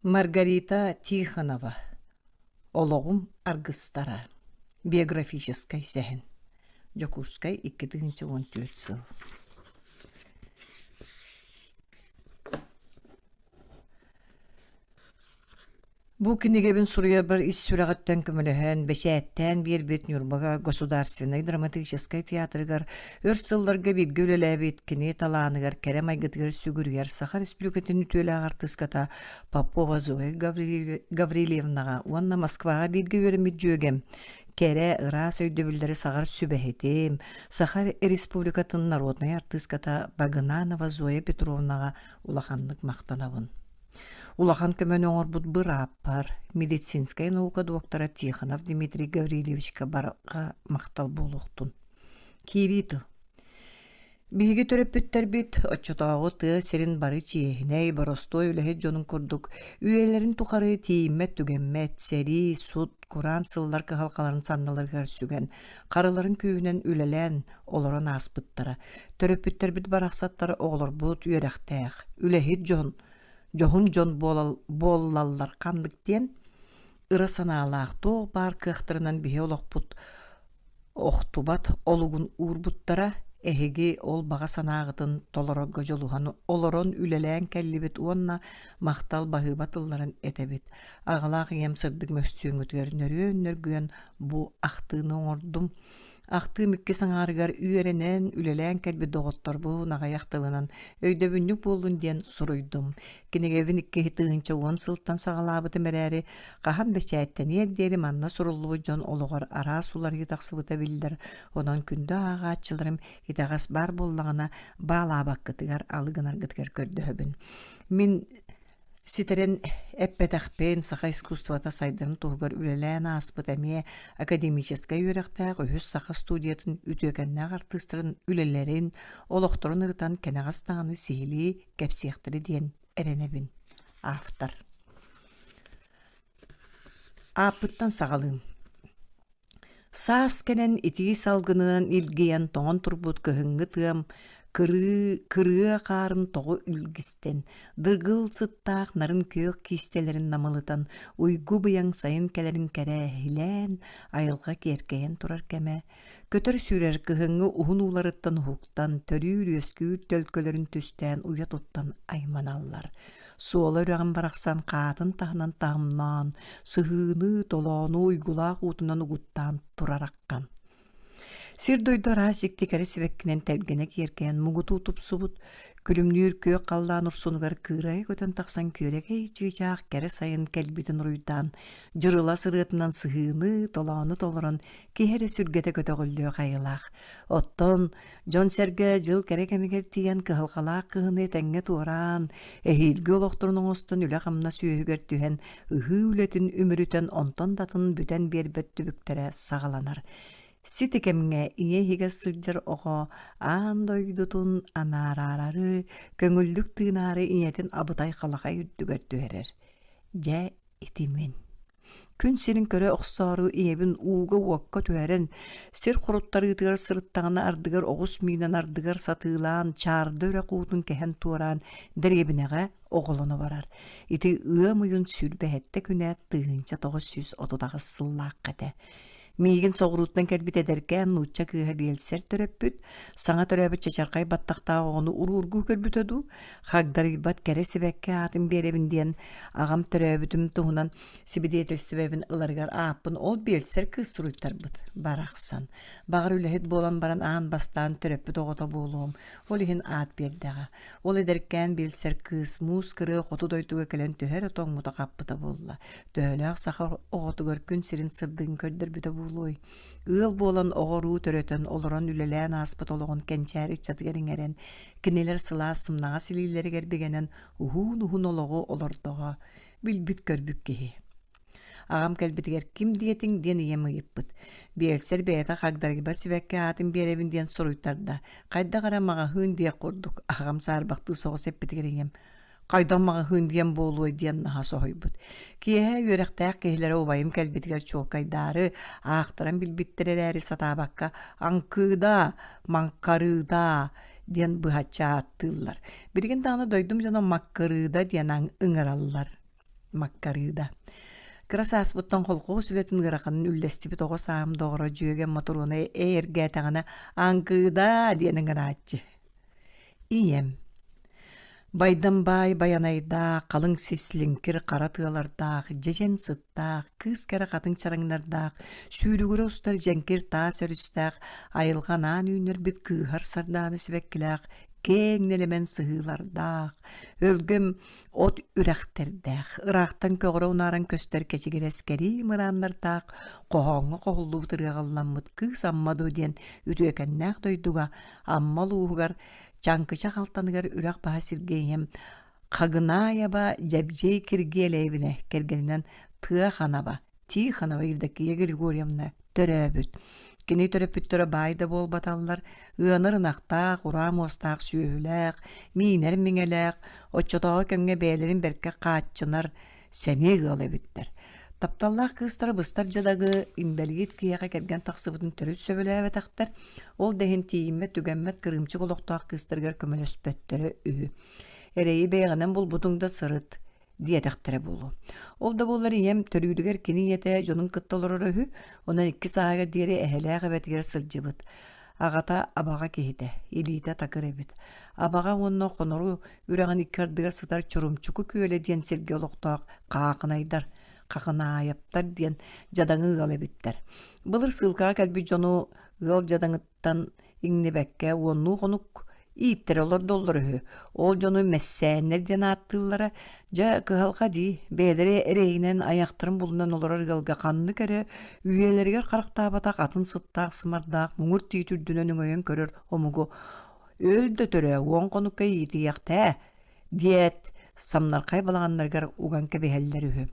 Маргарита Тихонова «Олоҕум аргыстара» биографическай сэһэн Дьокуускай 2014 сыл Бу кинигэбин суруйарбар ис сүрэҕиттэн көмөлөһөн, бэчээттээн биэрбит Ньурбаҕа государственнай драматическай театрыгар өр сылларга бииргэ үлэлээбит кини талааныгар, кэрэ майгытыгар сүгүрүйэр Саха Республикатын үтүөлээх артыыската Попова Зоя Гаврильевнаҕа уонна Москваҕа бииргэ үөрэммит дьүөгэм, кэрэ, ыраас өйдөбүллэри саҕар сүбэһитим, Саха Республикатын народнай артыыската Багынанова Зоя Петровнаҕа улаханнык махтанабын. Улахан көмөнү оҥорбут бырааппар, медицинскэй наука доктора Тихонов Дмитрий Гаврильевичка барҕа махтал буолуохтун. Киирии тыл. Биһиги төрөппүттэрбит оччотооҕу тыа сирин бары чиэһинэй, боростуой үлэһит дьонун курдук үйэлэрин тухары тиийиммэт-түгэммэт, сэрии, сут, кураан сыллар кыһалҕаларын санныларыгар сүгэн, харыларын күүһүнэн үлэлээн, олорон ааспыттара. Төрөппүттэрбит барахсаттар оҕолорбут үөрэхтээх, үлэһит дьон, дьоһун дьон буоллаллар ханнык диэн ыра санаалаах туох баар кыахтарынан биһи олохпут охтубат олугун уурбуттара. Эһиги ол баҕа санааҕытын толорорго дьулуһан олорон үлэлээн кэллибит уонна махтал баһыыба тылларын этэбит. Аҕалаах ийэм сырдык мөссүөҥҥүтүгэр нөрүөн-нөргүөн бу ахтыыны оҥордум. Ахтыым иккис аҥаарыгар үөрэнэн, үлэлээн кэлбит доҕотторбун аҕыйах тылынан өйдөбүнньүк буоллун диэн суруйдум. Кинигэбин 2010 сылтан саҕалаабытым эрээри, хаһан бэчээттэниэр диэри манна суруллубут дьон олоҕор араас уларыйыы тахсыбыта биллэр. Онон күндү ааҕааччыларым итэҕэс баар буоллаҕына, баалаабаккытыгар, алы гынаргытыгар көрдөһөбүн. Мин Ситэрэн эппэтэхпин, саха искусствота сайдарын туһугар үлэлээн ааспыт эмиэ академическай үөрэхтээх үһүс саха студиятын үтүөкэннээх артыыстарын үлэлэрин, олохторун ырытан кэнэҕэс даҕаны сиһилии кэпсиэхтэрэ диэн эрэнэбин. Автор. Ааппыттан саҕалыым. Саас кэлэн итии салгынынан илгийэн тоҥон турбут кыһыҥҥы тыам кырыы кырыа хаарын тоҕу илгистэн, дыргыл сыттаах нарын күөх киистэлэрин намылытан, уйгу-быйаҥ сайын кэлэрин кэрээһилээн, айылҕа киэркэйэн турар кэмэ, көтөр-сүүрэр кыһыҥҥы уһун ууларыттан уһуктан, төрүүр-үөскүүр төлкөлөрүн түстээн уйа туттан айманаллар. Суола үрэҕин барахсан хаатын таһынан таһымнаан, сыһыыны, толоону уйгулаах уутунан угуттаан турар аххан. Сир-дойду араас дьикти кэрэ сибэккинэн тэлгэнэ киэркэйэн муҥутуу тупсубут, күлүмнүүр күөх халлаан урсунугар кыырайа көтөн тахсан күөрэгэй чыычаах кэрэ сайын кэлбитин уруйдаан, дьырылас ырыатынан сыһыыны, толоону толорон киһи эрэ сүргэтэ көтөҕүллүөх айылаах. Оттон Дьон-сэргэ дьыл кэрэ кэмигэр тиийэн кыһалҕалаах кыһыны этэҥҥэ туораан, эһиилги олохторун оҥостон үлэ-хамнас үөһүгэр түһэн, ыһыы үлэтин үмүрүтэн онтон да атын бүтэн биэрбэт түбүктэрэ саҕаланар. Сити кэмҥэ ийэ иһигэр сылдьар оҕо аан дойдутун анаараары, көҥүллүк тыынаары ийэтин абытай халахай үрдүгэр түһэрэр. Дьэ, ити мин. Күн сирин көрө охсоору ийэбин ууга-уокка түһэрэн, сир хоруттарыытыгар сырыттаҕына ардыгар оҕус миинэн ардыгар сатыылаан, чаарда үрэх уутун кэһэн туораан дэриэбинэҕэ оҕолоно барар. Ити ыам ыйын 27 күнэ 1938 сыллаахха этэ. Миигин соҕурууттан кэлбит эдэркээн нуучча кыыһа биэлсэр төрөппүт, саҥа төрөөбүт чачархай баттахтаах оҕону уруургуу көрбүтэ дуу, хагдарыйбат кэрэ сибэкки аатын биэрэбин диэн аҕам төрөөбүтүм туһунан сибидиэтэлистибэбин ыларыгар ааппын ол биэлсэр кыыс суруйтарбыт. Барахсан. Баҕар үлэһит буолан баран аан бастаан төрөппүт оҕото буолуом, ол иһин аат биэрдэҕэ. Ол эдэркээн биэлсэр кыыс муус кырыа хоту дойдуга кэлэн төһө эрэ тоҥмута-хаппыта буолла. Төһөлөөх саха оҕотугар күн сирин сырдыгын көрдөрбүтэ буолуой? Ыал буолан оҕо-уруу төрөтөн, олорон үлэлээн ааспыт олоҕун кэнчээри ыччатыгар иҥэрэн, кинилэр сылаас сымнаҕас илиилэригэр бигэнэн уһуун-уһун олоҕу олордоҕо, билбит-көрбүт киһи. Аҕам кэлбитигэр ким диэтиҥ диэн ийэм ыйыппыт. Биэлсэр бэйэтэ хагдарыйбат сибэкки аатын биэрэбин диэн суруйтарда. Хайдах эрэ маҕаһыын диэх курдук. Аҕам саарбахтыы соҕус эппитигэр ийэм Хайдах маҕаһыын диэн буолуой диэн наһаа соһуйбут. Киэһэ үөрэхтээх киһилэрэ убайым кэлбитигэр чуолкайдаары, аахтаран билбиттэр эрээри сатаабакка «Аҥкыыда, маҥхарыыда» диэн быһаччы ааттыыллар. Билигин даҕаны дойдум дьоно «Маккырыыда» диэн ыҥыраллар. Маккарыыда. Кыра сааспыттан холкуос үлэтин ыараханын үллэстибит оҕо саам доҕоро дьүөгэм Мотуруона эйэргээтэҕинэ «Аҥкыыдаа» диэн ыҥырааччы. Ийэм Байдам баай байанайдаах, халыҥ сис лиҥкир хара тыалардаах, дьэдьэн сыттаах, кыыс кэрэ хатыҥ чараҥнардаах, сүүрүгүрэ устар дьэҥкир таас өрүстээх, айылҕа анаан үүннэрбит кыыһар сардаана сибэккилээх, киэҥ нэлэмэн сыһыылардаах, өлгөм от үрэхтэрдээх, ыраахтан көҕөрө унааран көстөр кэчигирэс кэрии мырааннардаах, хоһооҥҥо хоһуллубут ырыаҕалламмыт Кыыс Амма дуу диэн үтүөкэннээх дойдуга Амма улууһугар Чаҥкычах Алтаныгар үрэх баһа сиргэ ийэм Хагынаайаба Дьэбдьиэй Киргиэлэйэбинэ кэргэнинэн Тыаханаба Тихонова Евдокия Григорьевна төрөөбүт. Кини төрөппүттэрэ баай да буолбаталлар, ыанар ынахтаах, ураа муостаах сүөһүлээх, миинэр миҥэлээх, оччотооҕу кэмҥэ бэйэлэрин бэркэ хааччынар сэниэ ыал эбиттэр. Тапталлаах кыыстара быстар дьадагы, инбэлиит киһиэхэ кэргэн тахсыбытын төрүт сөбүлээбэтэхтэр, ол да иһин тиийиммэт-түгэммэт кырыымчык олохтоох кыыстарыгар көмөлөспөттөрө үһү. Эрэйи бэйэҕинэн булбутуҥ да сырыт, диэтэхтэрэ буолуо. Ол да буоллар ийэм төрүүрүгэр кини ийэтэ дьонун кытта олороро үһү, онон икки сааһыгар диэри эһэлээх эбэтигэр сылдьыбыт. Аҕата абаҕа киһитэ, илиитэ такыр эбит. Абаҕа уонна Хонору үрэҕин икки ардыгар сытар Чурумчуку күөлэ диэн сиргэ олохтоох Хаахынайдар, Хахынаайаптар диэн дьадаҥы ыал эбиттэр. Былыр сыылкаҕа кэлбит дьону ыал дьадаҥыттан иҥнибэккэ уоннуу хонук ииттэрэ олордоллор үһү. Ол дьону мэссээннэр диэн ааттыыллара. Дьэ, кыһалҕа дии, бэйэлэрэ эрэйинэн айахтарын булунан олорор ыалга ханнык эрэ үйэлэригэр харахтаабатах атын сыттаах-сымардаах муҥур тиит үрдүнэн өҥөйөн көрөр омугу өл да төрөө уон хонукка иитийэхтээ диэт, самнархай балаҕаннарыгар уган кэбиһэллэр үһү.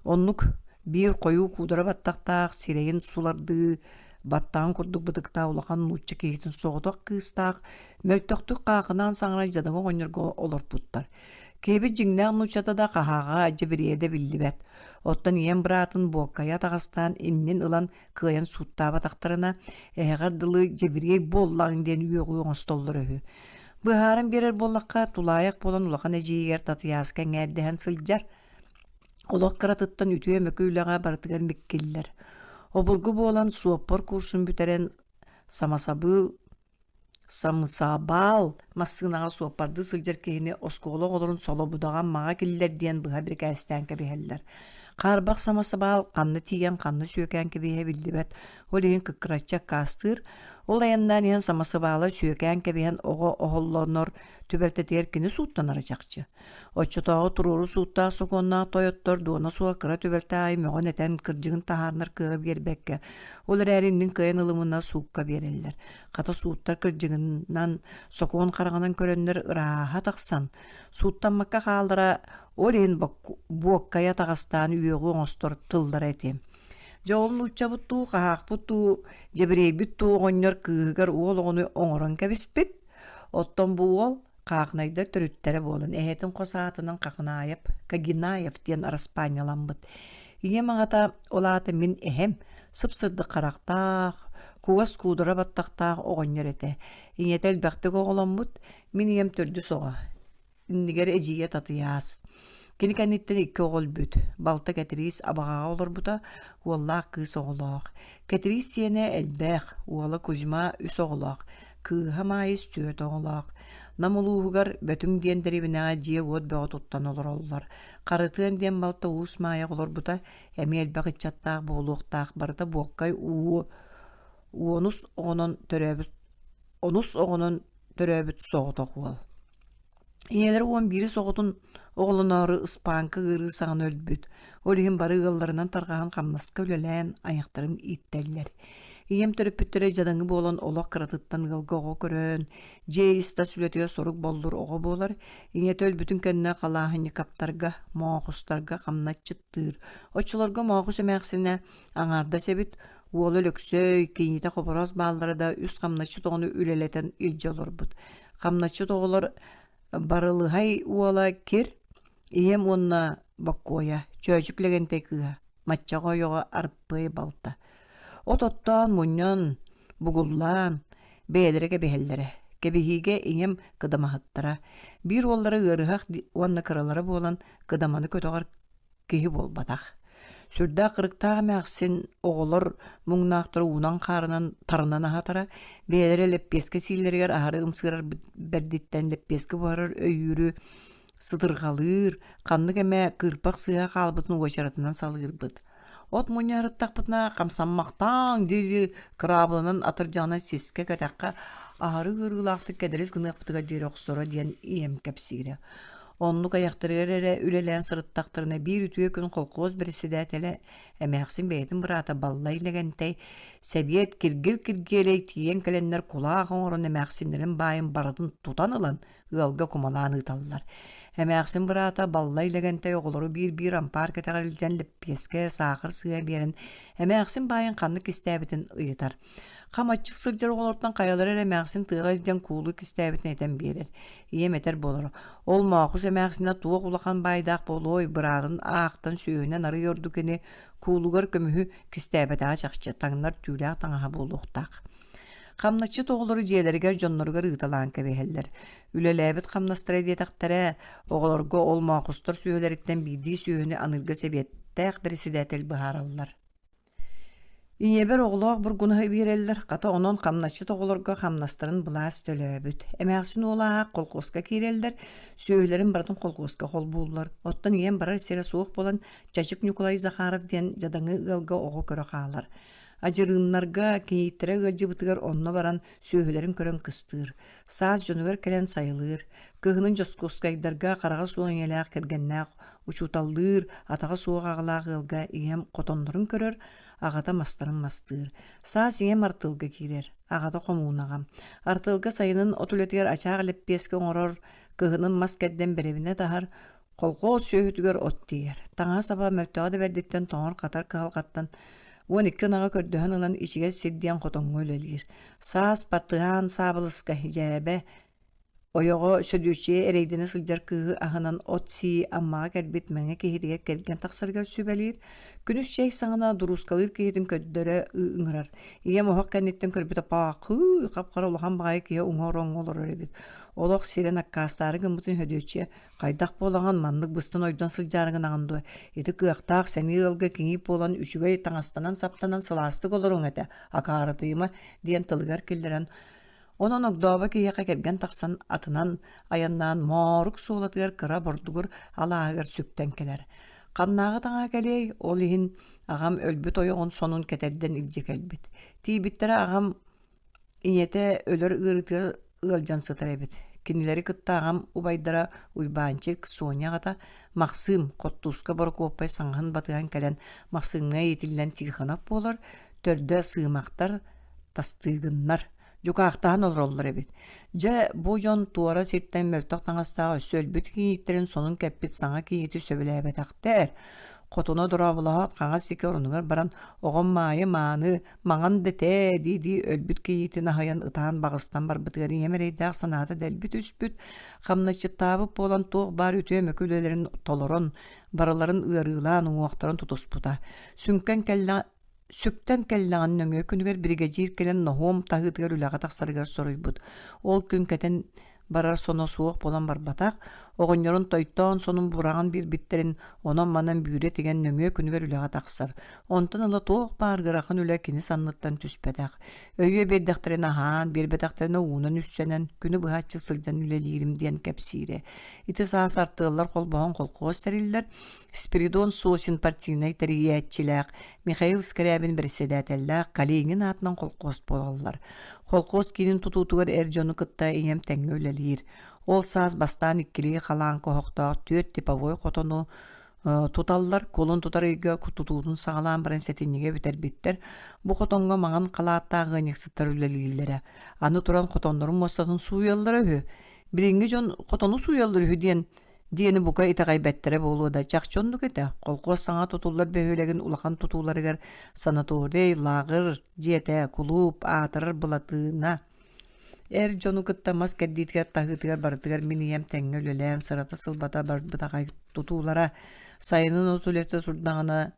Оннук биир хойуу куудара баттахтаах, сирэйин сулардыы баттаҕын курдук бытыктаах улахан нуучча киһитин соҕотох кыыстаах, мөлтөхтүк хаахынаан саҥарар дьадаҥы оҕонньорго олорпуттар. Киһибит дьиҥнээх нууччата да хаһааҕа дьэбириэйэ да биллибэт. Оттон ийэм быраатын Буоккайа атаҕастаан иннин ылан кыайан сууттаабатахтарына, эһэҕэр дылы дьэбириэй буоллаҕыҥ диэн үөҕүү оҥостоллор үһү. Быһааран биэрэр буоллахха, тулаайах буолан улахан эдьиийигэр Татыйааска эҥээрдэһэн сылдьар. Олох кыратыттан үтүө-мөкү үлэҕэ барытыгар миккиллэр. Обургу буолан суоппар курсун бүтэрэн самасабыыл Самсабаал массыынаҕа суоппардыы сылдьар киһини оскуола оҕолорун солобудаҕа Аммаҕа киллэр диэн быһа бирикээстээн кэбиһэллэр. Хаарбах самасабаал ханна тиийэн ханна сүөкээн кэбиһэ биллибэт, ол иһин кыккыраччы аккаастыыр. Ол айаннаан иһэн самасыбаала сүөкээн кэбиһэн оҕо оһоллонор түбэлтэтигэр кини сууттанара чахчы. Оччотооҕу туруору сууттаах сокуоннаах тойоттор дуона суох кыра түбэлтэ аайы мөҕөн-этэн кырдьыгын таһаарынар кыаҕы биэрбэккэ, ол эрээри иннин кыайан ылымына суукка биэрэллэр. Хата сууттар кырдьыгынан, сокуон хараҕынан көрөннөр ырааһа тахсан, сууттаммакка хааллара ол иһин буоккайа таҕастаан үөҕү оҥостор тыллара ити. Дьэ ол нууччабыт дуу, хаһаахпыт дуу, дьэбириэйбит дуу оҕонньор кыыһыгар уол оҕону оҥорон кэбиспит. Оттон бу уол Хаахынайдар төрүттэрэ буолан, эһэтин хос аатынан Хахынаайап, Кагинаев диэн араспаанньаламмыт. Ийэм аҕата, ол аата мин эһэм, сып-сырдык харахтаах, кугас куудара баттахтаах оҕонньор этэ. Ийэтэ элбэхтик оҕоломмут, мин ийэм төрдүс оҕо. Иннигэр эдьиийэ Татыйаас. Кини кэнниттэн икки оҕо өлбүт. Балта Кэтириис Абаҕаҕа олорбута, уоллаах кыыс оҕолоох. Кэтириис сиэнэ элбэх, уола Кузьма үс оҕолоох, кыыһа Маайыс түөрт оҕолоох. Нам улууһугар Бөтүҥ диэн дэриэбинэҕэ дьиэ-уот бөҕө туттан олороллор. Харытыан диэн балта Уус Маайаҕа олорбута, эмиэ элбэх ыччаттаах буолуохтаах, барыта буоккай уу уонус оҕонон төрөөбүт онус оҕонон төрөөбүт соҕотох уол. Ийэлэрэ уон биирис оҕотун оҕолоноору ыспааҥка ыарыы саҕана өлбүт. Ол иһин бары ыалларынан тарҕаһан хамнаска үлэлээн айахтарын ииттэллэр. Ийэм төрөппүттэрэ дьадаҥы буолан олох кыратыттан ыалга оҕо көрөн, дьиэ ис-тас үлэтигэр сорук боллур оҕо буолар. Ийэтэ өлбүтүн кэннэ халааһынньыкаптарга, моохустарга хамначчыттыыр. Оччолорго Моохус эмээхсинэ аҥаардас эбит, уола Өлөксөй, кийиитэ Хобороос бааллара да үс хамначчыт оҕону үлэлэтэн илдьэ олорбут. Хамначчыт оҕолор Барылыһай уола Кир, ийэм уонна Боккуойа, Чөөчүк Лэгэнтэй кыыһа, Маччаҕа ойоҕо Арпыай балта. От оттоон, мунньан, бугуллаан, бэйэлэрэ кэбиһэллэрэ. Кэбиһиигэ ийэм кыдамаһыттара. Биир уоллара ыарыһах уонна кыралара буолан кыдаманы көтөҕөр. киһи буолбатах. Сүрдээх кырыктаах эмээхсин оҕолор муҥнаахтары уунан-хаарынан тарынан аһатара, бэйэлэрэ лэппиэскэ сииллэригэр аһары ымсыырар бэрдиттэн лэппиэскэ буһарар өйүүрү сытырҕалыыр, ханнык эмэ кыырпах сыыһа хаалбытын уочаратынан салыырбыт. От мунньарыттахпытына хамсаммахтааҥ дии-дии кыраабылынан атырдьаҕынан сискэ кэтэххэ аһары ыарыылаахтык кэдэрис гыныахпытыгар диэри охсоро диэн ийэм кэпсиирэ. Оннук айахтарыгар эрэ үлэлээн сырыттахтарына биир үтүө күн холкуос бэрэссэдээтэлэ эмээхсин бэйэтин быраата Баллай Лэгэнтэй сэбиэт Киргил Киргиэлэй тиийэн кэлэннэр кулаах оҥорон эмээхсиннэрин баайын барытын тутан ылан ыалга кумалаан ыыталлар. Эмээхсин быраата Баллай Лэгэнтэй оҕолору биир-биир ампаар кэтэҕэр илдьэн лэппиэскэ, саахар сыыһа биэрэн эмээхсин баайын ханнык кистээбитин ыйытар. Хам аччык сылдьар оҕолортон хайалара эрэ эмээхсин тыаҕа илдьэн куулу кистээбитин этэн биэрэр. Ийэм этэр буолара: «Ол Моохус эмээхсинэ туох улахан баайдаах буолуой, быраатын аахтан сүөһүнэн арый ордук ини, куулугар көмүһү кистээбэтэҕэ чахчы, таҥнар түүлээх таҥаһа буолуохтаах». Хамначчыт оҕолору дьиэлэригэр дьонноругар ыыталаан кэбиһэллэр. Үлэлээбит хамнастара диэтэхтэрэ, оҕолорго ол Моохустар сүөһүлэриттэн биирдии сүөһүнү аныырга сэбиэттээх бэрэссэдээтэл быһаараллар. Ийэбэр оҕолоох бургунаһы биэрэллэр, хата онон хамначчыт оҕолорго хамнастарын былаас төлөөбүт. Эмээхсин уола аах колхуоска киирэллэр, сүөһүлэрин барытын колхуоска холбууллар. Оттон ийэм барар сирэ суох буолан, Чачык Ньукулай Захаров диэн дьадаҥы ыалга оҕо көрө хаалар. Адьырыыннарга кийииттэрэ ыалдьыбытыгар онно баран сүөһүлэрин көрөн кыстыыр. Саас дьонугар кэлэн сайылыыр. Кыһынын Дьоскуоскайдарга хараҕа суох ийэлээх кэргэннээх Учууталлыыр, атаҕа суох аҕалаах ыалга ийэм хотоннорун көрөр, аҕата мастарын мастыыр. Саас ийэм артыалга киирэр, аҕата хомуунаҕа. Артыалга сайынын от үлэтигэр ачаах лэппиэскэ оҥорор, кыһынын мас кэрдэн бэрэбинэ таһар, колхоз сүөһүтүгэр от тиэйэр. Таҥаһа-саба мөлтөҕө да бэрдиттэн тоҥор-хатар кыһалҕаттан 12 ынаҕы көрдөһөн ылан ичигэс сир диэн хотоҥҥо үлэлиир. Саас Партыһаан Саабылыска дьээбэ Ойоҕо Сөдүөччүйэ эрэйдэнэ сылдьар кыыһы аһынан от сии Аммаҕа кэлбит мэҥэ киһитигэр кэргэн тахсарыгар сүбэлиир, күнүс чэй саҕана дуруускалыыр киһитин көрдөрө ыҥырар. Ийэм оһох кэнниттэн көрбүтэ паахыы хап-хара улахан баҕайы киһи уҥа ороҥҥо олорор эбит. Олох сирэн аккаастаары гыммытын Сөдүөччүйэ хайдах буолаҕын маннык быстан ойдон сылдьаары гынаҕын дуо? Ити кыахтаах сэниэ ыалга киҥиип буолан үчүгэй таҥастанан-саптанан сылаастык олоруҥ этэ, акаарытыйыма диэн тылыгар киллэрэн Онон огдообо киһиэхэ кэргэн тахсан атынан айаннаан Моорук суолатыгар кыра бордугур алааһыгар сүктэн кэлэр. Ханнааҕы таҥаһа кэлиэй, ол иһин аҕам өлбүт ойоҕун сонун кэтэрдэн илдьэ кэлбит. Тиийбиттэрэ аҕам ийэтэ өлөр ыарыытыгар ыалдьан сытар эбит. Кинилэри кытта аҕам убайдара Уйбаанчык, Соня аҕата Махсыым Хоттууска Борокуоппай саҥаһын батыһан кэлэн Махсыымҥа иитиллэн Тихонов буолар, төрдө Сыымахтар, Тастыыгыннар дьукаахтаһан олороллор эбит. Дьэ, бу дьон туора сиртэн мөлтөх таҥастаах өссө өлбүт кийииттэрин сонун кэппит саҥа кийиити сөбүлээбэтэхтэр. Хотуна дорооболоһоот хаҥас сики орунугар баран оҕом Маайы мааны, маҥан дэтээ дии-дии өлбүт кийиитин аһыйан ытаан баҕыстан барбытыгар ийэм эрэйдээх санаата дэлби түспүт, хамначчыттаабыт буолан туох баар үтүө-мөкү үлэлэрин толорон, барыларын ыарыылаан уҥуохтарын тутуспута. Сүҥкэн кэллэ Сүктэн кэллэҕин нөҥүө күнүгэр биригэдьиир кэлэн ноһуом таһыытыгар үлэҕэ тахсарыгар соруйбут. Ол күн кэтэн барар соно суох буолан барбатах, оҕонньорун тойтоон сонун бураҕан биэрбиттэрин онон-манан бүүрэ тигэн нөҥүө күнүгэр үлэҕэ тахсар. Онтон ыла туох баар ыарахан үлэ кини санныттан түспэтэх. Өйүө биэрдэхтэринэ аһаан, биэрбэтэхтэринэ уунан үссэнэн, күнү быһаччы сылдьан үлэлиирим диэн кэпсиирэ. Ити саас артыаллар холбоһон холкуос тэриллэр, Спиридон Сосин партийнай тэрийээччилээх, Михаил Скрябин бэрэссэдээтэллээх Калинин аатынан холкуос буолаллар. Холкуос киинин тутуутугар эр дьону кытта ийэм тэҥҥэ үлэлиир. Ол саас бастаан иккилии халааҥка оһохтоох түөрт типовой хотону туталлар. Кулун тутар ыйга тутуутун саҕалаан баран сэтинньигэ бүтэрбиттэр. Бу хотоҥҥо маҥан халааттаах ыанньыксыттар үлэлииллэрэ. Аны туран хотоннорун муостатын сууйаллара үһү. Билиҥҥи дьон хотону сууйаллар үһү диэн диэни бука итэҕэйбэттэрэ буолуо да, чахчы оннук этэ. Колхуос саҥа тутуллар бөһүөлэгин улахан тутууларыгар санаторий, лааҕыр дьиэтэ, кулууп, аатырар былатыына. Эр дьону кытта мас кэрдиитигэр таһыытыгар барытыгар мин ийэм тэҥҥэ үлэлээн сырата-сылбата барбыт аҕай тутуулара сайынын от үлэтэ турдаҕына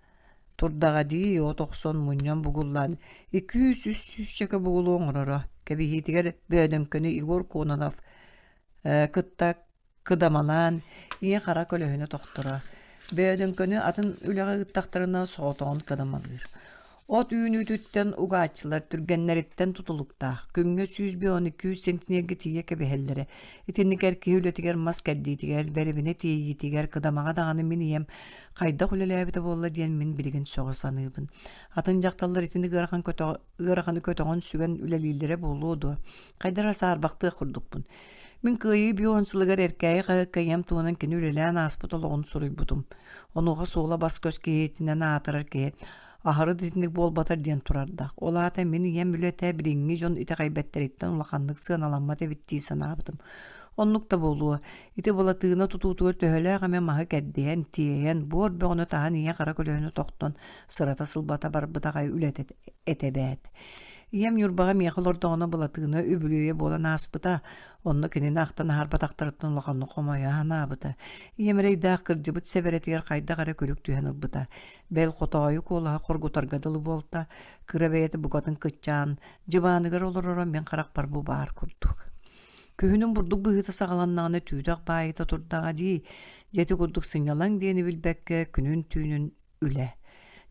турдаҕа дии от охсон мунньан бугуллаан 200-3 сүүсчэкэ бугулу оҥороро. Кэбиһиитигэр Бөөдөҥкөнү Егор Кононов кытта Кыдамалаан, ийэ-хара көлөһүнэ тохторо. Бөөдөҥкөнү атын үлэҕэ ыыттахтарына соҕотоҕун кыдамалыыр. От үүнүүтүттэн угааччылар түргэннэриттэн тутулуктаах, күҥҥэ 112 сентинергэ тиийэ кэбиһэллэрэ. Итинник эр киһи үлэтигэр мас кэрдиитигэр, бэрэбинэ тиэйиитигэр, кыдамаҕа даҕаны мин ийэм хайдах үлэлээбитэ буолла диэн мин билигин сөҕө саныыбын. Атын дьахталлар итинник ыарахан көтөҕ ыараханы көтөҕөн сүгэн үлэлииллэрэ буолуо дуо? Хайдах эрэ саарбахтыах курдукпун. Мин Кыайыы бион сылыгар Эркээйи хаһыакка ийэм туһунан кини үлэлээн ааспыт олоҕун суруйбутум. Онуоха суола бас-көс киһитинэн аатырар киһи аһары да итинник буолбатар диэн турардаах. Ол аата мин ийэм үлэтэ билиҥҥи дьон итэҕэйбэттэриттэн улаханнык сыаналаммат эбит дии санаабытым. Оннук да буолуо. Ити Былатыына тутуутугар төһөлөөх эмэ маһы кэрдиһэн, тиэйэн, буор бөҕөнү таһан ийэ хара көлөһүнэ тохтон, сырата-сылбата барбыт аҕай үлэтэ этэ эбээт. Ийэм Ньурбаҕа миэхэ олордоҕуна Былатыына үбүлүөйэ буолан ааспыта. Онно кинини ахтан аһарбатахтарыттан улаханнык хомойо санаабыта. Ийэм эрэйдээх кырдьыбыт сэбэрэтигэр хайдах эрэ күлүк түһэн ылбыта. Бэл хотоойу куолаһа хоргутарга дылы буолта. Кыра бэйэтэ букатын кыччаан, дьыбааныгар олороро мин харахпар бу баар курдук. Күһүнүн бурдук быһыыта саҕаланнаҕына түүтэх баайыта турдаҕа дии. Дьэ ити курдук сынньалаҥ диэни билбэккэ күнүн-түүнүн үлэ.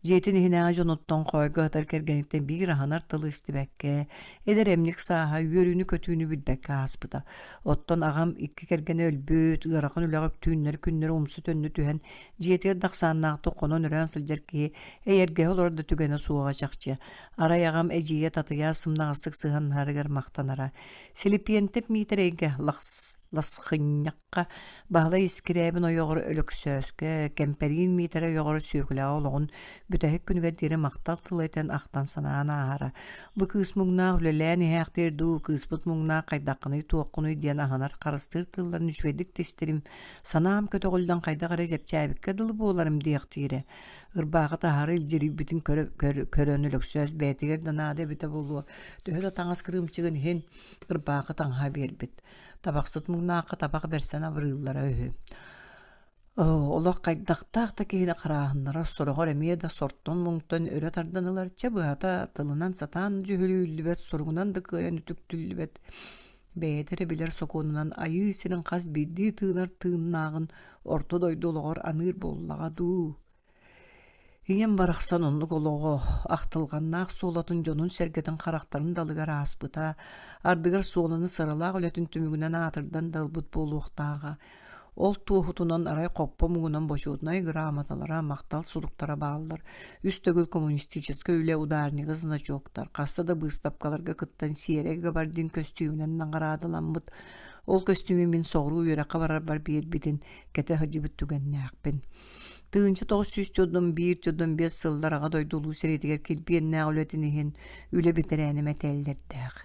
Дьиэтин иһинээҕи дьонуттан хоойго сытар кэргэниттэн биир аһынар тылы истибэккэ, эдэр эмньик сааһа үөрүүнү-көтүүнү билбэккэ ааспыта. Оттон аҕам икки кэргэнэ өлбүт, ыарахан үлэҕэ түүннэри-күннэри умса-төннө түһэн, дьиэтигэр да ахсааннаахтык хонон-өрөөн сылдьар киһи эйэргэһэ олорор да түгэнэ суоҕа чахчы. Арай аҕам эдьиийэ Татыйаас сымнаҕастык сыһыаннаһарыгар махтанара. Силипиэнтэп Миитэрэйгэ ласхынньах Баһылай Искирээбин ойоҕор Өлөксөөскө, Кэмпэриин Миитэрэ ойоҕор Сүөкүлэҕэ олоҕун бүтэһик күнүгэр диэри махтал тылы этэн ахтан-санаан ааһара. Бу кыыс муҥнаах үлэлээн иһээхтиир дуу, кыыспыт муҥнаах хайдаххыный-туоххунуй диэн аһынар харыстыыр тылларын үчүгэйдик да истэрим, санаам көтөҕүллэн хайдах эрэ чэпчээбиккэ дылы буоларым диэхтиирэ. Ырбаахы таһаары илдьирийбитин көрөн Өлөксөөс бэйэтигэр да наада эбитэ буолуо, төһө да таҥас кырыымчыгын иһин ырбаахы таҥаһа биэрбит. Табахсыт муҥнаахха табах бэрсэн абырыыллара үһү. Олох хайдахтаах да киһини харааһыннара сороҕор эмиэ да сортон-муҥтан өрө тардан ылар, чэ быһата тылынан сатаан дьүһүлүйүллүбэт, суругунан да кыайан үтүктүллүбэт, бэйэтэ эрэ билэр сокуонунан айыы сирин хас биирдии тыынар тыыннааҕын орто дойду олоҕор аныыр буоллаҕа дуу. Ийэм барахсан оннук олоҕо, ахтылҕаннаах суолатын дьонун-сэргэтин харахтарын далыгар ааспыта, ардыгар суоланы сыралаах үлэтин түмүгүнэн аатырдан да ылбыт буолуохтааҕа. Ол туоһутунан арай хоппо муҥунан бочуотунай грамоталара, махтал суруктара бааллар. Үс төгүл коммунистическай үлэ ударнига значоктар, хаста да быыстапкаларга кыттан сиэрэй габардин көстүүмүнэн наҕараадаламмыт. Ол көстүүмү мин соҕуруу үөрэххэ барарбар биэрбитин кэтэ сылдьыбыт түгэннээхпин. 1901 95 сыллар Аҕа дойду Улуу сэриитигэр килбиэннээх үлэтин иһин үлэ бэтэрээнэ мэтээллэрдээх.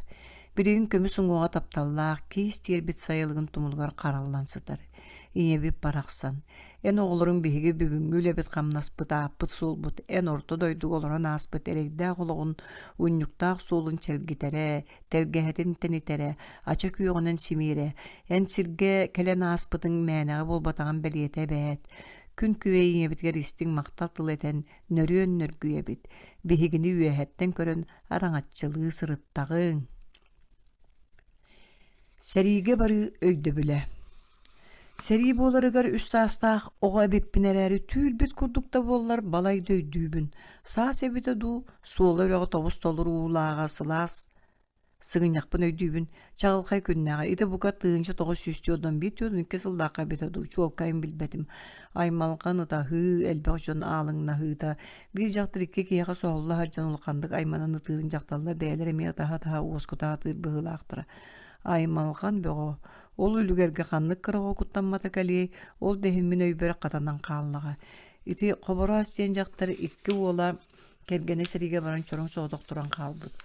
Билигин көмүс уҥуоҕа тапталлаах киис тиэрбит сайылыгын тумулугар хараллан сытар. Ийэбит барахсан, эн оҕолоруҥ биһиги бүгүҥҥү үлэбит-хамнаспыт, ааппыт-суолбут, эн орто дойдуга олорон ааспыт эрэйдээх олоҕун унньуктаах суолун чэлгитэрэ, тэлгэһэтин тэнитэрэ, ача күөҕүнэн симиирэ, эн сиргэ кэлэн ааспытыҥ мээнэҕэ буолбатаҕын бэлиэтэ эбээт. Күн күбэй ийэбитигэр истиҥ махтал тыл этэн нөрүөн нөргүйэбит, биһигини үөһэттэн көрөн араҥаччылыы сырыттаҕыҥ. Сэриигэ барыы өйдөбүлэ Сэрии буоларыгар үс саастаах оҕо эбиппин эрээри түүл-бит курдук да буоллар балай да өйдүүбүн. Саас эбитэ дуу, суола үрэҕи тобус-толору уулааҕа сылаас сыгынньахпын өйдүүбүн. Чаҕылхай күннээҕэ ити бука 1941-42 сыллаахха эбитэ дуу, чуолкайын билбэтим. Аймалҕан, ытаһыы, элбэх дьон аалыҥнаһыыта, биир дьахтар икки киһиэхэ соһулла сылдьан улаханнык айманан ытыырын дьахталлар бэйэлэрэ эмиэ ытаһа-ытаһа уоскута сатыыр быһыылаахтара. Аймалҕан бөҕө Ол үлүгэргэ ханнык кыра оҕо куттаммата кэлиэй, ол да иһин мин өйбөр хатанан хааллаҕа. Ити Хобороос диэн дьахтар икки уола кэргэнэ сэриигэ баран чороҥ соҕотох туран хаалбыт.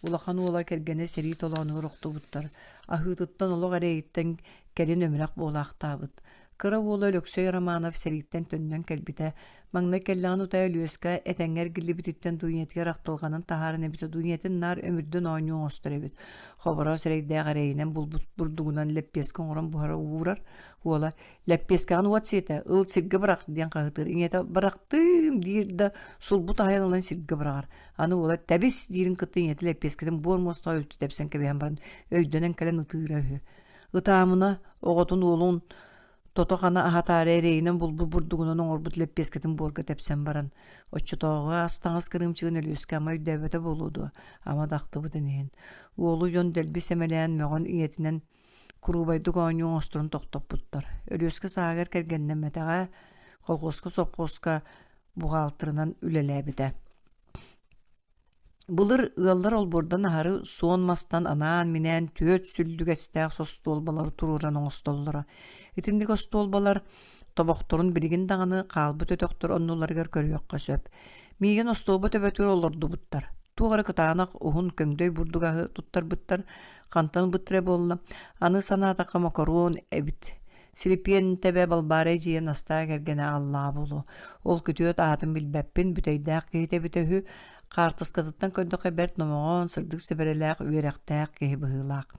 Улахан уола кэргэнэ сэрии толоонугар охтубуттар. Аһыытыттан олох эрэйиттэн кэлин өмүрэх буолаахтаабыт. Кыра уола Өлөксөй Романов сэрииттэн төннөн кэлбитэ. Маҥнай кэллэҕин утаа Өлүөскэ этэҥҥэ эргиллибититтэн Дуунятыгар ахтылҕанын таһааран эбитэ Дуунятын наар өмүрдэн оонньуу оҥостор эбит. Хобороос эрэйдээх эрэйинэн булбут бурдугунан лэппиэскэ оҥорон буһара уурар. Уола «Лэппиэскэҕин уот сиэтэ, ыл сиргэ бырах» диэн хаһытыыр. Ийэтэ «Бырахтыым» диир да сулбу таһыйан ылан сиргэ быраҕар. Аны уола «Тэбис» диирин кытта ийэтэ лэппиэскэтин буор муостаҕа үлтү тэпсэн кэбиһэн баран өйдөнөн кэлэн ытыыра үһү. Ытаамына оҕотун уолун. Тото-хана аһатаары эрэйинэн булбут бурдугунан оҥорбут лэппиэскэтин буорга тэпсэн баран, оччотооҕу ас-таҥас кырыымчыгын Өлүөскэ ама өйдөөбөтө буолуо дуо, ама да ахтыбытын иһин. Уолу дьон дэлби сэмэлээн, мөҕөн ийэтинэн куруубайдык оонньуу оҥосторун тохтоппуттар. Өлүөскэ сааһыгар кэргэннэммэтэҕэ, колхуоска, сопхуоска буҕаалтырынан үлэлээбитэ. Былыр ыаллар олбуордан аһары суон мастан анаан-минээн түөрт сүллүгэстээх остуолбалары туруоран оҥостоллоро. Итинник остуолбалар тобохторун билигин даҕаны хаалбыт өтөхтөр оннуларыгар көрүөххэ сөп. Миигин остуолба төбөтүгэр олордубуттар. Туох эрэ кытаанах уһун көҥдөй бурдук аһы туттарбыттар, хантан ылбыттара буолла. Аны санаатахха мокоруон эбит. Силипиэн тэбэ Балбаара эдьиийэ Настаа кэргэнэ аллаа буолуо. Ол күтүөт аатын билбэппин, бүтэйдээх киһитэ эбитэ үһү. Хаартыскатыттан көрдөххө бэрт номоҕон, сырдык сэбэрэлээх, үөрэхтээх киһи быһыылаах.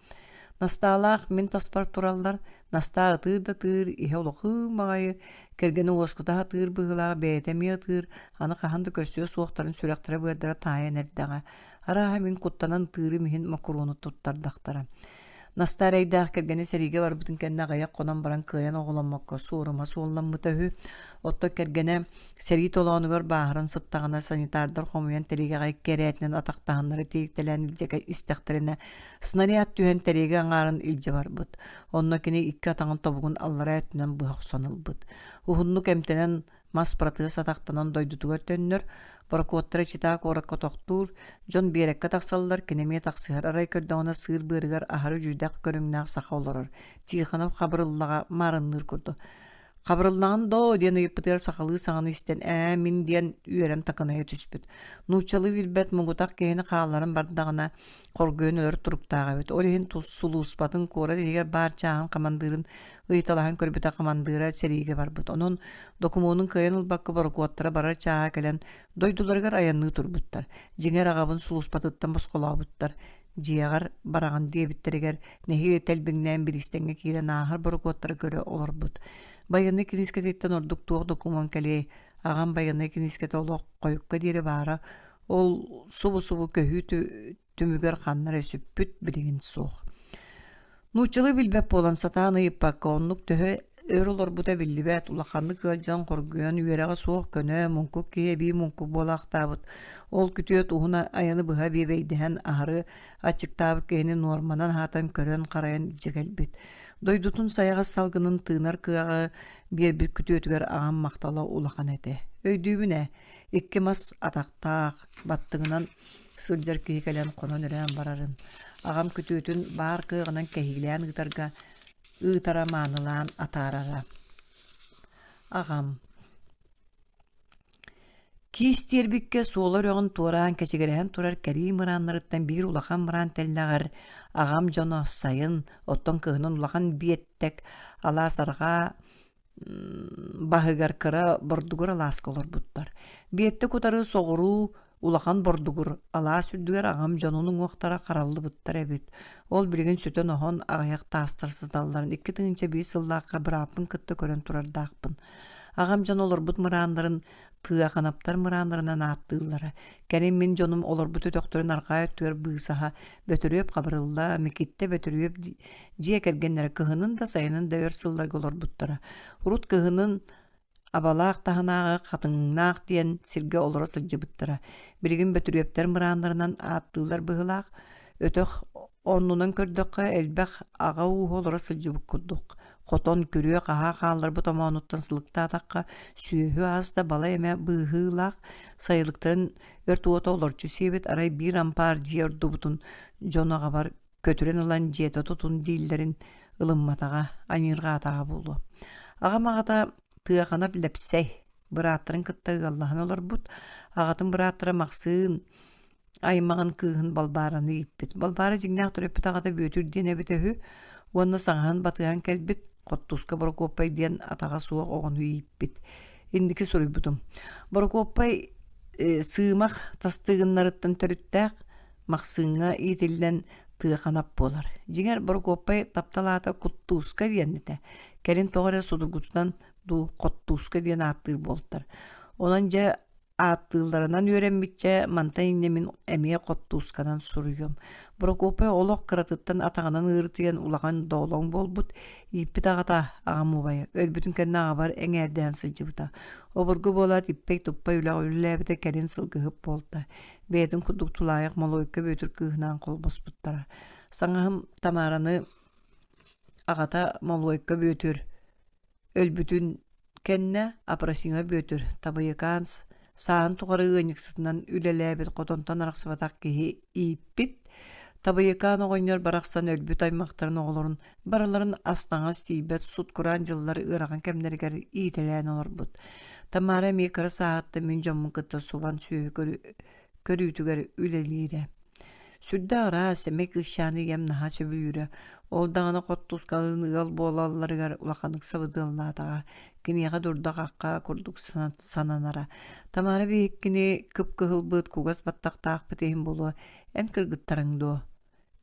Настаалаах мин таспар тураллар, Настаа ытыыр да ытыыр, иһэ улахыын баҕайы, кэргэнэ уоскута сатыыр быһыылаах, бэйэтэ эмиэ ытыыр, аны хаһан да көрсүө суохтарын сүрэхтэрэ-быардара таайан эрдэҕэ. Арааһа мин куттанан ытыырым иһин мокоруону туттардахтара. Настаа эрэйдээх кэргэнэ сэриигэ барбытын кэннэ аҕыйах хонон баран кыайан оҕоломмокко суорума суолламмыта үһү. Оттон кэргэнэ сэрии толоонугар бааһыран сыттаҕына санитардар хомуйан тэлиэгэҕэ икки эрээтинэн атахтаһыннары тиэйтэлээн илдьэ истэхтэринэ снаряд түһэн тэлиэгэ аҥаарын илдьэ барбыт. Онно кини икки атаҕын тобугун аллараа өттүнэн быһа охсон ылбыт. Уһуннук эмтэнэн мас протез атахтанан дойдутугар төннөр, борокуоттара Чита куоракка тохтуур, дьон биэрэккэ тахсаллар, кини эмиэ тахсыһар арай көрдөҕүнэ сыыр быарыгар аһары дьүйдэх көрүҥнээх саха олорор. Тихонов Хабырыллаҕа маарынныыр курдук. «Хабырыллаҕын доо?» диэн ыйыппытыгар сахалыы саҥаны истэн «ээ, мин» диэн үөрэн такынайа түспүт. Нууччалыы билбэт муҥутах киһини хаалларан бардаҕына, хоргуйан өлөр туруктаах эбит. Ол иһин сулууспатын куорат иһигэр баар чааһын хамандыырын ыйыталаһан көрбүтэ хамандыыра сэриигэ барбыт. Онон докумуонун кыайан ылбакка борокуоттара барар чааһа кэлэн дойдуларыгар айанныы турбуттар. Дьиҥэр аҕабын сулууспатыттан босхолообуттар. Дьиэҕэр бараҕын диэбиттэригэр нэһиилэ тэлбиҥнээн бириистэҥҥэ киирэн ааһар борокуоттары көрө олорбут. Байыаннай киниискэтиттэн ордук туох докумуон кэлиэй? Аҕам байыаннай киниискэтэ олох хойукка диэри баара. Ол субу-субу көһүү түмүгэр ханна эрэ сүппүт билигин суох. Нууччалыы билбэт буолан сатаан ыйыппакка оннук төһө өр олорбута биллибэт, улаханнык ыалдьан хоргуйан үөрэҕэ суох көнө, муҥкук киһи эбии муҥкук буолаахтаабыт. Ол күтүөт уһун айаны быһа биэбэйдэһэн аһары аччыктаабыт киһини нуорманан аһатан көрөн-харайан илдьэ кэлбит. Дойдутун сайаҕас салгынын тыынар кыаҕы биэрбит күтүөтүгэр аҕам махтала улахан этэ. Өйдүүбүн ээ, икки мас атахтаах, баттыгынан сылдьар киһи кэлэн хонон-өрөөн барарын, аҕам күтүөтүн баар кыаҕынан кэһиилээн ыытарга ыытара маанылаан атаарара. Аҕам Киис тиэрбиккэ суола үрэҕин туораан кэчигирэһэн турар кэрии мырааннарыттан биир улахан мыраан тэллэҕэр аҕам дьоно сайын, оттон кыһынын улахан биэттэк алаас арҕаа баһыгар кыра бордугур алааска олорбуттар. Биэттик утары соҕуруу улахан бордугур алаас үрдүгэр аҕам дьонун уҥуохтара хараллыбыттар эбит. Ол билигин сүтэн-оһон аҕыйах таастар сыталларын 2001 сыллаахха бырааппын кытта көрөн турардаахпын. Аҕам дьон олорбут мырааннарын Тыаханаптар мырааннарынан ааттыыллара. Кэлин мин дьонум олорбут өтөхтөрүн арҕаа өттүгэр быысаһа Бөтүрүөп Хабырылла, Микиттэ Бөтүрүөп дьиэ кэргэннэрэ кыһынын да сайынын да өр сылларга олорбуттара. Урут кыһынын Абалаах таһынааҕы Хатыҥнаах диэн сиргэ олоро сылдьыбыттара. Билигин Бөтүрүөптэр мырааннарынан ааттыыллар быһыылаах. Өтөх оннунан көрдөххө, элбэх аҕа ууһа олоро сылдьыбыт курдук. Хотон, күрүө-хаһаа хаалларбыт омоонуттан сылыктаатахха, сүөһү аас да балай эмэ быыһыылаах, сайылыктарын өрт уота олорчу сиэбит арай биир ампаар дьиэ ордубутун дьон аҕабар көтүрэн ылан дьиэтэ тутун дииллэрин ылымматаҕа, аньыырҕаатаҕа буолуо. Аҕам аҕата Тыаханап Лэпсэй бырааттарын кытта ыаллаһан олорбут. Аҕатын бырааттара Махсыын аймаҕын кыыһын Балбаараны ииппит. Балбаара дьиҥнээх төрөппүт аҕата Бүөтүр диэн эбитэ үһү уонна саҥаһын батыһан кэлбит Хоттуска Борокуоппай диэн атаҕа суох оҕону ииппит. Инники суруйбутум. Борокуоппай э, Сыымах тастыгыннарыттан төрүттээх Махсыыҥҥа иитиллэн тыаханап буолар. Дьиҥэр Борокуоппай таптал аата Куттууска диэн этэ. Кэлин тоҕо эрэ судургутунан дуу Хоттууска диэн ааттыыр буолтар. Онон дьэ. Ааттыылларынан үөрэммиччэ, мантан инньэ мин эмиэ хоттуусканан суруйуом. Прокопий олох кыратыттан атаҕынан ыарытыйан улахан доолоҥ буолбут, ииппит аҕата, аҕам убайа, өлбүтүн кэннэ аҕабар эҥээрдээн сылдьыбыта. Обургу буолаат иппэй-туппай үлэҕэ үлэлээбитэ кэлин сылгыһыт буолта. Бэйэтин курдук тулаайах Молуойка Бүөтүр кыыһынаан холбоспуттара. Саҥаһым Тамараны аҕата Молуойка Бүөтүр Өлбүтүн кэннэ Апросимов Бүөтүр Табыйыкаан сааһын тухары ыанньыксытынан үлэлээбит хотонтон арахсыбатах киһи ииппит. Табыйыкаан оҕонньор барахсан өлбүт аймахтарын оҕолорун барыларын ас-таҥас тиийбэт сут-кураан дьыллар ыарахан кэмнэригэр иитэлээн олорбут. Тамара эмиэ кыра сааһыттан мин дьоммун кытта субан сүөһү көрүүтүгэр үлэлиирэ. Сүрдээх ыраас, сэмэй кыысчааны ийэм наһаа сөбүлүүрэ. Ол даҕаны хоттускалыын ыал буолалларыгар улаханнык сабыдыаллаатаҕа. Киниэхэ дурда-хахха курдук сананара. Тамара биһиккини кып-кыһылбыт, кугас баттахтаахпыт иһин буолуо, эн кыргыттарыҥ дуо?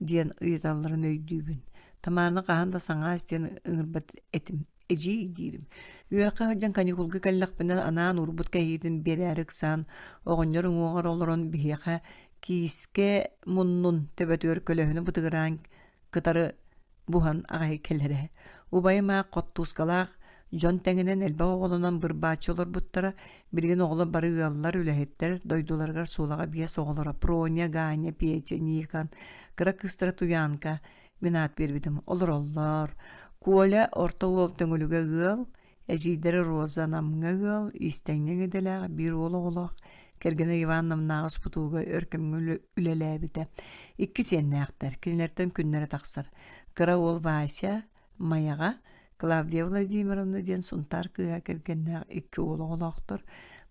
диэн ыйыталларын өйдүүбүн. Тамараны хаһан да саҥаас диэн ыҥырбат этим эдьиий диирим. Үөрэххэ сылдьан каникулга кэллэхпинэ анаан уурбут кэһиитин биэрээри ыксаан, оҕонньор уҥуоҕар олорон биһиэхэ киискэ муннун төбөтүгэр көлөһүнү бытыгыраан кытары буһан аҕай кэлэрэ. Убайым аах хоттуускалаах дьон тэҥинэн элбэх оҕолонон бырбааччы олорбуттара. Билигин оҕолор бары ыаллар, үлэһиттэр, дойдуларыгар суулаҕа биэс оҕолоро Проня, Ганя, Петя, Никон, кыра кыыстара Туянка Мин аат биэрбитим. Олороллор. Коля орто уол Төҥүлүгэ ыал, эдьиийдэрэ Роза Намҥа ыал, иистэнньэҥ идэлээх, биир уол оҕолоох, кэргэнэ Иван Намнааҕы спутууга өр кэмҥэ үлэлээбитэ. Икки сиэннээхтэр, кинилэртэн күннэрэ тахсар. Кыра уол Вася Майаҕа, Клавдия Владимировна диэн Сунтаар кыыһа кэргэннээх икки уол оҕолоохтор.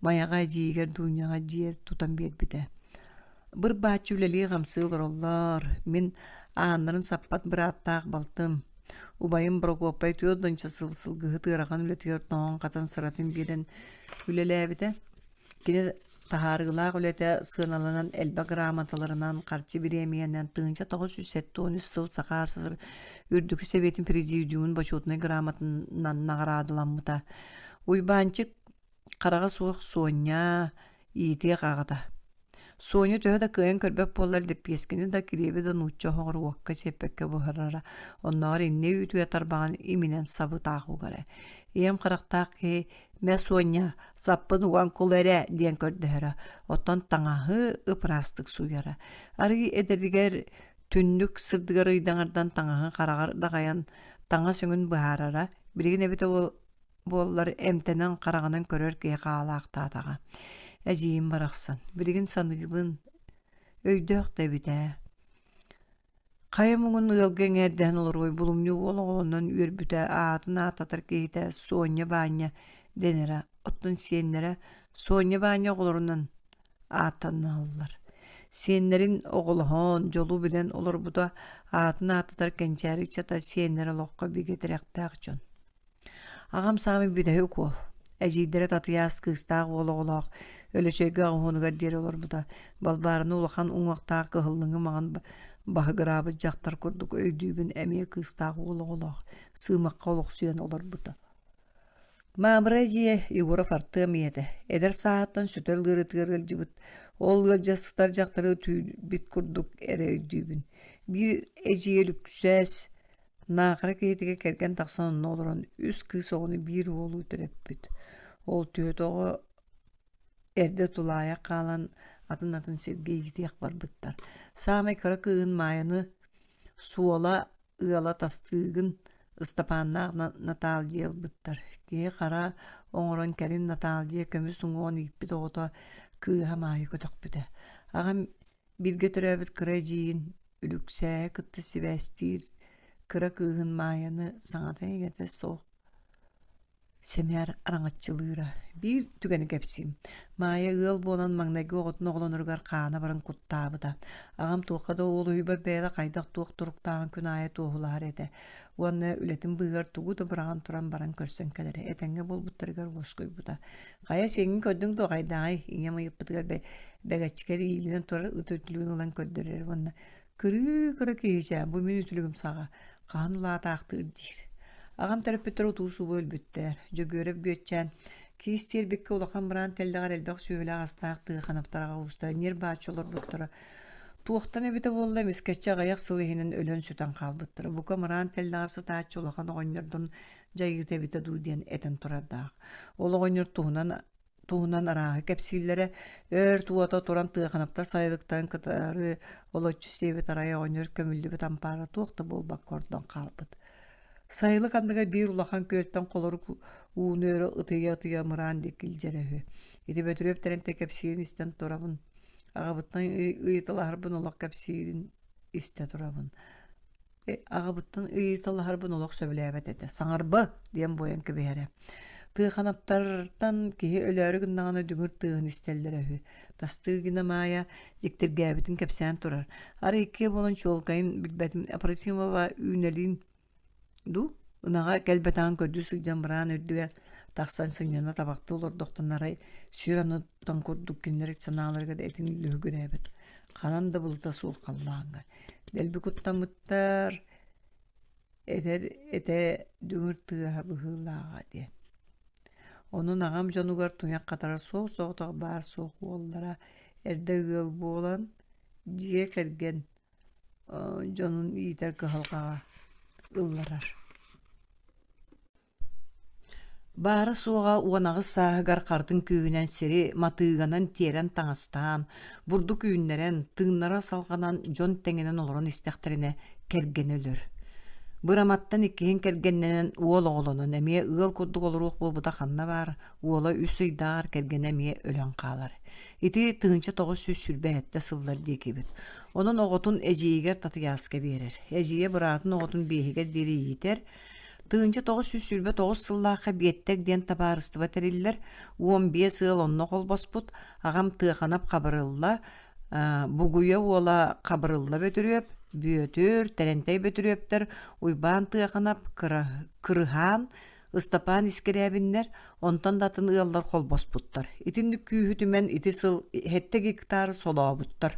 Майаҕа эдьиийигэр Дуняҕа дьиэ тутан биэрбитэ. Быр-бааччы үлэлии-хамсыы олороллор. Мин ааннарын саппат бырааттаах балтым. Убайым Борокуоппай түөрт сыл сылгыһыт ыарахан үлэтигэр тоҥон-хатан сыратын биэрэн үлэлээбитэ. Кини таһаарыылаах үлэтэ сыаналанан элбэх грамоталарынан, харчы бириэмийэнэн 1973 сыл Саха ССР Үрдүкү Сэбиэтин Президиумун Бочуотунай грамотатынан наҕараадаламмыта. Уйбаанчык хараҕа суох Суонньа иитиэх аҕата. Соня төһө да кыайан көрбөт буоллар лэппиэскэни да, килиэби да нуучча оһоҕор уокка сиэппэккэ буһарара, оннооҕор иннэ үүтүгэр тарбаҕын иминэн сабытаах угара. Ийэм харахтаах киһи «Мэ, Соня, саппын уган кул эрэ» диэн көрдөһөрө, оттон таҥаһы ып-ыраастык сууйара. Арыый эдэригэр түннүк сырдыгар ыйдаҥардан таҥаһын хараҕар даҕайан таҥас өҥүн быһаарара, билигин эбитэ буоллар эмтэнэн хараҕынан көрөр киһи хаалаахтаатаҕа. Эдьиийим барахсан, билигин саныыбын, өйдөөх да эбит ээ. Хайа муҥун ыалга эҥээрдэһэн олоруой булумньу уол оҕолонон үөрбүтэ аатын ааттатар киһитэ Соня Баанньа дэнэрэ, оттон сиэннэрэ Соня Баанньа оҕолорунан ааттаналлар. Сиэннэрин оҕолоһон, дьолу билэн олорбута аатын ааттатар кэнчээри ыччата сиэннэрэ олоххо бигэ тирэхтээх дьон. Аҕам саамай бүтэһик уол. Эдьиийдэрэ Татыйаас кыыстаах уол оҕолоох Өлөчөйгө аҕыһуонугар диэри олорбута. Балбаараны улахан уҥуохтаах кыһыллыҥы маҥан баһыгыраабыт дьахтар курдук өйдүүбүн эмиэ кыыстаах уол оҕолоох Сыымахха олохсуйан олорбута. Маамыра эдьиийэ Егоров Артыам ийэтэ. Эдэр сааһыттан сүтэр ыарыытыгар ыалдьыбыт. Ол ыалдьа сытар дьахтары түүл-бит курдук эрэ өйдүүбүн. Биир эдьиийэ Лүксээс Наахара киһитигэр кэргэн тахсан онно олорон үс кыыс оҕону биир уолу төрөппүт. Ол түөрт оҕо эрдэ тулаайах хаалан атын-атын сиргэ иитиэх барбыттар. Саамай кыра кыыһын Маайаны суола ыала Тастыыгын Ыстапааннаах Натаалдьыйа ылбыттар. Киһи-хара оҥорон кэлин Натаалдьыйа көмүс уҥуоҕун ииппит оҕото кыыһа Маайа көтөхпүтэ. Аҕам Бииргэ төрөөбүт кыра эдьиийин Үлүксээйи кытта сибээстиир кыра кыыһын Маайаны саҥата-иҥэтэ суох сэмээр араҥаччылыыра. Биир түгэни кэпсиим. Маайа ыал буолан маҥнайгы оҕотун оҕолоноругар хаана баран куттаабыта. Аҕам туохха да уолуйбат бэйэтэ хайдах туох туруктааҕын күн аайы туоһулаһар этэ. Уонна үлэтин быыһыгар тугу да быраҕан туран баран көрсөн кэлэрэ. Этэҥҥэ буолбуттарыгар уоскуйбута. Хайа сиэҥҥин көрдүҥ дуо хайдаҕай? Ийэм ыйыппытыгар бэгэччикэр иилинэн турар ыт үтүлүгүн ылан көрдөрөр уонна кырыы-кыра киһичээн бу мин үтүлүгүм саҕа хаһан улаатаахтыыр диир. Аҕам төрөппүттэрэ утуу-субуу өлбүттэр. Дьөгүөрэп Бүөччээн. Киис тиэрбиккэ улахан мыраан тэллэҕэр элбэх сүөһүлээх-астаах тыа ханаптар аҕа уустара ньир-бааччы олорбуттара. Туохтан эбитэ буолла, эмискэччи аҕыйах сыл иһинэн өлөн-сүтэн хаалбыттара. Бука мыраан тэллэҕэр сытааччы улахан оҕонньордон дьайыыта эбитэ дуу диэн этэн турардаах. Ол оҕонньор туһунан туһунан арааһы кэпсииллэрэ, өр уота туран Тыаханаптар сайылыктарын кытары олоччу сиэбит арай оҕонньор көмүллүбүт ампаара туох да буолбакка ордон хаалбыт. Сайылык анныгар биир улахан күөлтэн холорук ууну өрө ытыйа-ытыйа мыраан диэки илдьэрэ үһү. Ити Бөтүрүөп Тэрэнтэй кэпсиирин истэн турабын. Аҕабыттан ыйыталаһарбын олох кэпсиирин истэ турабын. Аҕабыттан ыйыталаһарбын олох сөбүлээбэт этэ. «Саҥарба!» диэн буойан кэбиһэрэ. Тыаханаптартан киһи өлөөрү гыннаҕына дүҥүр тыаһын истэллэрэ үһү. Тастыгина Маайа дьиктиргээбитин кэпсээн турар. Арай иккиэ буолан чуолкайын билбэтим. Апросимова үүнэлиин дуу ынаҕа кэлбэтэҕин көрдүү сылдьан мыраан үрдүгэр тахсан сынньана табахтыы олордохтон арай сүр аныттан курдук кинилэр санааларыгар этиҥ лүһүгүрээбит. Ханан да былыта суох халлааҥҥа. Дэлби куттаммыттар, этэр этэ дүҥүр тыаһа быһыылааҕа диэн. Онон аҕам дьонугар туйах хатара суох-соҕотох баар-суох уоллара эрдэ ыал буолан, дьиэ кэргэн дьонун иитэр кыһалҕаҕа ылларар. Баара-суоҕа 18 сааһыгар хартын күүһүнэн сири матыыганан тиэрэн таҥастаан, бурдук үүннэрэн, тыыннара салҕанан дьон тэҥинэн олорон истэхтэринэ кэргэнэ өлөр. Быраматтан иккиһин кэргэннэнэн уол оҕолонон эмиэ ыал курдук олоруох буолбута ханна баар, уола үс ыйдааҕар кэргэнэ эмиэ өлөн хаалар. Ити 1927 сыллар диэкибит. Онон оҕотун эдьиийигэр Татыйааска биэрэр. Эдьиийэ быраатын оҕотун биэһигэр диэри иитэр, 1929 сыллаахха Биэттэк диэн табаарыстыба тэриллэр, 15 ыал онно холбоспут, аҕам Тыаханап Хабырылла, Бугуйа уола Хабырылла Бөтүрүөп, Бүөтүр, Тэрэнтэй Бөтүрүөптэр, Уйбаан Тыаханап, Кырыһаан, Ыстапаан Искирээбиннэр, онтон да атын ыаллар холбоспуттар. Итинник күүһү түмэн ити сыл сэттэ гектар солообуттар.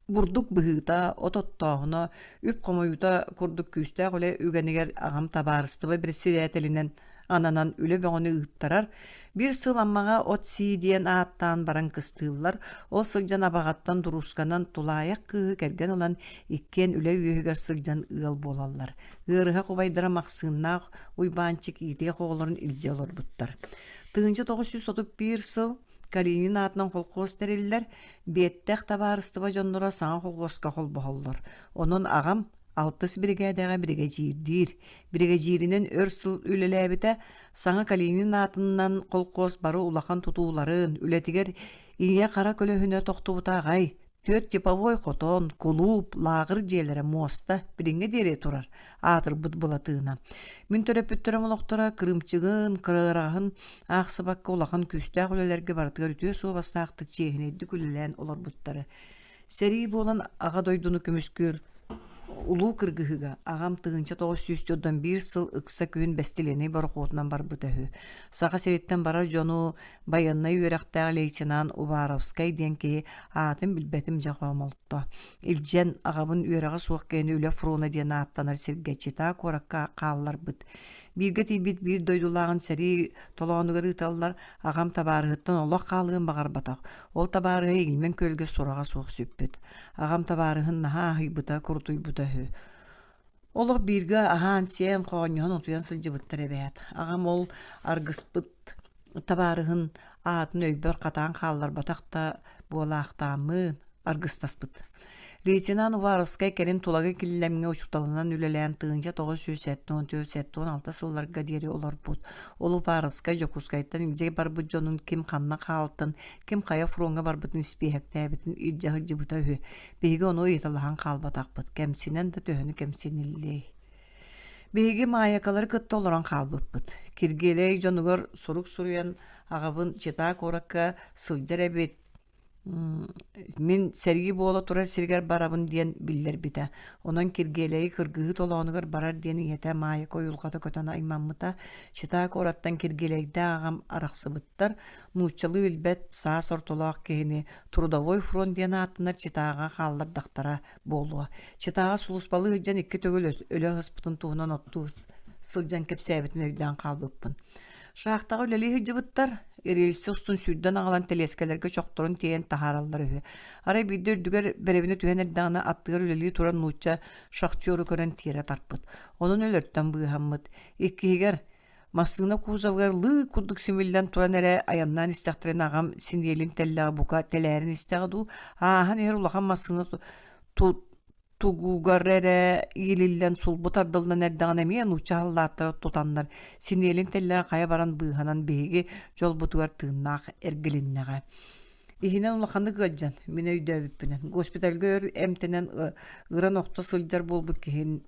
Бурдук быһыыта, от оттооһуна, үп хомуйуута курдук күүстээх үлэ үгэнигэр аҕам табаарыстыба председателинэн ананан үлэ бөҕөнү ыыттарар. Биир сыл Аммаҕа от сии диэн ааттаан баран кыстыыллар. Ол сылдьан абаҕаттан дуруусканан тулаайах кыыһы кэргэн ылан иккиэн үлэ үөһүгэр сылдьан ыал буолаллар. Ыарыһах убайдара Махсыыннаах Уйбаанчык иитиэх оҕолорун илдьэ олорбуттар. 1931 сыл Калинин аатынан холкуос тэриллэр, Биэттэх табаарыстыба дьонноро саҥа холхуоска холбоһоллор. Онон аҕам алтыс биригээдэҕэ биригэдьиирдиир. Биригэдьииринэн өр сыл үлэлээбитэ. Саҥа Калинин аатынан холкуос бары улахан тутууларын, үлэтигэр ийэ-хара көлөһүнэ тохтубута аҕай. Түөрт типовой хотон, кулууп, лааҕыр дьиэлэрэ, муоста билиҥҥэ диэри турар аатырбыт былатыына. Мин төрөппүттэрим олохторо кырыымчыгын, кыраҕаһын аахсыбакка улахан күүстээх үлэлэргэ барытыгар үтүө суобастаахтык чиэһинэйдик үлэлээн олорбуттара. Сэрии буолан Аҕа дойдуну көмүскүүр Улуу кыргыһыыга аҕам 1941 сыл ыкса күһүн бэстилиэнэй борохуотунан барбыта үһү. Саха сириттэн барар дьону байыаннай үөрэхтээх лейтенант Уваровскай диэн киһи аатын билбэтим дьэ хомолто. Илдьэн аҕабын үөрэҕэ суох киһини үлэ фрона диэн ааттанар сиргэ Чита куоракка хаалларбыт. Бииргэ тиийбит биир дойдулааҕын сэрии толоонугар ыыталлар, аҕам табаарыһыттан олох хаалыан баҕарбатах. Ол табаарыһа Ильмень күөлгэ сураҕа суох сүппүт. Аҕам табаарыһын наһаа аһыйбыта, курутуйбута үһү. Олох бииргэ аһаан-сиэн, хоонньоһон утуйан сылдьыбыттар эбээт. Аҕам ол аргыспыт табаарыһын аатын өйбөр хатаан хаалларбатах да буолаахтааммын аргыстаспыт. Лейтенант Уваровскай кэлин Тулагы Киллэмҥэ учууталынан үлэлээн 1974-76 сылларга диэри олорбут. Ол Уваровскай Дьокуускайтан илдьэ барбыт дьонун ким ханна хаалтын, ким хайа фроҥҥа барбытын испииһэктээбитин илдьэ сылдьыбыта үһү. Биһиги ону ыйыталаһан хаалбатахпыт, кэмсинэн да төһөнү кэмсиниллиэй. Биһиги Маайакалары кытта олорон хаалбыппыт. Киргиэлэй дьонугар сурук суруйан аҕабын Чита куоракка сылдьар эбит, мин сэрии буола турар сиригэр барабын диэн биллэрбитэ. Онон Киргиэлэйи кыргыһыы толоонугар барар диэн ийэтэ Маайака уйулҕата көтөн аймаммыта. Чита куораттан Киргиэлэйдээх аҕам арахсыбыттар. Нууччалыы билбэт саас ортолоох киһини Трудовой фронт диэн ааттанар Читаҕа хааллардахтара буолуо. Читаҕа сулууспалыы сылдьан икки төгүл өлө ыспытын туһунан оттуу сылдьан кэпсээбитин өйдөөн хаалбыппын. Шахтаҕа үлэлии сылдьыбыттар, рельсэ устун сүүрдэн аҕалан тэлиэскэлэргэ чохторун тиэйэн таһаараллар үһү. Арай биирдэ үрдүгэр бэрэбинэ түһэн эрдэҕинэ аттыгар үлэлии турар нуучча шахтеру көрөн тиэрэ тарпыт. Онон өлөртөн быыһаммыт. Иккиһигэр массыына кузовыгар лыы курдук симиллэн туран эрэ айаннаан истэхтэринэ аҕам синиэлин тэллэҕэ бука тэлээрин истэҕэ дуу, ааһан иһэр улахан массыына тугугар эрэ иилиллэн сулбу тардыллан эрдэҕинэ эмиэ нуучча саллааттара тутаннар синиэлин тэллэҕэ хайа баран быыһанан биһиги дьолбутугар тыыннаах эргилиннэҕэ. Иһинэн улаханнык ыалдьан, мин өйдөөбүппүнэн, госпитальга өр эмтэнэн ыран охто сылдьар буолбут киһин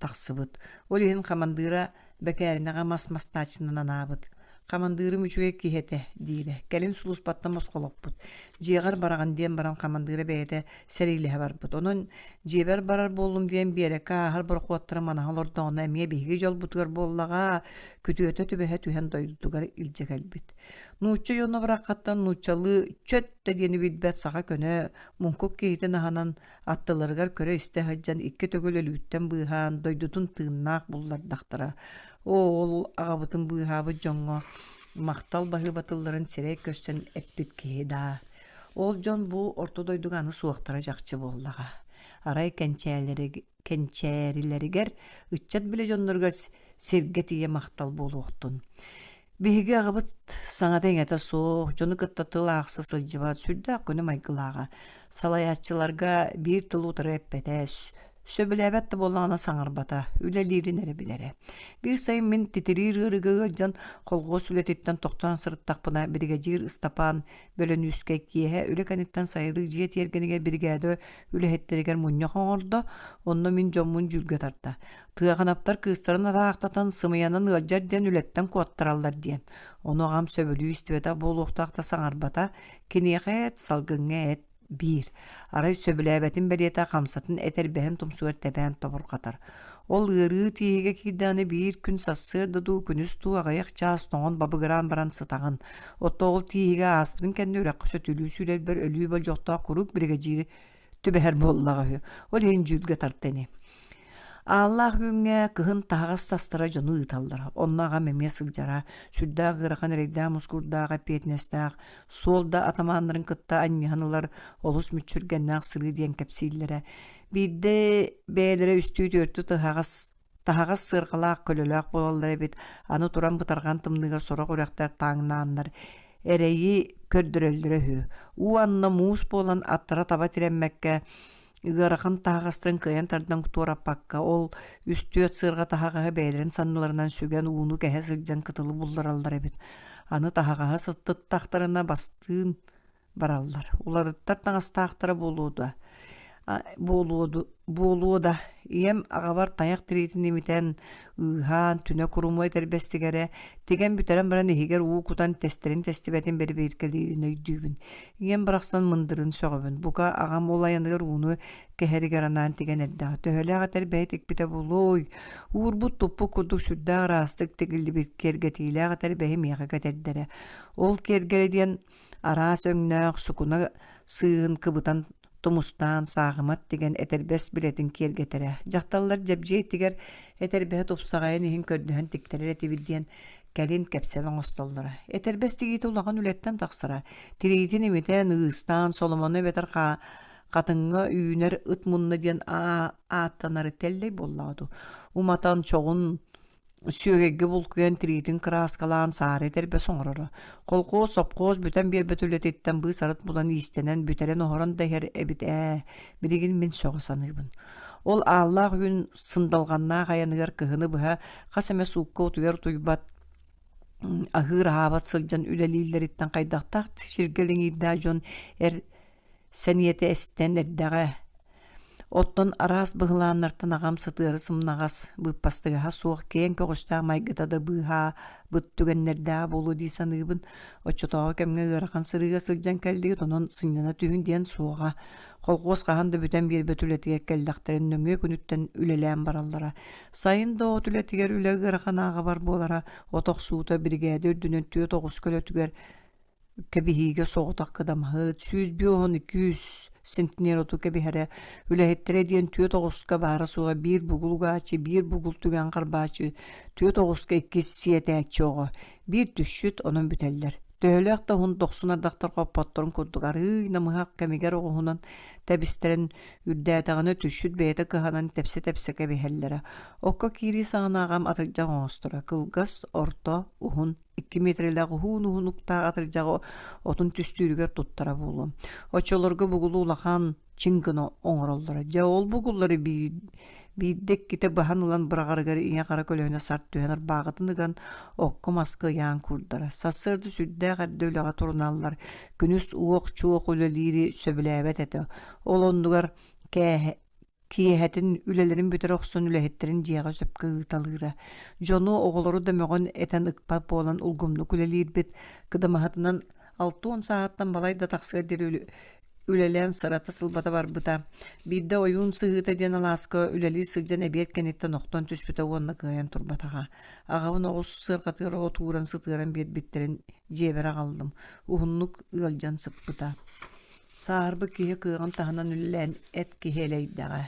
тахсыбыт. Ол иһин хамандыыра бэкээринэҕэ мас мастааччынан анаабыт. Хамандыырым үчүгэй киһи этэ, диирэ. Кэлин сулууспаттан босхолоппут. Дьиэҕэр бараҕын диэн баран хамандыыра бэйэтэ сэриилэһэ барбыт. Онон дьиэбэр барар буоллум диэн биэрэккэ ааһар борохуоттары манаһа олордоҕуна эмиэ биһиги дьолбутугар буоллаҕа, күтүөтэ түбэһэ түһэн дойдутугар илдьэ кэлбит. Нуучча дьоно бараххаттан нууччалыы чөт да диэни билбэт саха көнө, муҥкук киһитин аһынан аттыларыгар көрө-истэ сылдьан икки төгүл өлүүттэн быыһаан дойдутун тыыннаах буллардахтара. Оо, ол аҕабытын быыһаабыт дьоҥҥо махтал баһыыба тылларын сирэй көрсөн эппит киһи даа. Ол дьон бу орто дойдуга аны суохтара чахчы буоллаҕа. Арай кэнчээлэри кэнчээрилэригэр, ыччат билэ дьонноругар сиргэ тиийэ махтал буолуохтун. Биһиги аҕабыт саҥата-иҥэтэ суох, дьону кытта тыл аахса сылдьыбат, сүрдээх көнө майгылааҕа. Салайааччыларга биир тылы утары эппэтэ, сөбүлээбэт да буоллаҕына саҥарбата, үлэлиирин эрэ билэрэ. Биир сайын мин титириир ыарыыга ыалдьан, колхуос үлэтиттэн тохтоон сырыттахпына, биригэдьиир Ыстапаан Бөлөнүүскэй киэһэ үлэ кэнниттэн сайылык дьиэ тиэргэнигэр биригээдэ үлэһиттэригэр мунньах оҥордо, онно мин дьоммун дьүүлгэ тарта. Тыаҕанаптар кыыстарын араахтатан сымыйанан ыалдьар диэн үлэттэн куоттараллар диэн. Ону аҕам сөбүлүү истибэтэх буолуохтаах да саҥарбата, киниэхэ эт, салгыҥҥа эт биир. Арай сөбүлээбэтин бэлиэтэ хамсатын этэрбэһин тумсугар тэбээн тобурҕатар. Ол ыарыы тииһигэ киирдэҕинэ биир күн сарсыарда дуу, күнүс дуу аҕыйах чаас тоҥон бабыгыраан баран сытаҕын. Оттон ол тииһигэ ааспытын кэннэ үрэххэ сөтүөлүү сүүрэрбэр өлүү болдьохтоох куруук биригэдьиири түбэһэр буоллаҕа үһү. Ол иһин дьүүлгэ тарта ини. Ааллаах үүҥҥэ кыһын таһаҕас тастара дьону ыыталлара. Онно аҕам эмиэ сылдьара. Сүрдээх ыарахан эрэйдээх-мускуурдаах, эппиэтинэстээх, суол да атамааннарын кытта анньыһан ылар олус мүччүргэннээх сырыы диэн кэпсииллэрэ. Биирдэ бэйэлэрэ үстүү-түөртүү тыһаҕас таһаҕас сыарҕалаах көлөлөөх буолаллар эбит. Аны туран бытарҕан тымныыга сорох үрэхтэр тааҥнааннар эрэйи көрдөрөллөрө үһү. Уу анна муус буолан аттара таба тирэммэккэ ыарахан таһаҕастарын кыайан тардан туораппакка ол үс-түөрт сыарҕа таһаҕаһы бэйэлэрин санныларынан сүгэн ууну кэһэ сылдьан кытылы буллараллар эбит. Аны таһаҕаһы сыттыттахтарына бастыын бараллар. Уларыттар таҥастаахтара буолуо да буолуо буолуо да ийэм аҕабар тайах тириитин имитэн ыыһаан түнэ куруму этэрбэстигэрэ тигэн бүтэрэн баран иһигэр уу кутан тэстэрин тэстибэтин бэрэбиэркэлиирин өйдүүбүн ийэм барахсан мындырын сөҕөбүн бука аҕам ол айаныгар ууну кэһэригэр анаан тигэн эрдэҕэ төһөлөөх этэрбэһи тикпитэ буолуой уурбут туппут курдук сүрдээх ыраастык тигиллибит киэргэтиилээх этэрбэһи миэхэ кэтэрдэрэ ол киэргэлэ диэн Араас өҥнөөх сукуна сыыһын кыбытан тумустаан саахымат тигэн этэрбэс билэтин киэргэтэрэ. Дьахталлар дьэбдьиэй тигэр этэрбэһэ тупсаҕайын иһин көрдөһөн тиктэрэр этибит диэн кэлин кэпсэл оҥостоллоро. Этэрбэс тигиитэ улахан үлэттэн тахсара. Тириитин имитэн, ыыстаан, соломону эбэтэр хатыҥҥа үүнэр ыт мунна диэн ааттанары тэллэй буоллаҕа дуу. Уматан чоҕун Сүөгэйгэ булкуйан тириитин кырааскалаан саары этэрбэс оҥороро. Колхуос, сопхуос бүтэн биэрбэт үлэтиттэн быыс-арыт булан иистэнэн бүтэрэн-оһорон да иһэр эбит ээ, билигин мин сөҕө саныыбын. Ол ааллаах үүн сындалҕаннаах айаныгар кыһыны быһа хас эмэ суукка утуйар-утуйбат аһыыр-аһаабат сылдьан үлэлииллэриттэн хайдахтаах сиргэ лиҥиирдээх дьон эр сэниэтэ эстэн эрдэҕэ. Оттон араас быһылааннартан аҕам сытыары сымнаҕас, быыппастыгаһа суох киэҥ көҕүстээх майгыта да быыһаабыт түгэннэрдээҕэ буолуо дии саныыбын. Оччотооҕу кэмҥэ ыарахан сырыыга сылдьан кэллигит, онон сынньана түһүн диэн суоҕа. Колхуос хаһан да бүтэн биэрбэт үлэтигэр кэллэхтэрин нөҥүө күнүттэн үлэлээн бараллара. Сайын да от үлэтигэр үлэ ыарахан ааҕабар буолара, от охсуута биригээдэ үрдүнэн түөрт оҕус көлөтүгэр кэбиһиигэ соҕотох кыдамаһыт, 152 үс. центнер оту кэбиһэрэ. Үлэһиттэрэ диэн түөрт оҕуска баара-суоҕа биир бугул угааччы, биир бугул түгэн харбааччы, түөрт оҕуска иккис сиэтээччи оҕо, биир түсчүт онон бүтэллэр. Төһөлөөх да уһун дохсун ардахтар хоппотторун курдук арыый намыһах кэмигэр оҕуһунан тэбистэрэн үрдээтэҕинэ түсчүт бэйэтэ кыһанан тэпсэ-тэпсэ кэбиһэллэрэ. Окко киирии саҕана аҕам атырдьах оҥосторо, кылгас, орто, уһун икки миэтэрэлээх уһуун-уһун уктаах атырдьаҕы отун түстүүрүгэр туттара буолуо. Оччолорго бугулу улахан чиҥ гына оҥороллоро. Дьэ ол бугуллары биир, биирдэ иккитэ быһан ылан быраҕарыгар ийэ-хара көлөһүнэ сарт түһэн ырбааҕытын ыган окко-маска ыйаан куурдара. Сарсыарда сүрдээх эрдэ үлэҕэ туруналлар. Күнүс уох-чуох үлэлиири сөбүлээбэт этэ. Ол оннугар кээһэ Киэһэтин үлэлэрин бүтэрэ охсон үлэһиттэрин дьиэҕэ сөпкө ыыталыыра. Дьону, оҕолору да мөҕөн этэн ыкпат буолан улгумнук үлэлиирбит. Кыдамаһытынан 60 сааһыттан балай да тахсыар диэри үлэлээн сырата-сылбата барбыта. Биирдэ Ойуун сыһыыта диэн алааска үлэлии сылдьан эбиэт кэнниттэн охтон түспүтэ уонна кыайан турбатаҕа. Аҕабын оҕус сыарҕатыгар от ууран сытыаран биэрбиттэрин дьиэбэр аҕаллым. Уһуннук ыалдьан сыппыта. Сааһырбыт киһи кыаҕын таһынан үлэлээн эт киһи элэйдэҕэ.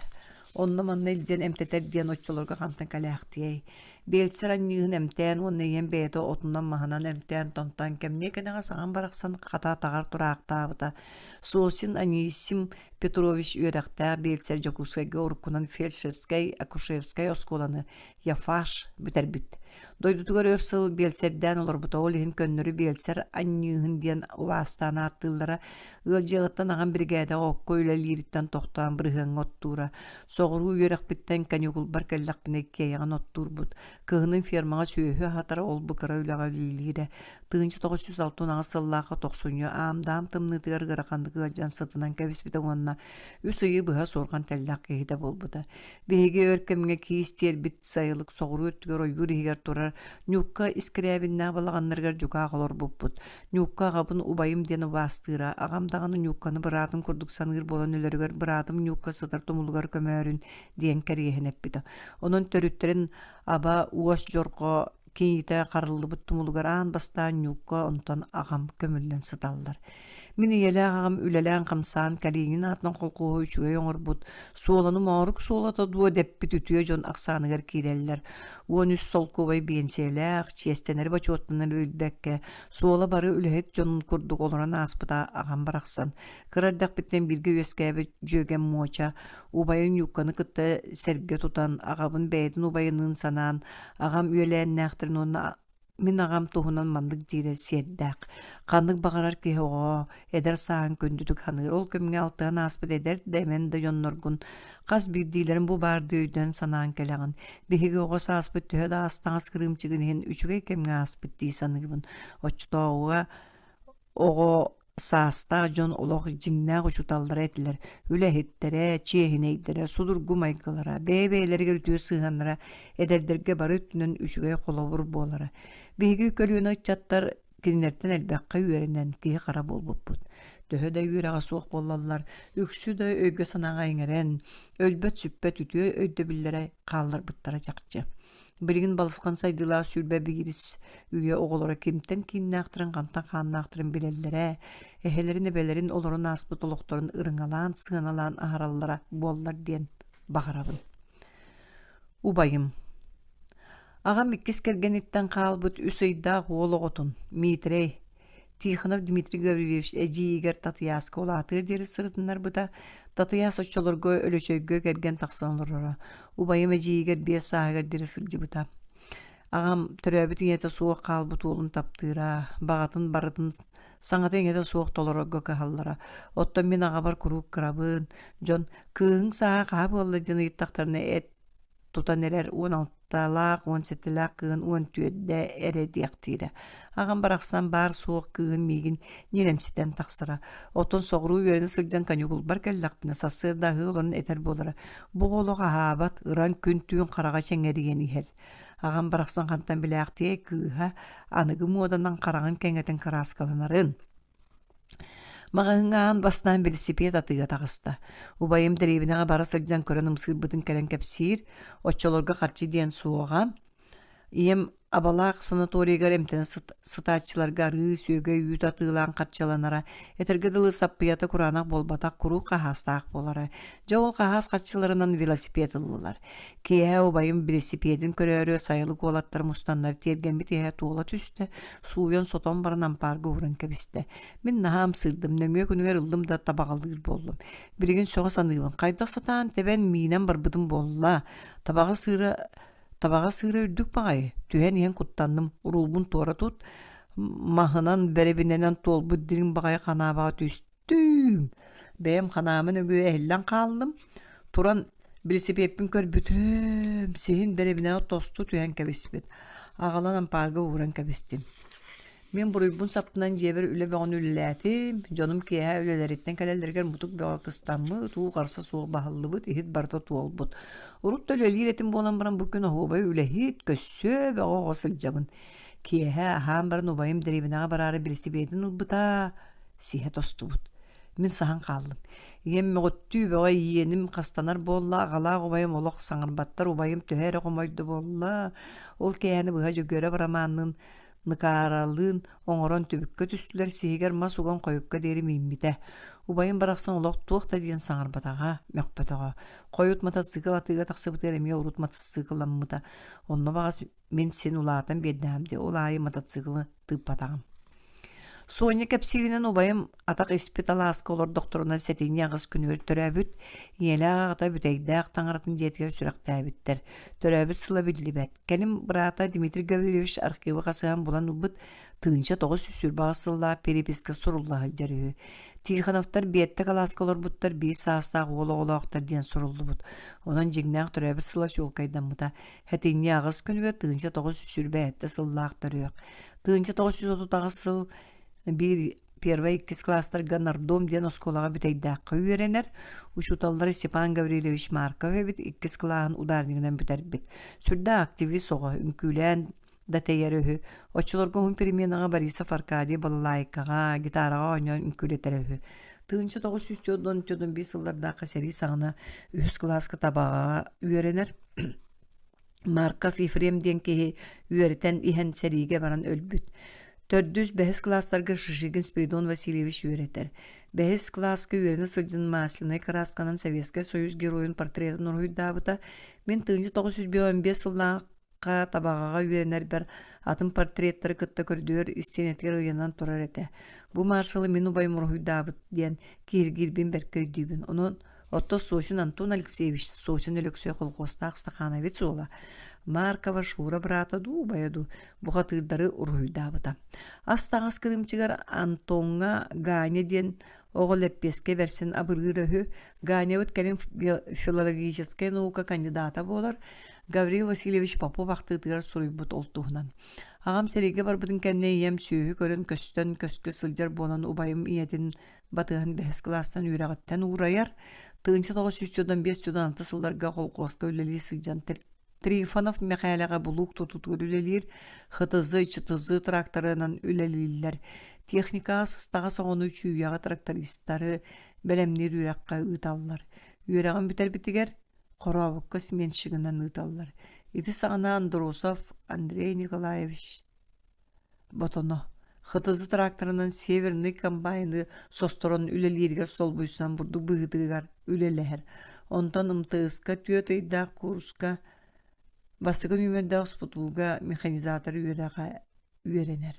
Онно-манна илдьэн эмтэтэр диэн оччолорго хантан кэлээхтиэй. Биэлсэр анньыыһын эмтээн уонна ийэм бэйэтэ отунан-маһынан эмтээн-томтоон кэмниэ кэнэҕэс аҕам барахсан хата атаҕар тураахтаабыта. Сосин Анисим Петрович үөрэхтээх биэлсэр Дьокуускайга уруккунан фельдшерскэй, акушерскай оскуоланы ЯФАШ бүтэрбит. Дойдутугар өр сыл биэлсэрдээн олорбута, ол иһин көннөрү биэлсэр анньыыһын диэн убаастаан ааттыыллара. Ыалдьыаҕыттан аҕам биригээдэҕэ окко үлэлиириттэн тохтоон бырыһыаҥҥа оттуура. Соҕуруу үөрэхпиттэн каникулбар кэллэхпинэ иккиэйэҕин оттуурбут. Кыһынын фермаҕа сүөһү аһатара, ол-бу кыра үлэҕэ үлэлиирэ. 1968 сыллаахха тохсунньу аам-даам тымныытыгар ыараханнык ыалдьан сытынан кэбиспитэ уонна үс ыйы быһа суорҕан тэллэх киһитэ буолбута. Биһиги өр кэмҥэ киис тиэрбит сайылык соҕуруу өттүгэр ойуур иһигэр турар Ньуукка искирээбиннээх балаҕаннарыгар дьукаах олорбуппут. Ньуукка аҕабын убайым диэн убаастыыра, аҕам даҕаны Ньуукканы быраатын курдук саныыр буолан өлөрүгэр быраатым Ньуукка сытар тумулугар көмөөрүн диэн кэриэһин эппитэ. Онон төрүттэрин аба уос дьорҕо кийиитэ харыллыбыт тумулугар аан бастаан Ньуукка, онтон аҕам көмүллэн сыталлар. Мин ийэлээх аҕам үлэлээн-хамсаан Калинин аатынан холкуоһу үчүгэй оҥорбут, суоланы моорук суолата дуо дэппит үтүө дьон ахсааныгар киирэллэр. 13 солкуобай биэнсийэлээх, чиэстэнэри-бочуоттанары билбэккэ, суола бары үлэһит дьонун курдук олорон ааспыта аҕам барахсан. Кыра эрдэхпиттэн бииргэ үөскээбит дьүөгэм Муоча, убайын Ньуукканы кытта сэргэ тутан, аҕабын бэйэтин убайыныын санаан, аҕам үөлээннээхтэрин уонна мин аҕам туһунан маннык диирэ сиэрдээх. Ханнык баҕарар киһи оҕо эдэр сааһын күндүтүк саныыр. Ол кэмҥэ алтыһан ааспыт эдэр да эмэн да дьонноргун хас биирдиилэрин бу баардыы өйдөөн санаан кэлэҕин. Биһиги оҕо сааспыт төһө да аас-таҥас кырыымчыгын иһин үчүгэй кэмҥэ ааспыт дии саныыбын. Оччотооҕуга Оҕо саастаах дьон олох дьиҥнээх учууталлара этилэр, үлэһиттэрэ, чиэһинэйдэрэ, судургу майгылара, бэйэ-бэйэлэригэр үтүө сыһыаннара эдэрдэргэ бары өттүнэн үчүгэй холобур буолара. Биһиги көлүөнэ ыччаттар кинилэртэн элбэххэ үөрэнэн киһи-хара буолбуппут. Төһө да үөрэҕэ суох буоллаллар, үксү да өйгө-санааҕа иҥэрэн, өлбөт-сүппэт үтүө өйдөбүллэрэ хаалларбыттара чахчы. Билигин балысхан сайдыылаах 21 үйэ оҕолоро кимтэн кииннээхтэрин, хантан хааннаахтарын билэллэрэ, эһэлэрин, эбэлэрин олорон ааспыт олохторун ырыҥалаан, сыаналаан аһараллара буоллар диэн баҕарабын. Убайым Аҕам иккис кэргэниттэн хаалбыт үс ыйдаах уол оҕотун, Миитэрэй, Тихонов Дмитрий Гаврильевич эдьиийигэр Татыйааска улаатыар диэри сырытыннарбыта. Татыйаас оччолорго Өлөчөйгө кэргэн тахсан олороро. Убайым эдьиийигэр биэс сааһыгар диэри сылдьыбыта. Аҕам төрөөбүт ийэтэ суох хаалбыт уолун таптыыра, баҕатын барытын саҥата-иҥэтэ суох толорорго кыһаллара. Оттон мин аҕабар куруук кырабын, дьон «Кыыһыҥ сааһа хаһа буолла?» диэн ыйыттахтарына эт тутан эрэр уон алталаах, уон сэттэлээх кыыһын уон түөрдэ эрэ диэхтиирэ. Аҕам барахсан баар-суох кыыһым миигин ньирэмситэн тахсара. Оттон соҕуруу үөрэнэ сылдьан каникулбар кэллэхпинэ сарсыарда аһыы олорон этэр буолара: «Бу оҕо олох аһаабат, ыран күн-түүн хараҕа чэҥэрийэн иһэр». Аҕам барахсан хантан билээхтиэй кыыһа аныгы муоданан хараҕын кэҥэтэн кырааскаланарын. Маҕаһыыҥҥа аан бастаан бэлисипиэт атыыга таҕыста. Убайым дэриэбинэҕэ бара сылдьан көрөн ымсыырбытын кэлэн кэпсиир, оччолорго харчы диэн суоҕа. Ийэм Абалаах санаторийыгар эмтэнэ сытааччыларга арыы, сүөгэй, үүт атыылаан харчыланара. Этэргэ дылы саппыйата кураанах буолбатах, куруук хаһаастаах буолара. Дьэ ол хаһаас харчыларынан велосипед ыллылар. Киэһэ убайым велосипедин көрөөрү сайылык уолаттар мустаннар тиэргэммит иһэ туола түстэ, сууйан-сотон баран ампаарга ууран кэбистэ. Мин наһаа ымсыырдым, нөҥүө күнүгэр ыллым да табаҕалыыр буоллум. Билигин сөҕө саныыбын, хайдах сатаан тэбэн миинэн барбытым буолла. Табаҕа сыыра Табаҕа сыыра үрдүк баҕайы, түһэн иһэн куттанным, уруулбун туора тут, маһынан бэрэбинэнэн туолбут дириҥ баҕайы ханаабаҕа түстүүм. Бэйэм ханаама нөҥүө эһиллэн хааллым. Туран билисипиэппин көрбүтүм, сиһин бэрэбинэҕэ тосту түһэн кэбиспит. Аҕалан ампаарга ууран кэбистим. Мин буруйбун саптынан дьиэбэр үлэ бөҕөнү үлэлээтим, дьонум киэһэ үлэлэриттэн кэлэллэригэр мутук бөҕө кыстаммыт, уу харса суох баһыллыбыт, иһит барыта туолбут. Урут да үлэлиир этим буолан баран бу күн оһуобай үлэһит, көссүө бөҕө оҕо сылдьабын. Киэһэ аһаан баран убайым дэриэбинэҕэ бараары билисипиэтин ылбыта, сиһэ тостубут. Мин саһан хааллым. Ийэм мөҕүттүү бөҕө иэним хастанар буолла, аҕалаах убайым олох саҥарбаттар, убайым төһө эрэ хомойдо буолла. Ол киэһэни быһа Дьөгүөрэ Романныын Ныкааралыын оҥорон түбүккэ түстүлэр, сиһигэр мас уган хойукка диэри мииммитэ. Убайым барахсан олох туох да диэн саҥарбатаҕа, мөхпөтөҕө. Хойут мотоцикл атыыга тахсыбытыгар эмиэ урут мотоцикламмыта. Онно баҕас мин син улаатан биэрдэҕим дии, ол аайы мотоциклы тыыппатаҕым. Соня кэпсииринэн убайым атах испит алааска олордохторуна сэтинньи аҕыс күнүгэр төрөөбүт, ийэлээх аҕата Бүтэйдээх таҥаратын дьиэтигэр сүрэхтээбиттэр. Төрөөбүт сыла биллибэт. Кэлин быраата Дмитрий Гаврильевич архивы хасыһан булан ылбыт 1928 сыллаах переписка сурулла сылдьар үһү. Тихоновтар Биэттэ кылааска олорбуттар биир саастаах уол оҕолоохтор диэн суруллубут. Онон дьиҥнээх төрөөбүт сыла чуолкайдаммыта. Сэтинньи аҕыс күнүгэр 1927 сыллаах төрүөх. 1938 сыл биир Первай иккис класстарга Нардом диэн оскуолаҕа Бүтэйдээххэ үөрэнэр. Учууталлара Степан Гаврильевич Марков эбит, иккис кылааһын ударнигынан бүтэрбит. Сүрдээх активист оҕо, үҥкүүлээн да тэйэр үһү. Оччолорго уһун переменаҕа Борисов Аркадий балалайкаҕа, гитараҕа оонньоон үҥкүүлэтэрэ үһү. 1944 сыллардаахха сэрии саҕана үһүс кылааска Табаҕаҕа үөрэнэр. Марков Ефрем диэн киһи үөрэтэн иһэн сэриигэ баран өлбүт. Төрдүс, бэһис кылаастарга Шишигин Спиридон Васильевич үөрэтэр. Бэһис кылааска үөрэнэ сылдьан маслянай кыраасканан Советскай Союз геройун портретын уруһуйдаабыта. Мин 1955 сыллаахха Табаҕаҕа үөрэнэрбэр атын портреттары кытта көрдүөр истиэнэтигэр ыйанан турар этэ. Бу маршалы мин убайым уруһуйдаабыт диэн киһиргиирбин бэркэ өйдүүбүн. Онон Оттон Сосин Антон Алексеевич, Сосин Өлөксөй колхуостаах стахановец уола, Маркова Шура быраата дуу, убайа дуу бухатыырдары уруһуйдаабыта. Ас-таҥас кырыымчыгар Антоҥҥа Ганя диэн оҕо лэппиэскэ бэрсэн абырыыр үһү. Ганябыт кэлин филологическай наука кандидата буолар. Гаврил Васильевич Попов ахтыытыгар суруйбут ол туһунан. Аҕам сэриигэ барбытын кэннэ ийэм сүөһү көрөн көстөн көскө сылдьар буолан убайым ийэтин батыһан бэһис кылаастан үөрэҕиттэн уурайар. 1995-96 сылларга колхуоска үлэлии сылдьан Трифонов Мэхээлэҕэ булуук тутутугар үлэлиир, ХТЗ, ЧТЗ тракторынан үлэлииллэр. Техникаҕа сыстаҕас оҕону Чүүйэҕэ трактористары бэлэмниир үөрэххэ ыыталлар. Үөрэҕин бүтэрбитигэр Хорообукка сменщигынан ыыталлар. Ити саҕана Андросов Андрей Николаевич Ботоно ХТЗ тракторынан Северный комбайны состорон үлэлииригэр солбуйсан бурдук быһыытыгар үлэлэһэр. Онтон МТС-ка түөрт ыйдаах курска бастакы нүөмэрдээх СПТУ-га механизатор үөрэҕэ үөрэнэр.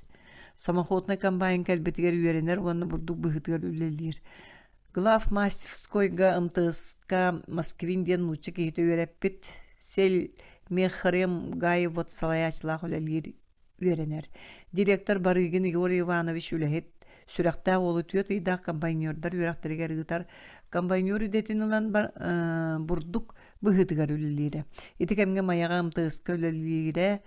Самоходнай комбайн кэлбитигэр үөрэнэр уонна бурдук быһыытыгар үлэлиир. Главмастерскойга МТС-ка Москвин диэн нуучча киһитэ үөрэппит Сель Мехрем Гаевод салайааччылаах үлэлиир үөрэнэр. Директор Барыгин Егор Иванович үлэһит, сүрэхтээх уолу түөрт ыйдаах комбайнердар үөрэхтэригэр ыытар. Комбайнер идэтин ылан бурдук быһыытыгар үлэлиирэ. Ити кэмҥэ Майаҕа МТС-ка үлэлиирэ.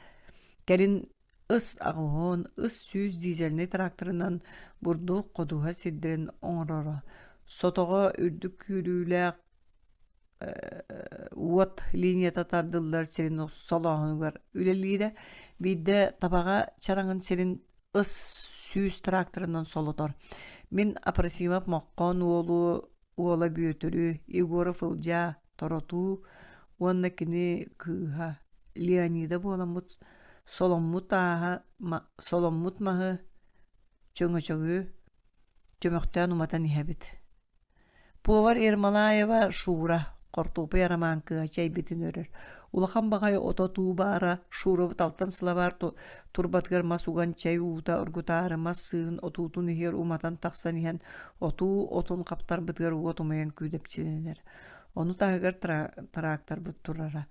Кэлин ыс аҕыһын, ыс сүүс дизельнэй тракторынан бурдук ходуһа сирдэрин оҥороро. Сотоҕо үрдүк күүрүүлээх уот линията тардыллар сирин солооһунугар үлэлиирэ. Биирдэ Табаҕа чараҥын сирин ыс сүүс тракторынан солотор. Мин Апросимов Моххоон уолу уола Бүөтүрү, Егоров Ылдьаа Торотуу уонна кини кыыһа Леонида буоламмыт. Соломмут ааһа соломмут маһы чөҥөчөгү чөмөхтөөн уматан иһэбит. Повар Ермолаева Шура хортуоппуй арамааҥкыга чэйбитин өрөр. Улахан баҕайы ото туу баара Шурабыт алтан сылабаар турбатыгар мас уган чэй уута оргутаары мас сыыһын отуутун иһигэр уматан тахсан иһэн отуу отун хаптарбытыгар уот умайан күүдэпчилэнэр. Ону таһыгар тракторбыт турара.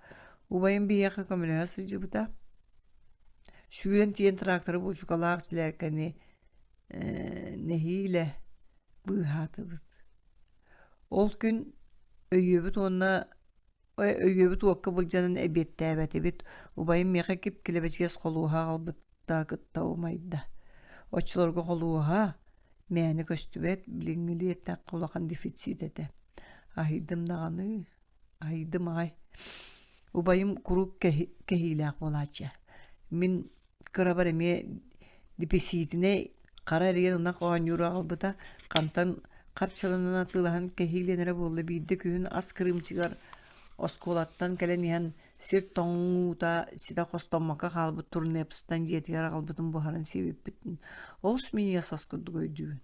Убайым биһиэхэ көмөлөһө сылдьыбыта. Сүүрэн тиийэн тракторы буочукалаах силээркэни нэһиилэ быыһаатыбыт. Ол күн өйүөбүт уонна өйүөбүт уокка былдьанан эбиэттээбэтибит. Убайым миэхэ кип-килэбэчигэс холуоһа аҕалбыта кытта умайда. Оччолорго холуоһа мээнэ көстүбэт, билиҥҥилии эттэххэ улахан дефицит этэ. Аһыйдым даҕаны, аһыйдым аҕай. Убайым куруук кэһиилээх буолааччы. Мин кырабар эмиэ дэписиитинэй хара эрийэн ынах оонньууру аҕалбыта, хантан харчыланан атыылаһан кэһиилэнэрэ буолла биирдэ күһүн ас кырыымчыгар оскуолаттан кэлэн иһэн сир тоҥуута ситэ хостоммокко хаалбыт турнепстан дьиэтигэр аҕалбытын буһаран сиэбиппитин олус минньигэс ас курдук өйдүүбүн.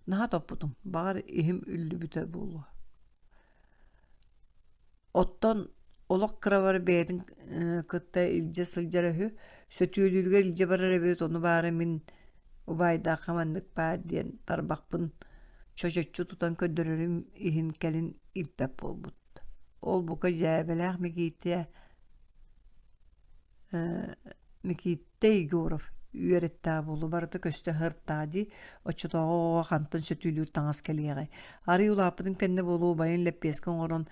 Наһаа топпутум, баҕар иһим үллүбүтэ буолуо. Оттон олох кырабар бэйэтин кытта илдьэ сылдьара үһү, сөтүөлүүрүгэр илдьэ барар эбит, ону баара мин убайдаахха маннык баар диэн тарбахпын чочоччу тутан көрдөрөрүм иһин кэлин илпэт буолбут. Ол бука дьээбэлээх Микиитэ Микииттэ Егоров үөрэттээх буолуо барыта көстө сыртаа дии, оччотооҕу оҕоҕо хантан сөтүөлүүр таҥас кэлиэҕэй. Арыый улааппытын кэннэ буолуо убайын лэппиэскэ оҥорон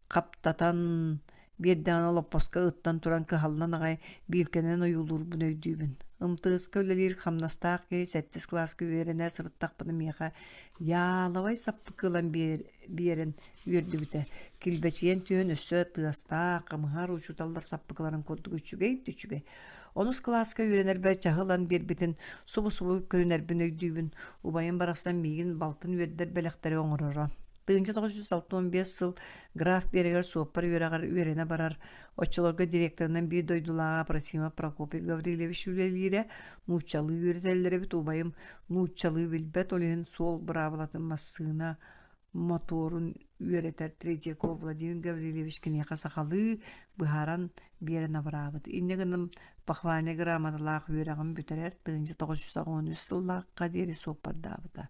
хаптатан биэрдэҕинэ олоппоско ыттан туран кыһаллан аҕай биилкэнэн ойуулуурбун өйдүүбүн. МТС-ка үлэлиир хамнастаах киһи сэттис кылааска үөрэнэ сырыттахпына миэхэ яалабай саппыкы ылан биэрэн үөрдүбүтэ. Килбэчийэн түһэн өссө тыастаах, хамыһаар учууталлар саппыкыларын курдук үчүгэй да үчүгэй. Онус кылааска үөрэнэрбэр чаһы ылан биэрбитин субу-субу көрүнэрбин өйдүүбүн. Убайым барахсан миигин балтын үөрдэр бэлэхтэри оҥороро. 1965 сыл граф биэрэгэр суоппар үөрэҕэр үөрэнэ барар. Оччолорго директорынан биир дойдулааҕа Просимов Прокопий Гаврильевич үлэлиирэ. Нууччалыы үөрэтэллэр эбит убайым нууччалыы билбэт, ол иһин суол быраабылатын массыына мотуорун үөрэтэр Третьяков Владимир Гаврильевич киниэхэ сахалыы быһааран биэрэн абыраабыт. Инньэ гынан похвальнай грамоталаах үөрэҕин бүтэрэр 1983 сыллаахха диэри суоппардаабыта.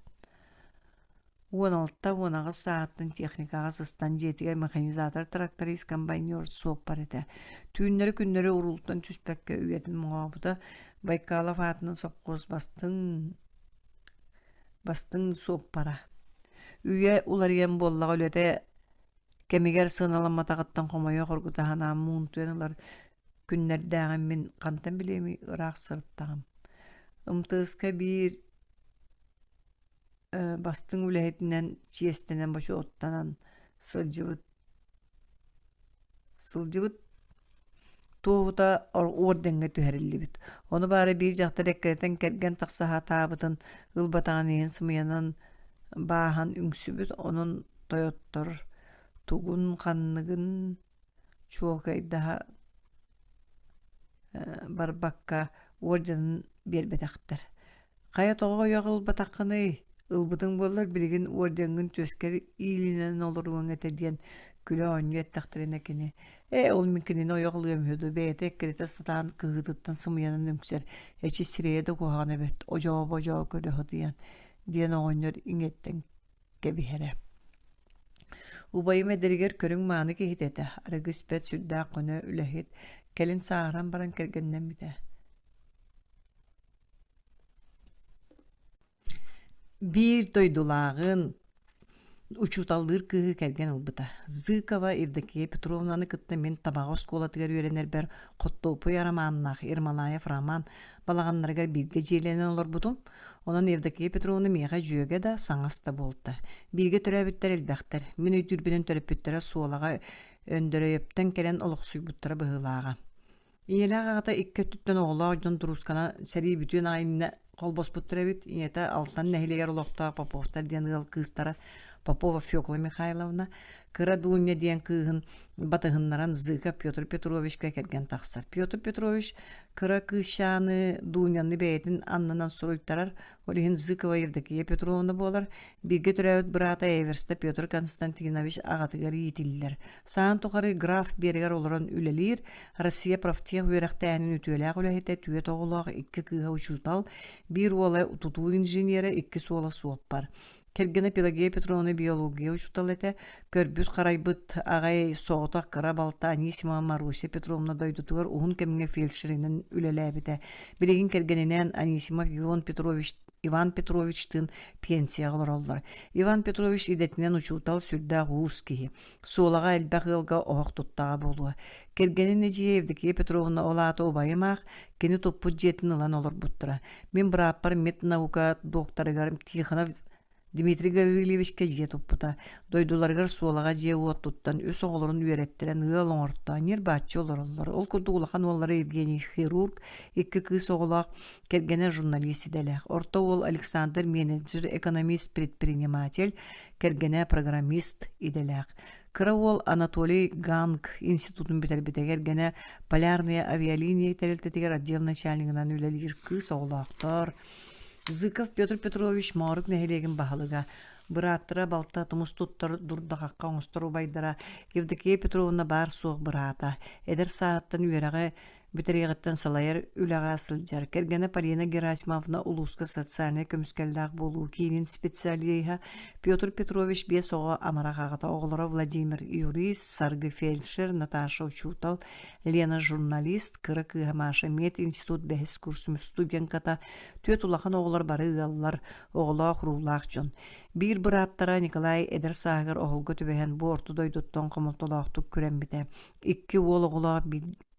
16-18 сааһыттан техникаҕа сыстан дьиэтигэр механизатор, тракторист, комбайнер, суоппар этэ. Түүннэри-күннэри уруултан түспэккэ үйэтин моҥообута. Байкалов аатынан сопхуос бастыҥ бастыҥ суоппара. Үйэ уларыйан буоллаҕа үлэтэ кэмигэр сыаналамматаҕыттан хомойо хоргута санаан муунтуйан ылар күннэрдээҕин мин хантан билиэмий ыраах сырыттаҕым. МТС-ка биир бастыҥ үлэһитинэн чиэстэнэн бочуоттанан сылдьыбыт сылдьыбыт туоһута ордеҥҥа түһэриллибит. Ону баара биир дьахтар эккирэтэн кэргэн тахса сатаабытын ылбатаҕын иһин сымыйанан бааһан үҥсүбүт, онон тойоттор тугун-ханныгын чуолкайдаһа барбакка уордьанын биэрбэтэхтэр. Хайа тоҕо ойох ылбатаххыный? Ылбытыҥ буоллар билигин уордьаҥҥын түөскэр иилинэн олоруоҥ этэ диэн күлэ-оонньуу эттэхтэринэ кини «Ээ, ол мин кинини ойох ылыам үһү дуо, бэйэтэ эккирэтэ сатаан кыһыытыттан сымыйанан үҥсэр, эчи сирэйэ да куһаҕан эбит, одьоо-бодьоо көрө сытыйан» диэн оҕонньор иҥиэттэн кэбиһэрэ. Убайым эдэригэр көрүҥ мааны киһитэ этэ, арыгы испэт, сүрдээх көнө үлэһит, кэлин сааһыран баран кэргэннэммитэ. Биир дойдулааҕын, учууталлыыр кыыһы кэргэн ылбыта. Зыкова Евдокия Петровнаны кытта мин Табаҕа оскуолатыгар үөрэнэрбэр Хоттооппуй арамааннаах Ермолаев Роман балаҕаннарыгар бииргэ дьиэлэнэн олорбутум. Онон Евдокия Петровна миэхэ дьүөгэ да, саҥас да буолта. Бииргэ төрөөбүттэр элбэхтэр. Мин өйдүүрбүнэн төрөппүттэрэ Суолаҕа Өндөрөйөптөн кэлэн олохсуйбуттара быһыылааҕа. Ийэлээх аҕата икки өттүттэн оҕолоох дьон дуруускана сэрии бүтүөн аҕай иннинэ холбоспуттар эбит. Ийэтэ Алтан нэһилиэгэр олохтоох Поповтар диэн ыал кыыстара. Попова Фекла Михайловна, кыра Дуня диэн кыыһын батыһыннаран Зыков Петр Петровичка кэргэн тахсар. Петр Петрович кыра кыысчааны Дуняны бэйэтин аннынан суруйтарар, ол иһин Зыкова Евдокия Петровна буолар. Бииргэ төрөөбүт быраата Эверста Петр Константинович аҕатыгар иитиллэр. Саан тухары граф биэрэгэр олорон үлэлиир, Россия профтех үөрэхтээһинин үтүөлээх үлэһитэ, түөрт оҕолоох, икки кыыһа учуутал, биир уола тутуу инженерэ, иккис уола суоппар. Кэргэнэ Пелагея Петровна биология учуутала этэ, көрбүт-харайбыт аҕай соҕотох кыра балта Анисимова Маруся Петровна дойдутугар уһун кэмҥэ фельдшеринэн үлэлээбитэ. Билигин кэргэнинээн Анисимов Иван Петрович Иван Петровичтыын пенсияҕа олороллор. Иван Петрович идэтинэн учуутал, сүрдээх уус киһи. Суолаҕа элбэх ыалга оһох туттаҕа буолуо. Кэргэнин эдьиийэ Евдокия Петровна ол аата убайым аах, кини туппут дьиэтин ылан олорбуттара. Мин бырааппар меднаука докторыгар Тихонов Дмитрий Гаврильевичка дьиэ туппута. Дойдуларыгар Суолаҕа дьиэ-уот туттан, үс оҕолорун үөрэттэрэн ыал оҥортоон, ньир-бааччы олороллор. Ол курдук улахан уоллара Евгений хирург, икки кыыс оҕолоох, кэргэнэ журналист идэлээх. Орто уол Александр менеджер, экономист, предприниматель, кэргэнэ программист идэлээх. Кыра уол Анатолий Ганг институтун бүтэрбитэ, кэргэнэ Полярные авиалинии тэрилтэтигэр отдел начальнигынан үлэлиир кыыс оҕолоохтор. Зыков Петр Петрович Моорук нэһилиэгин баһылыга, бырааттара балта тумус туттар дурдахахха оҥостор убайдара Евдокия Петровна баар-суох быраата, эдэр сааһыттан үөрэҕи бүтэриэҕиттэн салайар үлэҕэ сылдьар. Кэргэнэ Полина Герасимовна улууска социальнай көмүскэллээх буолуу киинин специалиһа Петр Петрович биэс оҕо амарах аҕата оҕолоро Владимир юрист, Саргы фельдшер, Наташа учуутал, Лена журналист, кыра кыыһа Маша мединститут бэһис курсум студентката, түөрт улахан оҕолор бары ыаллар, оҕолоох-уруулаах дьон. Биир бырааттара Николай эдэр сааһыгар оһолго түбэһэн бу орто дойдуттан хомолтолоохтук күрэммитэ. Икки уол оҕолоох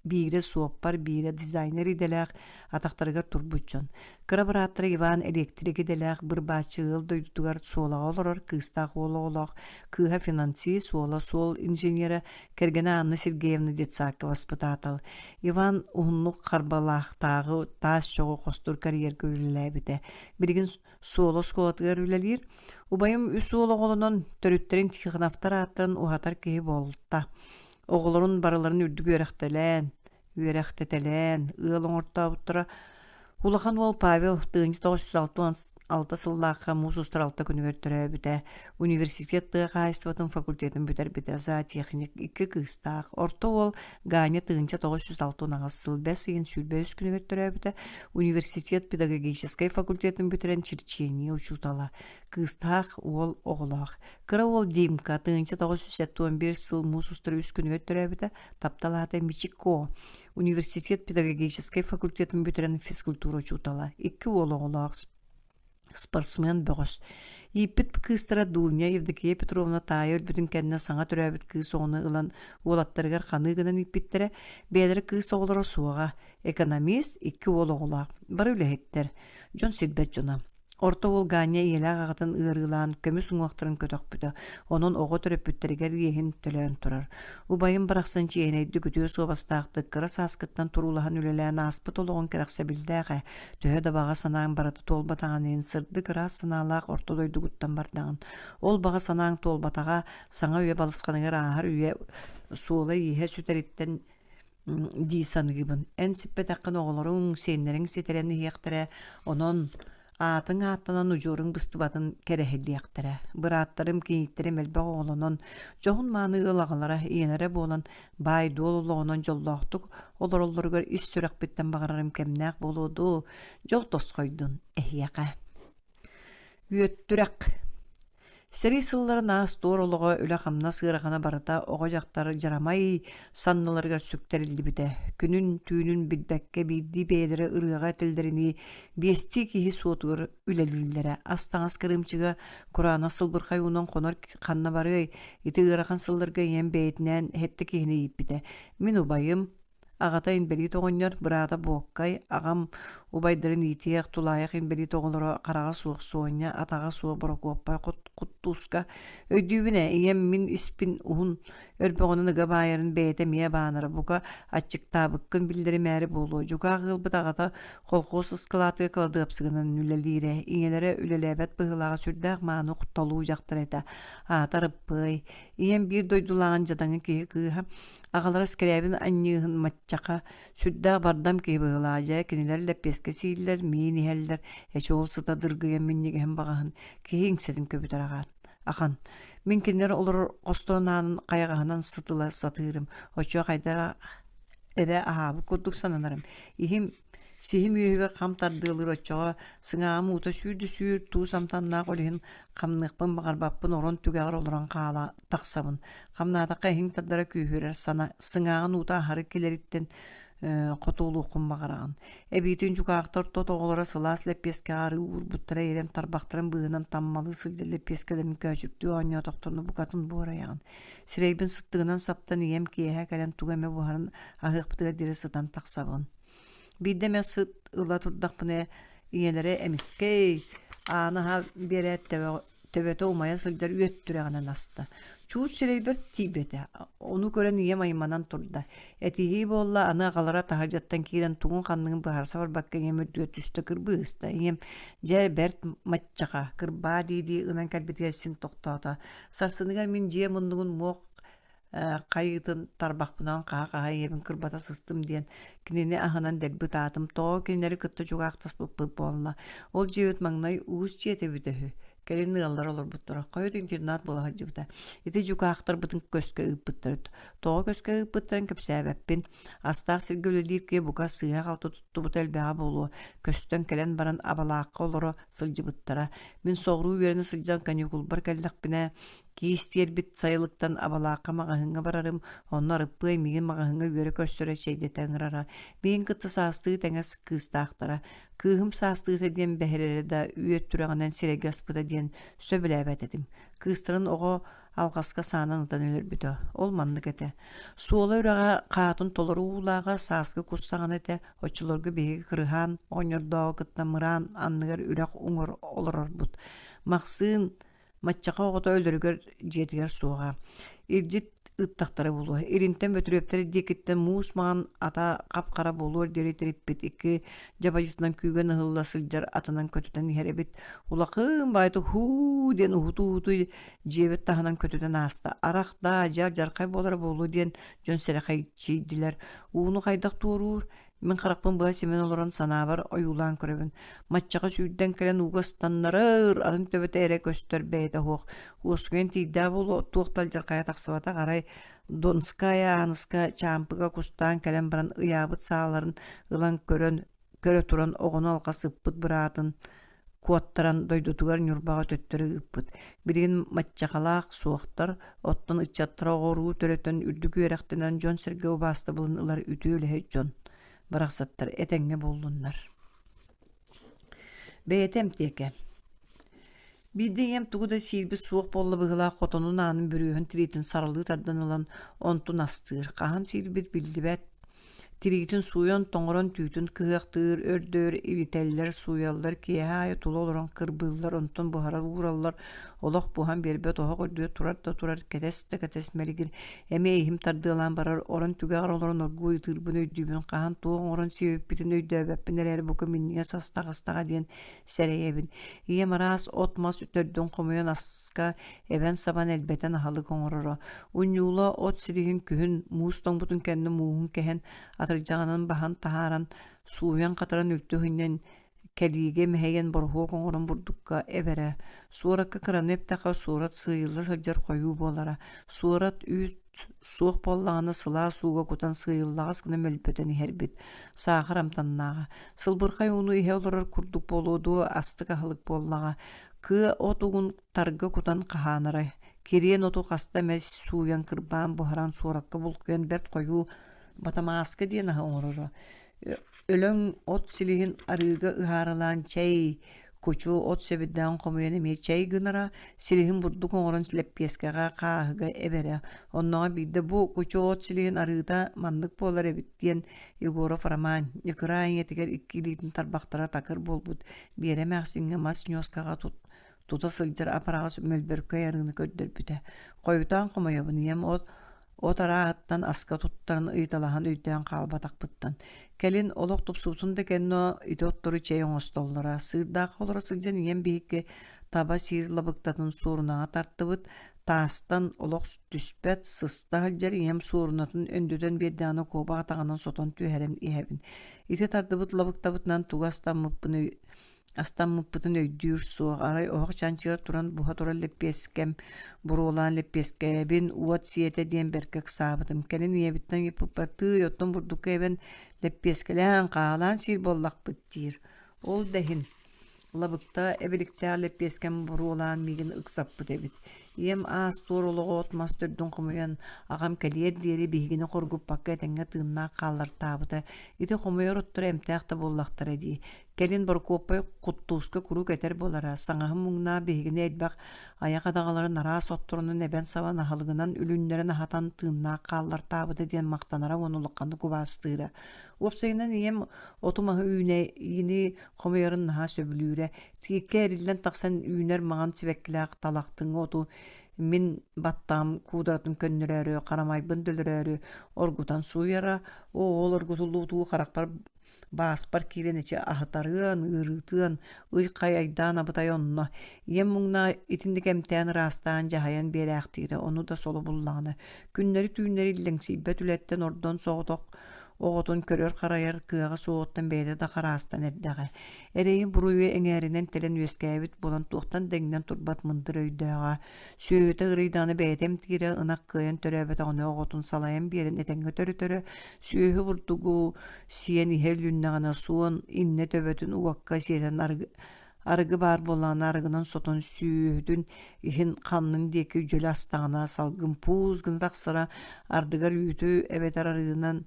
биирэ суоппар, биирэ дизайнер идэлээх, атахтарыгар турбут дьон. Кыра бырааттара Иван электрик идэлээх, бырбааччы ыал дойдутугар Суолаҕа олорор кыыстаах уол оҕолоох, кыыһа финансист, уола суол инженерэ, кэргэнэ Анна Сергеевна детсадка баспытаатал. Иван уһуннук Харбалаахтааҕы таас чоҕу хостуур карьерга үлэлээбитэ. Билигин Суола оскуолатыгар үлэлиир. Убайым үс уол оҕолонон, төрүттэрин Тихоновтар ааттарын уһатар киһи буолта. Оҕолорун барыларын үрдүк үөрэхтэлээн, үөрэхтэтэлээн, ыал оҥортообуттара. Улахан уол Павел 1966 сыллаахха муус устар алта күнүгэр төрөөбүтэ. Университет тыа хаһаайыстыбатын факультетын бүтэрбитэ, зоотехник, икки кыыстаах. Орто уол Ганя 1968 сыл бэс ыйын 23 күнүгэр төрөөбүтэ. Университет педагогическай факультетын бүтэрэн черчение учуутала. Кыыстаах уол оҕолоох. Кыра уол Димка 1971 сыл муус устар үс күнүгэр төрөөбүтэ, таптал аата Мичико. Университет педагогическай факультетын бүтэрэн физкультура учуутала. Икки уол оҕолоох спортсмен бөҕөс. Ииппит кыыстара Дуня Евдокия Петровна таайа өлбүтүн кэннэ саҥа төрөөбүт кыыс оҕону ылан уолаттарыгар ханыы гынан ииппиттэрэ. Бэйэлэрэ кыыс оҕолоро суоҕа. Экономист, икки уол оҕолоох. Бары үлэһиттэр. Дьон сирбэт дьоно. Орто уол Ганя ийэлээх аҕатын ыарыылаан көмүс уҥуохтарын көтөхпүтэ, онон оҕо төрөппүттэригэр иэһин төлөөн турар. Убайым барахсан чиэһинэйдик үтүө суобастаахтык кыра сааскыттан туруулаһан үлэлээн ааспыт олоҕун кэрэхсэбиллээх ээ, төһө да баҕа санааҥ барыта туолбатаҕын иһин сырдык ыраас санаалаах орто дойдугуттан бардаҕын. Ол баҕа санааҥ туолбатаҕа саҥа үйэ балысханыгар ааһар үйэ суола-ииһэ сүтэриттэн дии саныыбын. Эн сиппэтэххин оҕолоруҥ, сиэннэриҥ ситэрэн иһиэхтэрэ, онон аатыҥ ааттанан удьуоруҥ быстыбатын кэрэһилиэхтэрэ. Бырааттарым, кийииттэрим элбэх оҕолонон, дьоһун-мааны ыал аҕалара, ийэлэрэ буолан, баай-дуол олоҕунан дьоллоохтук олороллоругар ис сүрэхпиттэн баҕарарым кэмнээх буолуо дуу, дьол тосхойдун эһиэхэ. Үөттүрэх Сэрии сылларын аас-туор олоҕо, үлэ-хамнас ыарахана барыта оҕо-дьахтар дьарамай санныларыгар сүктэриллибитэ. Күнүн-түүнүн билбэккэ биирдии бэйэлэрэ ырыаҕа этэллэринии биэстии киһи суотугар үлэлииллэрэ. Ас-таҥас кырыымчыга, кураанах сылбырхай уунан хонор ханна барыай, ити ыарахан сылларга ийэм бэйэтинээн сэттэ киһини ииппитэ. Мин убайым, Аҕата инбэлиит оҕонньор, быраата Буоккай, аҕам убайдарын иитиэх, тулаайах инбэлиит оҕолоро хараҕа суох Суонньа, атаҕа суох Борокуоппай. тууска. Өйдүүбүн ээ, ийэм мин испин уһун өрбөҕүнэн ыга баайарын бэйэтэ эмиэ баанара, бука, аччыктаабыккын биллэримээри буолуо. Дьукаах ыалбыт аҕата колхуос ыскылаатыгар кыладыапсыгынан үлэлиирэ. Ийэлэрэ үлэлээбэт быһыылааҕа сүрдээх мааны толуу дьахтар этэ. Аата Арыппыай. Ийэм биир дойдулааҕын дьадаҥы киһи кыыһа. Аҕалара Скрябин анньыыһын маччаха Сүрдээх бардам киһи быһыылаах дьэ, кинилэр лэппиэскэ сииллэр, миин иһэллэр, эчи ол сыта дыргыйан минньигэһин баҕаһын киһи иҥсэтин көбүтэр аҕаан ахан. Мин кинилэр олорор хосторун аанын хайаҕаһынан сытыла сатыырым, оччо хайдах эрэ аһаабыт курдук сананарым. Иһим сиһим үөһүгэр хам тардыалыыр оччоҕо сыҥааҕым уута сүүрдэ сүүр, туус амтаннаах ол иһин хамныахпын баҕарбаппын орон түгэҕэр олорон хаала тахсабын. Хамнаатахха иһиҥ тардара күүһүрэр, сана сыҥааҕын уута аһары кэлэриттэн хотуолуоххун баҕараҕын. Эбиитин дьукаахтар тот оҕолоро сылаас лэппиэскэҕэ арыы уурбуттара ирэн тарбахтарын быыһынан таммалыы сылдьар лэппиэскэлэрин көөчүктүү оонньоотохторуна букатын буорайаҕын. Сирэйбин сыттыгынан саптан ийэм киэһэ кэлэн тугу эмэ буһаран аһыахпытыгар диэри сытан тахсабын. Биирдэ эмэ сыт ыла турдахпына ийэлэрэ эмискэ ааны аһа биэрээт төбөтө умайа сылдьар үөттүрэҕинэн аста. Чуус сирэйбэр тиийбэтэ. Ону көрөн ийэм айманан турда. Этиһии буолла, аны аҕалара таһырдьаттан киирэн тугун-ханныгын быһаарса барбакка ийэм үрдүгэр түстэ кырбыы ыста. Ийэм дьэ бэрт маччаха, кырбаа дии-дии ынан кэлбитигэр син тохтоото. Сарсыныгар мин дьиэ муннугун муох хайыытын тарбахпынан хаһа-хаһа ийэбин кырбата сыстым диэн кинини аһынан дэлби ытаатым. Тоҕо кинилэри кытта дьукаахтаспыппыт буолла. Ол дьиэбит маҥнай уус дьиэтэ эбитэ үһү. Кэлин ыаллар олорбуттара. Хойут интернат буола сылдьыбыта. Ити дьукаахтарбытын көскө ыыппыттар. Тоҕо көскө ыыппыттарын кэпсээбэппин. Астаах сиргэ үлэлиир киһи бука сыыһа-халты туттубута элбэҕэ буолуо. Көстөн кэлэн баран Абалаахха олоро сылдьыбыттара. Мин соҕуруу үөрэнэ сылдьан каникулбар кэллэхпинэ Киис тиэрбит сайылыктан Абалаахха маҕаһыыҥҥа барарым, онно Арыппыай миигин маҕаһыыҥҥа үөрэ көрсөрө, чэйдэтэ ыҥырара. Миигин кытта саастыы тэҥэс кыыстаахтара. Кыыһым саастыыта диэн бэһирэрэ да, үөт түрэҕинэн сирэйгэ аспыта диэн сөбүлээбэт этим. Кыыстарын оҕо алҕаска саанан ытан өлөрбүтэ. Ол маннык этэ. Суола үрэҕэ хаатын толору уулааҕа, сааскы кус саҕана этэ. Оччолорго биһиги кырыһаан оҕонньордооҕу кытта мыраан анныгар үрэх уҥуор олорорбут. Махсыын Маччаха оҕото өлөрүгэр дьиэтигэр суоҕа. Илдьит ыыттахтара буолуо. Илинтэн Бөтүрүөптэр диэкиттэн муус маҥан ата хап-хара буолуор диэри тириппит икки дьабадьытынан күүгэн ыһылла сылдьар атынан көтүтэн иһэр эбит. Улахыын баайытык һуу диэн уһутуу-уһутуу дьиэбит таһынан көтүтэн ааста. Арах даа, дьэ алдьархай буолара буолуо диэн дьон сэрэхэйчийдилэр. Ууну хайдах туоруур, Мин харахпын быһа симэн олорон санаабар ойуулаан көрөбүн. Маччаҕа сүүрдэн кэлэн ууга ыстаннарар, атын төбөтө эрэ көстөр бэйэтэ суох. Уоскуйан тиийдээх буолуо, туох да алдьархайа тахсыбатах, арай Донская Ааныска чаампыга кустаан кэлэн баран ыйаабыт сааларын ылан көрөн көрө туран оҕону алҕас ыппыт быраатын куоттаран дойдутугар Ньурбаҕа төттөрү ыыппыт. Билигин маччахалаах суохтар, оттон ыччаттара оҕо-уруу төрөтөн үрдүк үөрэхтэнэн дьон-сэргэ убаастабылын ылар үтүө үлэһит дьон барахсаттар этэҥҥэ буоллуннар. Бэйэтэ эмтиэкэ. Биирдэ ийэм тугу да сиирбит суох буолла быһыылаах хотонун аанын бүрүөһүн тириитин саралыы тардан ылан онтун астыыр. Хаһан сиирбит биллибэт. Тириитин сууйан, тоҥорон түүтүн кыһыахтыыр, өрдөөр, илитэллэр, сууйаллар, киэһэ аайы тула олорон кырбыыллар, онтон буһара уураллар, олох буһан биэрбэт оһох үрдүгэр турар да турар, кэтэс да кэтэс мэлигир, эмиэ иһим тардыалаан барар, орон түгэҕэр олорон оргууй ытыырбын өйдүүбүн, хаһан туох оҥорон сиэбиппитин өйдөөбөппүн эрээри бука минньигэс ас таҕыстаҕа диэн сэрэйэбин. Ийэм араас от-мас төрдүн хомуйан аска эбэн-сабан элбэтэн аһылык оҥороро. Унньуула от силиһин күһүн муус тоҥмутун кэннэ мууһун кэһэн, атырдьаҕынан баһан таһааран, сууйан-хатаран үлтү ыһынньан кэлиигэ мэһэйэн бороһуок оҥорон бурдукка эбэрэ. Суоракка кыраны эптэххэ суорат сыыйылла сылдьар хойуу буолара. Суорат үүт суох буоллаҕына сылаас ууга кутан сыыйыллаҕас гына мөлбөтөн иһэрбит. Саахар амтаннааҕа. Сылбырхай ууну иһэ олорор курдук буолуо дуо, астык аһылык буоллаҕа. Кыа от угун тарга кутан хаһаанара. Кириэн оту хаста эмэ сууйан кырбаан буһаран суоракка булкуйан бэрт хойуу батамааска диэн аһы оҥороро. Өлөҥ от силиһин арыыга ыһаарылаан чэй, кучу от сэбирдэҕин хомуйан эмиэ чэй гынара, силиһин бурдук оҥорон лэппиэскэҕэ, хааһыга эбэрэ. Оннооҕо биирдэ бу кучу от силиһин арыыта маннык буолар эбит диэн Егоров Роман ньыкыраа ийэтигэр икки илиитин тарбахтара такыр буолбут Биэрэ эмээхсиҥҥэ мас ньуоскаҕа тут. Тута сылдьар ап-араҕас мөлбөркөй арыыны көрдөрбүтэ. Хойутаан хомойобун ийэм от от арааһыттан аска туттаран ыйыталаһан өйдөөн хаалбатахпыттан. Кэлин олох тупсубутун да кэннэ ити оттору чэй оҥостоллоро. Сыырдаахха олоро сылдьан ийэм биһикки таба сиир лабыктатын суорунаҕа тартыбыт, таастан олох түспэт, сыста сылдьар ийэм суорунатын өндөтөн биэрдэҕинэ куобах атаҕынан сотон түһэрэн иһэбин. Ити тардыбыт лабыктабытынан тугу астаммыппын астаммыппытын өйдүүр суох, арай оһох чанчыгар туран буһа турар лэппиэскэм, буруолаан лэппиэскэбин уот сиэтэ диэн бэркэ ыксаабытым. Кэлин ийэбиттэн ыйыппыппар тыый, оттон бурдукка эбэн лэппиэскэлээн, хаалаан сиир буоллахпыт диир. Ол да иһин лабыкта эбиликтээх лэппиэскэм буруолаан миигин ыксаппыт эбит. Ийэм аас-туор олоҕу от-мас төрдүн хомуйан, аҕам кэлиэр диэри биһигини хоргуппакка этэҥҥэ тыыннаах хааллартаабыта. Ити хомуйар отторо эмтээх да буоллахтара дии. Кэлин Борокуоппай куттууска куруук этэр буолара, саҥаһым муҥнаах биһигини элбэх айах адаҕаларын араас отторунан эбэн-сабан аһылыгынан үлүннэрэн аһатан тыыннаах хааллартаабыта диэн махтанара уонна улаханнык убаастыыра. Уопсайынан ийэм оту-маһы үүнэйини хомуйарын наһаа сөбүлүүрэ. Тииккэ эриллэн тахсан үүнэр маҥан сибэккилээх талахтыҥы оту мин баттаҕым куударатын көннөрөөрү, харамайбын дөлөрөөрү оргутан сууйара. Оо, ол оргутуллубут уу харахпар Бааспар киирэн эчи аһатарыан, ыарыытыан, ый-хай айдаан абытай онно. Ийэм муҥнаах итинник эмтээн ыраастаан дьаһайан биэрээхтиирэ, ону да соло буллаҕына. Күннэри-түүннэри иллэҥсийбэт үлэттэн ордон соҕотох оҕотун көрөр-харайар кыаҕа суоҕуттан бэйэтэ да хараастан эрдэҕэ. Эрэйи-буруйу эҥээринэн тэлэн үөскээбит буолан туохтан да иҥнэн турбат мындыр өйдөөҕө. Сүөһүтэ ыарыйдаҕына бэйэтэ эмтиирэ, ынах кыайан төрөөбөтөҕүнэ оҕотун салайан биэрэн этэҥҥэ төрөтөрө, сүөһү бурдугу сиэн иһэ үлүннэҕинэ суон иннэ төбөтүн уокка сиэтэн арыгы, арыгы баар буоллаҕына арыгынан сотон сүөһүтүн иһин ханнын диэки дьөлө астаҕына салгын пуус гына тахсара ардыгар үүтү эбэтэр арыынан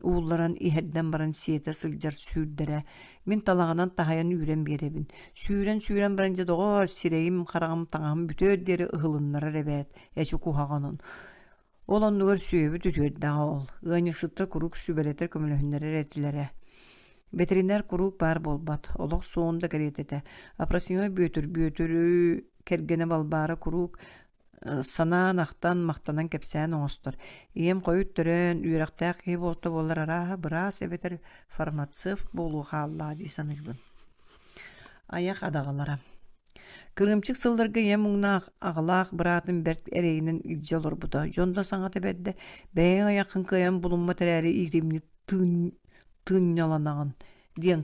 уулларан иһэрдэн баран сиэтэ сылдьар сүүрдэрэ мин талаҕынан таһайан үүрэн биэрэбин сүүрэн-сүүрэн баран дьэ доҕоор сирэйим хараҕым таҥаһым бүтүөр диэри ыһылыннарар эбээт эчи куһаҕанын Ол оннугар сүөһүбүт үтүөрдэҕэ ол, ыанньыксыттар куруук сүбэлэтэр көмөлөһүннэрэр этилэрэ. Бэтэринээр куруук баар буолбат, олох суоҕун да кэриэтэ этэ. Апросимов Бүөтүр Бүөтүрү кэргэнэ Балбаара куруук санаан, ахтан, махтанан кэпсээн оҥостор. Ийэм хойут төрөөн, үөрэхтээх киһи буолта буоллар арааһа быраас эбэтэр фармацевт буолуо хааллаҕа дии саныыбын. Айах адаҕалара Кырыымчык сылларга ийэм муҥнаах аҕалаах быраатын бэрт эрэйинэн илдьэ олорбута. Дьон да саҥата бэрдэ, бэйэҥ айаххын кыайан булуммат эрээри иитимньи тыынньаланаҕын диэн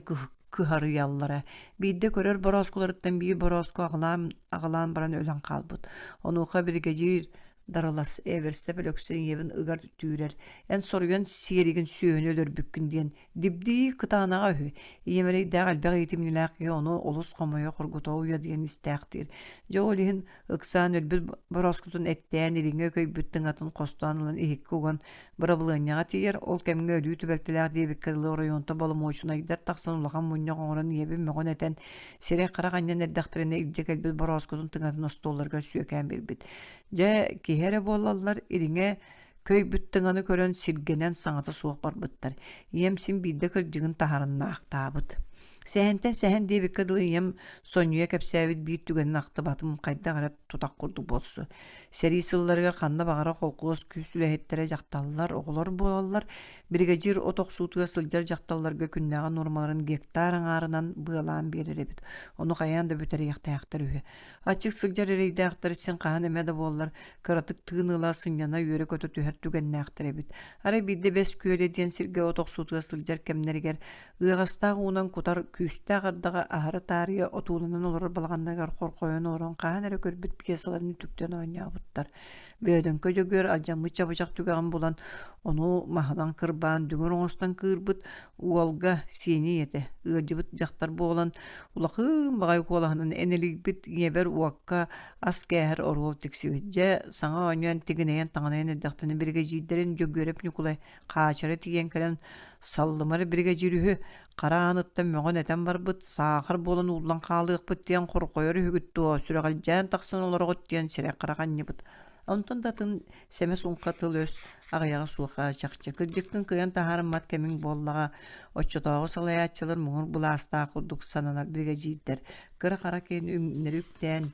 кыһарыйаллара. Биирдэ көрөр борооскуларыттан биир борооску аҕалаан, аҕалаан баран өлөн хаалбыт. Онуоха биригэдьиир Дарылас Эверстэ Өлөксөй ийэбин ыгар түүрэр, эн соруйан сиэригин сүөһүнү өлөрбүккүн диэн Дибдии кытаанаҕа үһү, ийэм эрэйдээх элбэх иитимньилээх киһи ону олус хомойо хоргута уйадыйан истээхтиир. Дьэ ол иһин ыксаан өлбүт борооскутун эттээн, илиҥҥэ көйбүт тыҥатын хостоон ылан иһиккэ уган бырабылыанньаҕа тиийэр. Ол кэмҥэ өлүү түбэлтэлээх диэбиккэ дылы оройуонтан боломуочунайдар тахсан улахан мунньах оҥорон ийэбин мөҕөн-этэн, сирэй-харах анньан эрдэхтэринэ илдьэ кэлбит борооскутун тыҥатын остуолларыгар сүөкээн биэрбит. Дьэ, киһи эрэ буоллаллар, ириҥэ Көйбүт тыҥаны көрөн сиргэнэн саҥата суох барбыттар. Ийэм син биирдэ кырдьыгын таһарыннаахтаабыт. Сэһэнтэн сэһэн диэбиккэ дылы ийэм сонньуйа кэпсээбит биир түгэнин ахтыбатым хайдах эрэ тутах курдук буолсу. Сэрии сылларыгар ханна баҕарар холкуос күүс үлэһиттэрэ дьахталлар, оҕолор буолаллар. Биригэдьиир от охсуутугар сылдьар дьахталларга күннээҕи нуормаларын гектар аҥаарынан быалаан биэрэр эбит. Ону хайаан да бүтэриэхтээхтэр үһү. Аччык сылдьар эрэйдээхтэр син хаһан эмэ да буоллар кыратык тыын ыла, сынньана үөрэ-көтө түһэр түгэннээхтэр эбит. Арай биирдэ Бэс Күөлэ диэн сиргэ от охсуутугар сылдьар кэмнэригэр ыаҕастаах уунан кутар күүстээх ардаҕы аһара таарыйа отууланан олорор балаҕаннарыгар хорхойон олорон хаһан эрэ көрбүт пьесаларын үтүктэн оонньообуттар. Бөөдөҥкө Дьөгүөр алдьаммыт чабычах түгэҕин булан, ону маһынан кырбаан дүҥүр оҥостон кыырбыт уолга сиэни ийэтэ ыалдьыбыт дьахтар буолан улахыын баҕайы куолаһынан энэлийбит ийэбэр уокка ас кээһэр оруол тиксибит. Дьэ, саҥа оонньоон тигинэйэн-таҥынайан эрдэхтэринэ биригэдьиирдэрин Дьөгүөрэп Ньукулай хаачара тиийэн кэлэн саллымар биригэдьиир үһү, хара ааныттан мөҕөн-этэн барбыт, саахар буолан ууллан хаалыахпыт диэн хорҕойор үһүгүт дуо, сүрэҕэлдьээн тахсан олороҕут диэн сирэй-харах анньыбыт. Онтон да атын сэмэ-суҥха тыл-өс аҕыйаҕа суоха чахчы. Кырдьыктын кыайан таһаарыммат кэмиҥ буоллаҕа. Оччотооҕу салайааччылар муҥур былаастаах курдук сананар биригэдьиирдэр кыра-хара киһини үҥнэри үктээн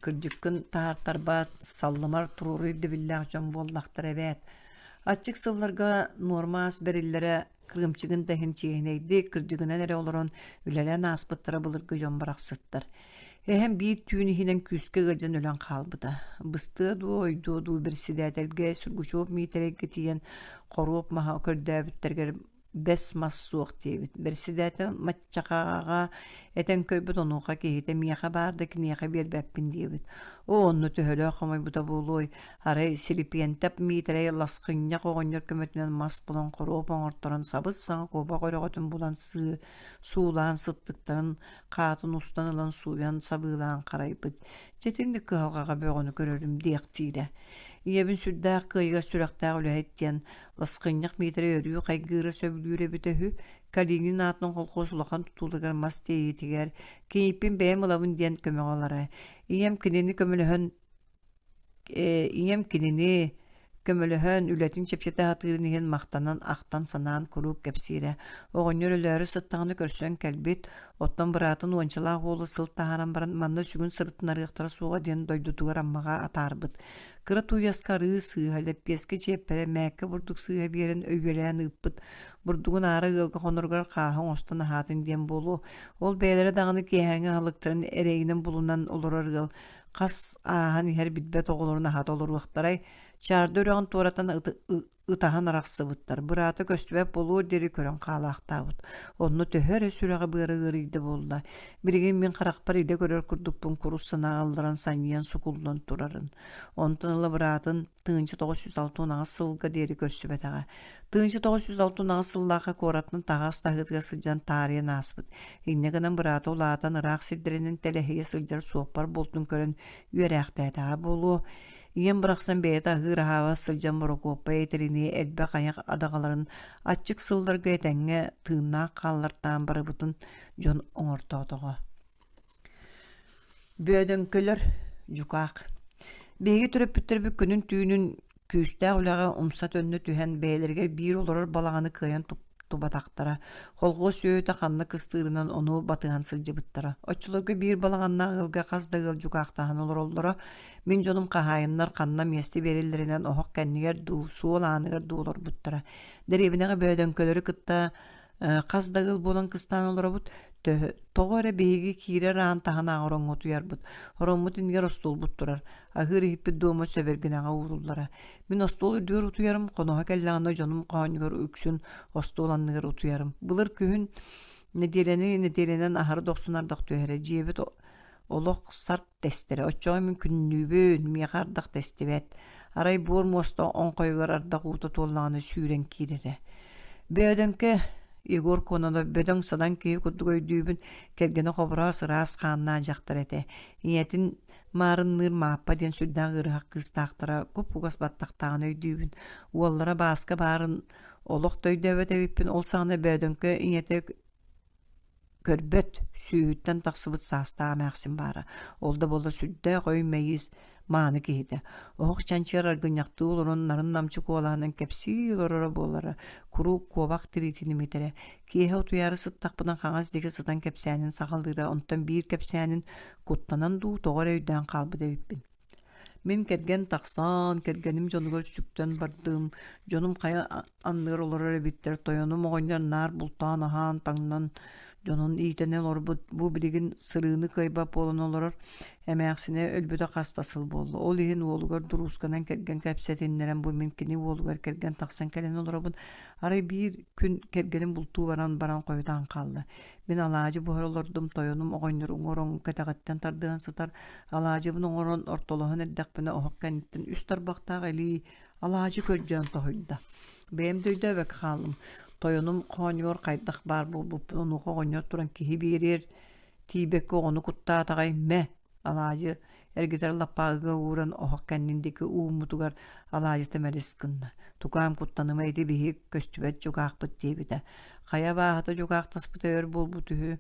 кырдьыккын таһаартарбат, саллымар туруору ирдэбиллээх дьон буоллахтара эбээт. Аччык сылларга нуорма ас бэриллэрэ кырыымчыгын да иһин чиэһинэйдик, кырдьыгынан эрэ олорон үлэлээн ааспыттара былыргы дьон барахсаттар. Эһэм биир түүн иһинэн күүскэ ыалдьан өлөн хаалбыта. Быстыа дуу, ойдуо дуу бэрэссэдээтэлгэ Сургучуоп Миитэрэйгэ тиийэн хоруоп маһа көрдөөбүттэригэр бэс мас суох диэбит. Бэрэссэдээтэл маччахаҕа этэн көрбүт, онуоха киһитэ миэхэ баар да киниэхэ биэрбэппин диэбит. Оо, онно төһөлөөх хомойбута буолуой, арай Силипиэнтэп Миитэрэй ласхынньах оҕонньор көмөтүнэн мас булан хоруоп оҥорторон сабыс-саҥа куобах өрөҕөтүн булан сыы суулаан сыттыктарын хаатын устан ылан сууйан сабыылаан харайбыт. Дьэ итинник кыһалҕаҕа бөҕөнү көрөрүм диэхтиирэ. Ийэбин сүрдээх кыайыгас сүрэхтээх үлэһит диэн Ласхынньах Миитэрэй өрүү хайгыыра сөбүлүүр эбитэ үһү. Калинин аатынан колхуос улахан тутууларыгар мас тиэйиитигэр «Кийииппин бэйэм ылабын» диэн көмөҕө ылара. Ийэм кинини көмөлөһөн ийэм кинини көмөлөһөн, үлэтин чэпчэтэ сатыырын иһин махтанан, ахтан-санаан куруук кэпсиирэ. Оҕонньор өлөөрү сыттаҕына көрсөн кэлбит, оттон быраатын уончалаах уолу сыл таһааран баран манна сүгүн сырытынарыахтара суоҕа диэн дойдутугар Аммаҕа атаарбыт. Кыра тууйаска арыы сыыһа, лэппиэскэ чиэппэрэ, мээккэ бурдук сыыһа биэрэн өйүөлээн ыыппыт. Бурдугун аара ыалга хоноругар хааһы оҥостон аһаатын диэн буолуо. Ол бэйэлэрэ даҕаны киэһээҥҥи аһылыктарын эрэйинэн булунан олорор ыал хас ааһан иһэр билбэт оҕолорун аһата олоруохтарай, Чаарда үрэҕин туоратан ытаһан арахсыбыттар, быраата көстүбэт буолуор диэри көрөн хаалаахтаабыт. Онно төһө эрэ сүрэҕэ-быара ыарыйда буолла. Билигин мин харахпар илэ көрөр курдукпун курус санаа ылларан санньыйан сукуллан турарын. Онтон ыла быраатын 1968 сылга диэри көрсүбэтэҕэ. 1968 сыллаахха куораттан таһаас таһыытыгар сылдьан таарыйан ааспыт. Инньэ гынан быраата улаатан ыраах сирдэринэн тэлэһийэ сылдьар суоппар буолтун көрөн үөрээхтээтэҕэ буолуо. Ийэм барахсан бэйэтэ аһыыр-аһаабат сылдьан Борокуоппай этэринии элбэх айах адаҕаларын аччык сылларга этэҥҥэ тыыннаах хааллартаан барыбытын дьон оҥортоотоҕо. Бөөдөҥкөлөр дьукаах. Биһиги төрөппүттэрбит күнүн-түүнүн күүстээх үлэҕэ умса-төннө түһэн бэйэлэригэр биир олорор балаҕаны кыайан туттубатахтара. Холхуос сүөһүтэ ханна кыстыырынан ону батыһан сылдьыбыттара. Оччолорго биир балаҕаннаах ыалга хас да ыал дьукаахтаһан олороллоро. Мин дьонум хаһаайыннар ханна миэстэ биэрэллэринэн оһох кэннигэр дуу, суол ааныгар дуу олорбуттара. Дэриэбинэҕэ бөөдөҥкөлөрү кытта хас да ыал буолан кыстаан олоробут. Төһө, тоҕо эрэ биһиги киирэр аан таһынааҕы ороҥҥо утуйарбыт. Ороммут иннигэр остуолбут турар. Аһыыр иһиппит дуома сөбөргүнэҕэ ууруллара. Мин остуол үрдүгэр утуйарым, хоноһо кэллэҕинэ дьонум хоонньугар үксүн остуол анныгар утуйарым. Былыр күһүн нэдиэлэни нэдиэлэнэн аһары дохсун ардах түһэрэ. Дьиэбит олох сарт тэстэрэ. Оччоҕо мин күннүүбүн, миэхэ ардах тэстибэт. Арай буор муоста оҥхойугар ардах уута туоллаҕына сүүрэн киирэрэ. Бөөдөҥкө Егор Кононов бөдөҥ-садаҥ киһи курдук өйдүүбүн, кэргэнэ хобороос ыраас хааннаах дьахтар этэ. Ийэтин маарынныыр Мааппа диэн сүрдээх ыарыһах кыыстаахтара куп-кугас баттахтааҕын өйдүүбүн. Уоллара Бааска баарын олох да өйдөөбөт эбиппин. Ол саҕана Бөөдөҥкө ийэтэ көрбөт, сүүһүттэн тахсыбыт саастаах эмээхсин баара. Ол да буоллар сүрдээх өй-мэйиис мааны киһитэ. Оһох чанчыгар аргынньахтыы олорон нарын-намчы куолаһынан кэпсии олороро буолара, куруук куобах тириитин имитэрэ. Киэһэ утуйаары сыттахпына хаҥас диэки сытан кэпсээнин саҕалыыра, онтон биир кэпсээнин куттанан дуу, тоҕо эрэ өйдөөн хаалбыт эбиппин. Мин кэргэн тахсан, кэргэним дьонугар сүктэн бардым. Дьонум хайа анныгар олорор эбиттэр. Тойонум оҕонньор наар бултаан аһаан, таҥнан, дьонун иитэн олорбут. Бу билигин сырыыны кыайбат буолан олорор. Эмээхсинэ өлбүтэ хас да сыл буолла. Ол иһин уолугар дуруусканан кэргэн кэпсэтиннэрэн бу мин кини уолугар кэргэн тахсан кэлэн олоробун. Арай биир күн кэргэним бултуу баран баран хойутаан хаалла. Мин алаадьы буһара олордум, тойонум оҕонньор уҥа ороҥҥо кэтэҕиттэн тардыһан сытар. Алаадьыбын оҥорон ортолоһон эрдэхпинэ оһох кэнниттэн үс тарбахтаах илии алаадьы көрдөөн тоһуйда. Бэйэм да өйдөөбөккө хааллым. Тойонум хоонньугар хайдах баар буолбуппун онуоха оҕонньор туран киһи биэриэр тиийбэккэ оҕону куттаатаҕай мэ алаадьы эргитэр лаппаагыга ууран оһох кэннин диэки ууммутугар алаадьыта мэлис гынна. Тукаам куттаныма ити биһи көстүбэт дьукаахпыт диэбитэ. Хайа абааһыта дьукаахтаспыта өр буолбут үһү.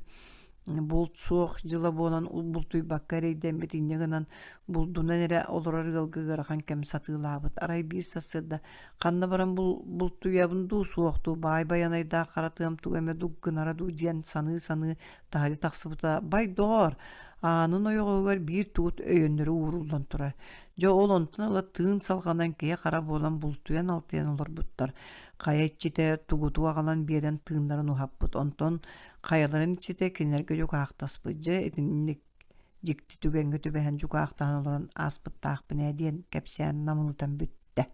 Булт суох дьыла буолан бултуйбакка эрэйдэммит инньэ гынан булдунан эрэ олорор ыалга ыарахан кэм сатыылаабыт. Арай биир сарсыарда ханна баран бултуйабын дуу, суох дуу, баай байанайдаах хара тыам тугу эмэ дук гынара дуу диэн саныы-саныы таһырдьа тахсыбыта бай доҕоор, аанын ойоҕоһугар биир туут өйөннөрү ууруллан турар. Дьэ ол онтон ыла тыын салҕанан киһи-хара буолан бултуйан-алтыйан олорбуттар. Хайа иччитэ тугуту аҕалан биэрэн тыыннарын уһаппыт. Онтон хайаларын иччитэ кинилэргэ дьукаахтаспыт. Дьэ итинник дьикти түгэҥҥэ түбэһэн дьукаахтаһан олорон ааспыттаахпын ээ диэн кэпсээн намылытан бүттэ.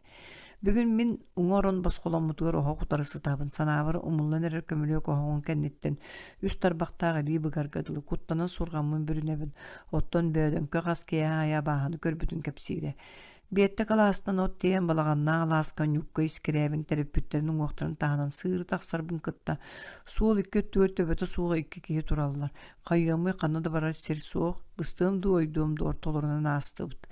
Бүгүн мин уҥа орон босхоломмутугар оһох утары сытабын. Санаабар умуллан эрэр көмүлүөк оһоҕун кэнниттэн үс тарбахтаах илии быгарга дылы куттанан сурҕаммын бүрүнэбин. Оттон Бөөдөҥкө хас киэһэ аайы абааһыны көрбүтүн кэпсиирэ. Биэттэ кылаастан от тиэйэн балаҕаннаах алааска Ньукка искирээбин төрөппүттэрин уҥуохтарын таһынан сыыры тахсарбын кытта суол икки өттүгэр төбөтө суох икки киһи тураллар. Хайыамый ханна да барар сир суох, быстыам дуу, ойдуом дуу ортолорунан аастыбыт.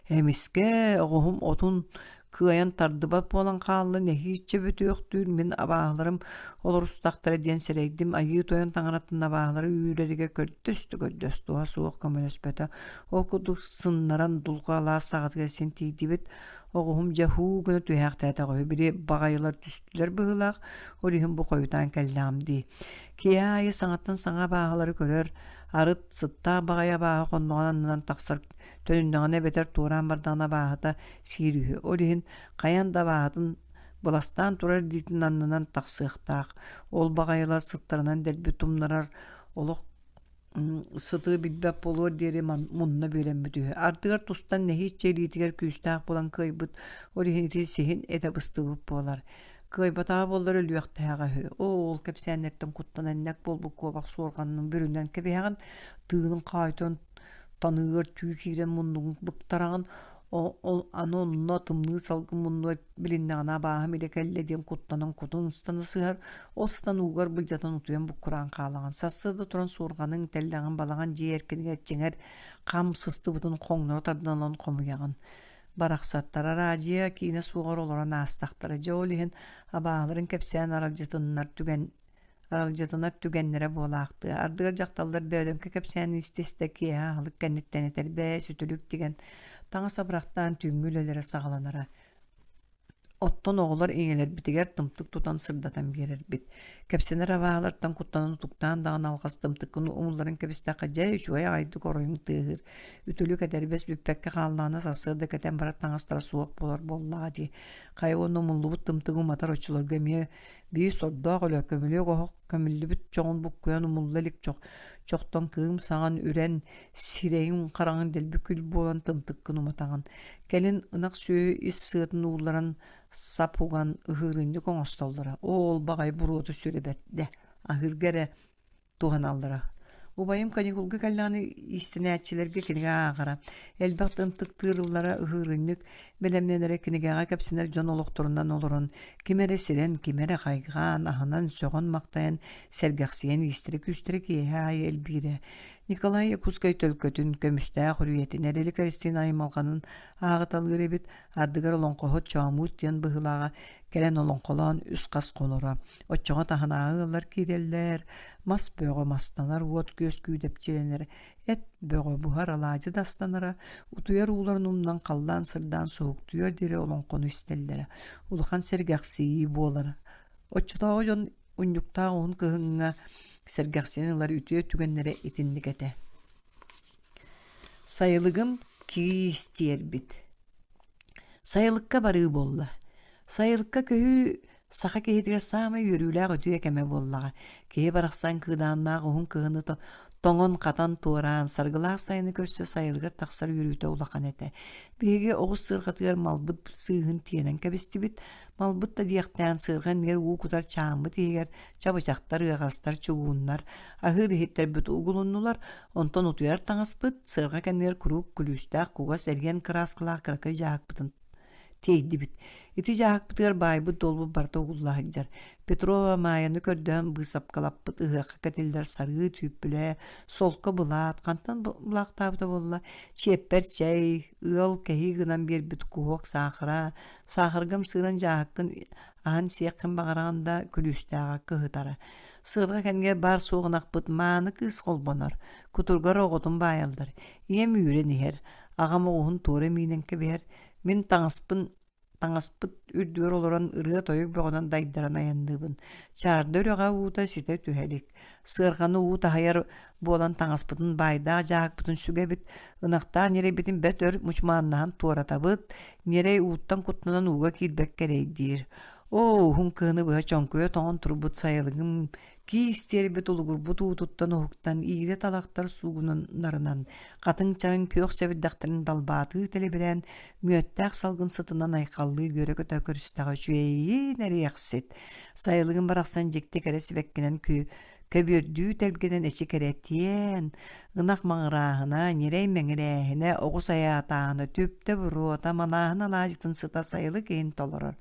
Эмискэ оҕуһум отун кыайан тардыбат буолан хаалла, нэһииччэ бүтүөхтүүр мин абааһыларым олорустахтара диэн сэрэйдим. Айыы тойон таҥаратын абааһылары үүрэригэр көрдөстө көрдөс туһа суох көмөлөспөтө. Ол курдук сыннаран дулҕа алаас саҕатыгар син тиийдибит. Оҕуһум дьэ һуу гына түһээхтээтэх үһү, били баҕайылар түстүлэр быһыылаах, ол иһин бу хойутаан кэллэҕим дии. Киэһэ аайы саҥаттан саҥа абааһылары көрөр, арыт сыттаах баҕайы абааһы хонноҕун аннынан тахсар төнүннэҕинэ эбэтэр туораан бардаҕына абааһыта сиир үһү. Ол иһин хайаан да абааһытын быластаан турар илиитин аннынан тахсыахтаах. Ол баҕайылар сыттарынан дэлби тумнарар олох сыты билбэт буолуор диэри мунна бүөлэммит үһү. Ардыгар тустан нэһииччэ илиитигэр күүстээх буолан кыайбыт, ол иһин ити сиһин этэ быстыбыт буолар. Кыайбатаҕа буоллар өлүөхтээҕэ үһү. Оо, ол кэпсээннэртэн куттанан нэк буолбут куобах суорҕанын бүрүнэн кэбиһэҕин, тыынын хаайтан таныыгар түү киирэн муннугун быктараҕын, аны онно тымныы салгын муннугар билиннэҕинэ абааһым илэ кэллэ диэн куттанан кутун ыстана сыһар, ол сытан уугар былдьатан утуйан буккураан хаалаҕын. Сарсыарда туран суорҕаныҥ, тэллэҕин балаҕан дьиэ эркинигэр чиҥэр хам сыстыбытын хоҥноро тардан ылан хомуйаҕын. Барахсаттар араадьыйа киинэ суоҕар олорон аастахтара. Дьэ ол иһин абааһыларын кэпсээн аралдьытыннар түгэн аралдьытынар түгэннэрэ буолаахтыа. Ардыгар дьахталлар бөөдөҥкө кэпсээнин истэ-истэ киэһэ аһылык кэнниттэн этэрбэс, үтүлүк тигэн, таҥас абырахтаан түүҥҥү үлэлэрэ саҕаланара. Оттон оҕолор ийэлэрбитигэр тымтык тутан сырдатан биэрэрбит. Кэпсэнэр абааһылартан куттанан утуктаан даҕаны алҕас тымтыккын умулларан кэбистэххэ дьэ үчүгэй аҕайдык оройуҥ тыаһыыр. Үтүлүк этэрбэс бүппэккэ хааллаҕына сарсыарда кэтэн барар таҥастара суох буолар буоллаҕа дии. Хайа уонна умуллубут тымтыгы уматар оччолорго эмиэ Биир сордоох өлө көмүлүөк оһох көмүллүбүт чоҕун буккуйан умулла илик чох чохтон кыым саҕан үрэн сирэйиҥ хараҕын дэлби күл буолан тымтыккын уматаҕын. Кэлин ынах сүөһү ис сыатын уулларан сап уган ыһыырынньык оҥостоллоро. Оол баҕайы буруота сүрэ бэрдэ. Аһыырга эрэ туһаналлара. Убайым каникулга кэллэҕинэ иистэнээччилэргэ кинигэ ааҕара. Элбэх тымтык тыырыллара, ыһыырынньык бэлэмнэнэрэ кинигэҕэ кэпсэнэр дьон олохторунан олорон, ким эрэ сирэн, ким эрэ хайҕаан, аһынан, сөҕөн-махтайан, сэргэхсийэн иистэрэ-күүстэрэ киэһэ аайы элбиирэ. Николай Якутскай төлкөтүн, көмүстээх үрүйэтин, Эрили Кэристиин аймалҕанын ааҕыталыыр эбит, ардыгар олоҥхоһут Чоомуут диэн быһыылааҕа кэлэн олоҥхолоон үс-хас хоноро. Оччоҕо таһынааҕы ыаллар киирэллэр, мас бөҕө мастанар, уот-күөс күүдэпчилэнэр, эт бөҕө буһар, алаадьы да астанара, утуйар ууларын умнан халлаан сырдаан суһуктуйар диэри олоҥхону истэллэрэ, улахан сэргэхсийии буолара. Оччотооҕу дьон унньуктаах уһун кыһыҥҥа сэргэхсийэн ылар үтүө түгэннэрэ итинник этэ. Сайылыгым киис тиэрбит. Сайылыкка барыы буолла. Сайылыкка көһүү Саха киһитигэр саамай үөрүүлээх үтүө кэмэ буоллаҕа. Киһи барахсан кыыдааннаах уһун кыһыны тоҥон-хатан туораан, саргылаах сайыны көрсө сайылыгар тахсар үөрүүтэ улахан этэ. Биһиги оҕус сыарҕатыгар малбыт сыыһын тиэнэн кэбистибит. Малбыт да диэхтээн сыарҕа иннигэр уу кутар чааммыт иһигэр чабычахтар, ыаҕастар, чугууннар, аһыыр иһиттэрбит угулуннулар. Онтон утуйар таҥаспыт сыарҕа кэннигэр куруук күлүүстээх кугас эриэн кырааскалаах кыракый дьааһыкпытын. Тиэйдибит. Ити дьааһыкпытыгар баайбыт-дуолбут барыта угулла сылдьар. Петрова Маайаны көрдөөн быысапкалаппыт ыһыахха кэтиллэр сарыы түүппүлэ, солко былаат, хантан былаахтаабыта буолла, чиэппэр чэй, ыал кэһии гынан биэрбит куһуок саахара, саахарга ымсыыран дьааһыккын аһан сиэххин баҕараҕын да күлүүстээҕэ кыһытара. Сыарҕа кэннигэр баар суох ынахпыт мааны кыыс холбонор, кутургар оҕотун баайаллар. Ийэм үүрэн иһэр, аҕам оҕуһун туора миинэн кэбиһэр, мин таҥаспын таҥаспыт үрдүгэр олорон ырыа-тойук бөҕөнөн дайдаран айанныыбын. Чаарда үрэҕэ уута ситэ түһэ илик. Сыарҕаны уу таһыйар буолан таҥаспытын баайдаах дьааһыкпытын сүгэбит, ынахтаах ньирэйбитин бэрт өр мучумааннаһан туоратабыт, ньирэй ууттан куттанан ууга киирбэккэ эрэйдиир. Оо, уһун кыһыны быһа чоҥкуйа тоҥон турбут сайылыгым Киис тиэрбит улугурбут уутуттан уһуктан иирэ талахтар суугунарынан, хатыҥ чараҥ күөх сэбирдэхтэрин далбаатыы тэлибирээн, мүөттээх салгын сытынан айхаллыы үөрэ-көтө көрүстэҕэ үчүгэйиин эриэхсит. Сайылыгым барахсан дьикти кэрэ сибэккинэн кү көбүөрдүү тэлгэнэн эчи кэрэтиэн, ынах маҥырааһына, ньирэй мэҥирээһинэ, оҕус айаатааһына, түптэ буруота, манааһын алаадьытын сыта сайылык иһин толорор.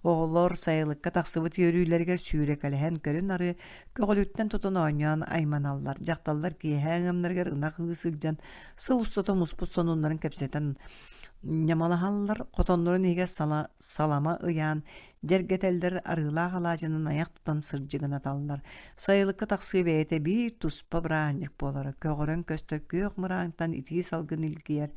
Оҕолор сайылыкка тахсыбыт үөрүүлэригэр сүүрэкэлэһэн көрүн-ары көҕүлүттэн тутан оонньоон айманаллар. Дьахталлар киэһэ ыамнарыгар ынах ыы сылдьан сыл устата муспут сонуннарын кэпсэтэн ньамалаһаллар, хотоннорун иһигэр сала, салама ыйаан дьэргэтэллэр, арыылаах алаадьынан айах тутан сырдьыгынаталлар. Сайылыкка тахсыы бэйэтэ биир туспа бырааһынньык буолара. Көҕөрөн көстөр күөх мыраантан итии салгын илгийэр,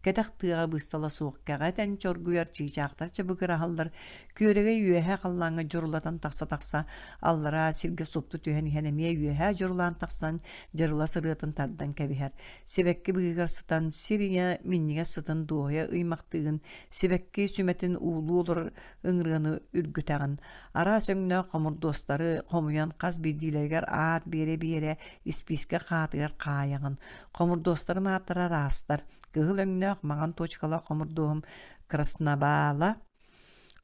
Кэтэх тыаҕа быыстала суох кэҕэ этэн чоргуйар чыычаахтар чыбыгыраһаллар, күөрэгэй үөһэ халлааҥҥа дьурулатан тахса-тахса, аллараа сиргэ супту түһэн иһэн эмиэ үөһэ дьурулаан тахсан дьырылас ырыатын тардан кэбиһэр. Сибэкки быыһыгар сытан сир ийэ минньигэс сытын дуоһуйа ыймахтыыгын, сибэкки сүмэтин уулуу олорор ыҥырыаны үргүтэҕин. Араас өҥнөөх хомурдуостары хомуйан хас биирдиилэригэр аат биэрэ-биэрэ испиискэ хаатыгар хаайаҕын. Хомурдуостарым ааттара араастар. Кыһыл өҥнөөх маҥан туочукалаах хомурдуоһум Краснобаала,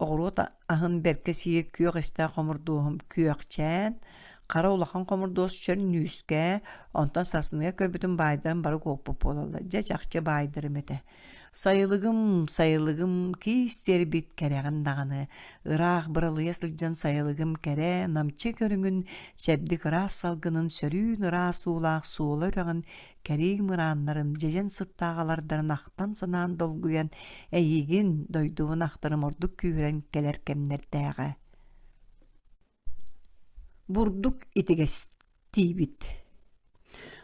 оҕуруот аһын бэркэ сиир күөх истээх хомурдуоһум Күөхчээн, хара улахан хомурдуос Чөрнүүскэ, онтон сарсыныгар көрбүтүм баайдарым бары куоппут буолаллар. Дьэ чахчы баайдарым этэ. Сайылыгым, сайылыгым киис тиэрбит кэрэҕин даҕаны, ыраах быралыйа сылдьан сайылыгым кэрэ, намчы көрүҥүн, чэбдик ыраас салгынын, сөрүүн ыраас уулаах суола үрэҕин кэрии мырааннарын, дьэдьэн сыттаах алардарын ахтан-санаан долгуйан, эйигин, дойдубун ахтарым ордук күүһүрэн кэлэр кэмнэрдээҕэ. Бурдук итигэстиибит.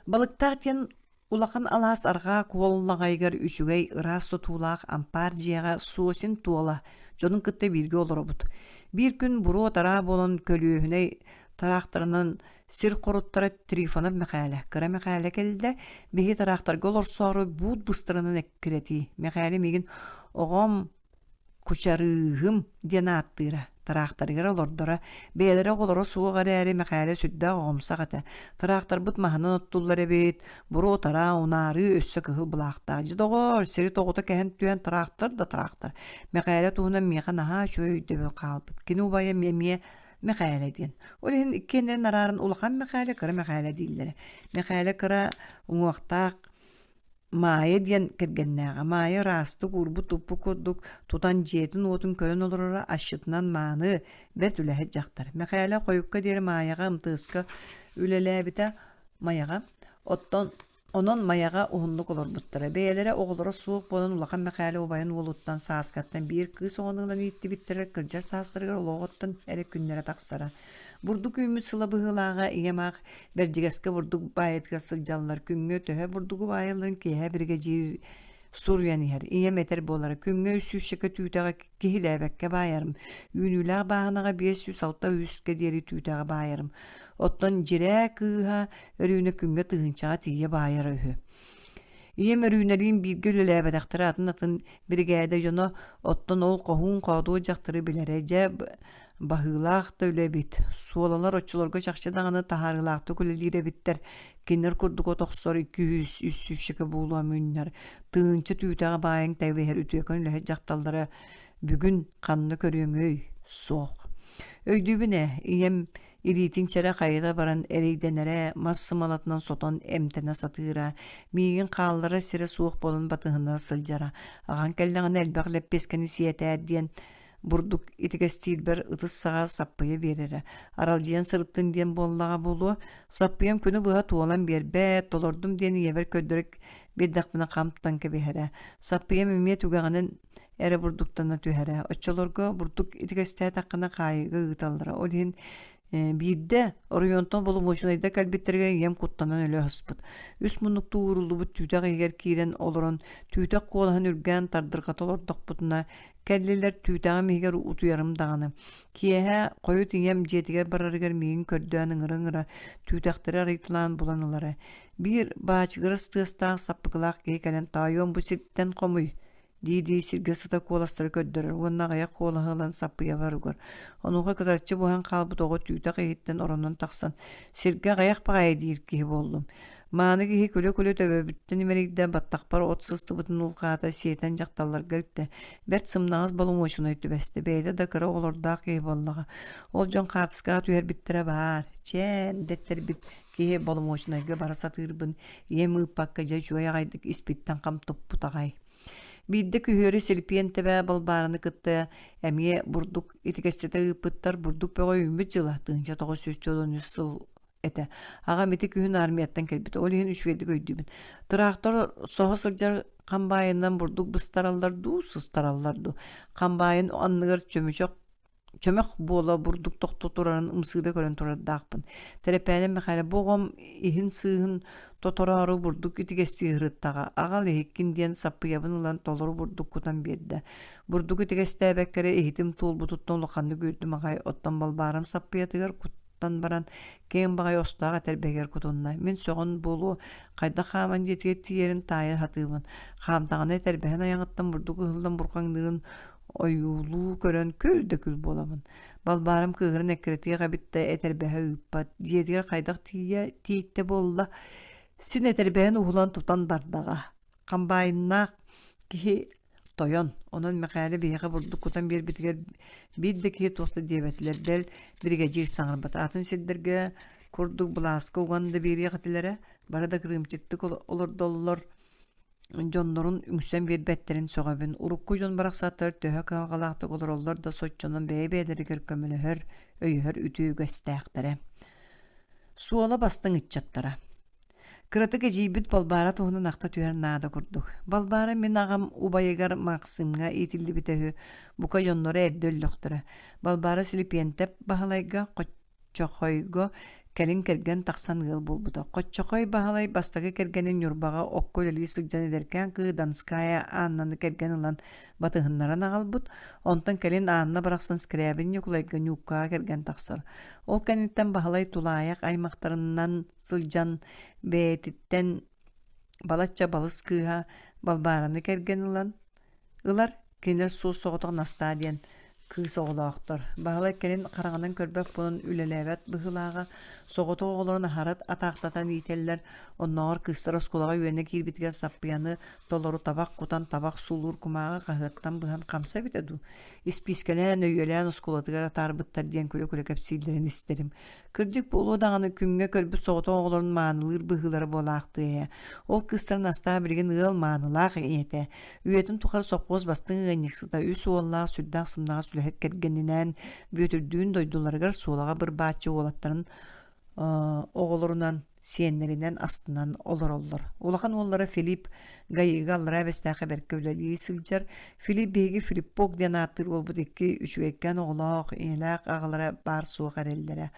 Балыктаах диэн улахан алаас арҕаа куоллаҕайыгар үчүгэй ыраас сотуулаах ампаар дьиэҕэ Сосин Туола дьонун кытта бииргэ олоробут. Биир күн буруо-тараа буолан көлүөһүнэй тыраахтарынан сир хоруттара Трифонов Мэхээлэ, Кыра Мэхээлэ кэллэ, биһи тыраахтарга олорсоору буут быстарынан эккирэтии. Мэхээлэ миигин оҕом Кучарыыһым диэн ааттыыра, тыраахтарыгар олордоро, бэйэлэрэ оҕолоро суох эрээри Мэхээлэ сүрдээх оҕомсох этэ. Тыраахтарбыт маһынан оттуллар эбит, буруо-тараа, унаарыы өссө кыһыл былаахтаах. Дьэ доҕоор, сири тоҕута кэһэн түһэн тыраахтар да тыраахтар. Мэхээлэ туһунан миэхэ наһаа үчүгэй өйдөбүл хаалбыт. Кини убайа эмиэ Мэхээлэ диэн. Ол иһин иккиэннэрин арааран Улахан Мэхээлэ, Кыра Мэхээлэ дииллэрэ. Мэхээлэ кыра уҥуохтаах Маайа диэн кэргэннээҕэ. Маайа ыраастык уурбут-туппут курдук тутан дьиэтин-уотун көрөн олороро асчытынан мааны, бэрт үлэһит дьахтар. Мэхээлэ хойукка диэри Маайаҕа МТС-ка үлэлээбитэ Майаҕа. Оттон онон Майаҕа уһуннук олорбуттара. Бэйэлэрэ оҕолоро суох буолан Улахан Мэхээлэ убайын уолуттан Сааскаттан биир кыыс оҕону ылан ииттибиттэрэ кырдьар саастарыгар олоҕуттан эрэ күннэрэ тахсара. Бурдук үүммүт сыла быһыылааҕа ийэм аах Бэрдьигэскэ бурдук баайытыгар сылдьаллар. Күҥҥэ төһө бурдугу баайалларын киэһэ биригэдьиир суруйан иһэр. Ийэм этэр буолара, күҥҥэ үс сүүсчэкэ түүтэҕи киһилээбэккэ баайарым. Үүнүүлээх бааһынаҕа 506 үскэ диэри түүтэҕи баайарым. Оттон дьирээ кыыһа Өрүүнэ күҥҥэ тыһыынчаҕа тиийэ баайара үһү. Ийэм Өрүүнэлиин бииргэ үлэлээбэтэхтэрэ атын-атын биригээдэ дьоно, оттон ол хоһуун-хоодуот дьахтары билэрэ. Дьэ, баһыылаах да үлэ эбит. Суолалар оччолорго чахчы даҕаны таһаарыылаахтык үлэлиир эбиттэр. Кинилэр курдук от охсор 200 үс сүүсчэкэ буолуо мүннэр. Тыһыынча түүтэҕэ баайан тэбиһэр үтүөкэн үлэһит дьахталлара бүгүн ханна көрүөҥүй? Суох. Өйдүүбүн ээ, ийэм. Илиитин чэрэ хайыта баран эрэйдэнэрэ, мас сымалатынан сотон эмтэнэ сатыыра, миигин хаалларар сирэ суох буолан батыһына сылдьара. Аҕаҥ кэллэҕинэ элбэх лэппиэскэни сиэтээр диэн бурдук итигэстиирбэр ытыс саҕа саппыйа биэрэрэ. Аралдьыйан сырыттын диэн буоллаҕа буолуо, саппыйам күнү быһа туолан биэрбэт, толордум диэн ийэбэр көрдөрө биэрдэхпинэ хам тутан кэбиһэрэ. Саппыйам эмиэ түгэҕинэн эрэ бурдуктана түһэрэ. Оччолорго бурдук итигэстээтэххинэ хаайыыга ыыталлара. Ол иһин биирдэ оройуонтан боломуочунайдар кэлбиттэригэр ийэм куттанан өлө аспыт. Үс муннуктуу ууруллубут түүтэх иһигэр киирэн олорон түүтэх куолаһын үргээн тардырҕата олордохпутуна кэллилэр түүтэҕим иһигэр утуйарым даҕаны. Киэһэ хойут ийэм дьиэтигэр барарыгар миигин көрдөөн ыҥыра-ыҥыра түүтэхтэри арыйталаан булан ылара. Биир баачыгырас тыастаах саппыкылаах киһи кэлэн «Тоойуом бу сиртэн хомуй» дии-дии сиргэ сыта куоластары көрдөрөр уонна аҕыйах куолаһы ылан саппыйабар угар. Онуоха кытарчы буһан хаалбыт оҕо түүтэх иһиттэн оронон тахсан «Сиргэ аҕыйах баҕайы» диир киһи буоллум. Мааны киһи күлэ-күлэ төбөбүттэн имэрийдэ, баттахпар от сыстыбытын ылҕаата, сиэтэн дьахталларга илтэ. Бэрт сымнаҕас боломуочунай түбэстэ, бэйэтэ да кыра оҕолордоох киһи буоллаҕа. Ол дьон хаартыскаҕа түһэрбиттэрэ баар. Чээн, дэттэрбит киһи боломуочунайга бара сатыырбын ийэм ыыппакка дьэ үчүгэй аҕайдык испиттэн хам туппут аҕай. Биирдэ күһүөрү Силипиэн тэбэ Балбаараны кытта эмиэ бурдук итигэстэтэ ыыппыттар, бурдук бөҕө үүммүт дьыла 1943 сыл этэ. Аҕам ити күһүн армияттан кэлбит, ол иһин үчүгэйдик өйдүүбүн. Тыраахтар соһо сылдьар хамбаайынан бурдук быстараллар дуу, сыстараллар дуу. Хамбаайын анныгар чөмүчөх чөмөх буола бурдук тохто турарын ымсыыра көрөн турардаахпын. Тэрэпээнэ Мэхээлэ бу оҕом иһин сыыһын тотороору бурдук итигэстии ыһырыттаҕа, аҕал иһиккин диэн саппыйабын ылан толору бурдук кутан биэрдэ. Бурдук итигэстээбэккэ эрэ иһитим туолбутуттан улаханнык үөрдүм аҕай, оттон Балбаарам саппыйатыгар куттан баран киэҥ баҕайы остоох этэрбэһигэр кутунна. Мин сөҕөн буолуо, хайдах хааман дьиэтигэр тиийэрин таайа сатыыбын. Хаамтаҕына этэрбэһин айаҕыттан бурдук ыһыллан бурҕаҥныырын ойуулуу көрөн күл да күл буолабын. Балбаарым кыыһыран эккирэтиэх эбит да этэрбэһэ ыыппат. Дьиэтигэр хайдах тиийэ тиийтэ буолла, син этэрбэһин уһулан тутан бардаҕа. Хамбаайыннаах киһи тойон. Онон Мэхээлэ биһиэхэ бурдук кутан биэрбитигэр биир да киһи туох да диэбэтилэр. Бэл, биригэдьиир саҥарбата. Атын сирдэргэ курдук былааска уган да биэриэх этилэрэ. Бары да кырыымчыктык олордоллор дьоннорун үҥсэн биэрбэттэрин сөҕөбүн. Урукку дьон барахсаттар төһө кыһалҕалаахтык олороллор да соччонон бэйэ-бэйэлэригэр көмөлөһөр, өйөһөр үтүө үгэстээхтэрэ. Суола бастыҥ ыччаттара. Кыратык эдьиийбит Балбаара туһунан ахта түһэр наада курдук. Балбаара мин аҕам убайыгар Максимҥа иитиллибитэ үһү, бука дьонноро эрдэ өллөхтөрө. Балбаара Силипиэнтэп Баһылайга Хоччохойго кэлин кэргэн тахсан ыал буолбута. Хоччохой Баһылай бастакы кэргэнин Ньурбаҕа окко үлэлии сылдьан эдэркээн кыыһы Донская Аннаны кэргэн ылан батыһыннаран аҕалбыт. Онтон кэлин Анна барахсан Скрябин Ньукулайга Ньууккаҕа кэргэн тахсар. Ол кэнниттэн Баһылай тулаайах аймахтарынан сылдьан бэйэтиттэн балачча балыс кыыһа Балбаараны кэргэн ылан ылар, кинилэр суос-соҕотох Настаа диэн кыыс оҕолоохтор. Баһылай кэлин хараҕынан көрбөт буолан үлэлээбэт быһыылааҕа, соҕотох оҕолорун аһара атаахтатан иитэллэр, оннооҕор кыыстар оскуолаҕа үөрэнэ киирбитигэр саппыйаны толору табах кутан табах суулуур кумааҕы хаһыаттан быһан хамса эбитэ дуу, испиискэлээн, өйүөлээн оскуолатыгар атаарбыттар диэн күлэ-күлэ кэпсииллэрин истэрим. Кырдьык буолуо даҕаны күҥҥэ көрбүт соҕотох оҕолорун маанылыыр быһыылара буолаахтыа ээ. Ол кыыстара Настаа билигин ыал маанылаах ийэтэ. Үйэтин тухары сопхуос бастыҥ ыанньыксыта, үс уоллаах, сүрдээх сымнаҕас үлэһит кэргэнинээн Бүөтүрдүүн дойдуларыгар Суолаҕа бырбааччы уолаттарын оҕолорунан, сиэннэринэн астынан олороллор. Улахан уоллара Филипп ГАИга Аллараа Бэстээххэ бэркэ үлэлии сылдьар. Филипп биһиги Филиппок диэн ааттыыр уолбут икки үчүгэйкээн оҕолоох, ийэлээх аҕалара баар-суох эрэллэрэ.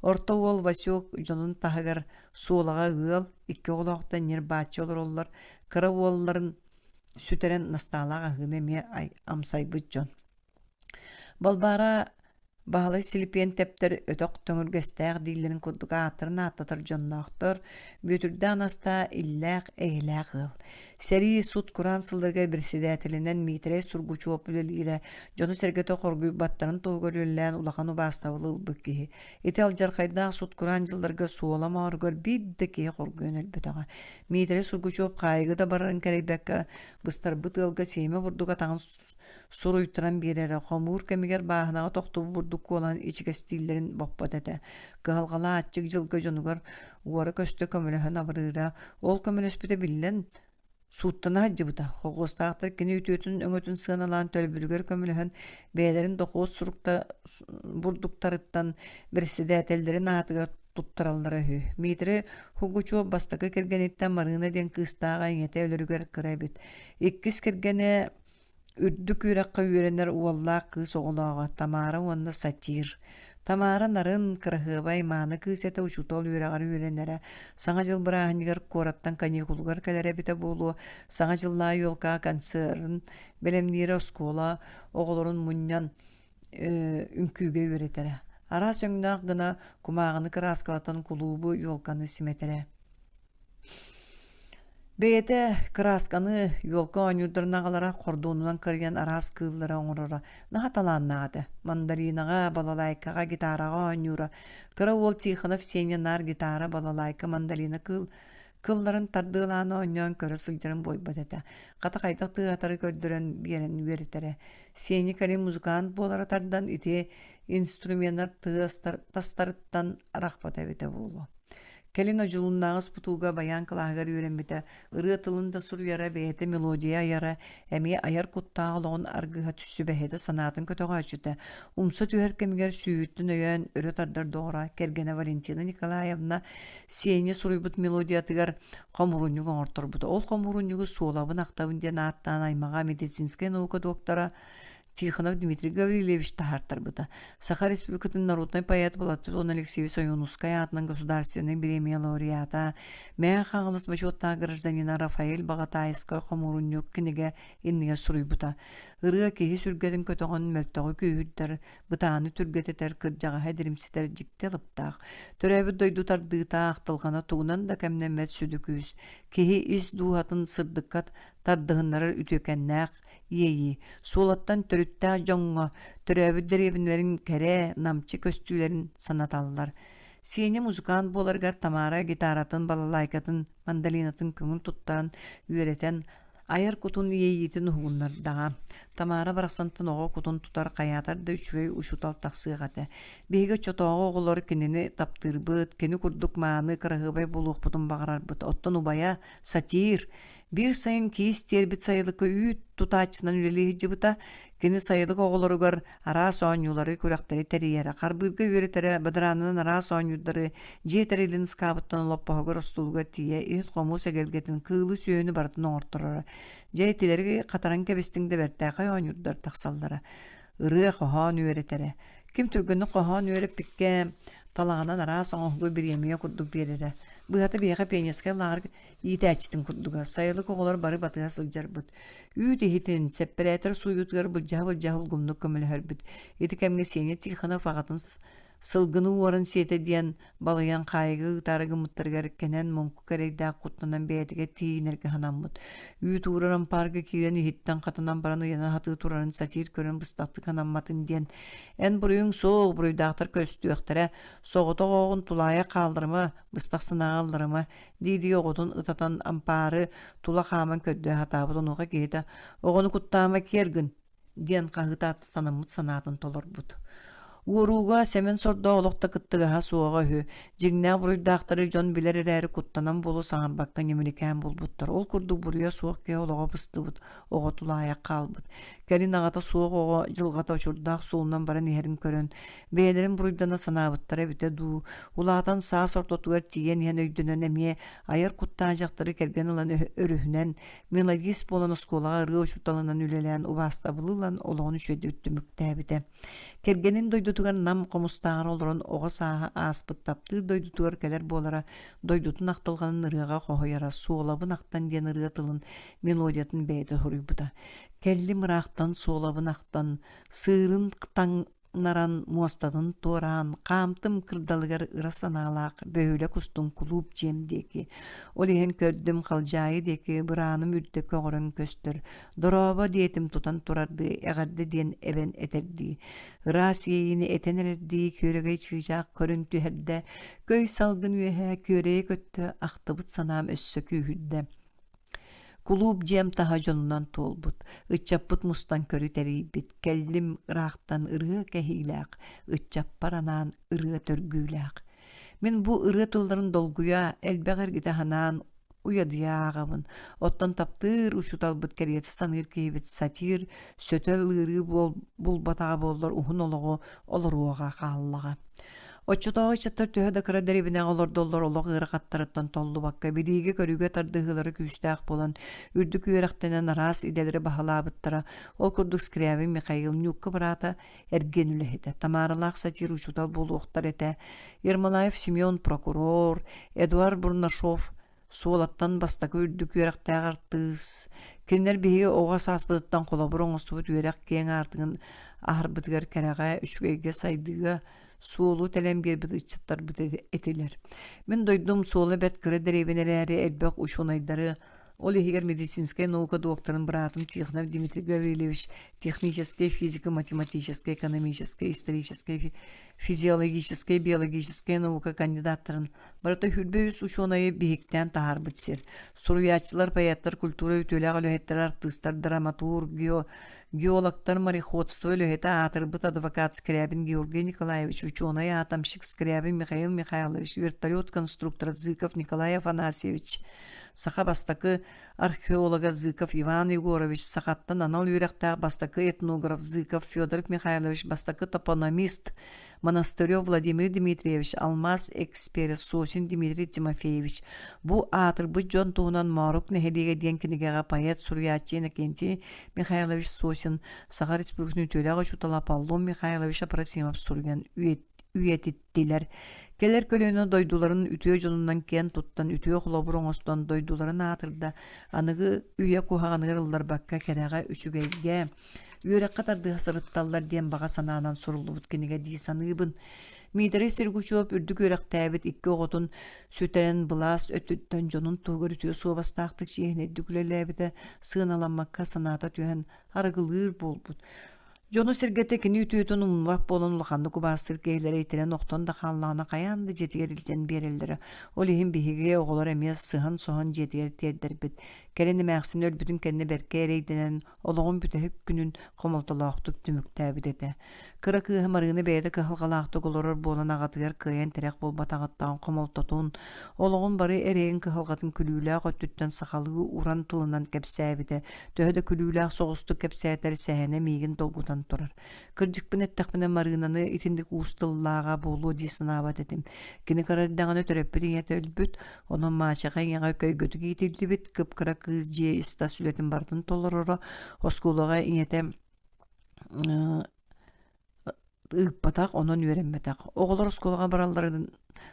Орто уол Васек дьонун таһыгар Суолаҕа ыал, икки оҕолоохтон ньир-бааччы олороллор. Кыра уолларын сүтэрэн Настаалаах аһыыны эмиэ амсайбыт дьон. Балбаара Баһылай Силипиэнтэптэр өтөх төҥүргэстээх дииллэрин курдук ааттарын ааттатар дьонноохтор, Бүөтүрдээх Настаа иллээх, эйэлээх ыал. Сэрии, сут-кураан сылларыгар председателинэн Миитэрэй Сургучуоп үлэлиирэ, дьону-сэргэтэ хоргуйбаттарын туһугар үлэлээн улахан убаастабылы ылбыт киһи. Ити алдьархайдаах сут-кураан дьылларга суола мооругар биир да киһи хоргуйан өлбөтөҕө. Миитэрэй Сургучуоп хаайыыга да барарын кэрэйбэккэ, быстарбыт ыалга сиэмэ бурдук атаҕын. Суруйтаран биэрэрэ, хомуур кэмигэр бааһынаҕа тохтубут бурдук куолаһын ичигэстииллэрин боппот этэ. Кыһалҕалаах аччык дьылга дьонугар уора-көстө көмөлөһөн абырыыра, ол көмөлөспүтэ биллэн Сууттана сылдьыбыта. Холхуостаахтар кини үтүөтүн-өҥөтүн сыаналаан төлөбүрүгэр көмөлөһөн, бэйэлэрин дохуот суруктар бурдуктарыттан бэрэссэдээтэллэрин аатыгар туттараллара үһү. Дмитрий Хугучев бастакы кэргэниттэн Марыына диэн кыыстааҕа ийэтэ өлөрүгэр кыра эбит. Иккис кэргэнэ Үрдүк үөрэххэ үөрэнэр уоллаах кыыс оҕолооҕо Тамара уонна Сатир. Тамара нарын, кыраһыабай, мааны кыыс этэ учуутал үөрэҕэр үөрэнэрэ. Саҥа дьыл бырааһынньыгар куораттан каникулугар кэлэрэ эбитэ буолуо, Саҥа дьыллаах елкаҕа концерын бэлэмниирэ оскуола оҕолорун мунньан үҥкүүгэ үөрэтэрэ. Араас өҥнөөх гына кумааҕыны кырааскалатан кулуубу елканы симэтэрэ. Бэйэтэ кыраасканы елка оонньуурдарын аҕалара хордуонунан кырыйан араас кыыллары оҥороро. Наһаа талааннаах этэ. Мандаринаҕа, балалайкаҕа, гитараҕа оонньуура. Кыра уол Тихонов Сеня наар гитара, балалайка, мандолина кыыл кылларын тардыалаан оонньоон көрө сылдьарын буойбат этэ. Хата хайдах тыаһатары көрдөрөн биэрэн үөрэтэрэ. Сеня кэлин музыкант буолара тардан ити инструменнар тыас тастарыттан арахпата эбитэ буолуо. Кэлин Одьулууннааҕы СПТУ-га байаан кылааһыгар үөрэммитэ, ырыа тылын да суруйара, бэйэтэ мелодия айара, эмиэ айар куттаах олоҕун аргыһа сүбэһитэ санаатын көтөҕөөччүтэ, умса түһэр кэмигэр сүүһүттэн өйөөн өрө тардар доҕоро, кэргэнэ Валентина Николаевна Сеня суруйбут мелодиятыгар хомуурунньук оҥорторбута. Ол хомуурунньугу «Суолабын ахтабын» диэн ааттаан аймаҕа медицинскэй наука доктора Тихонов Дмитрий Гаврильевич таһаартарбыта. Саха Республикатын народнай поэт Платон Алексеевич Ойуунускай аатынан государственнай бириэмийэ лауреата, Мэҥэ Хаҥалас бочуоттаах гражданина Рафаэль Баҕатаайыскай хомуурунньук кинигэ иннигэр суруйбута. Ырыа киһи сүргэтин көтөҕөн, мөлтөҕү күүһүрдэр, бытааны түргэтэтэр, кырдьаҕаһы эдэримситэр дьикти алыптаах. Төрөөбүт дойду тардыыта, ахтылҕана тугунан да кэмнэммэт сүдү күүс. Киһи ис дууһатын сырдыкка тардыһыннарар үтүөкэннээх иэйии, Суолаттан төрүттээх дьоҥҥо төрөөбүт дэриэбинэлэрин кэрэ, намчы көстүүлэрин санаталлар. Сеня музыкант буоларыгар Тамара гитаратын, балалайкатын, мандолинатын көҥүл туттаран, үөрэтэн, айар кутун иэйиитин уһугуннардаҕа. Тамара барахсантан оҕо кутун тутар хайаатар да үчүгэй учуутал тахсыах этэ. Биһиги оччотооҕу оҕолор кинини таптыырбыт, кини курдук мааны, кыраһыабай буолуохпутун баҕарарбыт. Оттон убайа Сатир Биир сайын киис тиэрбит сайылыкка үүт тутааччынан үлэлии сылдьыбыта. Кини сайылык оҕолоругар араас оонньуулары, күрэхтэри тэрийэрэ, харбыырга үөрэтэрэ, бадараанынан араас оонньуурдары, дьиэ тэрилин ыскаабыттан олоппоһугар, остуолугар тиийэ иһит-хомуос эгэлгэтин, кыылы-сүөһүнү барытын оҥортороро. Дьэ, итилэри хатаран кэбистиҥ да бэртээхэй оонньуурдар тахсаллара. Ырыа-хоһоон үөрэтэрэ. Ким түргэнник хоһоон үөрэппиккэ талаҕынан араас оҥоһугу бириэмийэ курдук биэрэрэ. Быһата биһиэхэ пионерскай лааҕыр иитээччитин курдуга, сайылык оҕолор бары батыһа сылдьарбыт. Үүт иһитин, сэппэрээтэр сууйуутугар былдьаһа-былдьаһа улгумнук көмөлөһөрбүт. Ити кэмҥэ Сеня Тихонов аҕатын сылгыны уоран сиэтэ диэн балыйан хаайыга ыытаары гыммыттарыгар кэнэн муҥкук эрэйдээх куттанан бэйэтигэр тиийинэргэ санаммыт. Үүт уурар ампаарга киирэн иһиттэн хатанан баран ыйана сатыы турарын сатиир көрөн быстахтык анамматын диэн «Эн буруйуҥ суох, буруйдаахтар көстүөхтэрэ, соҕотох оҕоҕун тулаайах хаалларыма, быстах санааҕа ылларыма» дии-дии оҕотун ытатан ампаары тула хааман көрдөһө сатаабыт онуоха киһитэ оҕону куттаама киэр гын диэн хаһыытаат санаммыт санаатын толорбут Уорууга Сэмэн сордоох олох да кыттыгаһа суоҕа үһү. Дьиҥнээх буруйдаахтары дьон билэр эрээри куттанан буолу саҥарбакка ньимиликээн булбуттар. Ол курдук буруйа суох киһи олоҕо быстыбыт, оҕо тулаайах хаалбыт. Кэлин аҕата суох оҕо дьылҕата очурдаах суолунан баран иһэрин көрөн, бэйэлэрин буруйдана санаабыттара эбитэ дуу, улаатан саас ортотугар тиийэн иһэн өйдөнөн эмиэ айар куттаах дьахтары кэргэн ылан өрүһүнэн, мелодист буолан оскуолаҕа ырыа учууталынан үлэлээн убаастабылы ылан олоҕун үчүгэйдик түмүктээбитэ. Кэргэнин дойдутугар Нам Хомустааҕар олорон оҕо сааһа ааспыт таптыыр дойдутугар кэлэр буолара, дойдутун ахтылҕанын ырыаҕа хоһуйара, «Суолабын ахтан» диэн ырыа тылын мелодиятын бэйэтэ суруйбута. Кэллим ыраахтан суолабын ахтан, сыырын таҥ наран муостатын туораан, хаамтым кырдалыгар ыра санаалаах бөһүөлэк устун кулууп дьиэм диэки. Ол иһэн көрдүм халдьаайы диэки бырааным үрдэ көҕөрөн көстөр. Дорообо диэтим тутан турардыы, эҕэрдэ диэн эбэн этэрдии. Ыраас иэйиини этэн эрэрдии күөрэгэй чыычаах көрүн түһэрдэ, көй салгын үөһэ күөрэйэ көттө, ахтыбыт санаам өссө күүһүрдэ. Кулууп дьиэм таһа дьонунан туолбут, ыччаппыт мустан көрү тэрийбит, кэллим ыраахтан ырыа кэһиилээх, ыччаппар анаан ырыа төргүүлээх. Мин бу ырыа тылларын долгуйа, элбэх эргитэ санаан уйадыйа ааҕабын. Оттон таптыыр учууталбыт кэриэтэ саныыр киһибит сатир, сөтөл ыарыы булбатаҕа буоллар уһун олоҕу олоруоҕа хааллаҕа. Оччотооҕу ыччаттар төһө да кыра дэриэбинэҕэ олордоллор олох ыарахаттарыттан толлубакка, билиигэ-көрүүгэ тардыһыылара күүстээх буолан, үрдүк үөрэхтэнэн араас идэлэри баһылаабыттара. Ол курдук Скрябин Михаил Ньуукка быраата эргиэн үлэһитэ, Тамаралаах сатир учуутал буолуохтар этэ, Ермолаев Семен прокурор, Эдуард Бурнашов Суолаттан бастакы үрдүк үөрэхтээх артыыс. Кинилэр биһиги оҕо сааспытыттан холобур оҥостубут үөрэх киэҥ аартыгын аһарбытыгар кэрэҕэ, үчүгэйгэ, сайдыыга суолу тэлэн биэрбит ыччаттарбыт этилэр. Мин дойдум суола бэрт кыра дэриэбинэ эрээри элбэх учуонайдары, ол иһигэр медицинскэй наука докторын быраатым Тихонов Дмитрий Гаврильевич техническэй, физико-математическай, экономическай, историческай, физиологическай, биологическай наука кандидаттарын Барыта 23 учуонайы биһиктээн таһаарбыт сир. Суруйааччылар, поэттар, культура үтүөлээх үлэһиттэрэ, артыыстар, драматург, гео, геологтар, мореходство үлэһитэ аатырбыт адвокат Скрябин Георгий Николаевич, учуонай атомщик Скрябин Михаил Михайлович, вертолет конструктора Зыков Николай Афанасьевич, саха бастакы археолога Зыков Иван Егорович, сахаттан анал үөрэхтээх бастакы этнограф Зыков Федор Михайлович, бастакы топономист Монастырев Владимир Дмитриевич, алмаас эксперэ Сосин Дмитрий Тимофеевич бу аатырбыт дьон туһунан Моорук нэһилиэгэ диэн кинигэҕэ поэт, суруйааччы Иннокентий Михайлович Сосин, Саха Республикатын үтүөлээх учуутала Аполлон Михайлович Апросимов суруйан үйэтиттилэр. Кэлэр көлүөнэ дойдуларын үтүө дьонунан киэн туттан, үтүө холобур оҥостон дойдуларын аатырда, аныгы үйэ куһаҕаныгар ылларбакка кэрэҕэ, үчүгэйгэ, үөрэххэ тардыһа сырытталлар диэн баҕа санаанан суруллубут кинигэ дии саныыбын. Миитэрэй Сергучев үрдүк үөрэхтээбит икки оҕотун сүтэрэн былаас өттүттэн дьонун туһугар үтүө суобастаахтык чиэһинэйдик үлэлээбитэ сыаналаммакка санаата түһэн арыгылыыр буолбут. Дьону-сэргэтэ кини үтүөтүн умнубат буолан улаханнык убаастыыр киһилэрэ итирэн охтон да хааллаҕына хайаан да дьиэтигэр илдьэн биэрэллэрэ. Ол иһин биһиги оҕолор эмиэ сыһан-соһон дьиэтигэр тиэрдэрбит. Кэлин эмээхсин өлбүтүн кэннэ бэркэ эрэйдэнэн олоҕун бүтэһик күнүн хомолтолоохтук түмүктээбит этэ. Кыра кыыһа Марыына бэйэтэ кыһалҕалаахтык олорор буолан аҕатыгар кыайан тирэх буолбатаҕыттан хомолтотун, олоҕун бары эрэйин кыһалҕатын күлүүлээх өттүттэн сахалыы уран тылынан кэпсээбитэ, төһө да күлүүлээх соҕустук кэпсээтэр сэһэнэ миигин долгутан турар. Кырдьыкпын эттэхпинэ Марыынаны итинник уус тыллааҕа буолуо дии санаабат этим. Кини кыра эрдэҕинэ төрөппүт ийэтэ өлбүт, Онон Маачаха ийэҕэ көйгөтүк иитиллибит, кып-кыра кыыс дьиэ ис-тас үлэтин барытын толороро, оскуолаҕа ийэтэ ыыппатах, онон үөрэммэтэх. Оҕолор оскуолаҕа баралларын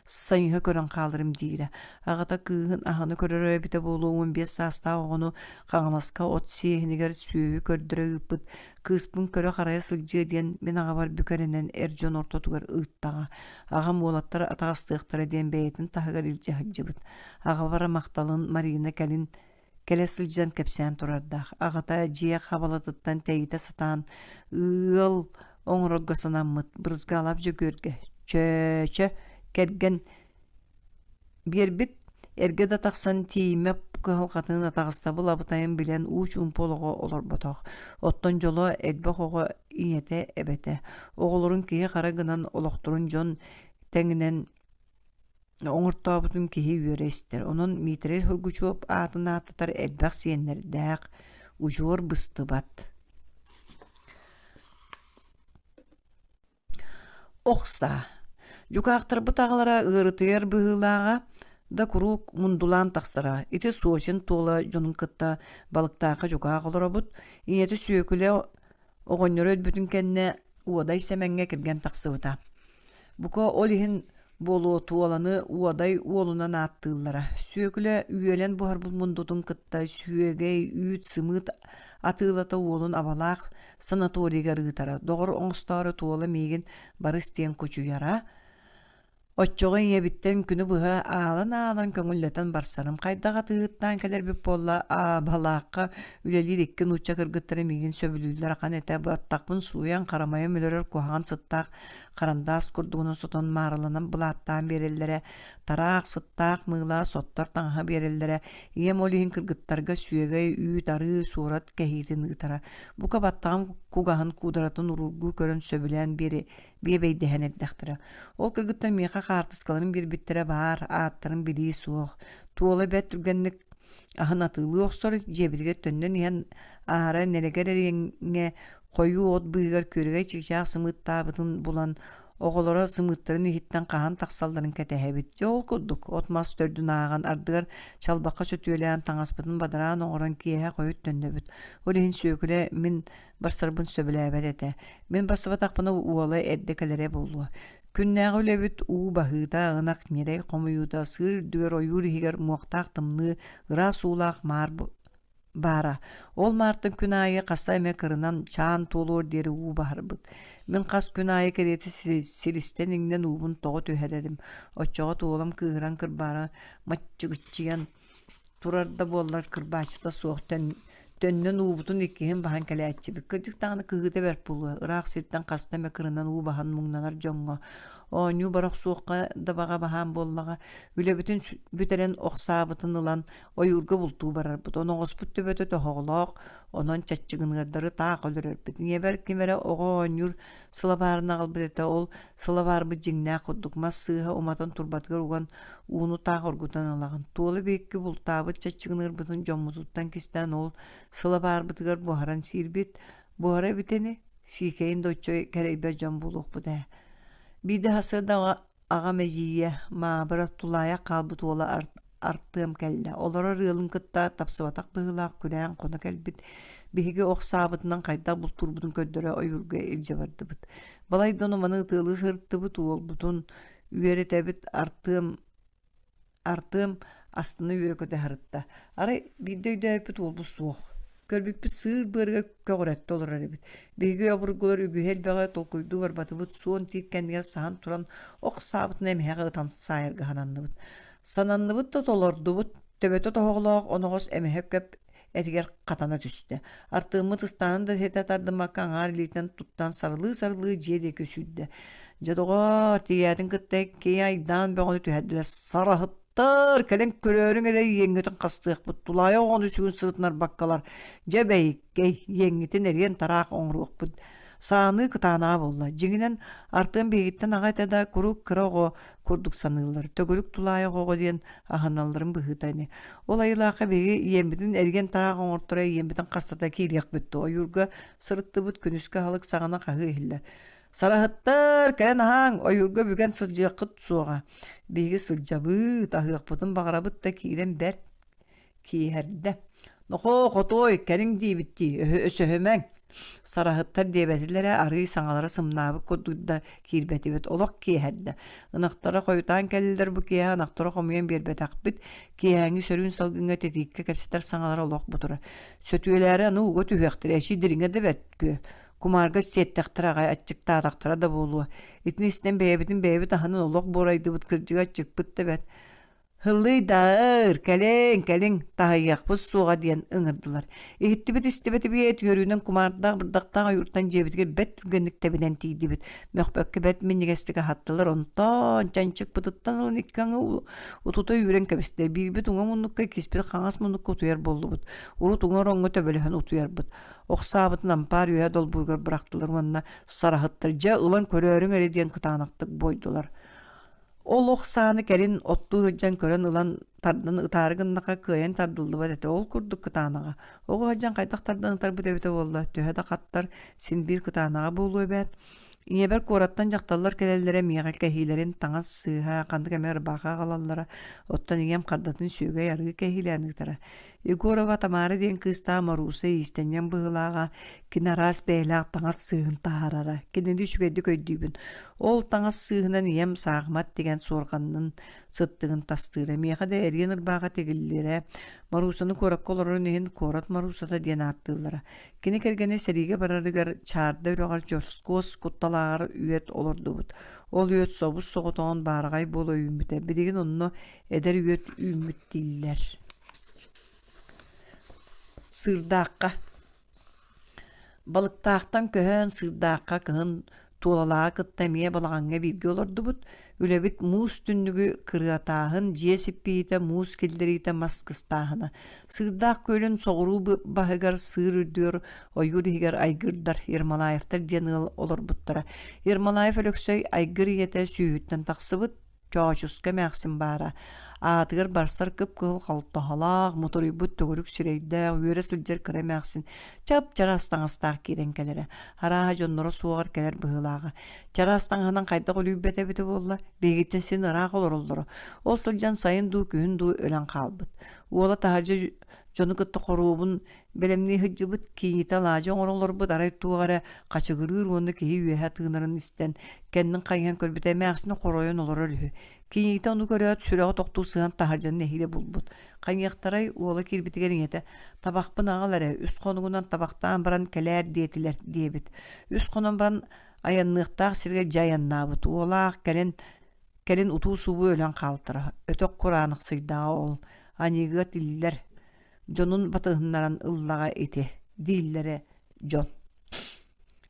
сайыһа көрөн хааларым диирэ. Аҕата кыыһын аһаны көрөрө эбитэ буолуо 15 саастаах оҕону Хаҥаласка от сиэһинигэр сүөһү көрдөрө ыыппыт кыыспын көрө-харайа сылдьыа диэн мин аҕабар бүк эрэнэн эр дьон ортотугар ыыттаҕа. Аҕам уолаттар атаҕастыахтара диэн бэйэтин таһыгар илдьэ сылдьыбыт. Аҕабар махталын Марина кэлин кэлэ сылдьан кэпсээн турардаах. Аҕата дьиэ хабалатыттан тэйитэ сатаан ыал оҥорорго санаммыт Брызгалов Дьөгүөргэ чөөчө кэргэн Биэрбит эргэ да тахсан тиийиммэт кыһалҕатын атаҕастабыл абытайын билэн уу чуумпу олоҕо олорботох. Оттон дьоло элбэх оҕо ийэтэ, эбэтэ. Оҕолорун киһи-хара гынан олохторун дьон тэҥинэн оҥортообутун киһи үөрэ истэр. Онон Миитэрэй Хоргучуоп аатын ааттатар элбэх сиэннэрдээх, удьуор быстыбат. Ох саа, дьукаахтарбыт аҕалара ыарытыйар быһыылааҕа да куруук мундулаан тахсара. Ити Сосин Туола дьонун кытта Балыктаахха дьукаах олоробут. Ийэтэ Сүөкүлэ оҕонньоро өлбүтүн кэннэ Уодай Сэмэҥҥэ кэргэн тахсыбыта. Бука ол иһин буолуо Туоланы Уодай уолунан ааттыыллара. Сүөкүлэ үөлэн буһарбыт мундутун кытта сүөгэй, үүт, сымыыт атыылата уолун абалаах санаторийыгар ыытара. Доҕор оҥостоору Туола миигин барыс диэн кучуйара. Оччоҕо ийэбиттэн күнү быһа аалан-аалан көҥүллэтэн барсарым. Хайдах атыыһыттаан кэлэрбит буолла, аабалаахха үлэлиир икки нуучча кыргыттара миигин сөбүлүүллэр ахан этэ. Баттахпын сууйан, харамайым өлөрөр куһаҕан сыттаах харандаас курдугунан сотон маарыланан былааттаан биэрэллэрэ. Тараах, сыттаах мыыла, соттор таҥаһа биэрэллэрэ. Ийэм ол иһин кыргыттарга сүөгэй, үүт, арыы, суорат кэһиитин ыытара. Бука баттаҕым кугаһын куударатын уруургуу көрөн сөбүлээн биэри биэбэйдэһэн эрдэхтэрэ. Ол кыргыттар миэхэ хаартыскаларын биэрбиттэрэ баар, ааттарын билии суох. Туола бэрт түргэнник аһын атыылыы охсор, дьиэбитигэр төннөн иһэн аара нэлэгэр эриэҥҥэ хойуу от быыһыгар күөрэгэй чыычаах сымыыттаабытын булан оҕолоро сымыыттарын иһиттэн хаһан тахсалларын кэтэһэбит. Дьэ ол курдук от-мас төрдүн ааҕан, ардыгар чалбахха сөтүөлээн, таҥаспытын бадараан оҥорон киэһэ хойут төннөбүт. Ол иһин Сүөкүлэ мин барсарбын сөбүлээбэт этэ. Мин барсыбатахпына уола эрдэ кэлэрэ буолуо. Күннээҕи үлэбит уу баһыыта, ынах ньирэй хомуйуута, сыыр үрдүгэр ойуур иһигэр муохтаах тымныы, ыраас уулаах маар баара. Ол маартан күн аайы хаста эмэ кырынан чаан туолуор диэри уу баһарбыт. Мин хас күн аайы кэриэтэ силистэн иҥнэн уубун тоҕо түһэрэрим. Оччоҕо туолам кыыһыран кырбаара маччыгыччыйан Турар да буоллар кырбааччыта суох төннөн уубутун иккиһин баһан кэлээччибит. Кырдьык даҕаны кыһыыта бэрт буолуо, ыраах сиртэн хаста эмэ кырынан уу баһан муҥнанар дьоҥҥо. Оонньуу бара охсуохха да баҕа баһаам буоллаҕа. Үлэбитин бүтэрэн ох саабытын ылан ойуурга бултуу барарбыт. Оноҕоспут төбөтө тоһоҕолоох, онон чаччыгыныардары таах өлөрөрбүт. Ийэбэр ким эрэ оҕо оонньуур сылабаарын аҕалбыт этэ, ол сылабаарбыт дьиҥнээх курдук мас сыыһа уматан турбатыгар уган ууну таах оргутан ылаҕын. Туола биэкки бултаабыт чаччыгыныырбытын дьоммутуттан кистээн ол сылабаарбытыгар буһаран сиирбит. Буһара эбитэ ини, сиикэйин да оччо кэрэйбэт дьон буолуохпут ээ. Биирдэ сарсыарда аҕам эдьиийэ Маабыра тулаайах хаалбыт уола Артыам кэллэ. Олорор ыалын кытта тапсыбатах быһыылаах күрээн хоно кэлбит. Биһиги ох саабытынан хайдах бултуурбутун көрдөрө ойуурга илдьэ бардыбыт. Балай да ону маны ытыалыы сырыттыбыт, уолбутун үөрэтэбит Артыам Артыам астына үөрэ-көтө сырытта. Арай биирдэ өйдөөбүппүт уолбут суох. Көрбүппүт сыыр быарыгар көҕүрэттэ олорор эбит. Биһиги обургулар үгүһү элбэҕи толкуйдуу барбатыбыт, суон тиит кэннигэр саһан туран ох саабытын эмэһэҕэ ытан саайарга сананныбыт. Сананныбыт да толордубут, төбөтө тоһоҕолоох оноҕос эмэһэ көп этигэр хатана түстэ. Артыаммыт ыстаанын да ситэ тардыммакка аҥаар илиитинэн туттан сарылыы-сарылыы дьиэ диэки сүүрдэ. Дьэ доҕоор, тиийээтин кытта киһи айдаан бөҕөнү түһэрдилэр. Сараһыттар, кэлэн көрөөрүҥ эрэ иэҥҥитин хастыахпыт, тулаайах оҕону сүгүн сырытынарбаккалар, дьэ бэйиккэй, иэҥҥитин эриэн тараах оҥоруохпут. Сааныы кытаанаҕа буолла. Дьиҥинэн, Артыам биһигиттэн аҕа этэ да, куруук кыра оҕо курдук саныыллар. Төгүрүк тулаайах оҕо диэн аһыналларын быһыыта ини. Ол айылаахха биһиги иэммитин эргэн тараах оҥорторо иэммитин хастата киириэхпит дуо? Ойуурга сырыттыбыт, күнүскү аһылык саҕана хаһыы иһиллэр. Сараһыттар, кэлэн аһааҥ, ойуурга бүгэн сылдьыаххыт суоҕа. Биһиги сылдьабыт, аһыахпытын баҕарабыт да киирэн бэрт киэһэрдэ. Нохоо, хотуой, кэлиҥ диибит дии, өсөһүмэҥ. Сараһыттар диэбэтилэрэ, арыый саҥалара сымнаабыт курдук да киирбэтибит. Олох киэһэрдэ. Ынахтара хойутаан кэллилэр бу киэһэ ынахтара хомуйан биэрбэтэхпит. Киэһээҥҥи сөрүүн салгыҥҥа титииккэ кэпсэтэр саҥалара олох бутура. Сөтүөлээри аны ууга түһүөхтэрэ, эчи дириҥэ да бэрт күөл. Кумаарга сиэттэхтэрэ аҕай аччыктаатахтара да буолуо. Итини истэн бэйэбитин бэйэбит аһынан олох буорайдыбыт, кырдьыга аччыкпыт да бэрт. «Һыллыйдаар, кэлиҥ, кэлиҥ, таһыйыахпыт суоҕа» диэн ыҥырдылар. Иһиттибит истибэтибиэт үөрүүнэн кумаардаах бырдахтаах ойууртан дьиэбитигэр бэрт түргэнник тэбинэн тиийдибит. Мөхпөккө бэрт минньигэстик аһаттылар, онтон чанчыкпытыттан ылан икки аҥы утута үүрэн кэбистилэр. Биирбит уҥа муннукка, иккиспит хаҥас муннукка утуйар буоллубут. Урут уҥа ороҥҥо төбөлөһөн утуйарбыт. Ох саабытын ампаар үөһэ долбууругар бырахтылар уонна сараһыттар дьэ ылан көрөөрүҥ эрэ диэн кытаанахтык буойдулар. Ол ох сааны кэлин оттуу сылдьан көрөн ылан тардан ытаары гыннаха кыайан тардыллыбат этэ ол курдук кытаанаҕа. Оҕо сылдьан хайдах тардан ытарбыт эбитэ буолла, төһө да хаттар син биир кытаанаҕа буолуо эбээт. Ийэбэр куораттан дьахталлар кэлэллэрэ миэхэ кэһиилэрин таҥас сыыһа, ханнык эмэ ырбаахы аҕалаллара, оттон ийэм хардатын сүөгэй арыы кэһиилээн ыытара. Егорова Тамара диэн кыыстаах Морууса иистэнньэҥ быһыылааҕа, кини араас бэйэлээх таҥас сыыһын таһаарара. Кинини үчүгэйдик өйдүүбүн. Ол таҥас сыыһынан ийэм саахымат тигэн суорҕанын сыттыгын тастыыра. Миэхэ да эриэн ырбааҕа тигиллэрэ. Моруусаны куоракка олорорун иһин куорат Моруусата диэн ааттыыллара. Кини кэргэнэ сэриигэ барарыгар Чаарда үрэҕэр Дьоскуос кутталааҕар үөт олордубут. Ол үөт собус-соҕотоҕун баараҕай буола үүммүтэ. Билигин онно эдэр үөт үүммүт дииллэр. Сыырдаахха Балыктаахтан көһөн Сыырдаахха кыһын Туолалааҕы кытта эмиэ балаҕаҥҥа бииргэ олордубут. Үлэбит муус түннүгү кырыатааһын, дьиэ сиппийиитэ, муус киллэриитэ, мас кыстааһына. Сыырдаах күөлүн соҕуруу баһыгар сыыр үрдүгэр ойуур иһигэр айгырдар Ермолаевтар диэн ыал олорбуттара. Ермолаев Өлөксөй айгыр ийэтэ сүүһүттэн тахсыбыт, Чоочуска эмээхсин баара, аатыгар барсар кып-кыһыл халтаһалаах, мутуруйбут төгүрүк сирэйдээх, үөрэ сылдьар кыра эмээхсин чап-чараас таҥастаах киирэн кэлэрэ. Арааһа дьонноро суоҕар кэлэр быһыылааҕа. Чараас таҥаһынан хайдах үлүйбэтэ эбитэ буолла, биһигиттэн син ыраах олороллоро. Ол сылдьан сайын дуу, күһүн дуу өлөн хаалбыт. Уола таһырдьа дьону кытта хоруобун бэлэмнии сылдьыбыт киинитэ алаадьы оҥоро олорбут арай туох эрэ хачыгырыыр уонна киһи үөһэ тыынарын истэн кэннин хайыһан көрбүтэ эмээхсинэ хоройон олорор үһү кийиитэ ону көрөөт сүрэҕэ тохтуу сыһан таһырдьаны нэһиилэ булбут хайыахтарай уола киирбитигэр ийэтэ табахпын аҕал эрэ үс хонугунан табахтаан баран кэлээр диэтилэр диэбит үс хонон баран айанныахтаах сиргэ дьэ айаннаабыт уолаах кэлин кэлин утуу-субуу өлөн хаалтара өтөх кураанахсыйдаҕа ол аньыыга тиллэр дьонун батыһыннаран ыллаҕа ити дииллэрэ дьон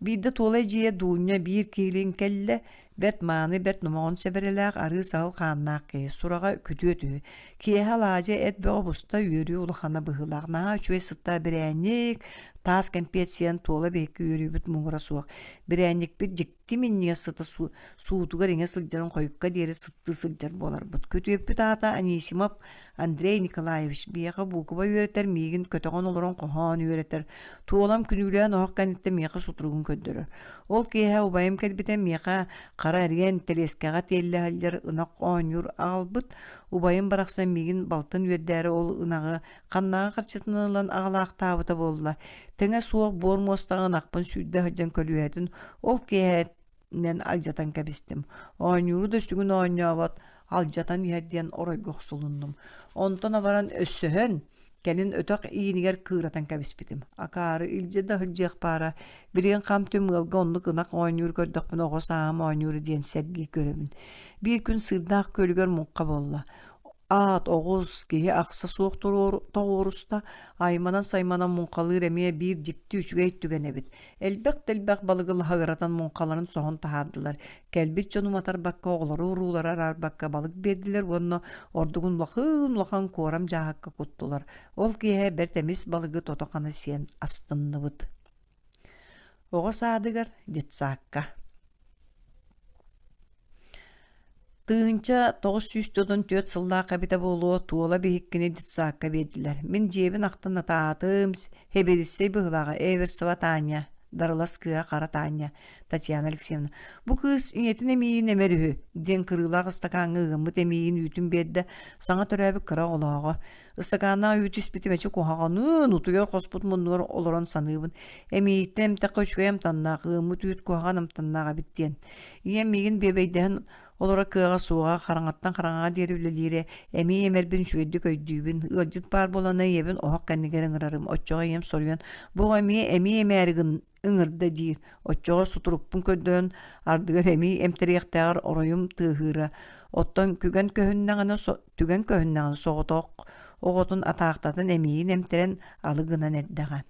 Биирдэ Туола эдьиийэ Дуунньа биир киһилиин кэллэ, бэрт мааны, бэрт номоҕон сэбэрэлээх, арыы саһыл хааннаах киһи, сураҕа күтүөт үһү. Киэһэ алаадьы эт бөҕө буста, үөрүү улахана быһыылаах. Наһаа үчүгэй сыттаах бирээнньик, таас кэмпиэт сиэн Туола биһикки үөрүүбүт муҥура суох. Бирээнньикпит дьикти Ким иннигэр сыта суутугар иҥэ сылдьарын хойукка диэри сыттыы сылдьар буоларбыт. Күтүөппүт аата Анисимов Андрей Николаевич биһиэхэ буукуба үөрэтэр, миигин көтөҕөн олорон хоһоон үөрэтэр, туолам күнүүлээн оһох кэнниттэн миэхэ сутуругун көрдөрөр. Ол киэһэ убайым кэлбитэ миэхэ хара эриэн тэлиэскэҕэ тиэллэ сылдьар ынах оонньуур аҕалбыт. Убайым барахсан миигин балтын үөрдээри ол ынаҕы Ханнааҕы харчытынан ылан аҕалаахтаабыта буолла, тэҥэ суох буор муостаҕа ынахпын сүүрдэ сылдьан көлүөһэтин ол киэһэнэн алдьатан кэбистим. Оонньууру да сүгүн оонньообот, алдьатан иһэр диэн оройго охсулуннум. Онтон абаран өссөһөн, кэлин өтөх иинигэр кыыратан кэбиспитим. Акаары илдьэ да сылдьыах баара, билигин хам-түм ыалга оннук ынах оонньуур көрдөхпүнэ оҕо сааһым оонньуура диэн сэргии көрөбүн. Биир күн Сыырдаах күөлүгэр муҥха буолла. Аат, оҕус, киһи ахса суох тоҕуоруста, айманан-сайманан муҥхалыыр эмиэ биир дьикти үчүгэй түгэн эбит. Элбэх да элбэх балыгы лаһыгыратан муҥхаларын соһон таһаардылар. Кэлбит дьону матарбакка, оҕолору уруулары араарбакка балык биэрдилэр уонна ордугун улахан-улахан куорам дьааһыкка куттулар. Ол киэһэ бэрт эмис балыгы тото-хана сиэн астынныбыт. Оҕо саадыгар, детсадка 1994 сыллаах эбитэ буолуо, Туола биһиккини детсадка биэрдилэр. Мин дьиэбин ахтан атаатым, Хэбириссэй быһыылааҕа Эверсова Таня, Дарылас кыыһа Хара Таня, Татьяна Алексеевна. Бу кыыс ийэтин эмиийин эмэр үһү, диэн кырыылаах ыстакааҥҥа ыгыммыт эмиийин үүтүн биэрдэ, саҥа төрөөбүт кыра оҕолооҕо. Ыстакааннаах үүтү испитим эчи куһаҕаныын, утуйар хоспут муннугар олорон саныыбын. Эмиийиттэн эмтэххэ үчүгэй амтаннаах, ыаммыт үүт куһаҕан амтаннаах эбит диэн. Ийэм миигин биэбэйдэһэн олоро кыаҕа суоҕа, хараҥаттан хараҥаҕа диэри үлэлиирэ, эмиий эмэрбин үчүгэйдик өйдүүбүн. Ыалдьыт баар буолана ийэбин оһох кэннигэр ыҥырарым. Оччоҕо ийэм соруйан, бу оҕо эмиэ эмиий эмээри гын ыҥырда диир. Оччоҕо сутурукпун көрдөрөн, ардыгар эмиий эмтэриэхтээҕэр оройум тыаһыыра. Оттон күгэн көһүннэҕинэ түгэн көһүннэҕинэ соҕотох оҕотун атаахтатан эмиийин эмтэрэн алы гынан эрдэҕэ.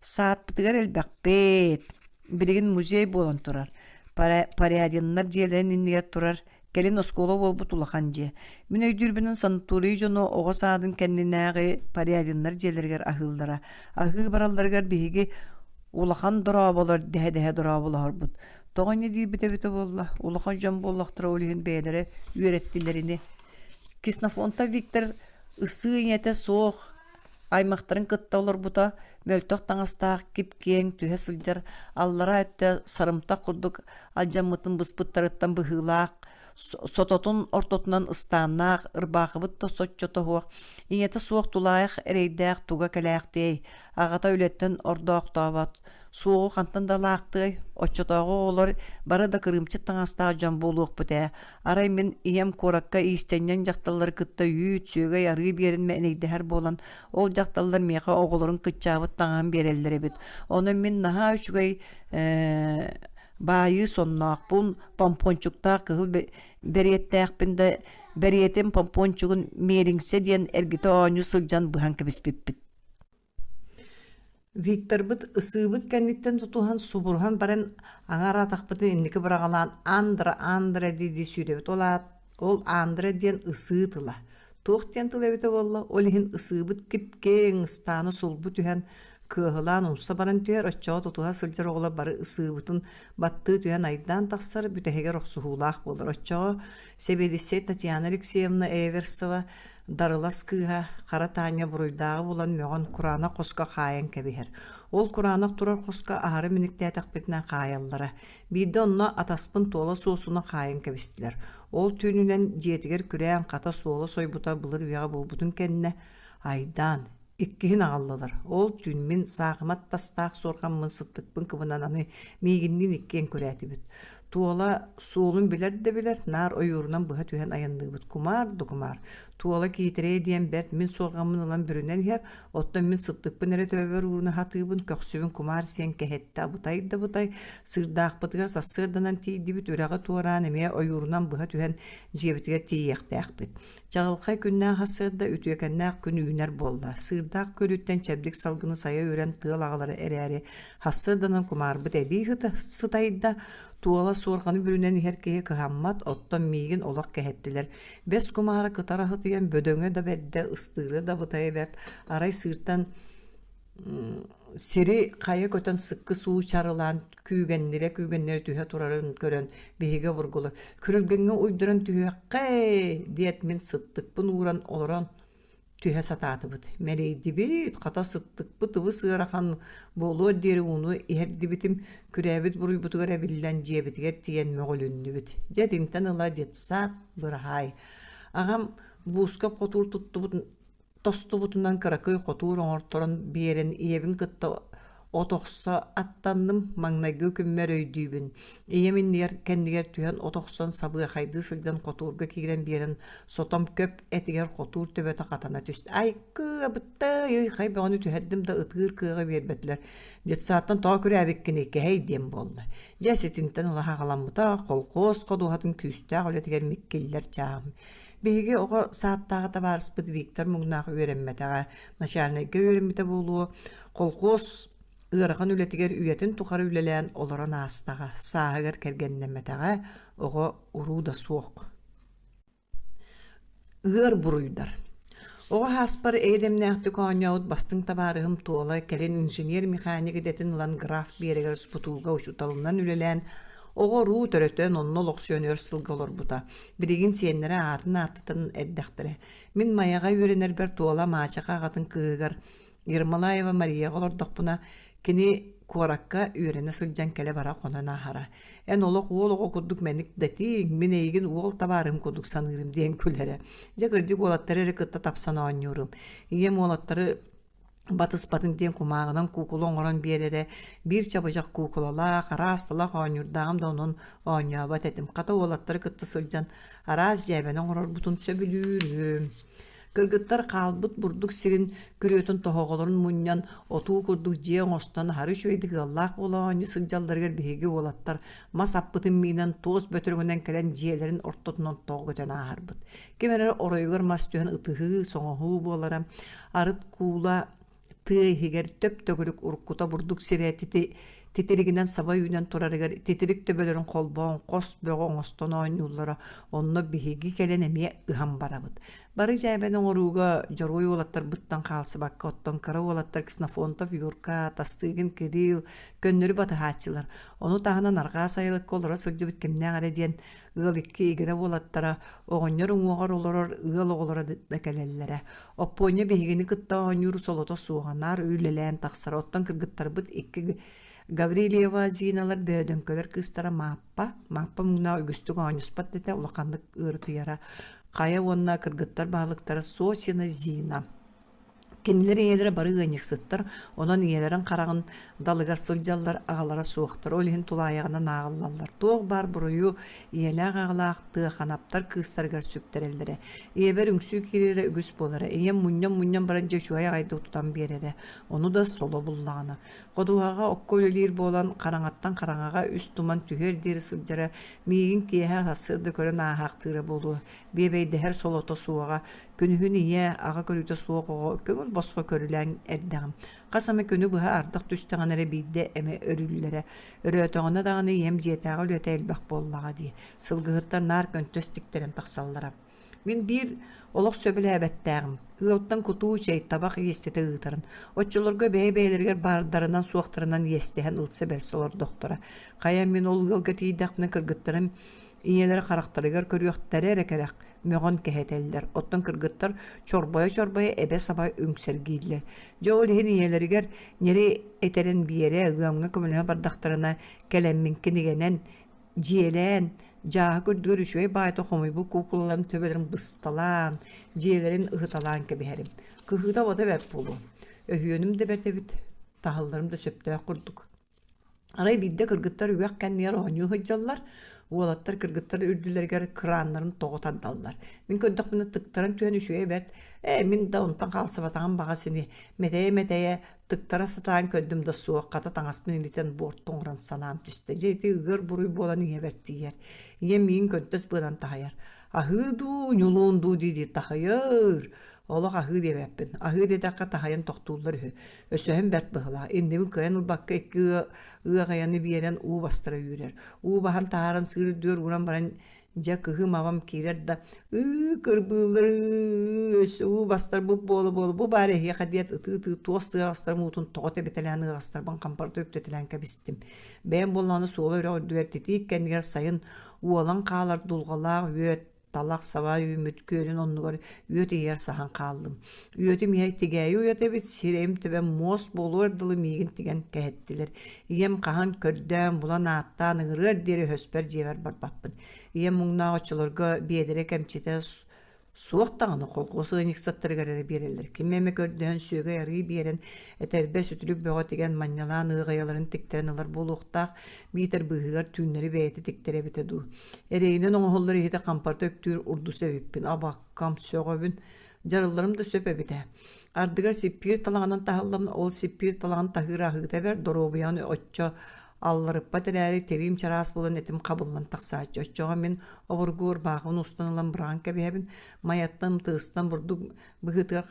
Саатпытыгар элбэхпит. Билигин музей буолан турар. Порядиннар дьиэлэрин иннигэр турар кэлин оскуола буолбут улахан дьиэ. Мин өйдүүрбүнэн санаторий дьоно оҕо саадын кэннинээҕи Порядиннар дьиэлэригэр аһыыллара. Аһыы баралларыгар биһиги улахан дорооболор дэһэ-дэһэ дорооболоһорбут. Тоҕо инньэ диирбит эбитэ буолла, улахан дьон буоллахтара ол иһин бэйэлэрэ үөрэттилэр ини. Ксенофонтов Виктор ысыы ийэтэ суох аймахтарын кытта олорбута, мөлтөх таҥастаах кип-киэҥ түһэ сылдьар аллараа өттө сарымтах курдук алдьаммытын быспыттарыттан быһыылаах. Сототун ортотунан ыстааннаах, ырбаахыбыт да соччото суох, ийэтэ суох тулаайах эрэйдээх туга кэлээхтиэй, аҕата үлэттэн ордоохтообот, суоҕу хантан да ылаахтыай, оччотооҕу оҕолор бары да кырыымчык таҥастаах дьон буолуохпут ээ. Арай мин ийэм куоракка иистэнньэҥ дьахталлары кытта үүт, сүөгэй, арыы биэрэн мэнэйдэһэр буолан, ол дьахталлар миэхэ оҕолорун кыччаабыт таҥаһын биэрэллэр эбит. Онон мин наһаа үчүгэй ээ баайыы сонноохпун, помпончуктаах кыһыл бэриэттээхпин да бэриэтим помпончугун миэлиҥсэ диэн эргитэ оонньуу сылдьан быһан кэбиспиппит. Викторбыт ысыыбыт кэнниттэн тутуһан субуруһан баран аҥаар атахпытын инники быраҕалаан «Андра, Андра» дии-дии сүүрэбит. Ол аат ол Андра диэн ысыы тыла. Туох диэн тыл эбитэ буолла, ол иһин ысыыбыт кип-киэҥ ыстааны сулбу түһэн, кыаһылаан умса баран түһэр, оччоҕо тутуһа сылдьар оҕолор бары ысыыбытын баттыы түһэн айдаан тахсар, бүтэһигэр охсуһуулаах буолар. Оччоҕо сэбиэдиссэй Татьяна Алексеевна Эверстова Дарылас кыыһа Хара Таанньа буруйдааҕы булан мөҕөн кураанах хоско хаайан кэбиһэр. Ол кураанах турар хоско аһары миниктээтэхпитинэ хаайаллара. Биирдэ онно атаспын Туола Суосуну хаайан кэбистилэр. Ол түүнүнэн дьиэтигэр күрээн хата суола сойбута былыр үйэҕэ буолбутун кэннэ айдаан, Иккиһин аҕаллылар. Ол түүн мин саахымат тастаах суорҕаммын сыттыкпын кыбынан аны миигинниин иккиэн күрээтибит. Туола суолун билэр да билэр, наар ойуурунан быһа түһэн айанныыбыт. Кумаар да кумаар. Туола киитэрэй диэн бэрт мин суорҕаммын ылан бүрүнэн иһэр, оттон мин сыттыкпын эрэ төбөбөр ууруна сатыыбын, көхсүбүн кумаар сиэн кэһэттэ абытай да абытай. Сыырдаахпытыгар сарсыарданан тиийдибит, үрэҕи туораан эмиэ ойуурунан быһа түһэн дьиэбитигэр тиийиэхтээхпит. Чаҕылхай күннээх сарсыарда үтүөкэннээх күн үүнэр буолла. Сыырдаах күөлүттэн чэбдик салгыны сайа үрэн тыал аҕалара эрээри, сарсыарданан кумаарбыт эбии сытайда, туола суорҕаны бүрүнэн иһэр киһи кыһаммат, оттон миигин олох кэһэттилэр. Бэс кумаара кытара сытыйан бөдөҥө да бэрдэ, ыстыыра да бытайа бэрт, арай сыыртан Сири хайа көтөн сыккыс уу чарылаан күүгэннирэ-күүгэннирэ түһэ турарын көрөн биһиги обургулар «Күрүлгэҥҥэ уйдаран түһүөххэ-эй!» диэт мин сыттыкпын ууран олорон түһэ сатаатыбыт. Мэлийдибит, хата сыттыкпыт ыбыс ыарахан буолуор диэри ууну иһэрдибитим, күрээбит буруйбутугар эбиллэн дьиэбитигэр тиийэн мөҕүлүннүбүт. Дьэ итинтэн ыла детсад быраһаай. Аҕам буускап хотуур туттубут тостубутунан кыракый хотуур оҥорторон биэрэн ийэбин кытта от охсо аттанным, маҥнайгы күммэр өйдүүбүн. Ийэм иннигэр кэннигэр түһэн от охсон сабыахайдыы сылдьан хотуурга киирэн биэрэн сотом көп этигэр хотуур төбөтө хатана түстэ. Айкыы, абыттай, хай бөҕөнү түһэрдим да ытыыр кыаҕы биэрбэтилэр. Детсадтан тоҕо күрээбиккиний, кэһэй диэн буолла. Дьэ ситинтэн ыла хаҕаламмыта колхоз ходуһатын күүстээх үлэтигэр миккиллэр чааһым. Биһиги оҕо сааттааҕы табаарыспыт Виктор муҥнаах үөрэммэтэҕэ, начальнайга үөрэммитэ буолуо, колхуос ыарахан үлэтигэр үйэтин тухары үлэлээн олорон аастаҕа, сааһыгар кэргэннэммэтэҕэ, оҕо уруу да суох. Ыар буруйдар. Оҕо сааспар эйэ-дэмнээхтик оонньообут бастыҥ табаарыһым Туола кэлин инженер-механик идэтин ылан граф биэрэгэр СПТУ-га учууталынан үлэлээн оҕо-уруу төрөтөн онно олохсуйан өр сылга олорбута. Билигин сиэннэрэ аатын ааттатан эрдэхтэрэ. Мин Майаҕа үөрэнэрбэр Туола Маачаха аҕатын кыыһыгар Ермолаева Марияҕа олордохпуна, кини куоракка үөрэнэ сылдьан кэлэ-бара хонон ааһара. Эн олох уол оҕо курдук мэник дэтииҥ, мин эйигин уол табаарыһым курдук саныырым диэн күлэрэ. Дьэ кырдьык уолаттары эрэ кытта тапсан оонньуурум. Ийэм уолаттары батыспатын диэн кумааҕынан куукула оҥорон биэрэрэ, биир чабычах куукулалаах, араас талах оонньуурдааҕым да онон оонньообот этим. Хата уолаттары кытта сылдьан араас дьээбэни оҥорорбутун сөбүлүүрүм. Кыргыттар хаалбыт бурдук сирин күрүөтүн тоһоҕолорун мунньан, отуу курдук дьиэ оҥостон аһары үчүгэйдик ыаллаах буола оонньуу сылдьалларыгар биһиги уолаттар мас аппытын миинэн туос бөтөрөҥүнэн кэлэн дьиэлэрин ортотунан тоҕо көтөн ааһарбыт. Ким эрэ оройугар мас түһэн ытыһыы, соҥоһуу буолара. Арыт куула тыа иһигэр төп-төгүрүк уруккута бурдук сирэ титиригинэн саба үүнэн турарыгар титирик төбөлөрүн холбоон хос бөҕө оҥостон оонньууллара, онно биһиги кэлэн эмиэ ыһан барабыт. Бары дьээбэни оҥорууга дьоруой уолаттарбыттан хаалсыбакка оттон кыра уолаттар Ксенофонтов Юрка, Тастыгин Кирилл көннөрү батыһааччылар. Ону таһынан арҕаа сайылыкка олоро сылдьыбыт кимнээх эрэ диэн ыал икки игирэ уолаттара оҕонньор уҥуоҕар олорор ыал оҕолоро да кэлэллэрэ. Оппуонньа биһигини кытта оонньуур солото суоҕа, наар үлэлээн тахсара. Оттон кыргыттарбыт икки Гаврильева Зиналар бөөдөҥкөлөр кыыстара Мааппа, Мааппа муҥнаах үгүстүк оонньуспат да этэ, улаханнык ыарытыйара. Хайа уонна кыргыттар баһылыктара Сосина Зина. Кинилэр ийэлэрэ бары ыанньыксыттар, онон ийэлэрин хараҕын далыгар сылдьаллар, аҕалара суохтар, ол иһин тулаайаҕынан ааҕыллаллар. Туох баар буруйу ийэлээх аҕалаах Тыаханаптар кыыстарыгар сүктэрэллэрэ. Ийэбэр үҥсүү киирэрэ үгүс буолара. Ийэм мунньан-мунньан баран дьэ үчүгэй аҕайдык тутан биэрэрэ. Ону да соло буллаҕына. Ходуһаҕа окко үлэлиир буолан, хараҥаттан хараҥаҕа үс туман түһүөр диэри сылдьара, миигин киэһэ сарсыарда көрөн ааһаахтыыра буолуо. Биэбэйдэһэр солото суоҕа, Күнүһүн ийэ, аҕа көрүүтэ суох оҕо көҥүл босхо көрүлээн эрдэҕим. Хас эмэ күнү быһа ардах түстэҕинэ эрэ биирдэ эмэ өрүүллэрэ. Өрөөтөҕүнэ даҕаны ийэм дьиэтээҕи үлэтэ элбэх буоллаҕа дии. Сылгыһыттар наар көнтөс тиктэрэн тахсаллара. Мин биир олох сөбүлээбэттээҕим. Ыалтан кутуу чэй, табах иэстэтэ ыытарын. Оччолорго бэйэ-бэйэлэригэр баардарынан-суохтарынан иэстэһэн ылса-бэрсэ олордохторо. Хайа мин ол ыалга тиийдэхпинэ кыргыттарым ийэлэрэ харахтарыгар көрүөхтэрэ эрэ кэрэх, мөҕөн кэһэтэллэр, оттон кыргыттар чорбойо-чорбойо эбэ-саба үҥсэргииллэр. Дьэ ол иһин ийэлэригэр ньирэй этэрин биэрэ, ыамҥа көмөлөһө бардахтарына кэлэммин кинигэнэн дьиэлээн, дьааһык үрдүгэр үчүгэй баайта хомуйбут куукулаларын төбөлөрүн бысталаан, дьиэлэрин ыһыталаан кэбиһэрим. Кыһыыта-абата бэрт буолуо. Өһүөнүм да бэрт эбит, таһылларым да сөптөөх курдук. Арай биирдэ кыргыттар үөх кэннигэр оонньуу сылдьаллар, уолаттар кыргыттар үрдүлэригэр кырааннарын тоҕо тардаллар. Мин көрдөхпүнэ тыктаран түһэн үчүгэй бэрт, ээ мин да онтон хаалсыбатаҕым баҕас ини, мэтэйэ-мэтэйэ тыктара сатаан көрдүм да суох, хата таҥаспын илитэн буорту оҥорон санаам түстэ. Дьэ ити ыар буруй буолан ийэбэр тиийэр. Ийэм миигин көнтөс быанан таһыйар. Аһыы дуу, ньулуун дуу дии-дии таһыйар. Олох аһыы диэбэппин. Аһыы диэтэххэ таһыйан тохтууллар үһү. Өсөһөн бэрт быһылаах. Иннибин кыайан ылбакка икки ыаҕайаны биэрэн уу бастара үүрэр. Уу баһан таһааран сыыр үрдүгэр ууран баран дьэ кыһым абам киирэр да ыы кырбыыллар ыы өссө уу бастарбыт буола-буола бу баар эһиэхэ диэт ытыы-ытыы туос тыаҕастарым уутун тоҕо тэбитэлээн ыаҕастарбын хампарда үктэтэлээн кэбистим. Бэйэм буоллаҕына суола үрэх үрдүгэр титиик кэннигэр сайын уолан хаалар дулҕалаах үөт талах саба үүммүт күөлүн оннугар үөт иһигэр саһан хааллым. Үөтүм иһэ тигээйи уйата эбит, сирэйим төбөм муос буолуор дылы миигин тигэн кэһэттилэр. Ийэм хаһан көрдөөн, булан ааттаан ыҥырыар диэри өһөспөр дьиэбэр барбаппын. Ийэм муҥнаах оччолорго биэдэрэ кэмчитэ суох даҕаны холкуос ыанньыксыттарыгар эрэ биэрэллэр. Ким эмэ көрдөһөн сүөгэй арыы биэрэн, этэрбэс үтүлүк бөҕө тигэн манньалаан ыаҕайаларын тиктэрэн ылар буолуохтаах, биитэр быыһыгар түүннэри бэйэтэ тиктэрэ эбитэ дуу. Эрэйинэн оҥоһуллар иһити хампарта үктүүр урдус эбиппин, абаккам, сөҕөбүн. Дьарылларым да сөп эбит ээ. Ардыгар сиппиир талаҕынан таһыллан, ол сиппиир талаҕын таһыыр аһыыта бэрт, доруобуйаҕын оччо алларыппат эрээри, тириим чараас буолан этим хабыллан тахсааччы. Оччоҕо мин обургу ырбаахыбын устан ылан быраҕан кэбиһэбин, майаттан, тыастан бурдук быһыытыгар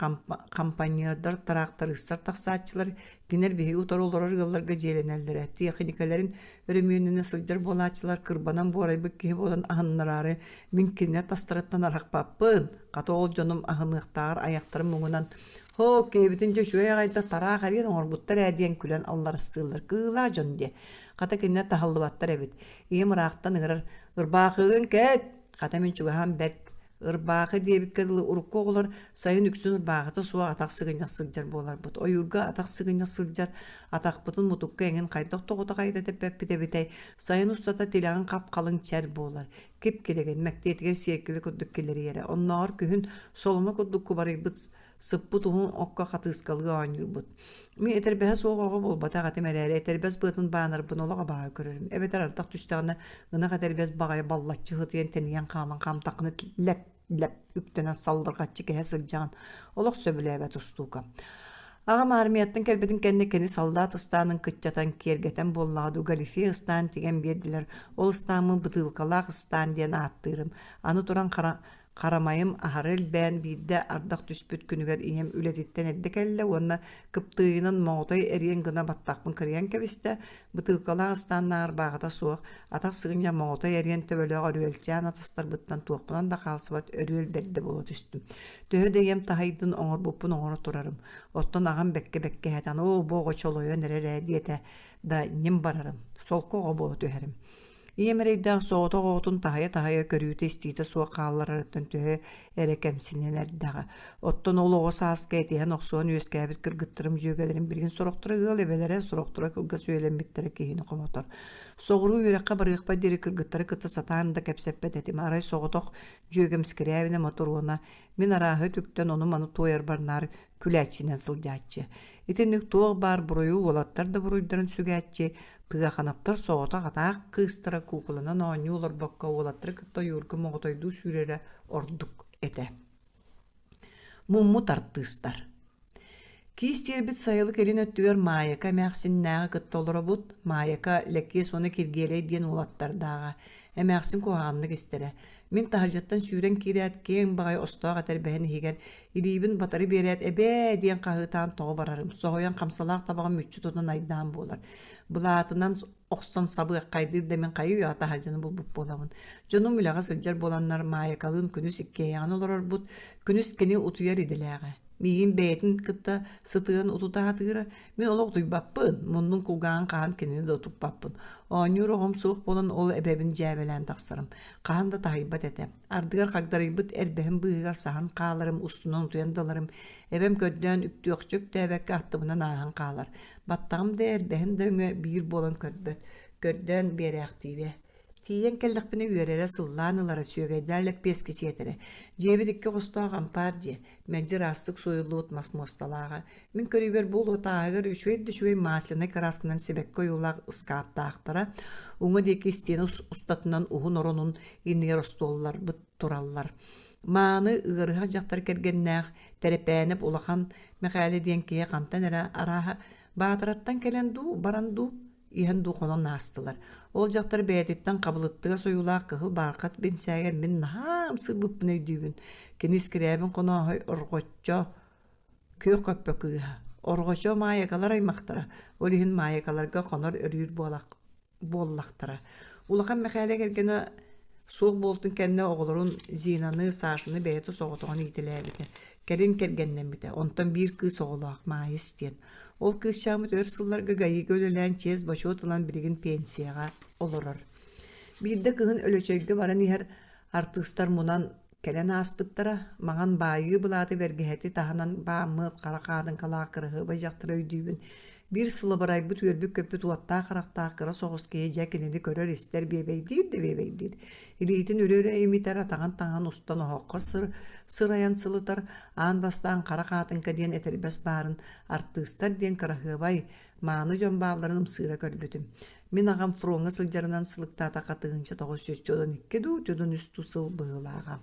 хампаньыардар, тыраахтарыыстар тахсааччылар, кинилэр биһиги утары олорор ыалларга дьиэлэнэллэрэ, тиэхиньикэлэрин өрөмүөннэнэ сылдьар буолааччылар кырбанан буорайбыт киһи буолан аһыннараары мин кинилэр тастарыттан арахпаппын, хата ол дьонум аһыныахтааҕар айахтарын муҥунан «Һоо, киһибитин дьэ үчүгэй аҕайда тараах эриэн оҥорбуттар ээ» диэн күлэн алларастыыллар, кыылаа дьон диэ. Хата кинилэр таһыллыбаттар эбит. Ийэм ыраахтан ыҥырар «Ырбаахыгын кэт!» Хата мин чугаһаан бэрт Ырбаахы диэбиккэ дылы урукку оҕолор сайын үксүн ырбаахыта суох атах сыгынньах сылдьар буоларбыт. Ойуурга атах сыгынньах сылдьар атахпытын мутукка эҥин хайдах тоҕута хайда тэппэппит эбитэй? Сайын устата тилэҕин хап-халыҥ чэр буолар. Кип-килэгин, мэктиэтигэр сиэркилэ курдук килэрийэрэ. Оннооҕор күһүн соломо курдук кубарыйбыт сыппыт уһун окко хатыыскалыы оонньуурбут. Мин этэрбэһэ суох оҕо буолбатах этим эрээри, этэрбэс быатын баанарбын олох абааһы көрөрүм. Эбэтэр ардах түстэҕинэ ынах этэрбэс баҕайы баллаччы сытыйан тэнийэн хаалан хаамтаххына лэп-лэп үктэнэн саллырҕаччы кэһэ сылдьаҕын. Олох сөбүлээбэт устуука. Аҕам армияттан кэлбитин кэннэ кини саллаат ыстаанын кыччатан, киэргэтэн буоллаҕа дуу, галифе ыстаан тигэн биэрдилэр. Ол ыстааммын бытыылкалаах ыстаан диэн ааттыырым. Аны туран хара Харамайым аһары элбээн биирдэ ардах түспүт күнүгэр ийэм үлэтиттэн эрдэ кэллэ уонна кыптыыйынан моҕотой эриэн гына баттахпын кырыйан кэбистэ, бытыылкалаах ыстааннааҕар бааҕата суох, атах сыгынньах моҕотой эриэн төбөлөөх өрүөлчээн атастарбыттан туохпунан да хаалсыбат өрүөл бэрдэ буола түстүм. Төһө да ийэм таһыйдын оҥорбуппун оҥоро турарым. Оттон аҕам бэккэ бэккэһэтэн оо бу оҕо чолойон эрэр ээ диэтэ да ньим барарым, солко оҕо буола түһэрим. Ийэм эрэйдээх соҕотох оҕотун таһыйа-таһыйа көрүүтэ-истиитэ суох хаалларарыттан төһө эрэ кэмсинэн эрдэҕэ. Оттон ол оҕо сааска этиһэн-охсуһан үөскээбит кыргыттарым дьүөгэлэрим билигин сорохторо ыал эбэлэрэ, сорохторо кылгас үйэлэммиттэрэ киһини хомотор. Соҕуруу үөрэххэ барыахпар диэри кыргыттары кытта сатаан да кэпсэппэт этим. Арай соҕотох дьүөгэм Скрябина Мотуруона мин арааһы үтүктэн ону-маны туойарбар наар күлээччинэн сылдьааччы. Итинник туох баар буруйу уолаттар да буруйдарын сүгээччи, Тыаханаптар соҕотох атаах кыыстара куукуланан оонньуу олорбокко уолаттары кытта ойуурга моҕотойдуу сүүрэрэ ордук этэ. Муммут артыыстар Киис тиэрбит сайылык илин өттүгэр Маайака эмээхсиннээҕи кытта олоробут. Маайака Лэкиэс уонна Киргиэлэй диэн уолаттардааҕа. Эмээхсин куһаҕаннык истэрэ. Мин таһырдьаттан сүүрэн киирээт, киэҥ баҕайы остоох этэрбэһин иһигэр илиибин батары биэрээт «Эбээ!» диэн хаһыытаан тоҕо барарым. Соһуйан хамсалаах табаҕым мүччү тутан айдаан буолар. Былаатынан охсон сабыаххайдыыр да мин хайы-үйэҕэ таһырдьаны булбут буолабын. Дьонум үлэҕэ сылдьар буоланнар Маайакалыын күнүс иккиэйэҕин олорорбут, күнүс кини утуйар идэлээҕэ. Миигин бэйэтин кытта сытыан утутаатыыра, мин олох утуйбаппын, муннун кулгааҕын хаһан кинини да утуппаппын. Оонньуур оҕом суох буолан ол эбэбин дьээбэлээн тахсарым. Хаһан да таһыйбат этэ. Ардыгар хагдарыйбыт эрбэһим быыһыгар саһан хааларым, устунан утуйан да ыларым. Эбэм көрдөөн үктүөхчэ үктээбэккэ аттыбынан ааһан хаалар. Баттаҕым да эрбэһим да өҥө биир буолан көрбөт, көрдөөн биэрээхтиирэ. Тиийэн кэллэхпинэ үөрэрэ, сыллаан ылара, сүөгэйдээх лэппиэскэ сиэтэрэ. Дьиэбит икки хостоох ампаар дьиэ, мэлдьи ыраастык сууйуллубут мас муосталааҕа. Мин көрүүбэр бу лотааһыгар үчүгэй да үчүгэй маслянай кыраасканан сибэкки ойуулаах ыскааптаахтара. Уҥа диэки истиэнэ устатынан уһун оронун иннигэр остуолларбыт тураллар. Мааны ыарыһах дьахтар кэргэннээх Тэрэпээнэп улахан Мэхээлэ диэн киһи хантан эрэ арааһа Баатараттан кэлэн дуу, баран дуу, иһэн дуу хонон аастылар. Ол дьахтар бэйэтиттэн хабылыттыга сойуулаах кыһыл баархат бинсээгэр мин наһаа ымсыырбыппын өйдүүбүн. Кини Скрябин Хонооһой орҕоччо күөх көппө кыыһа. Орҕочо Маайакалар аймахтара. Ол иһин Маайакаларга хонор өрүүр буолах буоллахтара. Улахан Мэхээлэ кэргэнэ суох буолтун кэннэ оҕолорун Зинаны, Сашаны бэйэтэ соҕотоҕун иитэлээбитэ. Кэлин кэргэннэммитэ. Онтон биир кыыс оҕолоох Маайыс диэн. Ол кыысчааммыт өр сылларга ГАИга үлэлээн чиэс-бочуот ылан билигин пенсияҕа олорор. Биирдэ кыһын Өлөчөйгө баран иһэр артыыстар мунан Кэлэн ааспыттара, маҥан баайыы былааты бэргэһэти таһынан бааммыт хара хаадыҥкалаах кыраһыабай дьахтары өйдүүбүн. Биир сылабырайбыт үөрбүт-көппүт уоттаах харахтаах кыра соҕус киһи дьэ кинини көрөр-истэр биэбэйдиир да биэбэйдиир. Илиитин үрэ-үрэ имитэр, атаҕын таҥаһын устан оһоххо сыр, сырайан сылытар, аан бастаан хара хаатыҥка диэн этэрбэс баарын, артыыстар диэн кыраһыабай, мааны дьон баалларын ымсыыра көрбүтүм. Мин аҕам фроҥҥа сылдьарынан сылыктаатахха 1942 дуу, 43 дуу сыл быһыылааҕа.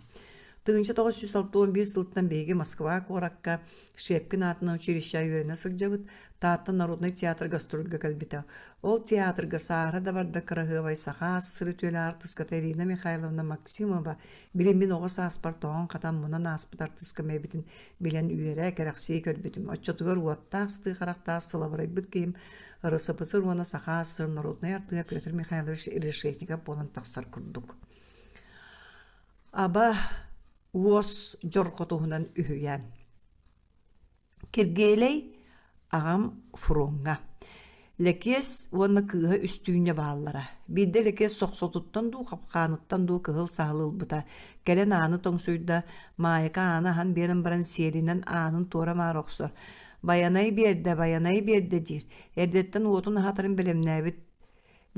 1961 сылтан биһиги Москва куоракка Шепкин аатынан училищеҕа үөрэнэ сылдьабыт, Таатта народнай театр гастрольга кэлбитэ. Ол театрга сааһыра да барда кыраһыабай саха ас үтүөлээх артыската Ирина Михайловна Максимова били мин оҕо сааспар тоҥон-хатан мунан ааспыт артыскам эбитин билэн үөрэ, кэрэхсии көрбүтүм. Оччотугар уоттаах сытыы харахтаах сылабырайбыт киһим РСФСР уонна Саха АССР норуодунай артыыһа Петр Михайлович Решетников буолан тахсар курдук. Аба уос дьорҕо туһунан үһүйээн. Киргиэлэй аҕам фроҥҥа. Лэкиэс уонна кыыһа Үстүүнньэ бааллара. Биирдэ Лэкиэс сохсотуттан дуу, хапкааныттан дуу кыһыл саһыл ылбыта. Кэлэн ааны тоҥсуйда, Маайака ааны аһан биэрэн баран сиэлинэн аанын туора-маары охсор. Байанай биэрдэ, Байанай биэрдэ диир. Эрдэттэн уотун аһатарын бэлэмнээбит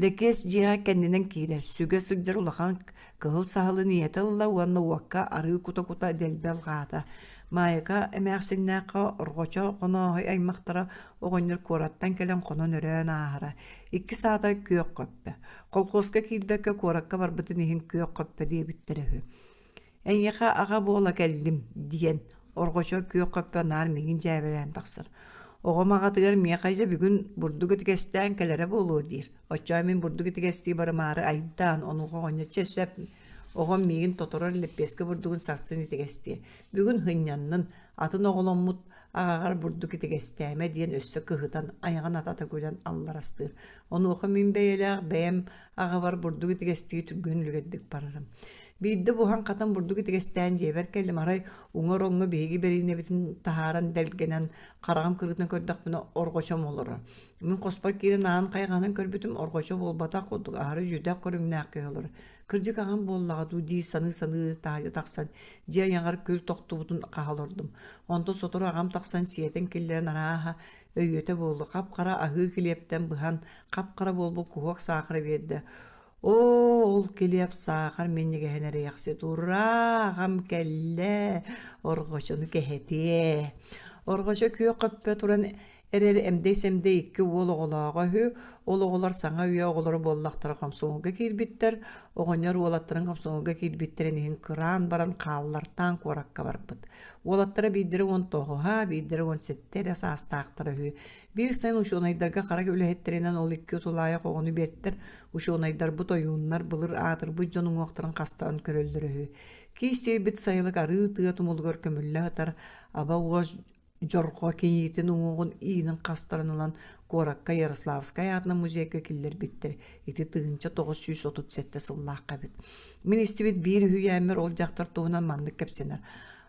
Лэкиэс дьиэҕэ кэннинэн киирэр, сүгэ сылдьар улахан кыһыл саһылын ийэтэ ылла уонна уокка арыы кута-кута дэлби алҕаата. Маайака эмээхсиннээххэ Орҕочо Хонооһой аймахтара оҕонньор куораттан кэлэн хонон-өрөөн ааһара. Иккис аата Күөх Хөппө. Колхуоска киирбэккэ куоракка барбытын иһин Күөх Хөппө диэбиттэрэ үһү. «Эйиэхэ аҕа буола кэллим» диэн Орҕочо күөх хөппө наар миигин дьээбэлээн тахсар. Оҕом аҕатыгар миэхэ дьэ бүгүн бурдук итигэстээн кэлэрэ буолуо диир. Оччоҕо мин бурдук итигэстии барымаары айдаан, онуоха оҕонньор чэ сөп, оҕом миигин тоторор лэппиэскэ бурдугун сарсын итигэстиэ. Бүгүн һынньаннын, атын оҕоломмут аҕаҕар бурдук итигэстээмэ диэн өссө кыһытан айаҕын атата күлэн алларастыыр. Онуоха мин бэйэлээх бэйэм аҕабар бурдук итигэстии түргэн үлүгэрдик барарым. Биирдэ буһан-хатан бурдук итигэстээн дьиэбэр кэллим, арай уҥа ороҥҥо биһиги бэриинэбитин таһааран дэлгэнэн, хараҕым кырыытынан көрдөхпүнэ орҕочом олорор. Мин хоспор киирэн аан хайҕанан көрбүтүм, орҕочо буолбатах курдук аһары дьүдэх көрүҥнээх киһи олорор. Кырдьык аҕам буоллаҕа дуу дии саныы-саныы таһырдьа тахсан, дьиэ айаҕар күл тохтубутун хаһа олордум. Онтон сотору аҕам тахсан сиэтэн киллэрэн арааһа өйүөтэ буолла, хап-хара аһыы килиэптэн быһан, хап-хара буолбут куһуок саахары биэрдэ. Оо, ол килиэп саахар минньигэһин эрэйэхсит ураа, аҕам кэллэ, орҕочону кэһэтиэ. Орҕочо күөх хөппө туран эрэр эмдэй-сэмдэй икки уол оҕолооҕо үһү. Ол оҕолор саҥа үйэ оҕолоро буоллахтара комсомолга киирбиттэр. Оҕонньор уолаттарын комсомолга киирбиттэрин иһин кыраан баран хааллартаан куоракка барбыт. Уолаттара биирдэрэ 19-а, биирдэрэ 17 эрэ саастаахтара үһү. Биир сайын учуонайдарга хара үлэһиттэринэн ол икки утулаайах оҕону биэртэр. Учуонайдарбыт ойууннар былыр аатырбыт дьон уҥуохтарын хастаан көрөллөр үһү. Киис сиэйбит сайылык арыы тыа тумулугар көмүллэ сытар аба уос дьорҕо кийиитин уҥуоҕун иинин хастаран ылан куоракка Ярославскай аатынан музейга киллэрбиттэр. Ити 1937 сыллаахха эбит. Мин истибит биир үһүйээммэр ол дьахтар туһунан маннык кэпсэнэр.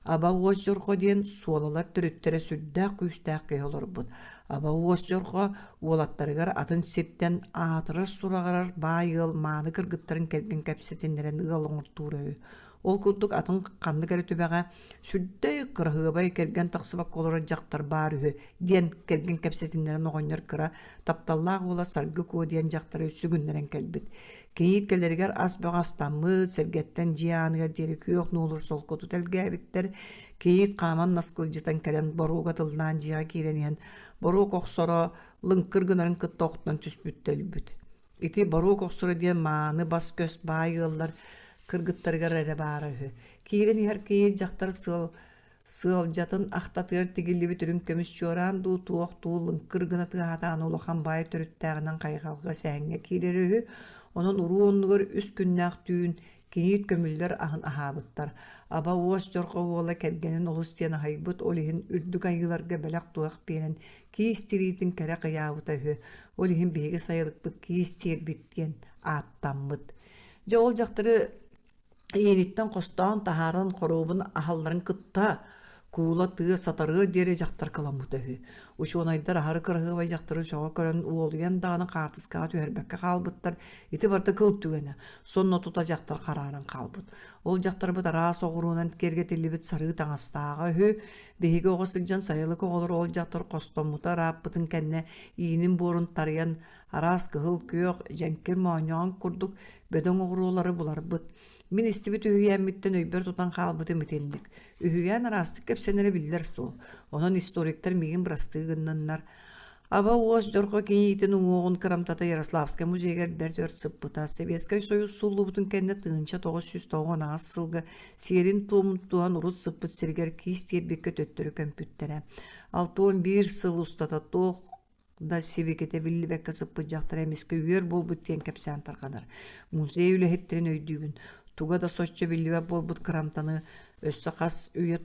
Аба уос дьорҕо диэн суолалар төрүттэрэ сүрдээх күүстээх киһи олорбут. Аба уос дьорҕо уолаттарыгар атын сиртэн аатырар-сураҕырар баай ыал мааны кыргыттарын кэргэн кэпсэтиннэрэн ыал оҥортуура үһү. Ол курдук атын ханнык эрэ түбэҕэ сүрдэй кыраһыабай кэргэн тахсыбакка олорор дьахтар баар үһү диэн кэргэн кэпсэтиннэрэн оҕонньор кыра тапталлаах уола Саргы Куо диэн дьахтары сүгүннэрэн кэлбит. Кийиит кэлэригэр ас бөҕө астаммыт, сэргэттэн дьиэ ааныгар диэри күөх нуолур солкоту тэлгээбиттэр. Кийиит хааман наскылдьытан кэлэн боруога тыллаан дьиэҕэ киирэн иһэн боруок охсоро лыҥкыр гынарын кытта охтон түспүт өлбүт. Ити боруок охсоро диэн мааны бас-көс баай ыаллар кыргыттарыгар эрэ баара үһү. Киирэн иһэр кийиит дьахтар сыал сыалдьатын ахтатыгар тигиллибит үрүҥ көмүс чуораан дуу, туох дуу лыҥкыр гына тыаһатаан улахан баай төрүттээҕинэн хайҕалга сэһэҥҥэ киирэрэ үһү. Онон уруу оннугар үс күннээх түүн киниит көмүллэр аһын аһаабыттар. Аба уос дьорҕо уола кэргэнин олус диэн аһайбыт, ол иһин үрдүк айыыларга бэлэх-туһах биэрэн киис тириитин кэрэ кыйаабыта үһү. Ол иһин биһиги сайылыкпыт киис тиэрбит диэн ааттаммыт. Дьэ ол дьахтары ииниттэн хостоон таһааран хоруобун аһалларын кытта куула тыа сатарыа диэри дьахтар кыламмыта үһү. Учуонайдар аһары кыраһыабай дьахтары сөҕө көрөн уолуйан даҕаны хаартыскаҕа түһэрбэккэ хаалбыттар. Ити барыта кыл түгэнэ. Сонно тута дьахтар харааран хаалбыт. Ол дьахтарбыт араас оҕуруонан киэргэтиллибит сарыы таҥастааҕа үһү. Биһиги оҕо сылдьан сайылык оҕолоро ол дьахтар хостоммута ырааппытын кэннэ иинин буорун тарыйан араас кыһыл, күөх, дьэҥкир моонньоҕон курдук бөдөҥ оҕуруолары буларбыт. Мин истибит үһүйээммиттэн өйбөр тутан хаалбытым итинник. Үһүйээн араастык кэпсэнэрэ биллэр суол. Онон историктар миигин бырастыы гынныннар. Аба уос дьорҕо кийиитин уҥуоҕун кырамтата Ярославскай музейыгар бэрт өр сыппыта. Сэбиэскэй Союз сууллубутун кэннэ 1998 сылга сиэрин-туомун тутуһан урут сыппыт сиригэр киис тиэрбиккэ төттөрү көмпүттэрэ. 61 сыл устата туох да сибикитэ биллибэккэ сыппыт дьахтар эмискэ үөр буолбут диэн кэпсээн тарҕанар. Музей үлэһиттэрин өйдүүбүн. Туга да соччо биллибэт буолбут кырамтаны өссө хас үйэ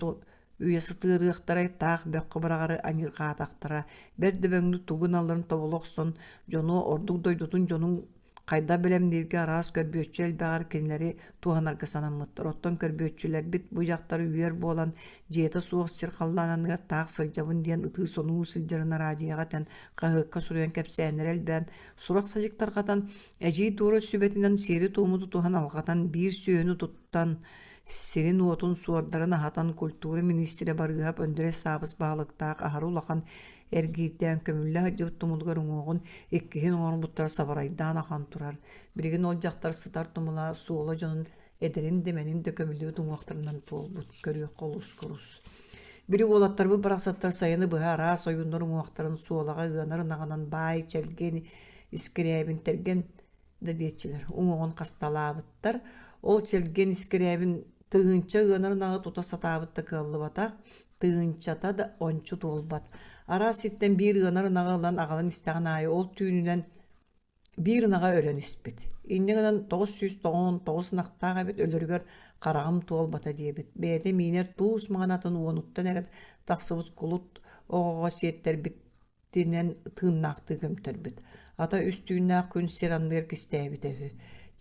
үйэ сытыарыахтарай таах бөххө быраҕары аньыырҕаатахтара бэрт дөбөҥнүк тугун алларын тобулу охсон дьону ордук дойдутун дьонун Хайдах бэлэмнииргэ араас көрбүөччү элбэҕэр кинилэри туһанарга санаммыттар. Оттон көрбүөччүлэрбит бу дьахтар үөр буолан, дьиэтэ суох сир халлаан анныгар таах сылдьабын диэн ытыы-сонуу сылдьарын араадьыйаҕа этэн, хаһыакка суруйан кэпсээннэрэ элбээн, сурах-садьык тарҕатан, эдьиий Дора сүбэтинэн сиэри-туому тутуһан алҕатан, биир сүөһүнү туттан, сирин-уотун суордарын аһатан культура миниистирэ Барыыһап Өндөрөй Саабыс баһылыктаах аһары улахан эргиирдээн көмүллэ сылдьыбыт тумулугар уҥуоҕун иккиһин оҥорбуттара сабарайдаан ахан турар. Билигин ол дьахтар сытар тумула суола дьонун эдэрин да эмэнин да көмүллүбүт уҥуохтарынан туолбут, көрүөххэ олус курус. Били уолаттарбыт барахсаттар сайыны быһа араас ойууннар уҥуохтарын суолаҕа ыанар ынаҕынан баай чэлгиэн искирээбин тэргэн да диэччилэр уҥуоҕун хасталаабыттар. Ол чэлгиэн искирээбин тыһыынча ыанар ынаҕы тута сатаабыт да кыаллыбатах. Тыһыынчата да ончу туолбат. Араас сиртэн биир ыанар ынаҕы ылан аҕалан истэҕин аайы ол түүнүнэн биир ынаҕа өлөн испит. Инньэ гынан 999 ынахтаах эбит өлөрүгэр хараҕым туолбата диэбит. Бэйэтэ миинэр туус маҥан атын уонуттан эрэ тахсыбыт кулут оҕоҕо сиэттэрбит тинэн тыыннаахтыы көмтөрбүт. Ата үс түүннээх күн сир анныгар кистээбитэ үһү.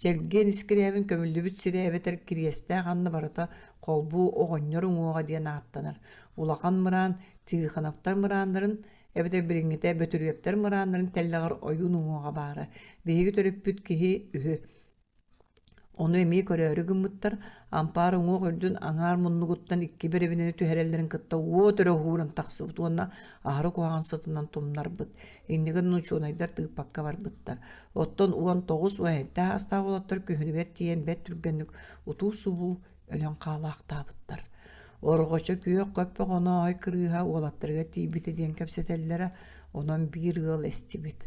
Чэлгиэн искирээбин көмүллүбүт сирэ эбэтэр Кириэстээх анна барыта холбуу Оҕонньор уҥуоҕа диэн ааттанар. Улахан мыраан Тихоновтар мырааннарын эбэтэр билиҥҥитэ Бөтүрүөптэр мырааннарын тэллэҕэр ойуун уҥуоҕа баара. Биһиги төрүппүт киһи үһү. Ону эмиэ көрөөрү гыммыттар, ампаар уҥуох үрдүн аҥаар муннугуттан икки бэрэбинэни түһэрэллэрин кытта уот өрө уһууран тахсыбыт уонна аһары куһаҕан сытынан тумнарбыт. Инньэ гынан учуонайдар тыыппакка барбыттар. Оттон 19 уһайдаах астаах уолаттар күһүнүгэр тиийэн бэрт түргэнник утуу-субуу өлөн хаалаахтаабыттар. Орҕочо күөх көппөх оноой кырыыһа уолаттарыгар тиийбитэ диэн кэпсэтэллэрэ, онон биир ыал эстибит.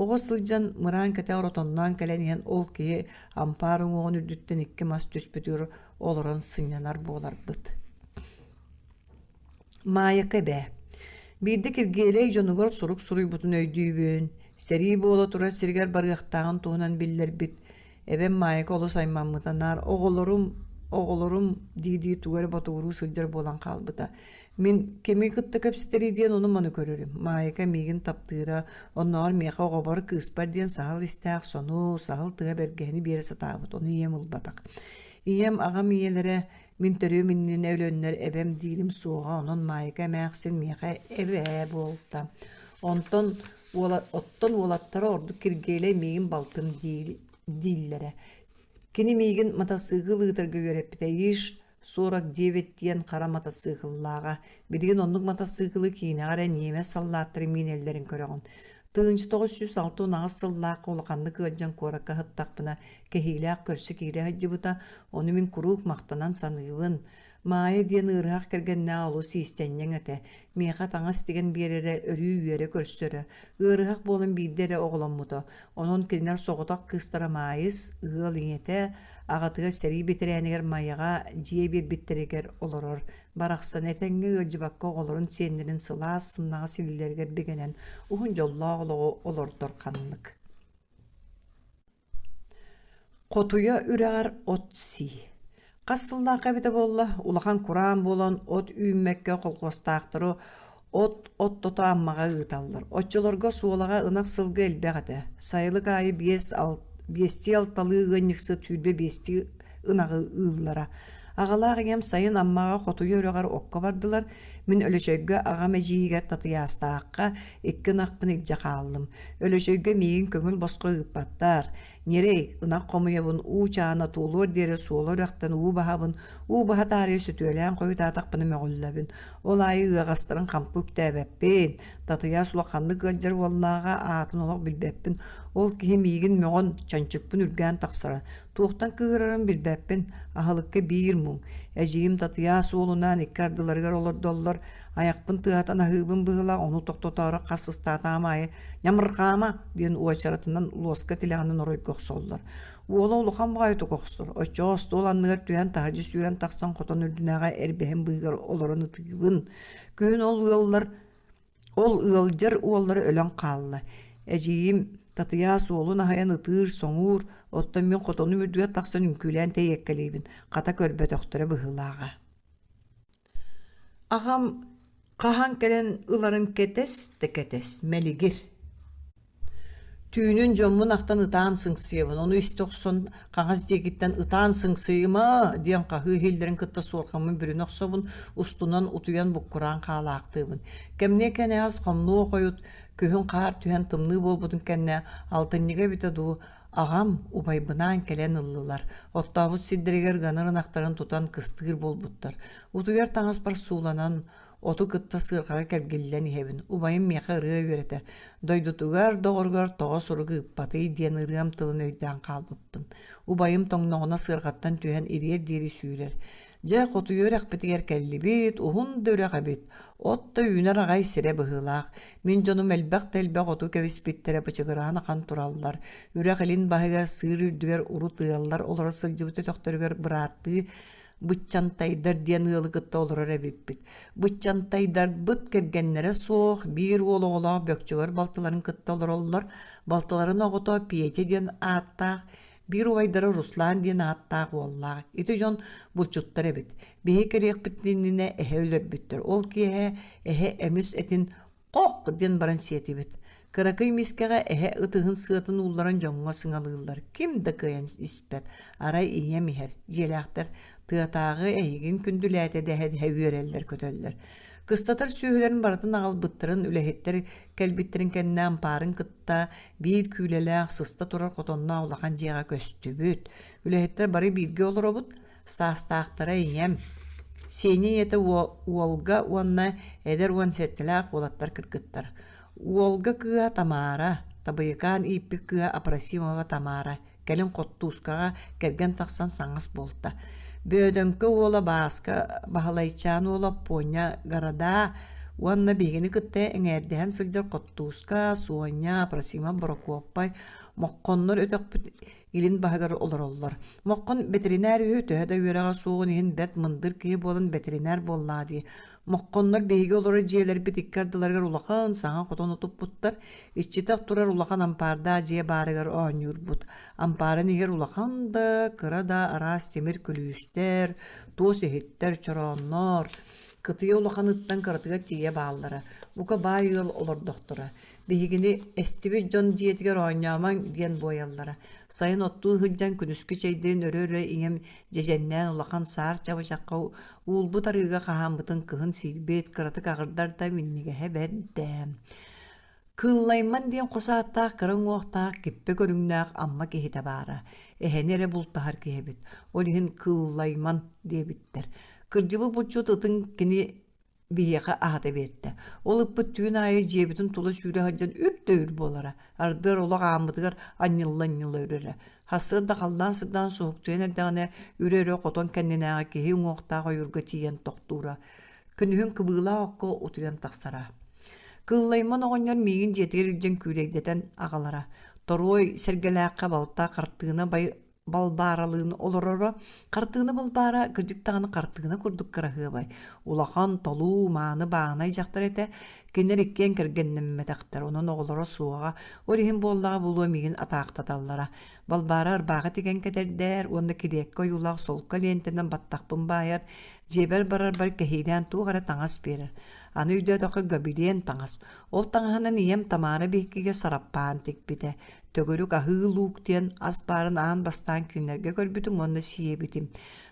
Оҕо сылдьан мыраан кэтэҕэр отонноон кэлэн иһэн ол киһи ампаар уҥуоҕун үрдүттэн икки мас түспүтүгэр олорон сынньанар буоларбыт. Маайака эбээ Биирдэ Киргиэлэй дьонугар сурук суруйбутун өйдүүбүн, сэрии буола турар сиригэр барыахтааҕын туһунан биллэрбит. Эбэм Маайака олус аймаммыта, наар «оҕолорум, оҕолорум» дии-дии тугу эрэ ботугуруу сылдьар буолан хаалбыта. Мин кими кытта кэпсэтэрий диэн ону-маны көрөрүм. Маайака миигин таптыыра, оннооҕор миэхэ оҕобор, кыыспар диэн саһыл истээх сону, саһыл тыа бэргэһэни биэрэ сатаабыт, ону ийэм ылбатах. Ийэм, аҕам ийэлэрэ Мин төрүөм иннинэ өлөннөр эбэм диирим суоҕа, онон Маайка эмээхсин миэхэ эбээ буолта. Онтон уола, оттон уолаттара ордук Киргиэлэй миигин балтым диир, дииллэрэ. Кини миигин матасыыкыл ыытарга үөрэппитэ. Иш 49 диэн хара матасыыкыллааҕа. Билигин оннук матасыыкылы киинэҕэ эрэ ньиэмэс саллааттары миинэллэрин көрөҕүн. 1968 сыллаахха улаханнык ыалдьан куоракка сыттахпына, кэһиилээх көрсө киирэ сылдьыбыта, ону мин куруук махтанан саныыбын. Маайа диэн ыарыһах кэргэннээх олус иистэнньэҥ этэ, миэхэ таҥас тигэн биэрэрэ, өрүү үөрэ көрсөрө. Ыарыһах буолан биирдэ эрэ оҕоломмута, онон кинилэр соҕотох кыыстара Маайыс, ыал ийэтэ, аҕатыгар сэрии бэтэрээнигэр Майаҕа дьиэ биэрбиттэригэр олорор. Барахсан этэҥҥэ ыалдьыбакка оҕолорун сиэннэрин сылаас сымнаҕас илиилэригэр бигэнэн уһун дьоллоох олоҕу олордор ханнык. Хотуйа үрэҕэр от сии. Хас сыллаахха эбитэ буолла, улахан кураан буолан от үүммэккэ колхуостаахтары от оттото Аммаҕа ыыталлар. Оччолорго Суолаҕа ынах сылгы элбэх этэ. Сайылык аайы биэс ал биэстии алталыы ыанньыксыт 25-тии ынаҕы ыыллара. Аҕалаах ийэм сайын Аммаҕа Хотуйа үрэҕэр окко бардылар. Мин Өлөчөйгө аҕам эдьиийигэр Татыйаастаахха икки ынахпын илдьэ хааллым. Өлөчөйгө миигин көҥүл босхо ыыппаттар. Ньирэй, ынах хомуйабын, уу чаана туолуор диэри суола үрэхтэн уу баһабын, уу баһа таарыйа сөтүөлээн хойутаатахпына мөҕүллэбин. Ол аайы ыаҕастарын хампы үктээбэппин. Татыйаас улаханнык ыалдьар уоллааҕа аатын олох билбэппин. Ол киһи миигин мөҕөн, чанчыкпын үргээн тахсара. Туохтан кыыһырарын билбэппин, аһылыкка биир муҥ. Эдьиийим Татыйаас уолунаан икки ардыларыгар олордоллор, айахпын тыаһатан аһыыбын быһыылаах, ону тохтотоору хас ыстаатаҕым аайы «Ньамырҕаама!» диэн уочаратынан луоска тилэҕинэн оройго охсоллор. Уола улахан баҕайытык охсор, оччоҕо остуол анныгар түһэн таһырдьа сүүрэн тахсан хотон үрдүнээҕи эрбэһин быыһыгар олорон ытыыбын. Күһүн ол ыаллар Ол ыалдьар уоллара өлөн хаалла. Эдьиийим Татыйаас уолун аһыйан ытыыр, соҥуур, оттон мин хотонум үрдүгэр тахсан үҥкүүлээн тэйиэккэлиибин, хата көрбөтөхтөрө быһыылааҕа. Аҕам хаһан кэлэн ыларын кэтэс да кэтэс, мэлигир. Түүнүн дьоммун ахтан ытаан сыҥсыйабын, ону истэ охсон хаҥас диэкиттэн «Ытаан сыҥсыйыма!» диэн хаһыы иһиллэрин кытта суорҕаммын бүрүнэ охсобун, устунан утуйан буккураан хаалаахтыыбын. Кэмниэ кэнэҕэс хомнуо хойут, күһүн хаар түһэн тымныы буолбутун кэннэ, алтынньыга эбитэ дуу, аҕам убайбынаан кэлэн ыллылар. Оттообут сирдэригэр ыанар ынахтарын тутан кыстыыр буолбуттар. Утуйар таҥаспар сууланан, Оту кытта сыарҕаҕа кэргиллэн иһэбин, убайым миэхэ ырыа үөрэтэр, дойдутугар, доҕоругар тоҕо сурук ыыппатый диэн ырыам тылын өйдөөн хаалбыппын. Убайым тоҥноҕуна сыарҕаттан түһэн ириэр диэри сүүрэр. Дьэ, хотуйа үрэхпитигэр кэллибит, уһун да үрэх эбит, от да үүнэр аҕай сирэ быһыылаах. Мин дьонум элбэх да элбэх оту кэбиспиттэрэ бычыгыраан ахан тураллар. Үрэх илин баһыгар сыыр үрдүгэр урут ыаллар олоро сылдьыбыт өтөхтөрүгэр бырааттыы Быччантайдар диэн ыалы кытта олорор эбиппит. Быччантайдарбыт кэргэннэрэ суох, биир уол оҕолоох Бөкчөгөр балтыларын кытта олороллор. Балтыларын оҕото Петя диэн ааттаах, биир убайдара Руслан диэн ааттаах уоллаах. Ити дьон булчуттар эбит. Биһи кэлиэхпит иннинэ эһэ өлөрбүттэр. Ол киэһэ эһэ эмис этин «Хох!» диэн баран сиэтибит. Кыракый миискэҕэ эһэ ытыһын сыатын уулларан дьоҥҥо сыҥалыыллар. Ким да кыайан испэт. Арай ийэм иһэр. Дьиэлээхтэр тыатааҕы эйигин күндүлээтэ дэһэ-дэһэ үөрэллэр-көтөллөр. Кыстатар сүөһүлэрин барытын аҕалбыттарын үлэһиттэр кэлбиттэрин кэннэ ампаарын кытта биир күүлэлээх сыста турар хотонноох улахан дьиэҕэ көстүбүт. Үлэһиттэр бары бииргэ олоробут. Саастаахтара ийэм, Сеня ийэтэ уолга уонна эдэр 17-лээх уолаттар кыргыттар. Уолга кыыһа Тамара, Табыйыкаан ииппит кыыһа Апросимова Тамара кэлин Хоттуускаҕа кэргэн тахсан саҥас буолта. Бөөдөҥкө уола Бааска Баһылайчаан уола Оппуонньа Гарадаа уонна биһигини кытта эҥээрдэһэн сылдьар Хоттууска, Суонньа, Апросимов Борокуоппай Моххоннор өтөхпүт илин баһыгар олороллор. Моххон бэтэринээр үһү төһө да үөрэҕэ суоҕун иһин бэрт мындыр киһи буолан бэтэринээр буоллаа дии. Моххоннор биһиги олорор дьиэлэрбит икки ардыларыгар улахан саҥа хотону туппуттар. Иччитэх турар улахан ампаардаах дьиэ баарыгар оонньуурбут. Ампаарын иһигэр улахан да, кыра да араас тимир күлүүстэр, туос иһиттэр, чорооннор, кытыйа улаханыттан кыратыгар тиийэ бааллара. Бука баай ыал олордохторо. Биһигини эстибит дьон дьиэтигэр оонньоомоҥ диэн буойаллара. Сайын оттуу сылдьан күнүскү чэйдэрин өрө-өрө ийэм дьэдьэннээн улахан саар чабычахха уулбут арыыга хаһааммытын кыһын сиирбит, кыратык аҕырдар да минньигэһэ бэрдэ. Кыыллайман диэн хос ааттаах кыра уҥуохтаах киппэ көрүҥнээх Амма киһитэ баара. Эһэни эрэ бултаһар киһи эбит. Ол иһин Кыыллайман диэбиттэр. Кырдьыбыт булчут ытын кини биһиэхэ аһата биэрдэ. Ол ыппыт түүн аайы дьиэбитин тула сүүрэ сылдьан үр да үр буолара. Ардыар олох ааммытыгар анньылла-анньылла үрэрэ. Сарсыарда халлаан сырдаан суһуктуйан эрдэҕинэ үрэ-үрэ хотон кэннинээҕи киһи уҥуохтаах ойуурга тиийэн тохтуура. Күнүһүн кыбыылаах окко утуйан тахсара. Кыыллайман оҕонньор миигин дьиэтигэр илдьэн күүлэйдэтэн аҕалара. Торуой Сэргэлээххэ балта хартыына Балбааралыын олороро. Хартыына Балбаара кырдьык даҕаны хартыына курдук кыраһыабай, улахан, толуу, мааны бааһынай дьахтар этэ. Кинилэр иккиэн кэргэннэммэтэхтэр, онон оҕолоро суоҕа. Ол иһин буоллаҕа буолуо миигин атаахтаталлара. Балбаара ырбаахы тигэн кэтэрдээр уонна килиэккэ ойуулаах солко лиэнтэнэн баттахпын баайар, дьиэбэр барарбар кэһиилээн туох эрэ таҥас биэрэр. Аны өйдөөтөххө гобелен таҥас. Ол таҥаһынан ийэм Тамара биһиккигэ сараппаан тикпитэ. Төгүрүк аһыы луук диэн ас баарын аан бастаан кинилэргэ көрбүтүм уонна сиэбитим.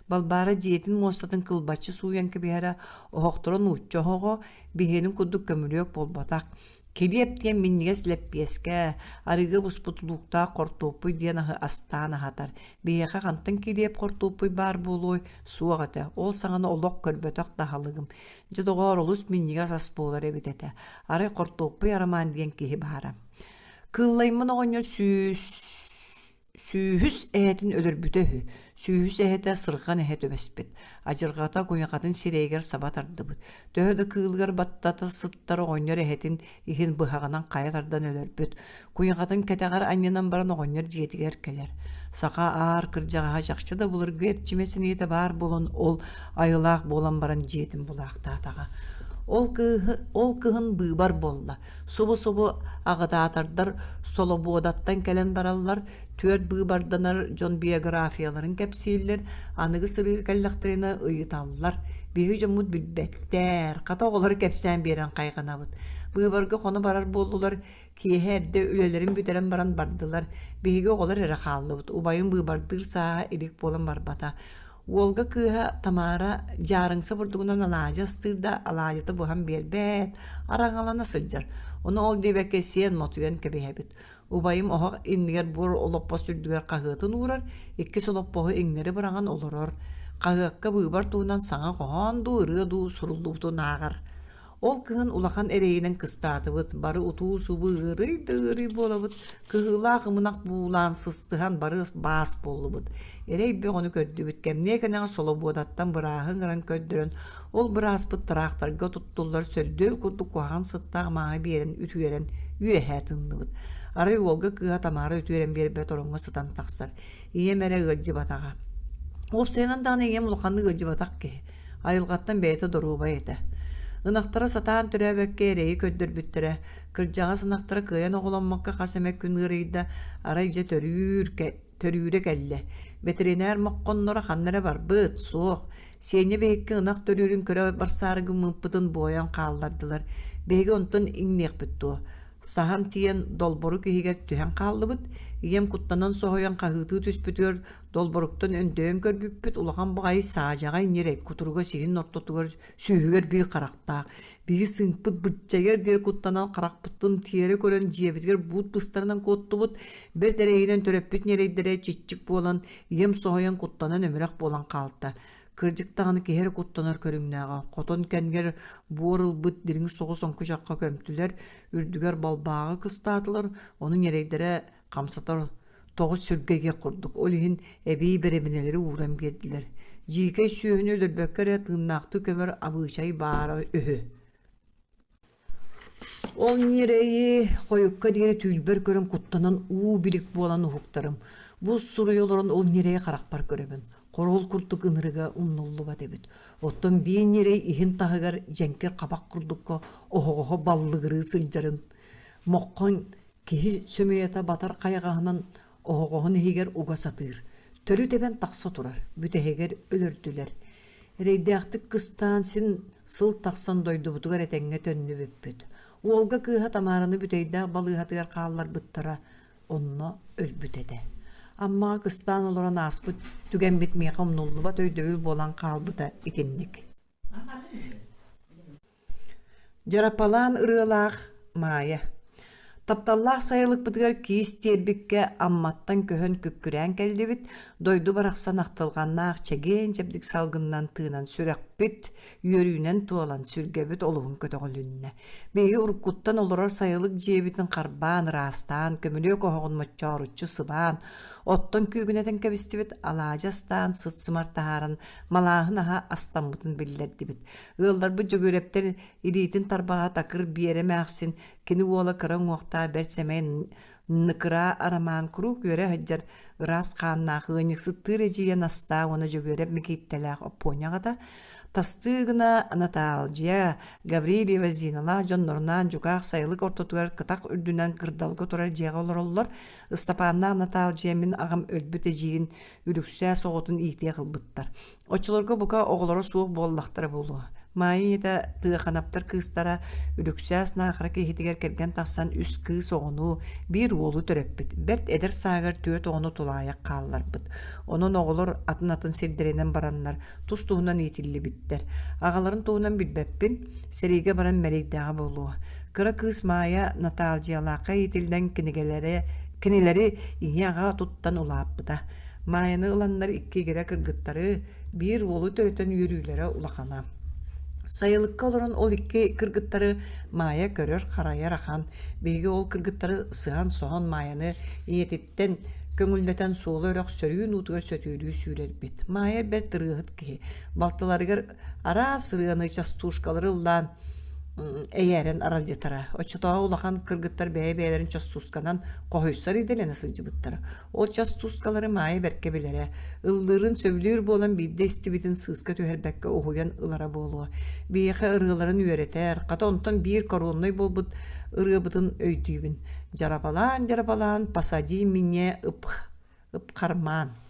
Балбаара дьиэтин муостатын кылбаччы сууйан кэбиһэрэ, оһохторо нуучча оһоҕо, биһиэнин курдук көмүлүөк буолбатах. Килиэп диэн минньигэс лэппиэскэ, арыыга буспут лууктаах хортуоппуй диэн аһы астаан аһатар. Биһиэхэ хантан килиэп хортуоппуй баар буолуой? Суох этэ. Ол саҕана олох көрбөтөх да аһылыгым. Дьэ, доҕоор, олус минньигэс ас буолар эбит этэ. Арай хортуоппуй Арамаан диэн киһи баара. Кыыллайман оҕонньор сүүс сүүһүс эһэтин өлөрбүтэ үһү. Сүүһүс эһэтэ сырҕан эһэ түбэспит. Адьырҕата куйахатын сирэйигэр саба тардыбыт. Төһө да кыылыгар баттата сыттар оҕонньор эһэтин иһин быһаҕынан хайа тардан өлөрбүт. Куйахатын кэтэҕэр анньынан баран оҕонньор дьиэтигэр кэлэр. Саха аар кырдьаҕаһа чахчы да былыргы эрчимэ сэниэтэ баар буолан ол айылаах буолан баран дьиэтин булаахтаатаҕа. Ол кыыһы ол кыһын быыбар буолла. Субу-субу аҕытаатардар Солобуодаттан кэлэн бараллар, түөрт быыбарданар дьон биографияларын кэпсииллэр, аныгы сырыыга кэллэхтэринэ ыйыталлар. Биһиги дьоммут билбэттэр, хата оҕолору кэпсээн биэрэн хайҕанабыт. Быыбарга хоно барар буоллулар, киэһэ эрдэ үлэлэрин бүтэрэн баран бардылар. Биһиги оҕолор эрэ хааллыбыт, убайым быыбардыыр сааһа илик буолан барбата. Уолга кыыһа Тамара дьаарыҥса бурдугунан алаадьы астыыр да алаадьыта буһан биэрбэт, араҥалана сылдьар. Ону ол диэбэккэ сиэн мотуйан кэбиһэбит. Убайым оһох иннигэр буор олоппос үрдүгэр хаһыатын уурар, иккис олоппоһу иҥнэри быраҕан олорор. Хаһыакка быыбар туһунан саҥа хоһоон дуу, ырыа дуу суруллубутун ааҕар. Ол кыһын улахан эрэйинэн кыстаатыбыт, бары утуу-субуу ыарый да ыарый буолабыт, кыһыылаах ымынах буулаан сыстыһан бары баас буоллубут. Эрэй бөҕөнү көрдүбүт, кэмниэ кэнэҕэс Солобуодаттан бырааһы ыҥыран көрдөрөн, ол бырааспыт тыраахтарга туттуллар сөрдүөл курдук куһаҕан сыттаах мааһы биэрэн үтүөрэн үөһээ тыынныбыт. Арай уолга кыыһа Тамара үтүөрэн биэрбэт ороҥҥо сытан тахсар. Ийэм эрэ ыалдьыбатаҕа. Уопсайынан даҕаны ийэм улаханнык ыалдьыбатах киһи. Айылҕаттан бэйэтэ доруобай этэ. Ынахтара сатаан төрөөбөккө эрэйи көрдөрбүттэрэ. Кырдьаҕас ынахтара кыайан оҕоломмокко хас эмэ күн ыарыйда, арай дьэ төрүүр, төрүүрэ кэллэ. Бэтэринээр моххонноро ханна эрэ барбыт, суох. Сиэнньэ биһикки ынах төрүүрүн көрө барсаары гыммыппытын буойан хааллардылар. Биһиги онтон иҥниэхпит дуо? Саһан тиийэн долборук иһигэр түһэн хааллыбыт. Ийэм куттанан соһуйан хаһыытыы түспүтүгэр долборуктан өндөйөн көрбүппүт улахан баҕайы саадьаҕай ньирэй кутуруга сиһин ортотугар сүүһүгэр биир харахтаах. Биһи сыыҥпыт быччайар диэри куттанан харахпытын тиэрэ көрөн дьиэбитигэр буут быстарынан куоттубут. Бэрт эрэйинэн төрөппүт ньирэйдэрэ чиччик буолан ийэм соһуйан куттанан өмүрэх буолан хаалта. Кырдьык даҕаны киһи эрэ куттанар көрүҥнээҕэ. Хотон кэмигэр буор ылбыт дириҥ соҕус оҥкучахха көмтүлэр, үрдүгэр балбааҕы кыстаатылар, ону ньирэйдэрэ хамсатар тоҕус сүргэйгэ курдук, ол иһин эбии бэрэбинэлэри ууран биэрдилэр. Дьиикэй сүөһүнү өлөрбөккө эрэ тыыннаахтыы көмөр абыычай баара үһү. Ол ньирэйи хойукка диэри түүлбэр көрөн куттанан уу билик буолан уһуктарым. Бу суруйа олорон ол ньирэйи харахпар көрөбүн. Хоруол курдук ынырыга умнуллубат эбит. Оттон биир ньирэй иһин таһыгар дьэҥкир хабах курдукка оһоҕоһо баллыгырыы сылдьарын моххон киһи сөмүйэтэ батар хайаҕаһынан оһоҕоһун иһигэр уга сатыыр. Төрүт эбэн тахса турар, бүтэһигэр өлөрдүлэр. Эрэйдээхтик кыстаан син сыл тахсан дойдубутугар этэҥҥэ төннүбүппүт. Уолга кыыһа Тамараны Бүтэйдээх балыыһатыгар хаалларбыттара, онно өлбүт этэ. Аммаҕа кыстаан олорон ааспыт түгэммит миэхэ умнуллубат өйдөбүл буолан хаалбыта итинник. Дьарапалаан ырыалаах Маайа Тапталлаах сайылыкпытыгар киис тиэрбиккэ Амматтан көһөн күккүрээн кэллибит, дойду барахсан ахтылҕаннаах чэгиэн-чэбдик салгынынан тыынан сүрэхпит үөрүүнэн туолан сүргэбит олуһун көтөҕүлүннэ. Биһиги уруккуттан олорор сайылык дьиэбитин харбаан, ыраастаан, көмүлүөк оһоҕун моччооруччу сыбаан, оттон күүгүнэтэн кэбистибит, алаадьы астаан, сыт-сымар таһааран малааһын аһа астаммытын биллэрдибит. Ыалларбыт Дьөгүөрэптэр илиитин тарбаҕа такыр Биэрэ эмээхсин, кини уола кыра уҥуохтаах бэрт сэмэй Ныкыраа Арамаан куруук үөрэ сылдьар ыраас хааннаах ыанньыксыттыыр эдьиийэ Настаа уонна Дьөгүөрэп Микииттэлээх Оппуонньа аҕата тастыы гына Натаалдьыйа Гаврильева Зиналаах дьоннорунаан дьукаах сайылык ортотугар кытах үрдүнэн кырдалга турар дьиэҕэ олороллор. Ыстапааннаах Натаалдьыйа мин аҕам өлбүт эдьиийин Үрүксээс оҕотун иитиэх ылбыттар. Оччолорго бука оҕолоро суох буоллахтара буолуо. Маайа ийэтэ Тыаханаптар кыыстара Үрүксээс Наахара киһитигэр кэргэн тахсан үс кыыс оҕону, биир уолу төрөппүт. Бэрт эдэр сааһыгар түөрт оҕону тулаайах хаалларбыт. Онон оҕолор атын-атын сирдэринэн бараннар тус-туһунан иитиллибиттэр. Аҕаларын туһунан билбэппин, сэриигэ баран мэлийдэҕэ буолуо. Кыра кыыс Маайа Натаалдьыйалаахха иитиллэн кинигэлэрэ кинилэри ийэ-аҕа туттан улааппыта. Маайаны ыланнар икки игирэ кыргыттары, биир уолу төрөтөн үөрүүлэрэ улахана. Сайылыкка олорон ол икки кыргыттары Маайа көрөр-харайар ахан. Биһиги ол кыргыттары сыһан-соһон Маайаны ийэтиттэн көҥүллэтэн суола өрөх сөрүүн уутугар сөтүөлүү сүүрэрбит. Маайа бэрт ырыаһыт киһи. Балтыларыгар араас ырыаны, частушкалары ыллаан эйээрэн аралдьытара. Оччотооҕу улахан кыргыттар бэйэ-бэйэлэрин частушканан хоһуйсар идэлэнэ сылдьыбыттара. Ол частушкалары Маайа бэркэ билэрэ. Ыллыырын сөбүлүүр буолан биирдэ истибитин сыыска түһэрбэккэ уһуйан ылара буолуо. Биһиэхэ ырыаларын үөрэтэр, хата онтон биир короннай буолбут ырыабытын өйдүүбүн. Дьарапалаан-дьарапалаан посади меня ып ыпхармаан.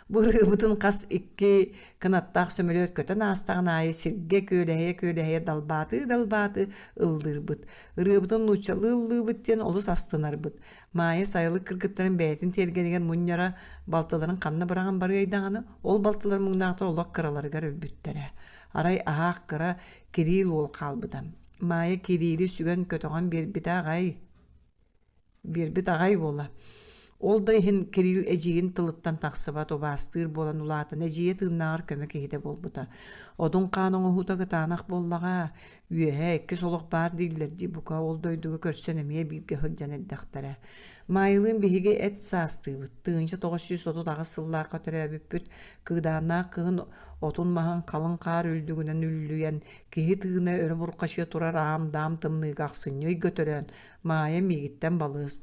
Бу ырыабытын хас икки кынаттаах сөмөлүөт көтөн аастаҕын аайы сиргэ күөлэһийэ-күөлэһийэ далбаатыы-далбаатыы ыллыырбыт. Ырыабытын нууччалыы ыллыыбыт диэн олус астынарбыт. Маайа сайылык кыргыттарын бэйэтин тиэргэнигэр мунньара, балтыларын ханна быраҕан барыай даҕаны, ол балтылар муҥнаахтар олох кыраларыгар өлбүттэрэ. Арай аһаах кыра Кириил уол хаалбыта. Маайа Кириили сүгэн көтөҕөн биэрбитэ аҕай. Биэрбит аҕай уола. Ол да иһин Кирилл эдьиийин тылыттан тахсыбат, убаастыыр буолан улаатан эдьиийэ тыыннааҕар көмө киһитэ буолбута. Одун хаан оҥоһуута кытаанах буоллаҕа, үөһэ иккис олох баар дииллэр дии, бука ол дойдуга көрсөн эмиэ бииргэ сылдьан эрдэхтэрэ. Маайылыын биһиги эт саастыыбыт, 1938 сыллаахха төрөөбүппүт, кыыдааннаах кыһын отун-маһын халыҥ хаар үрдүгүнэн үллүйэн, киһи тыына өрө бурҕачыйа турар аам-даам тымныыга ахсынньы ыйга төрөөн, Маайа миигиттэн балыс.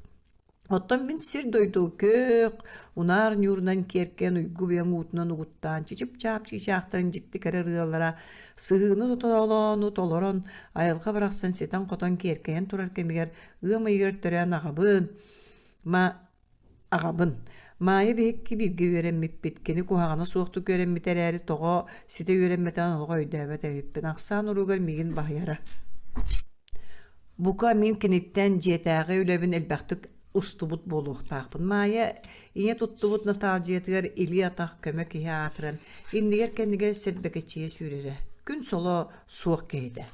Оттон мин сир-дойду күөх, унаар ньуурунан киэркэйэн уйгу-быйаҥ уутунан угуттаан чычып-чаап чыычаахтарын дьикти кэрэ ырыалара сыһыыны тотоолоону толорон, айылҕа барахсан ситэн-хотон киэркэйэн турар кэмигэр ыам ыйыгар төрөөн аҕабын, ма Аҕабын. Маайа биһикки бииргэ үөрэммиппит, кини куһаҕана суохтук үөрэммитэ эрээри тоҕо ситэ үөрэммэтэҕин олох өйдөөбөт эбиппин. Ахсаан уруогар миигин баһыйара. Бука мин киниттэн дьиэтээҕи үлэбин элбэхтик устубут буолуохтаахпын. Маайа ийэ туттубут Натаалдьыйатыгар илии-атах көмө киһи аатыран, иннигэр-кэннигэр сэрбэкэччийэ сүүрэрэ. Күн соло суох киһитэ.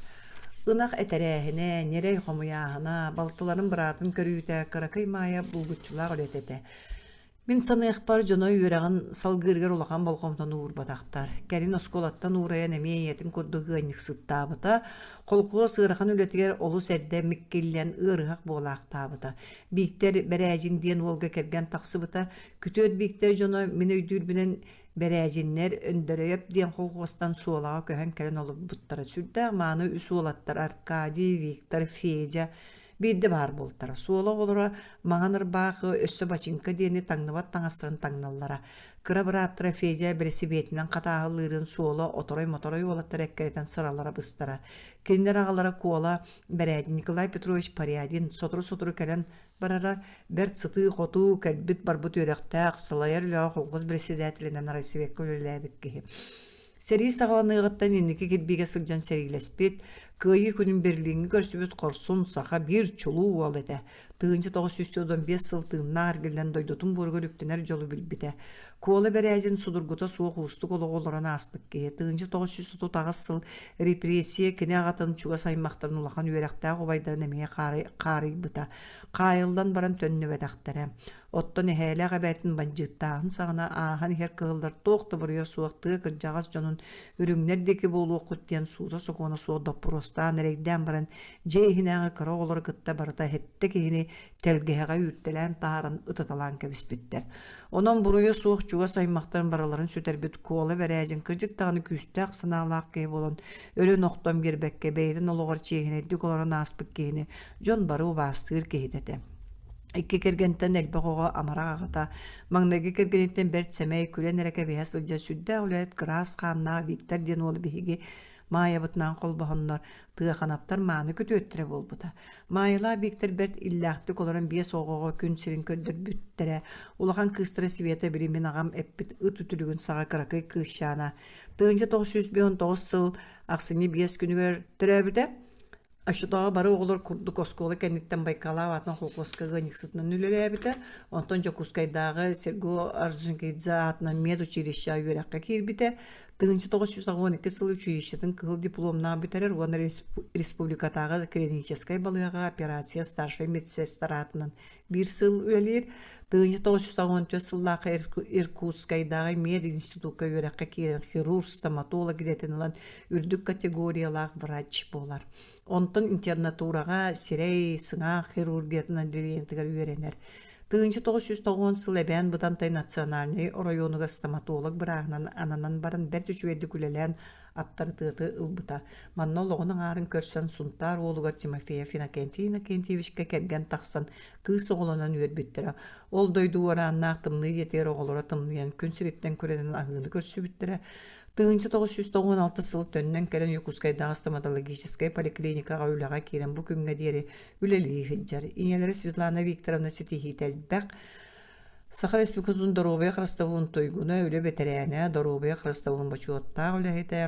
Ынах этэрээһинэ, ньирэй хомуйааһына, балтыларын быраатын көрүүтэ кыракый Маайа булгуччулаах үлэтэ этэ. Мин саныахпар, дьоно үөрэҕин салгыырыгар улахан болҕомтону уурбатахтар. Кэлин оскуолаттан уурайан эмиэ ийэтин курдук ыанньыксыттаабыта, холкуос ыарахан үлэтигэр олус эрдэ миккиллэн ыарыһах буолаахтаабыта. Бииктэр Бэрээдьин диэн уолга кэргэн тахсыбыта. Күтүөт Бииктэр дьоно мин өйдүүрбүнэн Бэрээдьиннэр Өндөрөйөп диэн холхуостан Суолаҕа көһөн кэлэн олорбуттара. Сүрдээх мааны үс уолаттар Аркадий, Виктор, Федя биирдэ баар буолтара. Суола оҕолоро маҥан ырбаахы, өссө бачыыҥка диэни таҥныбат таҥастарын таҥналлара. Кыра бырааттара Федя бэлисипиэтинэн хатааһылыырын суола оторой-моторой уолаттар эккирэтэн сыралара быстара. Кинилэр аҕалара Куола Бэрээдин Николай Петрович Порядин сотору-сотору кэлэн барара, бэрт сытыы-хотуу, кэлбит-барбыт үөрэхтээх, салайар үлэҕэ колхоз председателинэн райсоветка үлэлээбит киһи. Сэрии саҕаланыаҕыттан инники кирбиигэ сылдьан сэриилэспит, Кыайыы күнүн Берлиҥҥэ көрсүбүт хорсун саха биир чулуу уол этэ. 1945 сыл тыыннаах эргиллэн дойдутун буоругар үктэнэр дьолу билбитэ. Куола Бэрээдьин судургута суох уустук олоҕу олорон ааспыт киһи. 1938 сыл репрессия кини аҕатын чугас аймахтарын улахан үөрэхтээх убайдарын эмиэ хаарыйбыта. Хаайыллан баран төннүбэтэхтэрэ. Оттон эһээлээх эбээтин бандьыыттааһын саҕана ааһан иһэр кыһыллар туох да буруйа суох тыа кырдьаҕас дьонун үрүҥнэр диэки буолуоххут диэн суута-сокуона суох доппуруостаан эрэйдээн баран дьиэ иһинээҕи кыра оҕолору кытта барыта сэттэ киһини тэлгэһэҕэ үүртэлээн таһааран ытыталаан кэбиспиттэр. Онон буруйа суох чугас аймахтарын барыларын сүтэрбит Куола Бэрээдьин кырдьык даҕаны күүстээх санаалаах киһи буолан өлөн-охтон биэрбэккэ бэйэтин олоҕор чиэһинэйдик олорон ааспыт киһини дьон бары убаастыыр киһитэ этэ. Икки кэргэнтэн элбэх оҕо амарах аҕата, маҥнайгы кэргэниттэн бэрт сэмэй, күлэн эрэ кэбиһэ сылдьар сүрдээх үлэһит кыраас хааннаах Виктор диэн уолу биһиги Маайабытынаан холбоһоннор, Тыаханаптар мааны күтүөттэрэ буолбута. Маайалаах Виктор бэрт иллээхтик олорон биэс оҕоҕо күн сирин көрдөрбүттэрэ. Улахан кыыстара Света били мин аҕам эппит ыт үтүлүгүн саҕа кыракый кыысчаана. 1959 сыл ахсынньы биэс күнүгэр төрөөбүтэ. Оччотооҕу бары оҕолор курдук оскуола кэнниттэн Байкалаах аатынан холкуоска ыанньыксытынан үлэлээбитэ. Онтон Дьокуускайдааҕы Серго Орджоникидзе аатынан медучилищеҕа үөрэххэ киирбитэ. 1982 сыл училищетын кыһыл дипломнаах бүтэрэр уонна республикатааҕы клиническэй балыыһаҕа операция старшай медсестра аатынан биир сыл үлэлиир. 1984 сыллаахха Иркутскайдааҕы мединститукка үөрэххэ киирэн хирург, стоматолог идэтин ылан үрдүк категориялаах врач буолар. Онтон интернатураҕа сирэй, сыҥаах хирургиятын отделениетыгар үөрэнэр. 1990 сыл Эбээн Бытантай национальнай оройуонугар стоматолог бырааһынан ананан баран бэрт үчүгэйдик үлэлээн аптарытыаты ылбыта. Манна олоҕун аҥаарын көрсөн Сунтаар уолугар Тимофеев Иннокентий Иннокентьевичка кэргэн тахсан кыыс оҕолонон үөрбүттэрэ. Ол дойду уорааннаах тымныы дьиэтигэр оҕолоро тымныйан күн сириттэн күрэнэн аһыыны көрсүбүттэрэ. 1996 сыл төннөн кэлэн Якутскайдааҕы стоматологическай поликлиникаҕа үлэҕэ киирэн бу күҥҥэ диэри үлэлии сылдьар. Ийэлэрэ Светлана Викторовна ситиһиитэ элбэх. Саха Республикатын доруобуйа харыстабылын туйгуна, үлэ бэтэрээнэ, доруобуйа харыстабылын бочуоттаах үлэһитэ,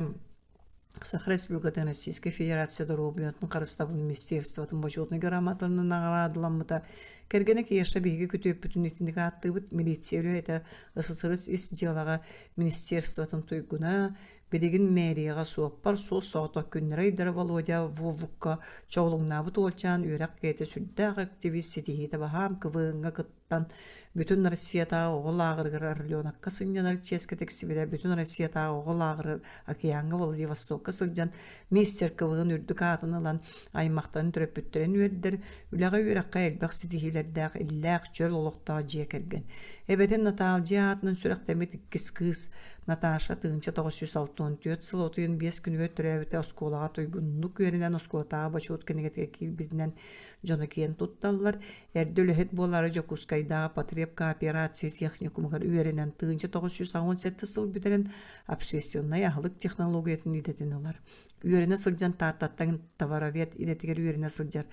Саха Республикатын Российскай Федерация доруобуйатын харыстабылын министерствотын бочуотунай грамотатынан наҕараадаламмыта. Кэргэнэ Кеша биһиги күтүөппүтүн итинник ааттыыбыт милиция үлэһитэ, СССР ис дьыалаҕа министерствотын туйгуна, билигин мэрияҕа суоппар суос-соҕотох күннэрэ-ыйдара Володя Вовукка чоҕулуҥнаабыт уолчаан үөрэх киһитэ сүрдээх активист ситиһиитэ баһаам КВН-ҥа кыттан бүтүн Россиятааҕы оҕо лааҕырыгар Орленокка сынньанар чиэскэ тиксибитэ, бүтүн Россиятааҕы оҕо лааҕырыгар океаҥҥа Владивостокка сылдьан мистер КВН үрдүк аатын ылан аймахтарын төрөппүттэрин үөрдэр, үлэҕэ-үөрэххэ элбэх ситиһиилэрдээх, иллээх, чөл олохтоох дьиэ кэргэн. Эбэтин Натаалдьыйа аатынан сүрэхтэммит иккис кыыс Наташа 1964 сыл 35 күнүгэр төрөөбүтэ оскуолаҕа туйгуннук үөрэнэн оскуолатааҕы бочуот кинигэтигэр киирбитинэн дьоно киэн тутталлар. Эрдэ үлэһит буолаары Дьокуускайдааҕы потребкооперация техникумугар үөрэнэн 1987 сыл бүтэрэн общественнай аһылык технологиятын идэтин ылар. Үөрэнэ сылдьан Тааттаттан товаровед идэтигэр үөрэнэ сылдьар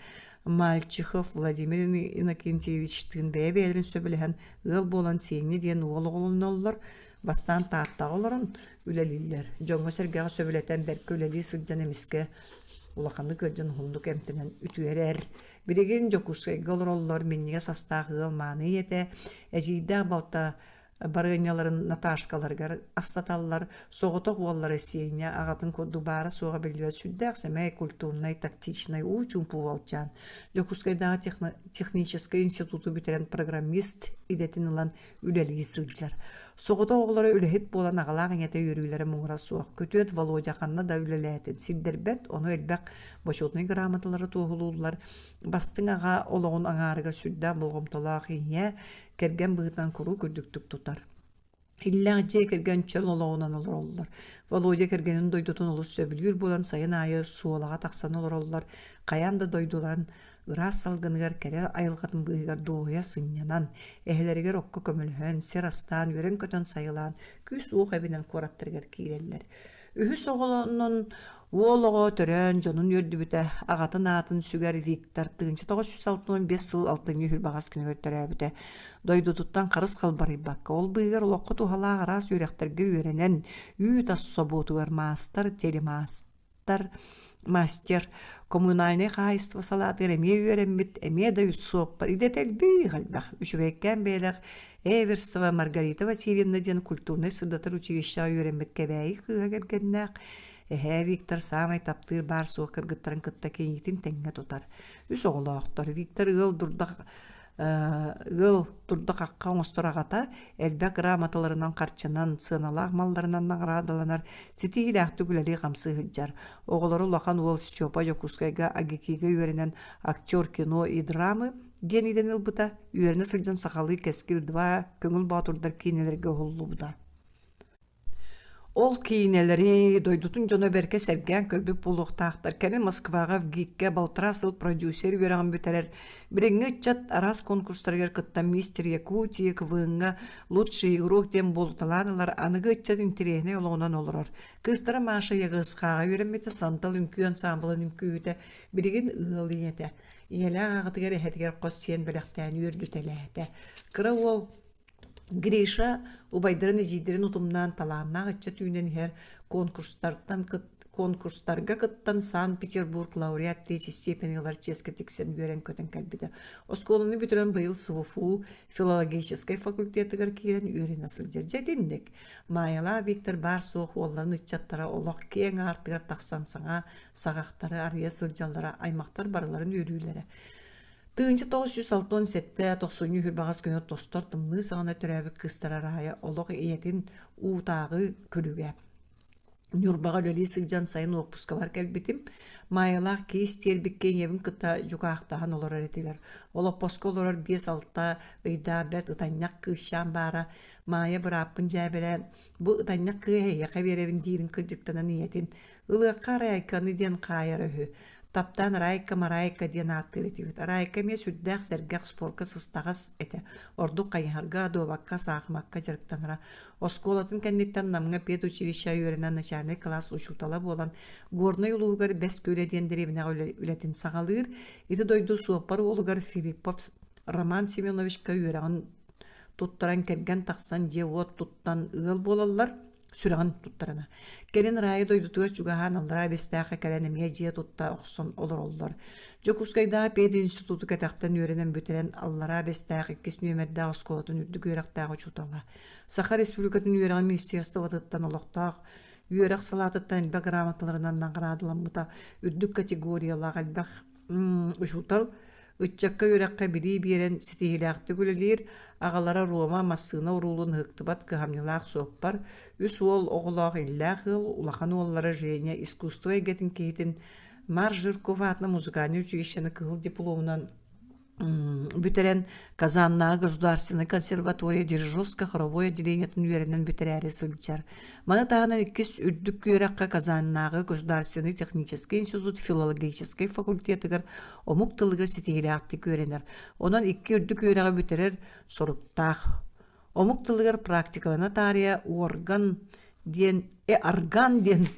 Мальчихов Владимир Иннокентьевичтыын бэйэ-бэйэлэрин сөбүлэһэн ыал буолан Сиэнньэ диэн уол оҕолоноллор. Бастаан Тааттаҕа олорон үлэлииллэр. Дьоҥҥо-сэргэҕэ сөбүлэтэн бэркэ үлэлии сылдьан эмискэ. Улаханнык ыалдьан уһуннук эмтэнэн үтүөрэр. Билигин Дьокуускайга олороллор, минньигэс астаах ыал мааны ийэтэ, эдьиийдээх балта барыанньаларын Наташкаларыгар астаталлар, соҕотох уоллара Сеня аҕатын курдук баара-суоҕа биллибэт сүрдээх сэмэй, культурнай, тактичнай, уу-чуумпу уолчаан. Дьокуускайдааҕы техническэй институту бүтэрэн программист идэтин ылан үлэлии сылдьар. Соҕотох оҕолоро үлэһит буолан аҕалаах ийэтэ үөрүүлэрэ муҥура суох. Күтүөт Володя ханна да үлэлээтин сирдэрбэт, ону элбэх бочуотунай грамоталары туоһулууллар. Бастыҥ аҕа олоҕун аҥаарыгар сүрдээх болҕомтолоох ийэ, кэргэн быһыытынан куруук үрдүктүк тутар. Иллээх дьиэ кэргэн чөл олоҕунан олороллор. Володя кэргэнин дойдутун олус сөбүлүүр буолан сайын аайы Суолаҕа тахсан олороллор, хайаан да дойдуларын ыраас салгыныгар кэрэ айылҕатын быыһыгар дуоһуйа сынньанан, эһэлэригэр окко көмөлөһөн, сир астаан, үөрэн-көтөн сайылаан, күүс-уох эбинэн куораттарыгар киирэллэр. Үһүс оҕолонон уол оҕо төрөөн дьонун үөрдүбүтэ, аҕатын аатын сүгэр Виктор 1965 сыл алтынньы үһүрбаҕас күнүгэр төрөөбүтэ. Дойдутуттан харыс халбарыйбакка, ол быыһыгар олоххо туһалаах араас үөрэхтэргэ үөрэнэн, үүт ас собуотугар маастар, телемаастар, мастер, коммунальнай хаһаайыстыба салаатыгар эмиэ үөрэммит, эмиэ да суоппар идэтэ элбиих элбэх, үчүгэйкээн бэйэлээх Эверстова Маргарита Васильевна диэн культурнай-сырдатар училищеҕа үөрэммит Кэбээйи кыыһа кэргэннээх, эһээ Виктор саамай таптыыр баар-суох кыргыттарын кытта кийиитин тэҥҥэ тутар. Үс оҕолоохтор. Виктор ыал дурда ыал турда-хахха оҥостор аҕата элбэх грамоталарынан, харчынан, сыаналаах малларынан наҕараадаланар, ситиһиилээхтик үлэлии-хамсыы сылдьар. Оҕолоро улахан уол Степа Дьокуускайга АГИКИга үөрэнэн актер кино и драмы диэн идэни ылбыта, үөрэнэ сылдьан сахалыы «Кэскил 2», «Көҥүл боотурдар» киинэлэргэ уһуллубута. Ол киинэлэри дойдутун дьоно бэркэ сэргээн көрбүт буолуохтаахтар. Кэлин Москваҕа ВГИК-кэ балтараа сыл продюсер үөрэҕин бүтэрэр. Билиҥҥи ыччат араас конкурстарыгар кыттан «Мистер Якутия», КВН-ҥа «Лучший игрок» диэн буолуталаан ылар аныгы ыччат интэриэһинэй олоҕунан олорор. Кыыстара Маша ЯГСХ-ҕа үөрэммитэ, Сандал үҥкүү ансаамбылын үҥкүүһүтэ, билигин ыал ийэтэ. Ийэлээх аҕатыгар эһэтигэр хос сиэн бэлэхтээн үөрдүтэлээтэ. Кыра уол Гриша убайдарын эдьиийдэрин утумнаан талааннаах ыччат үүнэн иһэр конкурстартан конкурстарга кыттан Санкт-Петербург лауреат третьей степени ылар чиэскэ тиксэн үөрэн-көтөн кэлбитэ. Оскуоланы бүтэрэн быйыл СВФУ филологическай факультетыгар киирэн үөрэнэ сылдьар. Дьэ итинник Маайалаах Виктор баар-суох уолларын ыччаттара олох киэҥ аартыгар тахсан саҥа саҕахтары арыйа сылдьаллара аймахтар барыларын үөрүүлэрэ. 1967 тохсунньу үһүрбаҕас күнү тостор тымныы саҕана төрөөбүт кыыстара Раайа олох ийэтин уутааҕы күлүгэ. Ньурбаҕа үлэлии сылдьан сайын уоппускабар кэлбитим. Маайалаах киис тиэрбиккэ ийэбин кытта дьукаахтаһан олорор этилэр. Олоппоско олорор биэс-алта ыйдаах бэрт ытанньах кыысчаан баара. Маайа бырааппын дьээбэлээн, бу ытанньах кыыһы эйиэхэ биэрэбин диирин кырдьыктанан ийэтин Ылыахха Райканы диэн хаайара үһү. Таптаан Райка Марайка диэн ааттыыр этибит. Райка эмиэ сүрдээх сэргэх спорка сыстаҕас этэ. Ордук хайыһарга, дуобакка, саахымакка дьарыктанара. Оскуолатын кэнниттэн Намҥа педучилищеҕа үөрэнэн начальнай кылаас учуутала буолан, Горнай улууһугар Бэс Күөлэ диэн дэриэбинэҕэ үлэтин саҕалыыр. Ити дойду суоппар уолугар Филиппов Роман Семеновичка үөрэҕин туттаран кэргэн тахсан дьиэ-уот туттан ыал буолаллар сүрэҕин туттарына. Кэлин Рая дойдутугар чугаһаан Аллараа Бэстээххэ кэлэн эмиэ дьиэ тутта охсон олороллор. Дьокуускайдааҕы пединституту кэтэхтэн үөрэнэн бүтэрэн Аллараа Бэстээх иккис нүөмэрдээх оскуолатын үрдүк үөрэхтээх учуутала. Саха Республикатын үөрэҕин министерствотыттан олохтоох үөрэх салаатыттан элбэх грамоталарынан наҕараадаламмыта, үрдүк категориялаах элбэх учуутал ыччакка үөрэххэ билии биэрэн ситиһиилээхтик үлэлиир, аҕалара Рома массыына уруулун ыһыктыбат кыһамньылаах суоппар, үс уол оҕолоох иллээх ыал, улахан уоллара Женя искусство эйгэтин киһитин Марк Жирков аатынан музыкальнай училищены кыһыл дипломунан бүтэрэн Казаннааҕы государственнай консерватория дирижерско-хоровой отделениетын үөрэнэн бүтэрээри сылдьар. Маны таһынан иккис үрдүк үөрэххэ Казаннааҕы государственный техническэй институт филологическай факультетыгар омук тылыгар ситиһиилээхтик үөрэнэр. Онон икки үрдүк үөрэҕи бүтэрэр соруктаах. Омук тылыгар практикалана таарыйа орган диэн орган диэн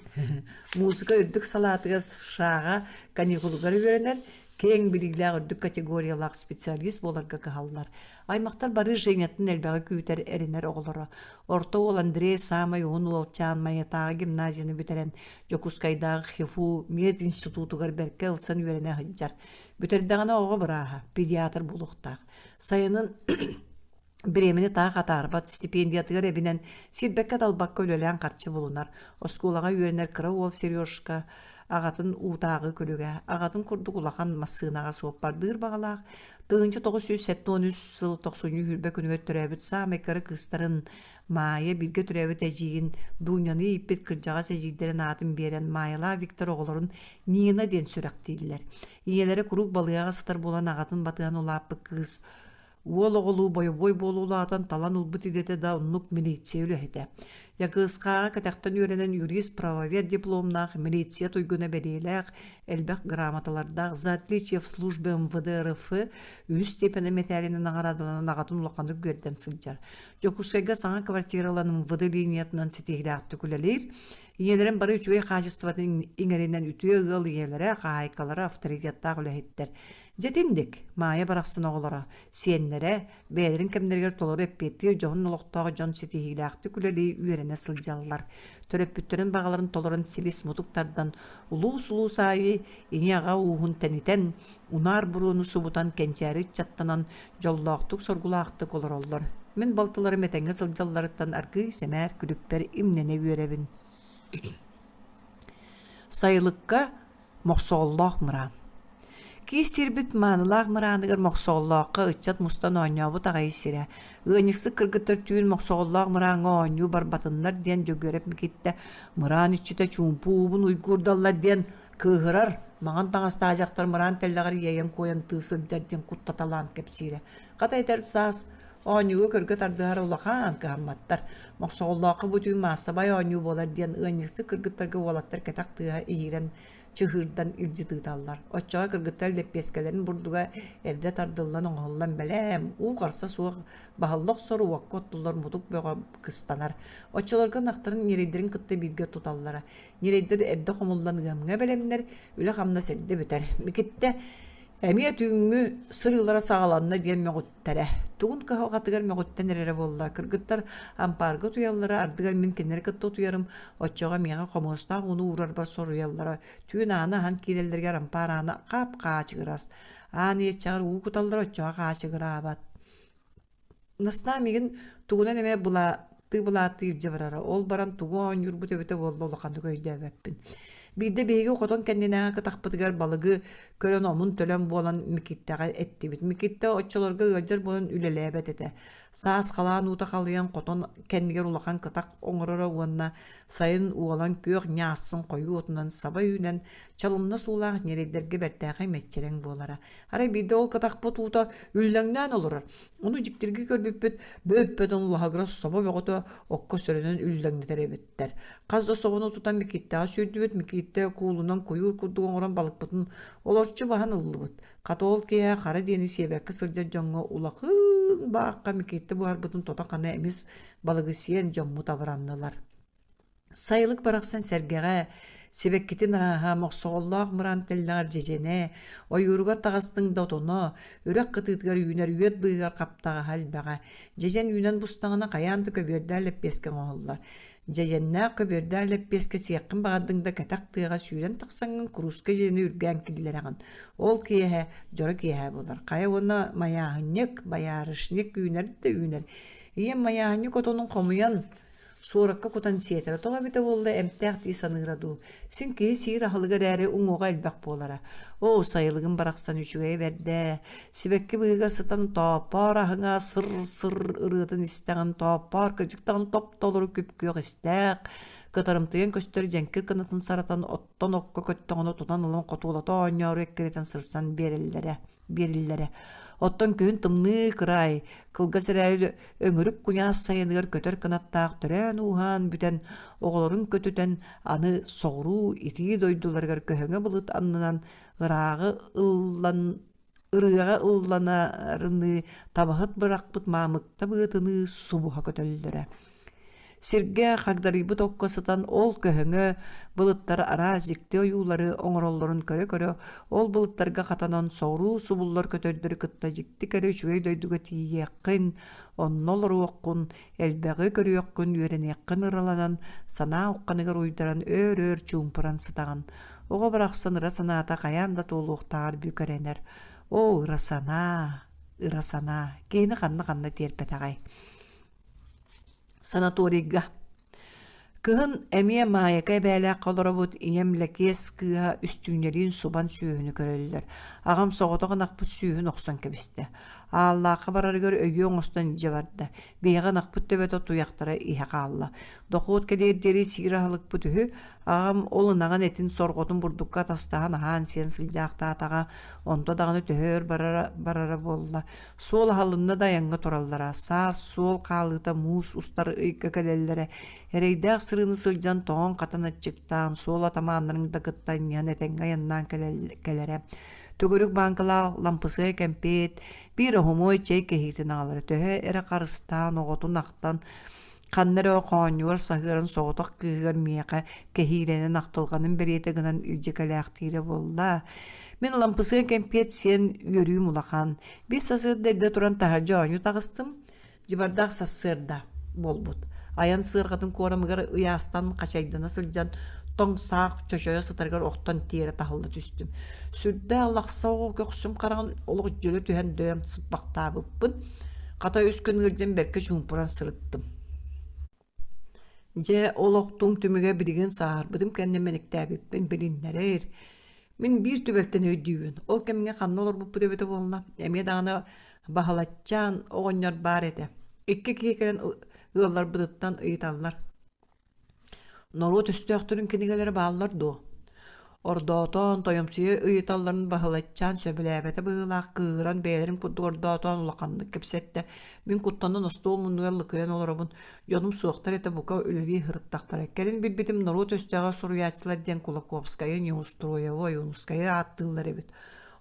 музыка үрдүк салаатыгар США-ҕа каникулугар үөрэнэр. Киэҥ билиилээх үрдүк категориялаах специалист буоларга кыһаллар. Аймахтар бары Женяттан элбэҕи күүтэр, эрэнэр оҕолоро. Орто уол Андрей саамай уһун уолчаан Майатааҕы гимназияны бүтэрэн, Дьокуускайдааҕы ХИФУ мединститутугар бэркэ ылсан үөрэнэ сылдьар. Бүтэрдэҕинэ оҕо бырааһа, педиатр буолуохтаах. Сайынын бириэмэни таах атаарбат, стипендиятыгар эбинэн, сирбэккэ-талбакка үлэлээн харчы булунар. Оскуолаҕа үөрэнэр кыра уол Сережка аҕатын уутааҕы күлүгэ, аҕатын курдук улахан массыынаҕа суоппардыыр баҕалаах, 1973 сыл тохсунньу 20 күнүгэр төрөөбүт саамай кыра кыыстарын Маайа бииргэ төрөөбүт эдьиийин Дуняны ииппит кырдьаҕас эдьиийдэрин аатын биэрэн Маайалаах Виктор оҕолорун Нина диэн сүрэхтииллэр. Ийэлэрэ куруук балыыһаҕа сытар буолан аҕатын батыһан улааппыт кыыс Уол оҕолуу бойобуой буола улаатан талан ылбыт идэтэ да оннук милиция үлэһитэ. Якыысхааҕа кэтэхтэн үөрэнэн юрист-правовед дипломнаах, милиция туйгуна бэлиэлээх, элбэх грамоталардаах «За отличие в службе МВД РФ» үһүс степенэ мэтээлинэн наҕараадаланан аҕатын улаханнык үөрдэн сылдьар. Дьокуускайга саҥа квартира ылан МВД линиятынан ситиһиилээхтик үлэлиир. Ийэлэрин бары үчүгэй хаачыстыбатын иҥэринэн үтүө ыал ийэлэрэ, хаһаайкалара, авторитеттаах үлэһиттэр. Дьэ итинник, Маайа барахсан оҕолоро, сиэннэрэ, бэйэлэрин кэмнэригэр толору эппиэттиир дьоһун олохтоох дьон ситиһиилээхтик үлэлии үөрэнэ сылдьаллар. Төрөппүттэрин баҕаларын толорон силис-мутук тардан, улуус-улуус аайы ийэ-аҕа ууһун тэнитэн, унаар буруону субутан кэнчээри ыччаттанан, дьоллоохтук-соргулаахтык олороллор. Мин балтыларым этэҥҥэ сылдьалларыттан аргыый сэмээр күлүкпэр имнэнэ үөрэбин. Сайылыкка Мохсоҕоллоох мыраан Киис сирбит маанылаах мырааныгар Мохсоҕоллооххо ыччат мустан оонньообут аҕай сирэ. Ыанньыксыт кыргыттар түүн Мохсоҕоллоох мырааҥҥа оонньуу барбатыннар диэн Дьөгүөрэп Микиттэ мыраан иччитэ чуумпу уубун уйгуурдаллар диэн кыыһырар, маҥан таҥастаах дьахтар мыраан тэллэҕэр иэйэн-куойан тыы сылдьар диэн куттаталаан кэпсиирэ. Хата этэр саас оонньууга көргө тардыһар улахан кыһамматтар. Мохсоҕоллооххо бу түүн маассабай оонньуу буолар диэн ыанньыксыт кыргыттарга уолаттар кэтэх тыаһа иһиирэн чыһыырдан илдьи тыыталлар. Оччоҕо кыргыттар лэппиэскэлэрин бурдуга эрдэ тардыллан оҥоһуллан бэлэм, уу харса суох баһылла охсор уокка оттуллар мутук бөҕө кыстанар. Оччолорго ынахтарын ньирэйдэрин кытта бииргэ туталлара. Ньирэйдэр эрдэ хомуллан ыамҥа бэлэмнэр, үлэ-хамнас эрдэ бүтэр. Микиттэ Эмиэ түүҥҥү сырыылара саҕаланна диэн мөҕүттэрэ. Тугун кыһалҕатыгар мөҕүттэн эрэрэ буолла. Кыргыттар ампаарга утуйаллара, ардыгар мин кинилэри кытта утуйарым, оччоҕо миэхэ хомуостаах ууну уурарбар соруйаллара. Түүн ааны аһан киирэллэригэр ампаар аана хап-хаачыгырас. Аан иэччэҕэр уу куталлара, оччоҕо хаачыгыраабат. Настаа миигин тугунан эмэ былааттыы-былааттыы илдьэ барара. Ол баран тугу оонньуурбут эбитэ буолла улаханнык өйдөөбөппүн. Биирдэ биһиги хотон кэннинээҕи кытахпытыгар балыгы көрөн омун-төлөн буолан Микиттэҕэ эттибит. Микиттэ оччолорго ыалдьар буолан үлэлээбэт этэ. Саас халаан уута халыйан хотон кэннигэр улахан кытах оҥороро уонна сайын уолан күөх ньаассын хойуу отунан саба үүнэн чалымнас уулаах ньирэйдэргэ бэртээхэй мэччирэҥ буолара. Арай биирдэ ол кытахпыт уута үллэҥнээн олорор. Ону дьиктиргии көрбүппүт, бөппөтөн улаһагырас собо бөҕөтө окко сөрөнөн үллэҥнэтэр эбиттэр. Хас да собону тутан Микииттэҕэ сүүрдүбүт, Микииттэ куулунан куйуур курдук оҥорон балыкпытын олорчу баһан ыллыбыт. Хата ол киэһэ хара диэни сиэбэккэ сылдьар дьоҥҥо улахан баахха Микииттэ буһарбытын тото-хана эмис балыгы сиэн дьоммут абыраннылар. Сайылык барахсан сэргэҕэ, сибэккитин арааһа, мохсоҕоллоох мыраан тэллэҕэр дьэдьэнэ, ойууругар таҕыстыҥ да отоно, үрэх кытыытыгар үүнэр үөт быыһыгар хаптаҕаһа элбэҕэ. Дьэдьэн үүнэн бустаҕына хайаан да көбүөрдээх лэппиэскэ оҥоһуллар. Дьэдьэннээх көбүөрдээх лэппиэскэ сиэххин баҕардыҥ да кэтэх тыаҕа сүүрэн тахсаҥҥын курууска дьиэни үргээн киллэрэҕин. Ол киэһэ дьоро киэһэ буолар. Хайа уонна майааһынньык, боярышник үүнэр да үүнэр. Ийэм майааһынньык отонун хомуйан Суоракка кутан сиэтэрэ тоҕо эбитэ буолла эмтээх дии саныыра дуу, син киһи сиир аһылыга эрээри уҥуоҕа элбэх буолара. Оо, сайылыгым барахсан үчүгэйэ бэрдээ, сибэкки быыһыгар сытан тооппоор аһыҥа сыр-сыр ырыатын истэҕин, тооппоор кырдьыктаҕын топ-толору күп-күөх истээх, кытарымтыйан көстөр дьэҥкир кынатын саратан оттон окко көттөҕүнэ тутан ылан хотуолата оонньоору эккирэтэн сырсан биэрэллэрэ биэриллэрэ. Оттон күһүн тымныы кыраай, кылгас эрээри өҥүрүк куйаас сайыныгар көтөр кынаттаах төрөөн-ууһаан бүтэн, оҕолорун көтүтэн, аны соҕуруу итии дойдуларыгар көһөҥө былыт аннынан ырааҕы ыллан ырыаҕа ылланарыныы табаһыт бырахпыт маамыкта быатыныы субуһа көтөллөрө. Сиргэ хагдарыйбыт окко сытан ол көһөҥө былыттар араас дьикти ойуулары оҥороллорун көрө-көрө ол былыттарга хатанан соҕуруу субуллар көтөрдөрү кытта дьикти кэрэ үчүгэй дойдуга тиийиэххин, онно олоруоххун, элбэҕи көрүөххүн, үөрэниэххин ыраланан, санаа ухханыгар уйдаран өөр-өөр чуумпуран сытаҕын. Оҕо барахсан ыра санаата хайаан да туолуохтааҕар бүк эрэнэр. Оо, ыра санаа, ыра санаа, киһини ханна-ханна тиэрпэтэҕэй. Санаторийга Кыһын эмиэ Маайака эбээлээххэ олоробут, ийэм Лэкиэс кыыһа Үстүүнэлиин субан сүөһүнү көрөллөр. Аҕам соҕотох ынахпыт сүүһүн охсон кэбистэ. Ааллаахха барарыгар өйүө оҥостон илдьэ барда. Биһиэхэ ынахпыт төбөтө туйахтара иһэ хаалла. Дохуот кэлиэр диэри сиир аһылыкпыт үһү. Аҕам ол ынаҕын этин сорҕотун бурдукка атастаһан аһаан-сиэн сылдьаахтаатаҕа, онто даҕаны төһө өр барара, барара буолла. Суол аһылынна да айаҥҥа тураллара, саас суол хаалыыта муус устар ыйга кэлэллэрэ, эрэйдээх сырыыны сылдьан тоҥон-хатан аччыктаан, суол атамааннарын да кытта анньыһан этэҥҥэ айаннаан кэлэрэ. Төгүрүк бааҥкалаах лампысыай кэмпиэт, биир оһумуой чэй кэһиитин аҕалара төһө эрэ харыстаан, оҕотун ахтан, ханна эрэ хоонньугар саһыаран соҕотох кыыһыгар миэхэ кэһиилэнэн ахтылҕанын бэлиэтэ гынан илдьэ кэлээхтиирэ буолла. Мин лампысыай кэмпиэт сиэн үөрүүм улахан. Биир сарсыарда эрдэ туран таһырдьа оонньуу таҕыстым. Дьыбардаах сарсыарда буолбут. Айан сыарҕатын куорамыгар ыйаастан хачайдана сылдьан тоҥ саах чочойо сытарыгар охтон тиэрэ таһылла түстүм. Сүрдээх лахса оҕо көхсүм хараҕын олох дьөлө түһэн дөйөн сыппахтаабыппын. Хата үс күн ыалдьан бэркэ чуумпуран сырыттым. Дьэ, ол охтуум түмүгэ билигин сааһырбытым кэннэ мэниктээбиппин билиннэрэр. Мин биир түбэлтэни өйдүүбүн. Ол кэмҥэ ханна олорбуппут эбитэ буолла? Эмиэ даҕаны Баһылаччаан оҕонньор баар этэ. Икки киһи кэлэн ыалларбытыттан ыйыталлар. Норуот өстөөхтөрүн кинигэлэрэ бааллар дуо? Ордоотоон, тойомсуйа ыйыталларын Баһылайчаан сөбүлээбэтэ быһыылаах кыыһыран бэйэлэрин курдук ордоотоон улаханнык кэпсэттэ. Мин куттанан остуол муннугар лыкыйан олоробун. Дьонум суохтар этэ бука үлэлии сырыттахтара. Кэлин билбитим норуот өстөөҕө суруйааччылар диэн Кулаковскайы, Неустроевы, Ойуунускайы ааттыыллар эбит.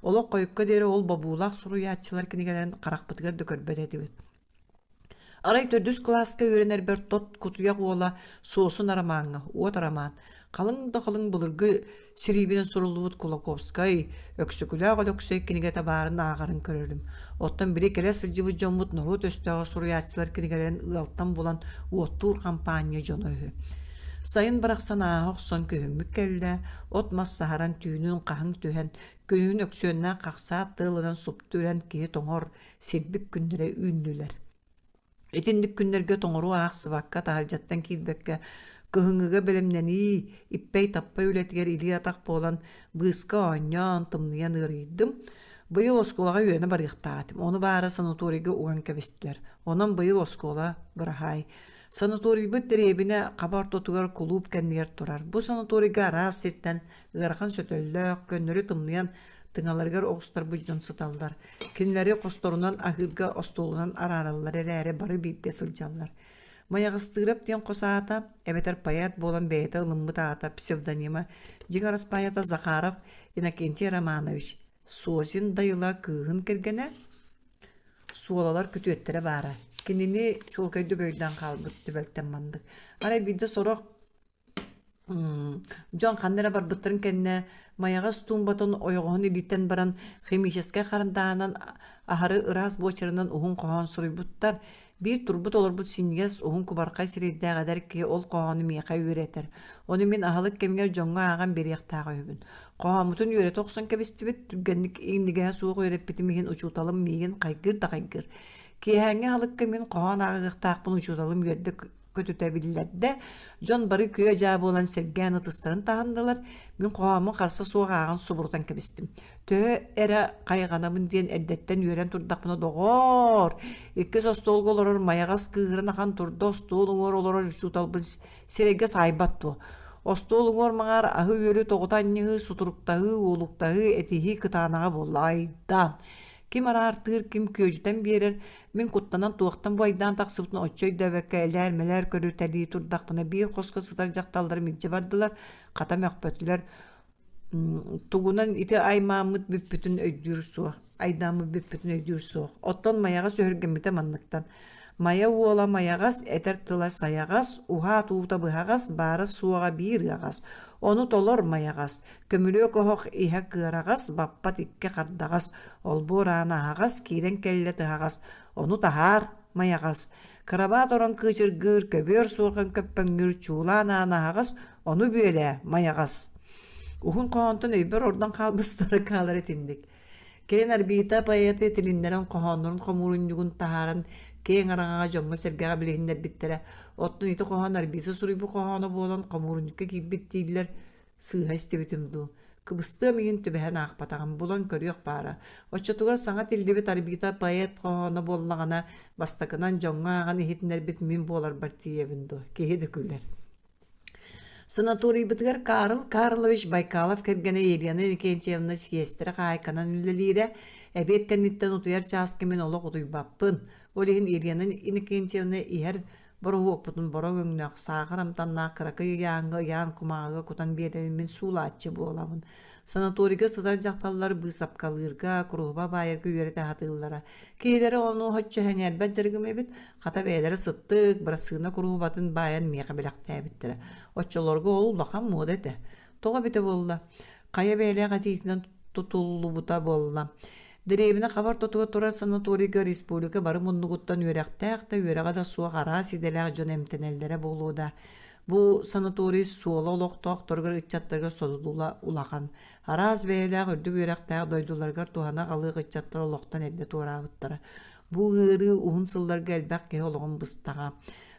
Олох хойукка диэри ол бобуулаах суруйааччылар кинигэлэрин харахпытыгар да көрбөт этибит. Арай төрдүс кылааска үөрэнэрбэр тот кутуйах уола Суосун арамааҥҥа уот арамаан, халыҥ да халыҥ былыргы сириибинэн суруллубут Кулаковскай, Өксөкүлээх Өлөксөй кинигэтэ баарын ааҕарын көрөрүм. Оттон били кэлэ сылдьыбыт дьоммут норуот өстөөҕө суруйааччылар кинигэлэрин ыалтан булан уоттуур хампаанньа дьоно үһү. Сайын барахсан ааһа охсон күһүммүт кэллэ, от-мас саһаран түүнүн хаһыҥ түһэн, күнүһүн өксүөннээх хахсаат тыалынан супту үрэн киһи тоҥор, сирбит күннэрэ үүннүлэр. Итинник күннэргэ тоҥору аахсыбакка, таһырдьаттан киирбэккэ, кыһыҥҥыга бэлэмнэнии, иппэй-таппай үлэтигэр илии-атах буолан, быыска оонньоон, тымныйан ыарыйдым. Быйыл оскуолаҕа үөрэнэ барыахтаах этим. Ону баара санаторийга уган кэбистилэр. Онон быйыл оскуола быраһаай. Санаторийбыт дэриэбинэ хаба ортотугар кулууп кэннигэр турар. Бу санаторийга араас сиртэн ыарахан сөтөллөөх, көннөрү тымныйан тыҥаларыгар оҕустарбыт дьон сыталлар. Кинилэри хосторунан аһыырга остуолунан араараллар эрээри бары бииргэ сылдьаллар. Майаҕастыырап диэн хос аата, эбэтэр поэт буолан бэйэтэ ылыммыт аата псевдонима, дьиҥ араспаанньата Захаров Иннокентий Романович, Созин Дайыла кыыһын кэргэнэ, Суолалар күтүөттэрэ баара. Кинини чуолкайдык өйдөөн хаалбыт түбэлтэм маннык. Арай биирдэ сорох Дьон ханна эрэ барбыттарын кэннэ майаҕас туумбатын ойоҕоһун илииттэн баран химическэй харандааһынан аһары ыраас буочарынан уһун хоһоон суруйбуттар. Биир турбут-олорбут синньигэс уһун кубархай сирэйдээх эдэр киһи ол хоһоону миэхэ үөрэтэр. Ону мин аһылык кэмигэр дьоҥҥо ааҕан биэриэхтээх үһүбүн. Хоһооммутун үөрэтэ охсон кэбистибит, түргэнник иҥнигэһэ суох үөрэппитим иһин учууталым миигин хайгыыр да хайгыыр. Киэһээҥҥи аһылыкка мин хоһоон ааҕыахтаахпын учууталым үөрдэ көтүтэ биллэрдэ. Дьон бары күө-дьаа буолан сэргээн ытыстарын таһыннылар. Мин хоһооммун харса суох ааҕан субурутан кэбистим. Төһө эрэ хайҕанабын диэн эрдэттэн үөрэн турдахпына, доҕоор, иккис остуолга олорор майаҕас кыыһыран ахан турда остуол уҥуор олорор учууталбын сирэйгэ саайбат дуо? Остуол уҥуор маҥаар аһы-үөлү тоҕута анньыһыы, сутуруктаһыы, уолуктаһыы, этиһии кытаанаҕа буолла. Айдаан! Ким араартыыр, ким күөдьүтэн биэрэр, мин куттанан туохтан буайдаан тахсыбытын оччо өйдөөбөккө элээр-мэлээр көрүтэлии турдахпына биир хоско сытар дьахталларым илдьэ бардылар, хата мөхпөтүлэр. Тугунан ити аймааммыт бүппүтүн өйдүүр суох, айдааммыт бүппүтүн өйдүүр суох. Оттон Майаҕа сөһүргэммитэ манныктан. Майа уола майаҕас, этэр тыла сайаҕас, уһаат уута быһаҕас, баара-суоҕа биир ыаҕас. Ону толор майаҕас, көмүлүөк оһох иһэ кыараҕас, баппат икки хардаҕас, олбуор аана аһаҕас, киирэн кэллэ тыһаҕас, ону таһаар майаҕас. Кырабаат орон кыычыргыыр, көбүөр суорҕан көппөҥнүүр, чуулаан аана аһаҕас, ону бүөлээ майаҕас. Уһун хоһоонтон өйбөр ордон хаалбыт сарыкаалар итинник. Кэлин Арбита поэты тилиннэрэн хоһооннорун хомуурунньугун таһааран киэҥ араҥаҕа дьоҥҥо-сэргэҕэ билиһиннэрбиттэрэ. Оттон ити хоһоон Арбита суруйбут хоһооно буолан хомуурунньукка киирбит дииллэр. Сыыһа истибитим дуу. Кыбыстыам иһин түбэһэн аахпатаҕым, булан көрүөх баара. Оччотугар саҥа тиллибит Арбита поэт хоһооно буоллаҕына, бастакынан дьоҥҥо ааҕан иһитиннэрбит мин буоларбар тиийэбин дуо? Киһи да күлэр. Санаторийбытыгар Карл Карлович Байкалов кэргэнэ Елена Иннокентьевна сиэстэрэ хаһаайканан үлэлиирэ. Эбиэт кэнниттэн утуйар чааска мин олох утуйбаппын. Ол иһин Елена Иннокентьевна иһэр бороһуокпутун бороҥ өҥнөөх, саахар амтаннаах кыракый ыйааҥҥа ыйаан кумааҕыга кутан биэрэрин мин суулааччы буолабын. Санаторийга сытар дьахталлар быысапкалыырга, куруһуба баайарга үөрэтэ сатыыллара. Киһилэрэ ону оччо сэҥээрбэт дьарыгым эбит, хата бэйэлэрэ сыттык, бырасыына куруһубатын баайан миэхэ бэлэхтээбиттэрэ. Оччолорго ол улахан муода этэ. Тоҕо эбитэ буолла? Хайа бэйэлээх этиитинэн тутуллубута буолла. Дэриэбинэ хабар тотуга турар санаторийга республика бары муннугуттан үөрэхтээх да үөрэҕэ да суох араас идэлээх дьон эмтэнэллэрэ буолуо да, бу санаторий суола олохтоохторугар ыччаттарга содулула улахан. Араас бэйэлээх үрдүк үөрэхтээх дойдуларыгар туһана аҕалыах ыччаттар олохтон эрдэ туораабыттара. Бу ыарыы уһун сылларга элбэх киһи олоҕун быстаҕа.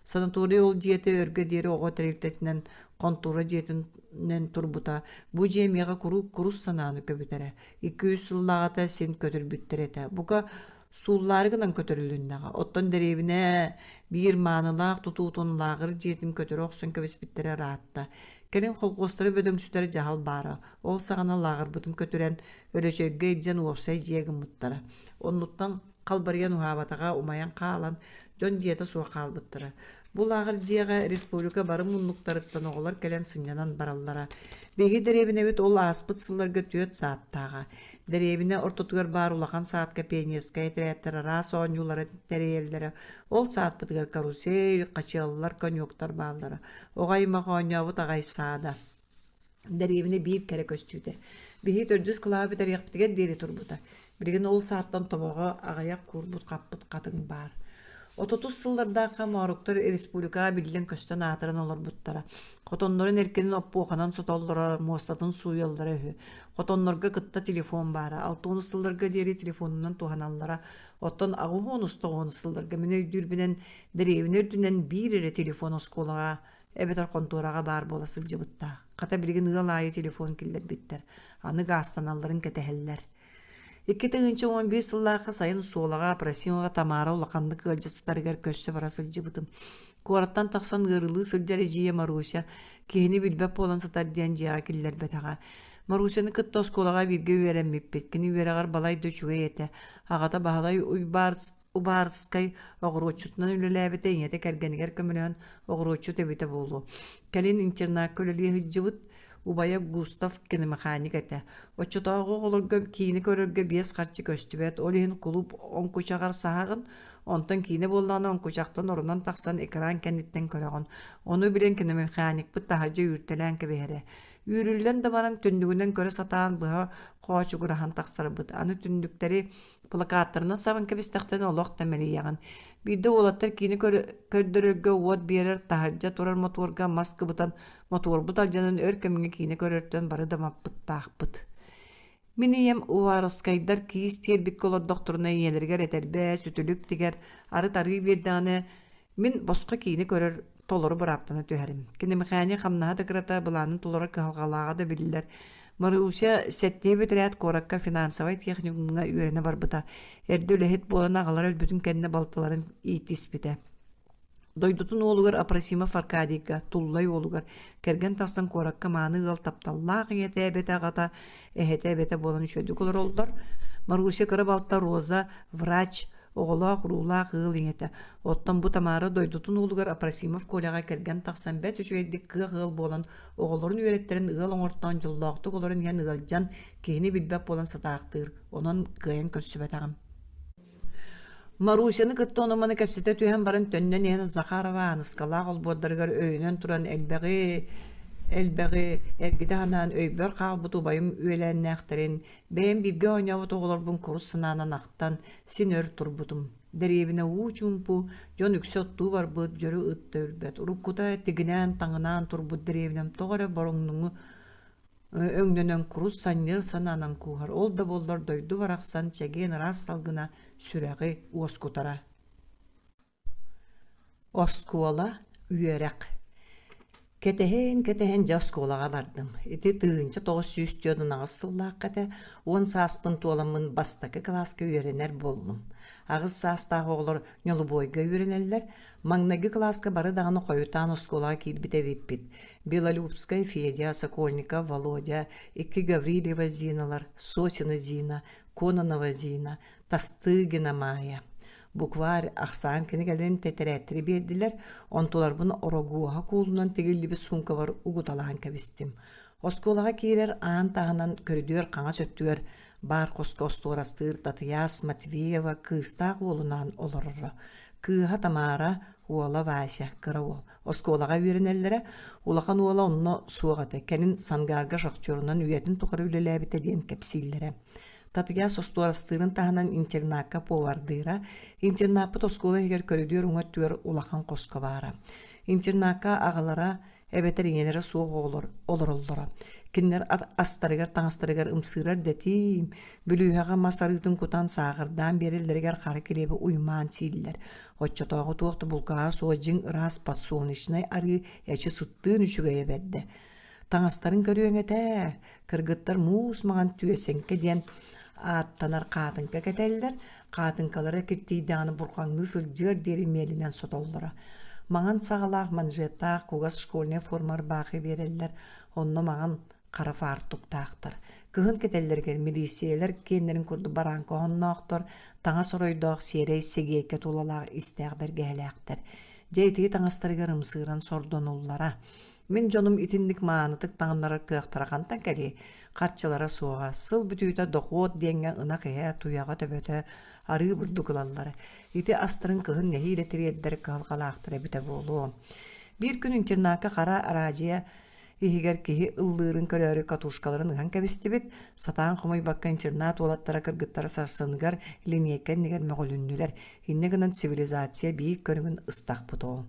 Санаторий ол дьиэтэ өргө диэри оҕо тэрилтэтинэн хонтуора дьиэтинэн турбута. Бу дьиэ миэхэ куруук курус санааны көбүтэрэ. 200 сыллааҕыта син көтүрбүттэр этэ. Бука сууллаары гынан көтөрүлүннэҕэ. Оттон дэриэбинэ биир маанылаах тутуутун лааҕыр дьиэтин көтөрө охсон кэбиспиттэрэ ыраатта. Кэлин холхуостары бөдөҥсүтэр дьаһал баара. Ол саҕана лааҕырбытын көтүрэн, Өлөчөйгө илдьэн уопсай дьиэ гыммыттара. Оннуттан халбарыйан уһаабатаҕа умайан хаалан, дьон дьиэтэ суох хаалбыттара. Бу лааҕыр дьиэҕэ республика бары муннуктарыттан оҕолор кэлэн сынньанан бараллара. Биһиги дэриэбинэбит ол ааспыт сылларга түөрт сааттааҕа. Дэриэбинэ ортотугар баар улахан саатка пионерскай этэрээттэр араас оонньуулары тэрийэллэрэ. Ол саатпытыгар карусель, хачыаллар, коньюктар бааллара. Оҕо аймах оонньообут аҕай саада. Дэриэбинэ биир кэрэ көстүүтэ. Биһиги төрдүс кылааһы бүтэриэхпитигэр диэри турбута. Билигин ол сааттан тобоҕо аҕыйах куурбут-хаппыт хатыҥ баар. Отутус сыллардаахха мооруктар республикаҕа биллэн-көстөн аатыран олорбуттара. Хотоннорун эркинин оппуоханан сотоллоро, муостатын сууйаллара үһү. Хотоннорго кытта телефон баара. Алтыонус сылларга диэри телефонунан туһаналлара. Оттон аҕыһуонус тоҕуонус сылларга мин өйдүүрбүнэн дэриэбинэ үрдүнэн биир эрэ телефон оскуолаҕа эбэтэр хонтуораҕа баар буола сылдьыбыттаах. Хата билигин ыал аайы телефон киллэрбиттэр. Аны гаазтаналларын кэтэһэллэр. 2011 сыллаахха сайын Суолаҕа Апросимова Тамара улаханнык ыалдьа сытарыгар көрсө бара сылдьыбытым. Куораттан тахсан ыарыылыы сылдьар эдьиийэ Маруся киһини билбэт буолан сытар диэн дьиэҕэ киллэрбэтэҕэ. Марусяны кытта оскуолаҕа бииргэ үөрэммиппит. Кини үөрэҕэр балай да үчүгэй этэ. Аҕата Баһылай Уйбаарыс Убаарыскай оҕуруотчутунан үлэлээбитэ, ийэтэ кэргэнигэр көмөлөһөн оҕуруотчут эбитэ буолуо. Кэлин интернакка үлэлии сылдьыбыт убайа Густав киномеханик этэ. Оччотооҕу оҕолорго киинэ көрөргө биэс харчы көстүбэт, ол иһин кулууп оҥкучаҕар саһаҕын, онтон киинэ буоллаҕына оҥкучахтан оронон тахсан экран кэнниттэн көрөҕүн. Ону билэн киномеханикпыт таһырдьа үүртэлээн кэбиһэрэ. Үүрүллэн да баран түннүгүнэн көрө сатаан быһа хоочугураһан тахсарбыт. Аны түннүктэри Плакаттарынан сабан кэбистэхтэринэ олох да мэлийэҕин. Биирдэ уолаттар киинэ көрдөрөргө уот биэрэр таһырдьа турар мотуорга мас кыбытан мотуорбут алдьанан өр кэмҥэ киинэ көрөртөн бары да маппыттаахпыт. Мин ийэм Уваровскайдар киис тиэрбиккэ олордохторуна ийэлэригэр этэрбэс, үтүлүк тигэр, арыт арыы биэрдэҕинэ Мин босхо киинэ көрөр толору бырааптана түһэрим. Киномеханик хамнаһа да кырата, былаанын толорор кыһалҕалааҕа да биллэр. Маруся сэттиэ бүтэрээт куоракка финансовай техникумҥа үөрэнэ барбыта. Эрдэ үлэһит буолан аҕалара өлбүтүн кэннэ балтыларын иитиспитэ. Дойдутун уолугар Апросимов Аркадийга, Туллай уолугар, кэргэн тахсан куоракка мааны ыал тапталлаах ийэтэ эбэтэ аҕата, эһэтэ эбэтэ буолан үчүгэйдик олороллор. Маруся кыра балта Роза врач, оҕолоох-уруулаах ыал ийэтэ. Оттон бу Тамара дойдутун уолугар Апросимов Коляҕа кэргэн тахсан бэрт үчүгэйдик кыах ыал буолан, оҕолорун үөрэттэрин ыал оҥортоон дьоллоохтук олорон иһэн ыалдьан, киһини билбэт буолан сатаахтыыр, онон кыайан көрсүбэтэҕим. Марусяны кытта ону-маны кэпсэтэ түһэн баран төннөн иһэн Захарова Ааныскалаах олбуордарыгар өйөнөн туран элбэҕи элбэҕи эргитэ санаан өйбөр хаалбыт убайым үөлээннээхтэрин, бэйэм бииргэ оонньообут оҕолорбун курус санаанан ахтан син өр турбутум. Дэриэбинэ уу чуумпу, дьон үксэ оттуу барбыт, дьөрү ыт да үрбэт. Уруккута тигинээн-таҥынаан турбут дэриэбинэм тоҕо эрэ бороҥнуҥу өҥнөнөн курус санньыар санаанан кууһар, ол да буоллар дойду барахсан чэгиэн ыраас салгына сүрэҕи уоскутара. Оскуола, үөрэх Кэтэһэн-кэтэһэн дьэ оскуолаҕа бардым. Ити 1948 сыллаахха этэ, 10 сааспын туоламмын бастакы кылааска үөрэнэр буоллум. 8 саастаах оҕолор ньолубуойга үөрэнэллэр. Маҥнайгы кылааска бары даҕаны хойутаан оскуолаҕа киирбит эбиппит. Белолюбскай Федя, Сокольников Володя, икки Гаврильева Зиналар, Сосина Зина, Кононова Зина, Тастыгина Маайа. Букварь ахсаан кинигэлэрин тэтэрээттэри биэрдилэр, онтуларбын орогуоһа куулунан тигиллибит суумкабар угуталаан кэбистим. Оскуолаҕа киирэр аан таһынан көрүдүөр хаҥас өттүгэр баар хоско остуорастыыр Татыйаас Матвеева кыыстаах уолунаан олороро. Кыыһа Тамара, уола Вася, кыра уол. Оскуолаҕа үөрэнэллэрэ, улахан уола онно суох этэ, кэлин Сангаарга шахтерунан үйэтин тухары үлэлээбитэ диэн кэпсииллэрэ. Татыйаас остуорастыырын таһынан интернакка повардыыра, интернаппыт оскуола иһигэр көрүдүөр уҥа өттүгэр улахан хоско баара. Интернакка аҕалара эбэтэр ийэлэрэ суох оҕолор олороллоро. Кинилэр астарыгар таҥастарыгар ымсыырар дэтиим, бүлүүһэҕэ мас арыытын кутан сааҕырдаан биэрэллэригэр хара килиэби уймаан сииллэр. Оччотооҕу туох да булкааһа суох дьиҥ ыраас подсолнечнай арыы эчи сыттыын үчүгэйэ бэрдэ. Таҥастарын көрүөҥ этэ, кыргыттар муус маҥан түөсэҥкэ диэн ааттанар хаатыҥка кэтэллэр, хаатыҥкалара киртийдэҕинэ бурҕаҥныы сылдьыар диэри миэлинэн сотоллоро. Маҥан саҕалаах манжеттаах кугас школьнай форма ырбаахы биэрэллэр, онно маҥан хара фартуктаахтар. Кыһын кэтэллэригэр милииссийэлэр киэннэрин курдук барааҥка оһонноохтор, таҥас оройдоох сиэрэй сэгиэйкэ тулалаах истээх бэргэһэлээхтэр. Дьэ итии таҥастарыгар ымсыыран сордонуллара. Мин дьонум итинник маанытык таҥыннарар кыахтара хантан кэлиэй? Харчылара суоҕа, сыл бүтүүтэ дохуот диэҥҥэ ынах иһэ, туйаҕа төбөтө, арыы бурдук ылаллара. Ити астарын кыһын нэһиилэ тириэрдэр кыһалҕалаахтара эбитэ буолуо. Биир күн интернакка хара араадьыйа иһигэр киһи ыллыырын көрөөрү катушкаларын ыһан кэбистибит, сатаан хомуйбакка интернат уолаттара кыргыттара сарсыныгар линиэйкэ иннигэр мөҕүлүннүлэр. Инньэ гынан цивилизация биир көрүҥүн ыстахпыт ол.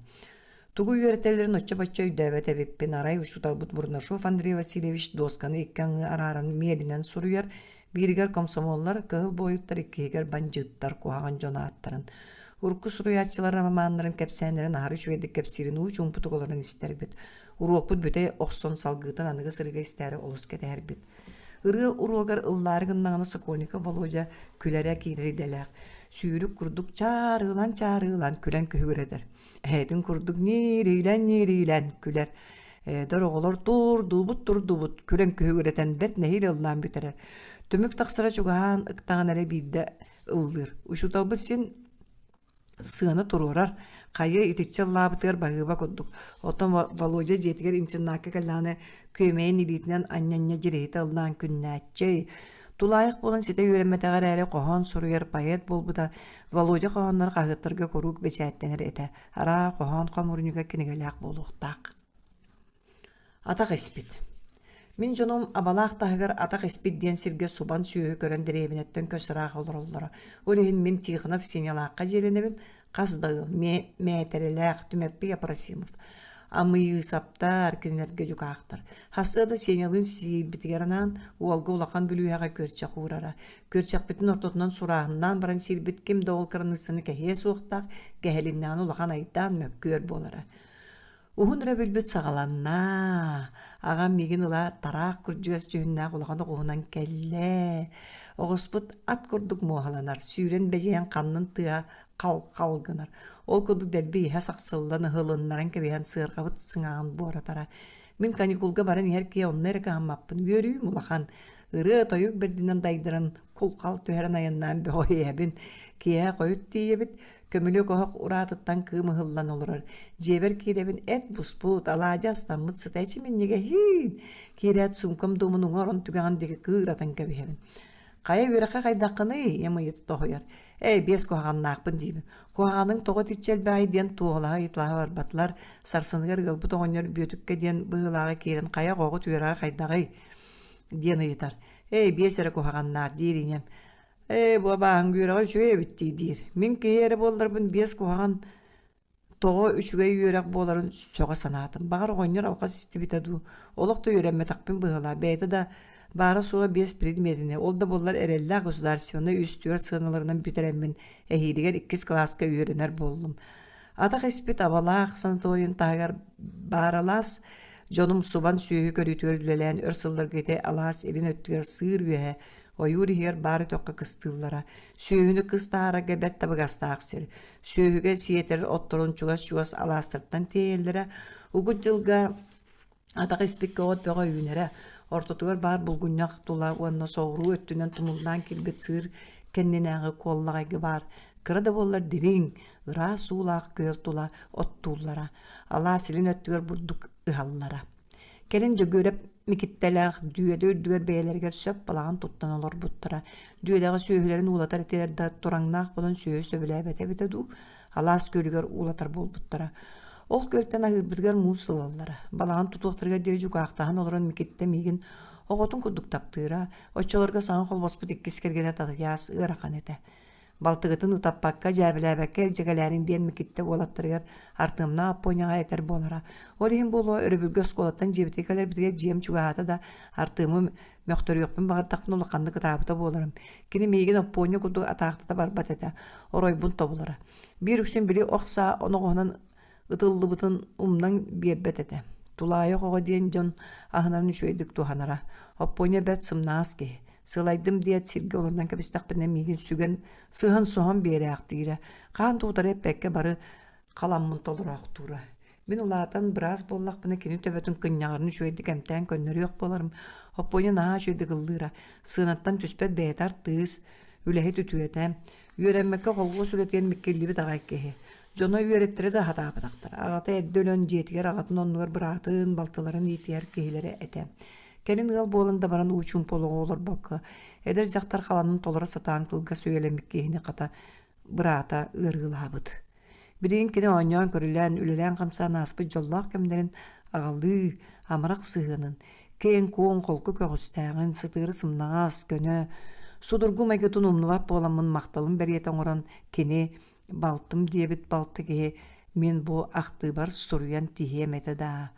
Тугу үөрэтэллэрин оччо-бачча өйдөөбөт эбиппин, арай учууталбыт Бурнашов Андрей Васильевич дуосканы икки аҥыы арааран миэлинэн суруйар, бииригэр комсомоллар, кыһыл буойуттар, иккиһигэр бандьыыттар куһаҕан дьон ааттарын. Урукку суруйааччылар романнарын кэпсээннэрин аһары үчүгэйдик кэпсиирин уу чуумпутук олорон истэрбит. Уруокпут бүтэ охсон салгыытын аныгы сырыыга истээри олус кэтэһэрбит. Ырыа уруогар ыллаары гыннаҕына Сокольников Володя күлэрэ киирэр идэлээх. Сүүрүк курдук чаарыылан-чаарыылан күлэн күһүгүрэтэр. Эһэтин курдук ниириилэн-ниириилэн күлэр. Эдэр оҕолор турдубут-турдубут күлэн күһүгүрэтэн бэрт нэһиилэ ыллаан бүтэрэр. Түмүк тахсара чугаһаан ыктаҕын эрэ биирдэ ыллыыр. Учууталбыт син сыана туруорар. Хайа итиччэ ыллаабытыгар баһыыба курдук. Оттон Володя дьиэтигэр интернакка кэллэҕинэ күөмэйин илиитинэн анньа-анньа дьириһитэ ыллаан күннээччи. Тулаайах буолан ситэ үөрэммэтэҕэ эрээри хоһоон суруйар поэт буолбута Володя хоһоонноро хаһыаттарга куруук бэчээттэнэр этэ. Араа хоһоон хомуурунньуга кинигэлээх буолуохтаах. Атах испит. Мин дьонум Абалаах таһыгар Атах испит диэн сиргэ субан сүөһү көрөн дэриэбинэттэн көс ыраах олороллоро. Ол иһин мин Тихонов Синялаахха дьиэлэнэбин, хас да ыал, Мээтэрэлээх, Түмэппий Апросимов, Амыйыысаптар, кинилэргэ дьукаахтар. Хассыа да Сенялыын сиирбитигэр анаан, уолга улахан бүлүүһэҕэ күөрчэх уурара. Күөрчэхпитин ортотунан сурааһыннаан баран сиирбит ким да ол кыраныыссаны кэһиэ суохтаах, кэһэлиннэҕинэ улахан айдаан, мөккүөр буолара. Уһун өрөбүлбүт саҕаланна. Аҕам миигин ыла тараах күрдьүгэс дьүһүннээх улахан оҕуһунан кэллэ. Оҕуспут ат курдук муоһаланар, сүүрэн бэдьэйэн ханнын тыаһа хал-хал гынар. Ол курдук дэлби иһэ сахсыллан, ыһылыннаран кэбиһэн сыарҕабыт сыҥааҕын буоратара. Мин каникулга баран иһэр киһи онно эрэ кыһаммаппын, үөрүүм улахан. Ырыа-тойук бэрдинэн дайдаран, кул-хал түһэрэн айаннаан бөҕө иһэбин. Киэһэ хойут тиийэбит, Көмүлүөк оһох ураатыттан кыым ыһыллан олорор. Дьиэбэр киирэбин эт буспут, алаадьы астаммыт сыта эчи минньигэһиин. Киирээт суумкам дуомун уҥа орон түгэҕин диэки кыыратан кэбиһэбин. Хайа үөрэххэ хайдаххыный? ийэм ыйыта тоһуйар. Ээ, биэс куһаҕаннаахпын диибин. Куһаҕаныҥ тоҕо итиччэ элбэҕий диэн туоһулаһа ыйыталаһа барбатылар. Сарсыныгар ыалбыт оҕонньор Бүөтүккэ диэн быһыылааҕа киирэн хайа оҕоҕут үөрэҕэ хайдаҕый? диэн ыйытар. Ээ, биэс эрэ куһаҕаннаах диир ийэм. Ээ, бу абааһыҥ үөрэҕэ үчүгэй эбит дии диир. Мин киһи эрэ буолларбын биэс куһаҕан Тоҕо үчүгэй үөрэх буоларын сөҕө санаатым. Баҕар оҕонньор алҕас истибитэ дуу, олох да үөрэммэтэхпин быһыылаах, бэйэтэ да баара-суоҕа биэс предметини, ол да буоллар эрэллээх государственнай үс-түөрт сыаналарынан бүтэрэммин эһиилигэр иккис кылааска үөрэнэр буоллум. Атах испит Абалаах санаторийын таһыгар баар алаас дьонум субан сүөһү көрүүтүгэр үлэлээн өр сылларга ити алаас илин өттүгэр сыыр үөһэ ойуур иһигэр баар өтөххө кыстыыллара. Сүөһүнү кыс таһаарарга бэрт табыгастаах сир. Сүөһүгэ сиэтэр отторун чугас-чугас алаастартан тиэйэллэрэ, угут дьылга атах испиккэ от бөҕө үүнэрэ, ортотугар баар булгунньах тула уонна соҕуруу өттүнэн тумуллаан киирбит сыыр кэннинээҕи куоллаҕайга баар кыра да буоллар дириҥ, ыраас уулаах күөл тула оттууллара, алаас илин өттүгэр бурдук ыһаллара. Кэлин Дьөгүөрэп Микиттэлээх дүөдэ үрдүгэр бэйэлэригэр сөп балаҕан туттан олорбуттара. Дүөдэҕэ сүөһүлэрин уулатар этилэр да, тураҥнаах буолан сүөһү сөбүлээбэтэ эбитэ дуу, алаас күөлүгэр уулатар буолбуттара. Ол күөлтэн аһыырбытыгар муус ылаллара. Балаҕан тутуохтарыгар диэри дьукаахтаһан олорон Микиттэ миигин оҕотун курдук таптыыра. Оччолорго саҥа холбоспут иккис кэргэнэ Татыйаас ыарахан этэ. Балтыгытын ытаппакка, дьээбэлээбэккэ илдьэ кэлээриҥ диэн Микиттэ уолаттарыгар Артыамнаах Аппуонньаҕа этэр буолара. Ол иһин буолуо, өрөбүлгэ оскуолаттан дьиэбитигэр кэлэрбитигэр дьиэм чугаһаата да, Артыамы мөхтөрүөхпүн баҕардахпына улаханнык ытаабыта буоларым. Кини миигин Оппуонньа курдук атаахтата барбат этэ, оройбун тобулара. Биир үксүн били ох саа оноҕоһунан ытыллыбытын умнан биэрбэт этэ. Тулаайах оҕо диэн дьон аһынарын үчүгэйдик туһанара. Оппуонньа бэрт сымнаҕас киһи. Сылайдым диэт сиргэ олорунан кэбистэхпинэ миигин сүгэн, сыһан-соһон биэрээхтиирэ. Хаан туутары эппэккэ бары халаммын толороохтуура. Мин улаатан быраас буоллахпына кини төбөтүн кынньаҕарын үчүгэйдик эмтээн көннөрүөх буоларым. Оппуонньа наһаа үчүгэйдик ыллыыра. Сыанаттан түспэт бэйэтэ артыыс, үлэһит үтүөтэ. Үөрэммэккэ холкуос үлэтигэр миккиллибит аҕай киһи. Дьоно үөрэттэрэ да сатаабатахтар. Аҕата эрдэ өлөн дьиэтигэр аҕатын оннугар быраатын, балтыларын иитиһэр киһилэрэ этэ. Кэлин ыал буолан да баран уу чуумпу олоҕу олорбокко, эдэр дьахтар халанын толоро сатаан кылгас үйэлэммит киһини хата быраата ыарыылаабыт. Билигин кини оонньоон-көрүлээн, үлэлээн-хамсаан ааспыт дьоллоох кэмнэрин аҕалыы, амарах сыһыанын, киэҥ-куоҥ холку көҕүстээҕин, сытыары сымнаҕас, көнө, судургу майгытын умнубат буоламмын махталын бэлиэтэ оҥорон кини Балтым диэбит балты киһи мин бу ахтыыбар суруйан тиһиэм этэ даа.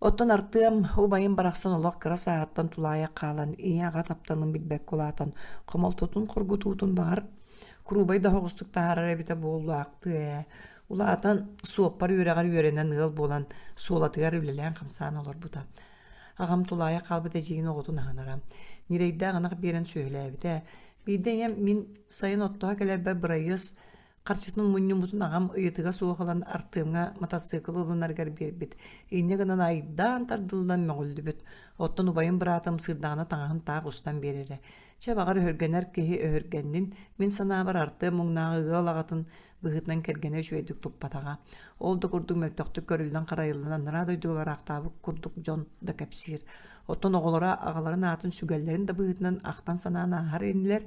Оттон Артыам убайым барахсан олох кыра сааһыттан тулаайах хаалан, ийэ-аҕа тапталын билбэккэ улаатан, хомолтотун хоргутуутун баҕар куруубай да оһоҕостук таһаарар эбитэ буоллаахтыы ээ. Улаатан суоппар үөрэҕэр үөрэнэн ыал буолан суолатыгар үлэлээн-хамсаан олорбута. Аҕам тулаайах хаалбыт эдьиийин оҕотун аһынара. Ньирэйдээх ынах биэрэн сүөһүлээбитэ. Биирдэ ийэм мин сайын оттоһо кэлэрбэр бырайыас харчытын мунньуммутун аҕам ыйытыга суох ылан Артыамҥа мотоцикл ылынарыгар биэрбит. Инньэ гынан айдаан тардыллан мөҕүллүбүт. Оттон убайым быраатым сыырдаҕына таҥаһын таах устан биэрэрэ. Чэ, баҕар өһүргэнэр киһи өһүргэннин, мин санаабар Артыам муҥнааҕы ыал аҕатын быһыытынан кэргэнэ үчүгэйдик туппатаҕа. Ол да курдук мөлтөхтүк көрүллэн-харайыллан анараа дойдуга бараахтаабыт курдук дьон да кэпсиир. Оттон оҕолоро аҕаларын аатын сүгэллэрин да быһыытынан ахтан-санаан ааһар инилэр.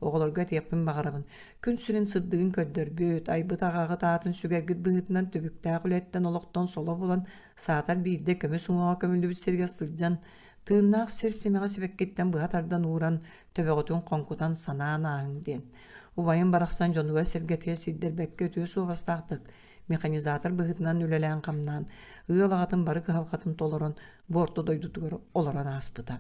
Оҕолорго этиэхпин баҕарабын. Күн сирин сырдыгын көрдөрбүт, айбыт аҕаҕыт аатын сүгэргит быһыытынан түбүктээх үлэттэн олохтон соло булан, саатар биирдэ көмүс уҥуоҕа көмүллүбүт сиргэ сылдьан, тыыннаах сир симэҕэ сибэккиттэн быһа тардан ууран, төбөҕүтүн хоҥкутан санаан ааһыҥ диэн. Убайым барахсан дьонугар-сэргэтигэр сирдэрбэккэ үтүө суобастаахтык механизатор быһыытынан үлэлээн-хамнаан, ыал аҕатын бары кыһалҕатын толорон, бу орто дойдутугар олорон ааспыта.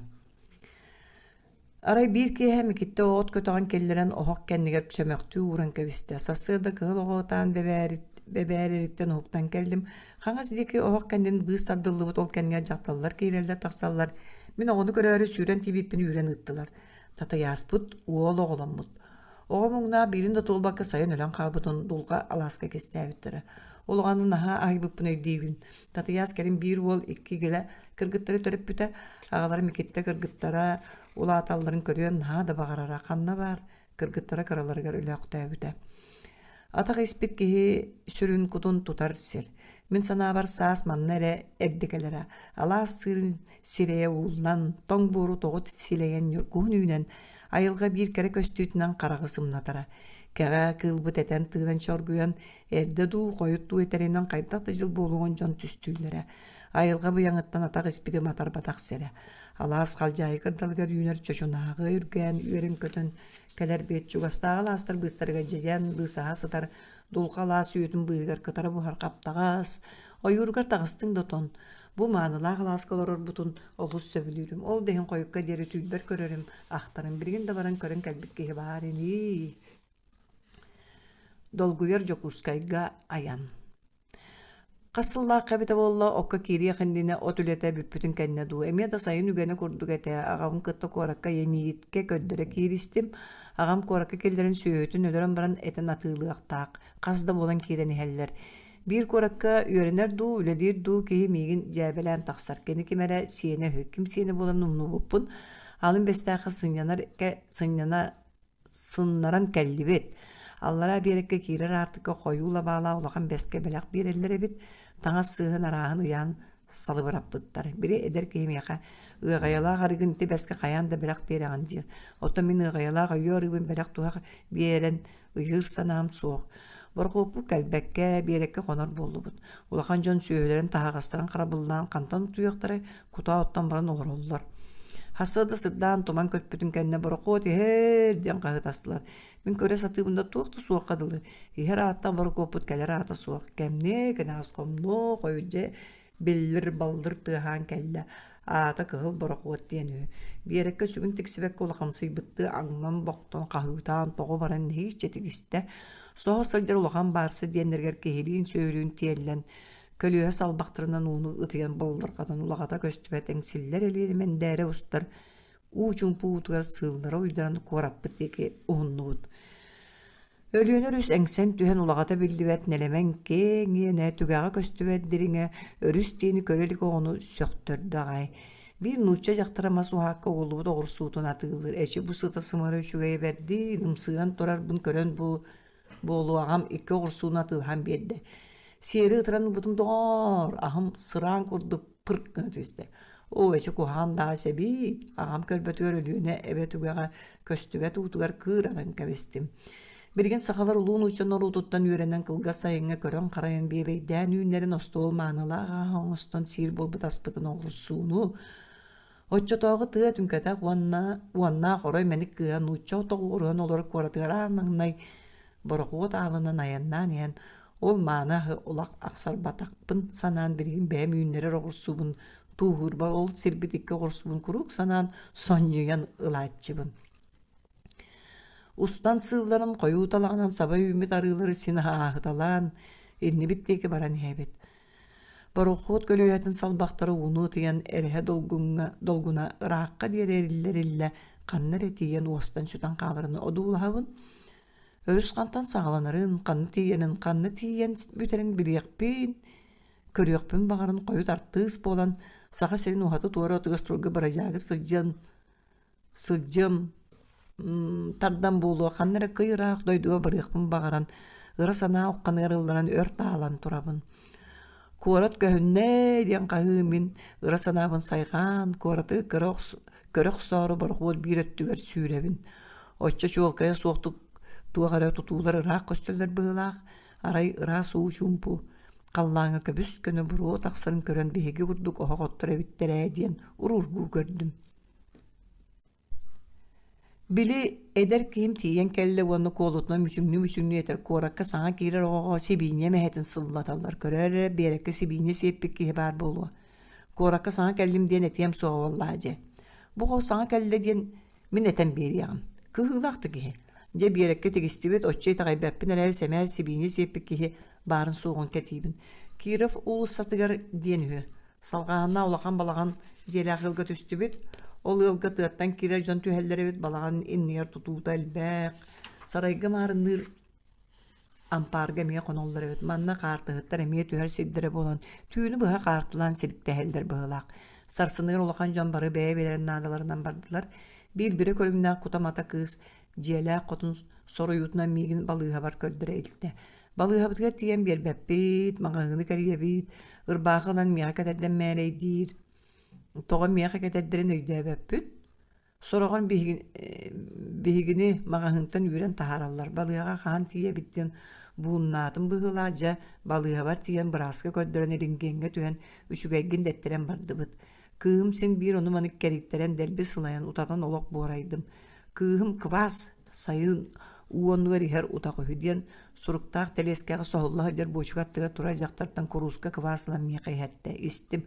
Арай биир киэһэ Микиттэ от көтөҕөн киллэрэн оһох кэннигэр чөмөхтүү ууран кэбистэ. Сарсыарда кыһыл оҕо ытаан бэбээририттэн уһуктан кэллим. Хаҥас диэки оһох кэннин быыс тардыллыбыт ол кэннигэр дьахталлар киирэллэр-тахсаллар. Мин оҕону көрөөрү сүүрэн тиийбиппин үүрэн ыыттылар. Татыйааспыт уол оҕоломмут. Оҕо муҥнаах биирин да туолбакка сайын өлөн хаалбытын дулҕа алааска кистээбиттэрэ. Ол оҕону наһаа аһыйбыппын өйдүүбүн. Татыйаас кэлин биир уол икки игирэ кыргыттары төрөппүтэ. Аҕалара Микиттэ кыргыттара улааталларын көрүөн наһаа да баҕарара. Ханна баар кыргыттара кыраларыгар өлөөхтөөбүтэ. Атах испит киһи сүрүн кутун тутар сир. Мин санаабар саас манна эрэ эрдэ кэлэрэ. Алаас сыырын сирэйэ ууллан, тоҥ буору тоҕу силэйэн ньургуһун үүнэн, Айылҕа биир кэрэ көстүүтүнэн хараҕы сымнатара. Кэҕэ кыылбыт этэн-тыынан чоргуйан, эрдэ дуу, хойут дуу этэринэн хайдах да дьыл буолуоҕун дьон түстүүллэрэ. Айылҕа быйаҥыттан атах испити матарбатах сирэ. Алаас халдьаайы кырдалыгар үүнэр чочунааҕы үргээн үөрэн-көтөн кэлэр биэт чугастааҕы алаастар быыстарыгар дьэдьэн быысаһа сытар дулҕа алаас үөтүн быыһыгар кытара буһар хаптаҕас, ойууругар таҕыстыҥ да отон. Бу маанылаах алааска олорорбутун олус сөбүлүүрүм. Ол да иһин хойукка диэри түүлбэр көрөрүм, ахтарым. Билигин да баран көрөн кэлбит киһи баар ини. Долгуйар Дьокуускайга айан. Хас сыллаахха эбитэ буолла, окко киириэх иннинэ от үлэтэ бүппүтүн кэннэ дуу, эмиэ да сайын үгэнэ курдук этэ, аҕабын кытта куоракка Янииткэ көрдөрө кииристим. Аҕам куоракка киллэрэн сүөһүтүн өлөрөн баран этин атыылыахтаах, хас да буолан киирэн иһэллэр. Биир куоракка үөрэнэр дуу, үлэлиир дуу киһи миигин дьээбэлээн тахсар. Кини ким эрэ сиэнэ үһү. Ким сиэнэ буоларын умнубуппун. Алын Бэстээххэ сынньанар сынньана сыннаран кэллибит. Аллараа биэрэккэ киирэр аартыкка хойуу лабаалаах улахан бэскэ бэлэх биэрэллэр эбит. Таҥас сыыһын арааһын ыйаан салыбыраппыттар. Били эдэр киһи миэхэ ыаҕайалаах арыгын ити бэскэ хайаан да бэлэх биэрэҕин диир. Оттон мин ыаҕайалаах өйүө арыыбын бэлэх туһах биэрэн ыйыыр санаам суох. Борохуоппут кэлбэккэ, биэрэккэ хонор буоллубут. Улахан дьон сүөһүлэрин таһаҕастарын харабыллаан хантан утуйуохтарай, кутаа оттон баран олороллор. Хасыа да сырдаан туман көппүтүн кэннэ борохуот иһэр диэн хаһыытастылар. Мин көрө сатыыбын да туох да суохха дылы. Иһэр ааттаах борокуоппут кэлэр аата суох. Кэмниэ кэнэҕэс хомнуо, хойут дьэ биллир-баллыр тыаһаан кэллэ. Аата кыһыл борохуот диэн үһү. Биэрэккэ сүгүн тиксибэккэ улахамсыйбыттыы аҥнан-бохтон хаһыытаан тоҕо баран нэһииччэ тигистэ. Соһо сылдьар улахан баарса диэннэригэр киһилиин-сүөһүлүүн тиэллэн, көлүөһэ салбахтарынан ууну ытыйан боллурҕатан улаҕата көстүбэт эҥсиллэр элиэни мэндээрэ устар уу чуумпу уутугар сыыллара уйдаран куораппыт диэки уһуннубут. Өлүөнэ өрүс эҥсэн түһэн улаҕата биллибэт нэлэмэн киэҥ иэнэ, түгэҕэ көстүбэт дириҥэ өрүс диэни көрө илик оҕону сөхтөрдө аҕай. Биир нуучча дьахтара мас уһаакка угуллубут оҕурсуутун атыылыыр. Эчи бу сыта сымара үчүгэйэ бэрдиин, ымсыыран турарбын көрөн бу буолуо аҕам икки оҕурсууну атыылаһан биэрдэ. Сиэри ытыран ылбытым доҕоор, аһым сыраан курдук пырк гына түстэ. Оо, эчи куһаҕан даҕа сэбиит, аҕам көрбөтүгэр Өлүөнэ эбэ түгэҕэ көстүбэт уутугар кыыранан кэбистим. Билигин сахалар улуу нуучча норуотуттан үөрэнэн кылгас сайыҥҥа көрөн-харайан биэбэйдээн үүннэрин остуол маанылаах ааһа оҥостон сиир буолбут аспытын оҕурсууну, оччотооҕу тыа түҥкэтэх уонна уоннаах орой мэник кыыһа нуучча тоҕуоруһан олорор куоратыгар аан маҥнай борохуот аалынан айаннаан иһэн ол мааны аһы олох ахсарбатахпын санаан билигин бэйэм үүннэрэр оҕурсуубун тууһуурбар ол сирбит икки оҕурсубун куруук санаан сонньуйан ылааччыбын. Устан сыылларын хойуу талаҕынан саба үүммүт арыылары син ааһыталаан иннибит диэки баран иһэбит. Борохуот көлүөһэтин салбахтара ууну ытыйан эрэһэ долгуҥҥа долгуна ыраахха диэри эриллэ-эриллэ ханна эрэ тиийэн уостан сүтэн хааларын одуулаһабын. Өрүс хантан саҕаланарын, ханна тиийэрин, ханна тиийэн бүтэрин билиэхпин, көрүөхпүн баҕаран хойут артыыс буолан Саха сирин уһаты-туора отугас турга бырадьаагы сылдьан сылдьыам тардан буолуо ханна эрэ кый ыраах дойдуга барыахпын баҕаран ыра санаа ухханыгар ылларан өр таалан турабын. Куорат көһүннэ диэн хаһыы мин ыра санаабын сайҕаан куораты кыра көрө охсоору борохуот биир өттүгэр сүүрэбин. Оччо чуолкайа суохтук туох эрэ тутуулар ыраах көстөллөр быһыылаах, арай ыраас уу чуумпу халлааҥҥа көбүс көнө буруо тахсарын көрөн биһиги курдук оһох оттор эбиттэр ээ диэн уруургуу көрдүм. Били эдэр киһим тиийэн кэллэ уонна куолутунан мүчүҥнүү-мүчүҥнүү этэр куоракка саҥа киирэр оҕоҕо сибиинньэ эмэһэтин сыллаталлар, көрөөр эрэ биэрэккэ сибиинньэ сиэппит киһи баар буолуо. Куоракка саҥа кэллим диэн этиэм суоҕа буоллаа дьэ. Бу оҕо саҥа кэллэ диэн мин этэн биэриэҕим. Кыһыылаах да киһи. Дьэ биэрэккэ тигистибит, оччо итэҕэйбэппин эрээри сэмээр сибиинньэ сиэппит киһи баарын суоҕун кэтиибин. Киров уулуссатыгар диэн үһү. Салҕааһыннаах улахан балаҕан дьиэлээх ыалга түстүбүт. Ол ыалга тыаттан киирэр дьон түһэллэр эбит, балаҕан иннигэр тутуута элбэх. Сарайга маарынныыр ампаарга эмиэ хоноллор эбит. Манна хаартыһыттар эмиэ түһэр сирдэрэ буолан, түүнү быһа хаартылаан силиктэһэллэр быһыылаах. Сарсыныгар улахан дьон бары бэйэ-бэйэлэрин наадаларынан бардылар. Биир бүрэ көрүҥнээх кута-мата кыыс дьиэлээх хотун соруйуутунан миигин балыыһабар көрдөрө илтэ. Балыыһабытыгар тиийэн биэрбэппит, маҕаһыыны кэрийэбит, ырбаахы ылан миэхэ кэтэрдэн мээрэйдиир. Тоҕо миэхэ кэтэрдэрин өйдөөбөппүн. Сороҕор биһигини маҕаһыынтан үүрэн таһаараллар, балыыһаҕа хаһан тиийэбит диэн бууннаатым быһыылаах, дьэ, балыыһабар тиийэн бырааска көрдөрөн рентгеҥҥэ түһэн үчүгэйгин дэттэрэн бардыбыт. Кыыһым син биир ону-маны кэрийтэрэн дэлби сылайан утатан олох буорайдым. Кыыһым квас сайын уу оннугар иһэр утах үһү диэн суруктаах тэлиэскэҕэ соһулла сылдьар буочука аттыгар турар дьахтартан курууска квас ылан миэхэ иһэртэ. Истим.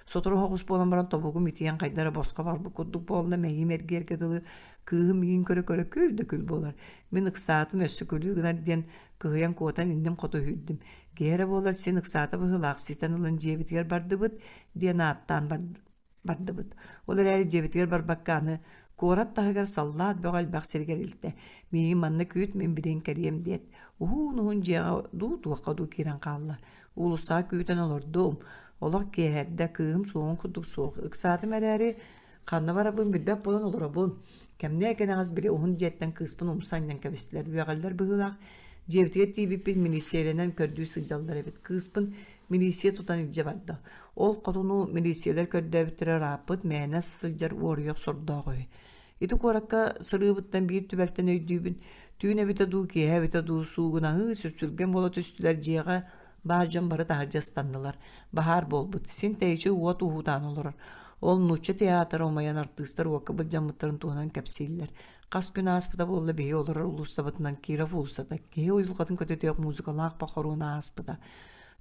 Сотору соҕус буолан баран тобугум итийэн хайда эрэ босхо барбыт курдук буолла, мэйиим эргийэргэ дылы кыыһым миигин көрө-көрө күл да күл буолар. Мин ыксаатым өссө күлүү гынар диэн кыһыйан куотан инним хоту сүүрдүм. Киһи эрэ буолар син ыксаата быһыылаах ситэн ылан дьиэбитигэр бардыбыт диэн ааттаан бардыбыт. Ол эрээри дьиэбитигэр барбакка аны куорат таһыгар саллаат бөҕө элбэх сиригэр илтэ. Миигин манна күүт, мин билигин кэлиэм диэт, уһуун-уһун дьиэҕэ дуу туохха дуу киирэн хаалла. Уулуссаҕа күүтэн олордум. Олох киэһэрдэ, кыыһым суоҕун курдук суох. Ыксаатым эрээри, ханна барарбын билбэт буолан олоробун. Кэмниэ кэнэҕэс били уһун дьиэттэн кыыспын умса анньан кэбистилэр. Үөҕэллэр быһыылаах. Дьиэбитигэр тиийбиппит милииссийэлэнэн көрдүү сылдьаллар эбит. Кыыспын милииссийэ тутан илдьэ барда. Ол хотуну милииссийэлэр көрдөөбүттэрэ ырааппыт, мээнэ сылдьар уоруйах сордоох үһү. Ити куоракка сырыыбыттан биир түбэлтэни өйдүүбүн. Түүн эбитэ дуу, киэһэ эбитэ дуу, суугунаһыы, сүпсүлгэн буола түстүлэр, дьиэҕэ баар дьон бары таһырдьа ыстаннылар. Баһаар буолбут. Син тэйиччи уот уһуутаан олорор. Ол нуучча театра умайан артыыстар уокка былдьаммыттарын туһунан кэпсииллэр. Хас күн ааспыта буолла биһи олорор уулуссабытынан Киров уулуссата киһи уйулҕатын көтүтүөх музыкалаах похоруона ааспыта.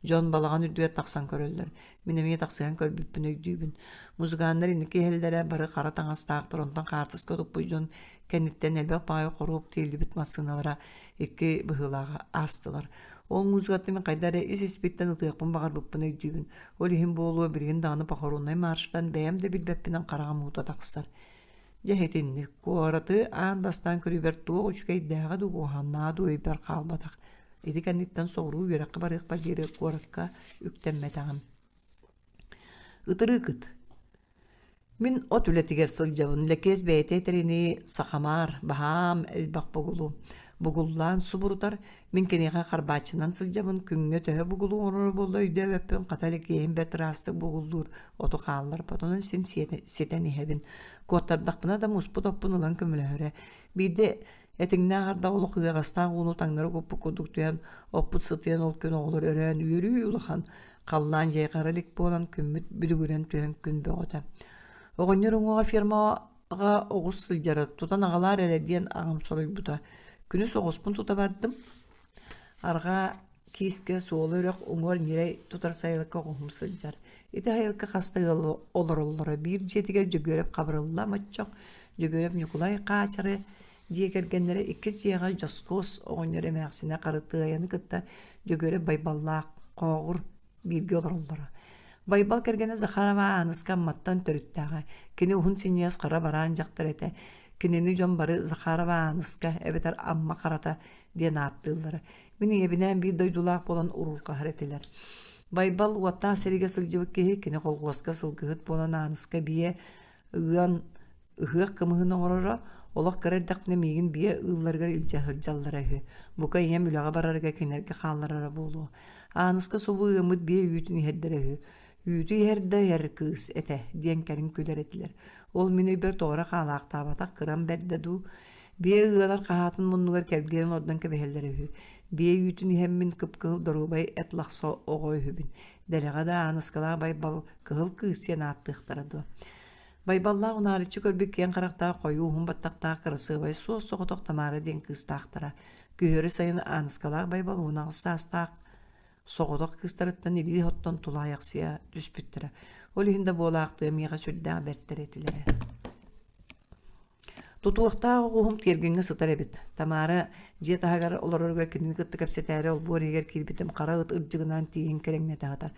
Дьон балаҕан үрдүгэр тахсан көрөллөр. Мин эмиэ тахсыһан көрбүппүн өйдүүбүн. Музыканнар инники иһэллэрэ бары хара таҥастаахтар, онтон хаартыска туппут дьон кэнниттэн элбэх баҕайы хоруоп тиэллибит массыыналара икки быһыылааҕы аастылар. Ол музыкаттан мин хайда эрэ ис-испиттэн ытыахпын баҕарбыппын өйдүүбүн. Ол иһин буолуо билигин даҕаны похороннай марштан бэйэм да билбэппинэн хараҕым уута тахсар. Дьэ итинник куораты аан бастаан көрүүбэр туох үчүгэйдээҕэ дуу, куһаҕаннааҕа дуу өйбөр хаалбатах. Ити кэнниттэн соҕуруу үөрэххэ барыахпар диэри куоракка үктэммэтэҕим. Ытырыыкыт. Мин от үлэтигэр сылдьабын. Лэкиэс бэйэтэ этэринии сахамаар, баһаам элбэх бугулу. Бугуллаан субурутар. Мин киниэхэ харбааччынан сылдьабын. Күҥҥэ төһө бугулу оҥороро буолла өйдөөбөппүн. Хата Лэкиэһим бэрт ыраастык бугуллуур оту хаалларбат. Онон син ситэн иһэбин. Куоттардахпына да муспут оппун ылан көмөлөһөрө. Биирдэ Этиҥнээх ардах олох ыаҕастаах ууну таҥнары куппут курдук түһэн, оппут сытыйан ол күн оҕолор өрөөн үөрүү улахан, халлаан дьайҕара илик буолан күммүт бүдүгүрэн түһэн күн бөҕөтө. Оҕонньор уҥуоҕа фермаҕа оҕус сылдьара, тутан аҕалаар эрэ диэн аҕам соруйбута. Күнүс оҕуспун тута бардым. Арҕаа Киискэ суола үрэх уҥуор ньирэй тутар сайылыкка оҕуһум сылдьар. Ити сайылыкка хас да ыал олороллоро. Биир дьиэтигэр Дьөгүөрэп Хабырылла Моччох, Дьөгүөрэп Ньукулай Хаачары дьиэ кэргэннэрэ иккис дьиэҕэ Дьоскуос оҕонньор эмээхсинэ Харытыайаны кытта Дьөгүөрэп Байбаллаах Хооҕур бииргэ олороллоро. Байбал кэргэнэ Захарова Ааныска Амматтан төрүттээҕэ. Кини уһун синньигэс хара бараан дьахтар этэ. Кинини дьон бары Захарова Ааныска эбэтэр Амма Харата диэн ааттыыллара. Мин ийэбинээн биир дойдулаах буолан уруурҕаһар этилэр. Байбал уоттаах сэриигэ сылдьыбыт киһи, кини колхуоска сылгыһыт буолан Ааныска биэ ыан ыһыах кымыһын оҥороро, олох кыра эрдэхпинэ миигин биэ ыылларыгар илдьэ сылдьаллара үһү. Бука ийэм үлэҕэ барарыгар кинилэргэ хаалларара буолуо. Ааныска субу ыаммыт биэ үүтүн иһэрдэрэ үһү. Үүтү иһэр да иһэр кыыс этэ диэн кэлин күлэр этилэр. Ол мин өйбөр тоҕо эрэ хаалаахтаабатах кырам бэрдэ дуу, Биэ ыанар хаһаатын муннугар кэлгийэн олордон кэбиһэллэрэ үһү. Биэ үүтүн иһэммин кып-кыһыл доруобай эт лахса оҕо үһүбүн. Дэлэҕэ да Ааныскалаах Байбал кыһыл кыыс диэн ааттыахтара дуо. Байбаллаах унаарыччы көрбүт киэҥ харахтаах хойуу уһун баттахтаах кырасыабай суос-соҕотох Тамара диэн кыыстаахтара. Күһүөрү сайын Ааныскалаах Байбал 18 саастаах соҕотох кыыстарыттан илии оттон тулаайахсыйа түспүттэрэ. Ол иһин да буолаахтыа миэхэ сүрдээх бэртэр этилэрэ. Тутуохтаах оҕуһум тиэргэҥҥэ сытар эбит. Тамара дьиэ таһыгар олороругар кинини кытта кэпсэтээри олбуор иһигэр киирбитим хара ыт ырдьыгынаан тииһин кэрэҥнэтэ сытар.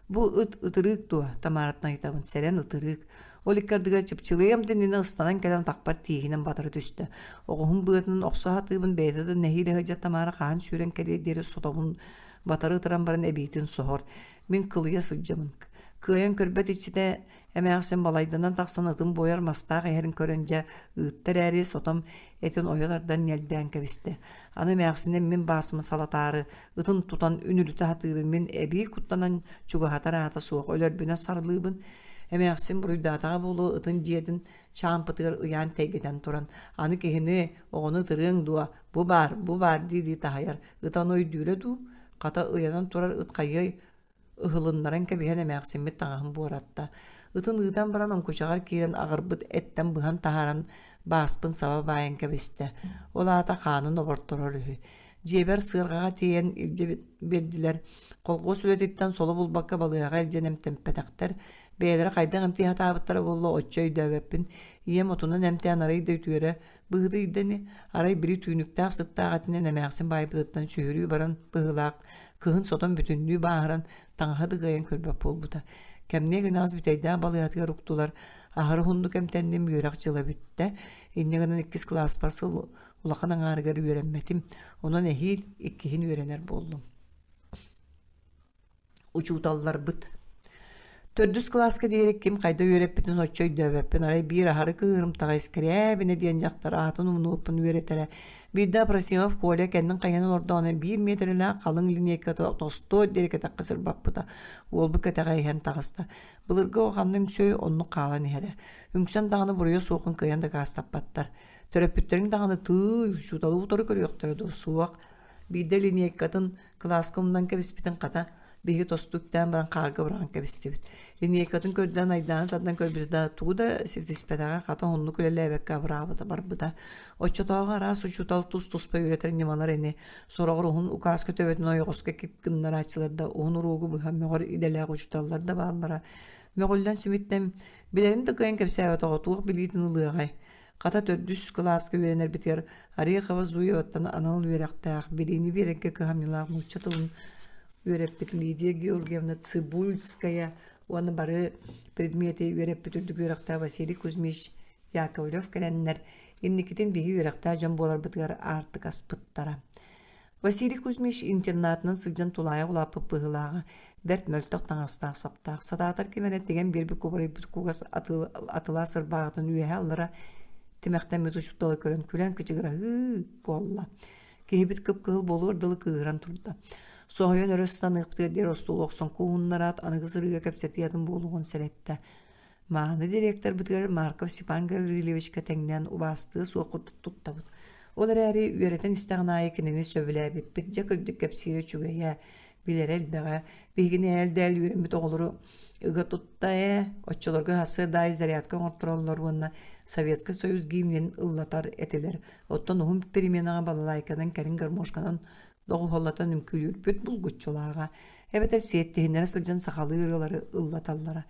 Бу ыт ытырыык дуо? Тамараттан ыйытабын. Сэрэн ытырыык. Ол икки ардыгар чыпчылыйам да иннинэ ыстанан кэлэн атахпар тииһинэн батары түстэ. Оҕуһум быатынан охсо сатыыбын бэйэтэ да нэһиилэ сылдьар Тамара хаһан сүүрэн кэлиэр диэри сотобун батары ытыран баран эбиитин соһор. Мин кылыйа сылдьабын. Кыайан көрбөт иччитэ Эмээхсин балайданан тахсан ытын буойар мастаах иһэрин көрөн дьэ ыытта эрээри сотом этин ойо тардан ньэлбээн кэбистэ. Аны эмээхсиним мин бааспын салатаары ытын тутан үнүлүтэ сатыырын мин эбии куттанан чугаһатар аата суох өлөрбүнэ сарылыыбын. Эмээхсин буруйдаатаҕа буолуо ытын дьиэтин чаампытыгар ыйаан тэйгэтэн туран, аны киһини, оҕону ытырыаҥ дуо, бу баар, бу баар дии-дии таһыйар. Ыта ону өйдүүрэ дуу, хата ыйанан турар ыт хайыай ыһылыннаран кэбиһэн эмээхсиммит таҥаһын буоратта. Ытын ыытан баран оҥкучаҕар киирэн аҕырбыт эттэн быһан таһааран бааспын саба баайан кэбистэ. Ол аата хаанын оборторор үһү. Дьиэбэр сыарҕаҕа тиэйэн илдьэ биэрдилэр. Колхуос үлэтиттэн соло булбакка балыыһаҕа илдьэн эмтэмпэтэхтэр. Бэйэлэрэ хайдах эмтии сатаабыттара буолла оччо өйдөөбөппүн. Ийэм отунан эмтээн арай да үтүөрэ быһыытыйда ини. Арай били түүнүктээх сыттаах этинэн эмээхсин баайбытыттан сүһүрүү баран быһыылаах кыһын сотон бүтүннүү бааһыран таҥаһы да кыайан көрбөт буолбута. Кэмниэ гынаас бүтэйдээх балыыһатыгар уктулар. Аһары уһуннук эмтэнним, үөрэх дьыла бүттэ. Инньэ гынан иккис кылааспар сыл улахан аҥаарыгар үөрэммэтим. Онон эһиил иккиһин үөрэнэр буоллум. Учууталларбыт Төрдүс кылааска диэри ким хайда үөрэппитин оччо өйдөөбөппүн, арай биир аһары кыыһырымтаҕа Искирээбинэ диэн дьахтар аатын умнубуппун үөрэтэрэ. Биирдэ Апросимов Коля кэннин хайан олордоҕуна биир миэтэрэлээх халыҥ линейката тостуо диэри кэтэххэ сырбаппыта. Уолбут кэтэҕэ иһэн таҕыста. Былыргы оҕо ханна үҥсүөй оннук хаалан иһэрэ. Үҥсэн даҕаны буруйа суохун кыайан дакаастаппаттар. Төрөппүттэриҥ даҕаны тыый, учууталы утары көрүөхтэрэ дуо? Суох. Биирдэ линейкатын кылааска умнан кэбиспитин хата, биһиги тосту үктээн баран хаарга быраҕан кэбистибит. Линейкатын көрдөөн айдааны тардан көрбүтэ да, тугу да ситиспэтэҕэ, хата уһуннук үлэлээбэккэ абыраабыта барбыта. Оччотооҕу араас учуутал тус-туспа үөрэтэр ньымалар ини, сороҕор уһун укааска төбөтүн ойоҕоско кип гыннарааччылар да, уһун уруогу быһа мөҕөр идэлээх учууталлар да бааллара. Мөҕүллэн симиттэн, билэрин да кыайан кэпсээбэт оҕо туох билиитин ылыаҕай? Хата төрдүс кылааска үөрэнэрбитигэр Орехова Зуеваттан анал үөрэхтээх, билиини биэрэргэ кыһамньылаах нуучча тылын үөрэппит Лидия Георгиевна Цибульская уонна бары предмети үөрэппит үрдүк үөрэхтээх Василий Кузьмич Яковлев кэлэннэр инникитин биһи үөрэхтээх дьон буоларбытыгар аартык аспыттара. Василий Кузьмич интернатынан сылдьан тулаайах улааппыт быһыылааҕа, бэрт мөлтөх таҥастаах-саптаах, сатаатар ким эрэ тигэн биэрбит кубарыйбыт кугас атылаас ырбааҕытын үөһэ-аллара тимэхтэммит учууталы көрөн күлэн кычыгыраһыы буолла. Киһибит кып-кыһыл буолуор дылы кыыһыран турда. Соһуйан өрө ыстаныахпытыгар диэри остуол охсон кууһуннараат, аныгы сырыыга кэпсэтии атын буолуоҕун сэрэттэ. Мааны директорбытыгар Марков Степан Гаврильевичка тэҥнээн убаастыа суох курдук туттабыт. Ол эрээри үөрэтэн истэҕин аайы кинини сөбүлээбиппит, дьэ кырдьык кэпсиирэ үчүгэйэ, билэрэ элбэҕэ. Биһигини ээл-дээл үөрэммит оҕолору ыга тутта ээ, оччолорго сарсыарда аайы зарядка оҥортороллор уонна Советский Союз гимнин ыллатар этилэр. Оттон уһун переменаҕа балалайканан кэлин гармошканан доҕуһуоллатан үҥкүүлүүрбүт булгуччулааҕа, эбэтэр сиэттиһиннэрэ сылдьан сахалыы ырыалары ыллаталлара.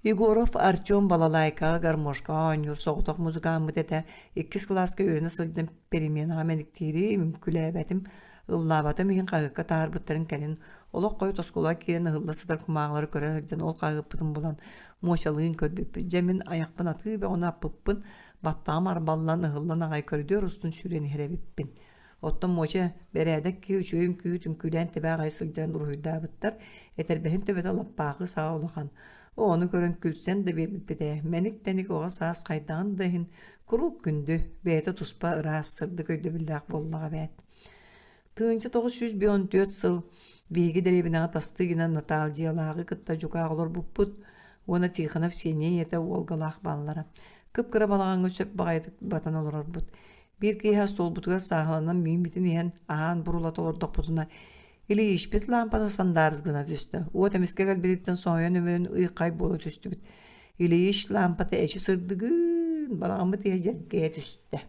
Егоров Артем балалайкаҕа, гармошкаҕа оонньуур соҕотох музыкааммыт этэ. Иккис кылааска үөрэнэ сылдьан переменаҕа мэниктиирим, үҥкүүлээбэтим, ыллаабатым иһин хаһыакка таһаарбыттарын кэлин олох хойут оскуолаҕа киирэн ыһылла сытар кумааҕылары көрө сылдьан ол хаһыаппытын булан муочалыын көрбүппүт. Дьэ мин айахпын атыы бөҕөнү аппыппын, баттаҕым арбаллан, ыһыллан аҕай көрүдүөр устун сүүрэн иһэр эбиппин. Оттон Муоча бэрээдэк киһи үчүгэй үҥкүүһүт үҥкүүлээн тэбэ аҕай сылдьан уруһуйдаабыттар, этэрбэһин төбөтө лаппаахы саҕа улахан. Оҕону көрөн күлсэн да биэрбиппит ээ, мэник-тэник оҕо саас хайдаҕын да иһин куруук күндү, бэйэтэ туспа ыраас, сырдык өйдөбүллээх буоллаҕа эбээт. 1954 сыл биһиги дэриэбинэҕэ тастыы гынан Натаалдьыйалааҕы кытта дьукаах олорбуппут уонна Тихонов Сеня ийэтэ Уолгалаах бааллара. Кып-кыра балаҕаҥҥа сөп баҕайытык батан олорорбут. Биир киэһэ остуолбутугар сааһыланан мииммитин иһэн, аһаан бурулата олордохпутуна, Ильичпит лаампата сандаарыс гына түстэ. Уот эмискэ кэлбититтэн соһуйан өмүрэн ый-хай буола түстүбүт. Ильич лаампата эчи сырдыгын, балаҕаммыт иһэ дьэргэйэ түстэ.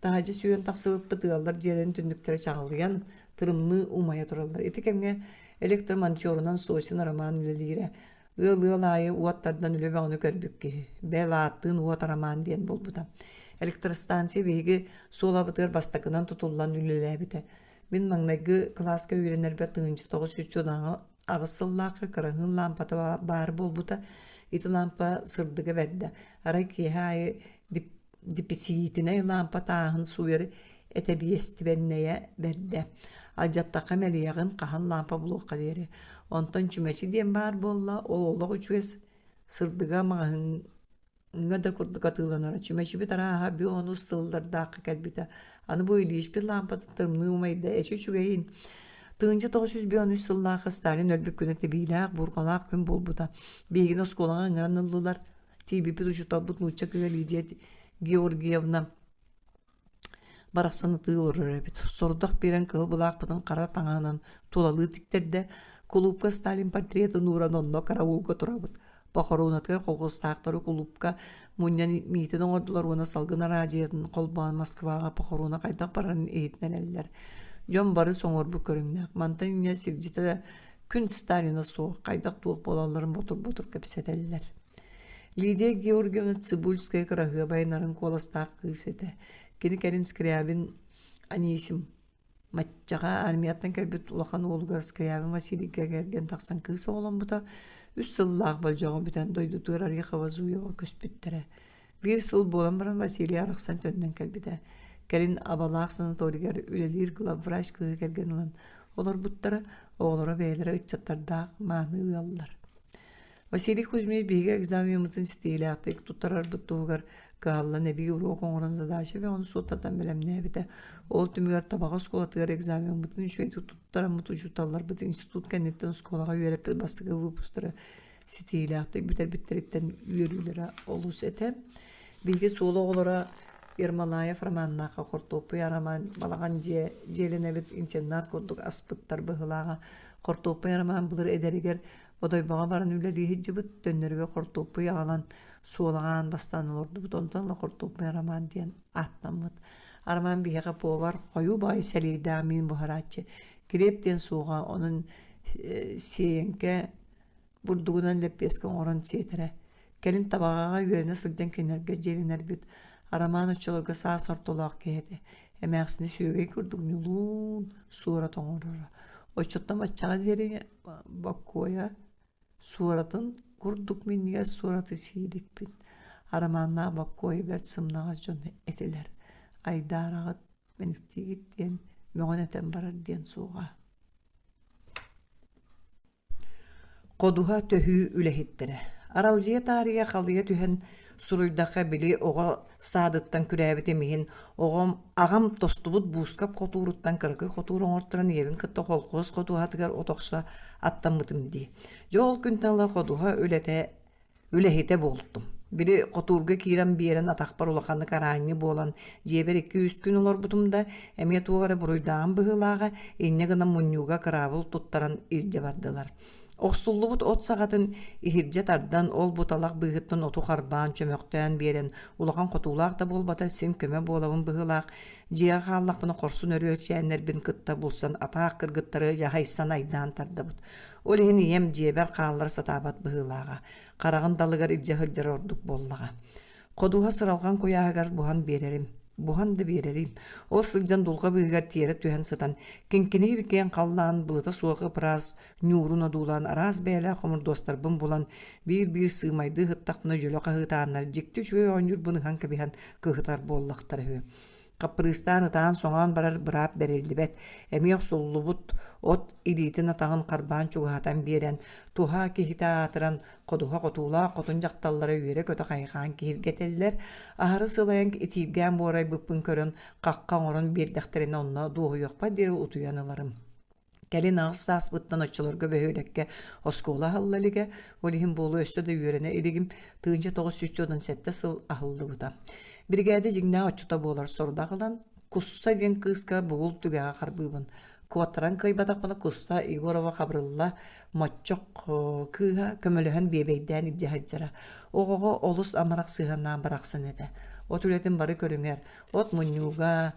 Таһырдьа сүүрэн тахсыбыппыт ыаллар дьиэлэрин түннүктэрэ чаҕылыйан, тырымныы умайа тураллар. Ити кэмҥэ электромонтерунан Сосин Роман үлэлиирэ. Ыал-ыал аайы уот тардан үлэ бөҕөнү көрбүт киһи. Бэл ааттыын уот арамаан диэн буолбута. Электростанция биһиги суолабытыгар бастакынан тутуллан үлэлээбитэ. Мин маҥнайгы кылааска үөрэнэрбэр 1998 сыллаахха кыраһыын лаампата баар буолбута. Ити лаампа сырдыга бэрдэ. Арай киэһэ аайы дэписиитинэй лаампа тааһын сууйар этэбиэстибэннэйэ бэрдэ. Алдьаттахха мэлийэҕин, хаһан лаампа булуохха диэри. Онтон чүмэчи диэн баар буолла, ол олох үчүгэй сырдыга маҕаһыыҥҥа да курдук атыыланара. Чүмэчибит арааһа бү онус сыллардаахха кэлбитэ. Аны бу Ильичпит лаампата тымныы умайда, эчи үчүгэйин. 1953 сыллаахха Сталин өлбүт күнэ тибиилээх, буурҕалаах күн буолбута. Биһигини оскуолаҕа ыҥыран ыллылар. Тиийбиппит учууталбыт нуучча кыыһа Лидия Георгиевна Барахсан ытыы олорор эбит. Сордох биэрэн кыһыл былаахпытын хара таҥаһынан тулалыы тиктэрдэ. Кулуупка Сталин портретын ууран онно караулга турабыт. Похоронатыгар колхозтаахтары кулуупка мунньан миитин оҥордулар уонна салгын араадьыйатын холбоон Москваҕа похорона хайдах барарын иһитинэрэллэр. Дьон бары соҥуорбут көрүҥнээх. Мантан инньэ сирдьитэ күн Сталина суох, хайдах туох буолалларын ботур-ботур кэпсэтэллэр. Лидия Георгиевна Цибульская кыраһыабай нарын куоластаах кыыс этэ. Кини кэлин Скрябин Анисим Маччаҕа армияттан кэлбит улахан уолугар Скрябин Василийга кэргэн тахсан кыыс оҕоломмута. Үс сыллаах болдьоҕо бүтэн дойдутугар Орехово-Зуево көспүттэрэ. Биир сыл буолан баран Василий арахсан төннөн кэлбитэ. Кэлин Абалаах санаторийыгар үлэлиир главврач кыыһы кэргэн ылан олорбуттара, оҕолоро бэйэлэрэ ыччаттардаах мааны ыаллар. Василий Кузьмич биһиги экзамеммытын ситиһиилээхтик туттарарбыт туһугар кыһаллан эбии уруок оҥорон задача бөҕөнү суоттатан бэлэмнээбитэ. Ол түмүгэр Табаҕа оскуолатыгар экзамеммытын үчүгэйдик туттараммыт учууталларбыт институт кэнниттэн оскуолаҕа үөрэппит бастакы выпустара ситиһиилээхтик бүтэрбиттэриттэн үөрүүлэрэ олус этэ. Биһиги суол оҕолоро Ермолаев романнаахха хортуоппуй арамаан балаҕан дьиэ дьиэлэнэбит интернат курдук аспыттар быһыылааҕа. Хортуоппуй арамаан былыр эдэригэр Бодойбоҕо баран үлэлии сылдьыбыт, төннөрүгэр хортуоппуй аҕалан суолаҕа аан бастаан олордубут, онтон ыла хортуоппуй Арамаан диэн ааттаммыт. Арамаан биһиэхэ повар, хойуу баҕайы сэлиэйдээх миин буһарааччы. Килиэп диэн суоҕа, онон сиэйэҥкэ бурдугунан лэппиэскэ оҥорон сиэтэрэ. Кэлин Табаҕаҕа үөрэнэ сылдьан кинилэргэ дьиэлэнэрбит. Арамаан оччолорго саас ортолоох киһи этэ. Эмээхсини сүөгэй курдук ньулуун суорат оҥороро. Оччоттон баччаҕа диэри Боккуойа суоратын курдук минньигэс суораты сии иликпин. Арамааннаах Боккуойа бэрт сымнаҕас дьон этилэр. Айдаараҕыт, мэниктиигит диэн мөҕөн этэн барар диэн суоҕа. Ходуһа төһүү үлэһиттэрэ. Аралдьыйа таарыйа халыйа түһэн суруйдахха били оҕо саадыттан күрээбитим иһин оҕом аҕам тостубут буускап хотууруттан кыракый хотуур оҥорторон ийэбин кытта холкуос ходуһатыгар от охсо аттаммытым дии. Дьэ ол күнтэн ыла ходуһа үлэтэ үлэһитэ буолтум. Били хотуурга киирэн биэрэн атахпар улаханнык араанньы буолан дьиэбэр икки-үс күн олорбутум да эмиэ туох эрэ буруйдааҕым быһыылааҕа инньэ гынан мунньууга кыраабыл туттаран илдьэ бардылар. Охсуллубут от саҕатын иһирдьэ тардан, ол-бу талах быыһыттан оту харбаан, чөмөхтөөн биэрэн, улахан хотуулаах да буолбатар син көмө буолабын быһыылаах, дьиэҕэ хааллахпына хорсун өрүөлчээннэрбин кытта булсан атаах кыргыттары дьаһайсан айдаан тардабыт. Ол иһин ийэм дьиэбэр хааллара сатаабат быһыылааҕа, хараҕын далыгар илдьэ сылдьара ордук буоллаҕа. Ходуһа сыралҕан куйааһыгар буһан биэрэрим, буһан да биэрэрим. Ол сылдьан дулҕа быыһыгар тиэрэ түһэн сытан, киҥкиниир киэҥ халлаан былыта суох ып-ыраас ньуурун одуулаан араас бэйэлээх хомурдуостарбын булан, биир-биир сыымайдыы ыһыттахпына дьөлө хаһыытааннар дьикти үчүгэй оонньуурбун ыһан кэбиһэн кыһытар буоллахтара үһү. Хаппырыыстаан ытаан-соҥоон барар быраап бэриллибэт, эмиэ охсуллубут от илиитин-атаҕын харбаан чугаһатан биэрэн, туһа киһитэ аатыран, ходуһа хотуулаах хотун дьахталлара үөрэ-көтө хайҕаан киһиргэтэллэр, аһары сылайан итииргээн буорайбыппын көрөн, хахха оҥорон биэрдэхтэринэ онно дуоһуйуохпар диэри утуйан ыларым. Кэлин аҕыс сааспыттан оччолорго бөһүөлэккэ оскуола аһылла илигэ, ол иһин буолуо өссө да үөрэнэ илигим, 1997 сыл аһыллыбыта. Биригээдэ дьиҥнээх отчута буолар сорудах ылан, Кусса диэн кыыска бугул түгэҕэ харбыыбын. Куоттаран кыайбатахпына Кусса Егорова Хабырылла Моччох кыыһа көмөлөһөн биэбэйдээн илдьэ сылдьара. Оҕоҕо олус амарах сыһыаннаах барахсан этэ. От үлэтин бары көрүҥэр, от мунньууга,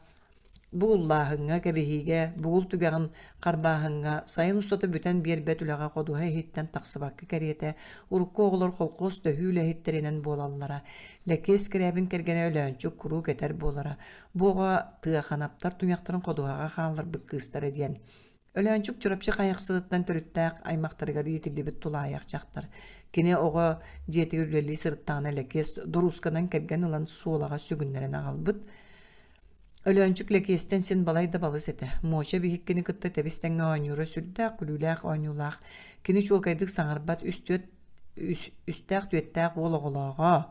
Бугуллааһыҥҥа, кэбиһиигэ, бугул түгэҕин харбааһыҥҥа, сайын устата бүтэн биэрбэт үлэҕэ ходуһа иһиттэн тахсыбакка кэриэтэ урукку оҕолор холкуос төһүү үлэһиттэринэн буолаллара. Лэкиэс Кирээбин кэргэнэ Өлөөнчүк куруук этэр буолара: «Бу оҕо Тыаханаптар туйахтарын ходуһаҕа хаалларбыт кыыстара» диэн. Өлөөнчүк Чурапчы Хайахсытыттан төрүттээх аймахтарыгар иитиллибит тулаайах дьахтар. Кини оҕо дьиэтигэр үлэлии сырыттаҕына Лэкиэс дуруусканан кэргэн ылан Суолаҕа сүгүннэрэн аҕалбыт. Өлөөнчүк Лэкиэстэн син балай да балыс этэ. Муоча биһиккини кытта тэбис-тэҥҥэ оонньуура сүрдээх күлүүлээх оонньуулаах. Кини чуолкайдык саҥарбат үс-түөрт үстээх-түөртээх уол оҕолооҕо.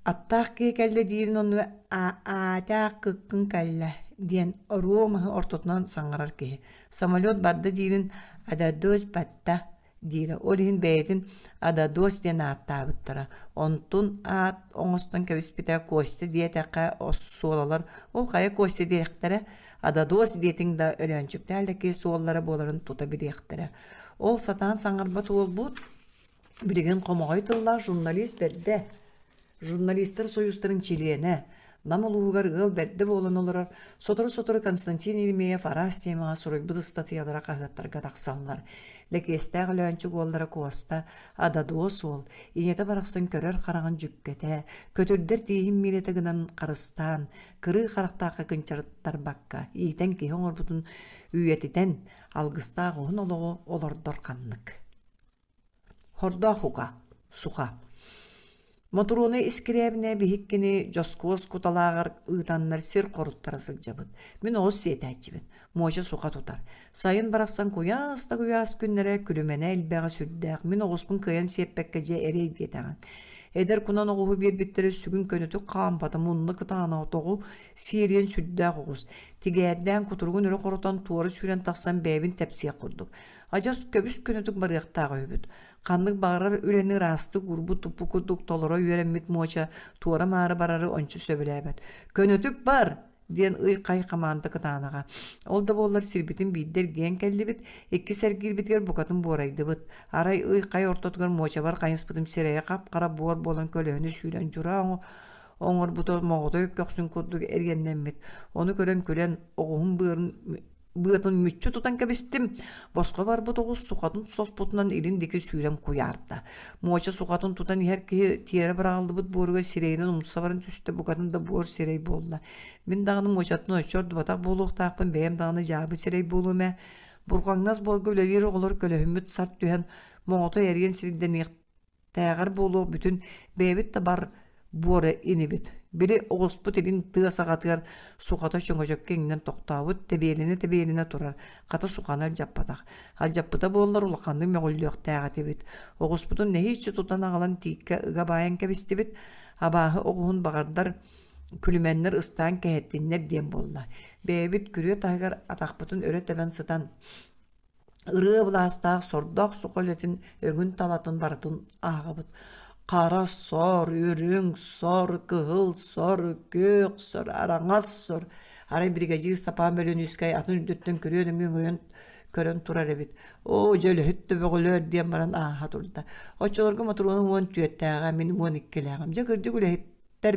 Аттаах киһи кэллэ диирин оннугар аатаах кыккын кэллэ. диэн оруо маһы ортотунан саҥарар киһи. Самолет барда диирин «Ададос батта» диирэ. Ол иһин бэйэтин «Ададос» диэн ааттаабыттара. Онтун аат оҥостон кэбиспитэ Костя диэтэххэ суолалар ол хайа Костя диэхтэрэ, «Ададос» диэтиҥ да Өлөөнчүктээх Лэкиэс уоллара буоларын тута билиэхтэрэ. Ол сатаан саҥарбат уолбут билигин хомоҕой тыллаах журналист бэрдэ. Журналистар союзтарын чилиэнэ, Нам улууһугар ыал бэрдэ буолан олорор, сотору-сотору Константин Еремеев араас темаҕа суруйбут ыстатыйалара хаһыаттарга тахсаллар. Лэкиэстээх Өлөөнчүк уоллара Куоста, Ададуос уол, ийэтэ барахсан көрөр хараҕын дьүккэтэ, көтүрдэр тииһин миилэтэ гынан харыстаан, кырыы харахтаахха кынчарыттарбакка, иитэн киһи оҥорбутун үйэтитэн, алгыстаах уһун олоҕу олордор ханнык. Хордоох уга, суха. Мотуруона искирээбинэ биһиккини дьоскуос куталааҕар ыытаннар сир хоруттара сылдьабыт. Мин оҕус сиэтээччибин. Муоча суха тутар. Сайын барахсан куйаас да куйаас күннэрэ күлүмэнэ элбэҕэ сүрдээх. Мин оҕуспун кыайан сиэппэккэ дьэ эрэй диэтэҕиҥ. Эдэр кунан оҕуһу биэрбиттэрэ сүгүн көнөтүк хаампата мунна кытаана отоҕу сиэриэн сүрдээх оҕус. Тигээрдээн кутуругун өрө хорутан туора сүүрэн тахсан бэйэбин тэпсиэх курдук. Адьас көбүс көнөтүк барыахтаах үһүбүт. Ханнык баҕарар үлэни ыраастык уурбут-туппут курдук толоро үөрэммит Муоча туора-маары барары ончу сөбүлээбэт. «Көнөтүк бар!» диэн ый-хай хамаанда кытаанаҕа. Ол да буоллар сирбитин биирдэ эргийэн кэллибит, иккис эргиирбитигэр букатын буорайдыбыт. Арай ый-хай ортотугар Муочабар хайыспытым сирэйэ хап-хара буор буолан көлөһүнү сүүрэн дьураа оҥорбута моҕотой көхсүн курдук эриэннэммит. Ону көрөн күлэн оҕуһум быарын быатын мүччү тутан кэбистим. Босхо барбыт оҕус сухатын соспутунан илин диэки сүүрэн куйаарда. Муоча сухатын тутан иһэр киһи тиэрэ быраҕыллыбыт буоругар сирэйинэн умса баран түстэ, букатын да буор сирэй буолла. Мин даҕаны муочаттан оччо ордубатах буолуохтаахпын, бэйэм даҕаны дьаабы сирэй буолуом ээ. Бурҕаҥнас буорга үлэлиир оҕолор көлөһүммүт сарт түһэн, моҕотой эриэн сирдэниэх Тээҕэр буолуох бүтүн бэйэбит да бар буора инибит. Били оҕуспут илин тыа саҕатыгар сухата чөҥөчөккө иҥнэн тохтообут, тэбиэлэнэ-тэбиэлэнэ турар, хата суханы алдьаппатах. Алдьаппыта буоллар улаханнык мөҕүллүөхтээх этибит. Оҕуспутун нэһииччэ тутан аҕалан тииккэ ыга баайан кэбистибит. Абааһы оҕуһун баҕардар күлүмэннэр ыстаан кэһэттиннэр диэн буолла. Бэйэбит күрүө таһыгар атахпытын өрө тэбэн сытан Ырыа былаастаах сордоох суха үлэтин өҥүн-талатын барытын ааҕабыт: хара сор, үрүҥ сор, кыһыл сор, күөх сор, араҥас сор. Арай биригэдьиир Степан Бөлөнүүскэй атын үрдүттэн күрүө нөҥүө өҥөйөн көрөн турар эбит. «Оо, дьэ үлэһит да бөҕөлөр» диэн баран ааһа турда. Оччолорго Мотуруона 14-тээҕэ, мин 12-лээҕим. Дьэ кырдьык үлэһит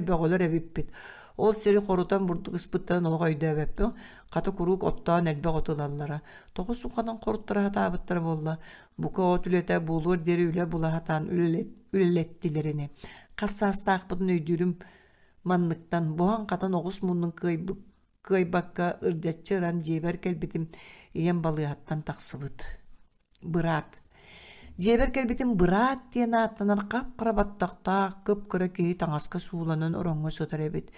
бөҕөлөр эбиппит. Ол сири хорутан бурдук ыспыттарын олох өйдөөбөппүн. Хата куруук оттоон элбэх оту ылаллара. Тоҕо суханан хоруттара сатаабыттара буолла. Бука от үлэтэ буолуор диэри үлэ була сатаан үлэлэттилэр ини. Хас саастаахпытын өйдүүрүм манныктан буһан-хатан оҕус муннун кыайбакка ырдьаччы ыран дьиэбэр кэлбитим ийэм балыыһаттан тахсыбыт. Быраат. Дьиэбэр кэлбитим быраат диэн ааттанар хап-хара баттахтаах, кып-кыра киһи таҥаска сууланан ороҥҥо сытар эбит.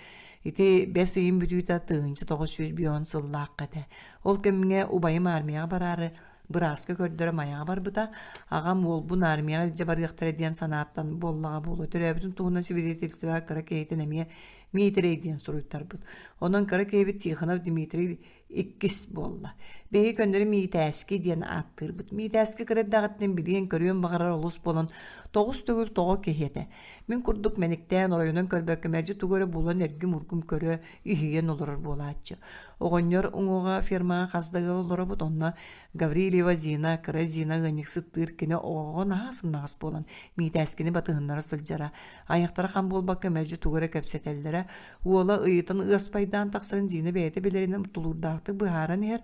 Ити бэс ыйын бүтүүтэ 1950 сыллаахха этэ. Ол кэмҥэ убайым армияҕа бараары бырааска көрдөрө Майаҕа барбыта. Аҕам уолбун армияҕа илдьэ барыахтара диэн санааттан буоллаҕа буолуо. Төрөөбүтүн туһунан свидетельствоҕа кыра киһитин эмиэ Миитэрэй диэн суруйтарбыт. Онон кыра киһибит Тихонов Дмитрий иккис буолла. Биһиги көннөрү Миитээски диэн ааттыырбыт. Миитээски кыра эрдэҕиттэн билиэн-көрүөн баҕарар олус буолан, тоҕус төгүл тоҕо киһи этэ. Мин курдук мэниктээн оройунан көрбөккө мэлдьи тугу эрэ булан эргим-ургум көрө, иһийэн олорор буолааччы. Оҕонньор уҥуоҕа фермаҕа хас да ыал олоробут, онно Гаврильева Зина, кыра Зина ыанньыксыттыыр кини оҕоҕо наһаа сымнаҕас буолан Миитээскини батыһыннара сылдьара. Айахтара хам буолбакка мэлдьи тугу эрэ кэпсэтэллэрэ, Уола ыйытан ыаспайдаан тахсарын Зина бэйэтэ билэринэн тулуурдаахтык быһааран иһэр,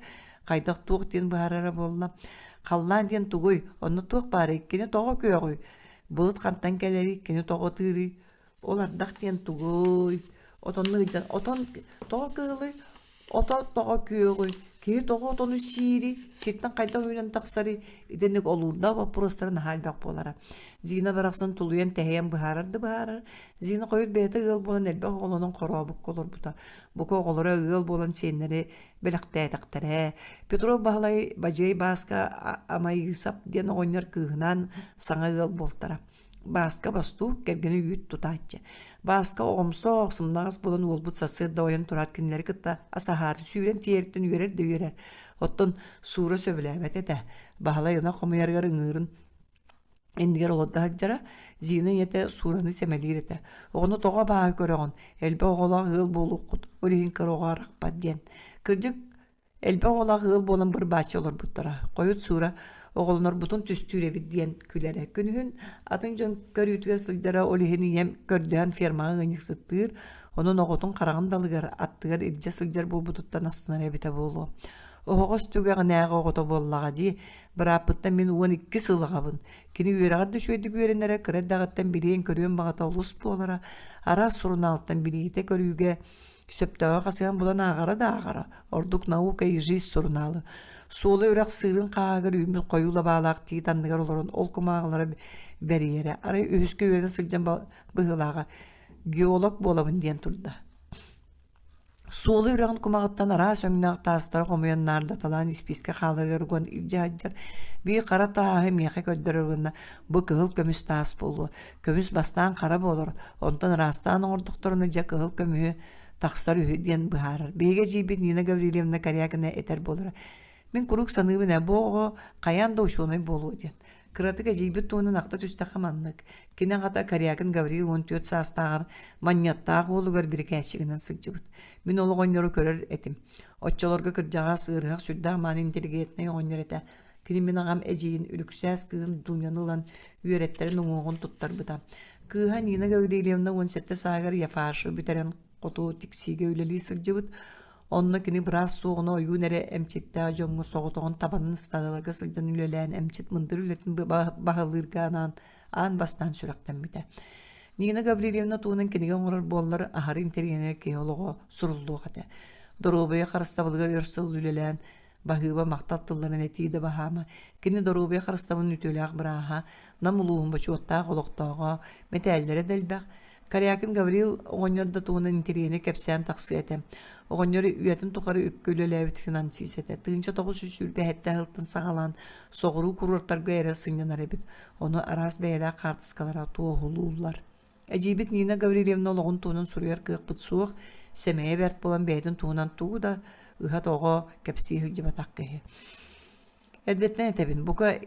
хайдах туох диэн быһаарара буолла. Халлаан диэн тугуй, онно туох баарый, кини тоҕо күөҕүй, былыт хантан кэлэрий, кини тоҕо тыырый, ол ардах диэн тугуй, отонну ыйдан отон тоҕо кыһылый, ото тоҕо күөҕүй, киһи тоҕо отону сиирий, сиртэн хайдах үүнэн тахсарый, итинник олуурдаах боппуруостара наһаа элбэх буолара. Зина барахсан тулуйан-тэһийэн быһаарар да быһаарар, Зина хойут бэйэтэ ыал буолан элбэх оҕолонон хорообукка олорбута. Бука оҕолоро ыал буолан сиэннэри бэлэхтээтэхтэрэ. Петров Баһылай Бадьыай Бааска Амайыысап диэн оҕонньор кыыһынаан саҥа ыал буолтара. Бааска бостуук, кэргэнэ үүт тутааччы. Бааска оҕомсоох, сымнаҕас буолан уолбут сарсыарда ойон тураат кинилэри кытта асаһаары сүүрэн тиийэриттэн үөрэр да үөрэр. Оттон Суура сөбүлээбэт этэ. Баһылай ынах хомуйарыгар ыҥыырын иннигэр олордо сылдьара. Зина ийэтэ Суураны сэмэлиир этэ. Оҕону тоҕо абааһы көрөҕүн? Элбэх оҕолоох ыал буолуоххут, ол иһин кыра оҕо арахпат диэн. Кырдьык, Элбэх оҕолоох ыал буолан бырбааччы олорбуттара. Хойут Суура оҕолонорбутун түстүүр эбит диэн күлэрэ. Күнүһүн атын дьон көрүүтүгэр сылдьара, ол иһин ийэм көрдөһөн фермаҕа ыанньыксыттыыр, онон оҕотун хараҕын далыгар, аттыгар илдьэ сылдьар буолбутуттан астынар эбитэ буолуо. Оһоҕос түгэҕинээҕи оҕото буоллаҕа дии. Бырааппыттан мин 12 сыл аҕабын. Кини үөрэҕэр да үчүгэйдик үөрэнэрэ, кыра эрдэҕиттэн билиэн-көрүөн баҕата олус буолара. Араас сурунаалтан билиитэ-көрүүгэ Сөптөөҕү хасыһан булан ааҕара да ааҕара, ордук «Наука и жизнь» сурунаалы. Суола үрэх сыырын хааһыгар үүммүт хойуу лабаалаах тиит анныгар олорон ол кумааҕылары бэрийэрэ. Арай үһүскэ үөрэнэ сылдьан быһыылааҕа геолог буолабын диэн турда. Суола үрэҕин кумаҕыттан араас өҥнөөх таастары хомуйан наардаталаан испиискэ хааларыгар уган илдьэ сылдьар. Биир хара тааһы миэхэ көрдөрөр уонна бу кыһыл көмүс таас буолуо. Көмүс бастаан хара буолар, онтон ыраастаан оҥордохторуна дьэ кыһыл көмүһү тахсар үһү диэн быһаарар. Биһиги эдьиийбит Нина Гаврильевна Корякина этэр буолара. Мин куруук саныыбын ээ, бу оҕо хайаан да учуонай буолуо диэн. Кыратык эдьиийбит туһунан ахта түстэххэ маннык. Кини аҕата Корякин Гаврил 14 саастааҕар Манньыаттаах уолугар бирикээччигинэн сылдьыбыт. Мин ол оҕонньору көрөр этим. Оччолорго кырдьаҕас, ыарыһах сүрдээх мааны интеллигентнэй оҕонньор этэ. Кини мин аҕам эдьиийин Үлүксээс кыыһын Дуняны ылан үөрэттэрин уҥуоҕун туттарбыта. Кыыһа Нина Гаврильевна 17 сааһыгар ЯФАШ бүтэрэн хоту Тиксиигэ үлэлии сылдьыбыт. Онно кини быраас суоҕуна ойуун эрэ эмчиттээх дьоҥҥо соҕотоҕун табанан ыстаадаларга сылдьан үлэлээн эмчит мындыр үлэтин баһылыырга анаан аан бастаан сүрэхтэммитэ. Нина Гаврильевна туһунан кинигэ оҥорор буоллар аһары интэриэһинэй киһи олоҕо суруллуох этэ. Доруобуйа харыстабылыгар өр сыл үлэлээн Баһыыба махтал тылларын этии да баһаама. Кини доруобуйа харыстабылын үтүөлээх бырааһа, Нам улууһун бочуоттаах олохтооҕо, мэтээллэрэ да элбэх. Корякин Гаврил оҕонньор да туһунан интэриэһинэй кэпсээн тахсыа этэ. Оҕонньор үйэтин тухары үпкэ үлэлээбит финансист этэ. 1927 сылтан саҕалаан соҕуруу куруортарга эрэ сынньанар эбит. Ону араас бэйэлээх хаартыскалара туоһулууллар. Эдьиийбит Нина Гаврильевна олоҕун туһунан суруйар кыахпыт суох, сэмэйэ бэрт буолан бэйэтин туһунан тугу да ыһа-тоҕо кэпсии сылдьыбатах киһи. Эрдэттэн этэбин, бука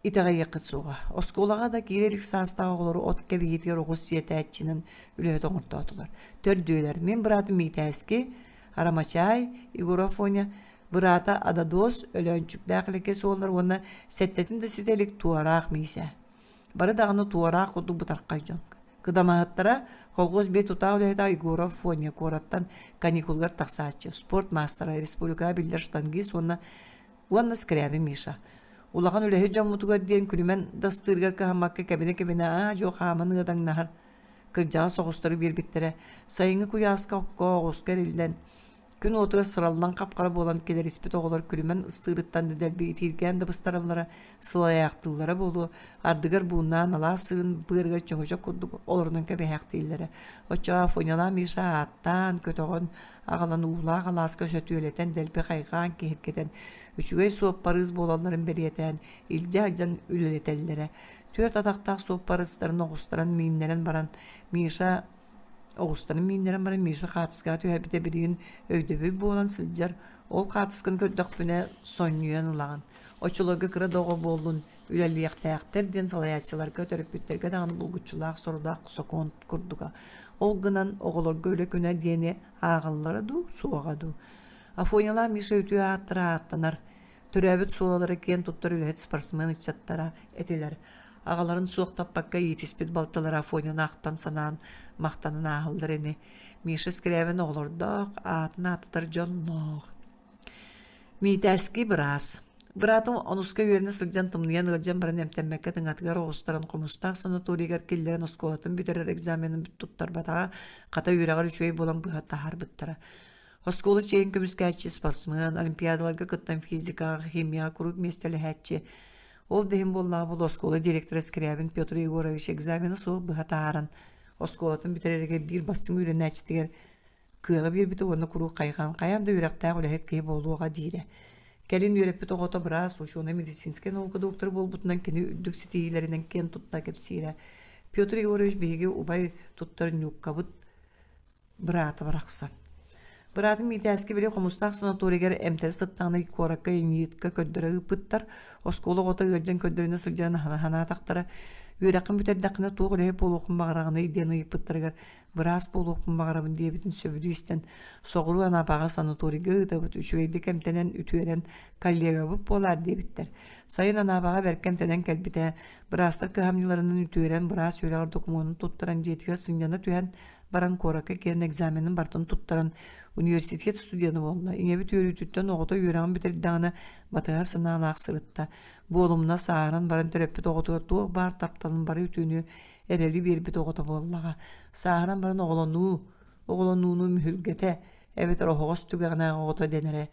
итэҕэйиэххит суоҕа. Оскуолаҕа да киирэ илик саастаах оҕолору от кэбиһиитигэр оҕус сиэтээччинэн үлэһит оҥортоотулар. Төрдүөлэр. Мин быраатым Миитээски, Арамачаай, Егор Афоня, быраата Ададос, Өлөөнчүктээх Лэкиэс уоллар уонна сэттэтин да ситэ илик Туораах Миисэ. Бары даҕаны туораах курдук бытархай дьон. Кыдамаһыттара колхоз биир тутаах үлэһитэ Егоров Фоня куораттан каникулгар тахсааччы, спорт маастара, республикаҕа биллэр штангист уонна уонна Скрябин Миша. Улахан үлэһит дьоммутугар диэн күлүмэн дастыырыгар кыһаммакка кэбинэ-кэбинэ аа-дьуо хааман ыадаҥнаһар кырдьаҕас оҕустары биэрбиттэрэ. Сайыҥҥы куйааска окко оҕуска эриллэн Күн уотугар сыраллан хап-хара буолан килэриспит оҕолор күлүмэн ыстыырыттан да дэлби итииргээн да быстараллара, сылайаахтыыллара буолуо, ардыгар бууннаан алаас сыырын быарыгар чөҥөчөк курдук олорунан кэбиһээхтииллэрэ. Оччоҕо Афонялаах Миша ааттаан, көтөҕөн аҕалан уулаах алааска сөтүөлэтэн, дэлби хайҕаан киһиргэтэн, үчүгэй суоппарыыс буолалларын бэлиэтээн, илдьэ сылдьан үлэлэтэллэрэ. Түөрт атахтаах суоппарыстарын оҕустаран мииннэрэн баран, Миша Оҕустарын мииннэрэн баран Миша хаартыскаҕа түһэрбитэ билигин өйдөбүл буолан сылдьар. Ол хаартысканы көрдөхпүнэ сонньуйан ылаҕын. Оччолорго кыра да оҕо буоллун, үлэлиэхтээхтэр диэн салайааччыларга, төрөппүттэргэ даҕаны булгуччулаах сорудах сокуон курдуга. Ол гынан оҕолорго үлэ күнэ диэни ааҕаллара дуу, суоҕа дуу? Афонялаах Миша үтүө ааттара ааттанар. Төрөөбүт суолалара киэн туттар үлэһит спортсмен ыччаттара этилэр. Аҕаларын суохтаппакка иитиспит балтылара Афоняны ахтан-санаан, махтанан ааһаллар ини. Миша Скрябин оҕолордоох, аатын ааттатар дьонноох. Миитээски быраас. Быраатым онуска үөрэнэ сылдьан тымныйан ыалдьан баран эмтэммэккэ тыҥатыгар оҕустаран Хомустаах санаторийыгар киллэрэн оскуолатын бүтэрэр экзаменын туттарбатаҕа, хата үөрэҕэр үчүгэй буолан быһа таһаарбыттара. Оскуола чиэһин көмүскээччи, спортсмен, олимпиадаларга кыттан физикаҕа, химияҕа куруук миэстэлэһээччи. Ол да иһин буоллаҕа буолуо оскуола директора Скрябин Петр Егорович экзамена суох быһа таһааран оскуолатын бүтэрэригэр биир бастыҥ үөрэнээччитигэр кыаҕы биэрбитэ уонна куруук хайҕаан хайаан да үөрэхтээх үлэһит киһи буолуоҕа диирэ. Кэлин үөрэппит оҕото быраас, учуонай медицинскэй наука доктора буолбутунан кини үрдүк ситиһиилэринэн киэн тутта кэпсиирэ. Петр Егорович биһиги убай туттар Ньууккабыт быраата барахсан. Быраатым Миитээски били Хомустаах санаторийыгар эмтэрэ сыттаҕына куоракка иҥиитка көрдөрө ыыппыттар. Оскуола оҕото ыалдьан көрдөрүнэ сылдьарын санаатахтара. Үөрэххин бүтэрдэххинэ туох үлэһит буолуоххун баҕараҕыный диэн ыйыппыттарыгар быраас буолуохпун баҕарабын диэбитин сөбүлүү истэн соҕуруу Анапаҕа санаторийга ыытабыт үчүгэйдик эмтэнэн үтүөрэн коллегабыт буолаар диэбиттэр. Сайын Анапаҕа бэркэ эмтэнэн кэлбитэ. Быраастар кыһамньыларынан үтүөрэн быраас үөрэҕэр докумуонун туттаран дьиэтигэр сынньана түһэн баран куоракка киирэн экзаменын барытын туттаран университет студена буолла. Ийэбит үөрүүтүттэн оҕото үөрэҕин бүтэрдэҕинэ батыһар санаалаах сырытта. Буолумна сааһыран баран төрөппүт оҕотугар туох баар тапталын бары үтүөнү эрэли биэрбит оҕото буоллаҕа. Сааһыран баран оҕолонуу, оҕолонууну мүһүлгэтэ эбэтэр оһоҕос түгэҕинээҕи оҕото дэнэрэ.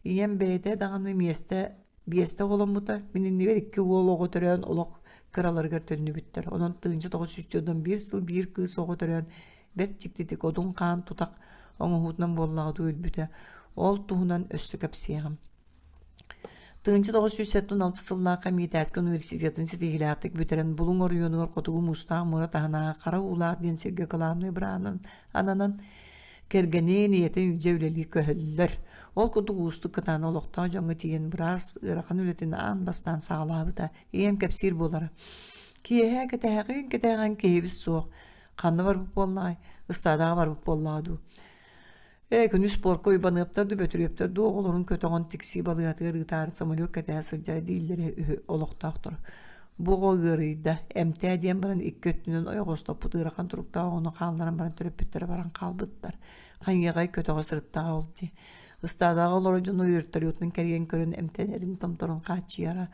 Ийэм бэйэтэ даҕаны миэстэ биэстэ оҕоломмута. Мин иннибэр икки уол оҕо төрөөн олох кыраларыгар төннүбүттэр. Онон 1941 сыл биир кыыс оҕо төрөөн бэрт дьиктитик одун хаан тутах оҥоһуутунан буоллаҕа дуу өлбүтэ. Ол туһунан өссө кэпсиэҕим. 1976 сыллаахха Миитээски университетын ситиһиилээхтик бүтэрэн Булуҥ оройуонугар Хотугу Муустаах муора таһынааҕы Хара Уулаах диэн сиргэ кылаабынай быраанан ананан кэргэнин, ийэтин илдьэ үлэлии көһөллөр. Ол курдук уустук кытаанах олохтоох дьоҥҥо тиийэн быраас ыарахан үлэтин аан бастаан саҕалаабыта. Ийэм кэпсиир буолара. Киэһэ кэтэһэҕин кэтэһэҕин киһибит суох. Ханна барбыт буоллаҕай? Ыстаадаҕа барбыт буоллаҕа дуу? Ээ, күнүс спорка Уйбаныаптар дуу, Бөтүрүөптэр дуу оҕолорун көтөҕөн тиксии балыыһатыгар ыытаары самолет кэтэһэ сылдьара дииллэрэ үһү олохтоохтор. Бу оҕо ыарыйда, эмтээ диэн баран икки өттүнэн ойоҕостоппут ыарахан туруктаах оҕону хаалларан баран төрөппүттэрэ баран хаалбыттар. Хайыаҕай көтөҕө сырыттаҕа ол дии. Ыстаадаҕа олорор дьону вертолетунан кэрийэн көрөн эмтэнэрин томторун хааччыйара.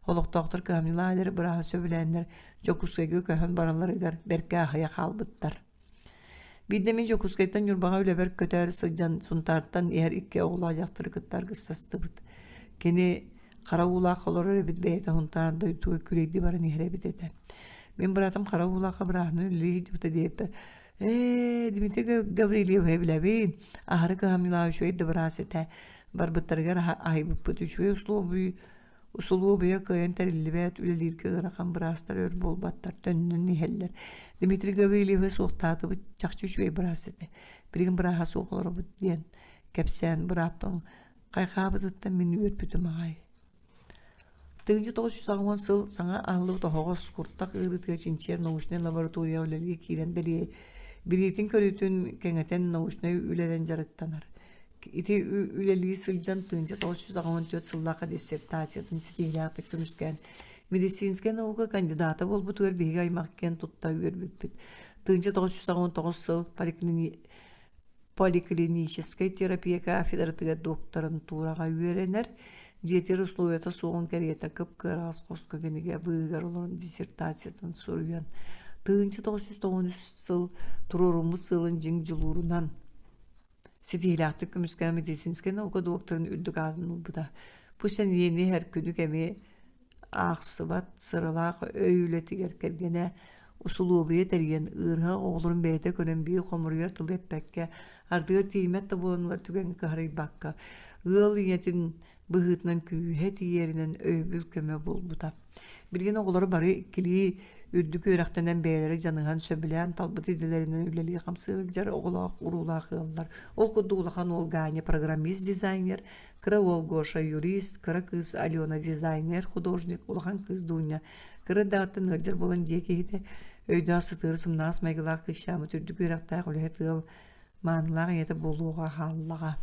Олохтоохтор кыһамньылаах эдэр бырааһы сөбүлээннэр Дьокуускайга көһөн баралларыгар бэркэ аһыйа хаалбыттар. Биирдэ мин Дьокуускайтан Ньурбаҕа үлэбэр көтөөрү сылдьан Сунтаартан иһэр икки оҕолоох дьахтары кытта аргыстастыбыт. Кини хара уулаах олорор эбит бэйэтэ Сунтаар дойдуга күрэйдии баран иһэр эбит этэ. Мин быраатым хара уулаахха бырааһынан үлэлии сылдьыбыта диэбиппэр «Ээ, Дмитрий Гаврильевиһы билэбин, аһары кыһамньылаах үчүгэй да быраас этэ. Барбыттарыгар аһыйбыппыт үчүгэй услуобуй Усулуобуйа кыайан тэриллибэт, үлэлииргэ ыарахан быраастар өр буолбаттар, төннөн иһэллэр. Дмитрий Гаврильевы суохтаатыбыт, чахчы үчүгэй быраас этэ. Билигин бырааһа суох олоробут диэн кэпсээн бырааппын хайҕаабытыттан мин үөрбүтүм аҕай. 1980 сыл саҥа аһыллыбыт оһоҕос куртах ыарыытыгар чинчийэр научнай лабораторияҕа үлэлии киирэн билиитин-көрүүтүн кэҥэтэн научнай үлэнэн дьарыктанар. Ити үлэлии сылдьан 1984 сыллаахха диссертациятын ситиһиилээхтик көмүскээн медицинскэй наука кандидата буолбутугар биһиги аймах киэн тутта үөрбүппүт. 1989 сыл поликлиническэй терапия кафедратыгар докторантураҕа үөрэнэр, дьиэтигэр условията суоҕун кэриэтэ кып-кыараҕас хоско кинигэ быыһыгар олорон диссертациятын суруйан 1993 сыл туруоруммут сыалын дьиҥ дьулуурунан Ситиһиилээхтик көмүскээн медицинскэй наука докторын үрдүк аатын ылбыта. Бу сэниэни иһэр күнү-кэми аахсыбат сыралаах өй үлэтигэр кэргэнэ усулуобуйа тэрийэн, ыарыһах оҕолорун бэйэтэ көрөн биир хомуруйар тылы эппэккэ, ардыгар тиийиммэт да буолан ылар түгэҥҥэ кыһарыйбакка, ыал ийэтин быһыытынан күүһэ тиийэринэн өйөбүл көмө буолбута. Билигин оҕолоро бары иккилии үрдүк үөрэхтэнэн бэйэлэрэ дьаныһан сөбүлээн талбыт идэлэринэн үлэлии-хамсыы сылдьар оҕолоох уруулаах ыаллар. Ол курдук улахан уол Ганя программист-дизайнер, кыра уол Гоша юрист, кыра кыыс Алена дизайнер, художник, улахан кыыс Дуня кыра эрдэҕиттэн ыалдьар буолан дьиэ киһитэ, өйдөөх сытыары сымнаҕас майгылаах кыысчааммыт үрдүк үөрэхтээх үлэһит ыал маанылаах ийэтэ буолуоҕа хааллаҕа.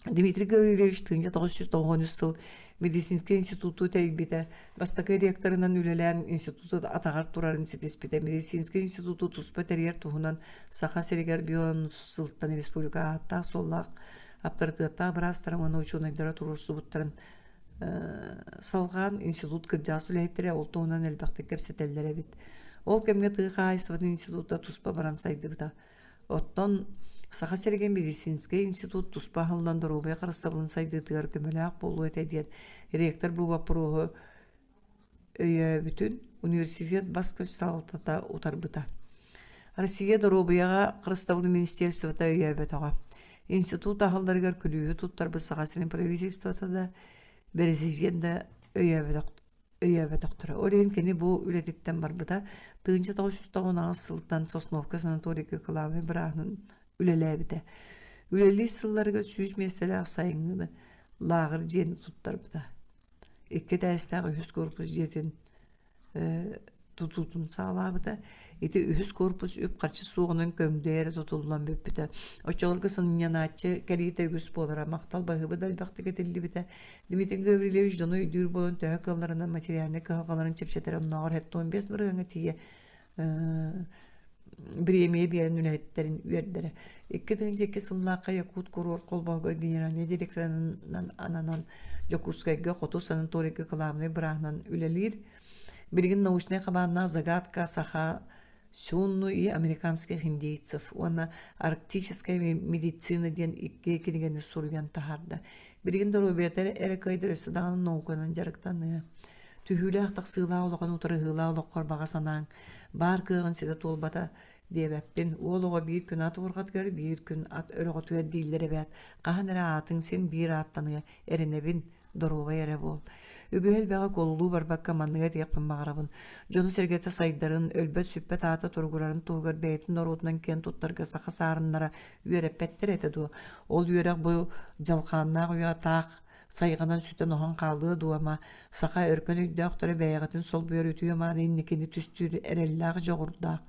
Дмитрий Гаврильевич 1993 сыл медицинскэй институту тэрийбитэ, бастакы ректорынан үлэлээн институт атаҕар турарын ситиспитэ. Медицинскэй институту туспа тэрийэр туһунан Саха сиригэр бион сылтан республика ааттаах-суоллаах аптарытыаттаах быраастара уонна учуонайдара туруорсубуттарын салҕаан институт кырдьаҕас үлэһиттэрэ ол туһунан элбэхтик кэпсэтэллэр эбит. Ол кэмҥэ тыа хаһаайыстыбатын института туспа баран сайдыбыта. Оттон Саха сиригэр медицинскэй институт туспа аһыллан доруобуйа харыстабылын сайдыытыгар көмөлөөх буолуо этэ диэн ректор бу боппуруоһу өйөөбүтүн университет бас-көс салалтата утарбыта. Россия доруобуйаҕа харыстабылын министерствота өйөөбөтөҕө. Институт аһылларыгар күлүүһү туттарбыт Саха сирин правительствота да, бэрэсидьиэн да өйөөбөтөх. өйөөбөтөхтөрө. Ол иһин кини бу үлэтиттэн барбыта. 1998 сылтан Сосновка санаторийга кылаабынай бырааһынан үлэлээбитэ. Үлэлиир сылларыгар 100 миэстэлээх сайыҥҥы лааҕыр дьиэни туттарбыта. Икки этээстээх үһүс корпус дьиэтин тутуутун саҕалаабыта. Ити үһүс корпус үп-харчы суоҕунан көҥдөй эрэ тутуллан бүппүтэ. Оччолорго сынньанааччы кэлиитэ үгүс буолара, махтал баһыыба да элбэхтик этиллибитэ. Дмитрий Гаврильевич дьону өйдүүр буолан төһө кыалларынан материальнай кыһалҕаларын чэпчэтэрэ оннооҕор 75 бырыһыаҥҥа тиийэ бириэмийэ биэрэн үлэһиттэрин үөрдэрэ. 2002 сыллаахха Якут курорт холбоһугар генеральнай директорынан ананан Дьокуускайга Хоту санаторийга кылаабынай бырааһынан үлэлиир. Билигин научнай хабааннаах «Загадка саха Сюнну и американских индейцев» уонна «Арктическая медицина» диэн икки кинигэни суруйан таһаарда. Билигин доруобуйата эрэ кыайдар өссө даҕаны науканан дьарыктаныа. Түһүүлээх-тахсыылаах улахан утарыһыылаах олоххор баҕа санааҥ, баар кыаҕын ситэ туолбата диэбэппин. Уол оҕо биир күн ат уорҕатыгар, биир күн ат өрөҕөтүгэр дииллэр эбээт. Хаһан эрэ аатыҥ син биир ааттаныа, эрэнэбин, доруобай эрэ буол. Үгүһү элбэҕи куолулуу барбакка манныгы этиэхпин баҕарабын. Дьону-сэргэтэ сайдарын, өлбөт-сүппэт аата туругурарын туһугар бэйэтин норуотунан киэн туттарга саха саарыннара үөрэппэттэр этэ дуо? Ол үөрэх бу дьалхааннаах үйэҕэ таах сайҕанан сүтэн-оһон хаалыа дуо ама, саха өркөн өйдөөхтөрө бэйэҕитин солбуйар үтүө-мааны инникини түстүүр эрэллээх дьоҕурдаах,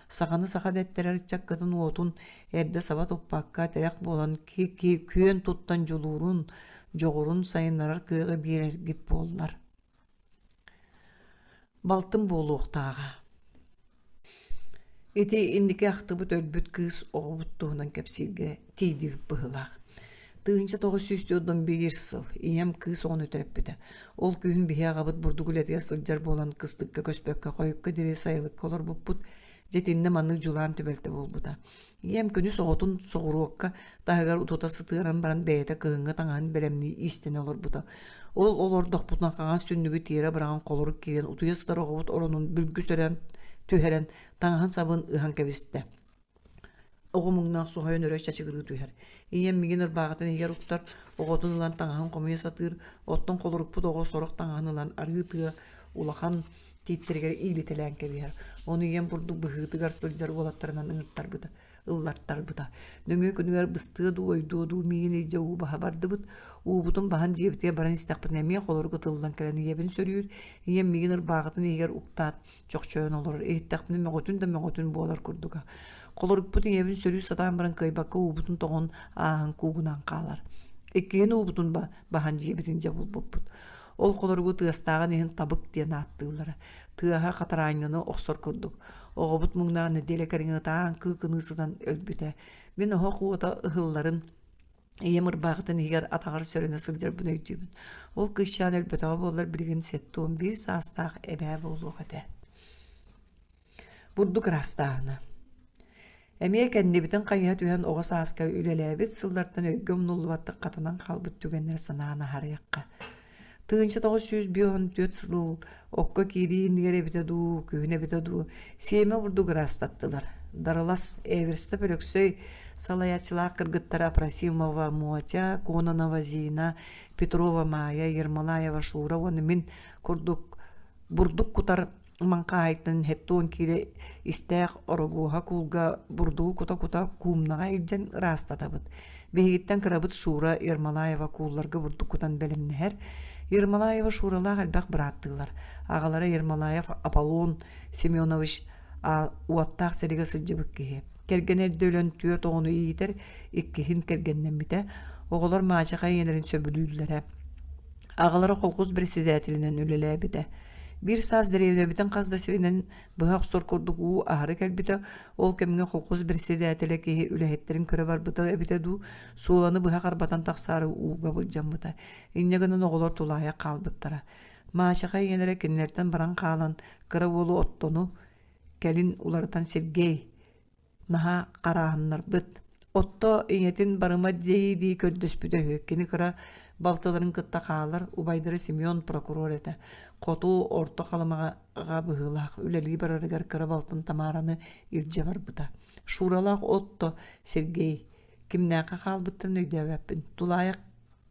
саханы саха дэттэрэр ыччаккытын уотун эрдэ саба туппакка тирэх буолан күөн туттан дьулуурун, дьоҕурун сайыннарар кыаҕы биэрэргит буоллар. Балтым буолуохтааҕа. Ити инники ахтыбыт өлбүт кыыс оҕобут туһунан кэпсииргэ тиийдибит быһыылаах. 1941 сыл ийэм кыыс оҕону төрөппүтэ. Ол күһүн биһи аҕабыт бурдук үлэтигэр сылдьар буолан кыстыкка көспөккө хойукка диэри сайылыкка олорбуппут. Дьэ итиннэ маннык дьулаан түбэлтэ буолбута. Ийэм күнүс оҕотун соҕуруокка таһыгар утута сытыаран баран бэйэтэ кыһыҥҥы таҥаһын бэлэмнии иистэнэ олорбута. Ол олордохпутуна хаҥас түннүгү тиэрэ быраҕан холорук киирэн утуйа сытар оҕобут оронун бүлгү сөрөөн түһэрэн таҥаһын сабын ыһан кэбистэ. Оҕо муҥнаах соһуйан өрө чачыгырыы түһэр. Ийэм миигин ырбааҕытын иһигэр уктар, оҕотун ылан таҥаһын хомуйа сатыыр, оттон холорукпут оҕо сорох таҥаһын ылан арыы тыа улахан тииттэригэр иилитэлээн кэбиһэр. Ону ийэм курдук быһыытыгар сылдьар уолаттарынан ыҥыртарбыта, ыллартарбыта. Нөҥүө күнүгэр быстыа дуу, ойдуо дуу миигин илдьэ уу баһа бардыбыт. Уубутун баһан дьиэбитигэр баран истэхпитинэ эмиэ холорук ытыллан кэлэн ийэбин сөрүүр. Ийэм миигин ырбааҕытын иһигэр уктаат чохчойон олорор. Иһиттэхпинэ мөҕөтүн да мөҕөтүн буолар курдуга. Холорукпут ийэбин сөрүү сатаан баран кыайбакка уубутун тоҕон ааһан куугунаан хаалар. Иккиһин уубутун баһан дьиэбитин дьэ булбуппут. Ол холоругу тыастааҕын иһин табык диэн ааттыыллара. Тыаһа хатараанньаны охсор курдук. Оҕобут муҥнаах нэдиэлэ кэриҥэ ытаан кыыкыныы сытан өлбүтэ. Мин оһох уота ыһылларын ийэм ырбаахытын иһигэр атаҕар сөрөнө сылдьарбын өйдүүбүн. Ол кыысчаан өлбөтөҕө буоллар билигин 71 саастаах эбээ буолуох этэ. Бурдук ыраастааһына. Эмиэ кэннибитин хайыһа түһэн оҕо сааска үлэлээбит сыллартан өйгө умнуллубаттык хатанан хаалбыт түгэннэри санаан аһарыахха. 1954 сыл окко киирии иннигэр эбитэ дуу, күһүн эбитэ дуу, сиэмэ бурдук ыраастаттылар. Дарылас Эверстов Өлөксөй салайааччылаах кыргыттара Апросимова Мотя, Кононова Зина, Петрова Майя, Ермолаева Шура уонна мин курдук бурдук кутар маҥхааһайтан 70 киилэ истээх орогуоһа куулга бурдугу кута-кута куумнаҕа илдьэн ыраастатабыт. Биһигиттэн кырабыт Шура Ермолаева куулларга бурдук кутан бэлэмнэһэр. Ермолаева Шуралаах элбэх бырааттыылар. Аҕалара Ермолаев Аполлон Семенович уоттаах сэриигэ сылдьыбыт киһи. Кэргэнэ эрдэ өлөн түөрт оҕону иитэр, иккиһин кэргэннэммитэ. Оҕолор маачаха ийэлэрин сөбүлүүллэрэ. Аҕалара холкуос председателинэн үлэлээбитэ. Биир саас дэриэбинэбитин хас да сиринэн быһа охсор курдук уу аһары кэлбитэ. Ол кэмҥэ холкуос председателэ киһи үлэһиттэрин көрө барбыта эбитэ дуу, суоланы быһа харбатан тахсаары ууга былдьаммыта. Инньэ гынан оҕолор тулаайах хаалбыттара. Маачаха ийэлэрэ кинилэртэн баран хаалан, кыра уолу оттону кэлин уларытан Сергей Наһаа харааһыннарбыт. Отто ийэтин барыма дии-дии көрдөспүтэ үһү. Кини кыра балтыларын кытта хаалар, убайдара Семен прокурор этэ. Хоту Орто Халымаҕа быһыылаах үлэлии барарыгар кыра балтын Тамараны илдьэ барбыта. Шуралаах Отто Сергей кимнээххэ хаалбыттарын өйдөөбөппүн. Тулаайах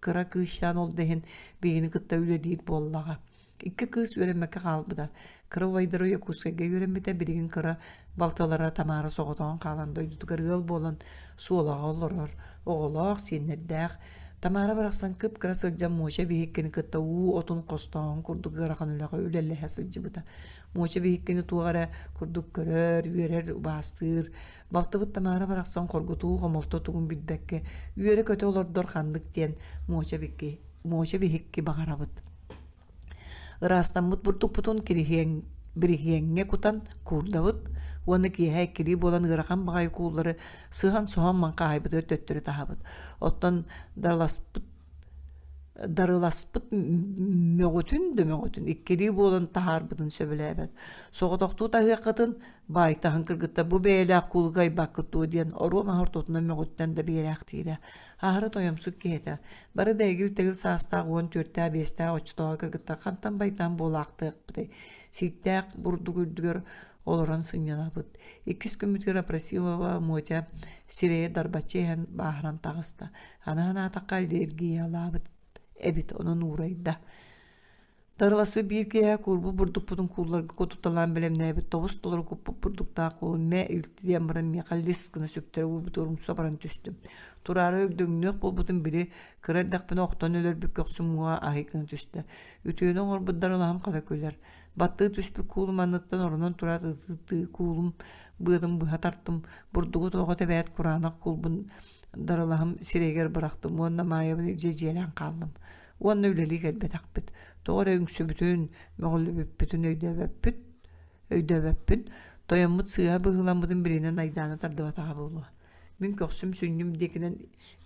кыра кыысчаан ол да иһин биһигини кытта үлэлиир буоллаҕа. Икки кыыс үөрэммэккэ хаалбыта. Кыра убайдара Якутскайга үөрэммитэ, билигин кыра балтылара Тамара соҕотоҕун хаалан дойдутугар ыал буолан Суолаҕа олорор, оҕолоох, сиэннэрдээх. Тамара барахсан кып-кыра сылдьан Муоча биһиккини кытта уу отун хостооһун курдук ыарахан үлэҕэ үлэлэһэ сылдьыбыта. Муоча биһиккини туох эрэ курдук көрөр, үөрэр, убаастыыр. Балтыбыт Тамара барахсан хоргутуу, хомолто тугун билбэккэ үөрэ-көтө олордор ханнык диэн Муоча бикки, Муоча биһикки баҕарабыт. Ыраастаммыт бурдукпутун кириһиэн, бириһиэҥҥэ кутан куурдабыт уонна киэһэ иккилии буолан ыарахан баҕайы кууллары сыһан-соһон маҥхааһайбытыгар төттөрү таһабыт. Оттон дарыласпыт дарыласпыт мөҕүтүн да мөҕүтүн иккилии буолан таһаарбытын сөбүлээбэт. Соҕотохтуу таһыаххытын баайтаһын кыргыттар бу бэйэлээх куулга айбаккыт дуо диэн оруо маһы ортотунан мөҕүттэн да биэрээхтиирэ. Аһары тойомсук киһи этэ. Бары да эгил-тэгил саастаах 14-биэстээх оччотооҕу кыргыттар хантан байтаан буолаахтыахпытый? Сииктээх бурдук үрдүгэр олорон сынньанабыт. Иккис күммүтүгэр Апросимова Мотя сирэйэ дарбаччы иһэн бааһыран таҕыста. Аны санаатахха аллергиялаабыт эбит, онон уурайда. Дарыласпыт биир киэһэ куурбут бурдукпутун куулларга кутуталаан бэлэмнээбит тобус толору куппут бурдуктаах куулун мэ илти диэн баран миэхэ лис гына сүктэрэ уурбутугар умса баран түстүм. Тураары өгдөҥнүөх буолбутум били кыра эрдэхпинэ охтон өлөрбүт көхсүм уҥуоҕа аһый гына түстэ. Үтүөнү оҥорбут дарылаһым хата күлэр. Баттыы түспүт куулум анныттан оронон тураат ытыы куулум быатын быһа тартым, бурдугу тоҕо тэбээт кураанах куулбун дарылаһым сирэйигэр бырахтым уонна Маайабын илдьэ дьиэлээн хааллым. Уонна үлэлии кэлбэтэхпит. Тоҕо эрэ үҥсүбүтүн, мөҕүллүбүппүтүн өйдөөбөппүт, өйдөөбөппүн. Тойоммут сыыһа быһыыламмытын билинэн айдааны тардыбатаҕа буолуо. Мин көхсүм сүнньүм диэкинэн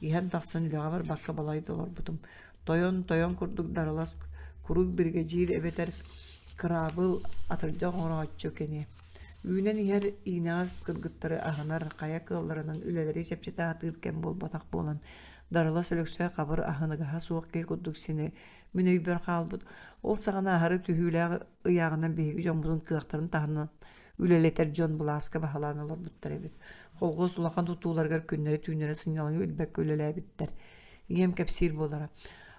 иһэн тахсан үлэҕэ барбакка балайда олорбутум. Тойон тойон курдук дарылас куруук биригэдьиир эбэтэр кыраабыл атырдьах оҥорооччу кини. Үүнэн иһэр иинэҕэс кыргыттары аһынар, хайа кыалларынан үлэлэри чэпчэтэ сатыыр кэм буолбатах буолан, Дарылас Өлөксөй хабыр аһыныгаһа суох киһи курдук сини мин өйбөр хаалбыт. Ол саҕана аһары түһүүлээх ыйааҕынан биһиги дьоммутун кыахтарын таһынан үлэлэтэр дьон былааска баһылаан олорбуттар эбит. Холхуос улахан тутууларыгар күннэри-түүннэри сынньалаҥы билбэккэ үлэлээбиттэр. Ийэм кэпсиир буолара.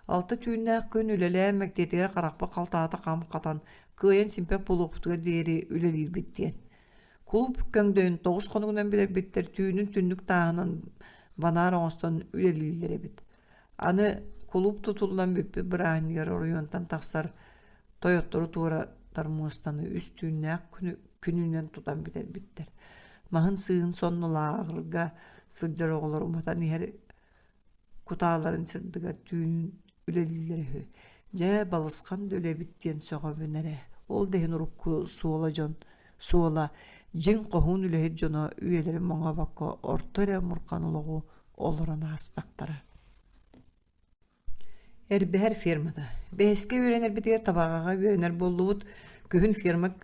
Алта түүннээх күн үлэлээн мэктиэтигэр харахпыт халтаата хам хатан, кыайан симпэт буолуохпутугар диэри үлэлиирбит диэн. Кулууп көҥдөйүн тоҕус хонугунан билэрбиттэр түүнүн түннүк тааһынан банаар оҥостон үлэлииллэр эбит. Аны кулууп тутуллан бүппүт бырааһынньыгар оройуонтан тахсар тойоттору туоратар муостаны үс түүннээх күнүнэн тутан бүтэрбиттэр. Маһын сыыһын сонно лааҕырга сылдьар оҕолор уматан иһэр кутааларын сырдыгар түүнүн үлэлииллэрэ үһү. Дьэ, балысхан да үлэбит диэн сөҕөбүн эрэ. Ол да иһин урукку суола дьон суола дьиҥ хоһуун үлэһит дьоно үйэлэрин моҥообокко орто эрэ омурҕан олоҕу олорон аастахтара. Эрбэһэр фермата. Бэһискэ үөрэнэрбитигэр Табаҕаҕа үөрэнэр буоллубут. Күһүн ферма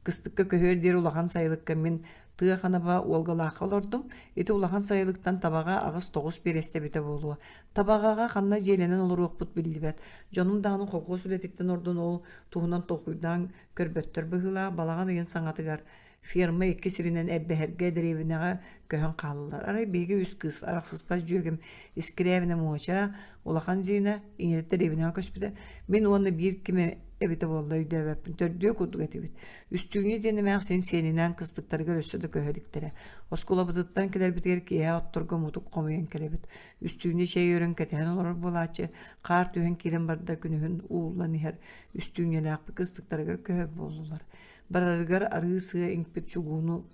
кыстыкка көһүөр диэри улахан сайылыкка мин тыа ханаба Уолгалаахха олордум. Ити улахан сайылыктан Табаҕа аҕыс-тоҕус биэрэстэ эбитэ буолуо. Табаҕаҕа ханна дьиэлэнэн олоруохпут биллибэт. Дьонум даҕаны холкуос үлэтиттэн ордон ол туһунан толкуйдаан көрбөттөр быһыылаах. Балаҕан ыйын саҥатыгар Ферма икки сиринэн Эрбэһэргэ дэриэбинэҕэ көһөн хааллылар. Арай биһиги үс кыыс арахсыспат дьүөгэм Искирээбинэ Муоча, улахан Зина ийэтэ дэриэбинэҕэ көспүтэ. Мин уонна биир ким эбитэ буолла өйдөөбөппүн. Төрдүө курдук этибит. Үстүүнньэ диэн эмээхсин сиэнинээн кыстыктарыгар өссө да көһө иликтэрэ. Оскуолабытыттан кэлэрбитигэр киэһэ отторго мутук хомуйан кэлэбит. Үстүүнньэ чэй өрөн кэтэһэн олорор буолааччы, хаар түһэн киирэн барда күнүһүн ууллан иһэр Үстүүнньэлээхпит кыстыктарыгар көһөр буоллулар. Барарыгар арыы сыа иҥпит чугууну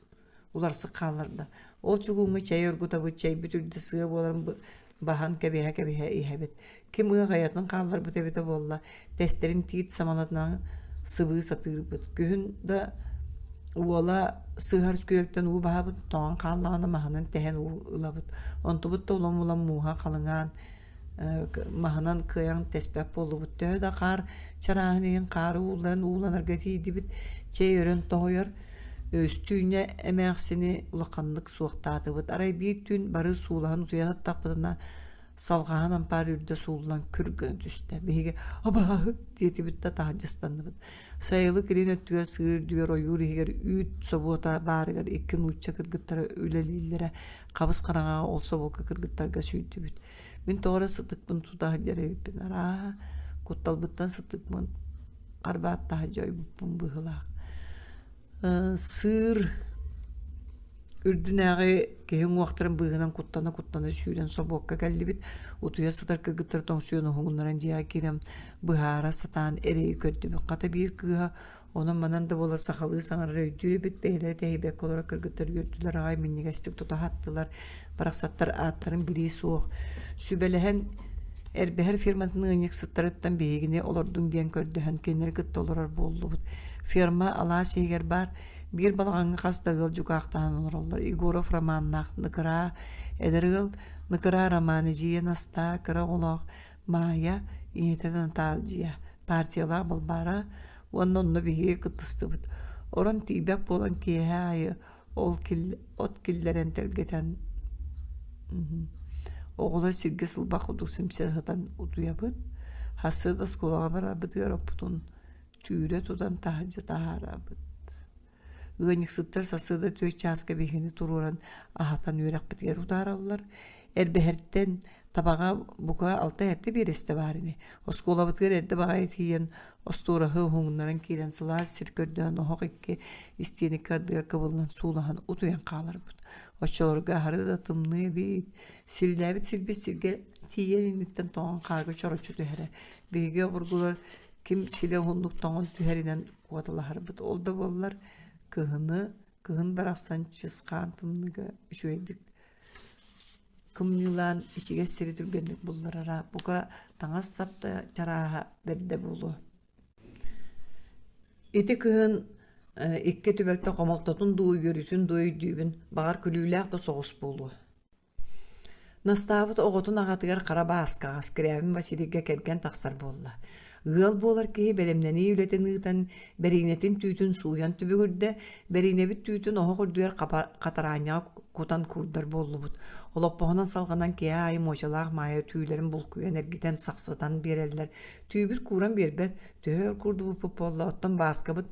уларсык хаалларда. Ол чугууҥҥа чэй оргутабыт, чэйбит үрдэ сыа буолан баһан кэбиһэ-кэбиһэ иһэбит. Ким ыаҕайатын хаалларбыт эбитэ буолла, тэстэрин тиит самалатынан сыбыы сатыырбыт. Күһүн да уола сыһар күөлтэн уу баһабыт, тоҥон хааллаҕына маһынан тэһэн уу ылабыт. Онтубут да улам-улам мууһа халыҥаан маһынан кыайан тэспэт буоллубут. Төһө да хаар чарааһын иһин хаары уулларан ууланарга тиийдибит. Чэй өрөн тоһуйар. Үстүүнньэ эмээхсини улаханнык суохтаатыбыт. Арай биир түүн бары суулаһан утуйа сыттахпытына салҕаһан ампаар үрдэ сууллан күр гына түстэ. Биһиги абааһы диэтибит да таһырдьа ыстанныбыт. Сайылык илин өттүгэр сыыр үрдүгэр ойуур иһигэр үүт собуота баарыгар икки нуучча кыргыттара үлэлииллэрэ. Хабыс хараҥаҕа ол собуокка кыргыттарга сүүрдүбүт. Мин тоҕо эрэ сытыкпын тута сылдьар эбиппин. Арааһа, кутталбыттан сытыкпын. Харбаат таһырдьа ойбуппун быһыылаах. Сыыр үрдүнээҕи киһи уҥуохтарын быыһынан куттана-куттана сүүрэн собуокка кэллибит. Утуйа сытар кыргыттар тоҥсуйан уһугуннаран дьиэҕэ киирэн быһаара сатаан эрэйи көрдүбүт. Хата биир кыыһа онон-манан да буолар сахалыы саҥарар өйдүүр эбит, бэйэлэрэ тэһийбэккэ олорор кыргыттар үөрдүлэр аҕай минньигэстик тута аһаттылар, барахсаттар ааттарын билии суох. Сүбэлэһэн Эрбэһэр ферматын ыанньыксыттарыттан биһигини олордуҥ диэн көрдөһөн кинилэри кытта олорор буоллубут. Ферма алаас иһигэр баар биир балаҕаҥҥа хас да ыал дьукаахтаһан олороллор. Егоров Романнаах Ныкыраа эдэр ыал, Ныкыраа Роман эдьиийэ Настаа кыра оҕолоох Маайа, ийэтэ Наталья, партиялаах Балбаара уонна онно биһиги кыттыстыбыт. Орон тиийбэт буолан киэһэ аайы ол от киллэрэн тэлгэтэн оҕолор сиргэ сылбах курдук симсэн сытан утуйабыт. Сарсыарда оскуолаҕа барарбытыгар оппутун түүрэ тутан таһырдьа таһаарабыт. Ыанньыксыттар сарсыарда 4 чааска биһигини туруоран аһатан үөрэхпитигэр утаараллар. Эрбэһэртэн табаҕа бука алта-сэттэ биэрэстэ баар ини. Оскуолабытыгар эрдэ баҕайы тиийэн остуораһы уһугуннаран киирэн сылаас сир көрдөөн оһох икки истиэникэ ардыгар кыбыллан суулаһан утуйан хааларбыт. Оччолорго аһары да тымныы эбит. Силлээбит сирбит сиргэ тиийэн инниттэн тоҥон хаарга чороччу түһэрэ. Биһиги обургулар ким силэ уһуннук тоҥон түһэринэн куоталаһарбыт. Ол да буоллар кыһыны кыһын барахсан чысхаан тымныыга үчүгэйдик кымньыылаан ичигэс сири түргэнник булларара, бука таҥас-сап да чарааһа бэрдэ буолуо. Ити кыһын икки түбэлтэ хомолтотун дуу, үөрүүтүн дуу өйдүүбүн, баҕар күлүүлээх да соҕус буолуо. Настаабыт оҕотун аҕатыгар хара бааскаҕа Скрябин Василийга кэргэн тахсар буолла. Ыал буолар киһи бэлэмнэнии үлэтин ыытан, бэриинэтин түүтүн сууйан түбүгүрдэ, бэриинэбит түүтүн оһох үрдүгэр хатараанньаҕа кутан куурдар буоллубут. Олоппоһунан салҕанан киэһэ аайы Муочалаах Маайа түүлэрин булкуйан эргитэн, сахсытан биэрэллэр. Түүбүт кууран биэрбэт, төһө өр куурдубуппут буолла, оттон Бааскабыт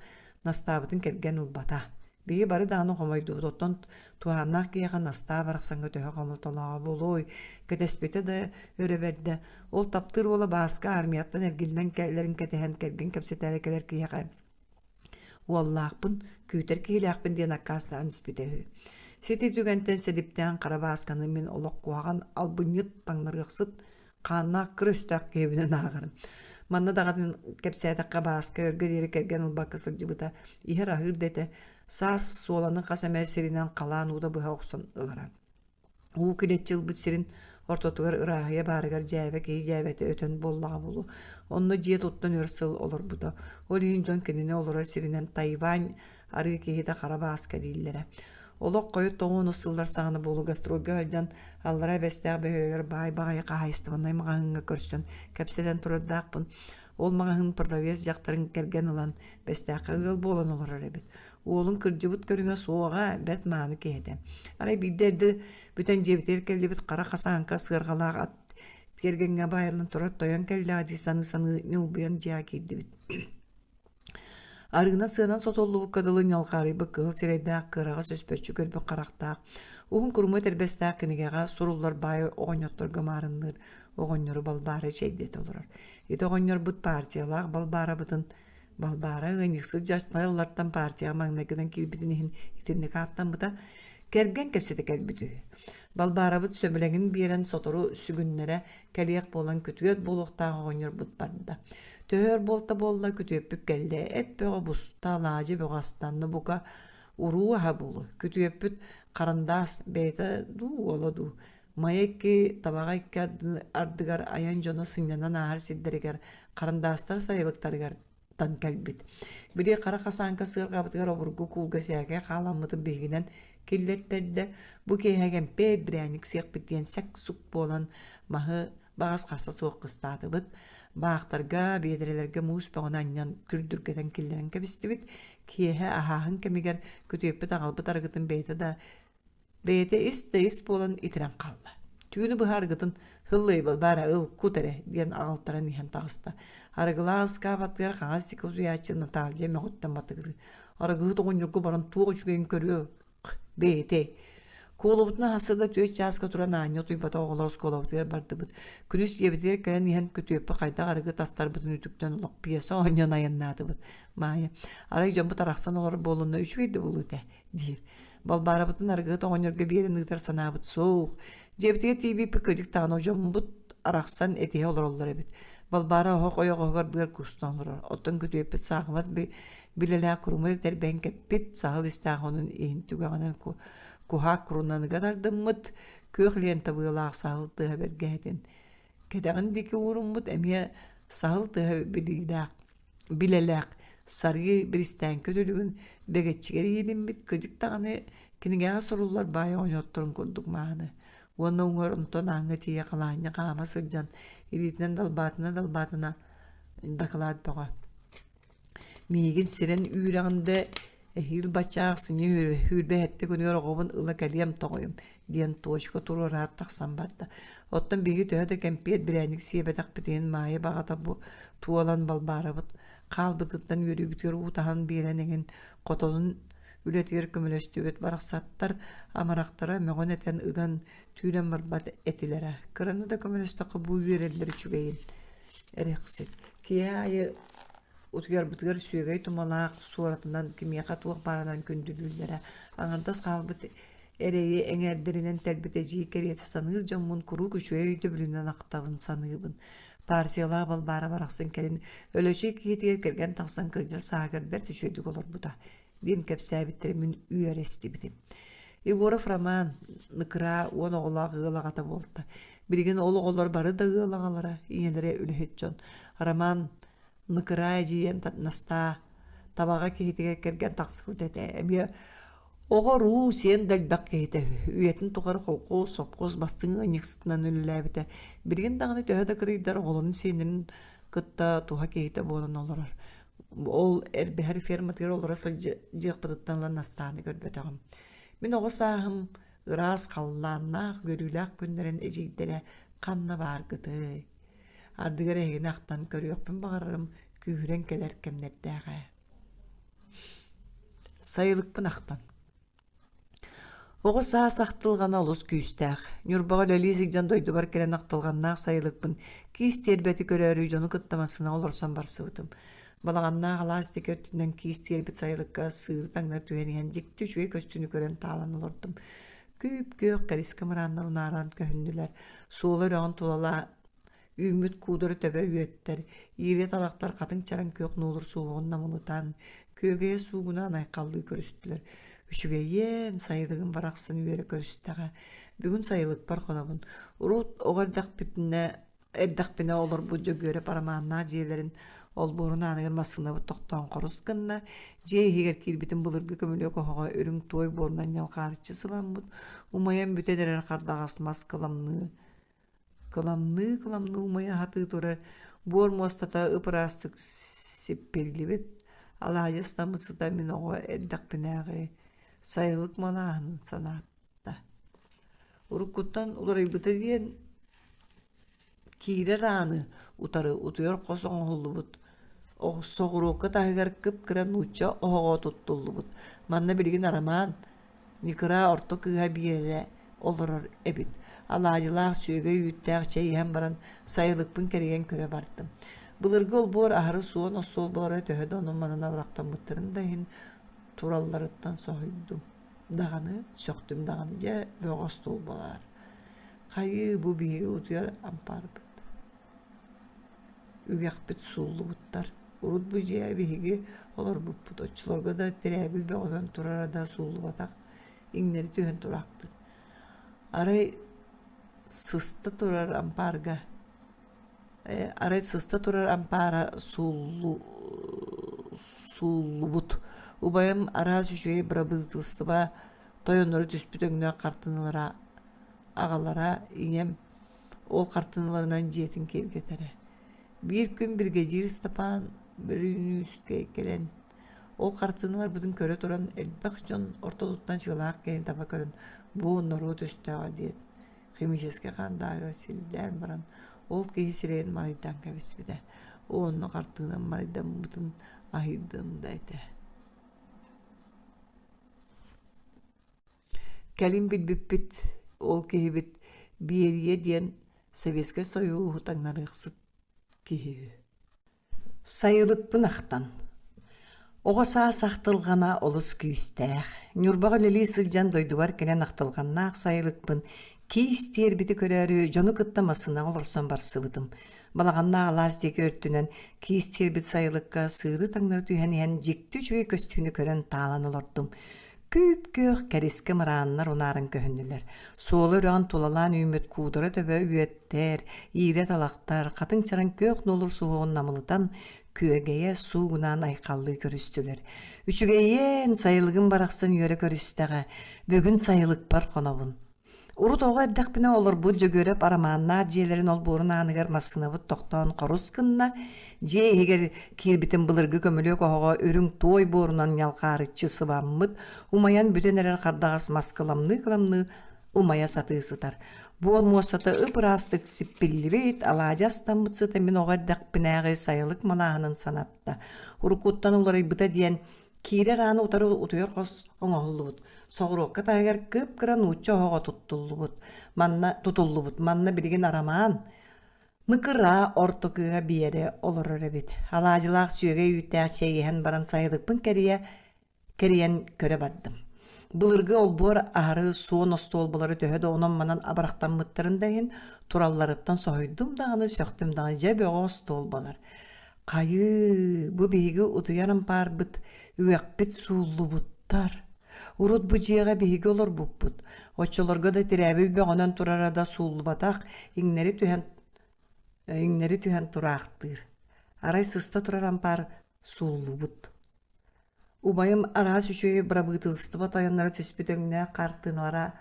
Настаабытын кэргэн ылбата. Биһи бары даҕаны хомойдубут, оттон туһааннаах киһиэхэ Настаа барахсаҥҥа төһө хомолтолооҕо буолуой, кэтэспитэ да өрө бэрдэ. Ол таптыыр уола Бааска армияттан эргиллэн кэлэрин кэтэһэн кэргэн кэпсэтээри кэлэр киһиэхэ уоллаахпын, күүтэр киһилээхпин диэн аккаастаан испитэ үһү. Сити түгэнтэн сэдиптээн хара Баасканы мин олох куһаҕан албынньыт, таҥнарыахсыт хааннаах кыр өстөөх киһибинэн ааҕарым. Манна даҕаны кэпсээтэххэ Бааска өргө диэри кэргэн ылбакка сылдьыбыта, иһэр-аһыыр да этэ, саас суоланы хас эмэ сиринэн халаан уута быһа охсон ылара. Уу килэччи ылбыт сирин ортотугар ырааһыйа баарыгар дьээбэ киһи дьээбэтэ өтөн буоллаҕа буолуо. Онно дьиэ туттан өр сыл олорбута. Ол иһин дьон кинини олорор сиринэн Тайвань арыы киһитэ Хара Бааска дииллэрэ. Олох хойут тоҕуонус сыллар саҕана буолу гастрольга сылдьан Аллараа Бэстээх бөһүөлэгэр баай баҕайы хаһаайыстыбаннай маҕаһыыҥҥа көрсөн кэпсэтэн турардаахпын. Ол маҕаһыын продавец дьахтарын кэргэн ылан Бэстээххэ ыал буолан олорор эбит. Уолун кырдьыбыт көрүҥэ суоҕа, бэрт мааны киһи этэ. Арай биирдэ эрдэ бүтэн дьиэбитигэр кэллибит хара хасааҥка сыарҕалаах ат тиэргэҥҥэ баайыллан турар тойон кэллэҕэ дии саныы-саныы ньылбыйан дьиэҕэ киирдибит. Арыына сыанан сотуллубукка дылы ньалҕаарыйбыт кыһыл сирэйдээх кыараҕас өспөччү көрбүт харахтаах, уһун куруму этэрбэстээх кинигэҕэ суруллар баай оҕонньотторго маарынныыр оҕонньору Балбаара чэйдэтэ олорор. Ити оҕонньорбут партиялаах Балбаарабытын Балбаара ыанньыксыт дьахталлартан партияҕа маҥнайгынан киирбитин иһин итинник ааттаммыта, кэргэн кэпсэтэ кэлбит үһү. Балбаарабыт сөбүлэҥин биэрэн сотору сүгүннэрэ кэлиэх буолан күтүөт буолуохтаах оҕонньорбут барда. Төһө өр буолта буолла күтүөппүт кэллэ, эт бөҕө буста, алаадьы бөҕө астанна, бука уруу аһа буолуо. Күтүөппүт харандаас бэйэтэ дуу, уола дуу Майа икки, Табаҕа икки ардыгар айан дьоно сынньанан ааһар сирдэригэр харандаастар сайылыктарыгар тан кэлбит. Били хара хасааҥка сыарҕабытыгар обургу куулга сээкэй хааламмытын биһигинэн киллэртэрдэ. Бу киэһэ кэмпиэт бирээнньик сиэхпит диэн сэк-сук буолан маһы баҕас харса суох кыстаатыбыт. Баахтарга, биэдэрэлэргэ муус бөҕөнү анньан күрдүргэтэн киллэрэн кэбистибит. Киэһэ аһааһын кэмигэр күтүөппүт аҕалбыт арыгытын бэйэтэ да Бэйэтэ ис да ис буолан итирэн хаалла. Түүнү быһа арыгытын «Һыллый Балбаара ыл, кут эрэ» диэн аҕалтаран иһэн таҕыста. Арыгылаах ыскаап аттыгар хаҥас диэки утуйааччы Наталья мөҕүттэн батыгырыы. Арыгыһыт оҕонньорго баран туох үчүгэйин көрүө бэйэтэй. Куолубутун аһасса да түөрт чааска туран аанньа утуйбатах оҕолор оскуолабытыгар бардыбыт. Күнүс дьиэбитигэр кэлэн иһэн күтүөппүт хайдах арыгы тастарбытын үтүктэн олох пьеса оонньоон айаннаатыбыт. Маайа, арай дьоммут арахсан олорор буолунна үчүгэй да буолуо этэ, диир. Балбаарабытын арыгыһыт оҕонньорго биэрэн ыытар санаабыт суох. Дьиэбитигэр тиийбиппит кырдьык даҕаны дьоммут арахсан этиһэ олороллор эбит. Балбаара оһох ойоҕоһугар быар куустан олорор. Оттон күтүөппүт саахымат билэлээх курумай тэрбээн кэппит, саһыл истээх онун иһин түгэҕинэн куһаак курунаныга тардыммыт, күөх лента быалаах саһыл тыаһа бэргэһэтин кэтэҕин диэки ууруммут эмиэ саһыл тыаһа билиилээх билэлээх сарыы биристээҥки үтүлүгүн бэгэччигэр иилиммит кыдьык даҕаны кинигэҕэ суруллар баай оҕонньотторун курдук мааны уонна уҥуор онтон ааҥҥа тиийэ халаанньа хаама сылдьан илиитинэн далбаатына-далбаатына дакылаат бөҕө Миигин сирэн үүрэҕин да эһиил бачча ахсынньы сүүрбэ сэттэ күнүгэр оҕобун ыла кэлиэм тоҕойум диэн туочука туруораат тахсан барда. Оттон биһиги төһө да кэмпиэт бирээнньик сиэбэтэхпитин Маайа баҕата бу туолан Балбаарабыт хаалбытыттан үөрүүбүтүгэр уу таһан биэрэн эҥин хотонун үлэтигэр көмөлөстүбүт барахсаттар амарахтара мөҕөн-этэн ыган түүрэн барбат этилэрэ. Кыраны да көмөлөстөххө бу үөрэллэр үчүгэйин эрэхсит. Киэһэ аайы утуйарбытыгар сүөгэй тумалаах суоратынан кимиэхэ туох баарынан күндүлүүллэрэ. Аҥардас хаалбыт эрэйи эҥээрдэринэн тэлбит эдьиий кэриэтэ саныыр дьоммун куруук үчүгэй өйдөбүлүнэн ахтабын, саныыбын. Партиялаах Балбаара барахсан кэлин Өлөчөй киһитигэр кэргэн тахсан кырдьар сааһыгар бэрт үчүгэйдик олорбута диэн кэпсээбиттэрин мин үөрэ истибитим. Егоров Роман Ныкыраа уон оҕолоох ыал аҕата буолта. Билигин ол оҕолор бары да ыал аҕалара, ийэлэрэ үлэһит дьон. Роман Ныкыраа эдьиийэн Настаа табаҕа киһитигэр кэргэн тахсыбыт этэ. Эмиэ оҕо-уруу сиэн да элбэх киһитэ үһү. Үйэтин тухары холкуос, сопхуос бастыҥ ыанньыксытынан үлэлээбитэ. Билигин даҕаны төһө да кырыйдар оҕолорун сиэннэрин кытта туһа киһитэ буолан олорор. Ол эрбэһэр ферматыгар олоро сылдьыахпытыттан ыла Настааны көрбөтөҕүм. Мин оҕо сааһым ыраас халлааннаах, үөрүүлээх күннэрин эдьиийдэрэ ханна бааргытый? Ардыгар эһигини ахтан көрүөхпүн баҕарарым күүһүрэн кэлэр кэмнэрдээх ээ. Сайылыкпын ахтан Оҕо саас ахтылҕана олус күүстээх. Ньурбаҕа үлэлии сылдьан дойдубар кэлэн ахтылҕаннаах сайылыкпын киис тиэрбэти көрөөрү дьону кытта массыынаҕа олорсон барсыбытым. Балаҕаннаах алаас диэки өттүнэн киис тиэрбит сайылыкка сыыры таҥнары түһэн иһэн дьикти үчүгэй көстүүнү көрөн таалан олордум. Күүп-күөх кэрискэ мырааннар унааран көһүннүлэр. Суола үрэҕин тулалаа Үүммүт куудара төбө үөттэр, иирэ талахтар хатыҥ чараҥ күөх нуолур суһуоҕун намылытан, күөгэйэ суугунаан айхаллыы көрүстүлэр. Үчүгэйиэн, сайылыгым барахсан үөрэ көрүстэҕэ. Бүгүн сайылыкпар хонобун. Урут оҕо эрдэхпитинэ эрдэхпинэ олорбут Дьөгүөрэп арамааннаах дьиэлэрин олбуорун ааныгар массыынабыт тохтоон хорус гынна. Дьиэ иһигэр киирбитим былыргы көмүлүөк оһоҕо үрүҥ туой буорунан ньалҕаарыччы сыламмыт, умайан бүтэн эрэр хардаҕас мас кыламныы Кыламныы-кыламныы умайа сатыы турар буор муостата ып-ыраастык сиппиллибит, алаадьы ыстаммыт сыта мин оҕо эрдэхпинээҕи сайылык малааһынын санаатта. Уруккуттан уларыйбыта диэн киирэр ааны утары утуйар хос оҥоһуллубут соҕуруокка таһыгар кып-кыра нуучча оһоҕо туттуллубут. Манна билигин Арамаан Ньыкыраа орто кыыһа Биэрэ олорор эбит. Алаадьылаах сүөгэй үүттээх чэй иһэн баран сайылыкпын кэрийэн көрө бардым. Былыргы олбуор аһары суон остуолбалара төһө да онон-манан абырахтаммыттарын да иһин туралларыттан соһуйдум даҕаны, сөхтүм даҕаны дьэ бөҕө остуолбалар. Хайыы бу биһиги утуйар ампаарбыт үгэхпит сууллубуттар. Урут бу дьиэ биһиги олорбуппут, оччолорго да тирээбил бөҕөнөн турара да сууллубатах, иҥнэри түһэн тураахтыыр. Арай сыста турар ампаарга арай сыста турар ампаара сууллу сууллубут. Убайым араас үчүгэй бырабыыталыстыба тойонноро түспүт өҥнөөх хартыыналара аҕалара ийэм Ол хартыыналарынан дьиэтин киэргэтэрэ. Биир күн биригэдьиир Ыстапаан Бөрүүнүүскэй кэлэн, ол хартыыналарбытын көрө туран элбэх дьон ортотуттан чыылаах киһини таба көрөн бу норуот өстөөҕө диэт, химическэй хаандааҕар силлээн баран ол киһи сирэйин марайдаан кэбиспитэ. Уонна хартыынам марайдаммытын аһыйдым да этэ. Кэлин билбиппит, ол киһибит Биэрийэ диэн Советскай Сойууһу таҥнарыахсыт киһи үһү. Сайылыкпын ахтан. Оҕо саас ахтылҕана олус күүстээх. Ньурбаҕа үлэлии сылдьан дойдубар кэлэн ахтылҕаннаах сайылыкпын киис тиэрбити көрөөрү дьону кытта массыынаҕа олорсон барсыбытым. Балаҕаннаах алаас диэки өртүнэн киис тиэрбит сайылыкка сыыры таҥнары түһэн иһэн дьикти үчүгэй көстүүнү көрөн таалан олордум. Күүп-күөх кэрискэ мырааннар унааран көһүннүлэр. Суола үрэҕин тулалаан үүммүт куудара төбө үөттэр, иирэ талахтар, хатыҥ чараҥ күөх нуолур суһуоҕун намылытан, күөгэйэ суугунаан айхаллыы көрүстүлэр. Үчүгэйиэн, сайылыгым барахсан үөрэ көрүстэҕэ, бүгүн сайылыкпар хонобун. Урут оҕо эрдэхпинэ олорбут Дьөгүөрэп Арамааннаах дьиэлэрин олбуорун ааныгар массыынабыт тохтоон хорус гынна, дьиэ иһигэр киирбитин былыргы көмүлүөк оһоҕо үрүҥ туой буорунан ньалхаарыччы сыбаммыт, умайан бүтэн эрэр хардаҕас мас кыламныы-кыламныы умайа сатыы сытар. Буор муостата ып-ыраастык сиппиллибит, алаадьы астаммыт сыта мин оҕо эрдэхпинээҕи сайылык малааһынын санатта. Уруккуттан уларыйбыта диэн Киирэр ааны утары утуйар хос оҥоһуллубут. Соҕуруокка таһыгар кып-кыра нуучча оһоҕо туттуллубут. Манна тутуллубут. Манна билигин Арамаан Мыкыра орто кыыһа Биэрэ олорор эбит. Алаадьылаах сүөгэй үүттээх чэй иһэн баран сайылыкпын кэрийэ кэрийэн көрө бардым. Былыргы олбуор аһары суон остуолбалары төһө да онон-манан абырахтаммыттарын да иһин туралларыттан соһуйдум даҕаны, сөхтүм даҕаны дьэ бөҕө остуолбалар. Хайыы, бу биһиги утуйар ампаарбыт, үгэхпит сууллубуттар. Урут бу дьиэҕэ биһиги олорбуппут. Оччолорго да тирээбил бөҕөнөн турара да сууллубатах, иҥнэри түһэн иҥнэри түһэн тураахтыыр. Арай сыста турар ампаар сууллубут. Убайым араас үчүгэй бырабыыталыстыба тойонноро түспүт өҥнөөх хартыыналара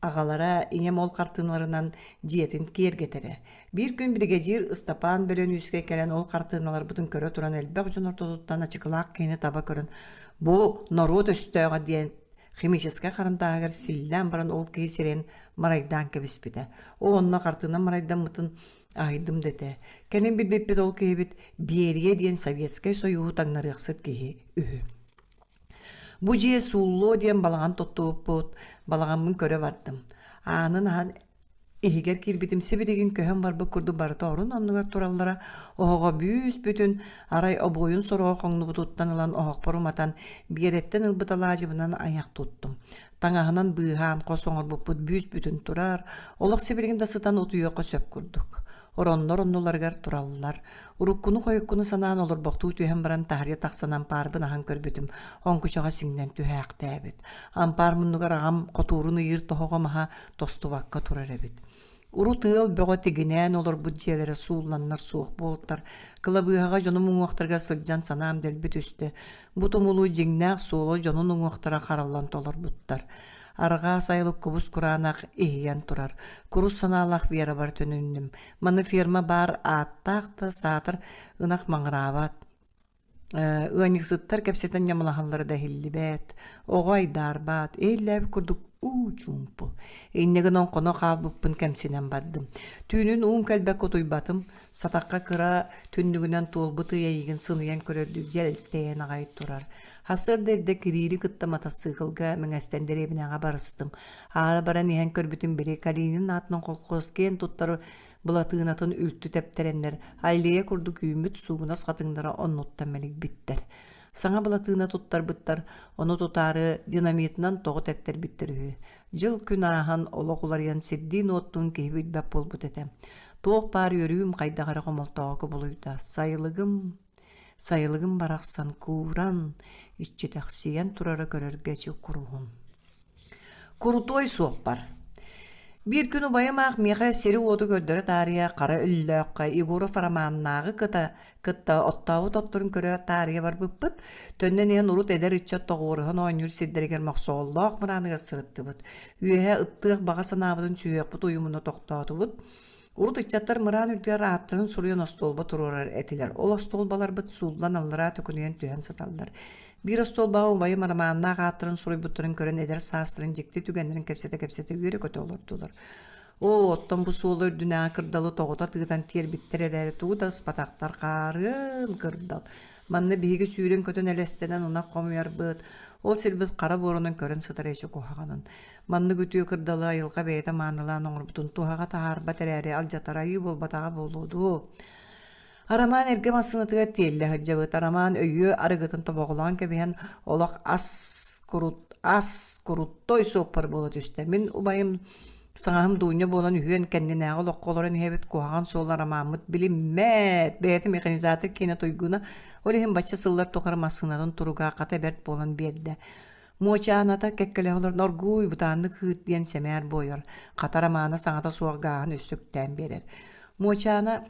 Аҕалара ийэм ол хартыыналарынан дьиэтин киэргэтэрэ. Биир күн биригэдьиир Ыстапаан Бөлөнүүскэй кэлэн ол хартыыналарбытын көрө туран элбэх дьон ортотуттан ачыкылаах киһини таба көрөн «Бу норуот өстөөҕө» диэн химическэй харандааһыгар силлээн баран ол киһи сирэйин марайдаан кэбиспитэ. Ол онно хартыына марайдаммытын аһыйдым да этэ. Кэлин билбиппит ол киһибит Берия диэн Советскай Союһу таҥнарыахсыт киһи үһү. Бу дьиэ сууллуо диэн балаҕан туттубуппут, балаҕаммын көрө бардым. Аанын аһан иһигэр киирбитим сибилигин көһөн барбыт курдук барыта орун оннугар тураллара, оһоҕо бүүс-бүтүн, арай обуойун сороҕо хоҥнубутуттан ылан оһохпор уматан, Биэрэттэн ылбыт алаадьыбынан айах туттум. Таҥаһынан быыһаан хос оҥорбуппут бүүс-бүтүн турар, олох сибилигин да сытан утуйуохха сөп курдук. Ороннор оннуларыгар тураллар. Уруккуну-хойуккуну санаан олорбохтуу түһэн баран таһырдьа тахсан ампаарбын аһан көрбүтүм, оҥкучаҕа сиҥнэн түһээхтээбит. Ампаар муннугар аҕам хотуурун ыйыыр тоһоҕо маһа тостубакка турар эбит. Урут ыал бөҕө тигинээн олорбут дьиэлэрэ суулланнар суох буолтар. Кылабыыһаҕа дьонум уҥуохтарыгар сылдьан санаам дэлби түстэ. Бу тумулу дьиҥнээх суола дьонун уҥуохтара хараллан толорбуттар. Арҕаа сайылык кубус кураанах иһийэн турар. Курус санаалаах Верабар төнүннүм. Маны ферма баар ааттаах да саатар ынах маҥыраабат. Ыанньыксыттар кэпсэтэн ньамалаһаллара да иһиллибэт, оҕо айдаарбат, иһиллээбит курдук уу чуумпу. Инньэ гынан хоно хаалбыппын кэмсинэн бардым. Түүнүн уум кэлбэккэ утуйбатым, сатахха кыра түннүгүнэн туолбут ый эйигин сыныйан көрөрдүү дьэлтэйэн аҕай турар. Сарсыарда эрдэ Кириили кытта матассыыкылга мэҥэстэн дэриэбинэҕэ барыстым. Аара баран иһэн көрбүтүм били Калинин аатынан колхоз киэн туттар былатыынатын үлтү тэптэрэннэр аллея курдук үүммүт суугунас хатыҥнара оннуттан мэлийбиттэр. Саҥа былатыына туттарбыттар, ону тутаары динамитынан тоҕо тэптэрбиттэр үһү. Дьыл-күн ааһан, олох уларыйан сирдиин-уоттуун киһи билбэт буолбут этэ. Туох баар үөрүүм хайдах эрэ хомолтоҕо кубулуйда. Сайылыгым, сайылыгым барахсан кууран, иччитэхсийэн турара көрөргө эчи куруһун. Курутуой суоппар. Биир күн убайым аах миэхэ сири-уоту көрдөрө таарыйа Хара Өллөөххө Егоров Романнааҕы кыта кытта оттообут отторун көрө таарыйа барбыппыт. Төннөн иһэн урут эдэр ыччат тоҕуоруһан оонньуур сирдэригэр Мохсоҕоллоох мырааныгар сырыттыбыт. Үөһэ ыттыах баҕа санаабытын сүһүөхпүт уйумуна тохтоотубут. Урут ыччаттар мыраан үрдүгэр ааттарын суруйан остуолба туруорар этилэр. Ол остуолбаларбыт сууллан аллараа төкүнүйэн түһэн сыталлар. Биир остуолбаҕа убайым арамааннаах ааттарын суруйбуттарын көрөн эдэр саастарын дьикти түгэннэрин кэпсэтэ-кэпсэтэ үөрэ-көтө олордулар. Оо, оттон бу суолу үрдүнээҕи кырдалы тоҕута тыытан тиэрбиттэр эрээри тугу да ыспатахтар хаарыан кырдал. Манна биһиги сүүрэн-көтөн элэстэнэн ынах хомуйарбыт, ол сирбит хара буорунан көрөн сытар эчи куһаҕанын. Маннык үтүө кырдалы айылҕа бэйэтэ маанылаан оҥорбутун туһаҕа таһаарбат эрээри алдьатар айыы буолбатаҕа буолуо дуо? Арамаан эргэ массыынатыгар тиэллэ сылдьабыт. Арамаан өйүө арыгытын тобоҕолоон кэбиһэн олох ас курут ас куруттой суоппар буола түстэ. Мин убайым саҥаһым Дуунньа буолан үһүөн кэннинээҕи олоххо олорон иһэбит куһаҕан суол арамааммыт билиммэт. Бэйэтэ механизатор киэнэ туйгуна. Ол иһин бачча сыллар тухары массыынатын туруга хата бэрт буолан биэрдэ. Муочааната кэккэлэһэ олорон оргууй бытааннык ыыт диэн сэмээр буойар. Хата Романа саҥата суох гааһын өссө үктээн биэрэр. Муочаана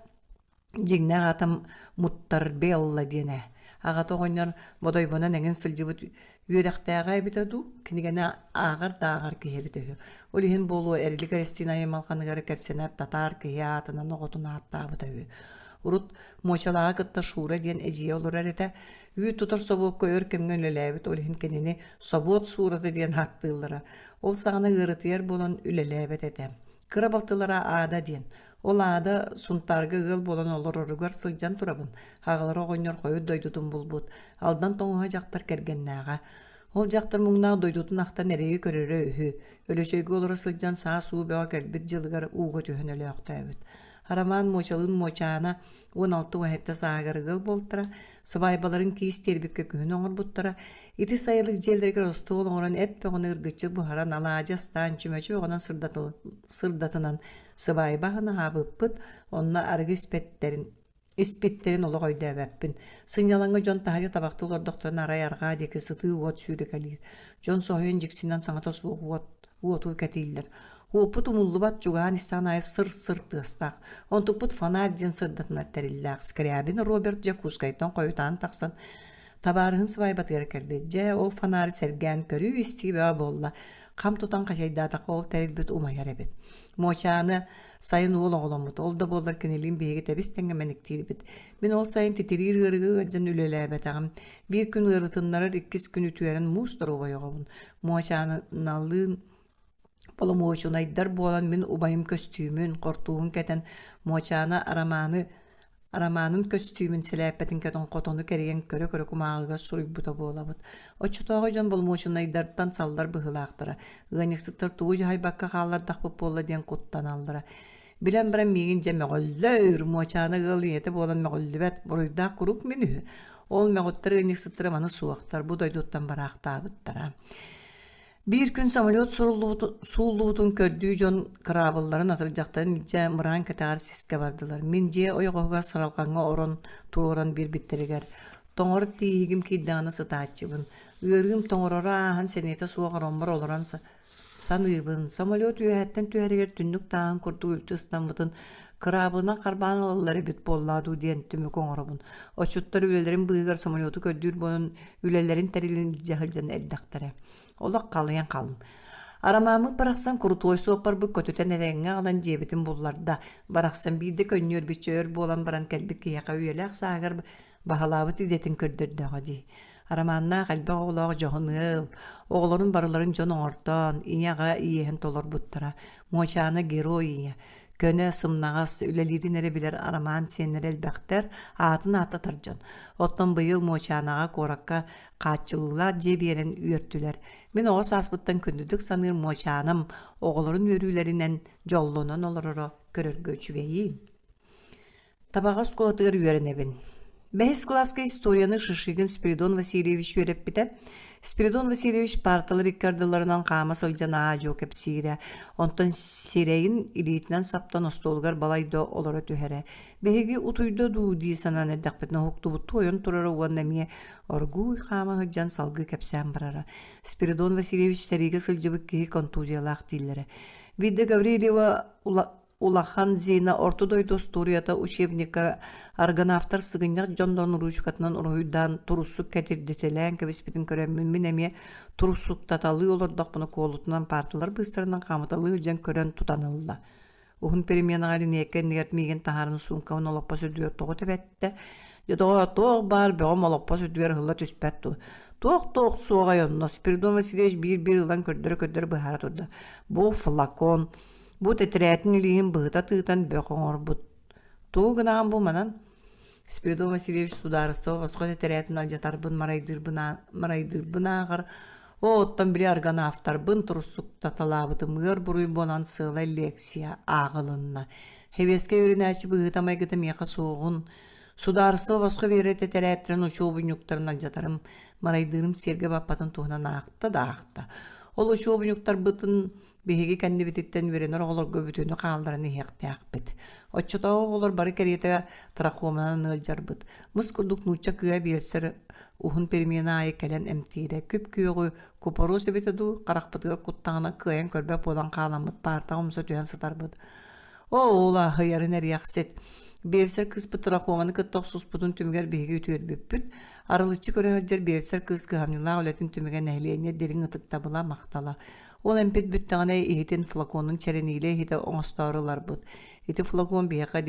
Дьиҥнээх аатым Муттарбелла диэн ээ. Аҕата оҕонньор Бодойбонон эҥин сылдьыбыт үөрэхтээҕэ эбитэ дуу, кинигэни ааҕар да ааҕар киһи эбитэ үһү. Ол иһин буолуо Эрилик Эристиин аймалҕаныгар кэпсэнэр татаар киһи аатынан оҕотун ааттаабыта үһү. Урут Муочалааҕы кытта Шура диэн эдьиийэ олорор этэ. Үүт тутар собуокка өр кэмҥэ үлэлээбит, ол иһин кинини «собуот Суурата» диэн ааттыыллара. Ол саҕана ыарытыйар буолан үлэлээбэт этэ. Кыра балтылара Аада диэн. Ол Аада Сунтаарга ыал буолан олороругар сылдьан турабын. Аҕалара оҕонньор хойут дойдутун булбут. Алдан тоҥуһа дьахтар кэргэннээҕэ. Ол дьахтар муҥнаах дойдутун ахтан эрэйи көрөрө үһү. Өлөчөйгө олоро сылдьан саас уу бөҕө кэлбит дьылыгар ууга түһэн өлөөхтөөбүт. Арамаан Муочалыын Муочаана 16-17 сааһыгар ыал буолтара, сыбаайбаларын киис тиэрбиккэ күһүн оҥорбуттара. Ити сайылык дьиэлэригэр остуол оҥорон эт бөҕөнү ыргыччы буһаран, алаадьы астаан, чүмэчи бөҕөнөн сырдатынан сыбаайба аһын аһаабыппыт, онно арыгы испэттэрин испиттэрин олох өйдөөбөппүн. Сынньалаҥҥа дьон таһырдьа табахтыы олордохторуна арай арҕаа диэки сытыы уот сүүрэкэлиир. Дьон соһуйан дьиксинэн саҥата суох уот уоту кэтииллэр. Уоппут умуллубат, чугаһаан истэҕин аайы сыр-сыр тыастаах. Онтукпут фонарь диэн сырдатынар тэриллээх. Скрябин Роберт Дьокуускайтан хойутаан тахсан табаарыһын сыбаайбатыгар кэлбит. Дьэ, ол фонары сэргээн көрүү-истии бөҕө буолла. Хам тутан хачайдаатахха ол тэрилбит умайар эбит. Муочааны сайын уол оҕоломмут. Ол да буоллар кинилиин биһиги тэбис-тэҥҥэ мэниктиирбит. Мин ол сайын титириир ыарыыга ыалдьан үлэлээбэтэҕим. Биир күн ыарытыннарар, иккис күн үтүөрэн муус доруобай оҕобун. Муочааналыын боломуочунайдар буолан мин убайым көстүүмүн, хортууһун кэтэн Муочаана Арамааны Арамаанын көстүүмүн сэлээппэтин кэтэн хотону кэрийэн көрө-көрө кумааҕыга суруйбута буолабыт. Оччотооҕу дьон боломуочунайдартан саллар быһыылаахтара, ыанньыксыттар тугу дьаһайбакка хааллардахпыт буолла диэн куттаналлара. Билэн баран миигин дьэ мөҕөллөр, Муочаана ыал ийэтэ буолан мөҕүллүбэт, буруйдаах куруук мин үһү. Ол мөҕүттэр ыанньыксыттара маны суохтар, бу дойдуттан бараахтаабыттара. Биир күн самолет сууллубутун көрдүү дьон кыраабылларын атырдьахтарын илдьэ мыраан кэтэҕэр сискэ бардылар. Мин дьиэ ойоҕоһугар саралҕаҥҥа орон туруоран биэрбиттэригэр тоҥор тииһигим киирдэҕинэ сытааччыбын. Ыарыым тоҥороро ааһан сэниэтэ суох ороммор олорон саныыбын. Самолет үөһэттэн түһэригэр түннүк тааһын курдук үлтү ыстаммытын кыраабылынан харбаан ылаллар эбит буоллаа дуу диэн түмүк оҥоробун. Отчуттар үлэлэрин быыһыгар самолету көрдүүр буолан үлэлэрин тэрилин илдьэ сылдьан эрдэхтэрэ. Олох халыйан хааллым. Арамааммыт барахсан курутуой суоппарбыт көтүтэн этэҥҥэ аҕалан дьиэбитин булларда. Барахсан биирдэ көнньүөрбүччэ өр буолан баран кэлбит киһиэхэ үйэлээх сааһыгар баһылаабыт идэтин көрдөрдөҕө дии. Арамааннаах элбэх оҕолоох дьоһун ыал, оҕолорун барыларын дьон оҥортоон, ийэ-аҕа иэһин толорбуттара. Муочаана герой ийэ. Көнө, сымнаҕас, үлэлиирин эрэ билэр Арамаан сиэннэрэ элбэхтэр, аатын ааттатар дьон. Оттон быйыл Муочаанаҕа куоракка хааччыллыылаах дьиэ биэрэн үөртүлэр. Мин оҕо сааспыттан күндүтүк саныыр Муочаанам оҕолорун үөрүүлэринэн дьоллонон олороро көрөргө үчүгэйиин. Табаҕа оскуолатыгар үөрэнэбин. Бэһис кылааска историяны Шишигин Спиридон Васильевич үөрэппитэ. Спиридон Васильевич парталар икки ардыларынан хаама сылдьан аа-дьуо кэпсиирэ, онтон сирэйин илиитинэн саптан остуолугар балайда олоро түһэрэ. Биһиги утуйда дуу дии санаан эрдэхпитинэ уһуктубуттуу ойон турара уонна эмиэ оргууй хаама сылдьан салгыы кэпсээн барара. Спиридон Васильевич сэриигэ сылдьыбыт киһи контузиялаах дииллэрэ. Биирдэ Гаврильева Улахан Зина Орто дойду остуоруйата учебникка аргонавтар сыгынньах дьоннорун уруучукатынан уруһуйдаан туруссук кэтирдитэлээн кэбиспитин көрөммүн мин эмиэ туруссуктаталыы олордохпуна куолутунан парталар быыстарынан хаамыталыы сылдьан көрөн тутан ылла. Уһун переменаҕа линиэйкэ иннигэр миигин таһааран суумкабын олоппос үрдүгэр тоҕо тэбэттэ. Дьэ доҕоор, туох баар бөҕөм олоппос үрдүгэр ыһылла түспэт дуо? Туох-туох суоҕай онно? Спиридон Васильевич биир-биир ылан көрдөрө-көрдөрө быһаара турда. Бу флакон, Бу тэтэрээтин илииһин быһыта тыытан бөх оҥорбут. Тугу гынаҕын бу манан? Спиридон Васильевич судаарыстыба босхо тэтэрээтин алдьатарбын, марайдыырбын, марайдыырбын ааҕар. Оо, оттон били аргонавтарбын туруссуктаталаабытым ыар буруй буолан сыалай лекция ааҕылынна. Сэбиэскэй үөрэнээччи быһыыта-майгыта миэхэ суоҕун, судаарыстыба босхо биэрэр тэтэрээттэрин учуобунньуктарын алдьатарым, марайдыырым сиэргэ баппатын туһунан аахта да аахта. Ол учуобунньуктарбытын Биһиги кэннибититтэн үөрэнэр оҕолорго бүтүнү хаалларан иһиэхтээхпит. Оччотооҕу оҕолор бары кэриэтэ трахоманан ыалдьарбыт. Мыс курдук нуучча кыа биэлсэр уһун перемена аайы кэлэн эмтиирэ. Күп-күөҕү, купорос эбитэ дуу, харахпытыгар куттаҕына кыайан көрбөт буолан хааламмыт паартаҕа умса түһэн сытарбыт. Оо, уола, ыйарын эриэхсит. Биэлсэр кыыспыт трахоманы кытта охсуспутун түмүгэр биһиги үтүөрбүппүт. Арылыччы көрө сылдьар биэлсэр кыыс кыһамньылаах үлэтин түмүгэ нэһилиэнньэ дириҥ ытыктабыла, махтала. Ол эмпит бүттэҕинэ иһитин флаконун чэрэниилэ иһитэ оҥостоору ыларбыт. Ити флакон биһиэхэ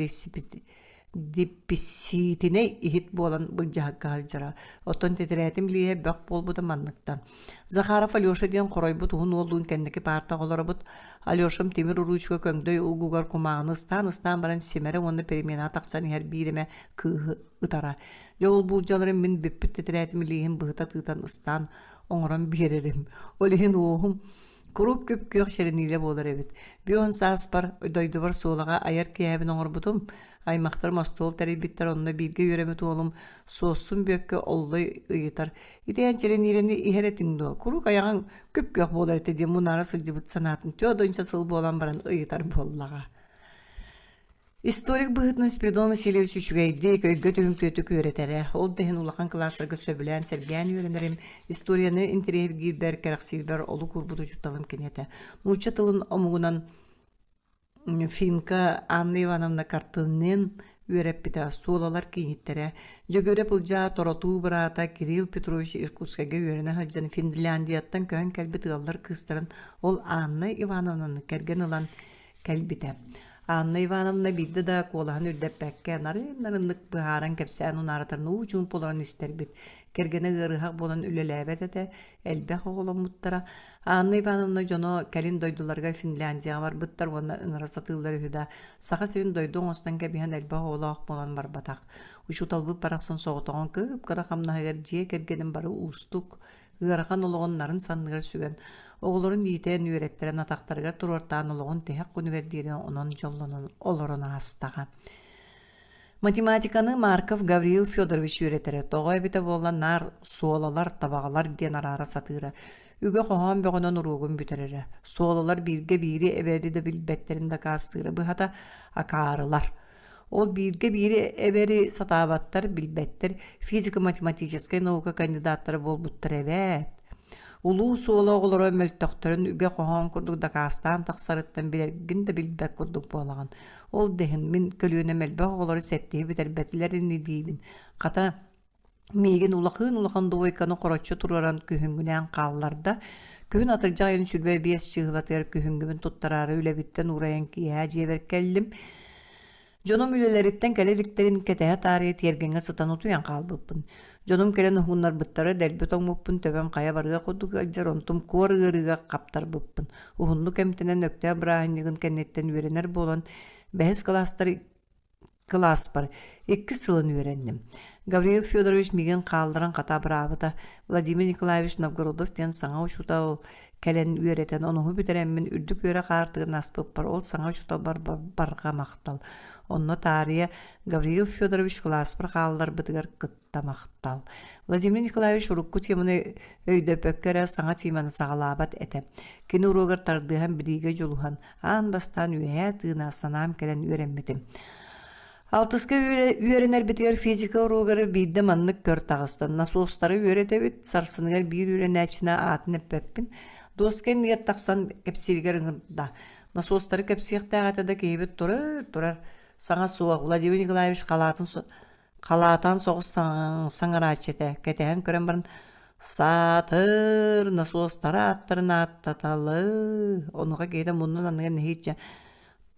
дипписиитинэй иһит буолан былдьаһыкка сылдьара. Оттон тэтэрээтим лииһэ бөх буолбута манныктан. Захаров Алеша диэн хоройбут уһун уоллуун кэнники паартаҕа олоробут. Алешам тимир уруучука көҥдөй угугар кумааҕыны ыстаан-ыстаан баран симэрэ уонна переменаҕа тахсан иһэр биир эмэ кыыһы ытара. Дьэ ол буулдьаларын мин бүппүт тэтэрээтим лииһин быһыта тыытан ыстаан оҥорон биэрэрим. Ол иһин уоһум куруук күп-күөх чэрэниилэ буолар эбит. Бүөн сааспар дойдубар Суолаҕа айар киэһэбин оҥорбутум. Аймахтарым остуол тэрийбиттэр, онно бииргэ үөрэммит уолум Суоссун Бүөккэ Оллой ыйытар. Ити эн чэрэниилэни иһэр этиҥ дуо? Куруук айаҕыҥ күп-күөх буолар этэ диэн мунаара сылдьыбыт санаатын түөрт сыл буолан баран ыйытар буоллаҕа. Историк быһыытынан Спиридон Васильевич үчүгэйдик, өйгө түһүмтүөтүк үөрэтэрэ. Ол да иһин улахан кылаастарга сөбүлээн, сэргээн үөрэнэрим, историяны интэриэһиргиирбэр, кэрэхсиирбэр олук уурбут учууталым кини этэ. Нуучча тылын омугунан финка Анна Ивановна Картыннын үөрэппитэ, суолалар кииниттэрэ. Дьөгүөрэп Ылдьаа Торотуу быраата Кирилл Петрович Иркутскайга үөрэнэ сылдьан Финляндияттан көһөн кэлбит ыаллар кыыстарын ол Анна Ивановнаны кэргэн ылан кэлбитэ. Анна Ивановна биирдэ да куолаһын үрдэппэккэ, нарын-нарыннык быһааран кэпсээн унаарытарын уу-чуумпу олорон истэрбит. Кэргэнэ ыарыһах буолан үлэлээбэт этэ, элбэх оҕоломмуттара. Анна Ивановна дьоно кэлин дойдуларыгар Финляндияҕа барбыттар уонна ыҥыра сатыыллар үһү да, Саха сирин дойду оҥостон кэбиһэн элбэх оҕолоох буолан барбатах. Учууталбыт барахсан соҕотоҕун кып-кыра хамнаһыгар дьиэ кэргэнин бары уустук, Ыарахан олоҕун нарын санныгар сүгэн, оҕолорун иитэн, үөрэттэрэн атахтарыгар туруортаан олоҕун тиһэх күнүгэр диэри онон дьоллонон олорон аастаҕа. Математиканы Марков Гавриил Федорович үөрэтэрэ, тоҕо эбитэ буолла наар суолалар, табаҕалар диэн араара сатыыра. Үгэ хоһоон бөҕөнөн уруогун бүтэрэрэ. Суолалар бииргэ биири эбэри да билбэттэрин дакаастыыра быһата акаарылар. Ол бииргэ биири эбэри сатаабаттар, билбэттэр, физико-математическай наука кандидаттара буолбуттар эбээт. Улуу суола оҕолоро мөлтөхтөрүн үгэ хоһоон курдук дакаастаан тахсарыттан билэргин да билбэт курдук буолаҕын. Ол да иһин мин көлүөнэм элбэх оҕолору сэттиһи бүтэрбэтилэр ини диибин. Хата, Миигин улахыын-улахан двойканы хороччу туруоран күһүҥҥүнээн хаалларда. Күһүн атырдьах ыйын 25 чыыһылатыгар күһүҥҥүбүн туттараары үлэбиттэн уурайан киэһэ дьиэбэр кэллим. Дьонум үлэлэриттэн кэлэ иликтэрин кэтэһэ таарыйа тиэргэҥҥэ сытан утуйан хаалбыппын. Дьонум кэлэн уһуннарбыттара дэлби тоҥмуппун, төбөм хайа барыах курдук ыалдьар, онтум куор ыарыыга хаптарбыппын. Уһуннук эмтэнэн Өктөөп бырааһынньыгын кэнниттэн үөрэнэр буолан, бэһис кылаастар кылааспар иккис сылын үөрэнним. Гавриил Федорович миигин хаалларан хата абыраабыта. Владимир Николаевич Новгородов диэн саҥа учуутал кэлэн үөрэтэн, онуһу бүтэрэммин үрдүк үөрэх аартыгын аспыппар ол саҥа учууталбар барҕа махтал. Онно таарыйа Гавриил Федорович кылааспар хаалларбытыгар кытта махтал. Владимир Николаевич урукку теманы өйдөппөккө эрэ саҥа теманы саҕалаабат этэ. Кини уруогар тардыһан билиигэ дьулуһан, аан бастаан үөһээ тыына санаам кэлэн үөрэммитим. Алтыска үөрэнэрбитигэр физика уруогар биирдэ маннык көр таҕыста. Насостары үөрэтэбит, сарсыныгар биир үөрэнээччини аатын эппэппин. Дуоска иннигэр тахсан кэпсииригэр ыҥырда. Насостары кэпсиэхтээх этэ да киһибит турар, турар. Саҥа суох. Владимир Николаевич халаатын халаатаан соҕус саҥарааччы этэ. Кэтэһэн көрөн баран «Саатыр, насостара ааттарын ааттаталы» онуоха киһитэ муннун анныгар нэһииччэ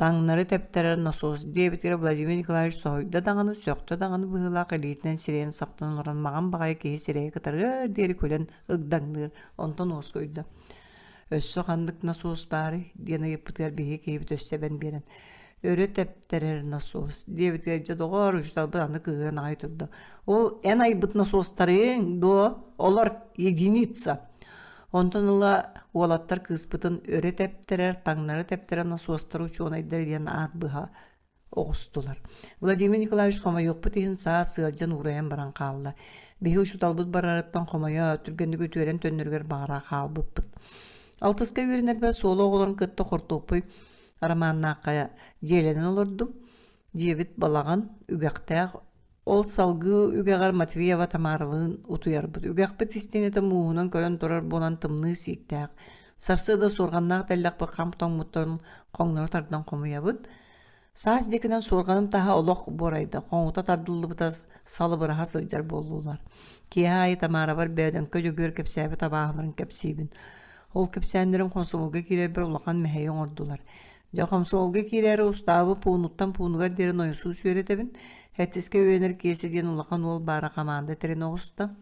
таҥнары тэптэрэр насос диэбитигэр Владимир Николаевич соһуйда даҕаны, сөхтө даҕаны быһыылаах илиитинэн сирэйин саптан олорон маҕан баҕайы киһи сирэйэ кытарыар диэри күлэн ыгдаҥныыр, онтон уоскуйда. «Өссө ханнык насос баарый?» диэн ыйыппытыгар биһиги киһибит өссө эбэн биэрэн. Өрө тэптэрэр насос диэбитигэр дьэ доҕоор учууталбыт аны кыыһыран аҕай турда. Ол эн айбыт насостарыҥ дуо? Олор единица. Онтон ыла уолаттар кыыспытын өрө тэптэрэр, таҥнары тэптэрэр насостар учуонайдар диэн аат быһа оҕустулар. Владимир Николаевич хомойуохпут иһин саас сыалдьан уурайан баран хаалла. Биһи учууталбыт барарыттан хомойо, түргэнник үтүөрэн төннөрүгэр баҕара хаалбыппыт. Алтыска үөрэнэрбэр суола оҕолорун кытта хортуоппуй Романнаахха дьиэлэнэн олордум. Дьиэбит балаҕан, үгэхтээх. Ол салгыы үгэҕэр Матвеева Тамаралыын утуйарбыт. Үгэхпит истиэнэтэ мууһунан көрөн турар буолан тымныы сииктээх. Сарсыарда суорҕаннаах тэллэхпит хам тоҥмуттарын хоҥнору тардан хомуйабыт. Саас диэкинэн суорҕаным таһа олох буорайда, хоҥута тардыллыбыта салыбыраһа сылдьар буоллулар. Киэһэ аайы Тамарабар Бөөдөҥкө Дьөгүөр кэпсээбит абааһыларын кэпсиибин. Ол кэпсээннэрим хомсомуолга киирэрбэр улахан мэһэйи оҥордулар. Дьэ, хомсомуолга киирээри устаабы пуунуттан пуунугар диэри нойосуус үөрэтэбин. Сэттискэ үөрэнэр Киэсэ диэн улахан уол баара хамаанда тэринэ оҕуста.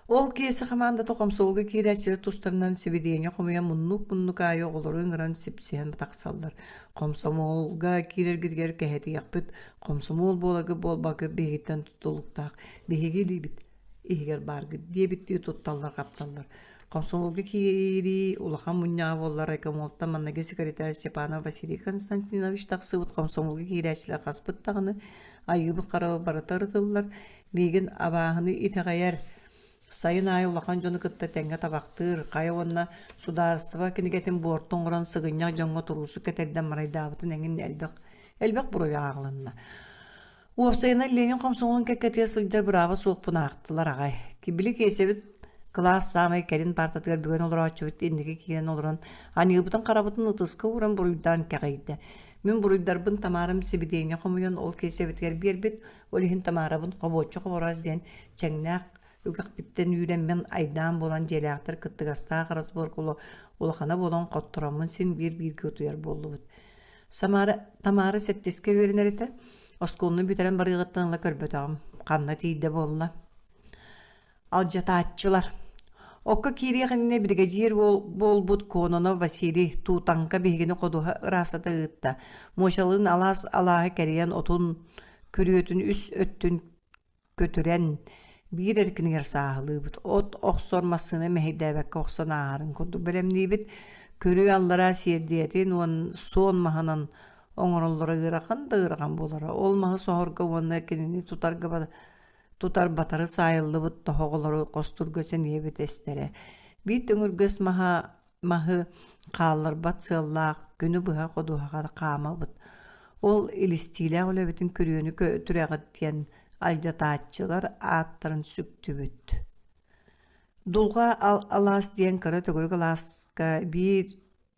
Ол Киэсэ хамаандата хомсомуолга киирээччилэр тустарынан сибидиэнньэ хомуйан муннук-муннук аайы оҕолору ыҥыран сипсиһэн тахсаллар. Хомсомуолга киирэргитигэр кэһэтиэхпит, хомсомуол буоларгыт буолбаккыт биһигиттэн тутулуктаах. Биһиги илиибит иһигэр бааргыт диэбиттии тутталлар-хапталлар. Комсомолга киирии улахан мунньаҕа буоллар райкомолтан манныгы секретарь Степанов Василий Константинович тахсыбыт комсомолга киирээччилэр хаспыт даҕаны айыыбыт хараба барыта ырытыллар миигин абааһыны итэҕэйэр сайын аайы улахан дьону кытта тэҥҥэ табахтыыр хайа уонна судаарыстыба кинигэтин буорту оҥорон сыгынньах дьоҥҥо туруусук кэтэрдэн марайдаабытын эҥин элбэх элбэх буруйу ааҕылынна Уопсайынан Ленин хомсомуолун кэккэтигэр сылдьар бырааба суохпун аахтылар аҕай. Били Киэсэбит кылаас саамай кэлин паартатыгар бүгэн олорооччубут инники киирэн олорон аньыыбытын-харабытын ытыска ууран буруйдаан кэҕийдэ. Мин буруйдарбын Тамарам сибидиэнньэ хомуйан ол Киэсэбитигэр биэрбит, ол иһин Тамарабын хобуоччу хобороос диэн чэҥнээх үгэхпиттэн үүрэммин айдаан буолан дьиэлээхтэр кыттыгастаах разборка улахана буолан хоттороммун син биир бииргэ утуйар буоллубут. Самара, Тамара сэттискэ үөрэнэр этэ. Оскуоланы бүтэрэн барыаҕыттан ыла көрбөтөҕүм. Ханна тиийдэ буолла? Алдьатааччылар. Окко киириэх иннинэ биригэдьиир буолбут Кононов Василий Туутаҥка биһигини ходуһа ыраастата ыытта. Муочалыын алаас алааһы кэрийэн отун күрүөтүн үс өттүн көтүрэн, биир эркинигэр сааһылыыбыт, от охсор массыына мэһэйдээбэккэ охсон ааһарын курдук бэлэмниибит. Күрүө аллараа сиэрдийэтин уон суон маһынан оҥороллоро ыарахан да ыарахан буолара. Ол маһы соһорго уонна кинини тутарга тутар батары саайыллыбыт тоһоҕолору хостуурга сэниэбит эстэрэ. Биир төҥүргэс маһа маһы хаалларбат сыаллаах күнү быһа ходуһаҕа хаамабыт. Ол илистиилээх үлэбитин күрүөнү түрэҕит диэн алдьатааччылар ааттарын сүктүбүт. Дулҕа алаас диэн кыра төгүрүк алааска биир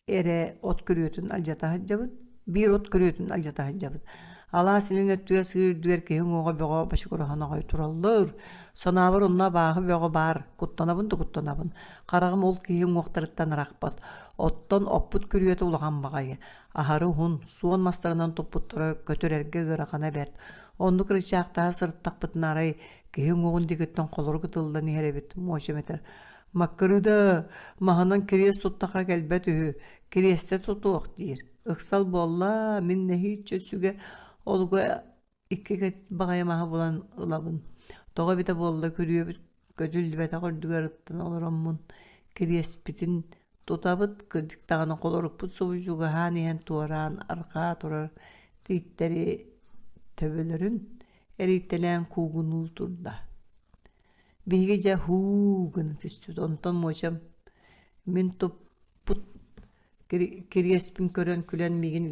эрэ от күрүөтүн алдьата сылдьабыт, биир от күрүөтүн алдьата сылдьабыт. Алаас илин өттүгэр сыыр үрдүгэр киһи уҥуоҕа бөҕө бочугураһан аҕай тураллар. Санаабар онно абааһы бөҕө баар, куттанабын да куттанабын. Хараҕым ол киһи уҥуохтарыттан арахпат. Оттон оппут күрүөтэ улахан баҕайы. Аһары уһун, суон мастарынан туппуттара көтүрэргэ ыарахана бэрт. Оннук ырычаахтаһа сырыттахпытына арай киһи уҥуоҕун диэкиттэн холорук ытыллан иһэр эбит, муочам этэр. Маккырыда маһынан кириэс туттахха кэлбэт үһү, кириэстэ тутуох диир. Ыксал буолла, мин нэһииччэ сүгэ олуга икки кэтит баҕайы маһы булан ылабын. Тоҕо эбитэ буолла күрүөбүт көтүллүбэтэх үрдүгэр ыттан олороммун кириэспитин тутабыт, кырдьык даҕаны холорукпут субу чугаһаан иһэн туораан арҕаа турар тииттэри төбөлөрүн эрийтэлээн куугунуу турда. Биһиги дьэ һуу гына түстүбүт, онтон муочам мин туппут кириэспин көрөн күлэн миигин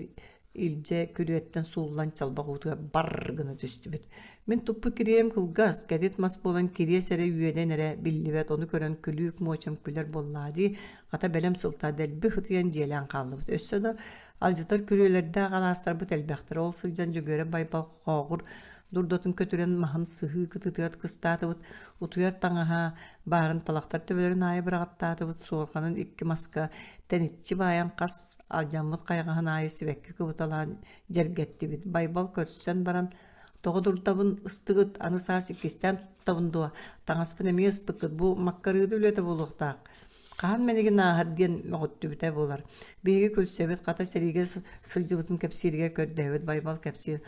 илдьэ күрүөттэн сууллан чалбах уутугар бар гына түстүбүт. Мин туппут кириэм кылгас, кэтит мас буолан кириэс эрэ үөнэн эрэ биллибэт, ону көрөн күлүүк муочам күлэр буоллаа дии, хата бэлэм сылтаа дэлби ытыйан дьиэлээн хааллыбыт. Өссө да алдьатар күрүөлэрдээх алаастарбыт элбэхтэр. Ол сылдьан Дьөгүөрэ Байбал хооҕур дурдатын көтүрэн маһын сыһыы кытыытыгар кыстаатыбыт, утуйар таҥаһа баарын талахтар төбөлөрүн аайы быраҕаттаатыбыт, суорҕанын икки маска тэниччи баайан хас алдьаммыт хайаҕаһын аайы сибэкки кыбыталаан дьэргэттибит. Байбал көрсөн баран тоҕо дурдабын ыстыгыт, аны саас иккистээн туттабын дуо, таҥаспын эмиэ ыспыккыт, бу маккарыыда үлэтэ буолуохтаах. Хаһан мэнигин ааһар диэн мөҕүттүбүтэ буолар. Биһиги күлсэбит, хата сэриигэ сылдьыбытын кэпсииригэр көрдөһөбүт, Байбал кэпсиир.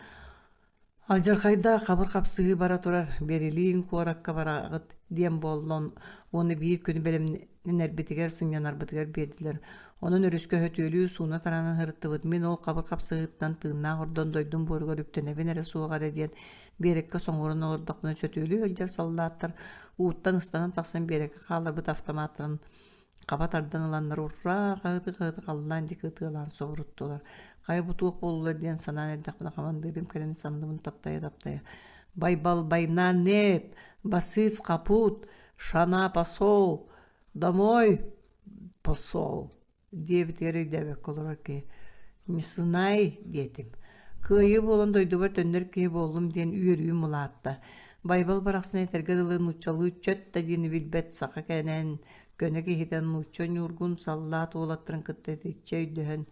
Алдьархайдаах хабыр хапсыһыы бара турар, Берлин куоракка бараҕыт диэн буолла уонна биир күнү бэлэмнэнэрбитигэр, сынньанарбытыгар биэрдилэр. Онон өрүскэ өһөтүөлүү сууна тараанан сырыттыбыт. Мин ол хабыр хапсыһыыттан тыыннаах ордон дойдум буоругар үктэнэбин эрэ суоҕа эрэ диэн биэрэккэ соҥуоран олордохпуна сөтүөлүү сылдьар саллааттар ууттан ыстанан тахсан биэрэккэ хаалларбыт автоматтарын хаба тардан ыланнар урраа хаһыты-хаһыты халлаан диэки ытыалаан собуруттулар. Хайа бу туох буоллулар диэн санаан эрдэхпинэ хамандыырым кэлэн санныбын таптайа-таптайа «Байбал война нет! Басыс капут! Шана посол! Домой посол!» диэбитигэр өйдөөбөккө олорор киһи «Не сынай» диэтим. Кыайыы буолан дойдубар төннөр киһи буоллум диэн үөрүүм улаатта. Байбал барахсан этэргэ дылы нууччалыы чөт да диэни билбэт саха кэнэн, көнө киһитэ нуучча ньургун саллаат уолаттарын кытта итиччэ өйдөһөн,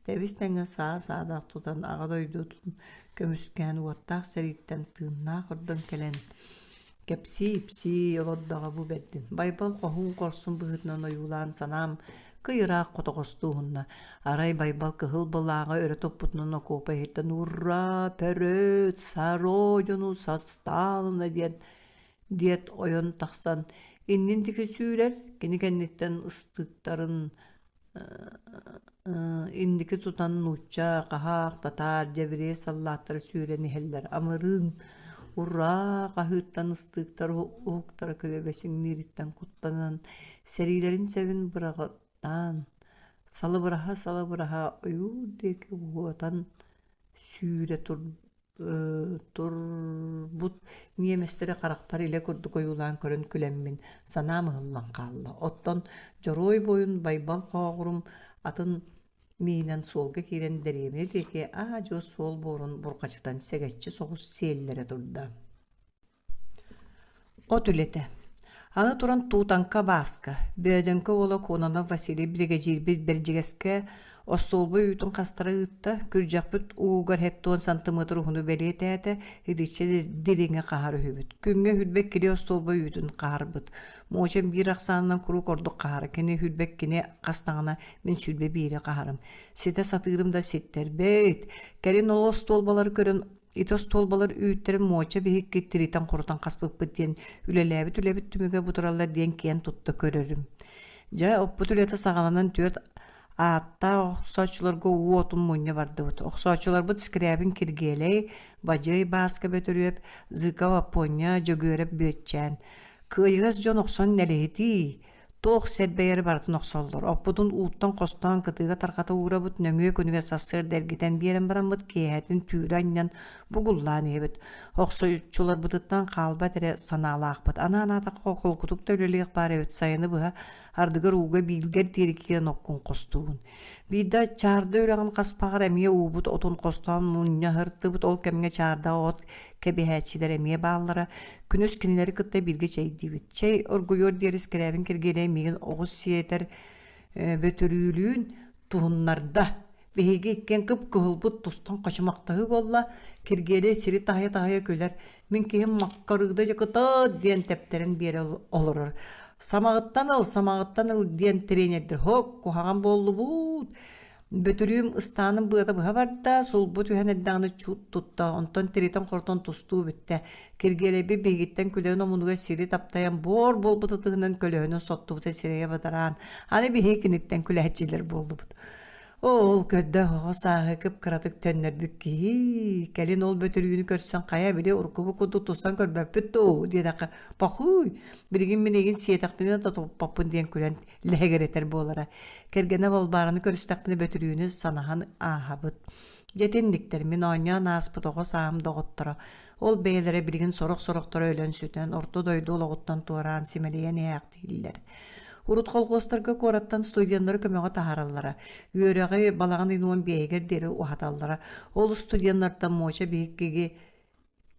тэбис-тэҥҥэ саа-саадах тутан аҕа дойдутун көмүскээн уоттаах сэрииттэн тыыннаах ордон кэлэн Кэпсии-ипсии олордоҕо бу бэрдин. Байбал хоһуун хорсун быһыытынан ойуулаан санаам кый ыраах хотоҕостуу уһунна. Арай Байбал кыһыл былааҕы өрө туппутунан окуопа иһиттэн «Ура, пөрөөт, саро дьону састаалына» диэн диэт ойон тахсан иннин диэки сүүрэр, кини кэнниттэн ыстыыктарын Инники тутан нуучча, хаһаах, татаар, дьэбириэй саллааттара сүүрэн иһэллэр. Амырыын «Ураа!» хаһыыттан ыстыыктар уһуктара көлөбөсүҥнүүрүттэн куттанан, сэриилэрин сэбин быраҕаттаан, салыбыраһа-салыбыраһа ойуур диэки уотан сүүрэ турбут ньиэмэстэри харахпар илэ курдук ойуулаан көрөн күлэммин санаам ыһыллан хаалла. Оттон дьоруой буойун Байбал Хооҕурум атын миинэн суолга киирэн дэриэбинэ диэки аа-дьуо суол буорун бурҕачытан сэгэччи соҕус сиэллэрэ турда. От үлэтэ. Аны туран Туутаҥка Бааска, Бөөдөҥкө уола Кононов Василий биригэдьиирбит Бэрдьигэскэ остуолба үүтүн хастара ыытта, күрдьэхпит уугар һэттуон сантымыатыр уһуну бэлиэтээтэ, итиччэ дириҥи хаһар үһүбүт. Күҥҥэ хүрбэт кили остуолба үүтүн хаһарбыт. Муочам биир ахсаанынан куруук ордук хаһара. Кини хүрбэт кини хастаҕына, мин 21-и хаһарым. Ситэ сатыырым да ситтэрбэт. Кэлин ол остуолбалары көрөн Ити остуолбалар үүттэрин муоча биһикки тиритэн-хорутан хаспыппыт диэн үлэлээбит үлэбит түмүгэ бу тураллар диэн киэн тутта көрөрүм. Дьэ, оппут үлэтэ саҕаланан түөрт ааттаах охсооччуларга уу отун мунньа бардыбыт. Охсооччуларбыт Скрябин Киргиэлэй, Бадьыай Бааска Бөтүрүөп, Зыков Аппонньа, Дьөгүөрэп Бүөччээн. Кыайыгас дьон охсон нэлэһитии, Туох сэрбэйэри барытын охсоллор. Оппутун ууттан хостоон кытыыга тарҕата уурабыт, нөҥүө күнүгэр сарсыарда эргитэн биэрэн бараммыт, киэһэтин түүрэ анньан бугуллаан иһэбит. Охсоччуларбытыттан хаалбат эрэ санаалаахпыт. Анаан аатахха холкутук да үлэлиэх баар эбит, сайыны быһа ардыгар ууга биилгэр диэри киирэн оккун хостуугун. Биирдэ Чаарда үрэҕин хаспаҕар эмиэ уубут отун хостоон мунньа ыһыртыбыт, ол кэмҥэ Чаардаҕа от кэбиһээччилэр эмиэ бааллара. Күнүс кинилэри кытта бииргэ чэйдиибит. Чэй оргуйуор диэри Скрябин Киргиэлэй миигин оҕус сиэтэр бөтүрүүлүүн туһуннарда. Биһиги иккиэн кып-кыһылбыт тустан хочумахтаһыы буолла. Киргиэлэй сири таһыйа-таһыйа күлэр. Мин киһим маккарыыда дьыкытыт диэн тэптэрэн биэрэ олорор. Самаҕыттан ыл, самаҕыттан ыл диэн тренердэр һок, куһаҕан буоллубут. Бөтүрүүм ыстааным быата быһа барда, сулбу түһэн эрдэҕинэ чуут тутта, онтон тиритэн-хорутан тустуу бүттэ. Киргиэлэйбит биһигиттэн күлэн омунугар сири таптайан буор буолбут ытыһынан көлөһүнүн соттубута сирэйэ бадараан, аны биһиги киниттэн күлээччилэр буоллубут. Ол көрдөөх оҕо сааһы кып-кыратык төннөрбүт киһи, кэлин ол бөтүрүүнү көрсөн хайа били уруккубут курдук тустан көрбөппүт дуу диэтэххэ, похуй, билигин мин эйигин сиэтэхпинэ да туппаппын диэн күлэн лэһигирэтэр буолара. Кэргэнэ Балбаараны көрүстэхпинэ бөтүрүүнү санаһан ааһабыт. Дьэ итинниктэр мин оонньоон ааспыт оҕо сааһым доҕотторо. Ол бэйэлэрэ билигин сорох-сорохторо өлөн-сүтэн, орто дойду олоҕуттан туораан симэлийэн иһээхтииллэр. Урут колхуостарга куораттан студеннары көмөҕө таһаараллара. Үөрэҕи балаҕан ыйын 15-гэр диэри уһаталлара. Ол студеннартан Муоча биһиккиги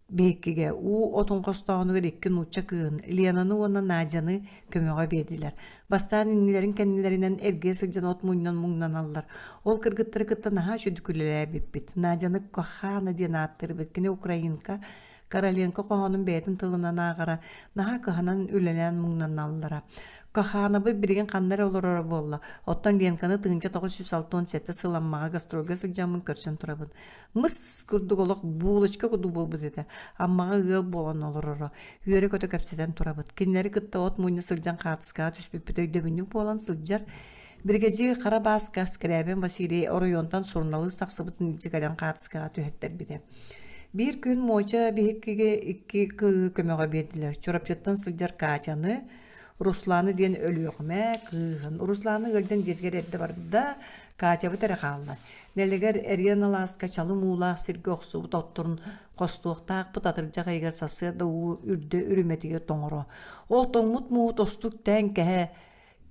Биһиккигэ уу отун хостооһунугар икки нуучча кыыһын Ленаны уонна Надяны көмөҕө биэрдилэр. Бастаан иннилэрин-кэннилэринэн эргийэ сылдьан от мунньан муҥнаналлар. Ол кыргыттары кытта наһаа үчүгүйдүк үлэлээбиппит. Надяны Кохана диэн ааттыырбыт. Кини украинка. Короленко хоһоонун бэйэтин тылынан ааҕара, наһаа кыһанан үлэлээн муҥнаналлара. Каханабыт билигин ханна эрэ олороро буолла. Оттон Ленканы 1967 сыл Аммаҕа гастрольга сылдьаммын көрсөн турабын. Мыс курдук олох булочка курдук буолбут этэ. Аммаҕа ыал буолан олороро. Үөрэ-көтө кэпсэтэн турабыт. Кинилэри кытта от мунньа сылдьан хаартыскаҕа түспүппүт өйдөбүнньүк буолан сылдьар. Биригэдьиир Хара Бааска Скрябин Василий оройуонтан суруналыыс тахсыбытын илдьэ кэлэн хаартыскаҕа түһэртэрбитэ. Биир күн Муоча биһиккигэ икки кыыһы көмөҕө биэрдилэр. Чурапчыттан сылдьар Катяны, Русланы диэн Өлүөхүмэ кыыһын. Русланы ыалдьан дьиэтигэр эрдэ барда, Катябыт эрэ хаалла. Нэлэгэр эриэн алааска чалым уулаах сиргэ охсубут отторун хостуохтаахпыт атырдьах ыйыгар сарсыарда уу үрдэ үрүмэтигэр тоҥоро. Ол тоҥмут мууһу тостук тээн кэһэ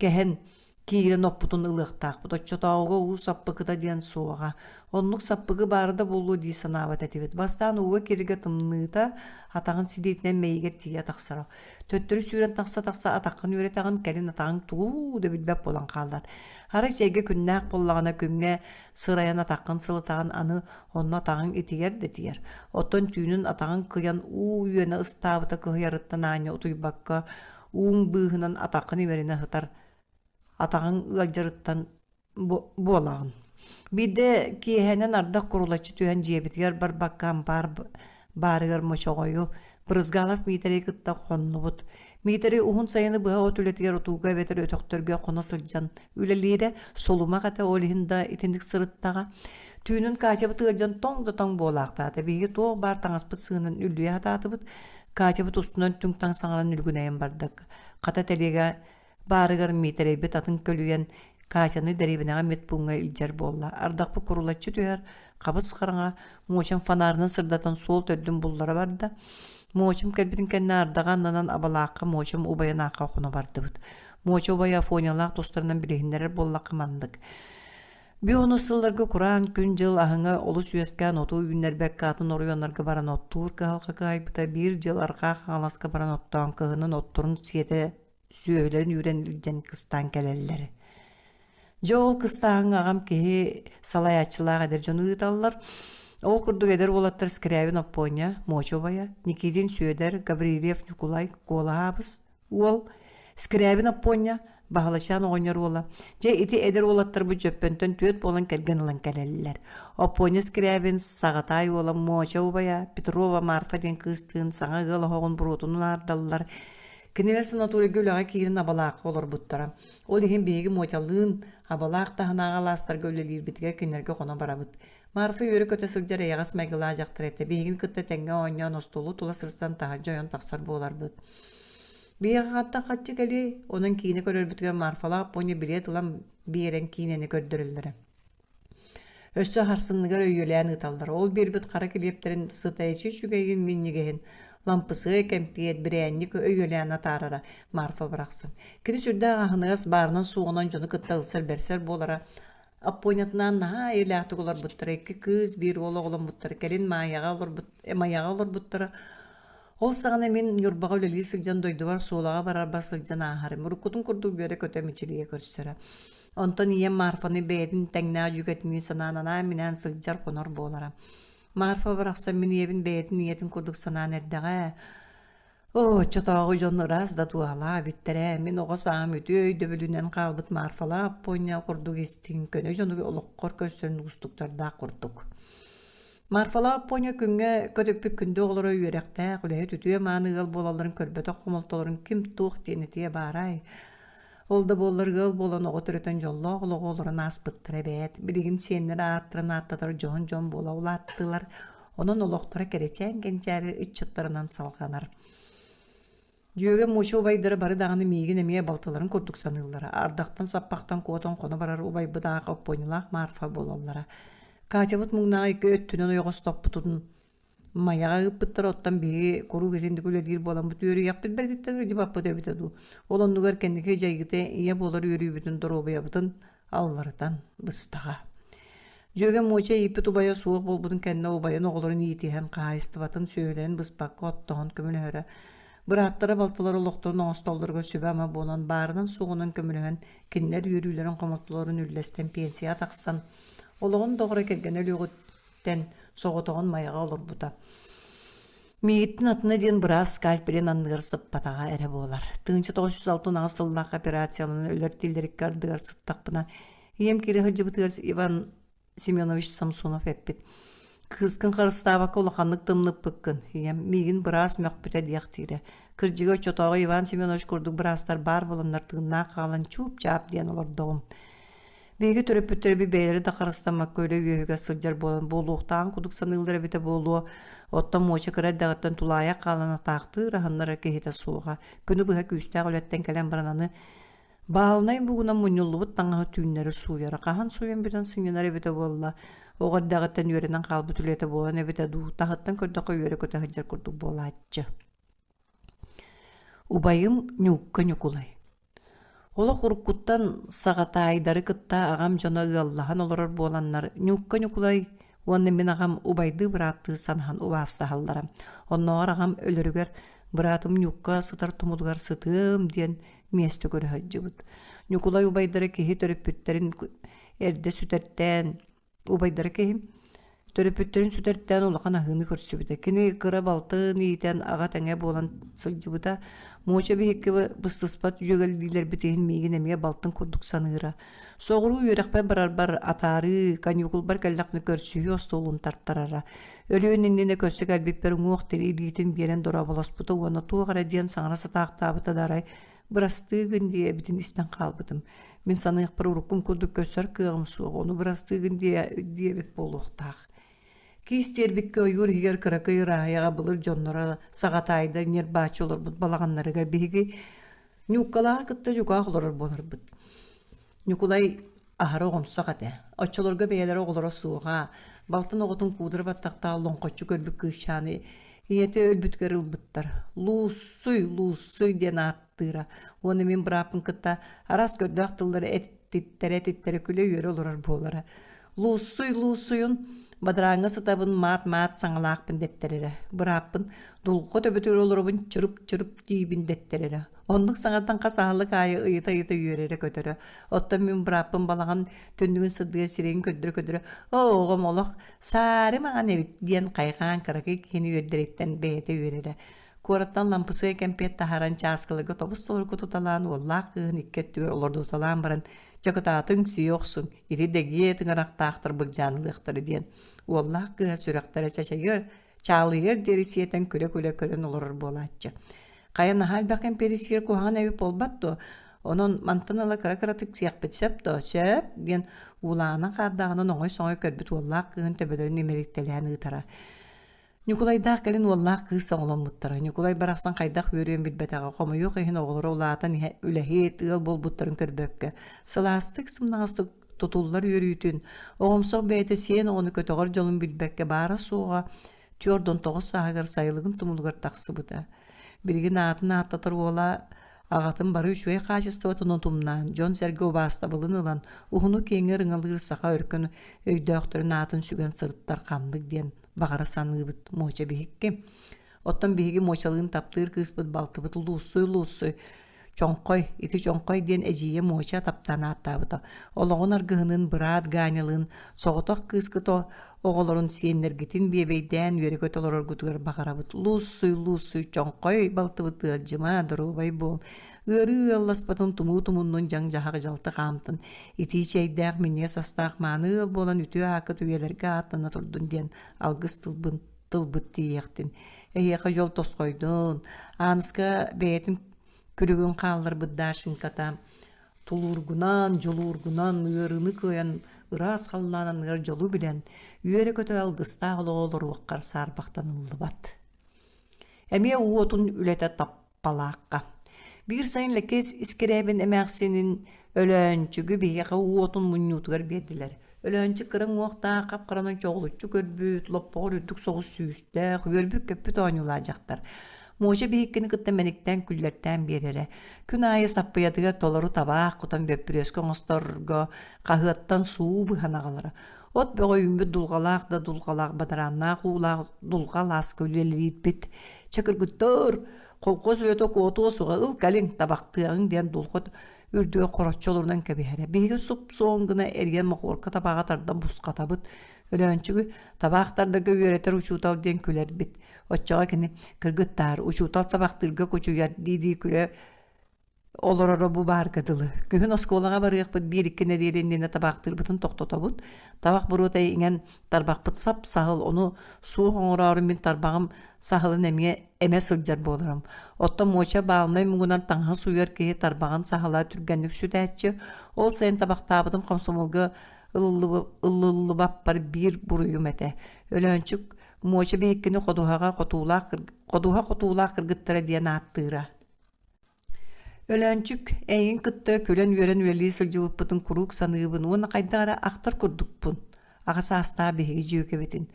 кэһэн киирэн оппутун ылыахтаахпыт. Оччотооҕуга уу саппыкыта диэн суоҕа. Оннук саппыкы баара да буолуо дии санаабат этибит. Бастаан ууга киирэргэ тымныыта атаҕын сидиитинэн мэйигэр тиийэ тахсара. Төттөрү сүүрэн тахса-тахса атаххын үөрэтэҕин, кэлин атаҕыҥ тугу да билбэт буолан хаалар. Арай чэйгэ күннээх буоллаҕына күҥҥэ сырайан атаххын сылытаҕын, аны онно атаҕыҥ итийэр да итийэр. Оттон түүнүн атаҕыҥ кыйан уу үөнэ ыстаабыта кыһыйарыттан аанньа утуйбакка ууҥ быыһынан атаххын имэринэ сытар атаҕыҥ ыалдьарыттан буолаҕын. Биирдэ киэһэнэн ардах курулаччы түһэн дьиэбитигэр барбакка ампаар баарыгар мочоҕойу Брызгалов Миитэрэйи кытта хоннубут. Миитэрэй уһун сайыны быһа от үлэтигэр отууга эбэтэр өтөхтөргө хоно сылдьан үлэлиирэ, сулумах этэ ол иһин да итинник сырыттаҕа. Түүнүн Катябыт ыалдьан тоҥ да тоҥ буолаахтаата. Биһиги туох баар таҥаспыт сыынан үллүйэ сатаатыбыт. Катябыт устунан түҥ-таҥ саҥаран үлгүнэйэн бардык. Хата тэлиэгэ баарыгар Миитэрэйбит атын көлүйэн Катяны дэриэбинэҕэ медпууҥҥа илдьэр буолла. Ардахпыт курулаччы түһэр, хабыс хараҥа, Муочам фонарынан сырдатан суол төрдүн буллара барда. Муочам кэлбитин кэннэ ардаҕа аннанан Абалаахха Муочам убайын аахха хоно бардыбыт. Муоча убайа Афонялаах тустарынан билиһиннэрэр буоллахха маннык. Бү сылларга кураан күн-дьыл аһыҥа олус үөскээн оту үүннэрбэккэ атын оройуоннарга баран оттуур кыһалҕа кыайбыта биир дьыл арҕаа Хаҥаласка баран оттоон кыһынын отторун сиэтэ сүөһүлэрин үүрэн илдьэн кыстаан кэлэллэр. Дьэ ол кыстааһыҥҥа аҕам киһи салайааччылаах эдэр дьону ыыталлар. Ол курдук эдэр уолаттар Скрябин Оппуонньа, Муоча убайа, Никитин Сүөдэр, Гаврильев Ньукулай, Куолаһаабыс уол, Скрябин Оппуонньа, Баһылачаан оҕонньор уола. Дьэ ити эдэр уолаттарбыт Дьөппөнтөн түөрт буолан кэргэн ылан кэлэллэр. Оппуонньа Скрябин Саҕатаай уола Муоча убайа, Петрова Марфа диэн кыыстыын саҥа ыал оһоҕун буруотун унаардаллар. Кинилэр санаторийга үлэҕэ киирэн Абалаахха олорбуттара. Ол иһин биһиги Мотялыын Абалаах таһынааҕы алаастарга үлэлиирбитигэр кинилэргэ хоно барабыт. Марфа үөрэ-көтө сылдьар эйэҕэс майгылаах дьахтар этэ. Биһигини кытта тэҥҥэ оонньоон остуолу тула сырсан таһырдьа ойон тахсар буоларбыт. Биһиэхэ хантан харчы кэлиэй? Онон киинэ көрөрбүтүгэр Марфалаах Поня билиэт ылан биэрэн киинэни көрдөрөллөрө. Өссө сарсыныгар өйүөлээн ыыталлар. Ол биэрбит хара килиэптэрин сыта эчи үчүгэйин, минньигэһин лампысыай кэмпиэт, бирээнньик өйүөлээн атаарара Марфа барахсан. Кини сүрдээх аһыныгас, баарынан-суоҕунан дьону кытта ылсар-бэрсэр буолара. Аппуонньатынаан наһаа эйэлээхтик олорбуттара. Икки кыыс, биир уол оҕоломмуттара. Кэлин Маайаҕа олорбут, Майаҕа олорбуттара. Ол саҕана мин Ньурбаҕа үлэлии сылдьан дойдубар Суолаҕа барарбар сылдьан ааһарым. Уруккутун курдук үөрэ-көтө мичилийэ көрсөрө. Онтон ийэм Марфаны бэйэтин тэҥнээх дьүөгэтинии санаан анаан-минээн сылдьар хонор буолара. Марфа барахсан мин ийэбин бэйэтин ийэтин курдук санаан эрдэҕэ. Оо, оччотооҕу дьон ыраас да туһалаах эбиттэрэ. Мин оҕо сааһым үтүө өйдөбүлүнэн хаалбыт Марфалаах Аппуонньа курдук истиҥ, көнө дьону олоххор көрсөн уустуктардаах курдук. Марфалаах Аппуонньа күҥҥэ көтүппүт күндү оҕолоро үөрэхтээх, үлэһит үтүө-мааны ыал буолалларын көрбөтөх хомолтолорун ким туох диэн этиэ баарай? Ол да буоллар ыал буолан оҕо төрөтөн дьоллоох олоҕу олорон ааспыттара эбээт. Билигин сиэннэрэ ааттарын ааттатар дьоһун дьон буола улааттылар. Онон олохторо кэрэчээн кэнчээри ыччаттарынан салҕанар. Дьүөгэм муоча убайдара бары даҕаны миигин эмиэ балтыларын курдук саныыллара. Ардахтан-саппахтан куотан хоно барар убайбыт аах Оппуонньалаах Марфа буолаллара. Катябыт муҥнаах икки өттүнэн ойоҕостоппутун Майаҕа ыыппыттара, оттон биһиги куруук итинник үлэлиир буоламмыт үөрүйэхпит бэрдиттэн ыдьыбаппыт эбитэ дуу. Ол оннугар кэнники дьайыыта ийэ буолар үөрүүбүтүн, доруобуйабытын алларытан быстаҕа. Дьүөгэм Муоча ииппит убайа суох буолбутун кэннэ убайын оҕолорун иитиһэн, хаһаайыстыбатын, сүөһүлэрин быспакка оттоһон көмөлөһөрө. Бырааттара балтылара олохторун оҥостоллоругар сүбэ-ама буолан, баарынан-суоҕунан көмөлөһөн, кинилэр үөрүүлэрин, хомолтолорун үллэстэн пенсияҕа тахсан, олоҕун доҕоро кэргэнэ өлүөҕүттэн соҕотоҕун Майаҕа олорбута. Миигиттэн атына диэн быраас скальпелин анныгар сыппатаҕа эрэ буолар. 1968 сыллаах операцияланан өлөр тиллэриккэ ардыгар сыттахпына, ийэм киирэ сылдьыбытыгар Иван Семенович Самсонов эппит: «Кыыскын харыстаабакка улаханнык тымныппыккын, ийэм миигин быраас мөхпүтэ» диэхтиирэ. Кырдьыга оччотооҕу Иван Семенович курдук быраастар баар буоланнар тыыннаах хаалан чууп-чаап диэн олордоҕум. Биһиги төрөппүттэрбит бэйэлэрэ да харыстаммакка үлэ үөһүгэр сылдьар буолан буолуохтааҕын курдук саныыллар эбитэ буолуо, оттон Муоча кыра эрдэҕиттэн тулаайах хаалан атаахтыыр, аһыннарар киһитэ суоҕа. Күнү быһа күүстээх үлэттэн кэлэн баран аны баалынай бугунан мунньуллубут таҥаһы түүннэри сууйара. Хаһан сууйан бүтэн сынньанар эбитэ буолла, оҕо эрдэҕиттэн үөрэнэн хаалбыт үлэтэ буолан эбитэ дуу, таһыттан көрдөххө үөрэ-көтө сылдьар курдук буолааччы. Убайым Ньуукка Ньукулай Олох уруккуттан саҕатаайдары кытта аҕам дьоно ыаллаһан олорор буоланнар Ньуукка Ньукулай уонна мин аҕам убайдыы-бырааттыы санаһан убаастаһаллара. Оннооҕор аҕам өлөрүгэр быраатым Ньуукка сытар тумулугар сытыам диэн миэстэ көрө сылдьыбыт. Ньукулай убайдара киһи төрөппүттэрин эрдэ сүтэртээн Убайдара киһим төрөппүттэрин сүтэртээн улахан аһыыны көрсүбүтэ. Кини кыра балтын иитэн аҕа тэҥэ буолан сылдьыбыта. Муоча биһикки быстыспат дьүөгэлиилэрбит иһин миигин эмиэ балтын курдук саныыра. Соҕуруу үөрэхпэр барарбар атаарыы, каникулбар кэллэхпинэ көрсүһүү остуолун тартарара. Өлүөн иннинэ көрсө кэлбиппэр уҥуох тири илиитин биэрэн дорооболоспута уонна туох эрэ диэн саҥара сатаахтаабыта да арай бырастыы гын диэбитин истэн хаалбытым. Мин саныахпар уруккум курдук көрсөр кыаҕым суох, ону бырастыы гын диэбит буолуохтаах. Киис тиэрбиккэ ойуур иһигэр кыракый ырааһыйаҕа былыр дьонноро саҕатаайдар ньир-бааччы олорбут балаҕаннарыгар биһиги Ньууккалааҕы кытта дьукаах олорор буоларбыт. Ньукулай аһара оҕомсох этэ. Оччолорго бэйэлэрэ оҕолоро суоҕа, балтын оҕотун куудара баттахтаах лоҥхоччу көрбүт кыысчааны ийэтэ өлбүтүгэр ылбыттар. Лууссуй, лууссуй диэн ааттыыра. Уонна мин бырааппын кытта араас көрдөөх тыллары этиттэрэ-этиттэрэ күлэ-үөрэ олорор буолара. Лууссуй, лууссуйун бадарааҥҥа сытабын маат-маат саҥалаахпын дэттэрэрэ. Бырааппын дулҕа төбөтүгэр олоробун чырып-чырып диибин дэттэрэрэ. Оннук саҥаттан хас аһылык аайы ыйыта-ыйыта үөрэрэ-көтөрө. Оттон мин бырааппын балаҕан түннүгүн сырдыга сирэйин көрдөрө-көрдөрө «Оо, оҕом олох саары маҥан эбит» диэн хайҕаан кыракый киһини үөрдэриттэн бэйэтэ үөрэрэ. Куораттан лампысыай кэмпиэт таһааран чааскыларга тобус-толору кутуталаан уоллаах кыыһын икки өттүгэр олордуталаан баран «Чакытаатыҥ, сии охсуҥ, ити дэгиэ тыҥырахтаахтар былдьаан ылыахтара» диэн уоллаах кыыһа сүрэхтэрэ чачайыар чаалыйыар диэри сиэтэн күлэ-күлэ көрөн олорор буолааччы. Хайа наһаа элбэх кэмпиэрискэ куһаҕан эбит буолбат дуо? Онон мантан ыла кыра-кыратык сиэхпит сөп дуо? Сөп, диэн уулааҕынан-хаардааҕынан оҥой-соҥой көрбүт уоллаах кыыһын төбөлөрүн имэрийтэлээн ыытара. Ньукулайдаах кэлин уоллаах кыыс оҕоломмуттара. Ньукулай барахсан хайдах үөрүөн билбэтэҕэ, хомойуох иһин оҕолоро улаатан иһэ үлэһит, ыал буолбуттарын көрбөккө, сылаастык, сымнаҕастык тутуллар үөрүүтүн, оҕомсох бэйэтэ сиэн оҕону көтөҕөр дьолун билбэккэ баара-суоҕа 49 сааһыгар сайылыгын тумулугар тахсыбыта. Билигин аатын ааттатар уола аҕатын бары үчүгэй хаачыстыбатын утумнаан, дьон-сэргэ убаастабылын ылан, уһуну-киэҥи ырыҥалыыр саха өркөн өйдөөхтөрүн аатын сүгэн сырыттар ханнык диэн баҕара саныыбыт Муоча биһикки. Оттон биһиги Муочалыын таптыыр кыыспыт балтыбыт Лууссуй-Лууссуй Чоҥхой, ити Чоҥхой диэн эдьиийэ Муоча таптаан ааттаабыта. Олоҕун аргыһыныын быраат Ганялыын соҕотох кыыскыт оҕолорун сиэннэргитин биэбэйдээн үөрэ-көтө олороргутугар баҕарабыт. Лууссуй, лууссуй, Чоҥхой балтыбыт ыалдьыма, доруобай буол. Ыарыы ыалласпатын тумуу тумуннун дьаҥ-дьаһах дьалты хаамтын. Итии чэйдээх, минньигэс астаах мааны ыал буолан үтүө ааккыт үйэлэргэ ааттана турдун диэн алгыс тылбын тылбыт тиийиэхтин. Эһиэхэ дьол тосхойдун. Ааныска бэйэтин күлүгүн хаалларбыт Дашеньката тулуургунан, дьулуургунан ыарыыны кыайан ыраас халлаан анныгар дьолу билэн, үөрэ-көтө алгыстаах олоҕу олоруоххар саарбахтаныллыбат. Эмиэ уотун үлэтэ таппалаахха. Биир сайын Лэкиэс Искирээбин эмээхсинин Өлөөнчүгү биһиэхэ уотун мунньуутугар биэрдилэр. Өлөөнчүк кыра уҥуохтаах, хап-харанан чоҕулуччу көрбүт, лоппоҕор үрдүк соҕус сүүстээх, үөрбүт-көппүт оонньуулаах дьахтар. Муоча биһиккини кытта мэниктээн күллэртээн биэрэрэ. Күн аайы саппыйатыгар толору табаах кутан бөппүрүөскэ оҥосторго хаһыаттан суу быһан аҕалара. От бөҕө үүммүт дулҕалаах да дулҕалаах бадарааннаах уулаах дулҕа алааска үлэлиирбит. Чэ кыргыттар, колхоз үлэтэ куотуо суоҕа, ыл кэлиҥ, табахтыаҕыҥ диэн дулҕа үрдүгэр хороччу олорунан кэбиһэрэ. Биһиги суп-суон гына эрийэн мохуорка табаҕа тардан бусхатабыт. Өлөөнчүгү табаахтардарга үөрэтэр учуутал диэн күлэрбит. Оччоҕо кини кыргыттаар, учуутал табахтыырга кучуйар дии-дии күлэ олороро бу баарга дылы. Күһүн оскуолаҕа барыахпыт биир-икки нэдиэлэ иннинэ табаахтыырбытын тохтотобут. Табах буруота иҥэн тарбахпыт сап-саһыл, ону суох оҥороору мин тарбаҕым саһылын эмиэ эмэ сылдьар буоларым. Оттон муоча баалынай муҥунан таҥаһы сууйар киһи тарбаҕын саһыла түргэнник сүтээччи. Ол сайын табахтаабытым хомсомуолга ылыллыбаппар биир буруйум этэ. Өлөөнчүк Муоча биһиккини ходуһаҕа хотуулаах ходуһа хотуулаах кыргыттара диэн ааттыыра. Өлөөнчүк, эйигин кытта күлэн-үөрэн үлэлии сылдьыбыппытын куруук саныыбын уонна хайдах эрэ ахтар курдукпун. Аҕа саастаах биһиги дьүөгэбитин.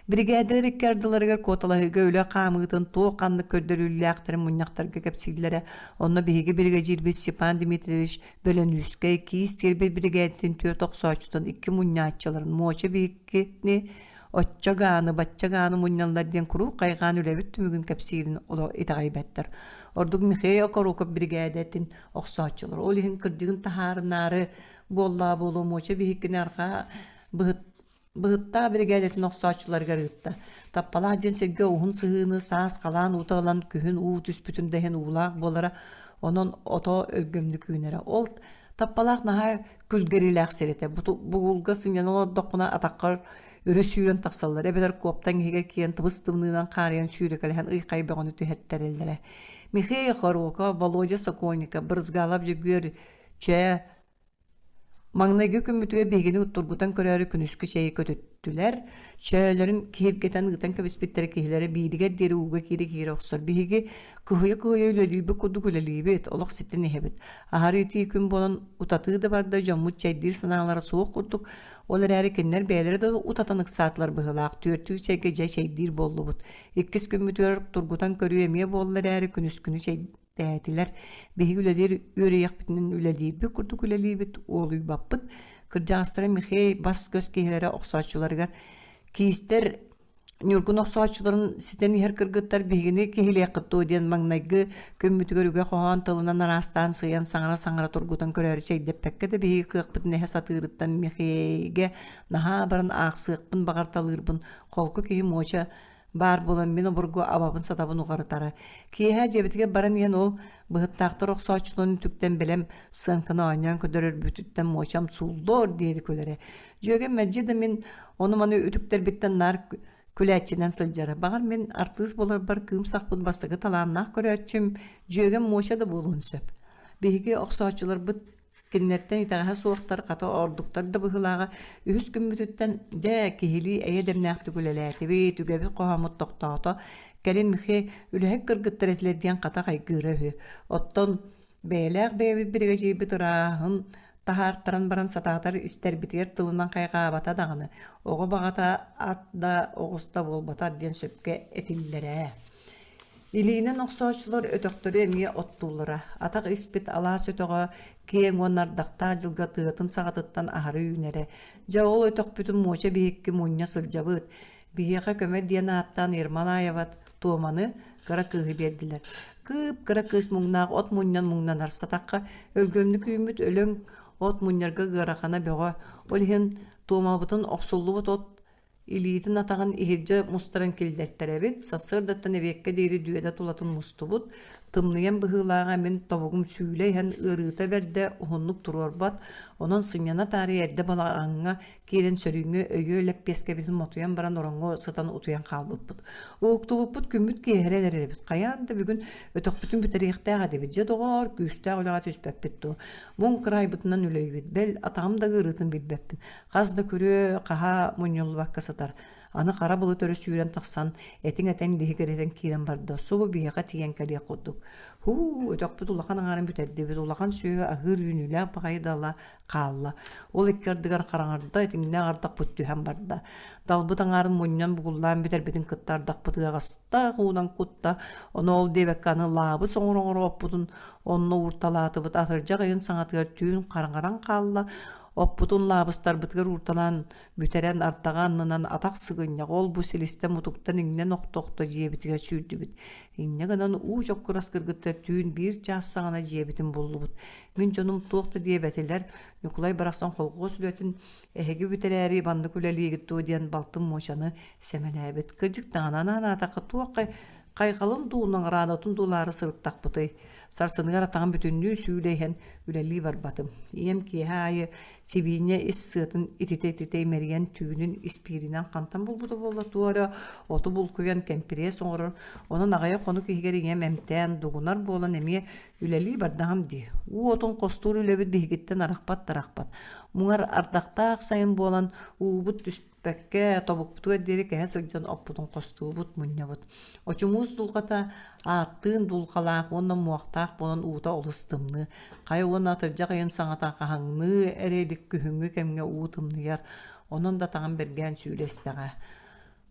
Биригээдэлэр икки ардыларыгар куоталаһыыга үлэ хаамыытын туох-ханнык көрдөрүүлээхтэрин мунньахтарга кэпсииллэрэ. Онно биһиги биригэдьиирбит Степан Дмитриевич Бөлөнүүскэй киис тиэрбит биригээдэтин түөрт охсооччутун икки мунньааччыларын Муоча биһиккини Оччо гааны, бачча гааны мунньаллар диэн куруук хайҕаан үлэбит түмүгүн кэпсиирин олох итэҕэйбэттэр. Ордук Михаил Окороков биригээдэтин охсооччулар. Ол иһин кырдьыгын таһаарынаары буоллаа буолуо Муоча биһиккини арҕаа быһыт Быһыттаах биригээдэтин охсооччуларыгар ыытта. Таппалаах диэн сиргэ уһун сыһыыны саас халаан уута ылан күһүн уу түспүтүн да иһин уулаах буолара, онон ото өлгөмнүк үүнэрэ. Ол Таппалаах наһаа күлгэриилээх сир этэ. Бугулга сынньана олордоххуна атаххар өрө сүүрэн тахсаллар эбэтэр куоптаҥ иһигэр киирэн тыбыс-тымныынан хаарыйан сүүрэкэлэһэн ый-хай бөҕөнү түһэртэрэллэрэ. Михаил Хороков, Володя Сокольников, Брызгалов Дьөгүөр Чээ Маҥнайгы күммүтүгэр биһигини тургутан көрөөрү күнүскү чэйи көтүттүлэр. Чөөлөрүн киһиргэтэн ыытан кэбиспиттэрэ киһилэрэ бииригэр диэри ууга киирэ-киирэ охсор. Биһиги кыһыйа-кыһыйа үлэлиирбит курдук үлэлиибит, олох ситэн иһэбит. Аһары итии күн буолан утатыы да барда, дьоммут чэйдиир санаалара суох курдук. Ол эрээри кинилэр бэйэлэрэ да утатан ыксаатылар быһыылаах, түөртүү чэйгэ дьэ чэйдиир буоллубут. Иккис күммүтүгэр тургутан көрүү эмиэ буолла эрээри күнүскүнү чэй тээтилэр. Биһиги үлэлиир үөрүйэхпитинэн үлэлиирбит курдук үлэлиибит, уолуйбаппыт. Кырдьаҕастара Михей бас-көс киһилэрэ охсооччуларыгар киистэр Ньургун охсооччуларын ситэн иһэр кыргыттар биһигини киһилиэххит дуо диэн маҥнайгы күммүтүгэр үгэ хоһоон тылынан араастаан сыыйан саҥара-саҥара тургутан көрөөрү чэйдэппэккэ да биһиги кыахпытын эһэ сатыырыттан Михейгэ наһаа баран аахсыахпын баҕарталыырбын холку киһи муоча баар буолан мин обургу абабын-сатабын уҕарытара. Киэһэ дьиэбитигэр баран иһэн ол быһыттаахтар охсооччуларын үтүктэн бэлэм сыаҥканы оонньоон көрдөрөрбүтүттэн муочам сууллуор диэри күлэрэ. Дьүөгэм мэлдьи да мин ону-маны үтүктэрбиттэн наар күлээччинэн сылдьара. Баҕар мин артыыс буоларбар кыым сахпыт бастакы талааннаах көрөөччүм дьүөгэм Муоча да буолуон сөп. Биһиги охсооччуларбыт Кинилэртэн итэҕэһэ суохтар, хата ордуктар да быһыылааҕа. Үһүс күммүтүттэн дьэ киһилии эйэ дэмнээхтик үлэлээтибит, үгэбит хоһооммут тохтоото. Кэлин Михей үлэһит кыргыттар этилэр диэн хата хайгыыра үһү. Оттон бэйэлээх бэйэбит биригэдьиирбит ырааһын таһаартаран баран сатаатар истэрбитигэр тылынан хайҕаабата даҕаны, оҕо баҕата ат да оҕус да буолбатар диэн сөпкө этиллэрэ. Илиинэн охсооччулар өтөхтөрү эмиэ оттууллара. Атах испит алаас өтөҕө киэҥ уонна ардахтаах дьылга тыатын саҕатыттан аһары үүнэрэ. Дьэ ол өтөхпүтүн Муоча биһикки мунньа сылдьабыт. Биһиэхэ көмө диэн ааттаан Ермолаева Туоманы кыра кыыһы биэрдилэр. Кыып-кыра кыыс муҥнаах от мунньан муҥнанар сатахха өлгөмнүк үүммүт өлөҥ от мунньарга ыарахана бөҕө. Ол иһин Туомабытын охсуллубут от Илиитин-атаҕын иһирдьэ мустаран киллэртэрэбит, сарсыардаттан эбиэккэ диэри дүөдэ тулатын мустубут, тымныйан быһыылааҕа мин тобугум сүүлэ иһэн ыарыыта бэрдэ, уһуннук туруорбат, онон сынньана таарыйа эрдэ балаҕаҥҥа киирэн сөрүүҥҥэ өйүө лэппиэскэбитин мотуйан баран ороҥҥо сытан утуйан хаалбыппыт. Уһуктубуппут күммүт киэһэрэн эрэр эбит, хайаан да бүгүн өтөхпүтүн бүтэриэхтээх этибит, дьэ доҕоор, күүстээх үлэҕэ түспэппит дуо, муҥ кыраайбытынан үлэлиибит, бэл атаҕым да ыарыытын билбэппин, Хас да күрүө хаһаа мунньуллубакка сытар. Аны хара былыт өрө сүүрэн тахсан, этиҥ этэн лиһигирэтэн киирэн барда. Субу биһиэхэ тиийэн кэлиэх курдук. Һуу, өтөхпүт улахан аҥаарын бүтэрдибит, улахан сүөһү аһыыр үүнүүлээх баҕайы дала хаалла. Ол икки ардыгар хараҥарда, этиҥнээх ардахпыт түһэн барда. Далбыт аҥаарын мунньан бугуллаан бүтэрбитин кытта ардахпыт ыаҕастаах уунан кутта. Ону ол диэбэккэ аны лаабыс оҥоро-оҥоро оппутун онно уурталаатыбыт. Атырдьах ыйын саҥатыгар түүн хараҥаран хаалла. Оппутун лаабыстарбытыгар уурталаан бүтэрэн ардаҕа аннынан атах сыгынньах ол-бу силистэн-мутуктан иҥнэн охто-охто дьиэбитигэр сүүрдүбүт. Инньэ гынан уу чоккурас кыргыттар түүн биир чаас саҕана дьиэбитин буллубут. Мин дьонум туох да диэбэтилэр, Ньукулай барахсан холхуос үлэтин эһиги бүтэрээри маннык үлэлиигит дуо диэн балтым Муочаны сэмэлээбит. Кырдьык даҕаны анаан-аатахха туох хайҕалын дуу, наҕараадатын дуу ылаары сырыттахпытый? Сарсыныгар атаҕым бүтүннүү сүүлэ иһэн үлэлии барбатым. Ийэм киэһэ аайы сибиинньэ ис сыатын ититэ-ититэ имэрийэн түүнүн испииринэн хантан булбута буолла туох эрэ оту булкуйан кэмпириэс оҥорор. Онон аҕыйах хонук иһигэр ийэм эмтээн дугунар буолан эмиэ Үлэлии бардаҕым дии. Уу отун хостуур үлэбит биһигиттэн арахпат да арахпат. Муҥар ардахтаах сайын буолан уубут түспэккэ, тобукпутугар диэри кэһэ сылдьан оппутун хостуубут, мунньабыт. Очумуус дулҕата ааттыын дулҕалаах уонна муохтаах буолан уута олус тымныы. Хайа уонна атырдьах ыйын саҥата хаһаҥныы эрэ илик күһүҥҥү кэмҥэ уу тымныйар. Онон да таҥам бэргээн сүүлэ истэҕэ.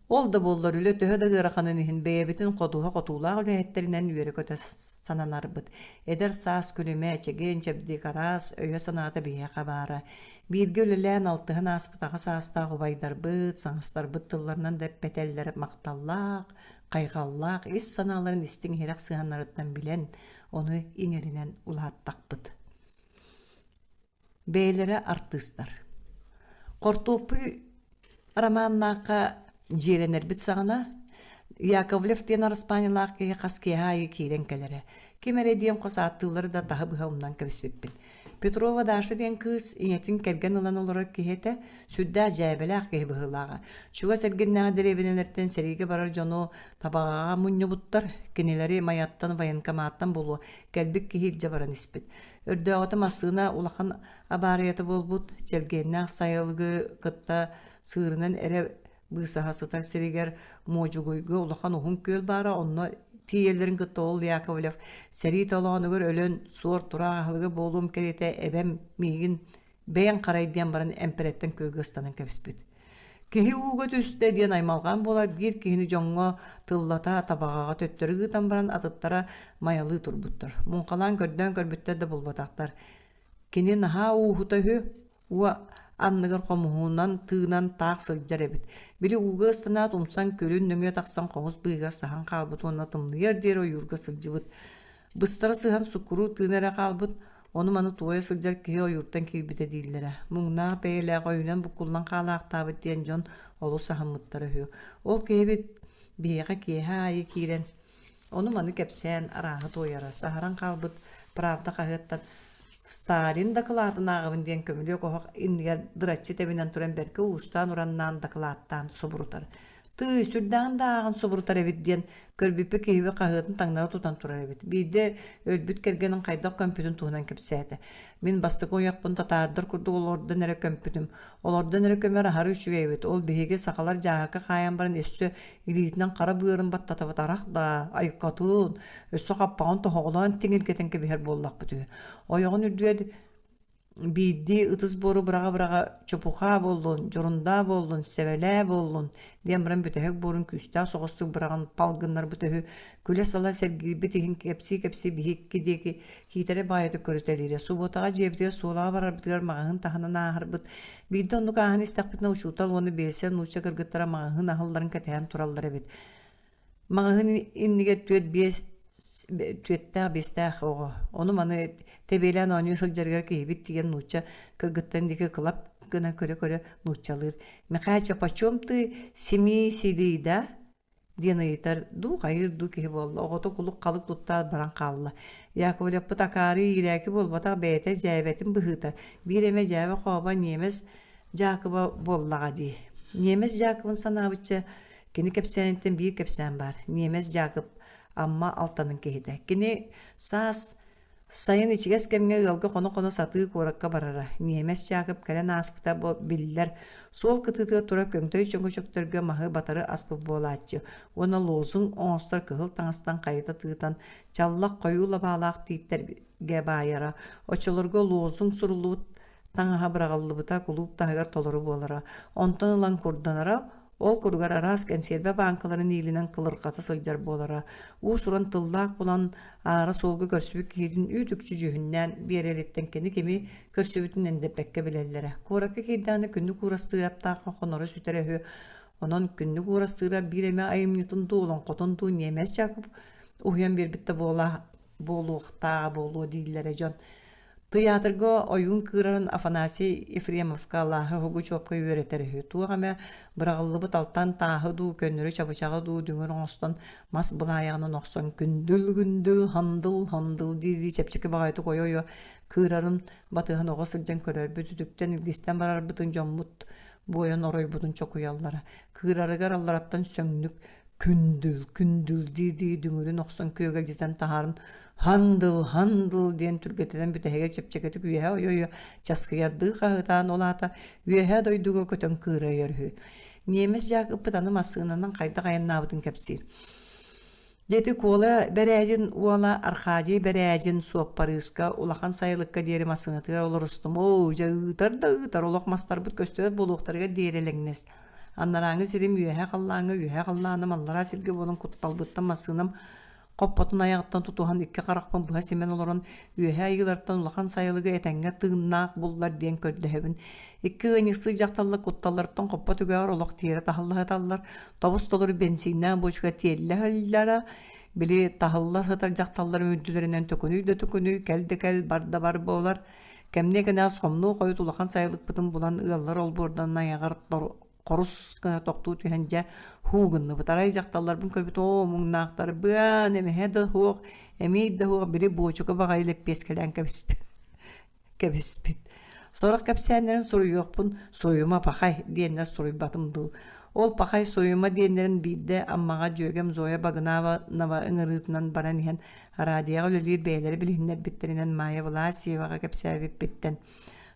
Ол да буоллар үлэ төһө да ыараханын иһин бэйэбитин ходуһа хотуулаах үлэһиттэринэн үөрэ-көтө сананарбыт. Эдэр саас күлүмэ, чэгиэн-чэбдик араас өйө-санаата биһиэхэ баара. Бииргэ үлэлээн алтыһан ааспыт аҕа саастаах убайдарбыт, саҥастарбыт тылларынан да эппэтэллэр махталлаах, хайҕаллаах ис санааларын истиҥ-иһирэх сыһыаннарыттан билэн, ону иҥэринэн улааттахпыт. Бэйэлэрэ артыыстар. Хортуоппуй романнаахха дьиэлэнэрбит саҕана Яковлев диэн араспаанньалаах киһи хас киэһэ аайы киирэн кэлэрэ. Ким эрэ диэн хос ааттыыллары да таһы быһа умнан кэбиспиппин. Петрова Даша диэн кыыс ийэтин кэргэн ылан олорор киһи этэ, сүрдээх дьээбэлээх киһи быһыылааҕа. Чугас эргиннээҕи дэриэбинэлэртэн сэриигэ барар дьону Табаҕаҕа мунньубуттар, кинилэри Майаттан военкоматтан булуо, кэлбит киһи илдьэ баран испит. Өрдөөҕүтэ массыына улахан абаарыйата буолбут, Чэлгиэннээх сайылыгы кытта сыырынан эрэ быысаһа сытар сиригэр Муодьугуйга улахан уһун күөл баара, онно тиийэллэрин кытта ол Яковлев сэрии толоонугар өлөн суор-тураах аһылыга буолуом кэриэтэ эбэм миигин бэйэҥ харай диэн баран эмпэрэттэн күөлгэ ыстанан кэбиспит. Киһи ууга түстэ диэн аймалҕан буолар биир киһини дьоҥҥо тыллата табаҕаҕа төттөрү ыытан баран атыттара майалыы турбуттар. Муҥхалаан көрдөөн көрбүттэр да булбатахтар. Кини наһаа ууһута үһү, уо анныгар хомуһунан тыынан таах сылдьар эбит. Били ууга ыстанаат умсан күлүн нөҥүө тахсан хомус быыһыгар саһан хаалбыт уонна тымныйар диэри ойуурга сылдьыбыт. Быстара сыһан суккуруу тыына эрэ хаалбыт, ону-маны туойа сылдьар киһи ойууртан киирбитэ дииллэрэ. Муҥнаах бэйэлээх ойуунан буккуллан хаалаахтаабыт диэн дьон олус аһыммыттара үһү. Ол киһибит биһиэхэ киэһэ аайы киирэн ону-маны кэпсээн арааһы туойара. Саһаран хаалбыт «Правда» хаһыаттан Сталин дакылаатын ааҕабын диэн көмүлүөк оһох иннигэр дыраччы тэбинэн туран бэркэ уустаан-ураннаан дакылааттаан субурутар. Тыый, сүрдээҕин да ааҕан субурутар эбит диэн көрбүппүт киһибит хаһыатын таҥнары тутан турар эбит. Биирдэ өлбүт кэргэнин хайдах көмпүтүн туһунан кэпсээтэ. Мин бастакы уйахпын татаардар курдук олордон эрэ көмпүтүм. Олордон эрэ көмөр аһары үчүгэй эбит. Ол биһиги сахалар дьааһыкка хаайан баран өссө илиитинэн хара быарын баттатабыт арах да, айыккатын, өссө хаппаҕын тоһоҕолоон тиҥиргэтэн кэбиһэр буоллахпыт үһү. Ойоҕун үрдүгэр Биирдии ытыс буору быраҕа-быраҕа «Чопухаа буоллун, дьорундаа буоллун, сэбэлээ буоллун» диэн баран бүтэһик буорун күүстээх соҕустук быраҕан пал гыннарбыт үһү, күлэ-сала сэргиирбит иһин кэпсии-кэпсии биһикки диэки киитэрэ баайытык көрүтэлиирэ. Субуотаҕа дьиэбитигэр Суолаҕа барарбытыгар маҕаһыын таһынан ааһарбыт. Биирдэ оннук ааһан истэхпитинэ учуутал уонна биэлсэр нуучча кыргыттара маҕаһыын аһылларын кэтэһэн тураллар эбит. Маҕаһыын иннигэр түөрт биэс түөртээх-биэстээх оҕо ону-маны тэбиэлээн оонньуу сылдьарыгар киһибит тиийэн нуучча кыргыттарын диэки кылап гына көрө-көрө нууччалыыр: «Михача, почем ты семи силий, да?» диэн ыйытар дуу, хайыыр дуу киһи буолла. Оҕото кулук-халык туттаат баран хаалла. Яковлевпыт акаары иирээки буолбатах бэйэтэ дьээбэтин быһыыта, биир эмэ дьээбэ-хообо ньиэмэс Дьаакыба буоллаҕа дии. Ньиэмэс Дьаакыбын санаабычча, кини кэпсээниттэн биир кэпсээн баар. Ньиэмэс Дьаакып Амма Алтанын киһитэ. Кини саас сайын ичигэс кэмҥэ ыалга хоно-хоно сатыы куоракка барара. Ньиэмэс Дьаакып кэлэн ааспыта биллэр. Суол кытыытыгар турар көҥдөй чөҥөчөктөргө маһы батары аспыт буолааччы уонна лозунг оҥостор кыһыл таҥастан хайыта тыытан чаллах хойуу лабаалаах тииттэргэ баайара. Оччолорго лозунг суруллубут таҥаһа быраҕыллыбыта кулууп таһыгар толору буолара. Онтон ылан курданара. Ол куругар араас кэнсиэрбэ бааҥкаларын иилинэн кылырҕата сылдьар буолара. Уус-уран тыллаах булан, аара суолга көрсүбүт киһитин үүт-үкчү дьүһүннээн биэрэриттэн кини кими көрсүбүтүн эндэппэккэ билэллэрэ. Куоракка киирдэҕинэ күннүк уурастыыраптаахха хоноро сүтэрэ үһү. Онон күннүк уурастыыра биир эмэ айымньытын дуу, олоҥхотун дуу ньиэмэс Дьаакып уһуйан биэрбит да буола буолуохтааҕа буолуо дииллэрэ дьон. Тыйаатырга ойуун кыырарын Афанасий Ефремовка алааһы уһугу чуопка үөрэтэр үһү. Туох эмэ быраҕыллыбыт алтан тааһы дуу, көннөрү чабычаҕы дуу дүҥүр оҥостон мас былаайаҕынан охсон күндүл-күндүл, хандыл-хандыл дии-дии чэпчэки баҕайытык ойо-ойо кыырарын батыһан оҕо сылдьан көрөрбүт, үтүктэн илгистэн барарбытын дьоммут буойан оройбутун чокуйаллара. Кыырарыгар аллараттан сөҥнүк күндүл, күндүл дии-дии дүҥүрүн охсон күөгэлдьитэн таһааран «Хандыл, хандыл» диэн түргэтинэн бүтэһигэр чэпчэкитик үөһэ ойо-ойо часкыйардыы хаһыытаан ол аата үөһээ дойдуга көтөн кыырайар үһү. Ньиэмэс Дьаакыппыт аны массыынанан хайдах айаннаабытын кэпсиир. Дьэ ити Куола Бэрээдьин уола Архаадьый Бэрээдьин суоппарыыска улахан сайылыкка диэри массыынатыгар олорустум. Оо, дьэ ыытар да ыытар олох мастарбыт көстүбэт буолуохтарыгар диэри элэҥнэс. Анарааҥы сирим үөһэ халлааҥҥа, үөһэ халлааным аллараа сиргэ буолан кутталбыттан массыынам хоппотун айаҕыттан тутуһан икки харахпын быһа симэн олорон үөһэ айыылартан улахан сайылыгы этэҥҥэ тыыннаах буллар диэн көрдөһөбүн. Икки ыанньыксыт дьахталлар кутталларыттан хоппо түгэҕэр олох тиэрэ таһыллаһыталлар, тобус-толору бэнсииннээх буочука тиэллэ ыһыллара, били таһылла сытар дьахталлар үрдүлэринэн төкүнүй да төкүнүй, кэл да кэл, бар да бар буолар. Кэмниэ кэнэҕэс хомнуо хойут улахан сайылыкпытын булан ыаллар олбуордан айаҕар хорус гына тохтуу түһэн дьэ һуу гынныбыт. Арай дьахталларбын көрбүт оо муҥнаахтарбыан эмэһэ да суох, эмиий да суох били буочука баҕайы лэппиэскэлээн кэбиспит. кэбиспит. Сорох кэпсээннэрин суруйуохпун суруйума пахай диэннэр суруйбатым дуу. Ол пахай суруйума диэннэрин биирдэ Аммаҕа дьүөгэм Зоя Багынанова ыҥырыытынан баран иһэн радиоҕа үлэлиир бэйэлэрэ билиһиннэрбиттэринэн Майя Власьеваҕа кэпсээбиппиттэн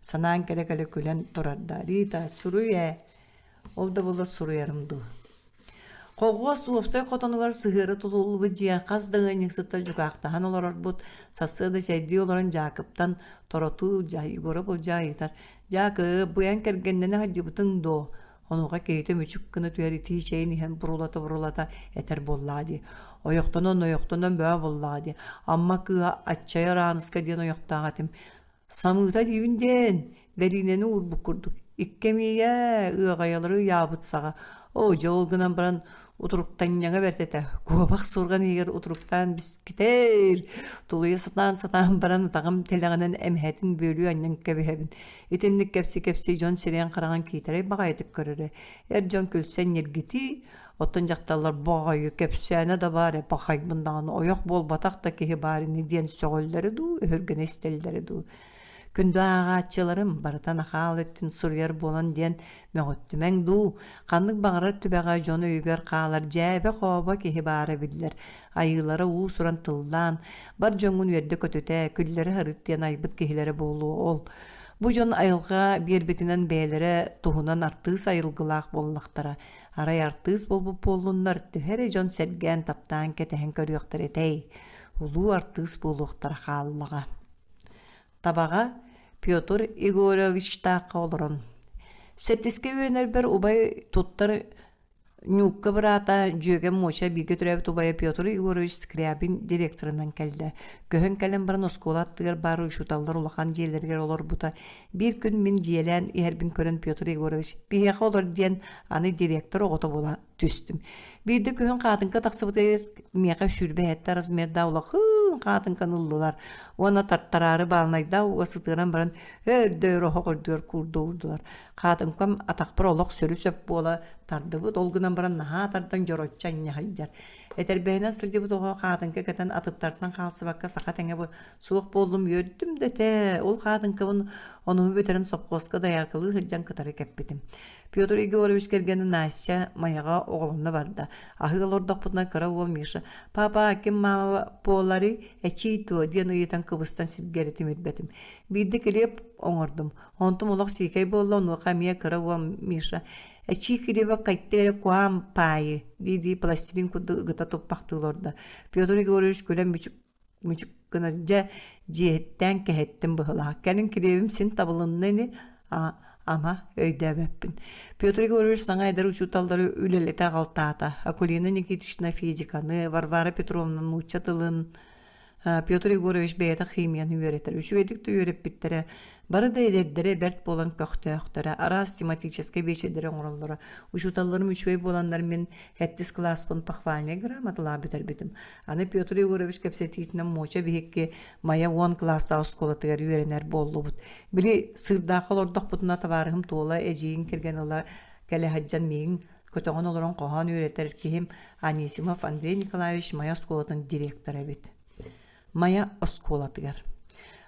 санаан кэлэ-кэлэ күлэн турарда. Рита, суруй ээ. Ол да буоллар суруйарым дуу. Колхуос уопсай хотонугар сыһыары тутуллубут дьиэ хас да ыанньыксыттар дьукаахтаһан олорорбут. Сарсыарда чэйдии олорон Дьаакыптан Торотуу Ылдьаа Егоров Ылдьаа ыйытар: «Дьаакып, бу эн кэргэннэнэ сылдьыбытыҥ дуо?» Онуоха киһитэ мүчүк гына түһэр итии чэйин иһэн бурулата-бурулата этэр буоллаҕа дии. Ойохтонон ойохтонон бөҕө буоллаҕа дии. Амма кыыһа Аччайар Ааныска диэн ойохтоох этим. Самыыта диибин диэн, бэриинэни уурбут курдук, икки эмиийэ ыаҕайалары ыйаабыт саҕа, оо дьэ ол гынан баран утуруктанньаҥа бэрт этэ, куобах суорҕан иһигэр утуруктаан бискитээр, тулуйа сатаан-сатаан баран атаҕым тилэҕинэн эмэһэтин бүөлүү анньан кэбиһэбин. Итинник кэпси-кэпси дьон сирэйин-хараҕын киитэрэй баҕайытык көрөрө. Эр дьон күлсэн ньиргитии, Оттон дьахталлар баҕайы кэпсээнэ да баар ээ, пахайбын даҕаны ойох буолбатах да киһи баар ини диэн сөҕөллөрө дуу, өһүргэнэ истэллэрэ дуу. Күндү ааҕааччыларым, барыта нахаал өттүн суруйар буолан диэн мөҕүттүмэҥ дуу, ханнык баҕарар түбэҕэ дьон өйүгэр хаалар дьээбэ-хообо киһи баара биллэр. Айыылара уус-уран тыллаан, бар дьоҥҥун үөрдэ-көтүтэ, күллэрэ сырыт диэн айбыт киһилэрэ буолуо ол. Бу дьон айылҕа биэрбитинэн бэйэлэрэ туһунан артыыс айылгылаах буоллахтара. Арай артыыс буолбут буоллуннар, төһө эрэ дьон сэргээн, таптаан кэтэһэн көрүөхтэрэ этэй, улуу артыыс буолуохтара хааллаҕа. Табаҕа Петр Егоровичтаахха олорон Сэттискэ үөрэнэрбэр убай туттар Ньуукка быраата дьүөгэм Муоча бииргэ төрөөбүт убайа Петр Егорович Скрябин директорынан кэллэ. Көһөн кэлэн баран оскуола аттыгар баар учууталлар улахан дьиэлэригэр олорбута. Биир күн мин дьиэлээн иһэрбин көрөн Петр Егорович «Биһиэхэ олор» диэн аны директор оҕото буола түстүм. Биирдэ күһүн хаатыҥка тахсыбытыгар миэхэ 27 размердаах улахан хаатыҥканы ыллылар уонна тартараары баалынайдаах ууга сытыаран баран өр оһох үрдүгэр куурда уурдулар. Хаатыҥкам атахпар олох сөрү-сөп буола тардыбыт, ол гынан баран наһаа тардан дьороччу анньа сылдьар. Этэрбэһинэн сылдьыбыт оҕо хаатыҥка кэтэн атыттартан хаалсыбакка саха тэҥэ Суох буоллум үөрдүм да этэ, ол хаатыҥкабын онуһу бүтэрэн сопхуоска дояркалыы сылдьан кытары кэппитим. Петр Егорович кэргэнэ Настя Майаҕа оҕолонно барда. Аһыы олордохпутуна кыра уол Миша «Папа, ким мама буоларый? Эчий дуо?» диэн ыйытан кыбыстан сиргэ эрэ тимирбэтим. Биирдэ килиэп оҥордум. Онтум олох сиикэй буолла, онуоха эмиэ кыра уол Миша «Эчий килиэбэ кайтта эрэ куам паайы» дии-дии пластилин курдук ыгыта туппахтыы олордо. Петр Егорович күлэн мүчүк мүчүк гынар дьэ дьиэһиттээн кэһэттим быһылаах кэлин килиэбим син табылынна ини. Ама, өйдөөбөппүн. Петр Егорович саҥа эдэр учууталлары үлэлэтэ аҕалтаата. Акулина Никитична физиканы, Варвара Петровна нуучча тылын, Петр Егорович бэйэтэ химияны үөрэтэр. Үчүгэйдик да үөрэппиттэрэ. Бары да эдэрдэрэ бэрт буолан көхтөөхтөрө, араас тематическай биэчэрдэри оҥороллоро. Учууталларым үчүгэй буоланнар мин сэттис кылааспын похвальнай грамоталаах бүтэрбитим. Аны Петр Егорович кэпсэтиитинэн Муоча биһикки Майа уон кылаастаах оскуолатыгар үөрэнэр буоллубут. Били сыырдаахха олордохпутуна табаарыһым Туола эдьиийин кэргэн ыла кэлэ сылдьан миигин көтөҕөн олорон хоһоон үөрэтэр киһим Анисимов Андрей Николаевич Майа оскуолатын директора эбит. Майа оскуолатыгар.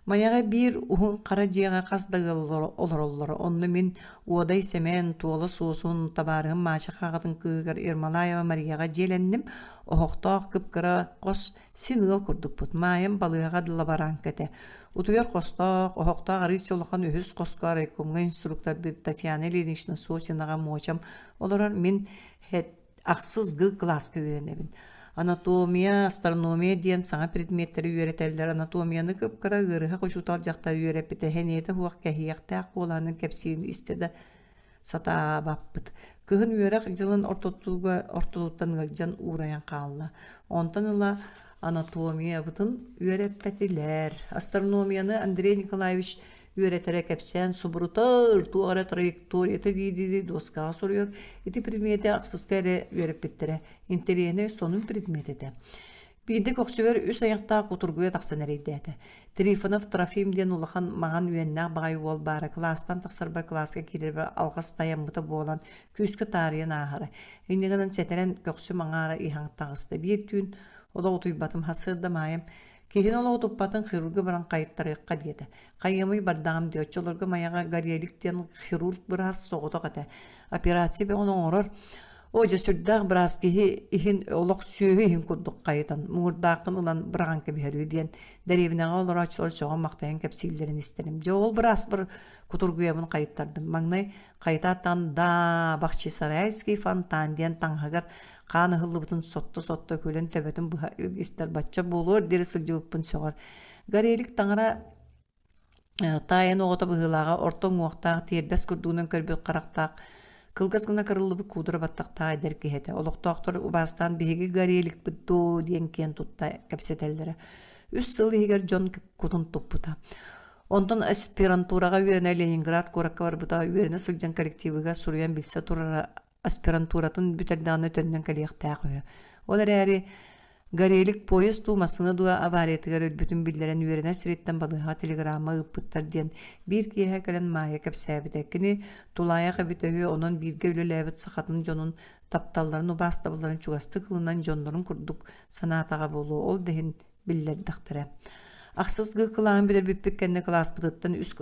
Майаҕа биир уһун хара дьиэҕэ хас да ыал олороллоро. Онно мин Уодай Сэмэн, Туола Суосун, табаарыһым Маша аҕатын кыыһыгар Ермолаева Марияҕа дьиэлэнним. Оһохтоох кып-кыра хос син ыал курдукпут. Маайам балыыһаҕа лабараанка этэ. Утуйар хостоох, оһохтоох арыычча улахан үһүс хоско райкомҥа инструктордыыр Татьяна Ильинична Сосинаҕа муочам олорор. Мин ахсыс Г кылааска үөрэнэбин. Анатомия, астрономия диэн саҥа предметтэри үөрэтэллэр. Анатомияны кып-кыра ыарыһах учуутал дьахтар үөрэппитэ сэниэтэ суох кэһиэхтээх куолаһынан кэпсиирин истэ да сатаабаппыт. Кыһын үөрэх дьылын ортотугар ортотуттан ыалдьан уурайан хаалла. Онтон ыла анатомиябытын үөрэппэтилэр. Астрономияны Андрей Николаевич үөрэтэрэ кэпсээн субурутар, туох эрэ траекторията дии-дии дуоскаҕа суруйар. Ити предмети ахсыска эрэ үөрэппиттэрэ. Интэриэһинэй сонун предмет этэ. Биирдэ көхсүбэр үс айахтаах кутургуйа тахсан эрэйдээтэ. Трифонов Трофим диэн улахан маҥан үөннээх баҕайы уол баара кылаастан тахсарбар кылааска киирэрбэр алҕас тайаммыта буолан күүскэ таарыйан ааһара. Инньэ гынан сэтэрэн көхсүм аҥаара иһэн таҕыста. Биир түүн олох утуйбатым сарсыарда Маайам Киһини олоҕу туппатын хирурга баран хайыттарыахха диэтэ. Хайыамый бардаҕым диэ, оччолорго Майаҕа Горелик диэн хирург быраас соҕотох этэ. Операция бөҕөнү оҥорор. Оо дьэ сүрдээх быраас киһи иһин олох сүөһү иһин курдук хайытан, муҥурдааххын ылан быраҕан кэбиһэр үһү диэн дэриэбинэҕэ олорооччулар сөҕөн-махтайан кэпсииллэрин истэрим. Дьэ ол бырааспар кутургуйабын хайыттардым. Маҥнай хайытааттаан даа Бахчисарайский фонтан диэн таҥаһыгар хаан ыһыллыбытын сотто-сотто күлэн төбөтүн быһа истэр бачча буолуор диэри сылдьыбыппын сөҕөр. Горелик таҥара таайан оҕото быһыылааҕа орто уҥуохтаах тиэрбэс курдугунан көрбүт харахтаах кылгас гына кырыллыбыт куудара баттахтаах эдэр киһи этэ. Олохтоохтор убаастаан биһиги Гореликпыт доо диэн киэн тутта кэпсэтэллэрэ. Үс сыл иһигэр дьон кутун туппута. Онтон аспирантураҕа үөрэнэ Ленинград куоракка барбыта, үөрэнэ сылдьан коллективыгар суруйан билсэ турара аспирантуратын бүтэрдэҕинэ төннөн кэлиэхтээх үһү. Ол эрээри Горелик поезд дуу, массыына дуу авариятыгар өлбүтүн биллэрэн үөрэнэр сириттэн балыыһаҕа телеграмма ыыппыттар диэн биир киэһэ кэлэн Маайа кэпсээбитэ. Кини тулаайах эбитэ үһү, онон бииргэ үлэлээбит сахатын дьонун тапталларын, убаастабылларын чугастык ылынан дьоннорун курдук санаатаҕа буолуо. Ол да иһин биллэрдэхтэрэ. Ахсыс Г кылааһын бүтэрбиппит кэннэ кылааспытыттан үс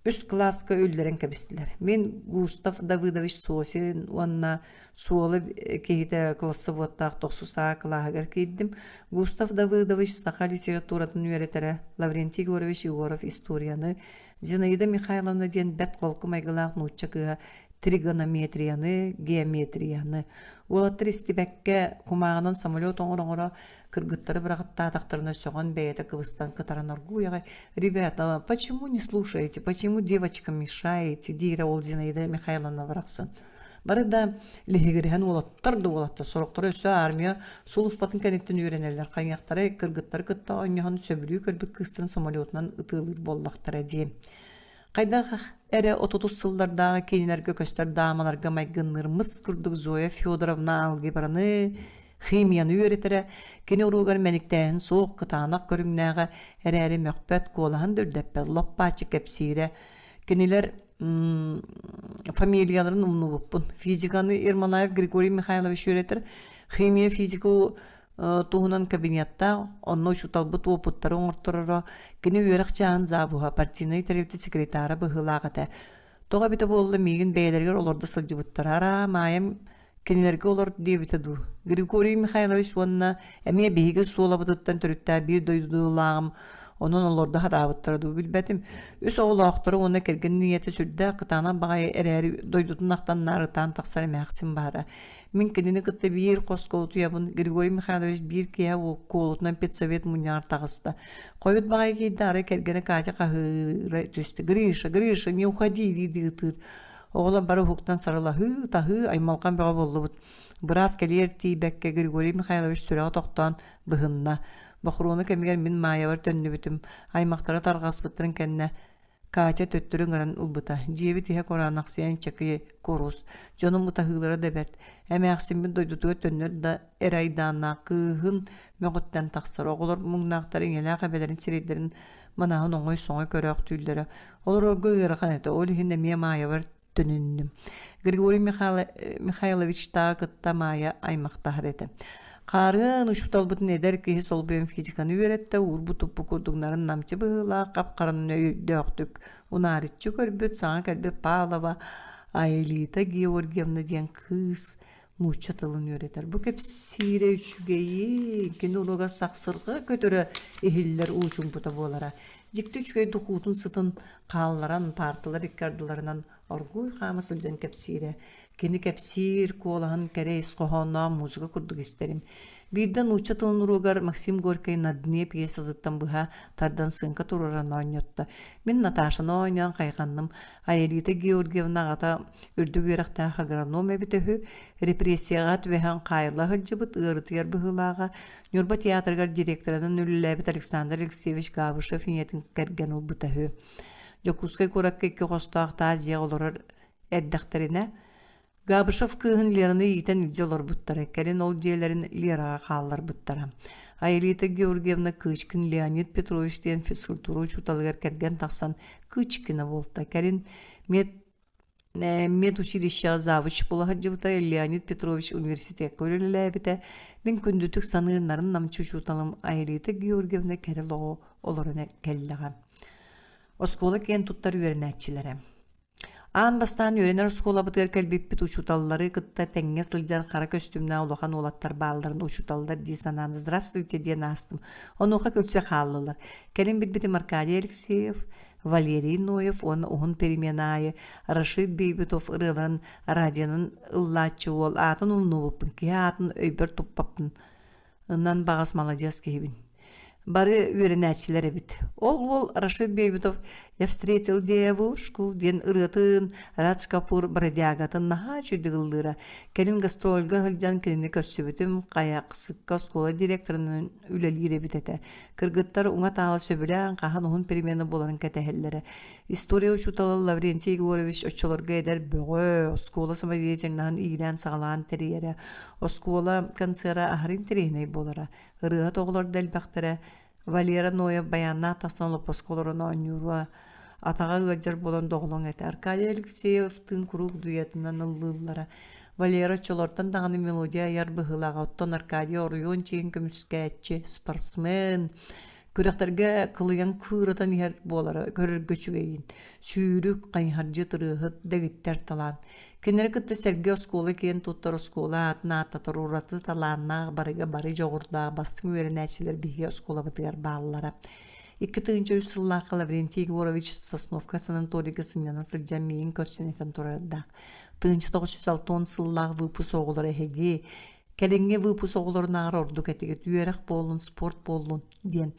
үс кылааска үллэрэн кэбистилэр. Мин Густав Давыдович Сосин уонна Суола киһитэ классоводтаах тохсус А кылааһыгар киирдим. Густав Давыдович саха литературатын үөрэтэрэ, Лаврентий Егорович Егоров историяны, Зинаида Михайловна диэн бэрт холку майгылаах нуучча кыыһа тригонометрияны, геометрияны. Уолаттар истибэккэ кумааҕынан самолет оҥоро-оҥоро Кыргыттары быраҕаттаатахтарына сөҕөн бэйэтэ кыбыстан кытаран оргууй аҕай «Ребята, почему не слушаете, почему девочкам мешаете?» диирэ ол Зинаида Михайловна барахсан. Бары да лиһигириһэн уолаттар да уолаттар, сорохторо өссө армия сулууспатын кэнниттэн үөрэнэллэр, хайыахтара кыргыттары кытта оонньоһон сөбүлүү көрбүт кыыстарын самолетунан ытыалыыр буоллахтара дии. Хайдах эрэ отутус сыллардааҕы киинэлэргэ көстөр даамаларга майгынныыр мыс курдук Зоя Федоровна алгебраны, химияны үөрэтэрэ, кини уруогар мэниктээһин суох кытаанах көрүҥнээҕэ эрээри мөхпөт, куолаһын да үрдэппэт, лоп-бааччы кэпсиирэ. Кинилэр фамилияларын умнубуппун. Физиканы Ермолаев Григорий Михайлович үөрэтэр, химия физика туһунан кабинеттаах, онно учууталбыт уопуттары оҥортороро, кини үөрэх чааһын завуһа, партийнай тэрилтэ секретара быһыылаах этэ. Тоҕо эбитэ буолла миигин бэйэлэригэр олордо сылдьыбыттара. Араа, Маайам кинилэргэ олор диэбитэ дуу. Григорий Михайлович уонна эмиэ биһиги суолабытыттан төрүттээх биир дойдулааҕым. Онон олордо сатаабыттара дуу билбэтим. Үс оҕолоохторо уонна кэргэнин ийэтэ сүрдээх кытаанах баҕайы эрээри дойдутун ахтан наарытаан тахсар эмээхсин баара. Мин кинини кытта биир хоско утуйабын. Григорий Михайлович биир киэһэ куолутунан педсовет мунньаҕар таҕыста. Хойут баҕайы киирдэ, арай кэргэнэ Катя хаһыыра түстэ. «Гриша, Гриша, не уходи!» дии-дии ытыыр. Оҕолор бары уһуктан сарылаһыы, таһыы, аймалҕан бөҕө буоллубут. Быраас кэлиэр тиийбэккэ Григорий Михайлович сүрэҕэ тохтоон быһынна. Бохуруона кэмигэр мин Маайабар төннүбүтүм. Аймахтара тарҕаспыттарын кэннэ Катя төттөрү ыҥыран ылбыта. Дьиэбит иһэ кураанахсыйан чэкий курус. Дьонум ытаһыылара да бэрт. Эмээхсиммит дойдутугар төннөр да эрэ айдааннаах кыыһын мөҕүттэн тахсар. Оҕолор муҥнаахтар ийэлээх эбэлэрин сирэйдэрин манаһын оҥой-соҥой көрөөхтүүллэрэ. Олорорго ыарахан этэ. Ол иһин эмиэ Маайабар төнүннүм. Григорий Михайловичтааҕы кытта Маайа аймахтаһар этэ. Хаарыан учууталбытын эдэр киһи солбуйан физиканы үөрэттэ, уурбут-туппут курдук нарын намчы быһыылаах, хап-харанан өйдөөхтүк унаарыччы көрбүт, саҥа кэлбит Павлова Аэлита Георгиевна диэн кыыс нуучча тылын үөрэтэр. Бу кэпсиирэ үчүгэйи, кини уруогар сахсырҕа көтөрө иһиллэр уу чуумпута буолара. Дьикти үчүгэй духуутун сытын хаалларан, паарталар икки ардыларынан оргууй хаама сылдьан кэпсиирэ. Кини кэпсиир куолаһын кэрэ ис хоһоонноох музыка курдук истэрим. Биирдэ нуучча тылын уруогар Максим Горькай «На дне» пьесатыттан быһа тардан сыыҥка туруоран оонньотто. Мин Наташаны оонньоон хайҕанным. Аэлита Георгиевна аҕата үрдүк үөрэхтээх агроном эбитэ үһү, репрессияҕа түбэһэн хаайылла сылдьыбыт, ыарытыйар быһыылааҕа, Ньурба театрыгар директорынан үлэлээбит Александр Алексеевич Габышев ийэтин кэргэн ылбыта үһү. Дьокуускай куоракка икки хостоох таас дьиэҕэ олорор эрдэхтэринэ, Габышев кыыһын Лераны иитэн илдьэ олорбуттара, кэлин ол дьиэлэрин Лераҕа хаалларбыттара. Аэлита Георгиевна Кычкин Леонид Петрович диэн физкультура учууталыгар кэргэн тахсан Кычкина буолта. Кэлин мед медучилищеҕа завуч буола сылдьыбыта, Леонид Петрович университекка үлэлээбитэ. Мин күндүтүк саныыр нарын-намчы учууталым Аэлита Георгиевна кэрэ олоҕу олорон кэллэҕэ. Оскуола киэн туттар үөрэнээччилэрэ. Аан бастаан үөрэнэр оскуолабытыгар кэлбиппит учууталлары кытта тэҥҥэ сылдьар хара көстүүмнээх улахан уолаттар баалларын учууталлар дии санаан «Здравствуйте» диэн аастым. Онуоха күлсэ хааллылар. Кэлин билбитим Аркадий Алексеев, Валерий Ноев уонна уһун перемена аайы Рашид Бейбитов ырыаларын радионан ыллааччы уол аатын умнубуппун, киһи аатын өйбөр туппаппын Ынан баҕас маладьыас киһибин. Бары үөрэнээччилэр эбит. Ол уол Рашид Бейбитов «Я встретил девушку» диэн ырыатын Радж Капур бродягатын наһаа үчүгүйдүк ыллыыра. Кэлин гастрольга сылдьан кинини көрсүбүтүм, Хайахсыкка оскуола директорынан үлэлиир эбит этэ. Кыргыттар уҥа-таала сөбүлээн хаһан уһун перемена буоларын кэтэһэллэрэ. История учуутала Лаврентий Егорович оччолорго эдэр бөҕө, оскуола самодеятельноһын иилээн-саҕалаан тэрийэрэ. Оскуола концера аһары интэриэһинэй буолара. Ырыаһыт оҕолор да элбэхтэрэ. Валера Ноев баяннаах тахсан олоппоско олорон оонньуура, атаҕа ыалдьар буолан доҕолоҥ этэ. Аркадий Алексеевтыын куруук дуйатынан ыллыыллара. Валера оччолортон даҕаны мелодия айар быһыылааҕа, оттон Аркадий оройуон чиҥ көмүскээччи, спортсмен, Күрэхтэргэ кылыйан кыыратан иһэр буолара көрөргө үчүгэйин. Сүүрүк, хайыһардьыт, ырыаһыт, дэгиттэр талаан. Кинилэри кытта сэргэ оскуола киэн туттар оскуола аатын ааттатар ураты талааннаах барыга бары дьоҕурдаах бастыҥ үөрэнээччилэр биһиги оскуолабытыгар бааллара. 2003 сыллаахха Лаврентий Егорович Сосновка санаторийга сынньана сылдьан миигин көрсөн этэн турардаах. 1960 сыллаах выпуск оҕолоро эһиги Кэлиҥҥи выпуск оҕолорунааҕар ордук этигит, үөрэх буоллун, спорт буоллун диэн.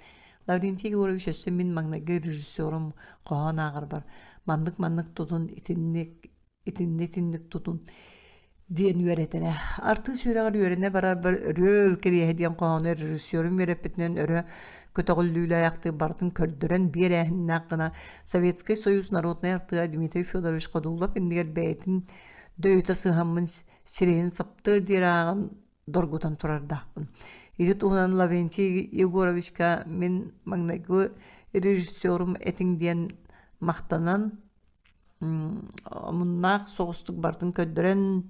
Лаврентий Егорович өссө мин маҥнайгы режиссерум хоһоон ааҕарбар маннык-маннык тутун, итинник, итинник-итинник тутун диэн үөрэтэрэ. Артыыс үөрэҕэр үөрэнэ барарбар Өрүөл кириэһэ диэн хоһоону режиссерум үөрэппитинэн өрө көтөҕүллүүлээхтик барытын көрдөрөн биэрээһиннээх гына Советский Союз народнай артыыһа Дмитрий Федорович Ходулов иннигэр бэйэтин дөйүтэ сыһаммын сирэйин саптыар диэри ааҕан доргутан турардаахпын. Ити туһунан Лаврентий Егоровичка мин маҥнайгы режиссерум этиҥ диэн махтанан омуннаах соҕустук барытын көрдөрөн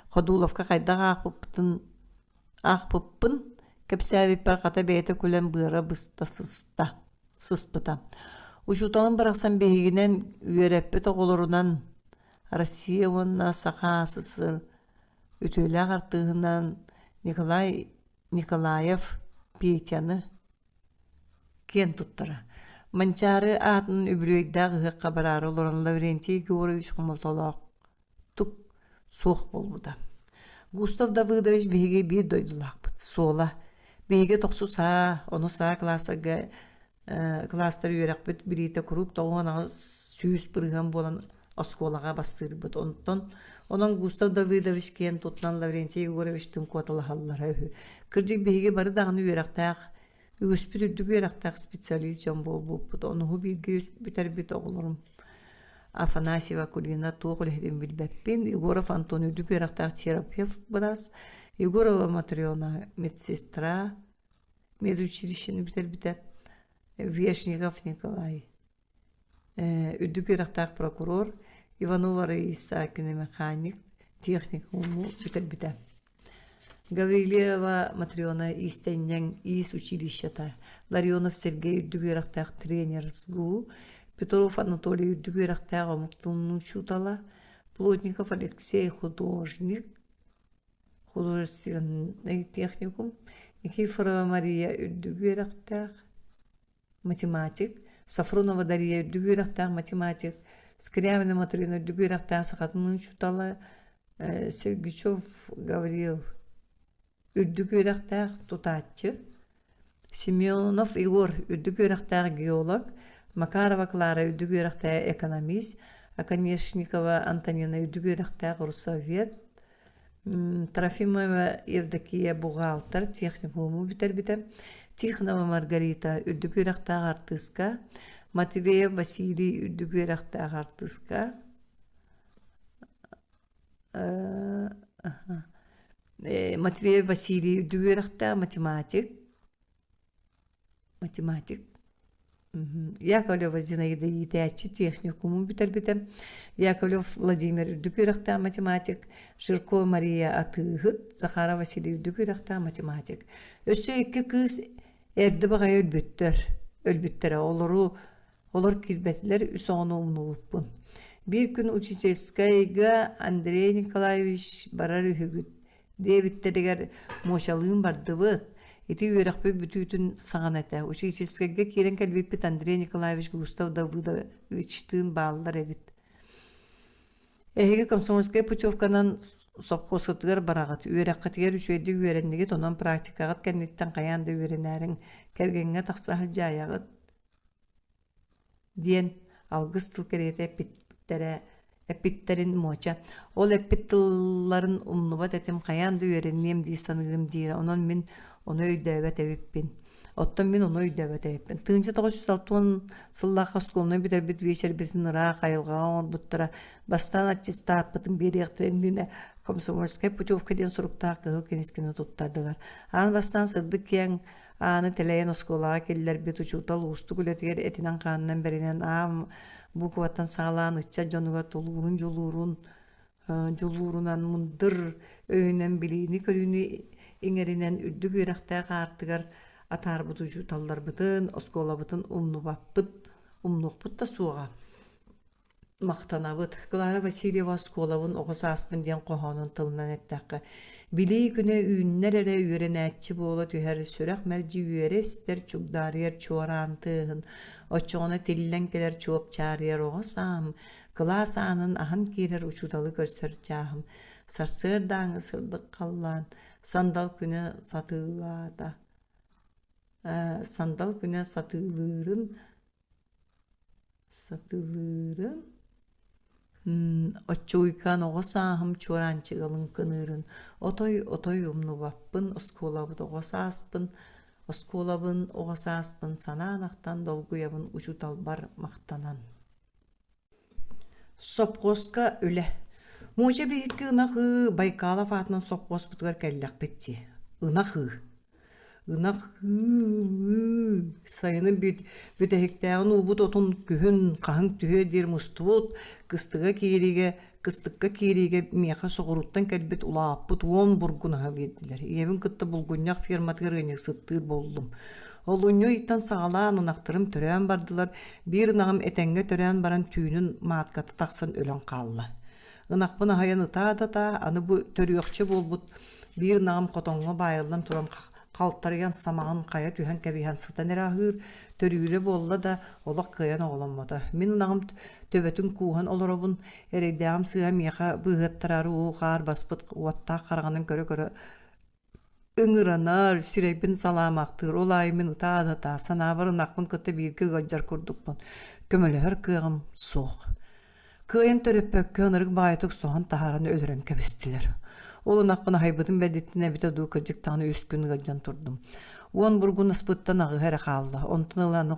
Ходуловка хайдах аахпыппытын аахпыппын кэпсээбиппэр хата бэйэтэ күлэн быара быста сыста сыспыта. Учууталым барахсан биһигинэн үөрэппит оҕолорунан Россия уонна Саха ССР үтүөлээх артыыһынан Николай Николаев Петяны киэн туттара. Манчаары аатын үбүлүөйдээх ыһыахха бараары олорон Лаврентий Егорович хомолтолоохтук суох буолбута. Густав Давыдович биһиги биир дойдулаахпыт, суола. Биһиги тохсус саа, ону саа кылаастарга кылаастар үөрэхпит билиитэ куруук 98 бырыһыан буолан оскуолаҕа бастыырбыт. Онтон онон Густав Давыдович киэн туттан Лаврентий Егоровичтыын куоталаһаллара үһү. Кырдьык биһиги бары даҕаны үөрэхтээх, үгүспүт үрдүк үөрэхтээх специалист дьон буолбуппут. Онуһу бииргэ бүтэрбит оҕолорум Афанасьева Акулина туох үлэһитин билбэппин, Егоров Антон үрдүк үөрэхтээх терапевт быраас, Егорова Матрена медсестра, медучилищены бүтэрбитэ Вешников Николай үрдүк үөрэхтээх прокурор Иванова Раиса киномеханик техникуму бүтэрбитэ Гаврильева Матрена иистэнньэҥ иис училищета Ларионов Сергей үрдүк үөрэхтээх тренер СГУ Петров Анатолий үрдүк үөрэхтээх омук тылын учуутала Плотников Алексей художник художественнай техникум, Никифорова Мария үрдүк үөрэхтээх математик, Сафронова Дария үрдүк үөрэхтээх математик, Скрябина Матрена үрдүк үөрэхтээх сахатын учуутала, Сергучев Гаврил үрдүк үөрэхтээх тутааччы, Семенов Егор үрдүк үөрэхтээх геолог, Макарова Клара үрдүк үөрэхтээх экономист, Оконешникова Антонина үрдүк үөрэхтээх русовед, Трофимова Евдокия бухгалтер техникуму бүтэрбитэ, Тихонова Маргарита үрдүк үөрэхтээх артыыска, Матвеев Василий үрдүк үөрэхтээх артыыска, Матвеев Василий үрдүк үөрэхтээх математик, математик Яковлева Зинаида иитээччи техникуму бүтэрбитэ. Яковлев Владимир үрдүк үөрэхтээх математик, Жиркова Мария атыыһыт, Захаров Василий үрдүк үөрэхтээх математик. Өссө икки кыыс эрдэ баҕайы өлбүттэр. Өлбүттэрэ. Олору Олор киирбэтилэр, үс оҕону умнубуппун. Биир күн учительскайга Андрей Николаевич барар үһүгүт диэбиттэригэр Муочалыын бардыбыт. Ити үөрэхпит бүтүүтүн саҕана этэ. Учительскайга киирэн кэлбиппит Андрей Николаевич Густав Давыдовичтыын бааллар эбит. Эһиги комсомольскай путевканан сопхуоскутугар бараҕыт, үөрэххитигэр үчүгэйдик үөрэннигит, онон практикаҕыт кэнниттэн хайаан да үөрэнээриҥ, кэргэҥҥэ тахса сылдьаайаҕыт диэн алгыс тыл кэриэтэ эппиттэрэ эппиттэрин Муоча ол эппит тылларын умнубат этим хайаан да үөрэниэм дии саныырым диирэ онон мин ону өйдөөбөт эбиппин оттон мин ону өйдөөбөт эбиппин 1960 сыллаахха оскуоланы бүтэрбит биэчэрбитин ыраах айылҕаҕа оҥорбуттара бастаан аттестааппытын биэриэхтэрин иннинэ комсомольскай путевка диэн суруктаах кыһыл кинискэни туттардылар аан бастаан сырдык киэҥ Ааны тэлэйэн оскуолаҕа киллэрбит учуутал уустук үлэтигэр этинэн-хаанынан бэринэн А букваттан саҕалаан ыччат дьонугар тулуурун-дьулуурун дьулуурунан мындыр өйүнэн билиини-көрүүнү иҥэринэн үрдүк үөрэхтээх аартыгар атаарбыт учууталларбытын, оскуолабытын умнубаппыт, умнуохпут да суоҕа. Махтанабыт. Клара Васильева оскуолабын оҕо сааспын диэн хоһоонун тылынан эттэххэ, билии күнэ үүннэр эрэ үөрэнээччи буола түһэр, сүрэх мэлдьи үөрэ истэр чугдаарыйар чуораан тыаһын, оччоҕуна тиллэн кэлэр чуопчаарыйар оҕо сааһым, кылаас аанын аһан киирэр учууталы көрсөр чааһым, сарсыардааҥы сырдык халлаан, сандал күнэ сатыылаата, сандал күнэ сатыылыырын Сатылыырын Оччугуйкаан оҕо сааһым чуораанчыга лыҥкыныырын отой-отой умнубаппын оскуолабыт оҕо сааспын оскуолабын оҕо сааспын санаан ахтан долгуйабын учууталбар махтанан Сопхуоска үлэ Муоча биһикки ынах ыы Байкалов аатынан сопхуоспутугар кэллэхпит дии. Ынах ыы Ынах ыы сайынын бүтэһиктээҕин уубут отун күһүн хаһыҥ түһүө диир мустубут, кыстыга киириигэ кыстыкка киириигэ миэхэ соҕурууттан кэлбит улааппыт уон бургунаһы биэрдилэр. Ийэбин кытта булгунньах ферматыгар ыанньыксыттыыр буоллум. Олунньу ыйтан саҕалаан ынахтарым төрөөн бардылар, биир ынаҕым этэҥҥэ төрөөн баран түүнүн маатката тахсан өлөн хаалла. Ынахпын аһыйан ытаа да ытаа, аны бу төрүөхчэ буолбут биир ынаҕым хотоҥҥо баайыллан туран. халтарыйан самаҕын хайа түһэн кэбиһэн сытан эрэ аһыыр, төрүүрэ буолла да олох кыайан оҕоломмото. Мин ынаҕым төбөтүн кууһан олоробун, эрэйдээҕим сыыһа миэхэ быыһыаттараары уу-хаар баспыт уоттаах хараҕынан көрө-көрө ыҥыранар, сирэйбин салаамахтыыр, ол аайы мин ытаа да ытаа, санаабар ынахпын кытта бииргэ ыалдьар курдукпун, көмөлөһөр кыаҕым суох. Кыайан төрөппөккө ынырык баҕайытык соһон таһааран өлөрөн кэбистилэр. Ол ынахпын аһайбытым бэрдиттэн эбитэ дуу кырдьык даҕаны үс күн ыалдьан турдум. Уон бургун аспыттан аҕыһа эрэ хаалла. Онтон ыла аны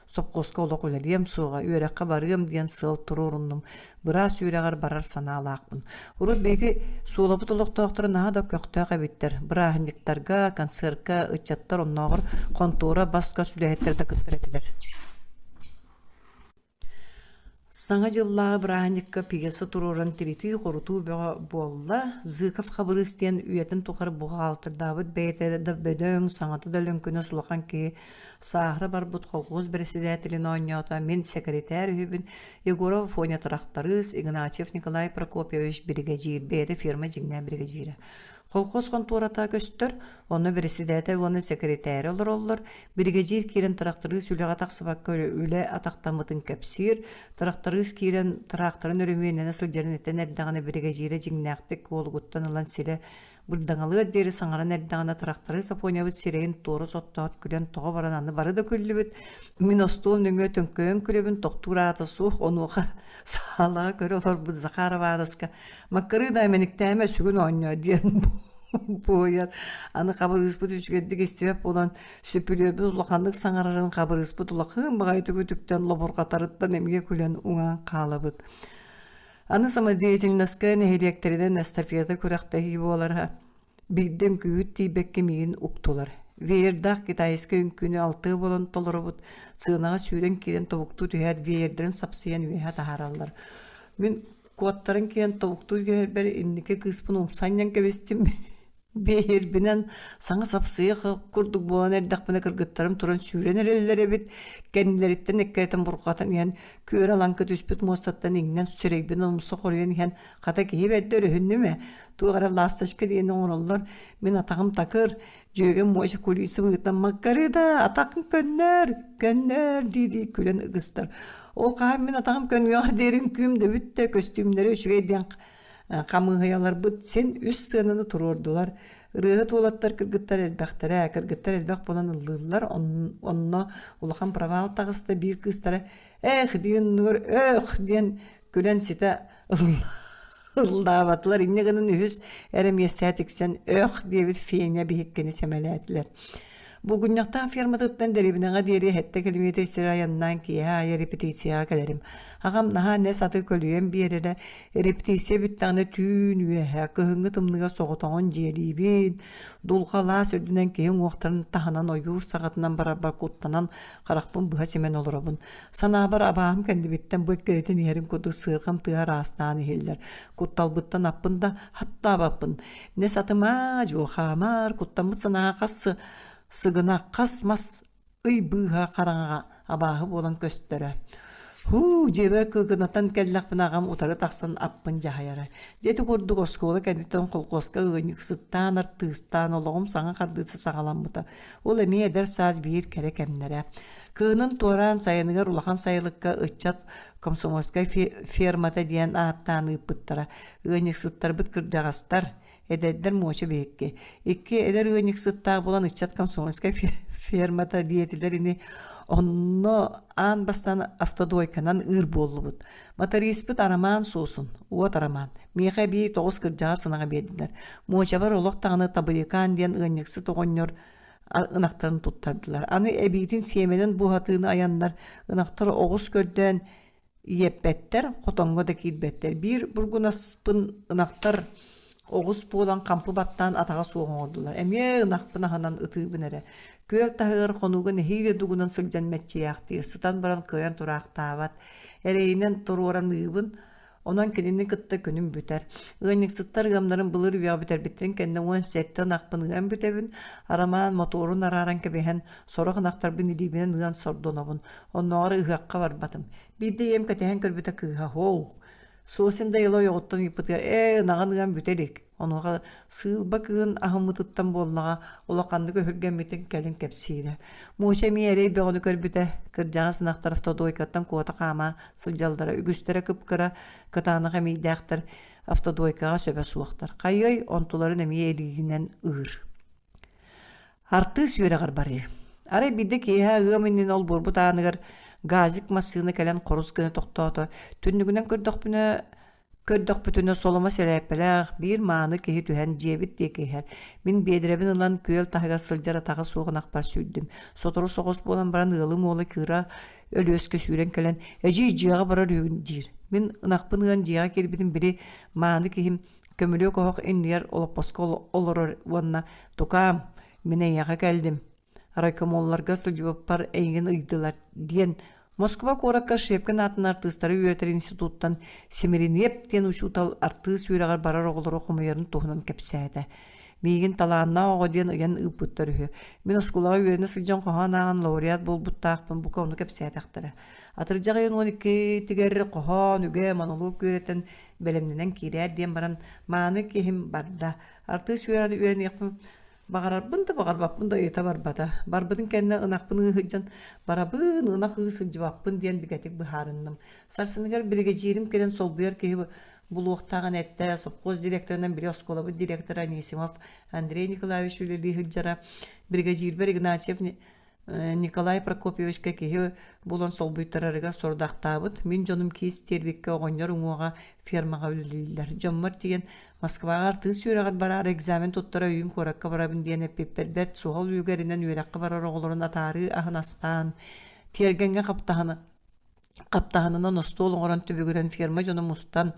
сопхуоска олох үлэлиэм суоҕа, үөрэххэ барыам диэн сыал туруоруннум. Быраас үөрэҕэр барар санаалаахпын. Урут биһиги Суолабыт олохтоохторо наһаа да көхтөөх эбиттэр. Бырааһынньыктарга, концертка ыччаттар оннооҕор хонтуора бас-көс үлэһиттэрэ да кыттар этилэр. Саҥа дьыллааҕы бырааһынньыкка пьеса туруоран тиритии-хорутуу бөҕө буолла. Зыков Хабырыыс диэн үйэтин тухары буҕаалтырдаабыт бэйэтэ да бөдөҥ, саҥата да лөҥкүнэс улахан киһи сааһыра барбыт колхуос бэрэссэдээтэлин оонньоото, мин сэкиритээр үһүбүн, Егоров Афоня тырахтарыыс, Игнатьев Николай Прокопьевич биригэдьиир, бэйэтэ ферма дьиҥнээх биригэдьиирэ. Холкуос хонтуората көстөр, онно бэрэссэдээтэл уонна сэкиритээри олороллор, биригэдьиир киирэн тырахтарыыс үлэҕэ тахсыбакка үлэ атахтаммытын кэпсиир, тырахтарыыс киирэн тыраахтарын өрөмүөннэнэ сылдьарын этэн эрдэҕинэ биригэдьиирэ дьиҥнээхтик уолугуттан ылан сирэ бырдаҥалыар диэри саҥаран эрдэҕинэ тырахтарыыс Афонябыт сирэйин туора соттоот күлэн тоҕо баран аны бары да күллүбүт, мин остуол нөҥүө төҥкөйөн күлэбин тохтуур аата суох, онуоха саалаҕа көрө олорбут Захар Ивановска Маккырыы да мэниктээмэ сүгүн оонньоо диэн буойар. Аны хабырыыспыт үчүгэйдик истибэт буолан сүпүлүөбүт улаханнык саҥарарын хабырыыспыт улахан баҕайытык үтүктэн лобурҕатарыттан эмиэ күлэн уҥан хаалабыт. Аны самодеятельноска нэһилиэктэринэн эстафета күрэхтэһии буолара. Биирдэ үҥкүүһүт тиийбэккэ миигин уктулар. Веердаах китайскай үҥкүүнү алтыа буолан толоробут, сыанаҕа сүүрэн киирэн тобуктуу түһээт веердэрин сапсыйан үөһэ таһаараллар. Мин Куоттаран киирэн тобуктуу түһэрбэр инники кыыспын умсанньан кэбистим. Биэһирбинэн саҥа сапсыйах курдук буолан эрдэхпинэ кыргыттарым туран сүүрэн эрэллэр эбит. Кэннилэриттэн эккирэтэн бурҕатан иһэн күөрэ лаҥкы түспүт муостаттан иҥнэн сирэйбин умса хоруйан иһэн хата киһи бэрдэ өрүһүннүм ээ. Туох эрэ ласточка диэни оҥороллор. Мин атаҕым такыр, Дьүөгэм муоча кулиса быһыытынан «Маккарыда, атаххын көннөр, көннөр» дии-дии күлэн ыгыстар. Ол хаһан мин атаҕым көнүөҕэр диэри үҥкүүм да бүттэ, көстүүмнэрэ үчүгэй диэн хамыыһыйаларбыт син үс сыананы туруордулар. Ырыаһыт уолаттар кыргыттар элбэхтэрэ, кыргыттар элбэх буолан ыллыыллар, онно улахан провал таҕыста, биир кыыстара «Эх» диэн оннугар «Өөх» диэн күлэн ситэ ыллаабатылар. Инньэ гынан үһүс эрэ миэстэ тиксэн өөх диэбит Феня биһиккини сэмэлээтилэр. Булгунньахтаах ферматыттан дэриэбинэҕэ диэри сэттэ километр сири айаннаан киэһэ аайы репетицияҕа кэлэрим. Аҕам наһаа нэс аты көлүйэн биэрэрэ, репетиция бүттэҕинэ түүн үөһэ, кыһыҥҥы тымныыга соҕотоҕун дьиэлиибин, дулҕа алаас үрдүнэн киһи уҥуохтарын таһынан ойуур саҕатынан барарбар куттанан харахпын быһа симэн олоробун. Санаабар абааһым кэннибиттэн бу эккирэтэн иһэрин курдук сыарҕам тыаһа араастаан иһиллэр. Кутталбыттан аппын да хаттаабаппын. Нэс атымаа, дьуохаамар, куттаммыт санааҕа хас сыгына, хас мас ый быыһа хараҥаҕа абааһы буолан көстөрө. Һуу, дьиэбэр кыыкынатан кэллэхпинэ аҕам утары тахсан аппын дьаһайара. Дьэ ити курдук оскуола кэнниттэн холкуоска ыанньыксыттаан, артыыстаан олоҕум саҥа хардыыта саҕаламмыта. Ол эмиэ эдэр саас биир кэрэ кэмнэрэ. Кыһынын туораан сайыныгар улахан сайылыкка ыччат комсомольскай фермата диэн ааттаан ыыппыттара. Ыанньыксыттарбыт кырдьаҕастар, эдэрдэр муоча биһикки. Икки эдэр ыанньыксыттаах буолан ыччат комсомольскай фермата диэтилэр ини. Онно аан бастаан автодойканан ыыр буоллубут. Моториспыт Арамаан Суосун, уот Арамаан. Миэхэ эбии тоҕус кырдьаҕас ынаҕы биэрдилэр. Муочабар олох даҕаны Табыйыкаан диэн ыанньыксыт оҕонньор ынахтарын туттардылар. Аны эбиитин сиэмэнэн буоһатыыны айаннар, ынахтар оҕус көрдөөн иэппэттэр, хотоҥҥо да киирбэттэр. Биир бургунаспын ынахтар оҕус буолан хампы баттаан атаҕа суох оҥордулар. Эмиэ ынахпын аһынан ытыыбын эрэ. Күөл таһыгар хонууга нэһиилэ дугунан сылдьан мэччийээхтиир, сытан баран кыайан тураахтаабат. Эрэйинэн туруоран ыыбын, Онон кинини кытта күнүм бүтэр. Ыанньыксыттар ыамнарын былыр үйэҕэ бүтэрбиттэрин кэннэ 17 ынахпын ыан бүтэбин. Арамаан мотуорун арааран кэбиһэн, сорох ынахтарбын илиибинэн ыан сордонобун. Оннооҕор ыһыахха барбатым. Биирдэ ийэм кэтэһэн көрбүтэ кыыһа «Һоу! Сосин Дайыла ойоҕуттан ыйыппытыгар ээ ынаҕын ыан бүтэ илик. Онуоха сыылба кыын аһыммытыттан буоллаҕа улаханнык өһүргэммитин кэлин кэпсиирэ. Муоча эмиэ эрэй бөҕөнү көрбүтэ. Кырдьаҕас ынахтар автодойкаттан куота хаама сылдьаллара. Үгүстэрэ кып-кыра, кытаанах эмиийдээхтэр автодойкаҕа сөбө суохтар. Хайыай, онтуларын эмиэ илиигинэн ыыр. Артыыс үөрэҕэр барыы. Арай биирдэ киэһэ ыам иннинэ олбуорбут ааныгар газик массыына кэлэн хорус гына тохтоото. Түннүгүнэн көрдөхпүнэ көрдөхпүтүнэ соломо сэлээппэлээх биир мааны киһи түһэн дьиэбит диэки иһэр. Мин биэдэрэбин ылан күөл таһыгар сылдьар атаҕа суох ынахпар сүүрдүм. Сотору соҕус буолан баран ыалым уола кыыра Өлүөскэ сүүрэн кэлэн «Эдьиий, дьиэҕэ барар үһүгүн» диир. Мин ынахпын ыан дьиэҕэ киирбитим били мааны киһим көмүлүөк оһох иннигэр олоппоско олорор уонна «Тукаам, мин эйиэхэ кэллим, райкомолларга сылдьыбыппар эйигин ыйдылар» диэн Москва куоракка Шепкин аатынан артыыстары үөрэтэр институттан Симириниэп диэн учуутал артыыс үөрэҕэр барар оҕолору хомуйарын туһунан кэпсээтэ. Миигин талааннаах оҕо диэн ыйан ыыппыттар үһү. Мин оскуолаҕа үөрэнэ сылдьан хоһоон ааҕан лауреат буолбуттаахпын бука ону кэпсээтэхтэрэ. Атырдьах ыйын 12-тигэр хоһоон, үгэ, монолог үөрэтэн бэлэмнэнэн киирээр диэн баран мааны киһим барда. Артыыс үөрэниэхпин баҕарарбын да баҕарбаппын да ыйыта барбата. Барбытын кэннэ ынахпын ыы сылдьан барабын, ынах ыы сылдьыбаппын диэн бигэтик быһаарынным. Сарсыныгар биригэдьиирим кэлэн солбуйар киһи булуохтааҕын эттэ. Сопхуос директорынан били оскуолабыт директора Анисимов Андрей Николаевич үлэлии сылдьара. Биригэдьиирбэр Игнатьев Николай Прокопьевичка киһи булан солбуйтарарыгар сорудахтаабыт. Мин дьонум киис тиэрбиккэ оҕонньор уҥуоҕа фермаҕа үлэлииллэр. Дьоммор тиийэн Москваҕа артыыс үөрэҕэр бараары экзамен туттара өйүүн куоракка барабын диэн эппиппэр бэрт суһал үлүгэринэн үөрэххэ барар оҕолорун атаарыы аһын астаан, тиэргэҥҥэ хаптаһан Хаптаһынынан остуол оҥорон түбүгүрэн ферма дьоно мустан,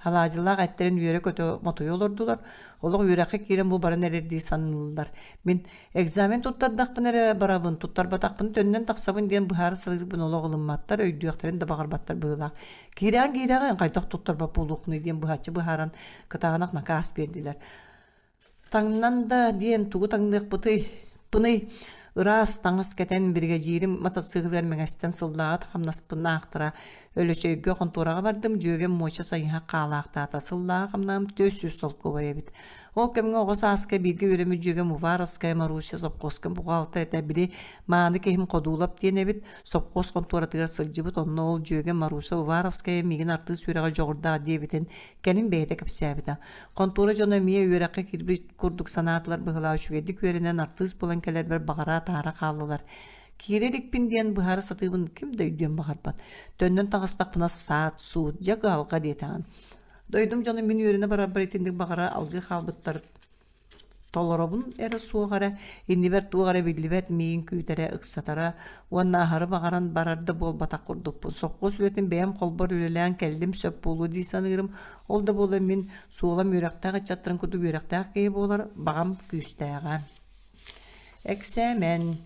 алаадьылаах эттэрин үөрэ-көтө мотуйа олордулар, олох үөрэххэ киирэн бу баран эрэрдии саныыллар. Мин экзамен туттардахпына эрэ барабын, туттарбатахпына төннөн тахсабын диэн быһаара сатыырбын олох ылымматтар, өйдүөхтэрин да баҕарбаттар быһыылаах. Киирэҕин киирэҕин хайдах туттарбат буолуоххунуй диэн быһаччы быһааран кытаанах накаас биэрдилэр. Таҥнан да диэн тугу таҥныахпытый, пыный, ыраас таҥас кэтэн биригэдьиирим матасыыкылыгар мэҥэстэн сыллааҕы хамнаспын аахтара Өлөчөйгө хонтуораҕа бардым, дьүөгэм Муоча сайыһа хаалаахтаата, сыллааҕы хамнаһым 400 солкуобай эбит. Ол кэмҥэ оҕо сааска бииргэ үөрэммит дьүөгэм Уваровская Маруся сопхуоска бухгалтер этэ, били мааны киһим Ходуулап диэн эбит, сопхуос хонтуоратыгар сылдьыбыт, онно ол дьүөгэм Маруся Уваровская миигин артыыс үөрэҕэ дьоҕурдаах диэбитин кэлин бэйэтэ кэпсээбитэ. Хонтуора дьоно эмиэ үөрэххэ киирбит курдук санаатылар быһыылаах үчүгэйдик үөрэнэн артыыс буолан кэлэрбэр баҕара атаара хааллылар. Киирэ иликпин диэн быһаара сатыыбын ким да өйдүөн баҕарбат. Төннөн таҕыстахпына саат-суут, дьэ кыһалҕа диэтэҕин. Дойдум дьоно мин үөрэнэ барарбар итинник баҕара алгыы хаалбыттар толоробун эрэ суох эрэ, иннибэр туох эрэ биллибэт миигин күүтэрэ, ыксатара уонна аһары баҕаран барар да буолбатах курдукпун. Сопхуос үлэтин бэйэм холбор үлэлээн кэллим сөп буолуо дии саныырым. Ол да буоллар мин суолам үөрэхтээх ыччаттарын курдук үөрэхтээх киһи буолар баҕам күүстээҕэ. Эксээмэн.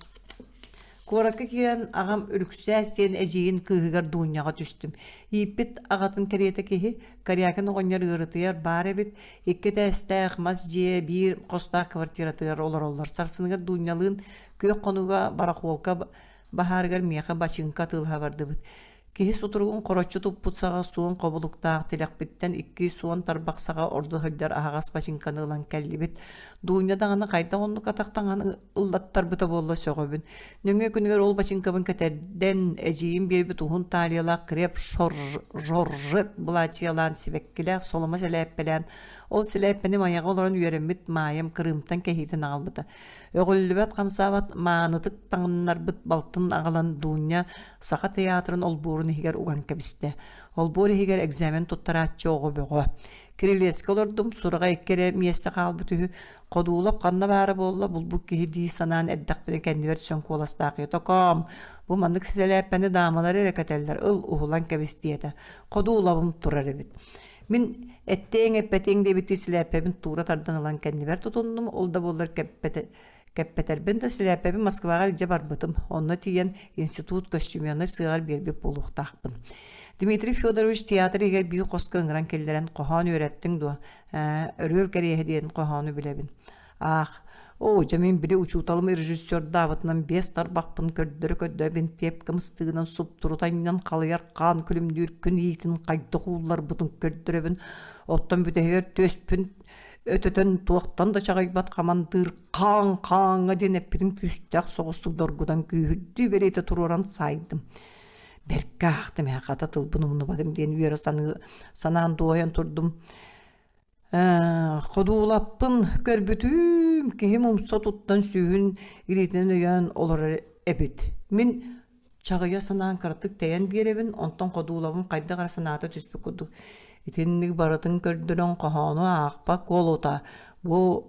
Куоракка киирэн аҕам Үрүксээс диэн эдьиийин кыыһыгар Дуунньаҕа түстүм. Ииппит аҕатын кэриэтэ киһи, Корякин оҕонньор ыарытыйар баар эбит, икки этээстээх мас дьиэ биир хостоох квартиратыгар олороллор. Сарсыныгар Дуунньалыын күөх хонууга барахолка баһаарыгар миэхэ бачыыҥка атыылаһа бардыбыт. Киһи сутуругун хороччу туппут саҕа суон хобулуктаах тилэхпиттэн икки суон тарбах саҕа ордо сылдьар аһаҕас бачыыҥканы ылан кэллибит. Дуунньа даҕаны хайдах оннук атах таҥаһын ыллаттарбыта буолла сөҕөбүн. Нөҥүө күнүгэр ол бачыыҥкабын кэтэрдэн, эдьиийим биэрбит уһун талиялаах креп жоржет былаачыйалаан сибэккилээх соломо сэлээппэлээн, ол сэлээппэни майаҕа олорон үөрэммит Маайам Крымтан кэһиитин аҕалбыта. Өҕүллүбэт хамсаабат маанытык таҥыннарбыт балтын аҕалан Дуунньа Саха театрын олбуорун иһигэр уган кэбистэ. Олбуор иһигэр экзамен туттарааччы оҕо бөҕө. Кирилиэскэ олордум, сураҕа икки эрэ миэстэ хаалбыт үһү. Ходуулап ханна баара буолла, булбут киһи дии санаан эрдэхпинэ кэннибэр түсэн куоластаах «Токоом, бу маннык сэлээппэни даамалар эрэ кэтэллэр, ыл, уһулан кэбис» диэтэ. Ходуулабым турар эбит. Мин эттиэҥ-эппэтиэҥ диэбиттии силээппэбин туура тардан ылан кэннибэр тутуннум, ол да буоллар кэппэтэрбин да силээппэбин Москваҕа илдьэ барбытым. Онно тиийэн институт костюмернай сыаҕар биэрбит буолуохтаахпын. Дмитрий Федорович театр иһигэр биир хоско ыҥыран киллэрэн хоһоон үөрэттиҥ дуо? Ээ, Өрүөл кэриэһэ диэн хоһоону билэбин. Аах. Оо, дьэ мин били учууталым режиссердаабытынан биэс тарбахпын көрдөрө-көрдөрө бинтиэпкэм ыстыгынан суптурута анньан халыйар хаан күлүмнүүр күн иитин хайдах уулларбытын көрдөрөбүн. Оттон бүтэһигэр түөспүн өтөтөн туохтан да чаҕыйбат хамандыыр хаан хааҥҥа диэн эппитин күүстээх соҕустук доргутан күүһүрдүү бэлиэтэ туруоран саайдым. Бэркэ аахтым ээ, хата тылбын умнубатым диэн үөрэ саныы санаан дуоһуйан турдум. Ходуулаппын көрбүтүүм, киһим умса туттан сүүһүн илиитинэн өйөөн олорор эбит. Мин чаҕыйа санаан кыратык тэйэн биэрэбин, онтон ходуулабым хайдах эрэ санаата түспүт курдук. Итинник барытын көрдөрөн хоһоону аахпат куолута бу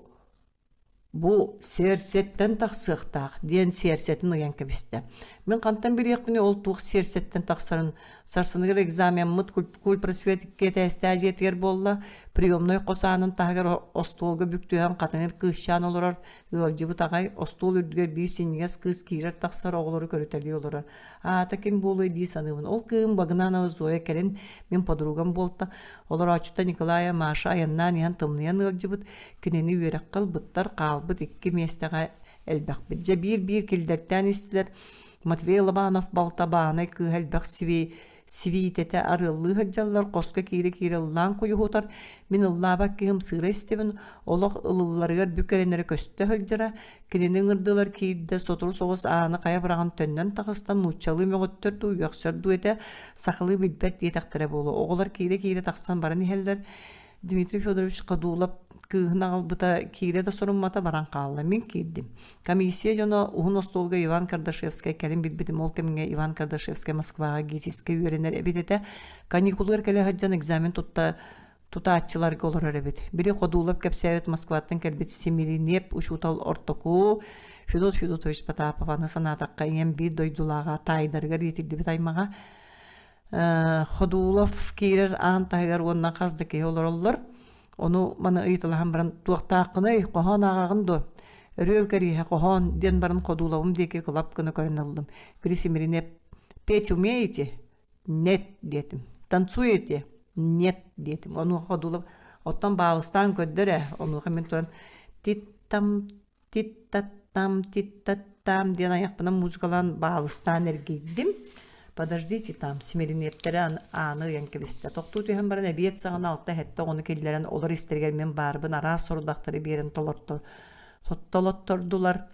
Бу сиэрсэттэн тахсыахтаах диэн сиэрсэтин ыйан кэбистэ. Мин хантан билиэхпиний ол туох сиэрсэттэн тахсарын. Сарсыныгар экзамеммыт кульпросвет икки этээстээх дьиэтигэр буолла. Приемнай хос аанын таһыгар остуолга бүк түһэн хатыҥыр кыысчаан олорор, ыалдьыбыт аҕай, остуол үрдүгэр биир синньигэс кыыс киирэр-тахсар оҕолору көрүтэлии олорор. Аата ким буолуой дии саныыбын. Ол кыыһым Багынанова Зоя кэлин мин подругам буолта. Олорооччута Николая Маша айаннаан иһэн тымныйан ыалдьыбыт, Кинини үөрэххэ ылбыттар, хаалбыт икки миэстэҕэ элбэхпит. Дьэ биир-биир киллэртээн истилэр. Матвей Лобанов балта Баанай кыыһа элбэх сиви сибиитэтэ арыаллыы сылдьаллар, хоско киирэ-киирэ ыллаан куйуһутар. Мин ыллаабат киһим сыыра истэбин, олох ылылларыгар бүк эрэнэрэ көстө сылдьара. Кинини ыҥырдылар киирдэ, сотору соҕус ааны хайа быраҕан төннөн таҕыстан нууччалыы мөҕүттэр дуу, үөхсэр дуу этэ, сахалыы билбэт диэтэхтэрэ буолуо. Оҕолор киирэ-киирэ тахсан баран иһэллэр. Дмитрий Федорович Ходулов кыыһын аҕалбыта киирэ да соруммата баран хаалла. Мин киирдим. Комиссия дьоно уһун остуолга Иван Кардашевскай кэлин билбитим ол кэмҥэ Иван Кардашевскай Москваҕа ГИТИСкэ үөрэнэр эбит этэ. Каникулугар кэлэ сылдьан экзамен тутта тутааччыларга олорор эбит. Били Ходулов кэпсээбит Москваттан кэлбит Семириниэп учуутал ортоку Федот Федотович Потапов аны санаатахха ийэм биир дойдулааҕа таайдарыгар иитиллибит аймаҕа Ходулов киирэр аан таһыгар уонна хас да киһи олороллор. Ону маны ыйыталаһан баран «Туохтааххыный, хоһоон ааҕаҕын дуо?» «Өрүөл кэриэһэ хоһоон» диэн баран Ходуловым диэки кылап гына көрөн ыллым. Били симиринэп «Петь умеете?» «Нет» диэтим. «Танцуете?» «Нет» диэтим. Онуоха Ходулов «Оттон баалыстаан көрдөр ээ». Онуоха мин туран «Тит-там Тит-тат-там, тит-тат-там диэн айахпынан музыкалаан баалыстаан эргийдим. Подождите там, Смирнептэрэ ааны ыйан кэбистэ. Тохтуу түһэн баран эбиэт саҕана алта-сэттэ оҕону киллэрэн олор истэригэр мин баарбын араас сорудахтары биэрэн толоттордулар.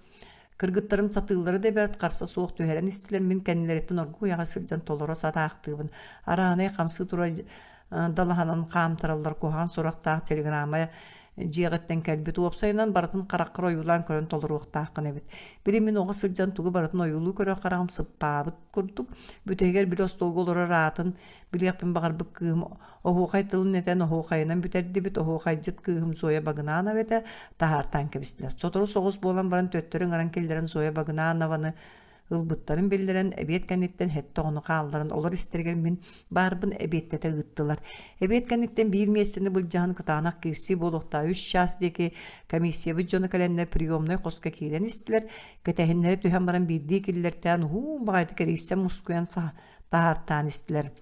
Кыргыттарым сатыыллара да бэрт харса суох түһэрэн истилэр, мин кэннилэриттэн оргууй аҕай сылдьан толоро сатаахтыыбын. Араанай хамсыы турар далаһанан хаамтараллар куһаҕан сурахтаах телеграмма дьиэҕиттэн кэлбит уопсайынан барытын хараххар ойуулаан көрөн толоруохтааххын эбит. Били мин оҕо сылдьан тугу барытын ойуулуу көрөр хараҕым сыппаабыт курдук. Бүтэһигэр били остуолга олорор аатын билиэхпин баҕарбыт кыыһым оһуохай тылын этэн оһуохайынан бүтэрдибит. Оһуохайдьыт кыыһым Зоя Багынанова этэ таһаартаан кэбистилэр. Сотору соҕус буолан баран төттөрү ыҥыран киллэрэн Зоя Багынанованы ылбыттарын биллэрэн, эбиэт кэнниттэн сэттэ оҕону хаалларан олор истэригэр мин баарбын эбиэттэтэ ыыттылар. Эбиэт кэнниттэн биир миэстэни былдьаһан кытаанах киирсии буолуохтаах үс чаас диэки комиссиябыт дьоно кэлэннэр приемнай хоско киирэн истилэр. Кэтэһиннэрэ түһэн баран биирдии киллэртээн уһуун баҕайытык эрийсэн мускуйан таһаартаан истилэр.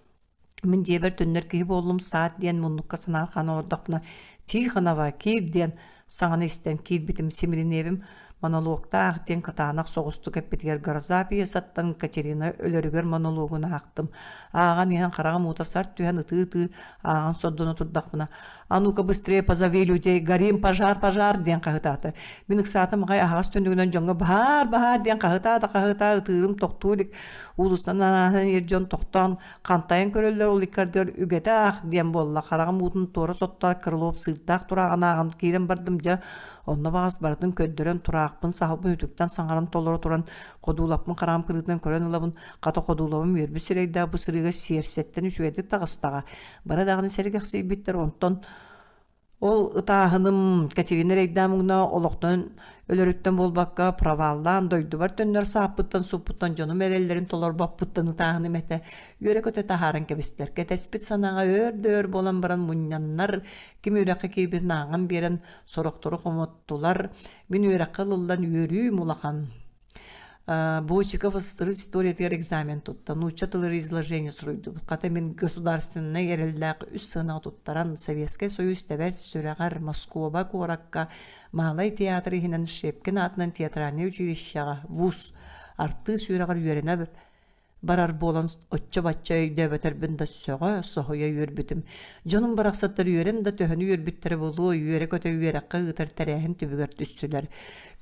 Мин дьиэбэр төннөр киһи буоллум, саат диэн муннукка санаарҕаан олордохпуна «Тихонова, киир» диэн саҥаны истэн киирбитим Симириниэбим монологтаах диэн кытаанах соҕустук эппитигэр «Гроза» пьесаттан Катерина өлөрүгэр монологун аахтым. Ааҕан иһэн хараҕым уута сарт түһэн ытыы-ытыы ааҕан сордоно турдахпына «А ну-ка быстрее позови людей, горим, пожар, пожар!» диэн хаһытаата. Мин ыксаатым аҕай аһаҕас түннүгүнэн дьоҥҥо «Баһаар, баһаар!» диэн хаһытаа да хаһытаа ытыырым тохтуу илик. Уулуссанан ааһан иһэр дьон тохтоон Хантайан көрөллөр ол иккардыгар үгэтэ аах диэн буолла хараҕым уутун туора соттоох Крылов сыырдаах турааҕын ааҕан киирэн бардым дьэ онно баҕас барытын көрдөрөн тураахпын саһылбын үтүктэн саҥаран толоро туран ходуулаппын хараҕым кырыытынан көрөн ылабын хата ходуулабым үөрбүт сирэйдээх бу сырыыга сиэрсэттэн үчүгэйдик таҕыстаҕа бары даҕаны сэргэхсийбиттэр онтон Ол ытааһыным Катерина Рейдамовна олохтон өлөрүттэн буолбакка, проваллаан дойдубар төннөр сааппыттан суппуттан дьонум эрэллэрин толорбоппуттан ытааһыным этэ. Үөрэ-көтө таһааран кэбистилэр. Кэтэспит санааҕа өөр да өөр буолан баран мунньаннар, ким үөрэххэ киирбитин ааҕан биэрэн, сорохтору хомоттулар. Мин үөрэххэ ылыллан үөрүүм улахан. Бочиков СССР историятыгар экзамен тутта, нуучча тылыгар изложение суруйдубут. Хата мин государственнай эрэллээх үс сыанаҕа туттаран, Советскай Союз тэбэр сүрэҕэр Москуба куоракка Малай театр иһинэн Щепкин аатынан театральнай училищеҕа вуз артыыс үөрэҕэр үөрэнэ барар буолан оччо-бачча өйдөөбөтөрбүн да сөҕө, соһуйа үөрбүтүм. Дьонум барахсаттар үөрэн да төһөнү үөрбүттэрэ буолуо, үөрэ-көтө үөрэххэ ыытар тэрээһин түбүгэр түстүлэр.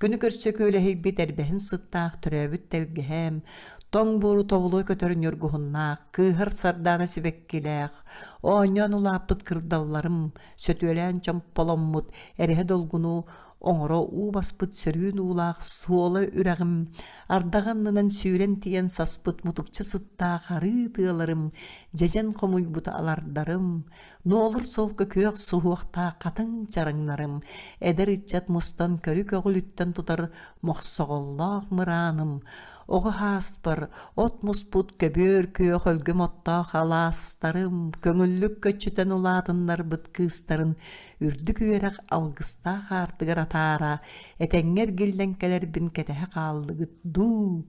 Күнү көрсө күөлэһийбит эрбэһин сыттаах төрөөбүт тэлгэһэм, тоҥ буору тобулуо көтөр ньургуһуннаах, кыыһар сардаана сибэккилээх, оонньоон улааппыт кырдалларым, сөтүөлээн чомполоммут, эрэһэ долгуну оҥоро уу баспыт сөрүүн уулаах суола үрэҕим, ардаҕы аннынан сүүрэн тиийэн саспыт мутукча сыттаах арыы тыаларым, дьэдьэн хомуйбут алардарым, нуолур солко күөх суһуохтаах хатыҥ чараҥнарым, эдэр ыччат мустан көрү көҕүлүттэн тутар мохсоҕоллоох мырааным, оҕо ааспар от муспут көбүөр күөх өлгөм оттоох алаастарым, көҥүллүк көччүтэн улаатыннарбыт кыыстарын үрдүк үөрэх алгыстаах аартыгар атаара, этэҥҥэ эргиллэн кэлэрбин кэтэһэ хааллыгыт дуу,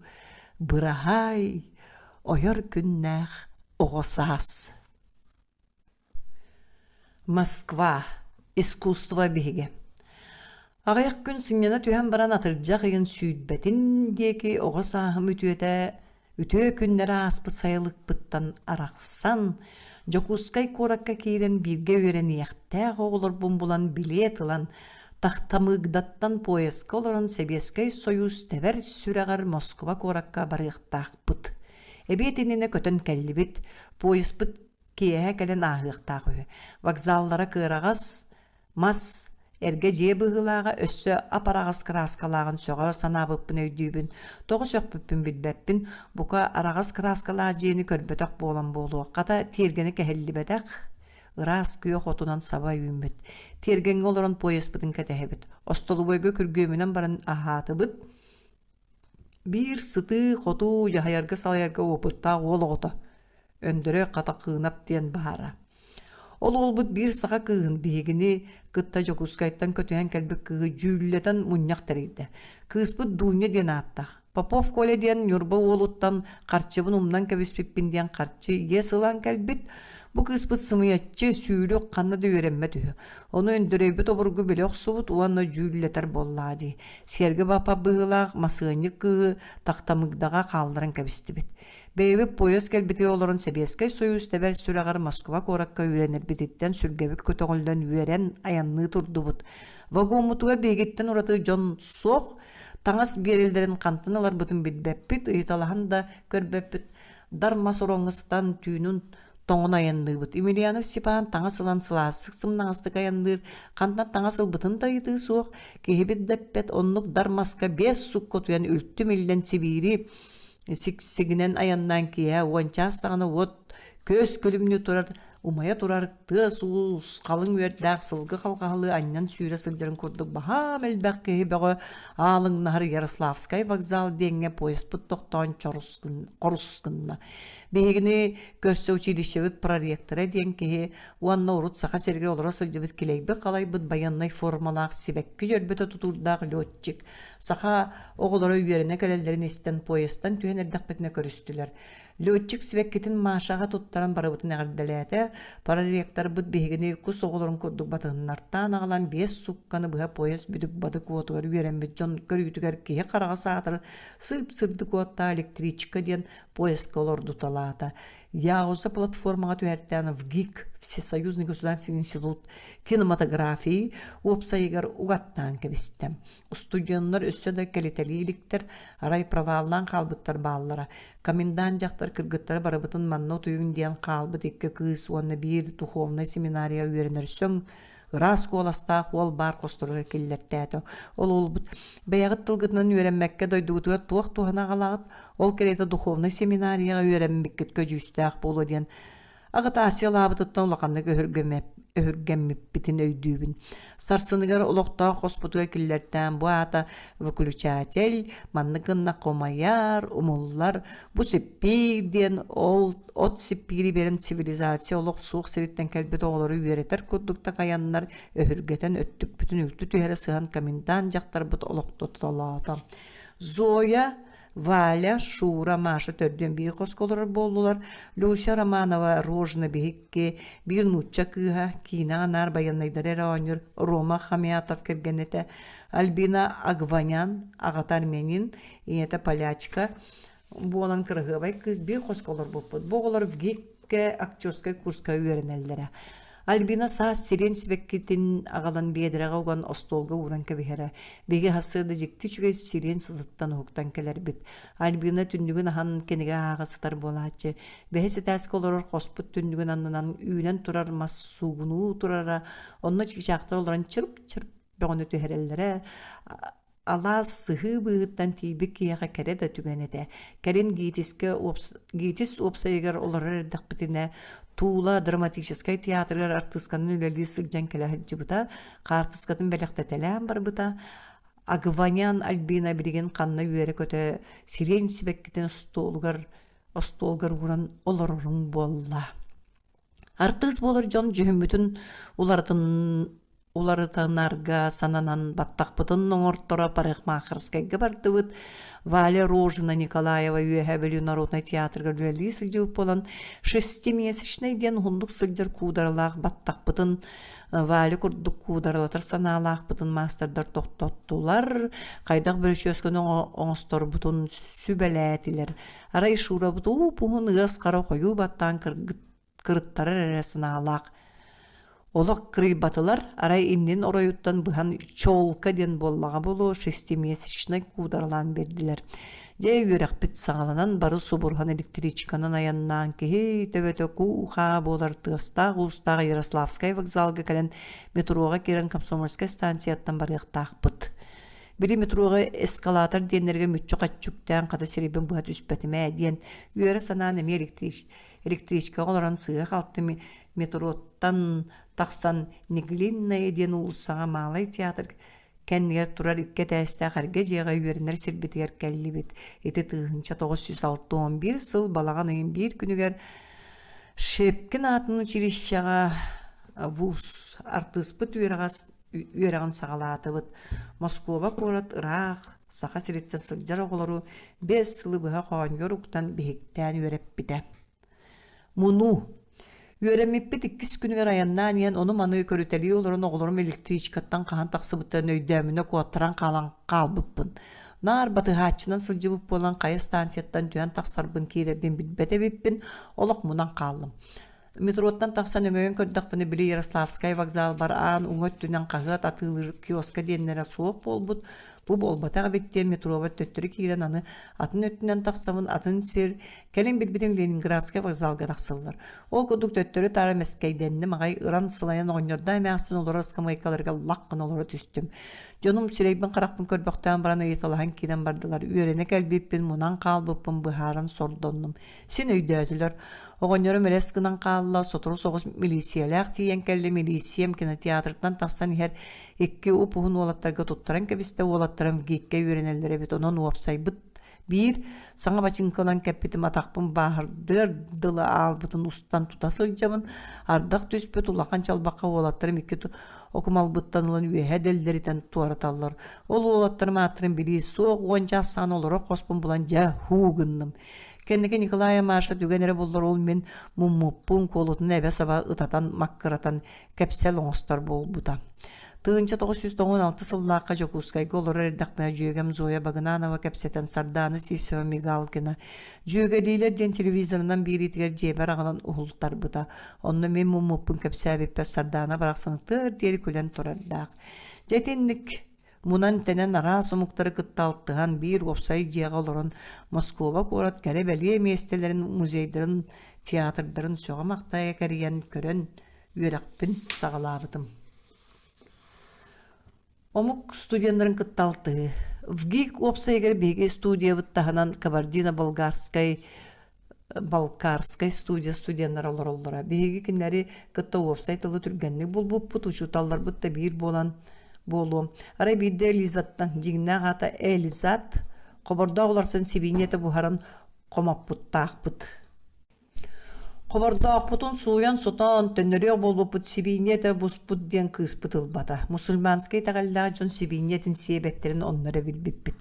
быраһаай, ойор күннээх оҕо саас. Москва. Искусство биһигэ. Аҕыйах күн сынньана түһэн баран атырдьах ыйын сүүрбэтин диэки оҕо сааһым үтүөтэ Үтүө күннэрэ ааспыт сайылыкпыттан арахсан, Дьокуускай куоракка киирэн бииргэ үөрэниэхтээх оҕолорбун булан билиэт ылан, Тахтамыгдаттан поездка олорон Сэбиэскэй Сойуус тэбэр сүрэҕэр Москва куоракка барыахтаахпыт. Эбиэт иннинэ көтөн кэллибит, поезпыт киэһэ кэлэн ааһыахтаах үһү. Вокзаллара кыараҕас, Мас, эргэ дьиэ быһыылааҕа өссө ап-араҕас кырааскалааҕын сөҕө санаабыппын өйдүүбүн. Тоҕо сөхпүппүн билбэппин, бука араҕас кырааскалаах дьиэни көрбөтөх буолан буолуо. Хата тиэргэнэ кэһиллибэтэх, ыраас күөх отунан саба үүммүт. Тиэргэҥҥэ олорон поезпытын кэтэһэбит. Остолобуойга күргүөмүнэн баран аһаатыбыт. Биир сытыы-хотуу дьаһайарга-салайарга уопуттаах уол оҕото Өндөрөй Хатакыынап диэн баара. Ол уолбут биир саха кыыһын биһигини кытта Дьокуускайтан көтүһэн кэлбит кыыһы дьүүллэтэн мунньах тэрийдэ. Кыыспыт Дуня диэн ааттаах. Попов Коля диэн Ньурба уолуттан харчыбын умнан кэбиспиппин диэн харчы иэс ылан кэлбит. Бу кыыспыт сымыйаччы, сүүлүк ханна да үөрэммэт үһү. Ону Өндөрөйбүт обургу билэ охсубут уонна дьүүллэтэр буоллаҕа дии. Сиэргэ баппат быһыылаах масыанньык кыыһы Тахтамыгдаҕа хаалларан кэбистибит. Бэйэбит поезд кэлбитигэр олорон Сэбиэскэй Сойуус тэбэр сүрэҕэр Москва куоракка үөрэнэрбититтэн сүргэбит көтөҕүллэн үөрэн айанныы турдубут. Вагоммутугар биһигиттэн ураты дьон суох, таҥас биэрэллэрин хантан ыларбытын билбэппит, ыйыталаһан да көрбөппүт. Дар мас ороҥҥо сытан түүнүн тоҥон айанныыбыт. Емельянов Степан таҥас ылан сылаастык сымнаҕастык айанныыр, хантан таҥас ылбытын да ыйытыы суох, киһибит да эппэт, оннук дар маска биэс сукка утуйан үлтү миллэн Сибиири сиксигинэн айаннаан киэһэ уон чаас саҕана уот көс күлүмнүү турар умайа турар тыас-уус халыҥ үөрдээх сылгы халҕаһалыы анньан сүүрэ сылдьарын курдук баһаам элбэх киһи бөҕө аалыҥнаһар Ярославскай вокзал диэҥҥэ поезпыт тохтоон чорус хорус гынна. Биһигини көрсө училищебыт проректора диэн киһи уонна урут Саха сиригэр олоро сылдьыбыт килэйбит-халайбыт байыаннай формалаах сибэкки дьөрбөтө тутуурдаах летчик саха оҕолоро үөрэнэ кэлэллэрин истэн поездтан түһэн эрдэхпитинэ көрүстүлэр. Летчик сибэккитин Машаҕа туттаран барыбытын эҕэрдэлээтэ. Проректорбыт биһигини кус оҕолорун курдук батыһыннартаан аҕалан биэс суукканы быһа поезд бүдүк-бадык уотугар үөрэммит дьон көрүүтүгэр киһи хараҕа саатар сып-сырдык уоттаах электричка диэн поездка олордуталаата. Яуза платформаҕа түһэртээн ВГИК Всесоюзный государственный институт кинематографии уопсайыгар угаттаан кэбистэ. Устудьуоннар өссө да кэлитэлии иликтэр, арай проваллаан хаалбыттар бааллара. Комендант дьахтар кыргыттара барыбытын манна утуйуҥ диэн хаалбыт икки кыыс уонна биир духовнай семинария үөрэнэр сөҥ ыраас куоластаах уол баар хосторугар киллэртээтэ. Ол уолбут бэйэҕит тылгытынан үөрэммэккэ дойдугутугар туох туһаны аҕалаҕыт, ол кэриэтэ духовнай семинарияҕа үөрэммиккит көдьүүстээх буолуо диэн Аҕытаассыйалаабытыттан улаханнык өһүргэммиппитин өйдүүбүн. Сарсыныгар олохтоох хоспутугар киллэртээн бу аата выключатель, маннык гыннахха умайар, умуллар, бу сиппиир диэн ол от сиппиири биэрэн цивилизация олох суох сириттэн кэлбит оҕолору үөрэтэр курдук такайаннар өһүргэтэн өттүкпүтүн үлтү түһэрэ сыһан комендант дьахтарбыт олохтотолоото. Зоя. Валя, Шура, Маша төрдүөн биир хоско олорор буоллулар. Люся Романова Рожина биһикки, биир нуучча кыыһа, киинэҕэ наар байыаннайдары эрэ оонньуур Рома Хамятов кэргэнэ этэ. Альбина Агванян, аҕата армянин, ийэтэ полячка буолан кыраһыабай кыыс биир хоско олорбуппут. Бу оҕолор ВГИК-кэ актерскай курска үөрэнэллэрэ. Альбина саас сирень сибэккитин аҕалан биэдэрэҕэ уган остуолга ууран кэбиһэрэ. Биһиги сарсыарда дьикти үчүгэй сирень сытыттан уһуктан кэлэрбит. Альбина түннүгүн аһан кинигэ ааҕа сытар буолааччы. Бэһис этээскэ олорор хоспут түннүгүн аннынан үүнэн турар мас суугунуу турара, онно чыычаахтар олорон чырп-чырп бөҕөнү түһэрэллэрэ. Алаас сыһыы быыһыттан тиийбит киһиэхэ кэрэ да түгэн этэ. Кэлин ГИТИСкэ ГИТИС уопсайыгар олорор эрдэхпитинэ Туула драматическай театрыгар артыысканан үлэлии сылдьан кэлэ сылдьыбыта, хаартыскатын бэлэхтэтэлээн барбыта. Агванян Альбина билигин ханна үөрэ-көтө сирень сибэккитин остуолугар остуолгар ууран олороруҥ буолла. Артыыс буолар дьон дьүһүммүтүн уларытын уларытынарга сананан баттахпытын оҥорторо парикмахерскайга бардыбыт. Валя Рожина Николаева Үөһээ Бүлүү народнай театрыгар үлэлии сылдьыбыт буолан шестимесячнай диэн уһуннук сылдьар куударалаах баттахпытын Валя курдук куударалатар санаалаахпытын маастардар тохтоттулар, хайдах бүрүчүөскэни оҥосторбутун сүбэлээтилэр. Арай Шурабыт ууп-уһун ыас хара хойуу баттаан кырыттарар эрэ санаалаах олох кырыйбатылар, арай иннин оройуттан быһан челка диэн буоллаҕа буолуо шестимесячнай куударалаан биэрдилэр. Дьэ үөрэхпит саҕаланан бары субуруһан электричканан айаннаан киһи төбөтө куу-хаа буолар тыастаах-уустаах Ярославскай вокзалга кэлэн метроҕа киирэн Комсомольскай станцияттан барыахтаахпыт. Били метроҕа эскалатор диэннэргэ мүччү-хаччы үктээн хата сирэйбин быһа түспэтим ээ диэн үөрэ санаан эмиэ электричкаҕа олорон сыыһа-халты метроттан тахсан Неглинная диэн уулуссаҕа Малай театр кэннигэр турар икки этээстээх эргэ дьиэҕэ үөрэнэр сирбитигэр кэллибит. Ити 1961 сыл балаҕан ыйын биир күнүгэр Шепкин аатын училищеҕа вуз артыыспыт үөрэҕэ үөрэҕин саҕалаатыбыт. Москуба куорат ыраах Саха сириттэн сылдьар оҕолору 5 сылы быһа хоонньугар уктан биһиктээн үөрэппитэ. Мунуу. Үөрэммиппит иккис күнүгэр айаннаан иһэн ону-маны көрүтэлии олорон оҕолорум электричкаттан хаһан тахсыбыттарын өйдөөмүнэ куоттаран хаалан хаалбыппын. Наар батыһааччынан сылдьыбыт буолан хайа станцияттан түһэн тахсарбын киирэрбин билбэт эбиппин, олох мунан хааллым. Метроттан тахсан өҥөйөн көрдөхпүнэ, били Ярославскай вокзалбар аан уҥа өттүнэн хаһыат атыылыыр киоска диэннэрэ суох буолбут. Бу буолбатах эбит диэн метробар төттөрү киирэн аны атын өттүнэн тахсабын, атын сир, кэлин билбитим Ленинградскай вокзалга тахсаллар. Ол курдук төттөрү-таары мэскэйдэнним аҕай, ыран-сылайан оҕонньордоох эмээхсин олорор ыскамыайкаларыгар лах гына олоро түстүм. Дьонум сирэйбин-харахпын көрбөхтөөн баран ыйыталаһан киирэн бардылар. Үөрэнэ кэлбиппин, мунан хаалбыппын быһааран сордоннум. Син өйдөөтүлэр. Оҕонньорум элэс гынан хаалла, сотору соҕус милииссийэлээх тиийэн кэллэ, милииссийэм кинотеатртан тахсан иһэр икки уп-уһун уолаттарга туттаран кэбистэ, уолаттарым ВГИК-кэ үөрэнэллэр эбит, онон уопсайбыт биир саҥа бачыыҥка ылан кэппитим атахпын бааһырдыар дылы аалбытын устан тута сылдьабын, ардах түспүт улахан чалбахха уолаттарым икки окумалбыттан ылан үөһэ дэллэритэн туораталлар. Ол уолаттарым ааттарын билии суох, уонча ахсаан олорор хоспун булан дьэ һуу гынным. Кэнники Николай Маша түгэн эрэ буллар ол мин муммуппун куолутун эбэ-саба ытатан маккыратан кэпсэл оҥостор буолбута. 1996 сыллаахха Дьокуускайга олорор эрдэхпинэ дьүөгэм Зоя Багынанова кэпсэтэн Сардаана Сивцева Мигалкина «Дьүөгэлиилэр» диэн телевизорынан биэриитигэр дьиэбэр аҕалан уһултарбыта. Онно мин муммуппун кэпсээбиппэр Сардаана барахсан ытыар диэри күлэн турардаах. Дьэ итинник Мунан-тэнэн араас омуктары кытта алтыһан, биир уопсай дьиэҕэ олорон Москуба куорат кэрэ-бэлиэ миэстэлэрин, музейдарын, театрдарын сөҕө-махтайа кэрийэн көрөн үөрэхпин саҕалаабытым. Омук студеннарын кытта алтыһыы. ВГИК уопсайыгар биһиги студиябыт таһынан Кабардино-Болгарскай Балкарскай студия студеннара олороллоро. Биһиги кинилэри кытта уопсай тылы түргэнник булбуппут, учууталларбыт да биир буолан буолуо. Арай биирдэ Элизаттан, дьиҥнээх аата Элизат, хобордоох уларсан сибиинньэ этэ буһаран хомоппуттаахпыт. Хобордоохпутун сууйан-сотон, төннөрүөх буолбуппут сибиинньэ этэ буспут диэн кыыспыт ылбата. Мусульманскай итэҕэллээх дьон сибиинньэ этин сиэбэттэрин онно эрэ билбиппит.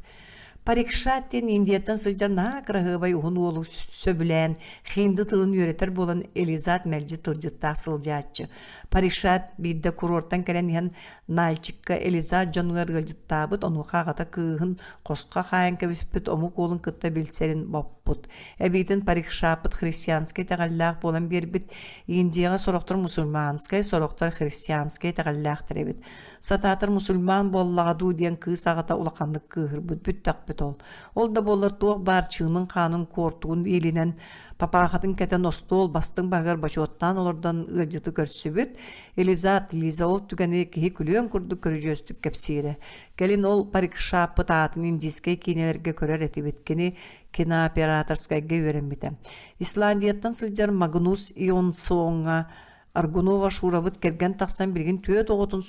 Парикшат диэн Индияттан сылдьар наһаа кыраһыабай уһун уолу сөбүлээн, хинди тылын үөрэтэр буолан Элизат мэлдьи тылдьыттаах сылдьааччы. Парикшат биирдэ курортан кэлэн иһэн Нальчикка Элизат дьонугар ыалдьыттаабыт, онуоха аҕата кыыһын хоско хаайан кэбиспит омук уолун кытта билсэрин боппут. Эбиитин Парикшаппыт христианскай итэҕэллээх буолан биэрбит. Индияҕа сорохтор мусульманскай, сорохтор христианскай итэҕэллээхтэр эбит. Сатаатар мусульман буоллаҕа дуу диэн кыыс аҕата улаханнык кыыһырбыт бүттэхпит ол. Ол да буоллар туох баар чыынын-хаанын куортугун иилинэн, папаахатын кэтэн остуол бастыҥ баһыгар бочуоттаан олордон ыалдьыты көрсүбүт. Элизат Лиза ол түгэни киһи күлүөн курдук көрүдьүөстүк кэпсиирэ. Кэлин ол парикшаппыт аатын индийскэй киинэлэргэ көрөр этибит. Кини кинооператорскайга үөрэммитэ. Исландияттан сылдьар Магнус Ионсоҥҥа Аргунова Шурабыт кэргэн тахсан билигин түөрт оҕотун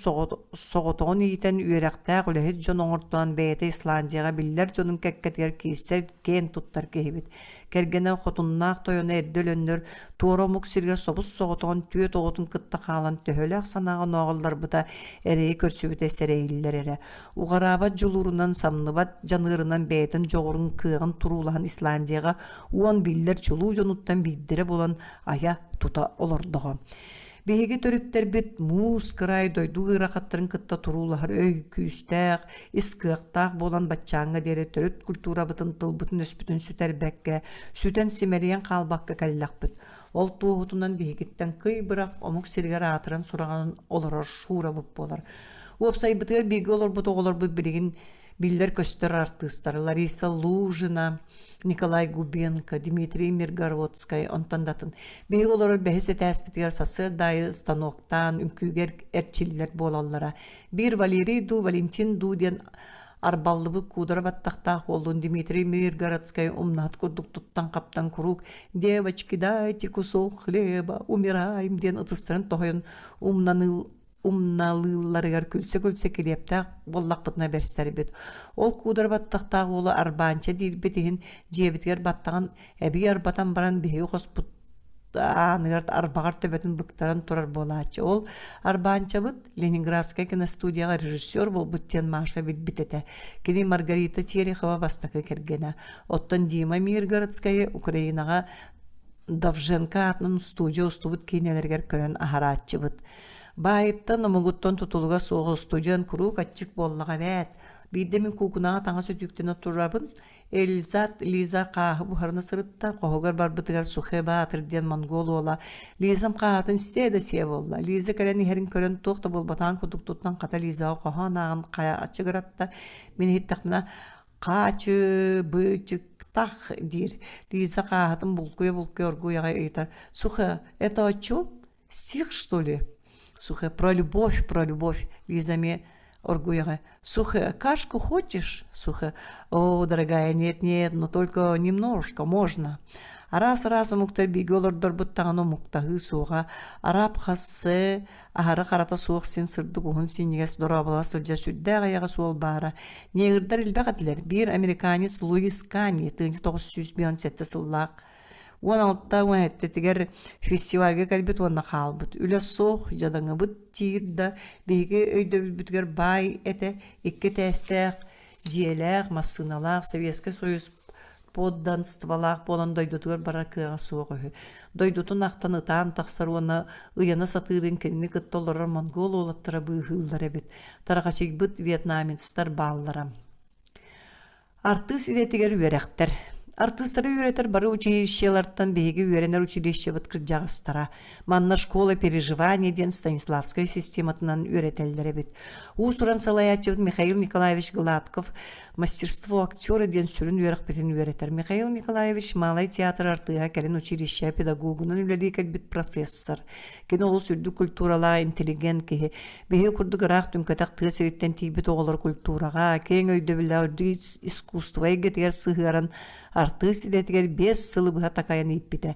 соҕотоҕун иитэн үөрэхтээх үлэһит дьон оҥортоон бэйэтэ Исландияҕа биллэр дьонун кэккэтигэр киирсэр киэн туттар киһибит. Кэргэнэ хотуннаах тойоно эрдэ өлөннөр туора омук сиригэр собус-соҕотоҕун түөрт оҕотун кытта хаалан төһөлөөх санааҕа ноҕоллорбута эрэйи көрсүбүтэ сэрэйиллэр эрэ. Уҕараабат дьулуурунан, самныбат дьаныарынан бэйэтин дьоҕурун, кыаҕын туруулаһан Исландияҕа уон биллэр чулуу дьонуттан биирдэрэ буолан айа тута олордоҕо. Биһиги төрүттэрбит муус кыраай дойду ыарахаттарын кытта туруулаһар өй күүстээх, ис кыахтаах буолан баччааҥҥа диэри төрүт культурабытын, тылбытын-өспүтүн сүтэрбэккэ, сүтэн-симэлийэн хаалбакка кэллэхпит. Ол туоһутунан биһигиттэн кый бырах омук сиригэр аатыран-сураҕынан олорор Шурабыт буолар. Уопсайбытыгар бииргэ олорбут оҕолорбут билигин биллэр-көстөр артыыстар Лариса Лужина, Николай Губенко, Дмитрий Миргородскай, онтон да атын. Биһиги олорор бэһис этээспитигэр сарсыарда аайы станоктаан, үҥкүүгэ эрчиллэр буолаллара. Биир Валерий дуу, Валентин дуу диэн арбаллыбыт куудара баттахтаах уоллуун Дмитрий Миргородскай умнаһыт курдук туттан-хаптан куруук «Девочки, дайте кусок хлеба, умираем» диэн ытыстарын тоһуйан умнаныыл умналыылларыгар күлсэ-күлсэ килиэптээх буоллахпытына бэрсэрбит. Ол куудара баттахтаах уолу арбаанча диирбит иһин дьиэбитигэр баттаҕын эбии арбатан баран биһиги хоспут ааныгар арбаҕар төбөтүн быктаран турар буолааччы. Ол арбаанчабыт Ленинградскай киностудияҕа режиссер буолбут диэн Маша билбит этэ. Кини Маргарита Терехова бастакы кэргэнэ. Оттон Дима Миргородскайы Украинаҕа Довженко аатынан устуудьуйа устубут киинэлэригэр көрөн аһарааччыбыт. Баайыттан, омугуттан тутулуга суох устудьуон куруук аччык буоллаҕа эбээт. Биирдэ мин куукунаҕа таҥас өтүүктэнэ турабын. Эльзат Лиза хааһы буһарына сырытта, хоһугар барбытыгар Сухэ Баатыр диэн монгол уола Лизам хааһытын сиэ да сиэ буолла. Лиза кэлэн иһэрин көрөн туох да буолбатаҕын курдук туттан хата Лизаҕа хоһоон ааҕан хайа аччыгыратта. Мин иһиттэхпинэ Хаачы-бычыктах диир. Лиза хааһытын булкуйа-булкуйа оргууй аҕай ыйытар: «Сухэ, это о чем? Стих, что ли?» Сухэ, про любовь, про любовь. Лиза эмиэ оргууй аҕай: «Сухэ, кашку хочешь?» Сухэ, о, дорогая, нет-нет, но только немножко, можно. Араас-араас омуктар бииргэ олордорбут даҕаны омуктаһыы суоҕа. Араб хассе, Аһара харата суох син сырдык уһун синньигэс дорооболоһо сылдьар сүрдээх эйэҕэс уол баара. Негрдар элбэх этилэр. Биир американец Луис Кани 1957 сыллаах 16 17-тигэр фестивальга кэлбит уонна хаалбыт. Үлэ суох, дьадаҥыбыт диир да, биһиги өйдөбүлбүтүгэр баай этэ, икки этээстээх, дьиэлээх, массыыналаах Советскай Союз подданстволаах буолан дойдутугар барар кыаҕа суох үһү. Дойдутун ахтан ытаан тахсар уонна ыйана сатыырын кинини кытта олорор монгол уолаттара быыһыыллар эбит. Тарҕачыйбыт вьетнамецтар бааллара. Артыыс идэтигэр үөрэхтэр. Артыыстары үөрэтэр бары училищелартан биһиги үөрэнэр училищебыт кырдьаҕастара. Манна школа переживания диэн Станиславскай систематынан үөрэтэллэр эбит. Уус-уран салайааччыбыт Михаил Николаевич Гладков Мастерство актера диэн сүрүн үөрэхпитин үөрэтэр. Михаил Николаевич Малай театр артыыһа кэлин училище педагогунан үлэлии кэлбит профессор. Кини олус үрдүк культуралаах интеллигент киһи. Биһиги курдук ыраах түҥкэтэх тыа сириттэн тиийбит оҕолор культураҕа, киэҥ өйдөбүллээх үрдүк искусство эйгэтигэр сыһыаран артыыс идэтигэр биэс сылы быһа такайан ииппитэ.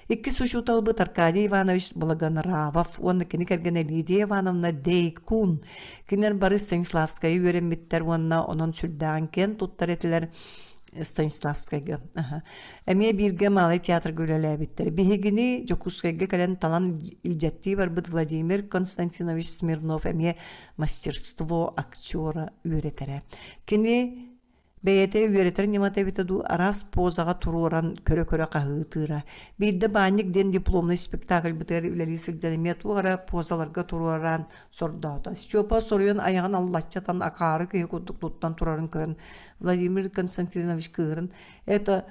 Иккис учууталбыт Аркадий Иванович Благонравов уонна кини кэргэнэ Лидия Ивановна Дейкун. Кинилэр бары Станиславскайы үөрэммиттэр уонна онон сүрдээҕин киэн туттар этилэр Станиславскайга. Эмиэ бииргэ Малай театрга үлэлээбиттэр. Биһигини Дьокуускайга кэлэн талан илдьэттии барбыт Владимир Константинович Смирнов эмиэ мастерство актера үөрэтэрэ. Кини. Бэйэтэ үөрэтэр ньымата эбитэ дуу, араас позаҕа туруоран көрө-көрө хаһыытыыра. Биирдэ баанньык диэн дипломнай спектакльбытыгар үлэлии сылдьан эмиэ туох эрэ позаларга туруоран сордоото. Степа соруйан айаҕын аллаччатан акаары киһи курдук туттан турарын көрөн Владимир Константинович кыыһыран «Это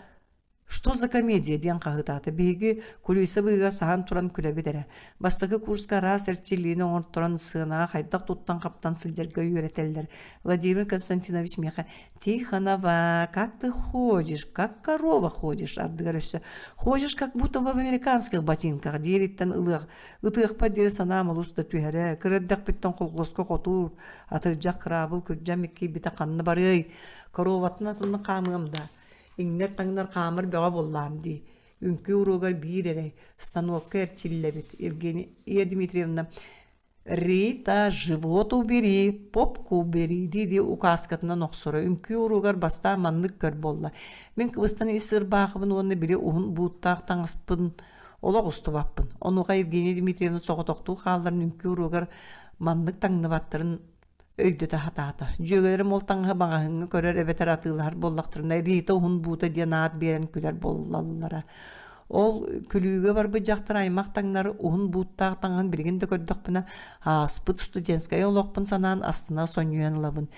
«Что за комедия?» диэн хаһыытаата. Биһиги кулиса быыһыгар саһан туран күлэбит эрэ. Бастакы курска араас эрчиллиини оҥорторон сыанаҕа хайдах туттан-хаптан сылдьарга үөрэтэллэр. Владимир Константинович миэхэ «Тихонова, как ты ходишь, как корова ходишь» ардыгар өссө «Ходишь, как будто в американских ботинках» диэриттэн ылыах ытыахпар диэри санаам олус да түһэрэ. Кыра эрдэхпиттэн колхуоска хотуур, атырдьах кыраабыл күрдьэм иккийбитэ ханна барыай, короватын атынна хаамыам да Иҥнэр-таҥнар хаамар бөҕө буоллаҕым дии. Үҥкүү уруогар биир эрэй, станокка эрчиллэбит. Евгения Дмитриевна «Рита, живот убери, попку убери» дии-дии указкатынан охсоро. Үҥкүү уруогар бастаан маннык көр буолла. Мин кыбыстан ис ырбаахыбын уонна били уһун бууттаах таҥаспын олох устубаппын. Онуоха Евгения Дмитриевна соҕотохтуу хаалларан үҥкүү уруогар маннык таҥныбаттарын өйдөтө сатаата. Дьүөгэлэрим ол таҥаһы маҕаһыыҥҥа көрөр эбэтэр атыылаһар буоллахтарына Рита уһун буута диэн аат биэрэн күлэр буоллаллара. Ол күлүүгэ барбыт дьахтар аймах таҥнар уһун бууттаах таҥаһын билигин да көрдөхпүнэ ааспыт студентскай олохпун санаан астына сонньуйан ылабын.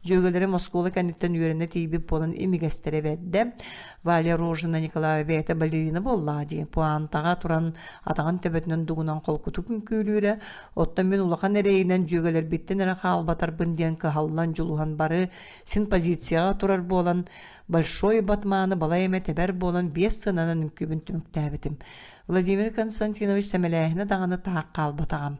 Дьүөгэлэрим оскуола кэнниттэн үөрэнэ тиийбит буолан имигэстэрэ бэрдэ. Валя Рожина Николаева бэйэтэ балерина буоллаҕа дии. Пуантаҕа туран атаҕын төбөтүнэн дугунан холкутук үҥкүүлүүрэ, Оттон мин улахан эрэйинэн дьүөгэлэрбиттэн эрэ хаалбатарбын диэн кыһаллан дьулуһан бары син позицияҕа турар буолан, большой батманы балай эмэ тэбэр буолан биэс сыананан үҥкүүбүн түмүктээбитим. Владимир Константинович сэмэлээһинэ даҕаны таах хаалбатаҕым.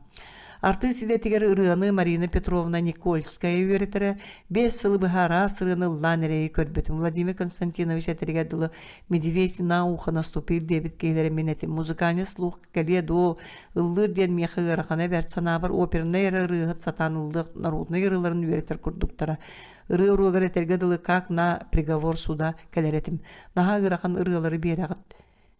Артыыс идэтигэр ырыаны Марина Петровна Никольская үөрэтэрэ, биэс сылы быһа араас ырыаны ыллаан эрэйи көрбүтүм. Владимир Константинович этэригэр дылы «Медведь на ухо наступил» диэбит киһилэрэ мин этим. Музыкальный слух кэлиэ дуо, ыллыыр диэн миэхэ ыарахана бэрт санаабар опернай эрэ ырыаһыт сатаан ыллыах народнай ырыаларын үөрэтэр курдуктара. Ырыа уруогар этэргэ дылы как на приговор суда кэлэр этим. Наһаа ыарахан ырыалары биэрэҕит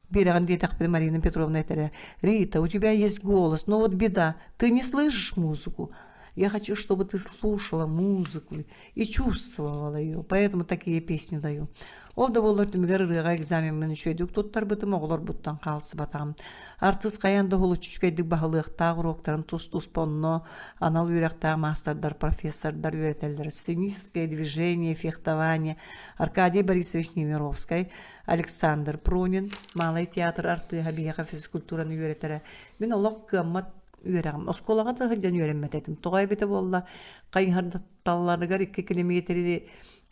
биэрэҕин диэтэхпинэ Марина Петровна этэрэ «Рита, у тебя есть голос, но вот беда, ты не слышишь музыку. Я хочу, чтобы ты слушала музыку и чувствовала ее, поэтому такие песни даю. Ол да буоллар түмүгэр ырыаҕа экзамеммын үчүгэйдик туттарбытым, оҕолорбуттан хаалсыбатаҕым. Артыыс хайаан да уһулуччу үчүгэйдик баһылыахтаах уруоктарын тус-туспа онно анал үөрэхтээх маастардар, профессордар үөрэтэллэр. Сценическое движение, фехтование, Аркадий Борисович Немировскай, Александр Пронин, Малай театр артыыһа биһиэхэ физкультураны үөрэтэрэ. Мин олох кыаммат үөрэҕим. Оскуолаҕа да сылдьан үөрэммэт этим. Тоҕо эбитэ буолла, хайыһардатталларыгар икки килэмиэтири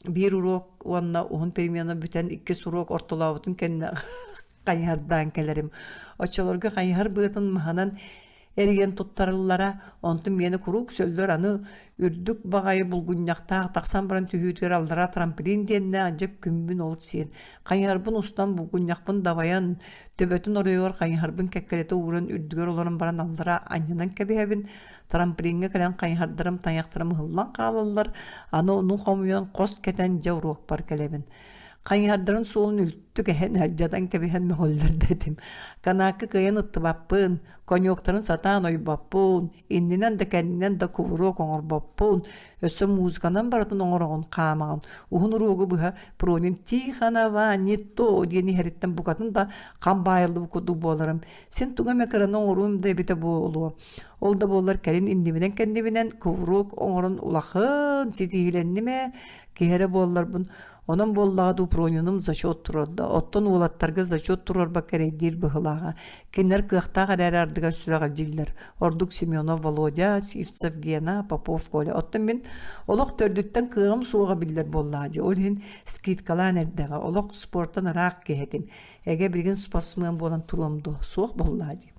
биир уруок уонна уһун перемена бүтэн иккис уруок ортолообутун кэннэ хайыһардаан кэлэрим. Оччолорго хайыһар быатын маһынан эрийэн туттарыллара, онтун миэнэ куруук сөллөр аны үрдүк баҕайы булгунньахтаах тахсан баран түһүүтүгэр аллараа трамплин диэннэ дьэ күммүн ол сиэн хайыһарбын устан булгунньахпын дабайан төбөтүн оройугар хайыһарбын кэккэлэтэ ууран үрдүгэр олорон баран аллараа анньынан кэбиһэбин трамплиҥҥа кэлэн хайыһардарым тайахтарым ыһыллан хаалаллар аны ону хомуйан хос кэтэн дьэ уруокпар кэлэбин хайыһардарын суолун үлтү кэһэн алдьатан кэбиһэн мөҕүллэр да этим канаакка кыайан ыттыбаппын коньюктарын сатаан ойбоппун иннинэн да кэннинэн да кувырок оҥорбоппун өссө музыканан барытын оҥороҕун хаамаҕын уһун уруогу быһа Пронин Тихонова не то диэн иһэриттэн букатын да хам баайыллыбыт курдук буоларым син тугу эмэ кыраны оҥоруом да эбитэ буолуо ол да буоллар кэлин иннибинэн-кэннибинэн кувырок оҥорон улахан ситиһиилэнним ээ киһи эрэ буолларбын Онон буоллаҕа дуу Прониным зачет туруорда. Оттон уолаттарга зачет туруорбакка эрэйдиир быһыылааҕа. Кинилэр кыахтаах эрээри ардыгар сүрэҕэлдьииллэр. Ордук Семенов Володя, Сивцев Гена, Попов Коля. Оттон мин олох төрдүттэн кыаҕым суоҕа биллэр буоллаҕа дии. Ол иһин скидкалаан эрдэҕэ. Олох спортан ыраах киһи этим. Эгэ билигин спортсмен буолан туруом дуо? Суох буоллаҕа дии.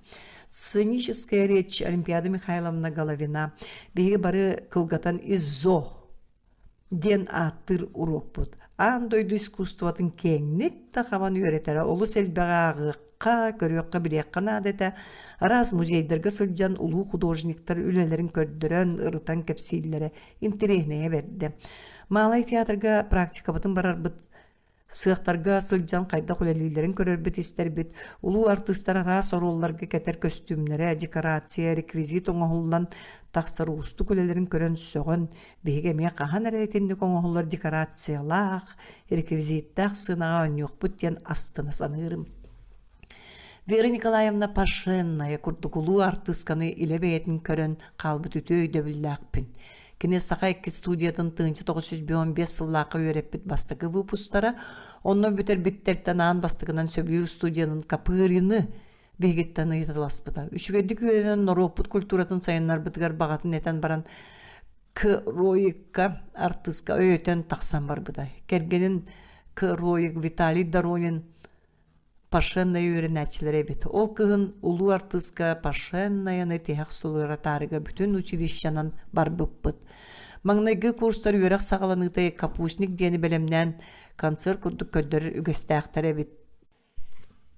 Сценическая речь Олимпиада Михайловна Головина. Биһиги бары кылгатан ИЗО диэн ааттыыр уруокпут. Аан дойду искусствотын киэҥник да хабан үөрэтэрэ олус элбэҕи ааҕыахха, көрүөххэ, билиэххэ наада этэ. Араас музейдарга сылдьан улуу художниктар үлэлэрин көрдөрөн, ырытан кэпсииллэрэ интэриэһинэйэ бэрдэ. Маалай театрга практикабытын барарбыт. Сыахтарга сылдьан хайдах үлэлииллэрин көрөрбүт-истэрбит, улуу артыыстар араас оруолларга кэтэр көстүүмнэрэ, декорация, реквизит оҥоһуллан тахсар уустук үлэлэрин көрөн сөҕөн, биһиги эмиэ хаһан эрэ итинник оҥоһуллар декорациялаах, реквизиттээх сыанаҕа оонньуохпут диэн астына саныырым. Вера Николаевна Пашенная курдук улуу артыысканы илэ бэйэтин көрөн хаалбыт үтүө өйдөбүллээхпин. Кини Саха иккис студиятын 1915 сыллаахха үөрэппит бастакы выпустара, онно бүтэрбиттэртэн аан бастакынан сөбүлүүр студиянын Копырины биһигиттэн ыйыталаспыта. Үчүгэйдик үөрэнэн норуоппут культуратын сайыннарбытыгар баҕатын этэн баран К-Роикка артыыска өйөтөн тахсан барбыта. Кэргэнин К-Роик Виталий Доронин Пашенная үөрэнээччилэрэ эбит. Ол кыһын улуу артыыска Пашеннаяны тиһэх сылыгар атаарыга бүтүн училищенан барбыппыт. Маҥнайгы курстар үөрэх саҕаланыыта капустник диэни бэлэмнээн концерт курдук көрдөрөр үгэстээхтэр эбит.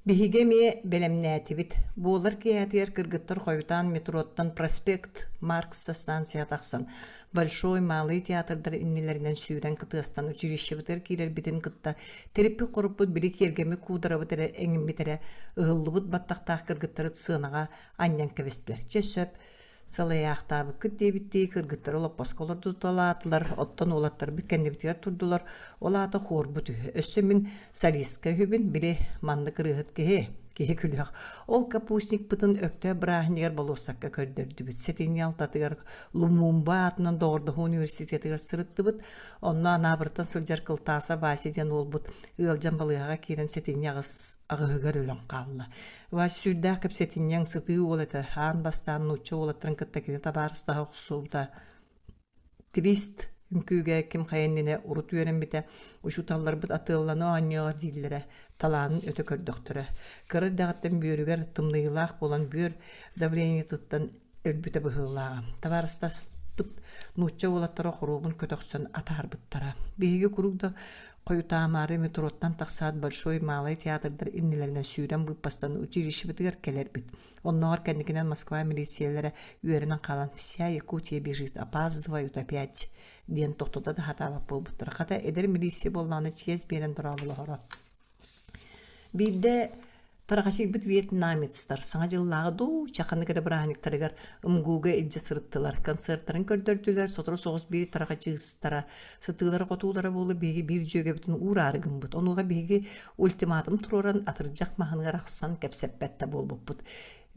Биһиги эмиэ бэлэмнээтибит. Буолар киэһэтигэр кыргыттар хойутаан метроттан проспект Маркса станция тахсан Большой, Малый театрдар иннилэринэн сүүрэн кытыастан училищебытыгар киирэрбитин кытта тириппит-хоруппут били киэргэммит куударабыт эрэ эҥиммит эрэ ыһыллыбыт баттахтаах кыргыттары сыанаҕа анньан кэбистилэр. Чэ сөп, салайаахтаабыккыт диэбиттии кыргыттары олоппоско олордуталаатылар, оттон уолаттарбыт кэннибитигэр турдулар, ол аата хуорбут үһү. Өссө мин солистка үһүбүн, били маннык ырыаһыт киһи, киһи күлүөх. Ол капустникпытын Өктөөп бырааһынньыгар болуоссакка көрдөрдүбүт. Сэтинньи алтатыгар Лумумба аатынан доҕордоһуу университетыгар сырыттыбыт. Онно Анаабыртан сылдьар Кылтааса Вася диэн уолбут ыалдьан балыыһаҕа киирэн сэтинньи аҕыһыгар өлөн хаалла. Вася сүрдээх кэпсэтинньэҥ сытыы уол этэ. Аан бастаан нуучча уолаттарын кытта кини табаарыстаһа охсубута. Твист үҥкүүгэ ким хайа иннинэ урут үөрэммитэ, учууталларбыт атыыллана оонньуоҕа дииллэрэ, талаанын өтө көрдөхтөрө. Кыра эрдэҕиттэн бүөрүгэр тымныйыылаах буолан бүөр давлениетыттан өлбүтэ быһыылааҕа. Табаарыстаспыт нуучча уолаттара хоруобун көтөхсөн атаарбыттара. Биһиги куруук да хойутаамаары метроттан тахсаат Большой Малый театрдар иннилэринэн сүүрэн быыппастан училищебытыгар кэлэрбит. Оннооҕор кэнникинэн Москва милициялэрэ үөрэнэн хаалан «Вся Якутия бежит, опаздывают опять» диэн тохтото да сатаабат буолбуттара. Хата эдэр милиция буоллаҕына чиэс биэрэн дорооболоһоро. Биирдэ тарҕасыйбыт вьетнамецтар Саҥа дьыллааҕы дуу, чаханык эрэ бырааһынньыктарыгар МГУ-га илдьэ сырыттылар, концертарын көрдөрдүлэр, сотору соҕус биир тарҕачыыстара, сытыылара-хотуулара буола биһиги биир дьүөгэбитин уураары гыммыт. Онуоха биһиги ультиматум туруоран атырдьах маһыныгар ахсан кэпсэппэт да буолбуппут.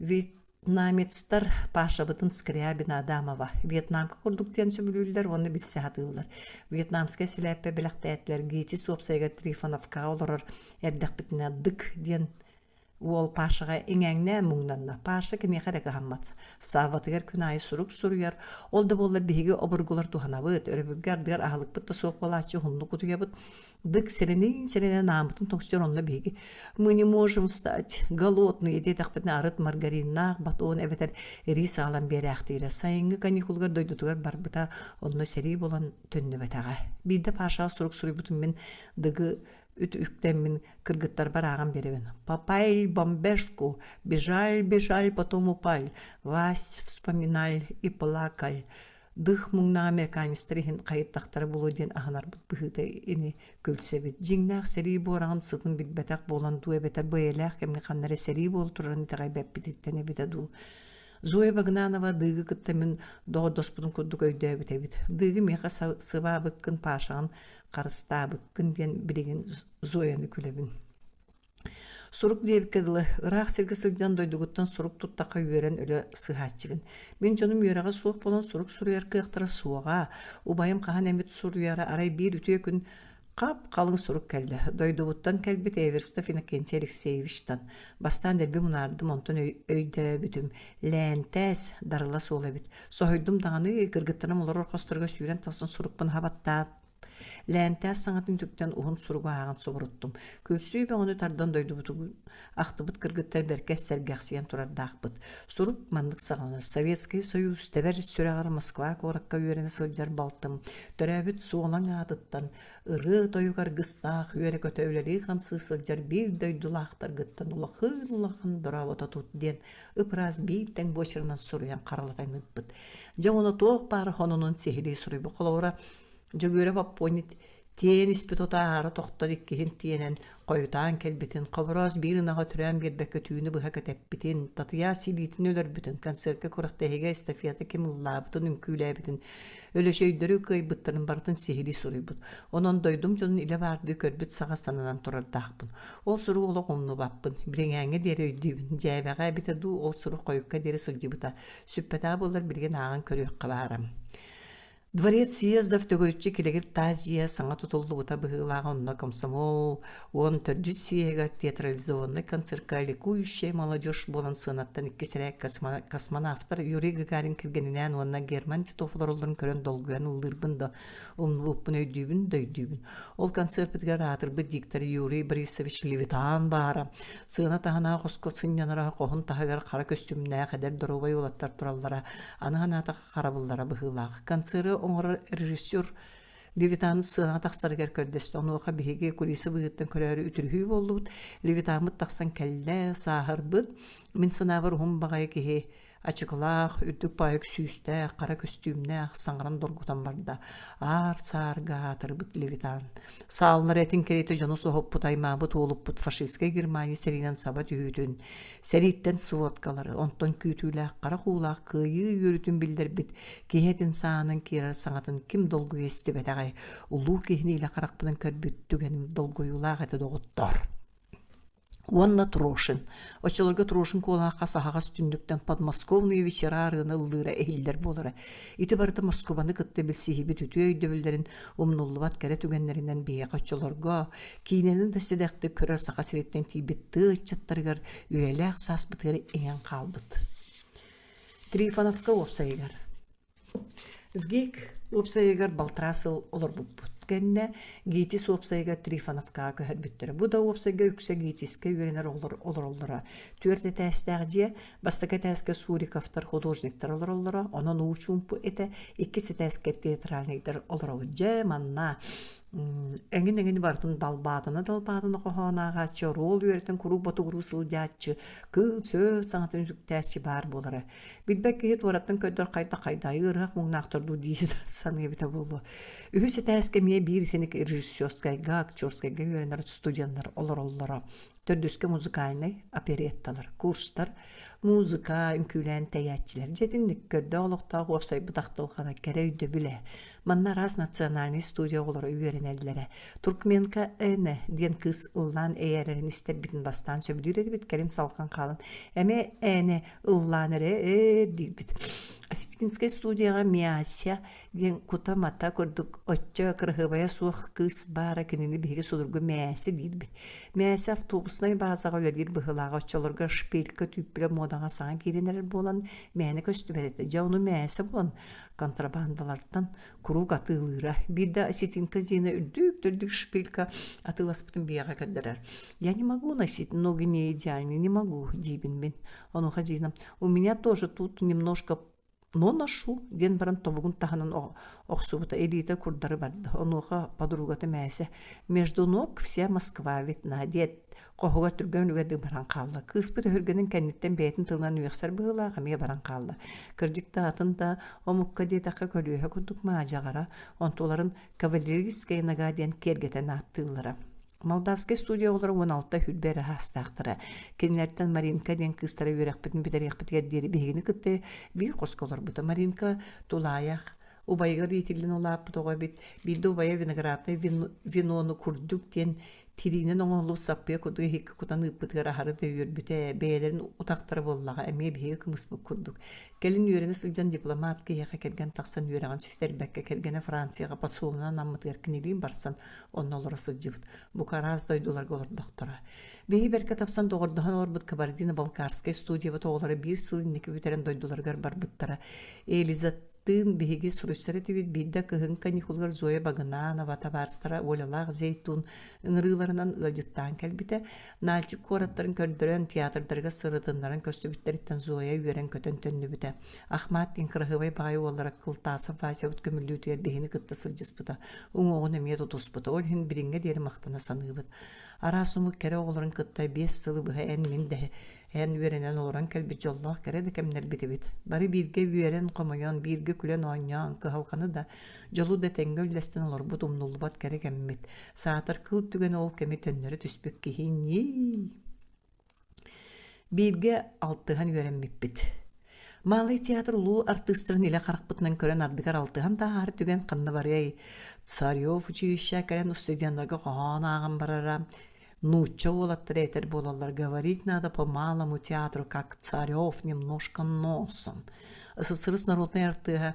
Вьетнамецтар Пашабытын Скрябина Адамова Вьетнамка курдук диэн сөбүлүүллэр уонна билсэ сатыыллар. Вьетнамскай силээппэ бэлэхтээтилэр ГИТИС уопсайыгар Трифоновкаҕа олорор эрдэхпитинэ Дык диэн уол Пашаҕа иҥээҥнээн муҥнанна. Паша киниэхэ эрэ кыһаммат. Савватыгар күн аайы сурук суруйар. Ол да буоллар биһиги обургулар туһанабыт. Өрөбүлгэ ардыгар аһылыкпыт да суох буолааччы уһуннук утуйабыт. Дык сэрэнин-сэрэнэн ааммытын тоҥсуйар онно биһиги мы не можем стать голодные диэтэхпитинэ арыт маргариннаах батон эбэтэр рис аҕалан биэрээхтиирэ. Сайыҥҥы каникулугар дойдутугар барбыта, онно сэрии буолан төннүбэтэҕэ. Биирдэ Пашаҕа сурук суруйбутум мин Дыгы үт үктэммин кыргыттарбар ааҕан биэрэбин. Попаль бомбежку, бежаль, бежаль, потом упаль, Вась вспоминаль и плакаль. Дых муҥнаах американецтар иһин хайыттахтара буолуо диэн аһынарбыт быһыыта ини күлсэбит. Дьиҥнээх сэрии буораҕын сытын билбэтэх буолан дуу эбэтэр бэйэлээх кэмҥэ ханна эрэ сэрии буола турарын итэҕэйбэппититтэн эбитэ дуу. Зоя Багнанова Дыгы кытта мин доҕордоспутум курдук өйдөөбүт эбит. Дыгы миэхэ сыбаабыккын, Пашаҕын харыстаабыккын диэн билигин Зояны күлэбин. Сурук диэбиккэ дылы, ыраах сиргэ сылдьан дойдугуттан сурук туттахха үөрэн өлө сыһааччыгын. Мин дьонум үөрэҕэ суох буолан сурук суруйар кыахтара суоҕа. Убайым хаһан эмит суруйара арай биир үтүө күн хап-халыҥ сурук кэллэ. Дойдубуттан кэлбит Эверстов Иннокентий Алексеевичтан. Бастаан дэлби мунаардым, онтон өйдөөбүтүм. Лээнтээс, дарыла суол эбит. Соһуйдум даҕаны, кыргыттарым олорор хосторугар сүүрэн тахсан сурукпун хабаттаат, Лээнтээх саҥатын үтүктэн уһун суругу ааҕан субуруттум. Күлсүү бөҕөнү тардан дойдубутугун ахтыбыт кыргыттар бэркэ сэргэхсийэн турардаахпыт. Сурук маннык саҕаланар. Советский Союз тэбэр сүрэҕэр Москва куоракка үөрэнэ сылдьар балтым, төрөөбүт суолаҥ аатыттан ырыа-тойук аргыстаах үөрэ-көтө үлэлии-хамсыы сылдьар биир дойдулаахтаргыттан улахан-улахан дорообото тут диэн ып-ыраас биир тэҥ буочарынан суруйан харалатан ыыппыт. Дьэ ону туох баар хонунун сиһилии суруйбут. Холобура, Дьөгүөрэ Боппуонньут. Тиэйэн испит ото аара тохтон иккиһин тиэнэн, хойутаан кэлбитин, Хобороос биир ынаҕы төрөөн биэрбэккэ түүнү быһа кэтэппитин, Татыйаас илиитин өлөрбүтүн, концертка күрэхтэһиигэ эстафета ким ыллаабытын, үҥкүүлээбитин, өлөчөйдөрү кыайбыттарын барытын сиһилии суруйбут. Онон дойдум дьонун илэ баардыы көрбүт саҕа сананан турардаахпын. Ол суругу олох умнубаппын, билиҥээҥҥэ диэри өйдүүбүн. Дьээбэҕэ эбитэ дуу, ол сурук хойукка диэри сылдьыбыта. Сүппэтэҕэ буоллар билигин ааҕан көрүөххэ баара. Дворец съездов төгүрүччү килэгир таас дьиэ саҥа тутуллубута быһыылааҕа онно комсомол 14 съеһигэр театрализованнай концертка ликующая молодежь буолан сыанаттан иккис эрэ космонавтар Юрий Гагарин кэргэнинээн уонна Герман Титов олороллорун көрөн долгуйан ыллыырбын да умнубуппун өйдүүбүн да өйдүүбүн. Ол концерпытыгар аатырбыт диктор Юрий Борисович Левитан баара. Сыана таһынаа хоско сынньанара, хоһун таһыгар хара көстүүмнээх эдэр доруобай уолаттар тураллара, аны санаатахха харабыллара быһыылаах. Концеры оҥорор режиссер Левитан сыанаҕа тахсарыгар көрдөстө. Онуоха биһиги кулиса быһыыттан көрөөрү үтүрүһүү буоллубут. Левитаммыт тахсан кэллэ, сааһырбыт. Мин санаабар уһун баҕайы киһи Ачыкылаах, үрдүк баайык сүүстээх, хара көстүүмнээх саҥаран доргутан барда. Аар-саарга аатырбыт Левитан. Сааллар этин кэриэтэ дьону соһуппут, аймаабыт, уолуппут фашистскай Германия сэриинэн саба түһүүтүн, сэрииттэн сводкалары, онтон күүтүүлээх хара уулаах кыайыы үөрүүтүн биллэрбит киһи этин саанан киирэр саҥатын ким долгуйа истибэтэҕэй, улуу киһини илэ харахпынан көрбүт түгэним долгуйуулаах этэ доҕоттоор. Уонна Трошин. Оччолорго Трошин куолаахха саһаҕас түннүктэн «Подмосковные вечера» арыаны ыллыыра иһиллэр буолара. Ити барыта Москубаны кытта билсиһиибит үтүө өйдөбүллэрин умнуллубат кэрэ түгэннэринэн биһиэхэ оччолорго киинэни да сэдэхтик көрөр Саха сириттэн тиийбит тыа ыччаттарыгар үйэлээх сааспытыгар иҥэн хаалбыт. Трифоновка уопсайыгар ВГИК уопсайыгар балтараа сыл олорбуппут кэннэ ГИТИС уопсайыгар Трифоновкаҕа көһөрбүттэрэ. Бу да уопсайга үксэ ГИТИСкэ үөрэнэр оҕолор олороллоро. Түөрт этээстээх дьиэ, бастакы этээскэ Суриковтар художниктар олороллоро, онон уу чуумпу этэ, иккис этээскэ театральнайдар олоробут. Дьэ, манна эҥин-эҥин барытын далбаатана-далбаатана хоһоон ааҕааччы, оруол үөрэтэн куруук ботугуруу сылдьааччы, кыыл-сүөл саҥатын үтүктээччи баар буолара. Билбэт киһи туораттан көрдөр хайдах хайдаайы ыарыһах муҥнаахтар дуу дии саныа эбитэ буолуо. Үһүс этээскэ эмиэ биир итинник режиссерскайга, актерскайга үөрэнэр студеннар олороллоро. Төрдүскэ музыкальнай оперетталар, курстар, музыка, үҥкүүлээн тэйээччилэр. Дьэ итинник көрдөөх олохтоох уопсайбыт ахтылҕана кэрэ өйдөбүлэ. Манна араас национальнай студия оҕолоро үөрэнэллэрэ. Туркменка Эне диэн кыыс ыллаан эйээрэрин истэрбитин бастаан сөбүлүүр этибит, кэлин салҕан хаалан эмиэ Эне ыллаан эрэ ээ диирбит. Осетинскай студияҕа Миася диэн кута-мата курдук оччо кыраһыабайа суох кыыс баара кинини биһиги судургу Мээсэ диирбит. Мээсэ автобуснай баазаҕа үлэлиир быһыылааҕа оччолорго шпилька түүппүлэ муодаҕа саҥа киирэн эрэр буолан мээнэ көстүбэт этэ. Дьэ ону Мээсэ булан контрабандалартан куруук атыылыыра. Биирдэ осетинка Зина үрдүк-үрдүк шпилька атыыласпытын биһиэхэ көрдөрөр. «Я не могу носить, ноги не идеальны, не могу», диибин мин. Онуоха Зина «У меня тоже тут немножко но ношу» диэн баран тобугун таһынан охсубута илиитэ курдары барда. Онуоха подругата Мээсэ «Между ног вся Москва видна» диэт хоһугар түргэн үлүгэрдик баран хаалла. Кыыспыт өһүргэнин кэнниттэн бэйэтин тылынан үөхсэр быһыылаах эмиэ баран хаалла. Кырдьык да атын да омукка диэтэххэ көлүөһэ курдук маадьаҕара, онтуларын кавалерийская нога диэн киэргэтэн ааттыыллара. Молдавскай студия оҕолоро 16 үрбэ эрэ саастаахтара. Кинилэртэн Маринка диэн кыыстара үөрэхпитин бүтэриэхпитигэр диэри биһигини кытта биир хоско олорбута. Маринка тулаайах, убайыгар иитиллэн улааппыт оҕо эбит. Биирдэ убайа винограднай винону курдук диэн тириинэн оҥоһуллубут саппыйа курдук иһиккэ кутан ыыппытыгар аһары да үөрбүтэ, бэйэлэрин утахтара буоллаҕа, эмиэ биһиги кымыспыт курдук. Кэлин үөрэнэ сылдьан дипломат киһиэхэ кэргэн тахсан үөрэҕин сүтэрбэккэ кэргэнэ Францияҕа посолунан анаммытыгар кинилиин барсан онно олоро сылдьыбыт. Бука араас дойдуларга олордохторо. Биһи бэркэ тапсан доҕордоһон олорбут Кабардино-Балкарскай студиябыт оҕолоро биир сыл инники бүтэрэн дойдуларыгар барбыттара. Элиза Тыын биһиги суруйсар этибит биирдэ кыһын каникулугар Зоя Багынанова табаарыстара Олялаах Зейтун ыҥырыыларынан ыалдьыттаан кэлбитэ. Нальчик куораттарын көрдөрөн, театрдарыгар сырытыннаран көрсүбүттэриттэн Зоя үөрэн-көтөн төннүбүтэ. Ахмат диэн кыраһыабай баҕайы уоллара Кылтасов Васябыт көмүллүүтүгэр биһини кытта сылдьыспыта, уҥуоҕун эмиэ тутуспута. Ол иһин билиҥҥэ диэри махтана саныыбыт. Араас омук кэрэ оҕолорун кытта 5 сылы быһа эн-мин дэһэ. Эн үөрэнэн олорон кэлбит дьоллоох кэрэ да кэмнэрбит эбит. Бары бииргэ үөрэн, хомойон, бииргэ күлэн оонньоон, кыһалҕаны да, дьолу да тэҥҥэ үллэстэн олорбут умнуллубат кэрэ кэммит. Саатар кыл түгэн ол кэми төннөрө түспүт киһи ньии. Бииргэ алтыһан үөрэммиппит. Малый театр улуу артыыстарын илэ харахпытынан көрөн ардыгар алтыһан таһаар түгэн ханна барыай? Царев училище кэлэн устудьуоннарга хоһоон ааҕан барара. Нуучча уолаттара этэр буолаллар «Говорить надо по малому театру, как Царев, немножко носом». СССР народнай артыыһа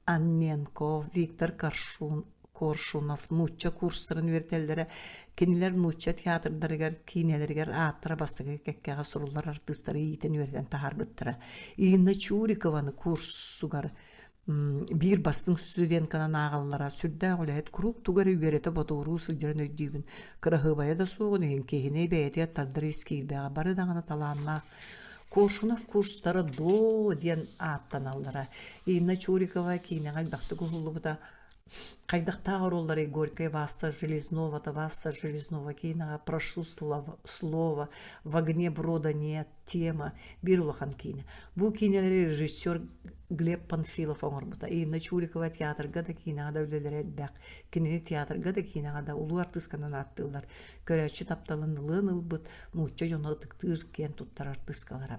Анненков, Виктор Коршун, Коршунов нуучча курстарын үөрэтэллэрэ. Кинилэр нуучча театрдарыгар, киинэлэригэр ааттара бастакы кэккэҕэ суруллар артыыстары иитэн үөрэтэн таһаарбыттара. Инна Чурикованы курсугар биир бастыҥ студентканан ааҕаллара сүрдээх үлэһит куруук тугу эрэ үөрэтэ ботугуруу сылдьарын өйдүүбүн кыраһыабайа да суоҕун иһин киһини бэйэтигэр тардар ис киирбэҕэ бары даҕаны талааннаах Коршунов курстара доо диэн ааттаналлара Инна Чурикова киинэҕэ элбэхтик уһуллубута Хайдахтаах оруолларый Горькай Васса Железнова, Васса Железнова киинэҕэ «Прошу слово», «В огне брода нет», «Тема» биир улахан киинэ. Бу киинэлэри режиссер Глеб Панфилов оҥорбута. Инна Чурикова театрга да киинэҕэ да үлэлэрэ элбэх. Кинини театрга да киинэҕэ да улуу артыысканан ааттыыллар. Көрөөччү тапталын ылыан ылбыт, нуучча дьоно ытыктыыр киэн туттар артыыскалара.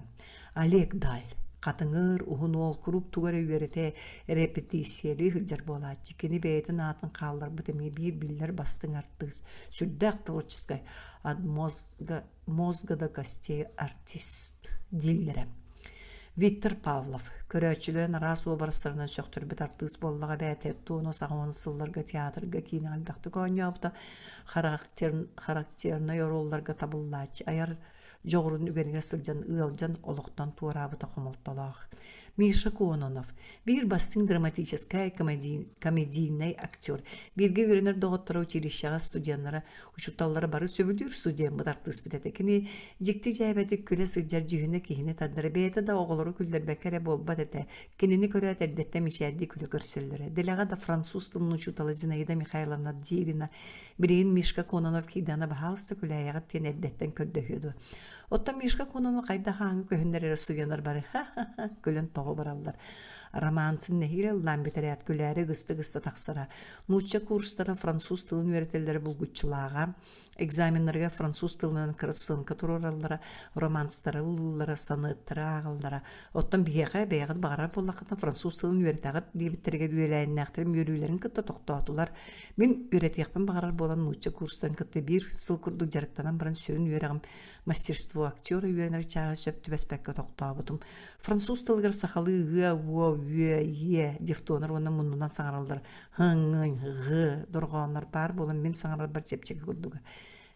Олег Даль хатыҥыр, уһун уол куруук тугу эрэ үөрэтэ, эрэпэтииссийэлии сылдьар буолааччы. Кини бэйэтин аатын хаалларбыт эмиэ биир биллэр бастыҥ артыыс, сүрдээх творческай, от мозга, мозга до костей артист дииллэрэ. Виктор Павлов көрөөччүлэрин араас уобарастарынан сөхтөрбүт артыыс буоллаҕа эбээт туону саҕа сылларга театрга киинэҕэ элбэхтик оонньообута характер, характернай оруолларга табыллааччы айар дьоҕурун үгэнигэр сылдьан ыалдьан олохтон туораабыта хомолтолоох. Миша Кононов биир бастыҥ драматическай комедийнай актер. Бииргэ үөрэнэр доҕотторо училищеҕа студеннара, учууталлара бары сөбүлүүр студеммыт артыыспыт этэ. Кини дьикти дьээбэтик күлэ сылдьар дьүһүнэ киһини тардара. Бэйэтэ да оҕолору күллэрбэккэ эрэ буолбат этэ. Кинини көрөөт эрдэттэн мичээрдии күлэ көрсөллөрө. Дэлэҕэ да француз тылын учуутала Зинаида Михайловна Дирина Билигин Мишка Кононов киирдэҕинэ баһаалыста күлээйэҕит диэн эрдэттэн көрдөһүө дуо. Оттон Мишка Кононов хайдах ааҥҥа көһүннэр эрэ студеннар бары ха-ха-ха күлэн тоҕо бараллар. Романсын нэһиилэ ыллаан бүтэрээт күлээри ыгыста-ыгыста тахсара. Нуучча курстара француз тылын үөрэтэллэрэ булгуччулааҕа. Экзаменнарыгар француз тылынан кырасыанка туруораллара, романстары ыллыыллара, саныаттары ааҕаллара. Оттон биһиэхэ бэйэҕит баҕарар буоллаххытына француз тылын үөрэтэҕит диэбиттэригэр үөлээннээхтэрим үөрүүлэрин кытта тохтоотулар. Мин үөрэтиэхпин баҕарар буолан нуучча курстан кытта биир сыл курдук дьарыктанан баран сүрүн үөрэҕим мастерство актера үөрэнэр чааһа сөп түбэспэккэ тохтообутум. Француз тылыгар сахалыы ыа, уо, үө, иэ дифтонар уонна муннунан саҥараллар һ, ҥ, ҕ дорҕооннор баар буолан мин саҥарарбар чэпчэки курдуга.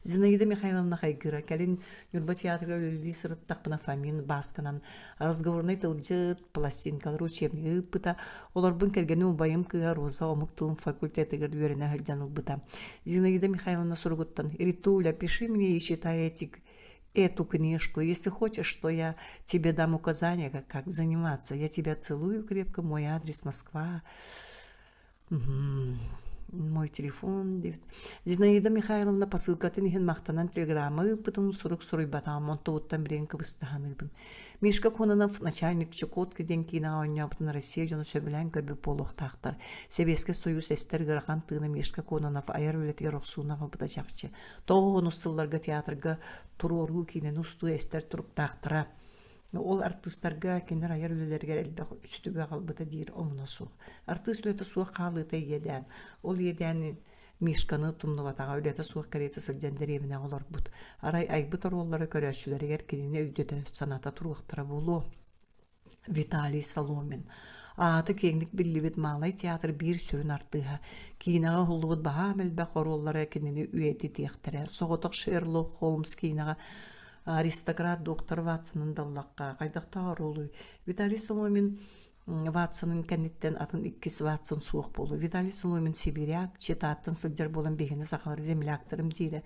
Зинаида Михайловна Хайгыра кэлин Ньурба театрыгар үлэлии сырыттахпына Фомин Баасканан разговорнай тылдьыт, пластинкалары учебнига ыыппыта. Олорбун кэргэним убайым кыыһа Роза омук тылын факультетыгар үөрэнэ сылдьан ылбыта. Зинаида Михайловна суругуттан «Ритуля, пиши мне и читай эти эту книжку. Если хочешь, что я тебе дам указания, как, как заниматься. Я тебя целую крепко. Мой адрес Москва. Мой телефон диэбит. Зинаида Михайловна посылкатын иһин махтанан телеграмма ыыппытым, сурук суруйбатаҕым, онтубуттан билигин кыбыстаһаныыбын. Мишка Кононов начальник Чукотки диэн киинэҕэ оонньообутун Россия дьоно сөбүлээн көрбүт буолуохтаахтар. Сэбиэскэй Союз эстэр ыарахан тыына Мишка Кононов айар үлэтигэр охсууну аҕалбыта чахчы. Тоҕус сылларга театрга туруоруу киинэни устуу эстэр туруктаахтара. Ол артыыстарга кинилэр айар үлэлэригэр элбэх сүтүгү аҕалбыта диир омуна суох. Артыыс үлэтэ суох хаалыыта иэдээн. Ол иэдээни Мишканы тумнубатаҕа үлэтэ суох кэриэтэ сылдьан дэриэбинэҕэ олорбут. Арай айбыт оруоллара көрөөччүлэригэр кинини өйдөтө, саната туруохтара буолуо. Виталий Соломин аата киэҥник биллибит Малай театр биир сүрүн артыыһа. Киинэҕэ уһуллубут баһаам элбэх оруоллара кинини үйэтитиэхтэрэ. Соҕотох Шерлок Холмс киинэҕэ аристократ доктор Ватсонын да ыллахха, хайдахтаах оруолуй? Виталий Соломин Ватсонын кэнниттэн атын иккис Ватсон суох буолуо. Виталий Соломин сибиряк, Читаттан сылдьар буолан биһигини сахалар земляктарым диирэ.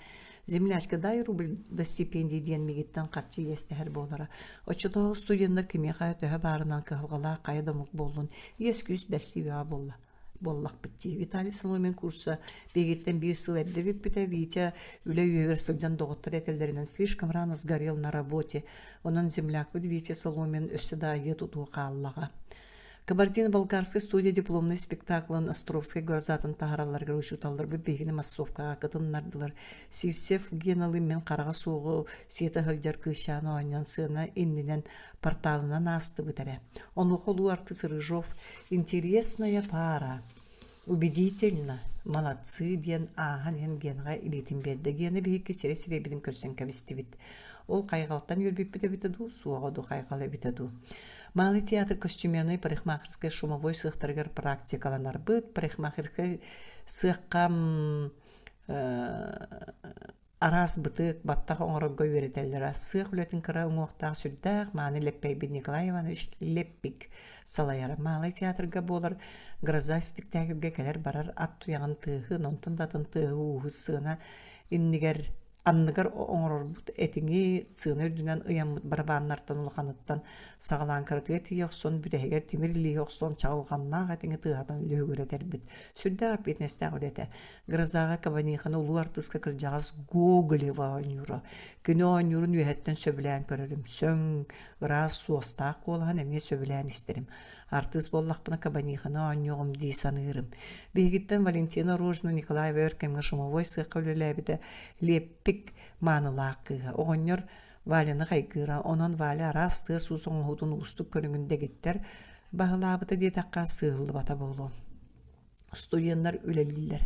Землячка дай рубль до стипендии диэн мигиттэн харчы иэстэһэр буолара. Оччотооҕу студеннар кимиэхэ төһө баарынан кыһалҕалаах хайа да омук буоллун, иэс-күүс бэрсии бөҕө буолла. буоллахпыт дии. Виталий Соломин курса биһигиттэн биир сыл эрдэ бүппүтэ. Витя үлэ үөһүгэр сылдьан доҕоттор этэллэринэн слишком рано сгорел на работе. Онон землякпыт Витя Соломин өссө да айыа-тутуо хааллаҕа. Кабардино-Балкарскай студия дипломнай спектаклын Островскай глазатын таһааралларыгар учууталларбыт биһигини массовкаҕа кытыннардылар. Сивцев Геналыын мин хараҕа суоҕу сиэтэ сылдьар кыысчаан оонньоон сыана иннинэн порталынан аастыбыт эрэ. Онуоха улуу артыыс Рыжов «Интересная пара», «Убедительно», «Молодцы» диэн ааһан иһэн Генаҕа илиитин биэрдэ. Гена биһикки сирэй-сирэйбитин көрсөн кэбистибит. Ол хайҕалтан үөрбүппүт эбитэ дуу, суоҕа дуу хайҕал эбитэ дуу. Малый театр костюмернай парикмахерскай шумовой сыахтарыгар практикаланарбыт. Парикмахерскай сыахха араас бытык, баттах оҥорорго үөрэтэллэрэ. Сыах үлэтин кыра уҥуохтаах сүрдээх мааны Лэппэйбит Николай Иванович Леппик салайара. Маалай театрга буолар «Гроза» спектакльга кэлэр-барар ат туйаҕын тыаһын, онтон да атын тыаһы-ууһу сыана иннигэр анныгар оҥорорбут этиҥи сыана үрдүнэн ыйаммыт барабааннартан улаханыттан саҕалаан кыратыгар тиийэ охсон бүтэһигэр тимир илииһи охсон чаҕылҕаннаах этиҥи тыаһатан лүһүгүрэтэрбит. Сүрдээх эппиэтинэстээх үлэ этэ. Грозаҕа Кабаниханы улуу артыыска кырдьаҕас Гоголева оонньуура. Кини оонньуурун үөһэттэн сөбүлээн көрөрүм. Сөҥ, ыраас суостаах куолаһын эмиэ сөбүлээн истэрим. Артыыс буоллахпына Кабаниханы оонньуоҕум дии саныырым. Биһигиттэн Валентина Рожина Николаева өр кэмҥэ шумовой сыахха үлэлээбитэ Леппик маанылаах кыыһа. Оҕонньор Валяны хайгыыра, онон Валя араас тыас-уус оҥоһуутун уустук көрүҥүн дэгиттэр баһылаабыта диэтэххэ сыыһыллыбата буолуо. Студеннар үлэлииллэр.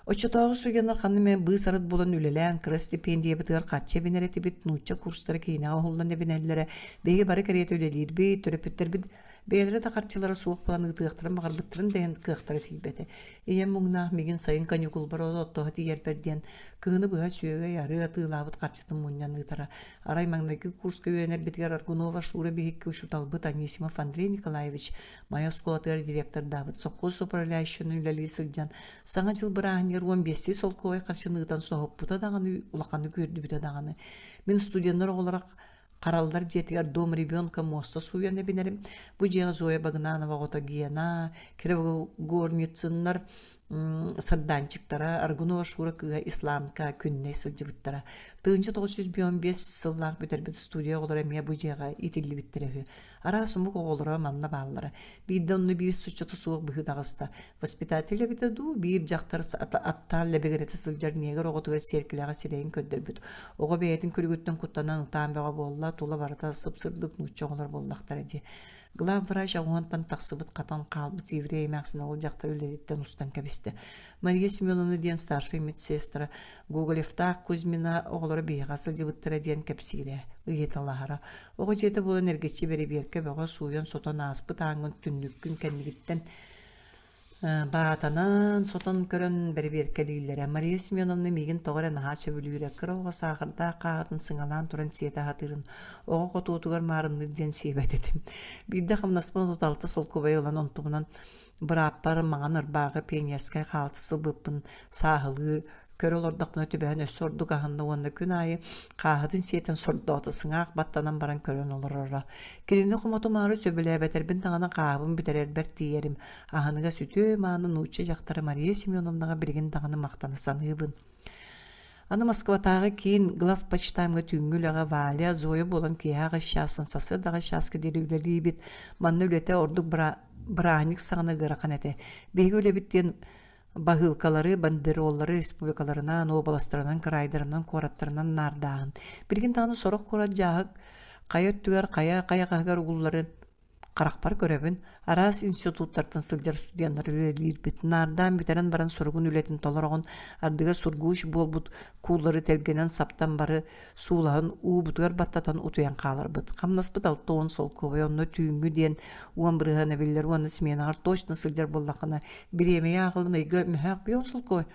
Оччотооҕу студеннар ханна эмэ быыс-арыт булан үлэлээн, кыра стипендиябытыгар харчы эбинэр этибит, нуучча курстара киинэҕэ уһуллан эбинэллэрэ. Биһиги бары кэриэтэ үлэлиирбит, төрөппүттэрбит бэйэлэрэ да харчылара суох буолан ыытыахтарын баҕарбыттарын да иһин кыахтара тиийбэтэ. Ийэм муҥнаах миигин сайын каникулбар от оттоһо тиийэрбэр диэн кыһыны быһа сүөгэй, арыы атыылаабыт харчытын мунньан ыытара. Арай маҥнайгы курска үөрэнэрбитигэр Аргунова Шура биһикки учууталбыт Анисимов Андрей Николаевич Майа оскуолатыгар директордаабыт сопхуос управляющайынан үлэлии сылдьан, Саҥа дьыл бырааһынньыгар 15 солкуобай харчыны ыытан соһуппута даҕаны, улаханнык үөрдүбүтэ даҕаны. Мин студеннар оҕолоро хараллар дьиэтигэр дом ребенка муоста сууйан эбинэрим. Бу дьиэҕэ Зоя Багынанова оҕото Гена, Кривогорницыннар сардаанчыктара, Аргунова Шура кыыһа Исламка күннэй сылдьыбыттара. 1905 сыллаах бүтэрбит студия оҕолоро эмиэ бу дьиэҕэ иитиллибиттэрэ үһү. Араас омук оҕолоро манна бааллара. Биирдэ онно биир соччото суох быһыы таҕыста. Воспитатель эбитэ дуу, биир дьахтар аттаан лэбигирэтэ сылдьар негр оҕотугар сиэркилэҕэ сирэйин көрдөрбүт. Оҕо бэйэтин күлүгүттэн куттанан ытаан бөҕө буолла, тула барыта сып-сырдык нуучча оҕолор буоллахтара дии. Главврач оҕуһунтан тахсыбыт хатан хаалбыт еврей эмээхсин ол дьахтар үлэтиттэн устан кэбистэ. Мария Семеновна диэн старшай медсестра Гоголевтаах Кузьмина оҕолоро биһиэхэ сылдьыбыттара диэн кэпсиирэ, ыйыталаһара. Оҕо дьиэтэ буолан эргиччи бэрэбиэркэ бөҕө сууйан-сотон ааспыт ааҥҥын түннүккүн кэннигиттэн баатанан сотон көрөн бэрэбиэркэлииллэрэ. Мария Семеновна миигин тоҕо эрэ наһаа сөбүлүүрэ. Кыра оҕо саахардаах хааһытын сыҥалаан туран сиэтэ сатыырын оҕо хотуотугар маарынныыр диэн сиэбэт этим. Биирдэ хамнаспын 36 солкуобайы ылан онтубунан бырааппар маҥан ырбааҕы пионерскай хаалтыс ылбыппын сааһылыы көрө олордохпуна түбэһэн өссө ордук аһынна уонна күн аайы хааһытын сиэтэн сордоото сыҥаах баттанан баран көрөн олороро. Кинини хомотумаары сөбүлээбэтэрбин даҕаны хааһыбын бүтэрэрбэр тиийэрим. Аһыныгас үтүө мааны нуучча дьахтара Мария Семеновнаҕа билигин даҕаны махтана саныыбын. Аны Москватааҕы киин главпочтамҥа түүҥҥү үлэҕэ Валя, Зоя буолан киэһэ аҕыс чаастан сарсыарда аҕыс чааска диэри үлэлиибит. Манна үлэтэ ордук бырааһынньык саҕана ыарахан этэ. Биһиги үлэбит диэн баһыылкалары, бандероллары республикаларынан, уобаластарынан, кыраайдарынан, куораттарынан наардааһын. Билигин даҕаны сорох куорат дьааһык хайа өттүгэр, хайа хайаҕаһыгар угулларын Харахпар көрөбүн, араас институттартан сылдьар студеннар үлэлиирбит, наардаан бүтэрэн баран суругун үлэтин толороҕун, ардыгар сургууч буолбут кууллары тэлгэнэн саптан бары суулаһан уубутугар баттатан утуйан хааларбыт. Хамнаспыт 60 солкуобай, онно түүҥҥү диэн 10 бырыһыан эбиллэр уонна сменаҕар точно сылдьар буоллаххына, бириэмийэ ааҕыллан ыйга мөһөөх 5 солкуобай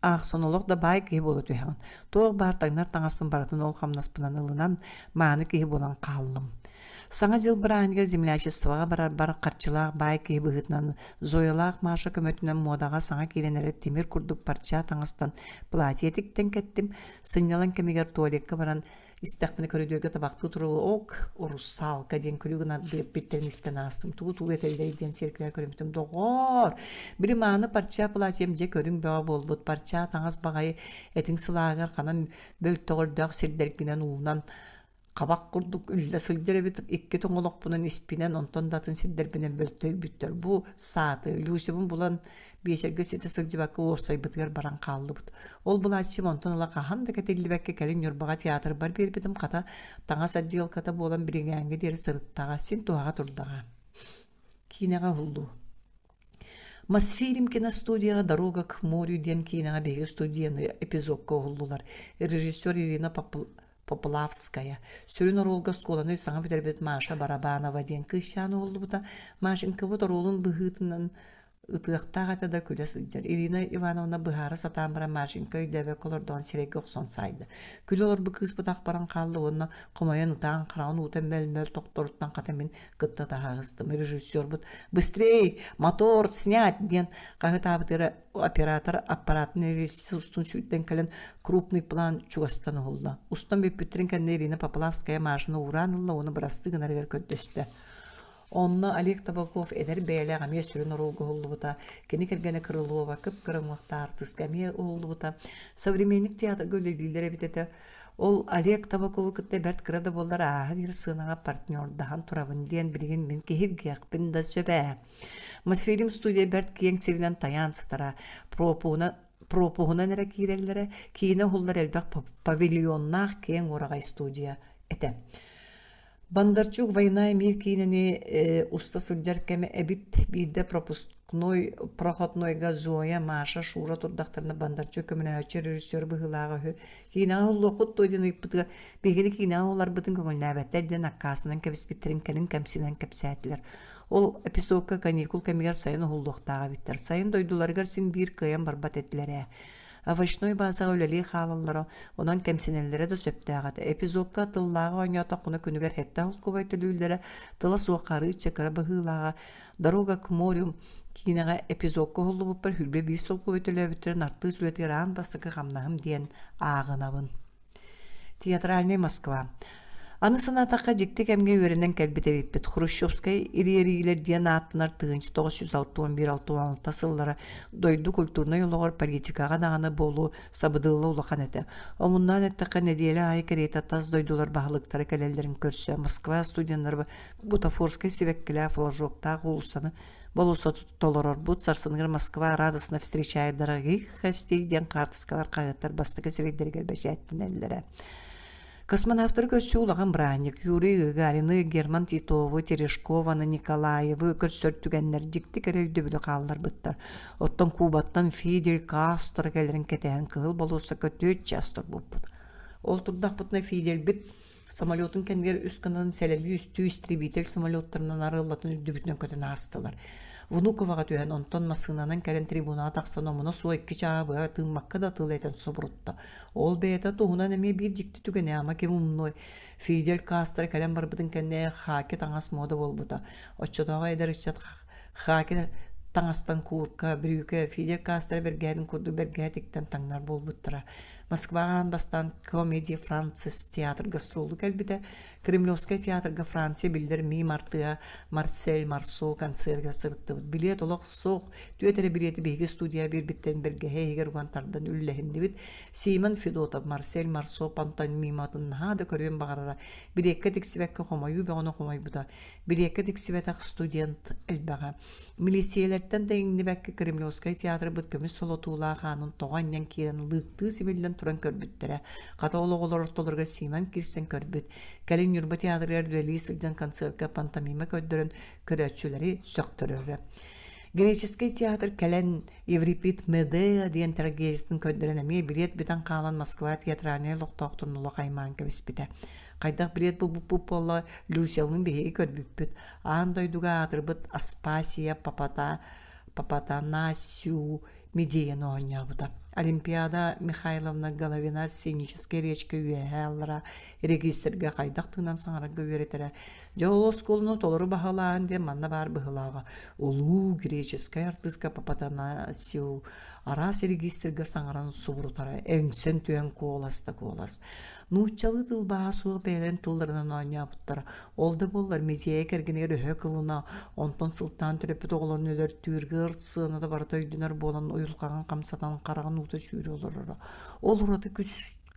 Аахсан олох да баай киһи буола түһэҕин. Туох баар таҥнар таҥаспын барытын ол хамнаспынан ылынан, мааны киһи буолан хааллым. Саҥа дьыл бырааһынньыгар землячествоҕа барарбар харчылаах баай киһи быһыытынан Зоялаах Маша көмөтүнэн муодаҕа саҥа киирэн эрэр тимир курдук парча таҥастан платье тиктэн кэттим. Сынньалаҥ кэмигэр туалекка баран. Истэхпинэ көрүдүөргэ табахтыы турар ок, русалка диэн күлүү гынан бүппүттэрин истэн аастым. Тугу-тугу этэллэрий диэн сиэркилэҕэ көрүммүтүм. Доҕоор, били мааны парча платьем дьэ көрүҥ бөҕө буолбут. Парча таҥас баҕайы этиҥ сылааһыгар ханан бөлтөҕөрдөөх сирдэргинэн уунан хабах курдук үллэ сылдьар эбит икки тоҥолохпунан испинэн онтон да атын сирдэрбинэн бөлтөйбүттэр бу сааты Люсябын булан биэчэргэ ситэ сылдьыбакка уопсайбытыгар баран хааллыбыт ол былааччым онтон ыла хаһан да кэтиллибэккэ кэлин Ньурбаҕа театрбар биэрбитим хата таҥас отделката буолан билиҥээҥҥэ диэри сырыттаҕа син туһаҕа турдаҕа киинэҕэ уһуллуу Мосфильм киностудияҕа «Дорога к морю» диэн киинэҕэ биһиги студияны эпизодка уһуллулар. Режиссер Ирина Поплавская. Сүрүн оруолга оскуоланы саҥа бүтэрбит Маша Барабанова диэн кыысчаан уһуллубута. Машенькабыт оруолун быһыытынан ытыахтаах этэ да күлэ сылдьар. Ирина Ивановна быһаара сатаан баран Машенька өйдөөбөккө олордоҕун сирэйгэ охсон саайда. Күлэ олорбут кыыспыт ах баран хаалла уонна хомойон ытаан хараҕын уута мөл-мөл тохторуттан хата мин кытта таһаҕыстым. Режиссербут «Быстрей! Мотор снять!» диэн хаһытаабытыгар оператор аппаратын рельсы устун сүүрдэн кэлэн крупный план чугастан уһулла. Устан бүппүттэрин кэннэ Ирина Поплавская Машаны уураан ылла уонна бырастыы гынарыгар көрдөстө. Онно Олег Табаков эдэр бэйэлээх эмиэ сүрүн оруолга уһуллубута, кини кэргэнэ Крылова кып-кыра уҥуохтаах артыыска эмиэ уһуллубута. Современник театрга үлэлииллэр эбит этэ. Ол Олег Табакову кытта бэрт кыра да буоллар ааһан иһэр сыанаҕа партнердаһан турабын диэн билигин мин киһиргиэхпин да сөп ээ. Мосфильм студия бэрт киэҥ сиринэн тайаан сытара, пропуһунан пропуһунан эрэ киирэллэрэ, киинэ уһуллар элбэх павильоннаах киэҥ уораҕай студия этэ. Бондарчук «Война и мир» киинэни уста сылдьар кэмэ эбит. Биирдэ пропускной проходнойга Зоя, Маша, Шура турдахтарына Бондарчук көмөлөһөөччү режиссер быһыылааҕа үһү. Киинэҕэ уһуллуоххут дуо диэн ыйыппытыгар, биһигини киинэҕэ уһуларбытын көҥүллээбэттэр диэн аккаастанан кэбиспиттэрин кэлин кэмсинэн кэпсээтилэр. Ол эпизодка каникул кэмигэр сайын уһуллуохтаах эбиттэр. Сайын дойдуларыгар син биир кыайан барбат этилэр ээ. Овощной базаҕа үлэлии хаалаллара, онон кэмсинэллэрэ да сөптөөх этэ. Эпизодка тыллааҕы оонньоотоххуна күнүгэр сэттэ холкуобай төлүүллэрэ, тыла суох арыычча кыра быһыылааҕа. «Дорога к морю» киинэҕэ эпизодка уһуллубуппар 25 солкуобай төлөөбүттэрин артыыс үлэтигэр аан бастакы хамнаһым диэн ааҕынабын. Театральный Москва. Аны санаатахха дьикти кэмҥэ үөрэнэн кэлбит эбиппит. Хрущевскай ириэриилэр диэн ааттанар 1961-66 сыллара дойду культурнай олоҕор политикаҕа даҕаны буолуу сабыдыала улахан этэ. Омуннаан эттэххэ, нэдиэлэ аайы кэриэтэ тас дойдулар баһылыктара кэлэллэрин көрсө Москва студеннара бутафорскай сибэккилээх флажоктаах уулуссаны болуоссаты толорорбут сарсыныгар Москва радостно встречает дорогих гостей диэн хаартыскалар хаһыаттар бастакы сирэйдэригэр бэчээттэнэллэрэ. Космонавтары көрсүү улахан бырааһынньык Юрий Гагарины, Герман Титову, Терешкованы, Николаевы көрсөр түгэннэр дьикти кэрэ өйдөбүлү хаалларбыттар. Оттон Кубаттан Фидель Кастро кэлэрин кэтэһэн Кыһыл болуоссакка түөрт чаас турбуппут. Ол турдахпытына Фидельбит Самолетун кэннигэр үс гынан сэлэлии үстүү истребитель самолеттарынан арыаллатын үрдүбүтүнэн көтөн аастылар. Внуковаҕа түһэн, онтон массыынанан кэлэн трибунаҕа тахсан омуна суох икки чааһы быһа тыыммакка да тыл этэн субурутта. Ол бэйэтэ туһунан эмиэ биир дьикти түгэни ама ким умнуой. Фидель Кастро кэлэн барбытын кэннэ хаки таҥас муода буолбута. Оччотооҕу эдэр ыччат хаки таҥастан куурка, бүрүүкэ, Фидель Кастро бэргэһэтин курдук бэргэһэ тиктэн таҥнар буолбуттара. Москваҕа аан бастаан Комедия Францис театрга гастролу кэлбитэ. Кремлевскай театрга Франция биллэр мим артыыһа Марсель Марсо концерга сырыттыбыт. Билиэт олох суох. Түөрт эрэ билиэти биһиги студия биэрбиттэрин бэргэһэ иһигэр уган тардан үллэһиннибит. Симон Федотов Марсель Марсо пантомиматын наһаа да көрүөн баҕарара. Билиэккэ тиксибэккэ хомойуу бөҕөнү хомойбута. Билиэккэ тиксибэтэх студент элбэҕэ. Милииссийэлэртэн да иҥнибэккэ Кремлевскай театрбыт көмүс солотуулаах аанын тоҕо анньан киирэн лыыктыы симиллэн туран көрбүттэрэ. Хата ол оҕолор ортолоругар Симон киирсэн көрбүт. Кэлин Ньурба театрыгар үлэлии сылдьан концертка пантомима көрдөрөн көрөөччүлэри сөхтөрөрө. Греческэй театр кэлэн Еврипид Медеа диэн трагедиятын көрдөрөн эмиэ билиэт бүтэн хаалан Москва театральнай олохтоохторун олох аймаан кэбиспитэ. Хайдах билиэт булбуппут буолла, Люсялыын биһиги көрбүппүт. Аан дойдуга аатырбыт Аспасия Папата Папатанасиу Медеяны оонньообута. Олимпиада Михайловна Головина сценическэй речка үөһээ аллара регистргэ хайдах тыынан саҥарарга үөрэтэрэ. Дьэ ол оскуоланы толору баһылаан диэн манна баар быһылааҕа. Улуу греческэй артыыска Папатанасиу араас регистргэ саҥаран субурутара, эҥсэн түһэн куолас да куолас. Нууччалыы тылбааһа суох бэйэлэрин тылларынан оонньообуттара. Ол да буоллар Мизия кэргэнигэр өһө кылына, онтон сылтаан төрөппүт оҕолорун өлөртүүр ыар сыаната барыта өйдөнөр буолан уйулҕаҕын хамсатан хараҕын уута сүүрэ олороро. Ол ураты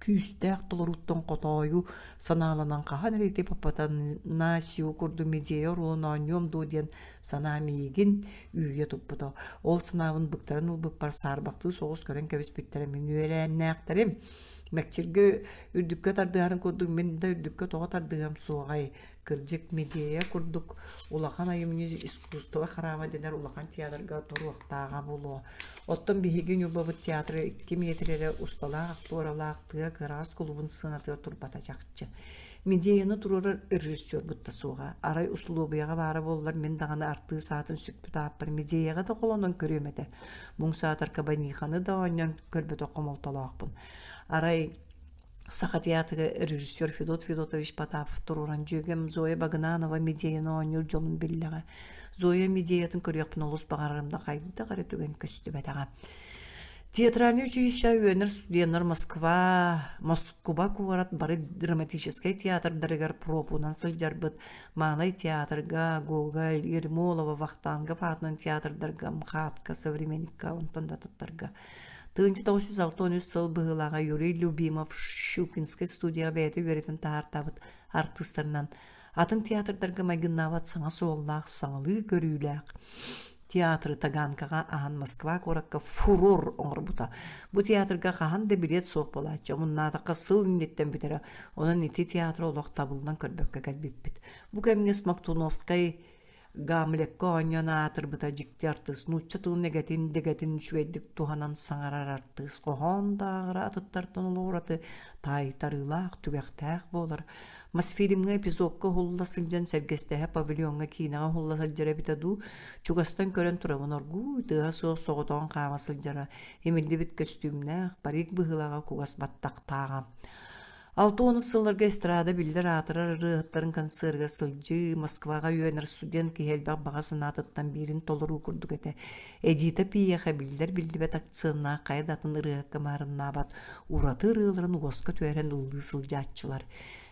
күүстээх толорууттан хотоойу санааланан хаһан эрэ ити Папатанасио курдук Медея оруолун оонньуом дуо диэн санаа миигин үүйэ туппута. Ол санаабын быктаран ылбыппар саарбахтыы соҕус көрөн кэбиспиттэрэ мин үөлээннээхтэрим. Мэкчиргэ үрдүккэ тардыһарын курдук мин да үрдүккэ тоҕо тардыһыам суоҕай? Кырдьык, Медея курдук улахан айымньы искусство храма дэнэр улахан театрга туруохтааҕа буолуо. Оттон биһиги Ньурбабыт театра 2 миэтэрэ эрэ усталаах-туоралаах тыа кыраас кулубун сыанатыгар турбата чахчы. Медеяны туруорар режиссербут да суоҕа. Арай усулуобуйаҕа баара буоллар мин даҕаны артыыс аатын сүкпүт ааппар Медеяҕа да холонон көрүөм этэ. Муҥ саатар Кабаниханы да оонньоон көрбөтөх хомолтолоохпун. Арай Саха театрыгар режиссер Федот Федотович Потапов туруоран дьүөгэм Зоя Багынанова Медеяны оонньуур дьолун биллэҕэ. Зоя Медеятын көрүөхпүн олус баҕарарым да хайдах эрэ түгэн көстүбэтэҕэ. Театральнай училище үөрэнэр студеннар Москва, Москуба куорат бары драматическай театрдарыгар пропунан сылдьарбыт. Маанай театрга, Гоголь, Ермолова, Вахтангов аатынан театрдарга, МХАТка, Современникка, онтон да атыттарга. 1963 сыл быһыылааҕа Юрий Любимов Щукинскай студияҕа бэйэтэ үөрэтэн таһаартаабыт артыыстарынан атын театрдарга майгыннаабат саҥа суоллаах, саҥалыы көрүүлээх театры Таганкаҕа аһан Москва куоракка фурор оҥорбута. Бу театрга хаһан да билиэт суох буолааччы, омуннаатахха сыл инниттэн бүтэрэ. Онон ити театры олох табыллан көрбөккө кэлбиппит. Бу кэмҥэ Смоктуновскай Гамлекка оонньоон аатырбыта дьикти артыыс нуучча тылын эгэтин дэгэтин үчүгэйдик туһанан саҥарар артыыс хоһоон да ааҕара атыттартан олох ураты таайтарыылаах түгэхтээх буолар Мосфильмҥа эпизодка уһулла сылдьан сэргэстэһэ павильоҥҥа киинэҕэ уһулла сылдьар эбитэ дуу чугастан көрөн турабын оргууй тыаһа суох соҕотоҕун хаама сылдьара имиллибит көстүүмнээх парик быһыылааҕа кугас баттахтааҕа 60 сылларга эстрада биллэр аатырар ырыаһыттарын концерыгар сылдьыы, Москваҕа үөрэнэр студент киһи элбэх баҕа санаатыттан биирин толоруу курдук этэ. Эдита Пиеха биллэр-биллибэт акценнаах хайа да атын ырыаһыкка маарыннаабат ураты ырыаларын уоска түһэрэн ыллыы сылдьааччылар.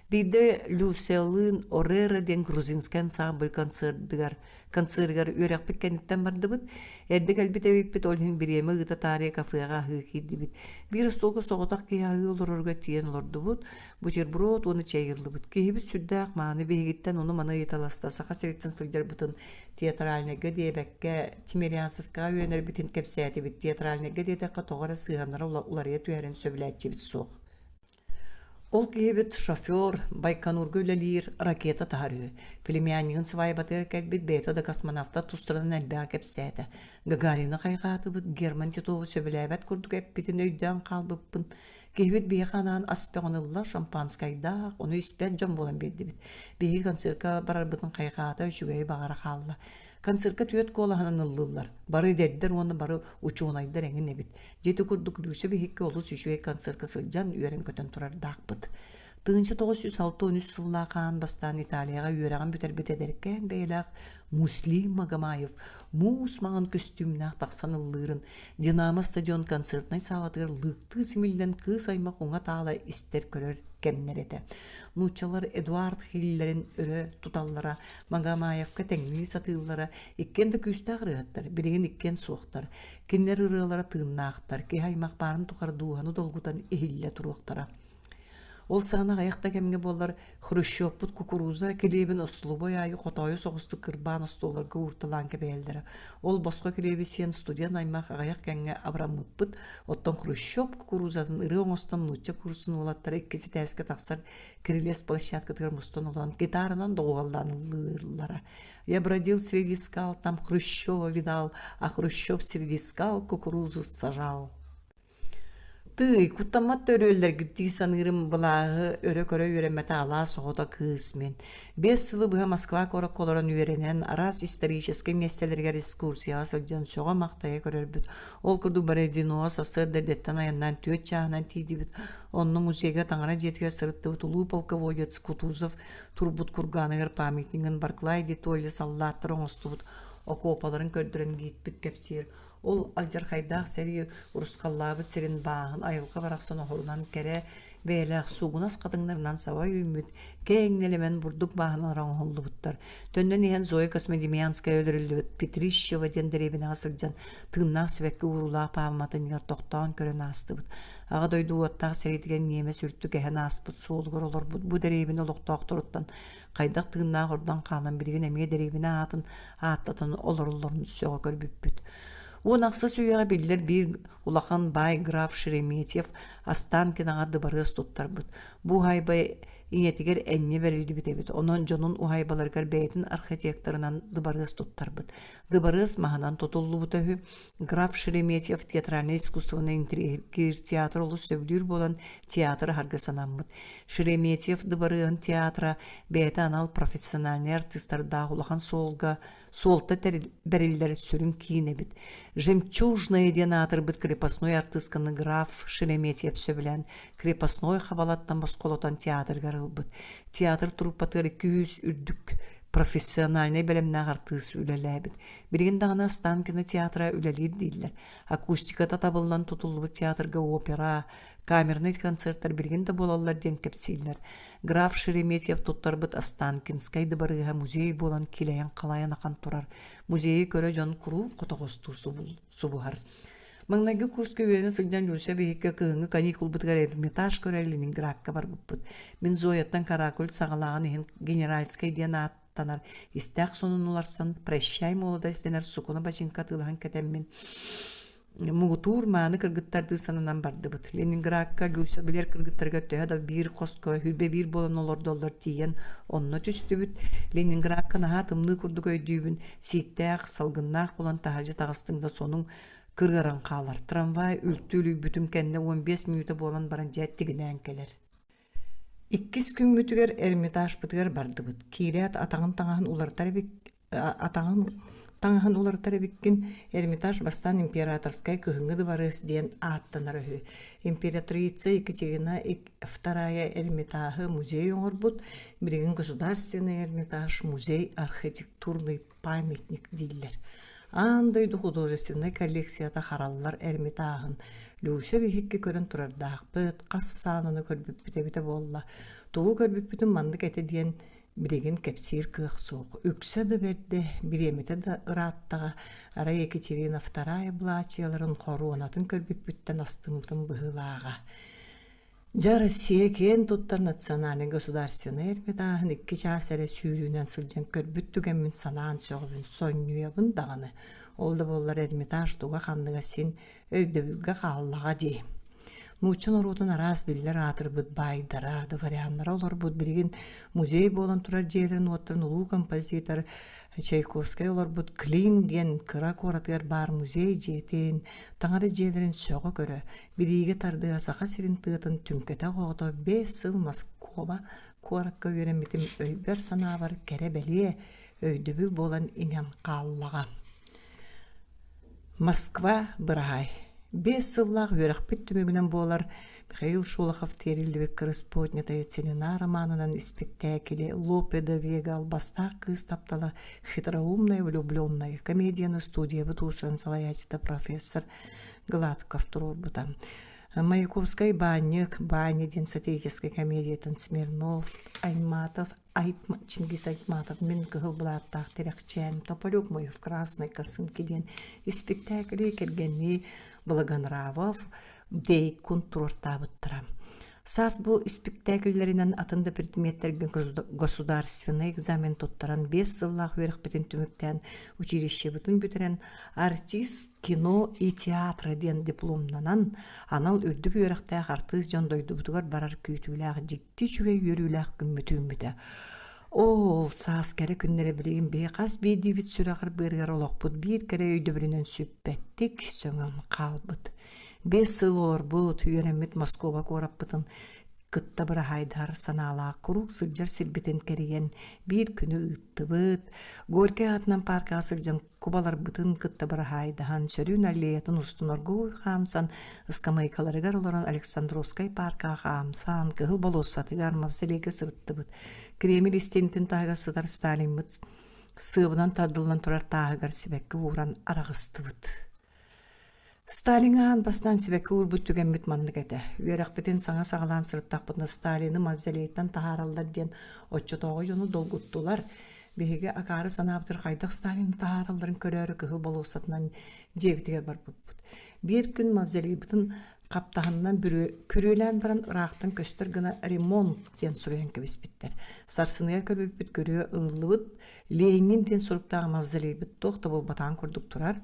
Биирдэ Люсялыын Орера диэн грузинскай ансамбль концердыгар концерыгар үөрэхпит кэнниттэн бардыбыт. Эрдэ кэлбит эбиппит, ол иһин бириэмэ ыыта таарыйа кафеҕа аһыы киирдибит. Биир остуолга соҕотох киһи аһыы олорорго тиийэн олордубут, бутерброд уонна чэй ыллыбыт. Киһибит сүрдээх мааны биһигиттэн ону-маны ыйыталаста, Саха сириттэн сылдьарбытын театральнайга диэбэккэ, Тимирязевкаҕа үөрэнэрбитин кэпсээтибит. Театральнайга диэтэххэ тоҕо эрэ сыһыаннара уларыйа түһэрин сөбүлээччибит суох. Ол киһибит шофер, Байконурга үлэлиир, ракета таһар үһү. Племяннигын свайбатыгар кэлбит бэйэтэ да космонавтар тустарынан элбэҕи кэпсээтэ. Гагарины хайҕаатыбыт, Герман Титову сөбүлээбэт курдук эппитин өйдөөн хаалбыппын. Киһибит биһиэхэ анаан ас бөҕөнү ылла, шампанскайдаах, ону испэт дьон буолан биэрдибит. Биһиги концерка барарбытын хайҕаата, үчүгэйи баҕара хаалла. Концерка түөрт куолаһынан ыллыыллар. Бары эдэрдэр уонна бары учуонайдар эҥин эбит. Дьэ ити курдук Люся биһикки олус үчүгэй концерка сылдьан үөрэн-көтөн турардаахпыт. 1963 сыллаах аан бастаан Италияҕа үөрэҕин бүтэрбит эдэркээн бэйэлээх Муслим Магомаев муус маҥан көстүүмнээх тахсан ыллыырын Динамо стадион концертнай саалатыгар лыыктыы симиллэн кыыс аймах уҥа-таала истэр-көрөр кэмнэр этэ. Нууччалар Эдуард Хиллерин өрө туталлара, Магомаевка тэҥнии сатыыллара, иккиэн да күүстээх ырыаһыттар, билигин иккиэн суохтар. Кинилэр ырыалара тыыннаахтар, киһи аймах баарын тухары дууһаны долгутан иһиллэ туруохтара. Ол саҕана аҕыйах да кэмҥэ буоллар Хрущевпут кукуруза килиэбин остолобуой аайы хотоойу соҕустук кырбаан остуолларга уурталаан кэбиһэллэрэ. Ол босхо килиэби сиэн студент аймах аҕыйах кэмҥэ абыраммыппыт. Оттон Хрущев кукурузатын ырыа оҥостон нуучча курсун уолаттара иккис этээскэ тахсар кирилиэс площадкатыгар мустан олорон гитаранан доҕуһуоллаан ыллыыллара. Я бродил среди скал, там Хрущева видал, а Хрущев среди скал кукурузу сажал. Тыый, куттаммат да өрүөллэргит дии саныырым былааһы өрө көрө үөрэммэтэ алаас оҕото кыыс мин. 5 сылы быһа Москва куоракка олорон үөрэнэн, араас историческай миэстэлэригэр экскурсияҕа сылдьан сөҕө-махтайа көрөрбүт. Ол курдук Бородиноҕа сарсыарда эрдэттэн айаннаан 4 чааһынан тиийдибит. Онно музейга таҥара дьиэтигэр сырыттыбыт улуу полководец Кутузов турбут кургааныгар памятнигын Барклай де Толли саллааттар оҥостубут окуопаларын көрдөрөн гидпит кэпсиир. Ол алдьархайдаах сэрии урусхаллаабыт сирин бааһын айылҕа барахсан оһорунан кэрэ бэйэлээх суугунас хатыҥнарынан саба үүммүт киэҥ нэлэмэн бурдук бааһыналара оҥоһуллубуттар. Төннөн иһэн Зоя Космодемьянская өлөрүллүбүт Петрищева диэн дэриэбинэҕэ сылдьан тыыннаах сибэкки ууруулаах пааматынньыгар тохтоон көрөн аастыбыт. Аҕа дойду уоттаах сэриитигэр ньиэмэс үлтү кэһэн ааспыт суолугар олорбут бу дэриэбинэ олохтоохторуттан хайдах тыыннаах ордон хаалан билигин эмиэ дэриэбинэ аатын ааттатан олороллорун сөҕө көрбүппүт. 16 үйэҕэ биллэр биир улахан баай граф Шереметьев Останкиноҕа дыбарыас туттарбыт. Бу уһаайба ийэтигэр энньэ бэриллибит эбит, онон дьонун уһаайбаларыгар бэйэтин архитекторынан дыбарыас туттарбыт. Дыбарыас маһынан тутуллубута үһү. Граф Шереметьев театральнай искусствоны интириэһиргиир театр олус сөбүлүүр буолан театр аһарга санаммыт. Шереметьев дыбарыаһын театра бэйэтэ анал профессиональнай артыыстардаах улахан суолга суолта бэриллэр сүрүн киин эбит. «Жемчужная» диэн аатырбыт крепостной артыысканы граф Шереметьев сөбүлээн крепостной хабалаттан босхолотон театрыгар ылбыт. Театр труппатыгар 200 үрдүк профессиональнай бэлэмнээх артыыс үлэлээбит. Билигин даҕаны Останкино театра үлэлиир дииллэр. Акустиката табыллан тутуллубут театрга опера, камернай концерттар билигин да буолаллар диэн кэпсииллэр. Граф Шереметьев туттарбыт Останкинскай дыбарыаһа музей буолан килэйэн-халайан ахан турар. Музейы көрө дьон куруук хотоҕостуу субуһар. Маҥнайгы курска үөрэнэ сылдьан Люся биһикки кыһыҥҥы каникулбутугар Эрмитаж көрө Ленинградка барбыппыт. Мин Зояттан каракуль саҕалааҕын иһин Генеральскай диэн ааттанар истээх сонун уларсан «Прощай, молодость» дэнэр сукуна бачыыҥка атыылаһан кэтэммин муҥутуур мааны кыргыттардыы сананан бардыбыт. Ленинградка Люся билэр кыргыттарыгар төһө да биир хоско хүрбэ биир буолан олордоллор тиийэн онно түстүбүт. Ленинградка наһаа тымныы курдук өйдүүбүн, сииктээх, салгыннаах буолан таһырдьа таҕыстыҥ да сонуҥ кырыаран хаалар. Трамвай үлтү үлүйбүтүм кэннэ 15 мүнүүтэ буолан баран дьэ тигинээн кэлэр. Иккис күммүтүгэр Эрмитажпытыгар бардыбыт. Киирээт атаҕын таҥаһын уларытар эбит атаҕын таҥаһын уларытар эбиккин Эрмитаж бастаан императорскай кыһыҥҥы дыбарыас диэн ааттанар үһү. Императрица Екатерина Вторая Эрмитаһы музей оҥорбут, билигин Государственный Эрмитаж музей архитектурный памятник дииллэр. Аан дойду художественнай коллекцията хараллар Эрмитаһын Люся биһикки көрөн турардаахпыт, хас саананы көрбүппүт эбитэ буолла. Тугу көрбүппүтүн маннык этэ диэн билигин кэпсиир кыах суох. Үксэ да бэрдэ, бириэмэтэ да ырааттаҕа, арай Екатерина Вторая былаачыйаларын хоруонатын көрбүппүттэн астыммытым быһыылааҕа. Дьэ, Россия киэн туттар национальнай государственнай Эрмитаһын 2 чаас эрэ сүүрүүнэн сылдьан көрбүт түгэммин санаан сөҕөбүн, сонньуйабын даҕаны. Ол да буоллар Эрмитаж туга-ханныга син өйдөбүлгэ хааллаҕа дии. Нуучча норуотун араас биллэр аатырбыт баайдара, дворяннара олорбут билигин музей буолан турар дьиэлэрин-уоттарын улуу композитор Чайковскай олорбут Клин диэн кыра куоратыгар баар музей дьиэтин, таҥара дьиэлэрин сөҕө көрө, билиигэ тардыһа Саха сирин тыатын түҥкэтэх оҕото 5 сыл Москва куоракка үөрэммитим өйбөр-санаабар кэрэ-бэлиэ өйдөбүл буолан иҥэн хааллаҕа. Москва быраһаай. 5 сыллаах үөрэхпит түмүгүнэн буолар Михаил Шолохов тиэриллибит «Кырыс поднятая целина» романынан испиктээкили Лопе де Вега «Албастаах кыыс таптала» «Хитроумная влюбленная» комедияны студиябыт уусуран салайааччыта профессор Гладков туруорбута. Маяковскай «Баанньык», «Баня» диэн сатирическай комедиятын Смирнов, Айматов, Чингиз Айтматов «Мин кыһыл былааттаах тирэхчээн», «Тополек мой в красной косынке» диэн испиктээкили кэргэннии Благонравов, Дейкун туруортаабыттара. Саас бу испиктээкиллэринэн атын да предметтэргэ государственнай экзамен туттаран 5 сыллаах үөрэхпитин түмүктээн училищебытын бүтэрэн артист кино и театра диэн дипломнанан анал үрдүк үөрэхтээх артыыс дьон дойдубутугар барар күүтүүлээх дьикти үчүгэй үөрүүлээх күммүт үүммүтэ. Ол саас кэрэ күннэрэ билигин биһи хас биирдиибит сүрэҕэр-быарыгар олохпут биир кэрэ өйдөбүлүнэн сүппэттик сөҥөн хаалбыт. 5 сыл олорбут, үөрэммит Москуба куораппытын кытта быраһаайдаһар санаалаах куруук сылдьар сирбитин кэрийэн биир күнү ыыттыбыт. Горькай аатынан пааркаҕа сылдьан кубаларбытын кытта быраһаайдаһан, сөрүүн аллеятын устун оргууй хаамсан, ыскамыайкаларыгар олорон Александровскай пааркаҕа хаамсан, Кыһыл болуоссатыгар мавзолейга сырыттыбыт. Кремль истиэнэтин таһыгар сытар Сталиммыт сыабынан тардыллан турар тааһыгар сибэкки ууран араҕыстыбыт. Сталиҥҥа аан бастаан сибэкки уурбут түгэммит маннык этэ. Үөрэхпитин саҥа саҕалаан сырыттахпытына Сталины мавзолейтан таһаараллар диэн оччотооҕу дьону долгуттулар. Биһиги акаары санаабытыгар хайдах Сталины таһааралларын көрөөрү Кыһыл болуоссатынан дьиэбитигэр барбыппыт. Биир күн мавзолейбытын хаптаһынынан күрүөлээн баран ыраахтан көстөр гына «ремонт» диэн суруйан кэбиспиттэр. Сарсыныгар көрбүппүт күрүө ылыллыбыт «Ленин» диэн суруктаах мавзолейбыт туох да буолбатаҕын курдук турар.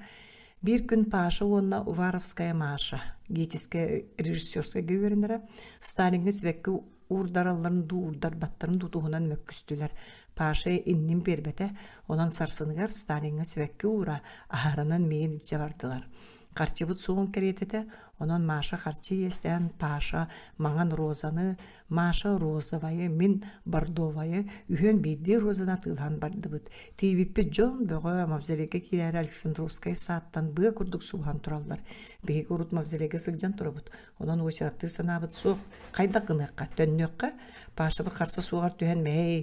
Биир күн Паша уонна Уваровская Маша ГИТИСкэ режиссерскайга үөрэнэрэ, Сталиҥҥа сибэкки уурдаралларын дуу, уурдарбаттарын дуу туһунан мөккүстүлэр. Паша иннин биэрбэтэ, онон сарсыныгар Сталиҥҥа сибэкки уура, аһарынан миигин илдьэ бардылар. Харчыбыт суоҕун кэриэтэ, онон Маша харчы иэстээн Паша маҥан розаны, Маша розовайы, мин бордовайы үһүөн биирдии розаны атыылаһан бардыбыт. Тиийбиппит дьон бөҕө мавзолейга киирээри Александровскай сааттан быа курдук сууһан тураллар. Биһиги урут мавзолейга сылдьан турабыт, онон уочараттыыр санаабыт суох. Хайдах гыныахха, төннүөххэ? Пашабыт харса суоҕар түһэн мэһэй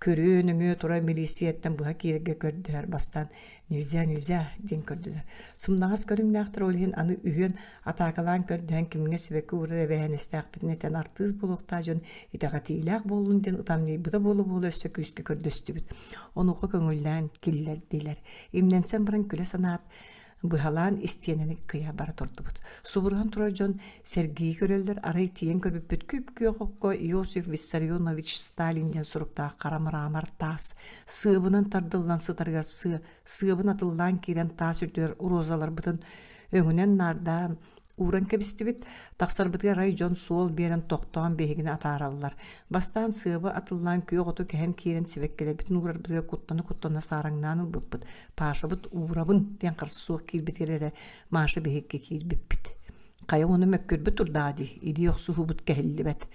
Көрүө нөҥүө турар милииссийэттэн быһа киирэргэ көрдөһөр бастаан «нельзя, нельзя» диэн көрдүлэр. Сымнаҕас көрүҥнээхтэр ол иһин аны үһүөн атаакалаан көрдөһөн кимҥэ сибэкки уурар эбээһинэстээхпитин этэн артыыс буолуохтаах дьон итэҕэтиилээх буоллун диэн ытамньыйбыта буола-буола өссө күүскэ көрдөстүбүт. Онуоха көҥүллээн киллэрдилэр. Имнэнсэн баран күлэ санаат быһалаан истиэнэни кыйа бара турдубут. Субуруһан турар дьон сэргии көрөллөр, арай тиийэн көрбүппүт күп-күөх окко Иосиф Виссарионович Сталин диэн суруктаах хара мрамор таас сыабынан тардыллан сытарыгар сыа, сыабын атыллаан киирэн таас үрдүгэр розаларбытын өҥүнэн наардаан ууран кэбистибит. Тахсарбытыгар арай дьон суол биэрэн тохтоон биһигини атаараллар. Бастаан сыабы атыллаан күөх оту кэһэн киирэн сибэккилэрбитин уурарбытыгар куттана-куттана саараҥнаан ылбыппыт. Пашабыт уурабын диэн харса суох киирбитигэр эрэ Маша биһикки киирбиппит. Хайа ону мөккүрбүт турдаҕа дии, илии охсуһуубут кэһиллибэт.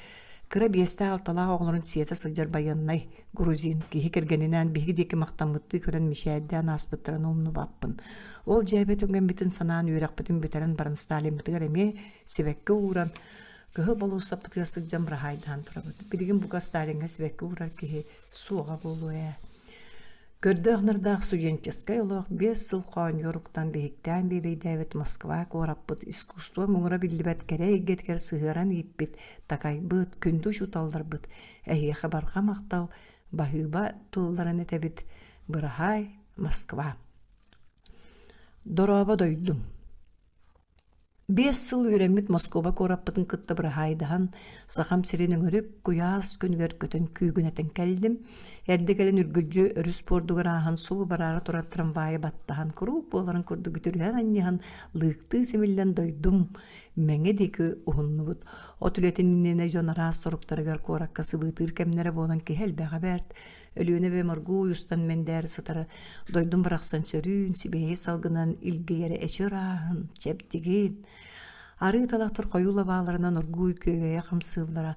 Кыра биэстээх-алталаах оҕолорун сиэтэ сылдьар байыаннай грузин киһи кэргэнинээн биһиги диэки махтаммыттыы көрөн мичээрдээн ааспыттарын умнубаппын. Ол дьээбэ түгэммитин санаан үөрэхпитин бүтэрэн баран Сталиммытыгар эмиэ сибэкки ууран кыһыл болуоссаппытыгар сылдьан быраһаайдаан турабыт. Билигин бука Сталиҥҥа сибэкки уурар киһи суоҕа буолуо ээ. Көрдөөх-нардаах студенческай олох 5 сыл хоонньугар уктан биһиктээн биэбэйдээбит Москва куораппыт искусство муҥура биллибэт кэрэ эйгэтигэр сыһыаран ииппит, такайбыт, күндү учууталларбыт эһиэхэ барҕа махтал, баһыыба тылларын этэбит, быраһаай, Москва. Дорообо дойдум 5 сыл үөрэммит Москуба куораппытын кытта быраһаайдаһан, Сахам сирин өҥүрүк куйаас күнүгэр көтөн күүгүнэтэн кэллим. Эрдэ кэлэн үргүлдьү өрүс пуордугар ааһан субу бараары турар трамвайы баттаһан куруук буоларын курдук үтүрүһэн анньыһан лыыктыы симиллэн дойдум Мэҥэ диэки уһуннубут. От үлэтин иннинэ дьон араас соруктарыгар куоракка сыбыытыыр кэмнэрэ буолан киһи элбэҕэ бэрт. Өлүөнэ эбэ моргууй устан мэндээр сытара, дойдум барахсан сөрүүн, сибиэһэй салгынан илгийэрэ эчи ырааһын, чэбдигин. Арыы талахтар хойуу лабааларынан оргууй күөгэйэ хамсыыллара,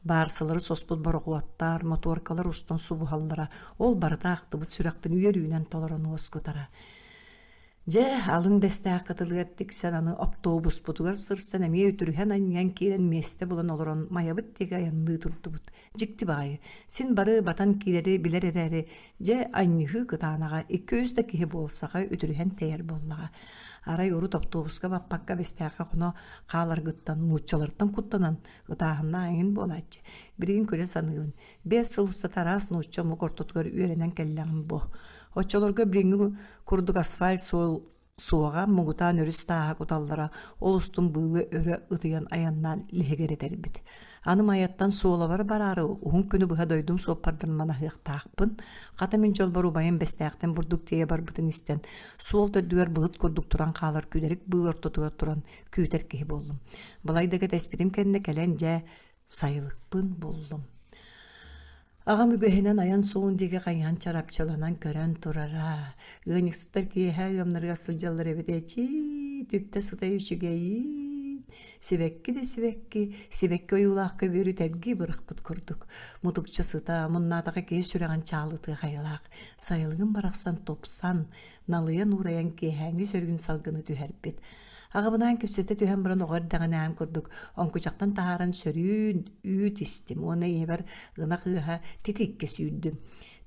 баарсалары соспут борохуоттар, мотуоркалар устан субуһаллара, ол барыта ахтыбыт сүрэхпин үөрүүнэн толорон уоскутара. Дьэ, алын бэстээх кытылыгар тиксэн аны оптуобуспутугар сырсан эмиэ үтүрүһэн-анньыһан киирэн миэстэ булан олорон Майабыт диэки айанныы турдубут. Дьикти баҕайы, син бары батан киирэри билэр эрээри, дьэ, анньыһыы кытаанаҕа икки-үс да киһи буолсаҕа үтүрүһэн тэйэр буоллаҕа. Арай урут оптуобуска баппакка Бэстээххэ хоно хааларгыттан, нууччалартан куттанан, ытааһыннаах эҥин буолааччы. Билигин күлэ саныыбын, 5 сыл устата араас нуучча омук ортотугар үөрэнэн кэллэҕим бу. Оччолорго билиҥҥи курдук асфальт суол суоҕа, муҥутаан өрүс тааһа куталлара, ол устун быылы өрө ытыйан айаннаан лиһигирэтэрбит. Аны Майаттан суолабар бараары уһун күнү быһа дойдум суоппардарын манаһыахтаахпын. Хата мин дьолбор убайым Бэстээхтэн бурдук тиэйэ барбытын истэн, суол төрдүгэр былыт курдук туран хаалар күдэрик быыл ортотугар туран күүтэр киһи буоллум. Балайда кэтэспитим кэннэ кэлэн дьэ сайылыкпын буллум. Аҕам үгэһинэн айан суолун диэки хайыһан чарапчыланан көрөн турара. Ыанньыксыттар киэһэ ыамнарыгар сылдьаллар эбит эчии, түптэ сытай үчүгэйиин. Сибэкки да сибэкки, сибэкки ойуулаах көбүөрү тэлгии бырахпыт курдук. Мутукча сыта, муннаатаҕа киһи сүрэҕин чаалытыах айылаах. Сайылыгым барахсан тупсан, налыйан уурайан киэһээҥҥи сөрүүн салгыны түһэрбит. Аҕабынаан кэпсэтэ түһэн баран оҕо эрдэҕинээм курдук оҥкучахтан таһааран сөрүүн үүт истим уонна ийэбэр ынах ыаһа титииккэ сүүрдүм.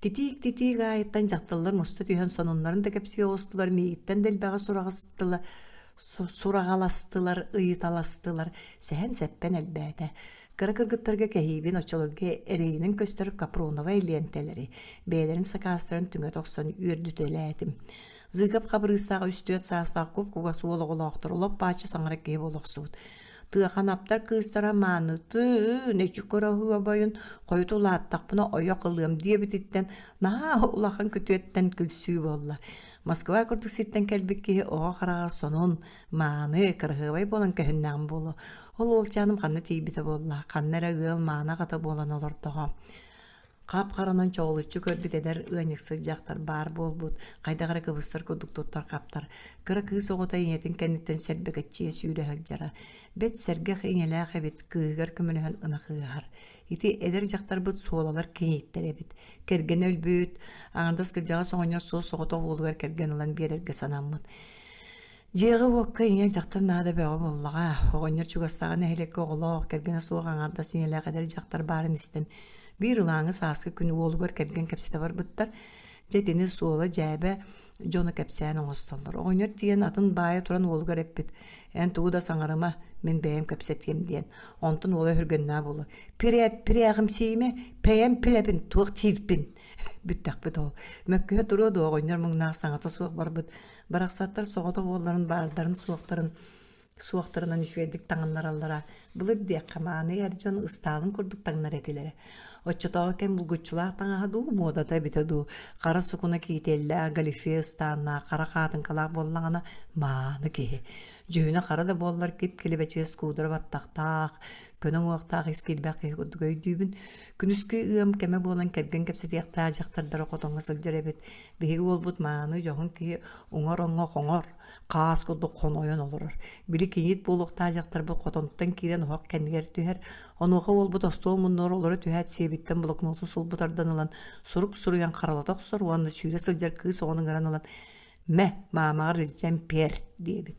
Титиик-титиик аайыттан дьахталлар муста түһэн сонуннарын да кэпсии оҕустулар, миигиттэн да элбэҕи сураҕастылар, сураҕаластылар, ыйыталастылар, сэһэн-сэппэн элбээтэ. Кыра кыргыттарга кэһиибин оччолорго эрэйинэн көстөр капроновай лиэнтэлэри, бэйэлэрин сакаастарын түҥэтэ охсон үөрдүтэлээтим. Зыков Хабырыыстаах үс-түөрт саастаах куп-кугас уол оҕолоохтор лоп-бааччы саҥара киһи буола охсубут. Тыаханаптар кыыстара маанытын, эчи кыраһыабайын, хойут улааттахпына ойох ылыам диэбититтэн наһаа улахан күтүөттэн күлсүү буолла. Москва курдук сиртэн кэлбит киһи оҕо хараҕа сонун, мааны, кыраһыабай буолан көһүннэҕим буолуо. Ол уолчааным ханна тиийбитэ буолла, ханна эрэ ыал мааны аҕата буолан олордоҕо. Хап-харанан чоҕулуччу көрбүт эдэр ыанньыксыт дьахтар баар буолбут, хайдах эрэ кыбыстар курдук туттар-хаптар. Кыра кыыс оҕото ийэтин кэнниттэн сэрбэкэччийэ сүүрэ сылдьара. Бэт сэргэх ийэлээх эбит, кыыһыгар көмөлөһөн ынах ыаһар. Ити эдэр дьахтарбыт суолалар кийииттэр эбит. Кэргэнэ өлбүт, аҥардас кырдьаҕас оҕонньор суос-соҕотох уолугар кэргэн ылан биэрэргэ санаммыт. Дьиэҕэ-уокка ийэ дьахтар наада бөҕө буоллаҕа. Оҕонньор чугастааҕы нэһилиэккэ оҕолоох, кэргэнэ суох аҥаардас ийэлээх эдэр дьахтар баарын истэн, биир ылааҥы сааскы күн уолугар кэргэн кэпсэтэ барбыттар. Дьэ итини суола дьээбэ дьону кэпсээн оҥостоллор. Оҕонньор тиийэн атын баайа туран уолугар эппит: «Эн тугу да саҥарыма, мин бэйэм кэпсэтиэм» диэн. Онтон уола өһүргэннээх буолла: «Пирээт пирээҕимсийимэ, бэйэм билэбин, туох диирбин» Бүттэхпит ол. Мөккүһэ туруо дуо оҕонньор муҥнаах саҥата суох барбыт. Барахсаттар соҕотох уолларын баардарын-суохтарын суохтарынан үчүгэйдик таҥыннараллара. Былыр диэххэ мааны эр дьон ыстаалын курдук таҥнар этилэрэ. Оччотооҕу кэм булгуччулаах таҥаһа дуу, муодата эбитэ дуу, хара сукуна киитэллээх, галифе ыстааннаах, хара хаатыҥкалаах буоллаҕына мааны киһи. Дьүһүнэ хара да буоллар кип-килэбэчигэс куудара баттахтаах, көнө уҥуохтаах ис киирбэх киһи курдук өйдүүбүн. Күнүскү ыам кэмэ буолан кэргэн кэпсэтиэхтээх дьахтардара хотоҥҥо сылдьар эбит. Биһиги уолбут мааны дьоһун киһи уҥар оҥҥо хоҥор, хаас курдук хонойон олорор. Били кийиит буолуохтаах дьахтарбыт хотонтон киирэн оһох кэннигэр түһэр. Онуоха уолбут остуол муннугар олоро түһээт сиэбиттэн блокноту сулбу тардан ылан сурук суруйан харалата охсор уонна сүүрэ сылдьар кыыс оҕону ыҥыран ылан «Мэ, маамаҕар илдьэн пиэр» диэбит.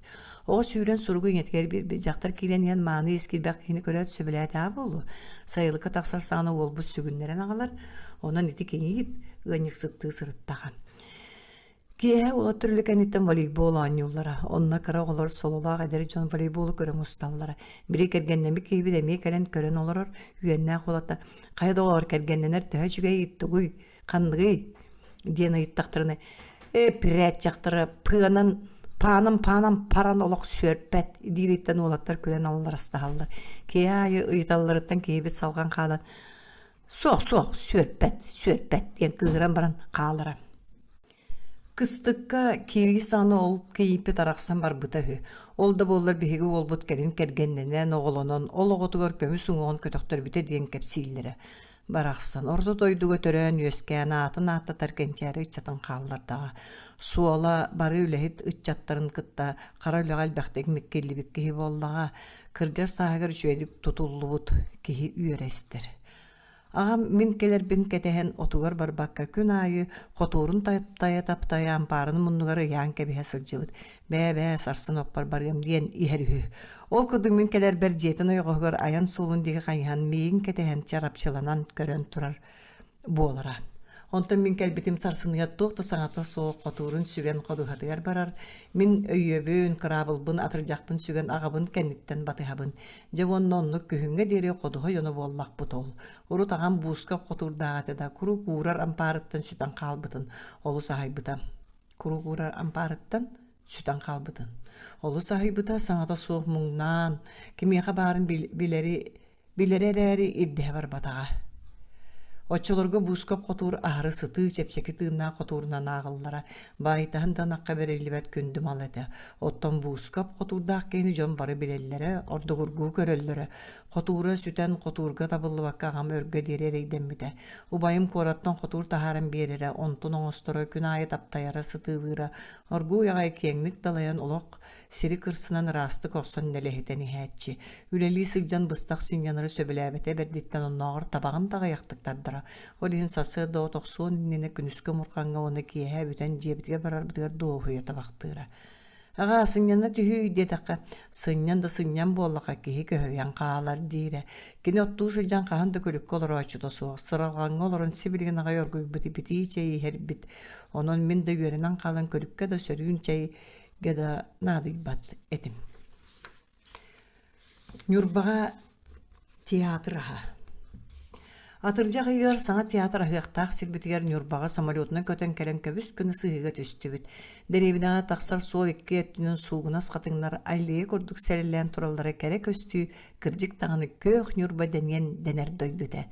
Оҕо сүүрэн суругу ийэтигэр биэрбит. Дьахтар киирэн иһэн мааны ис киирбэх киһини көрөөт сөбүлээтэҕэ буолуо. Сайылыкка тахсар саҕана уолбут сүгүннэрэн аҕалар. Онон ити кийиит ыанньыксыттыы сырыттаҕа. Киэһэ уолаттар үлэ кэнниттэн волейбол оонньууллара. Онно кыра оҕолор сололоох эдэр дьон волейболу көрө мусталлара. Били кэргэннэммит киһибит эмиэ кэлэн көрөн олорор. Үөннээх уолата «Хайа доҕоор, кэргэннэнэр төһө үчүгэй тугуй? Ханныгый?» диэн ыйыттахтарына, «Ээ, пирээт дьахтара пыанан пааным-паанам паран олох сүөрпэт» диириттэн уолаттар күлэн алларастаһаллар. Киһи аайы ыйыталларыттан киһибит салҕан хаалан «Суох, суох, сүөрпэт, сүөрпэт» диэн кыыһыран баран хаалара. Кыстыкка киирии саҕана ол кийииппит арахсан барбыта үһү. Ол да буоллар биһиги уолбут кэлин кэргэннэнэн, оҕолонон, ол оҕотугар көмүс уҥуоҕун көтөхтөрбүтэ диэн кэпсииллэрэ. Барахсан орто дойдуга төрөөн-үөскээн аатын ааттатар кэнчээри ыччатын хааллардаҕа. Суола бары үлэһит ыччаттарын кытта хара үлэҕэ элбэхтик миккиллибит киһи буоллаҕа, кырдьар сааһыгар үчүгэйдик тутуллубут киһи үөрэ истэр. Аҕам мин кэлэрбин кэтэһэн отугар барбакка күн аайы хотуурун таптайа-таптайа ампаарын муннугар ыйаан кэбиһэ сылдьыбыт. Бээ-бээ, сарсын оппор барыам диэн иһэр үһү. Ол курдук мин кэлэрбэр дьиэтин ойоҕоһугар айан суолун диэки хайыһан миигин кэтэһэн чарапчыланан көрөн турар буолара. Онтон мин кэлбитим сарсыныгар туох да саҥата суох хотуурун сүгэн ходуһатыгар барар. Мин өйүөбүн, кыраабылбын, атырдьахпын сүгэн аҕабын кэнниттэн батыһабын. Дьэ уонна оннук күһүҥҥэ диэри ходуһа дьоно буоллахпыт ол. Урут аҕам бууска хотуурдаах этэ да, куруук уурар ампаарыттан сүтэн хаалбытын олус аһайбыта. Куруук уурар ампаарыттан сүтэн хаалбытын. Олус аһыйбыта, саҥата суох муҥнаан, кимиэхэ баарын билэри билэрэ эрээри ирдэһэ барбатаҕа. Оччолорго Буускап хотуур аһары сытыы, чэпчэки тыыннаах хотуурунан ааҕыллара, баайтаһын да ынахха бэриллибэт күндү мал этэ. Оттон Буускап хотуурдаах киһини дьон бары билэллэрэ, ордугургуу көрөллөрө. Хотуура сүтэн, хотуурга табыллыбакка аҕам өргө диэри эрэйдэммитэ. Убайым куораттан хотуур таһааран биэрэрэ, онтун оҥосторо, күн аайы таптайара, сытыылыыра. Оргууй аҕай киэҥник далайан олох сири кырсынан ыраастык охсон нэлэһитэн иһээччи. Үлэлии сылдьан быстах сынньанары сөбүлээбэтэ бэрдиттэн оннооҕор табаҕын да аҕыйахтык тардара. Ол иһин сарсыарда от охсуон иннинэ күнүскү омурҕаҥҥа уонна киэһэ бүтэн дьиэбитигэр барарбытыгар дуоһуйа табахтыыра. Аҕаа, сынньана түһүүй диэтэххэ, сынньан да сынньан буоллаха киһи көһүйэн хаалар диирэ. Кини оттуу сылдьан хаһан да күлүккэ олорооччута суох, сыралҕаҥҥа олорон сибилигин аҕай оргуйбут итии чэй иһэрбит. Онон мин да үөрэнэн хаалан күлүккэ да сөрүүн чэй да наадыйбат этим. Ньурбаҕа театр аһа. Атырдьах ыйыгар саҥа театр аһыахтаах сирбитигэр Ньурбаҕа самолетунан көтөн кэлэн көбүс гына сыһыыга түстүбүт. Дэриэбинэҕэ тахсар суол икки өттүнэн суугунас хатыҥнар аллея курдук сэрэлээн тураллара кэрэ көстүү, кырдьык даҕаны күөх Ньурба дэниэн дэнэр дойду этэ.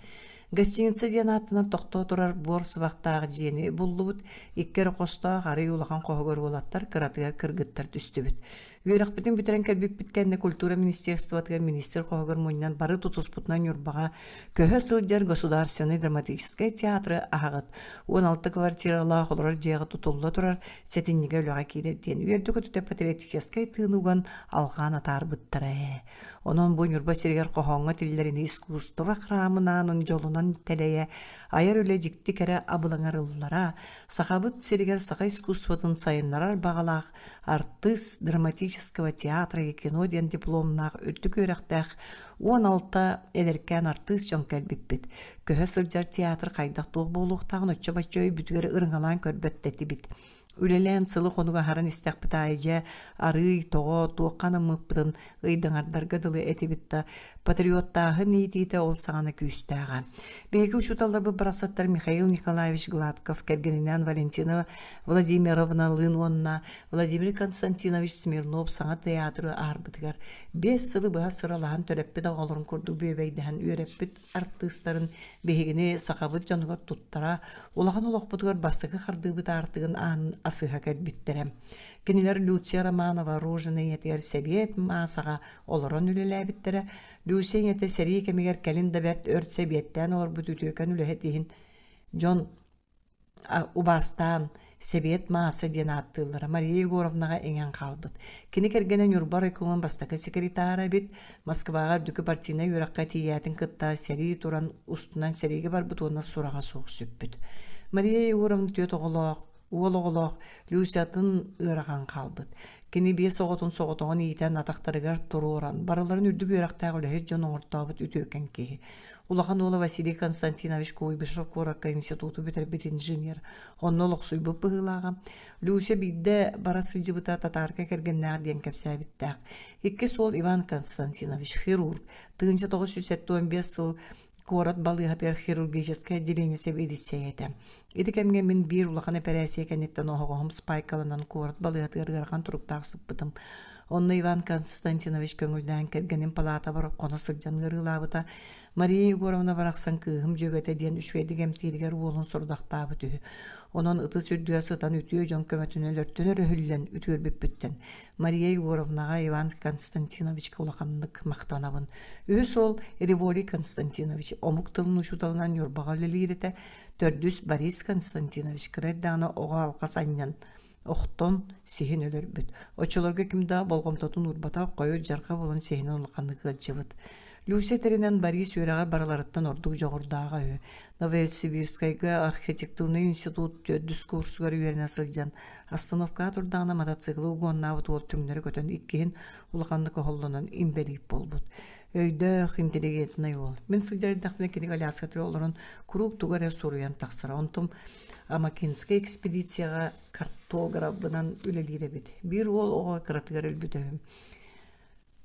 Гостиница диэн ааттанан тохтоо турар буор сыбахтаах дьиэни буллубут, икки эрэ хостоох арый улахан хоһугар уолаттар, кыратыгар кыргыттар түстүбүт. Үөрэхпитин бүтэрэн кэлбиппит кэннэ культура министерствотыгар министр хоһугар мунньан бары тутуспутунан Ньурбаҕа көһө сылдьар государственнай драматическай театры аһаҕыт. 16 квартиралаах олорор дьиэҕэ тутулла турар сэтинньигэ үлэҕэ киирэр диэн үөрдэ-көтүтэ патриотическай тыын уган алҕаан атаарбыттара ээ. Онон бу Ньурба сиригэр хоһооҥҥо тиллэрини искусство храмын аанын дьолунан тэлэйэ, айар үлэ дьикти кэрэ абылаҥар ыллара, Сахабыт сиригэр саха искусствотын сайыннарар баҕалаах артыыс драматического театра и кино диэн дипломнаах үрдүк үөрэхтээх 16 эдэркээн артыыс дьон кэлбиппит. Көһө сылдьар театр хайдах-туох буолуохтааҕын оччо-бачча өйбүтүгэр ырыҥалаан көрбөт да этибит. Үлэлээн сылы-хонугу аһаран истэхпит аайы дьэ арыый, тоҕо, туохха анаммыппытын ыйдаҥардарга дылы этибит да, патриоттааһын иитиитэ ол саҕана күүстээҕэ. Биһиги учууталларбыт барахсаттар Михаил Николаевич Гладков кэргэнинээн Валентина Владимировналыын уонна Владимир Константинович Смирнов саҥа театры аарбытыгар 5 сылы быһа сыралаһан төрөппүт оҕолорун курдук бүөбэйдэһэн үөрэппит артыыстарын биһигини сахабыт дьонугар туттара, улахан олохпутугар бастакы хардыыбыт аартыгын аанын асыһа кэлбиттэрэ. Кинилэр Люция Романова Рожина ийэтигэр Сэбиэт Маасаҕа олорон үлэлээбиттэрэ. Люция ийэтэ сэрии кэмигэр кэлин да бэрт өр сэбиэттээн олорбут үтүөкэн үлэһит иһин дьон убаастаан Сэбиэт Мааса диэн ааттыыллара Мария Егоровнаҕа иҥэн хаалбыт. Кини кэргэнэ Ньурба райкомун бастакы секретара эбит. Москваҕа үрдүкү партийнай үөрэххэ тиийээтин кытта сэрии туран устунан сэриигэ барбыт уонна сураҕа суох сүппүт. Мария Егоровна түөрт оҕолоох, уол оҕолоох Люсятын ыарахан хаалбыт. Кини биэс оҕотун соҕотоҕун иитэн атахтарыгар туруоран, барыларын үрдүк үөрэхтээх үлэһит дьон оҥортообут үтүөкэн киһи. Улахан уола Василий Константинович Куйбышев куоракка институту бүтэрбит инженер, онно олохсуйбут быһыылааҕа. Люся биирдэ бара сылдьыбыта татаарка кэргэннээх диэн кэпсээбиттээх. Иккис уол Иван Константинович хирург, 1975 сыл куорат балыыһатыгар хирургическай отделение сэбиэдиссэйэ этэ. Ити кэмҥэ мин биир улахан эпэрээссийэ кэнниттэн оһоҕоһум спайкаланан куорат балыыһатыгар ыарахан туруктаах сыппытым. Онно Иван Константинович көҥүллээн кэргэним палаатабар хоно сылдьан ыарыылаабыта. Мария Егоровна барахсан кыыһым дьүөгэтэ диэн үчүгэйдик эмтииригэр уолун сорудахтаабыт үһү. Онон ытыс үрдүгэр сытан үтүө дьон көмөтүнэн өлөртөн өрөһүллэн үтүөрбүппүттэн Мария Егоровнаҕа Иван Константиновичка улаханнык махтанабын. Үһүс уол Револий Константинович омук тылын учууталынан Ньурбаҕа үлэлиир этэ. Төрдүс Борис Константинович кыра эрдэҕинэ оҕо алҕас анньан охтон сиһин өлөрбүт. Оччолорго ким да болҕомтотун уурбатах, хойут дьарҕа буолан сиһинэн улаханнык ыалдьыбыт. Люся этэринэн Борис үөрэҕэр барыларыттан ордук дьоҕурдааҕа үһү. Новосибирскайга архитектурнай институт төрдүс курсугар үөрэнэ сылдьан, остановкаҕа турдаҕына мотоциклы угоннаабыт уол түҥнэри көтөн иккиһин улаханнык оһоллонон инбэлиит буолбут. Өйдөөх, интеллигентнэй уол. Мин сылдьар эрдэхпинэ кини коляскатыгар олорон куруук тугу эрэ суруйан тахсара. Онтум Амакинскай экспедицияҕа картографынан үлэлиир эбит. Биир уол оҕо кыратыгар өлбүтэ үһү.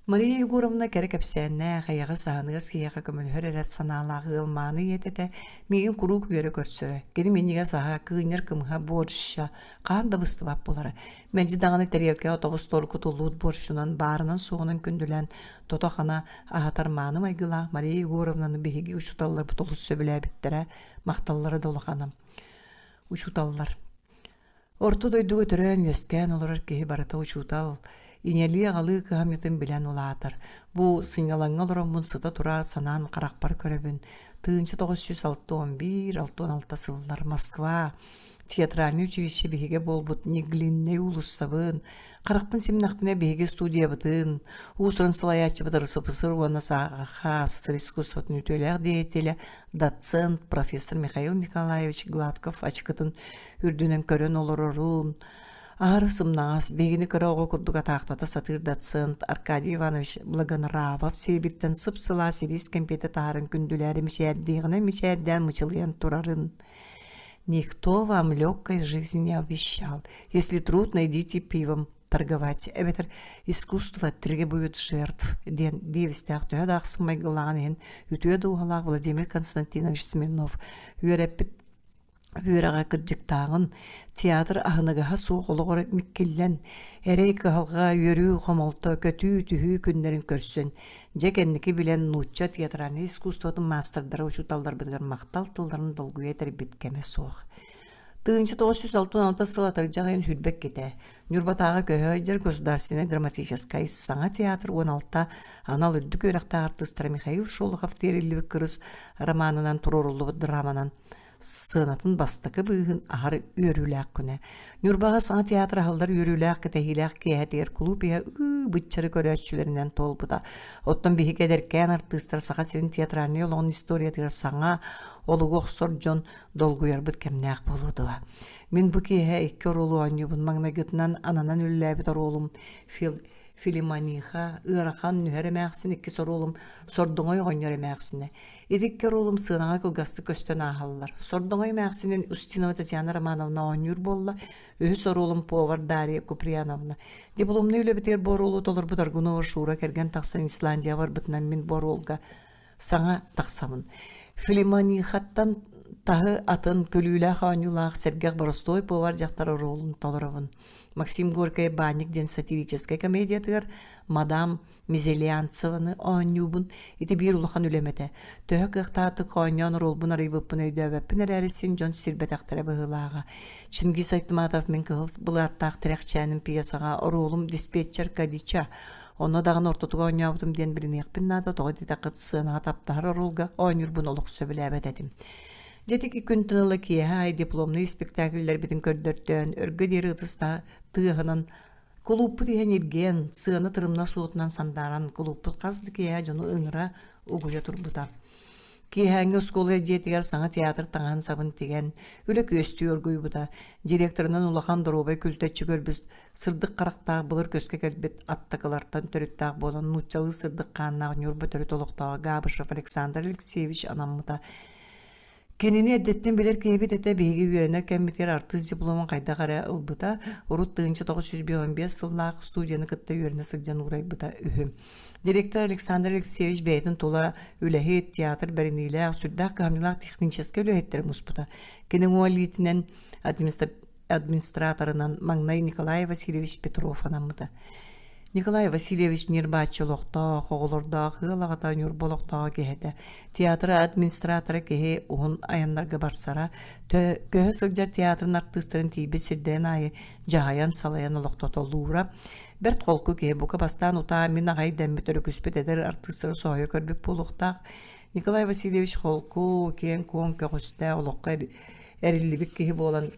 Мария Егоровна кэрэ кэпсээннээх, эйэҕэс аһыныгас киһиэхэ көмөлөһөр эрэ санаалаах ыал мааны ийэтэ этэ, миигин куруук үөрэ көрсөрө. Кини минньигэс аһа, кыынньар кымыһа, борща хаһан да быстыбат буолара. Мэлдьи даҕаны тэриэлкэҕэ тобус туоркутуллубут борщунан, баарынан-суоҕунан күндүлээн, тото-хана аһатар мааны майгылаах Мария Егоровнаны биһиги учууталларбыт олус сөбүлээбиттэрэ, махталлара да улахана. Учууталлар Орто дойдуга төрөөн-үөскээн олорор киһи барыта учуутал, ийэлии-аҕалыы кыһамньытын билэн улаатар. Бу сынньалаҥҥа олороммун сыта-тура санаан харахпар көрөбүн. 1961-66 сыллар Москва театральнай училище биһигэ буолбут Неглиннэй уулуссабын, харахпын симнэхпинэ биһиги студиябытын, уус-уран салайааччыбыт РСФСР уонна Саха СССР искусствотын үтүөлээх деятелэ, доцент, профессор Михаил Николаевич Гладков ачыкытын үрдүнэн көрөн олорорун, аһары сымнаҕас, биһигини кыра оҕо курдук атаахтата сатыыр доцент Аркадий Иванович Благонравов сиэбиттэн сып-сылаас ириис кэмпиэтэ таһааран күндүлээри мичээрдиэҕинэн мичээрдээн мычылыйан турарын «Никто вам легкой жизни не обещал. Если трудно, идите пивом торговать» эбэтэр «Искусство требует жертв» диэн диэбистээх төһө да ахсым майгылааҕын иһин үтүө дууһалаах Владимир Константинович Смирнов үөрэппит үөрэҕэ кырдьыктааҕын, театр аһыныгаһа суох олоҕор миккиллэн, эрэй-кыһалҕа, үөрүү-хомолто, көтүү-түһүү күннэрин көрсөн, дьэ кэнники билэн нуучча театральнай искусствотын маастардара учууталларбытыгар махтал тылларын долгуйа этэрбит кэмэ суох. 1966 сыл атырдьах ыйын сүүрбэккитэ Ньурбатааҕы көһө сылдьар государственнай драматическай саҥа театр 16 анал үрдүк үөрэхтээх артыыстара Михаил Шолохов тиэриллибит кырыс романынан туруоруллубут драманан сыанатын бастакы быыһын аһар үөрүүлээх күнэ. Ньурбаҕа саҥа театр аһыллар үөрүүлээх кэтэһиилээх киэһэтигэр кулууп иһэ ыы-быччары көрөөччүлэринэн туолбута. Оттон биһиги эдэркээн артыыстар Саха сирин театральнай олоҕун историятыгар саҥа олугу охсор дьон долгуйарбыт кэмнээх буолуо дуо? Мин бу киэһэ икки оруолу оонньуубун. Маҥнайгытынан ананан үлэлээбит оруолум Фил Филимониха, ыарахан нүһэр эмээхсин иккис оруолум Сордоҥой оҕонньор эмээхсинэ. Ити икки оруолум сыанаҕа кылгастык көстөн ааһаллар. Сордоҥой эмээхсинин Устинова Татьяна Романовна оонньуур буолла, үһүс оруолум повар Дарья Куприяновна. Дипломнай үлэбитигэр бу оруолу толорбут Аргунова Шура кэргэн тахсан Исландияҕа барбытынан мин бу оруолга саҥа тахсабын. Филимонихаттан таһы атын күлүүлээх оонньуулаах сэргэх боростуой повар дьахтар оруолун толоробун. Максим Горькай «Баанньык» диэн сатирическай комедиятыгар мадам Мизелянцеваны оонньуубун. Ити биир улахан үлэм этэ. Төһө кыахтаахтык оонньоон оруолбун арыйбыппын өйдөөбөппүн эрээри син дьон сирбэтэхтэрэ быһыылааҕа. Чингиз Айтматов мин кыһыл былааттаах тирэхчээним пьесаҕа оруолум диспетчер Кадича. Онно даҕаны ортотугар оонньообутум диэн билиниэхпин наада, тоҕо диэтэххит сыанаҕа таптаһар оруолга оонньуурбун олох сөбүлээбэт этим. Дьэ ити күнтэн ыла киэһэ аайы дипломнай испэктээкиллэрбитин көрдөртөөн, өргө диэри ытыс тыаһынан кулууппут иһэ ньиргиэн, сыана тырымна суотунан сандааран кулууппут хас да киэһэ дьону ыҥыра, угуйа турбута. Киэһээҥҥи оскуола дьиэтигэр саҥа театр таҥаһын-сабын тигэн, үлэ күөстүү оргуйбута. Директорынан улахан доруобай күлтэччи көрбүт сырдык харахтаах былыр көскө кэлбит аттакылартан төрүттээх буолан нууччалыы сырдык хааннаах Ньурба төрүт олохтооҕо Габышев Александр Алексеевич анаммыта. Кинини эрдэттэн билэр киһибит этэ биһиги үөрэнэр кэммитигэр артыыс дипломун хайдах эрэ ылбыта, урут 1955 сыллаах студияны кытта үөрэнэ сылдьан уурайбыта үһү. Директор Александр Алексеевич бэйэтин тула үлэһит, театр бэриниилээх, сүрдээх кыһамньылаах техническэй үлэһиттэри муспута. Кини уҥа илиитинэн администраторынан маҥнай Николай Васильевич Петров анаммыта. Николай Васильевич ньир-бааччы олохтоох, оҕолордоох, ыал аҕата Ньурба олохтооҕо киһи этэ. Театр администратора киһи уһун айаннарга барсара, көһө сылдьар театрын артыыстарын тиийбит сирдэрин аайы дьаһайан, салайан олохтотолуура. Бэрт холку киһи бука бастаан утаа мин аҕай дэммит өрүкүспүт эдэр артыыстары соһуйа көрбүт буолуохтаах. Николай Васильевич холку, киэҥ-куоҥ көҕүстээх, олоххо эриллибит киһи буолан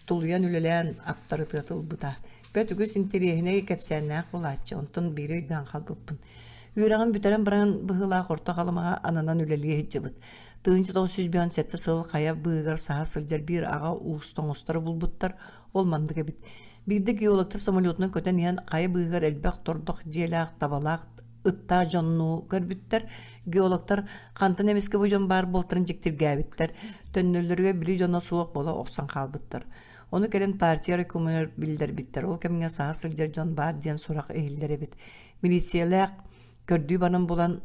тулуйан үлэлээн аптарытыат ылбыта. Бэрт үгүс интэриэһинэй кэпсээннээх буолааччы, онтон биири өйдөөн хаалбыппын. Үөрэҕин бүтэрэн баран быһыылаах Орто Халымаҕа ананан үлэлии сылдьыбыт. 1957 сыл хайа быыһыгар саһа сылдьар биир аҕа уус тоҥустары булбуттар, ол маннык эбит. Биирдэ геологтар самолетунан көтөн иһэн хайа быыһыгар элбэх тордох дьиэлээх, табалаах ыттаах дьоннуу көрбүттэр. Геологтар хантан эмискэ бу дьон баар буолтарын дьиктиргээбиттэр. Төннөллөрүгэр били дьоно суох буола охсон хаалбыттар. Ону кэлин партия райкомугар биллэрбиттэр. Ол кэмҥэ саһа сылдьар дьон баар диэн сурах иһиллэр эбит. Милициялээх. Көрдүү баран булан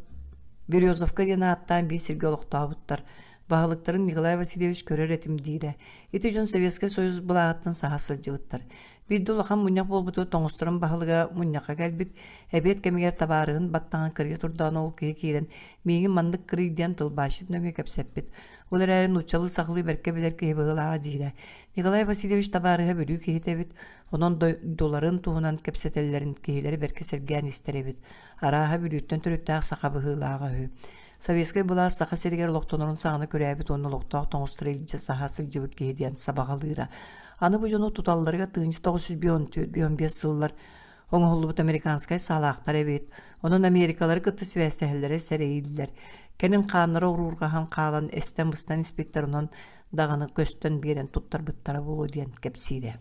Березовка диэн ааттаан биир сиргэ олохтообуттар. Баһылыктарын Николай Васильевич көрөр этим диирэ. Ити дьон Советскай Союз былааҕыттан саһа сылдьыбыттар. Биирдэ улахан мунньах буолбутугар тоҥусторун баһылыга мунньахха кэлбит, эбиэт кэмигэр табаарыһын баттаҕын кырыйа турдаҕына ол киһи киирэн миигин маннык кырый диэн тылбаасчыт нөҥүө кэпсэппит. Ол эрээри нууччалыы сахалыы бэркэ билэр киһи быһыылааҕа диирэ. Николай Васильевич табаарыһа Бүлүү киһитэ эбит, онон дойдуларын туһунан кэпсэтэллэрин киһилэри бэркэ сэргээн истэр эбит. Арааһа Бүлүүттэн төрүттээх саха быһыылааҕа үһү. Советскай былаас Саха сиригэр олохтонорун саҕана күрээбит уонна олохтоох тоҥустары илдьэ саһа сылдьыбыт киһи диэн сабаҕалыыра. Аны бу дьону туталларыгар 1914-15 сыллар оҥоһуллубут американскай саалаахтар эбит. Онон америкалары кытта сибээстэһэллэрэ сэрэйиллэр. Кэлин хааннара уруурҕаһан хаалан эстэн-быстан испиттэр онон даҕаны көстөн биэрэн туттарбыттара буолуо диэн кэпсиирэ.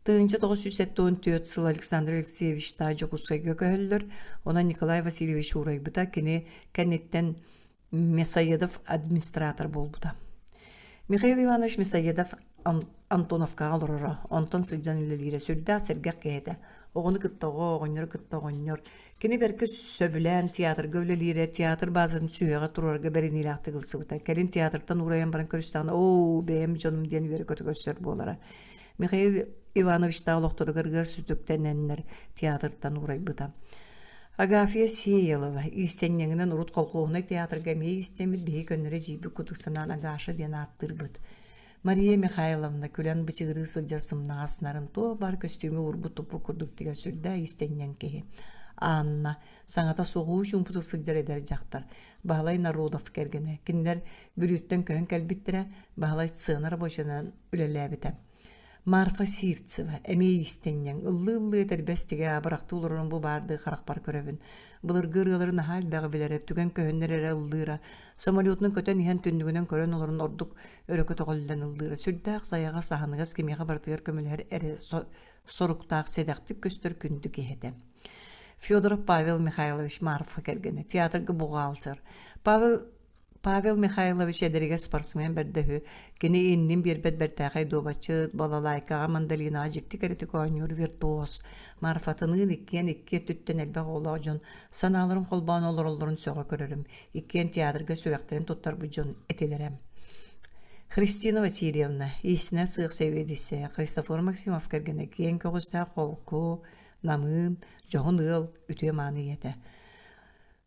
1974 сыл Александр Алексеевич Таа Дьокуускайга көһөллөр. Онон Николай Васильевич уурайбыта. Кини кэнниттэн Мясоедов администратор буолбута. Михаил Иванович Мясоедов Антоновкаҕа олороро, онтон сылдьан үлэлиирэ сүрдээх сэргэх киһи этэ. Оҕону кытта оҕо, оҕонньору кытта оҕонньор. Кини бэркэ сөбүлээн театрга үлэлиирэ, театр базатын сүһүөҕэ туруорарга бэриниилээхтик ылсыбыта. Кэлин театртан уурайан баран көрүстэҕинэ, «Оо, бэйэм дьонум» диэн үөрэ-көтө көрсөр буолара. Михаил Ивановичтаах олохторугар ыар сүтүктэнэннэр театртан уурайбыта. Агафья Сеялова иистэнньэҥинэн урут колхуоһунай театрга эмиэ иистэммит биһи көннөрү эдьиийбит курдук санаан Агаша диэн ааттыырбыт. Мария Михайловна күлэн бычыгырыы сылдьар сымнаҕас нарын туох баар көстүүмү уурбут-туппут курдук тигэр сүрдээх иистэнньэҥ киһи. Анна саҥата суоҕуу чуумпутук сылдьар эдэр дьахтар. Баһылай Народов кэргэнэ. Кинилэр Бүлүүттэн көһөн кэлбиттэрэ. Баһылай сцена рабочайынан үлэлээбитэ. Марфа Сивцева эмиэ иистэнньэҥ, ыллыы-ыллыы этэрбэс тигэ абырахтыы олорорун бу баардыы харахпар көрөбүн. Былыргы ырыалары наһаа элбэҕи билэрэ, түгэн көһүннэр эрэ ыллыыра. Самолетунан көтөн иһэн түннүгүнэн көрөн олорон ордук өрө көтөҕүллэн ыллыыра. Сүрдээх сайаҕас, аһыныгас кимиэхэ барытыгар көмөлөһөр эрэ соруктаах сэдэхтик көстөр күндү киһи этэ. Федоров Павел Михайлович Марфа кэргэнэ, театрга бухгалтер. Павел Павел Михайлович эдэригэр спортсмен бэрдэ үһү. Кини иннин биэрбэт бэртээхэй дуобатчыт, балалайкаҕа, мандолинаҕа дьикти кэрэтик оонньуур виртуоз. Марфатыныын иккиэн икки өттүттэн элбэх оҕолоох дьон санааларын холбоон олороллорун сөҕө көрөрүм. Иккиэн театрга сүрэхтэрин туттарбыт дьон этилэрэ. Христина Васильевна, иистэнэр сыах сэбиэдиссэйэ, Христофор Максимов кэргэнэ киэҥ көҕүстээх холку, намыын, дьоһун ыал, үтүө-мааны ийэтэ.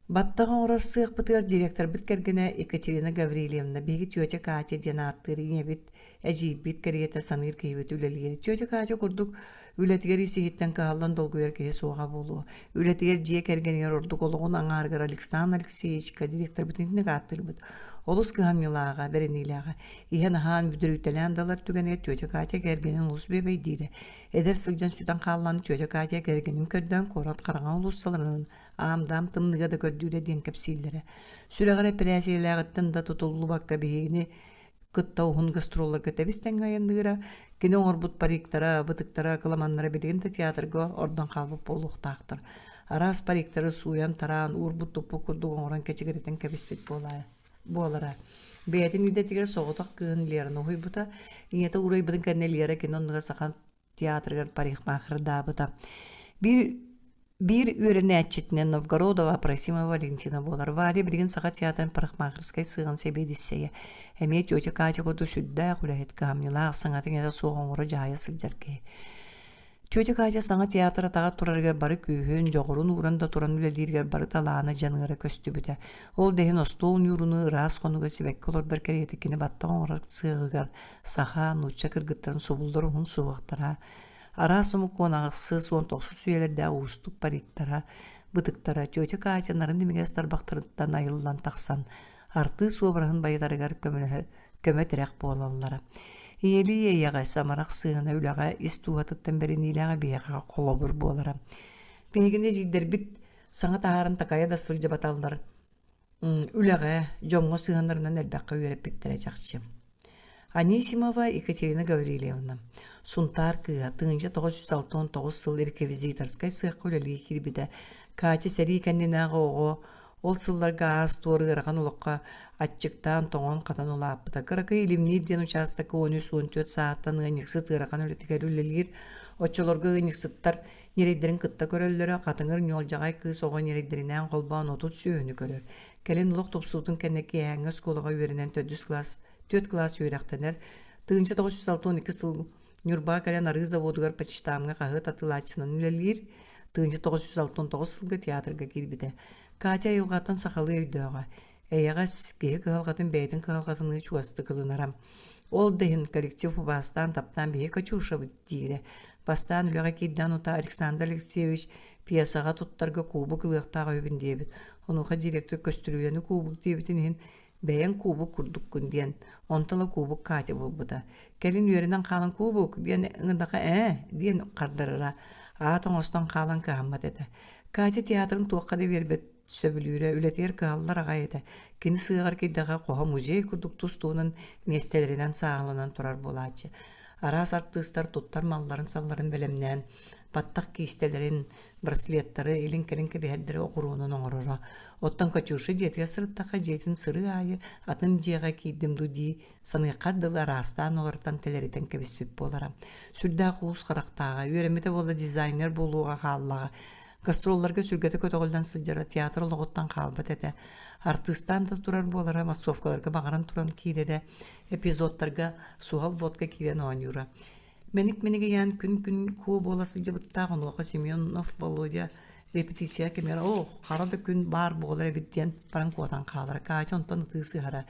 Баттах оҥорор сыахпытыгар директорбыт кэргэнэ Екатерина Гаврильевна биһиги тетя Катя диэн ааттыыр ийэбит, эдьиийбит кэриэтэ саныыр киһибит үлэлиир. Тетя Катя курдук үлэтигэр ис-иһиттэн кыһаллан долгуйар киһи суоҕа буолуо. Үлэтигэр дьиэ кэргэнигэр ордук олоҕун аҥаарыгар Александр Алексеевичка директорбытын итинник ааттыырбыт. Олус кыһамньылааҕа, бэриниилээҕэ. Иһэн-аһаан, бүдүрүйтэлээн да ылар түгэнигэр тетя Катя кэргэнин олус бүөбэйдиирэ. Эдэр сылдьан сүтэн хааллан тетя Катя кэргэнин көрдөөн куорат хараҥа уулуссаларынан аам-даам тымныыга да көрдүүрэ диэн кэпсииллэрэ. Сүрэҕэр эпэрээсийэлээҕиттэн да тутуллубакка биһигини кытта уһун гастролларга тэбис-тэҥҥэ айанныыра, кини оҥорбут париктара, бытыктара, кыламаннара билигин да театрга ордон хаалбыт буолуохтаахтар. Араас париктары сууйан-тараан, уурбут-туппут курдук оҥорон кэчигирэтэн кэбиспит буолара. Бэйэтин идэтигэр соҕотох кыыһын Лераны уһуйбута. Ийэтэ уурайбытын кэннэ Лера кини оннугар саха театрыгар парикмахердаабыта. Биир Биир үөрэнээччитинэн Новгородова Апросимова Валентина буолар. Варя билигин Саха театрын парикмахерскай сыаҕын сэбиэдиссэйэ. Эмиэ тетя Катя курдук сүрдээх үлэһит, кыһамньылаах, саҥата-иҥэтэ суох оҥоро-дьаһайа сылдьар киһи. Тетя Катя саҥа театр атаҕар турарыгар бары күүһүн, дьоҕурун ууран да туран үлэлииригэр бары талаана дьаныара көстүбүтэ. Ол да иһин остуол ньуурунуу ыраас хонуга сибэкки олордор кэриэтэ кини баттах оҥорор сыаҕыгар саха, нуучча кыргыттарын субуллар уһун суһуохтара, араас омук уон аҕыс уон тохсус үйэлэрдээх уустук париктара, бытыктара тетя Катя нарын имигэс тарбахтарыттан айыллан тахсан артыыс уобараһын байытарыгар көмөлөһө көмө-тирэх буолаллара. Ийэлии эйэҕэс, амарах сыһыана үлэҕэ ис дууһатыттан бэриниилээҕэ биһиэхэ холобур буолара. Биһигини эдьиийдэрбит саҥа таһааран такайа да сылдьыбаталлар үлэҕэ, дьоҥҥо сыһыаннарынан элбэххэ үөрэппиттэрэ чахчы. Анисимова Екатерина Гаврильевна Сунтаар кыыһа 1969 сыл реквизиторскай сыахха үлэлии киирбитэ. Катя сэрии кэннинээҕи оҕо ол сылларга аас-туор ыарахан олоххо аччыктаан, тоҥон-хатан улааппыта. Кыракый Илимниир диэн учаастакка 13-14 сааттан ыанньыксыт ыарахан үлэтигэр үлэлиир. Оччолорго ыанньыксыттар ньирэйдэрин кытта көрөллөрө, хатыҥыр ньуолдьаҕай кыыс оҕо ньирэйдэринээн холбоон 30 сүөһүнү көрөр. Кэлин олох тупсуутун кэннэ киэһээҥҥи оскуолаҕа үөрэнэн төрдүс кылаас, түөрт кылаас үөрэхтэнэр. 1962 сыл Ньурбаҕа кэлэн арыы заводугар почтамҥа хаһыат атыылааччынан үлэлиир. 1969 сылга театрга киирбитэ. Катя айылҕаттан сахалыы өйдөөҕө. Эйэҕэс, киһи кыһалҕатын бэйэтин кыһалҕатыныы чугастык ылынара. Ол да иһин коллектив убаастаан, таптаан биһиги Катюшабыт диирэ. Бастаан үлэҕэ киирдээн утаа Александр Алексеевич пьесаҕа туттарга куубук ылыахтаах үһүбүн диэбит. Онуоха директор көстүрүүлэни куубук диэбитин иһин бэйэҥ куубук курдуккун диэн, онтон ыла куубук Катя буолбута. Кэлин үөрэнэн хаалан куубук диэн ыҥырдаха ээ диэн хардарара. Аат оҥостон хаалан кыһаммат этэ. Катя театрын туохха да биэрбэт сөбүлүүрэ, үлэтигэр кыһаллар аҕай этэ. Кини сыаҕар киирдэххэ хоһо музей курдук тус-туһунан миэстэлэринэн сааһыланан турар буолааччы. Араас артыыстар туттар малларын-салларын бэлэмнээн, баттах киистэлэрин, браслеттары, илин-кэлин кэбиһэрдэри оҕуруонан оҥороро. Оттон Катюша дьиэтигэр сырыттахха дьиэтин сырыы аайы атын дьиэҕэ киирдим дуу дии саныаххар дылы араастаан олортон тэлэритэн кэбиспит буолара. Сүрдээх уус харахтааҕа, үөрэммитэ буолла дизайнер буолуоҕа хааллаҕа. Гастролларга сүргэтэ көтөҕүллэн сылдьара, театр олоҕуттан хаалбат этэ. Артыыстаан да турар буолара, массовкаларга баҕаран туран киирэрэ, эпизодтарга суһал водка киирэн оонньуура. Мэник-мэник ыйаан күн-күн куо буола сылдьыбыттаах, онуоха Семенов Володя репетиция кэмигэр «Оо, хара да күн баар буолар эбит» диэн баран куотан хаалара. Катя онтон ытыы сыһара.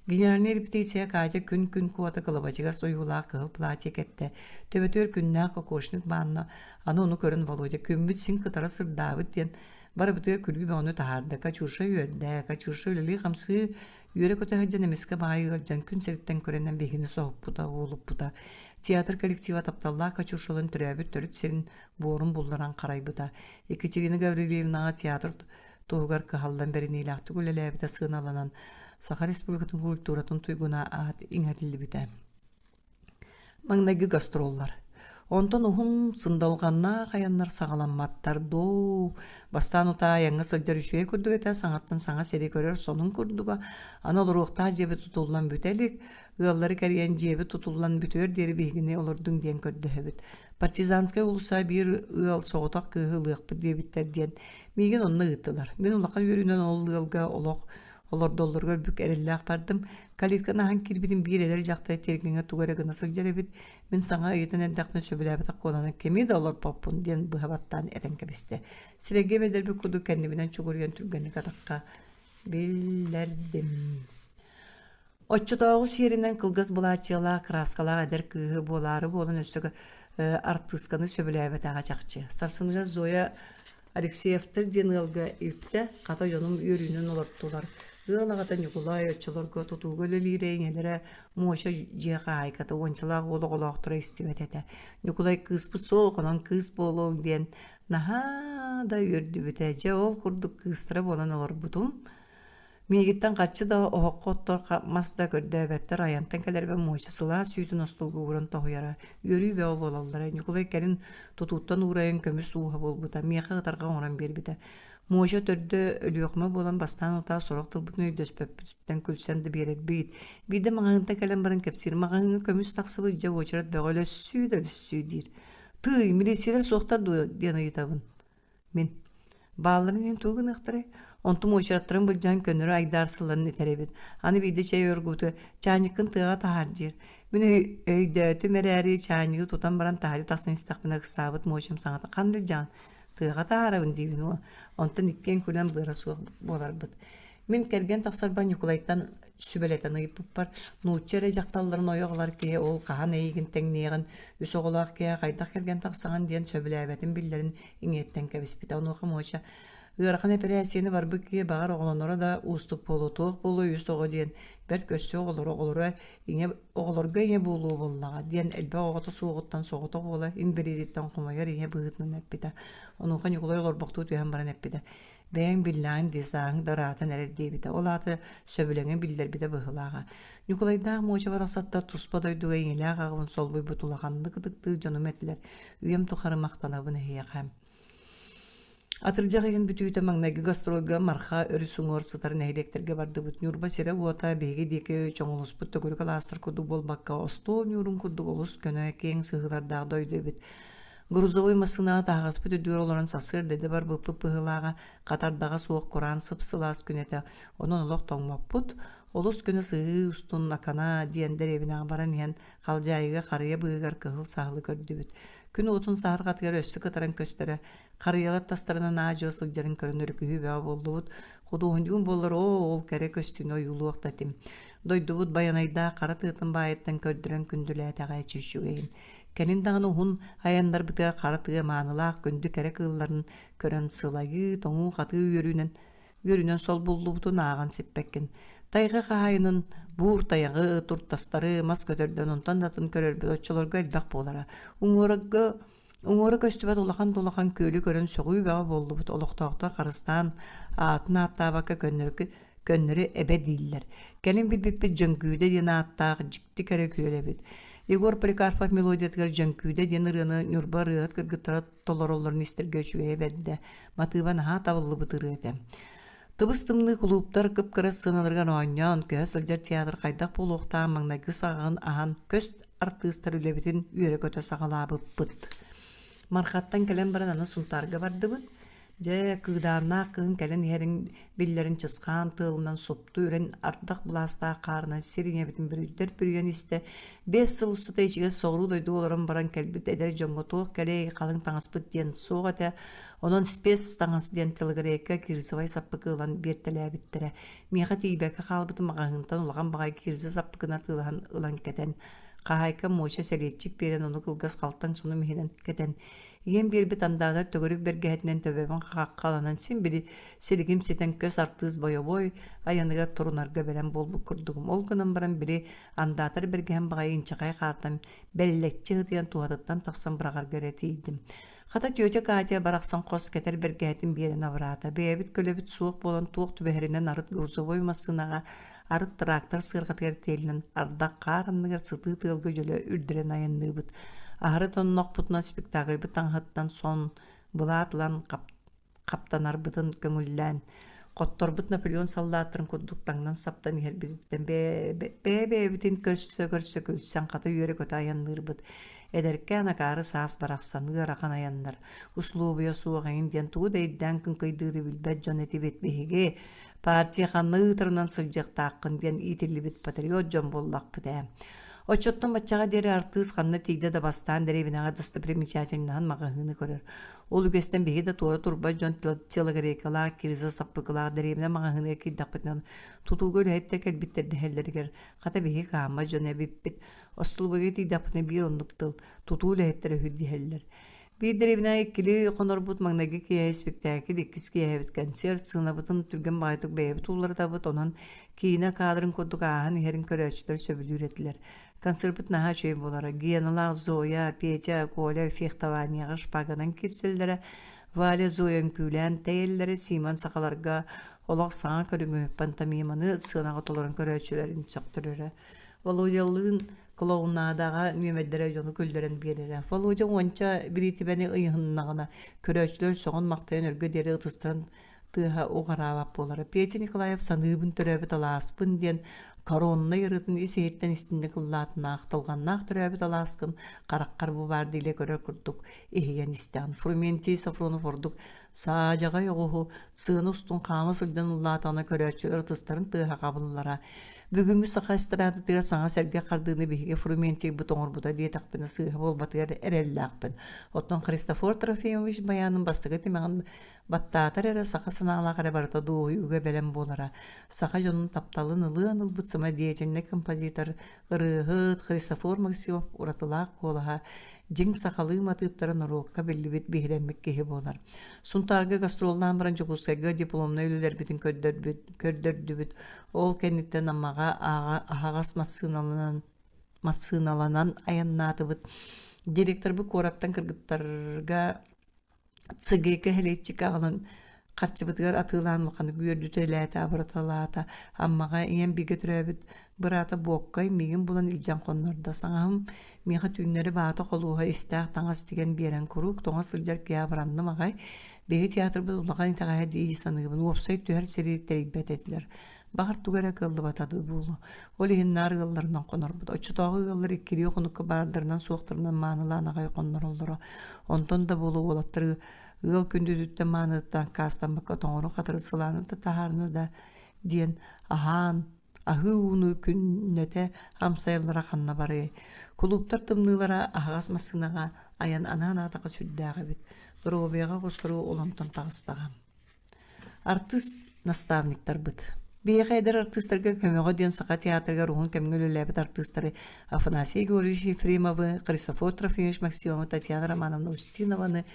Генеральнай репетиция Катя күн-күн куота кылабачыгас ойуулаах кыһыл платье кэттэ. Төбөтүгэр күннээх кокошник баанна. Аны ону көрөн Володя «Күммүт син кытара сырдаабыт» диэн барыбытыгар күлүү бөҕөнү таһаарда. Катюша үөрдэ. Катюша үлэлии-хамсыы Үөрэ-көтө сылдьан эмискэ баҕайы ыалдьан күн сириттэн күрэнэн биһигини соһуппута, уолуппута. Театр коллектива тапталлаах Катюшалыын төрөөбүт төрүт сирин буорун булларан харайбыта. Екатерина Гаврильевнаҕа театр туһугар кыһаллан бэриниилээхтик үлэлээбитэ сыаналанан Саха Республикатын культуратын туйгуна аат иҥэриллибитэ. Маҥнайгы гастроллар. Онтон уһун, сындалҕаннаах айаннар саҕаламматтар дуу. Бастаан утаа айаҥҥа сылдьар үчүгэй курдук этэ, саҥаттан саҥа сири көрөр сонун курдуга. Аны олоруохтаах дьиэбит тутуллан бүтэ илик, ыаллары кэрийэн дьиэбит тутуллан бүтүөр диэри биһигини олордуҥ диэн көрдөһөбүт. Партизанскай уулусса биир ыал соҕотох кыыһы ылыахпыт диэбиттэр диэн миигин онно ыыттылар. Мин улахан үөрүүнэн ол ыалга олох Олордоллоругар бүк эрэллээх бардым. Калитканы аһан киирбитим биир эдэр дьахтар тиэргэҥҥэ тугу эрэ гына сылдьар эбит. Мин саҥа ыйытан эрдэхпинэ сөбүлээбэтэх куоланан кими да олорпоппун диэн быһа баттаан этэн кэбистэ. Сирэйгэ бэлдэрбит курдук кэннибинэн чугуруйан түргэнник атахха биллэрдим. Оччотооҕу сиэринэн кылгас былаачыйалаах, кырааскалаах эдэр кыыһы буолаары буолан өссө артыысканы сөбүлээбэтэҕэ чахчы. Сарсыныгар Зоя Алексеевтар диэн ыалга илтэ, хата дьонум үөрүүнэн олортулар. Ыал аҕата Ньукулай оччолорго тутууга үлэлиирэ, ийэлэрэ Муоша дьиэ хаһаайката, уончалаах уол оҕолоохторо истибэт этэ. Ньукулай кыыспыт суох, онон кыыс буолуоҥ диэн наһаа да үөрдүбүтэ. Дьэ ол курдук кыыстара буолан олорбутум. Миигиттэн харчы да, оһоххо оттор мас да көрдөөбөттөр, айантан кэлэрбэр муоча сылаас үүтүн остуолга ууран тоһуйара, үөрүү бөҕө буолаллара. Ньукулай кэлин тутууттан уурайан көмүс ууһа буолбута, миэхэ ытарҕа оҥорон биэрбитэ. Муоча төрдө Өлүөхүмэ буолан бастаан утаа сорох тылбытын өйдөспөппүтүттэн күлсэн да биэрэрбит. Биирдэ маҕаһыынтан кэлэн баран кэпсиир, маҕаһыыҥҥа көмүс тахсыбыт, дьэ уочарат бөҕө өлөссүү да өлөссүү диир. Тыый, милициялар суохтар дуо диэн ыйытабын. Мин баалларын иһин тугу гыныахтарай? Онтум уочараттарын былдьаан көннөрү айдаарсылларын этэр эбит. Аны биирдэ чэй оргутуо, чаанньыккын тыаҕа таһаар диир. Мин өйдөөтүм эрээри чаанньыгы тутан баран таһырдьа тахсан истэхпинэ ыксаабыт муочам саҥата ханна илдьэҕин? Тыаҕа таһаарабын диибин уо. Онтон иккиэн күлэн быара суох буоларбыт. Мин кэргэн тахсарбар Ньукулайтан сүбэлэтэн ыйыппыппар, нуучча эрэ дьахталларын ойох ылар киһи ол хаһан эйигин тэҥниэҕин, үс оҕолоох киһи хайдах кэргэн тахсаҕын диэн сөбүлээбэтин биллэрин иҥиэттэн кэбиспитэ. Онуоха Муоча ыарахан эпэрээссийэни барбыт киһи баҕар оҕолоноро да уустук буолуо, туох буолуой үс оҕо диэн бэрт көссүө оҕолоро оҕолоро ийэ оҕолорго ийэ буолуо буоллаҕа диэн элбэх оҕото суоҕуттан соҕотох уола инбэлиититтэн хомойор ийэ быһыытынан эппитэ. Онуоха Ньукулай олорбохтуу түһэн баран эппитэ: Бэйэҥ биллэҕиҥ дии, сааһыҥ да ыраатан эрэр диэбитэ. Ол аата сөбүлэҥи биллэрбитэ быһыылааҕа. Ньукулайдаах Муоча барахсаттар туспа дойдуга ийэлээх аҕабын солбуйбут улаханнык ытыктыыр дьонум этилэр. Үйэм тухары махтанабын эһиэхэ. Атырдьах ыйын бүтүүтэ маҥнайгы гастрольга Марха өрүс уҥуор сытар нэһилиэктэргэ бардыбыт. Ньурба сирэ-уота биһиги диэки чоҥолуспут төгүрүк алаастар курдук буолбакка, остуол ньуурун курдук олус көнө, киэҥ сыһыылардаах дойду эбит. Грузовой массыынаҕа таһаҕаспыт үрдүгэр олорон сарсыарда эрдэ барбыппыт быһыылааҕа, хатардаҕа суох кураан сып-сылаас күн этэ, онон олох тоҥмоппут. Олус көнө сыһыы устун Акана диэн дэриэбинэҕэ баран иһэн халдьаайыга харыйа быыһыгар кыһыл саһылы көрдүбүт. Күн уотун саһарҕатыгар өссө кытаран көстөрө, харыйалар тастарынан аа-дьуо сылдьарын көрөн өрүкүһүү бөҕө буоллубут. Худуоһунньугум буоллар оо, ол кэрэ көстүүнү ойуулуох да этим. Дойдубут Байанайдаах хара тыатын баайыттан көрдөрөн күндүлээтэҕэ эчи үчүгэйин. Кэлин даҕаны уһун айаннарбытыгар хара тыа маанылаах күндү кэрэ кыылларын көрөн сылайыы, тоҥуу-хатыы үөрүүнэн үөрүүнэн солбуллубутун ааҕан сиппэккин. Тайҕа хаһаайынын буур тайаҕы, туртастары, мас көтөрдөн онтон да атын көрөрбүт оччолорго элбэх буолара. Уҥуорга Уҥуора көстүбэт улахан да улахан күөлү көрөн сөҕүү бөҕө буоллубут, олохтоохтор харыстаан аатын ааттаабакка көннөрү, көннөрү эбэ дииллэр. Кэлин билбиппит Дьөҥкүүдэ диэн ааттаах дьикти кэрэ күөл эбит. Егор Поликарпов мелодиятыгар Дьөҥкүүдэ диэн ырыаны Ньурба ырыаһыт кыргыттара толороллорун истэргэ үчүгэйэ бэрдэ. Матыыба наһаа табыллыбыт ырыа этэ. Тыбыс-тымныы кулууптар кып-кыра сценаларыгар оонньоон, көһө сылдьар театр хайдах буолуохтааҕын маҥнайгы саҕаҕын аһан, көс артыыстар үлэбитин үөрэ-көтө саҕалаабыппыт. Мархаттан кэлэн баран аны Сунтаарга бардыбыт. Дьэ, кыыдааннаах кыһын кэлэн иһэрин биллэрин чысхаан тыалынан супту үрэн ардах былаастаах хаарынан сир ийэбитин бүрүйдэр бүрүйэн истэ. 5 сыл устата ичигэс соҕуруу дойдуга олорон баран кэлбит эдэр дьоҥҥо туох кэлиэй халыҥ таҥаспыт диэн суох этэ. Онон спец таҥас диэн телогрейка кирзовай саппыкы ылан биэртэлээбиттэрэ. Миэхэ тиийбэккэ хаалбыт маҕаһыынтан улахан баҕайы кирза саппыкыны атыылаһан ылан кэтэн, хаһаайка Муоча сэлиэччик биэрэн ону кылгас халтаҥ сонум иһинэн кэтэн, ийэм биэрбит андаатар төгүрүк бэргэһэтинэн төбөбүн хаххаланан син били силигим ситэн көс артыыс бойобуой айаныгар турунарга бэлэм буолбут курдугум. Ол гынан баран били андаатар бэргэһэм баҕайы инчэҕэй хаартан бэллэччи ытыйан туһатыттан тахсан быраҕарга эрэ тиийдим. Хата тетя Катя барахсан хос кэтэр бэргэһэтин биэрэн абыраата. Бэйэбит көлөбүт суох буолан туох түбэһэринэн арыт грузовой массыынаҕа, арыт трактор сыарҕатыгар тиэлинэн ардах хаар анныгар сытыы тыалга дьөлө үрдүрэн айанныыбыт. Аһары тоннохпутунан спектакльбыт таҥаһыттан сон, былаат ылан хаптанарбытын көҥүллээн, хотторбут Наполеон саллааттарын курдук таҥнан-саптан иһэрбититтэн бэйэ-бэйэбитин көрсө-көрсө күлсэн хата үөрэ-көтө айанныырбыт. Эдэркээн акаары саас барахсан ыарахан айаннар, услуобуйа суох эҥин диэн тугу да ирдээн кыҥкыйдыыры билбэт дьон этибит биһиги. Партия ханна ыытарынан сылдьыахтааххын диэн иитиллибит патриот дьон буоллахпыт ээ. Оччоттон баччаҕа диэри артыыс ханна тиийдэ да бастаан дэриэбинэҕэ достопримечательноһын маҕаһыыны көрөр. Ол үгэстэн биһиги да туора турбат дьон телогрейкалаах, кирза саппыкылаах дэриэбинэ маҕаһыыныгар киирдэхпитинэ тутууга үлэһиттэр кэлбиттэр дэһэллэригэр хата биһиги хааммат дьон эбиппит. Остолобуойга тиийдэхпитинэ биир оннук тыл тутуу үлэһиттэрэ үһү дэһэллэр. Биир дэриэбинэҕэ иккилии хонорбут маҥнайгы киэһэ испиктээкил, иккис киэһэбит концерт, сыанабытын түргэн баҕайытык бэйэбит уларытабыт, онон киинэ кадрын курдук ааһан иһэрин көрөөччүлэр сөбүлүүр этилэр. Концерпыт наһаа үчүгэй буолара. Геналаах Зоя, Петя, Коля фехтованиеҕа шпаганан киирсэллэрэ, Валя Зоя үҥкүүлээн тэйэллэрэ, Симон сахаларга олох саҥа көрүҥү пантомиманы сыанаҕа толорон көрөөччүлэрин сөхтөрөрө. Володялыын клоунадаҕа нүөмэрдэрэ дьону күллэрэн биэрэрэ. Володя уонча бириитибэни ыйыһыннаҕына, көрөөччүлэр сөҕөн-махтайан өргө диэри ытыстарын тыаһа уҕараабат буолара. Петя Николаев «Саныыбын төрөөбүт алааспын» диэн короннай ырыатын ис-иһиттэн истинник ыллаатына ахтылҕаннаах төрөөбүт алааскын хараххар бу баар диилэ көрөр курдук иһийэн истэҕин. Фрументий Софронов ордук саадьаҕай оҕуһу сыана устун хаама сылдьан ыллаатаҕына көрөөччүлэр ытыстарын тыаһа хабыллара. Бүгүҥҥү саха эстрадатыгар саҥа сэргэх хардыыны биһиги Фрументийбыт оҥорбута диэтэхпинэ сыыһа буолбатыгар эрэллээхпин. Оттон Христофор Трофимович байаанын бастакы тимэҕин Баттаатар эрэ саха санаалаах эрэ барыта дуоһуйууга бэлэм буолара. Саха дьонун тапталын ылыан ылбыт самодеятельнай композитор, ырыаһыт Христофор Максимов уратылаах куолаһа дьиҥ сахалыы матыыптара норуокка биллибит биһирэммит киһи буолар. Сунтаарга гастроллаан баран Дьокуускайга дипломнай үлэлэрбитин көрдөрбүт, көрдөрдүбүт. Ол кэнниттэн Аммаҕа аһаҕас массыыналанан массыыналанан айаннаатыбыт. Директорбыт куораттан кыргыттарга ЦГК кэһэлиэччик аҕалан харчыбытыгар атыылаан улаханнык үөрдүтэлээтэ, абыраталаата. Аммаҕа ийэм бииргэ төрөөбүт быраата Буоккай миигин булан илдьэн хоннордо. Саҥаһым миэхэ түүннэри баата холуоһа истээх таҥас тигэн биэрэн куруук тоҥо сылдьар киһи абыранным аҕай. Биһиги театрбыт улахан итэҕэһэ дии саныыбын. Уопсай түһэр сири тэрийбэт этилэр. Баҕар туга эрэ кыаллыбата буолуо. Ол иһин наар ыалларынан хонорбут. Оччотооҕу ыаллар иккилии хонукка баардарынан-суохтарынан маанылаан аҕай хоннороллоро. Онтон да буолуо уолаттары ыал күндүтүттэн маанытыттан аккаастаммакка тоҥору-хатары сылааны да таһаарына да диэн аһаан аһыы ууну күннэтэ амсайаллара ханна барыай. Кулууптар тымныылара аһаҕас массыынаҕа айан анаан аатаха сүрдээх эбит. Доруобуйаҕа оҕустарыы ол онтон таҕыстаҕа. Артыыс наставниктарбыт. Биһиэхэ эдэр артыыстарга көмөҕө диэн Саха театрыгар уһун кэмҥэ үлэлээбит артыыстары Афанасий Егорович Ефремовы, Христофор Трофимович Максимовы, Татьяна Романовна Устинованы,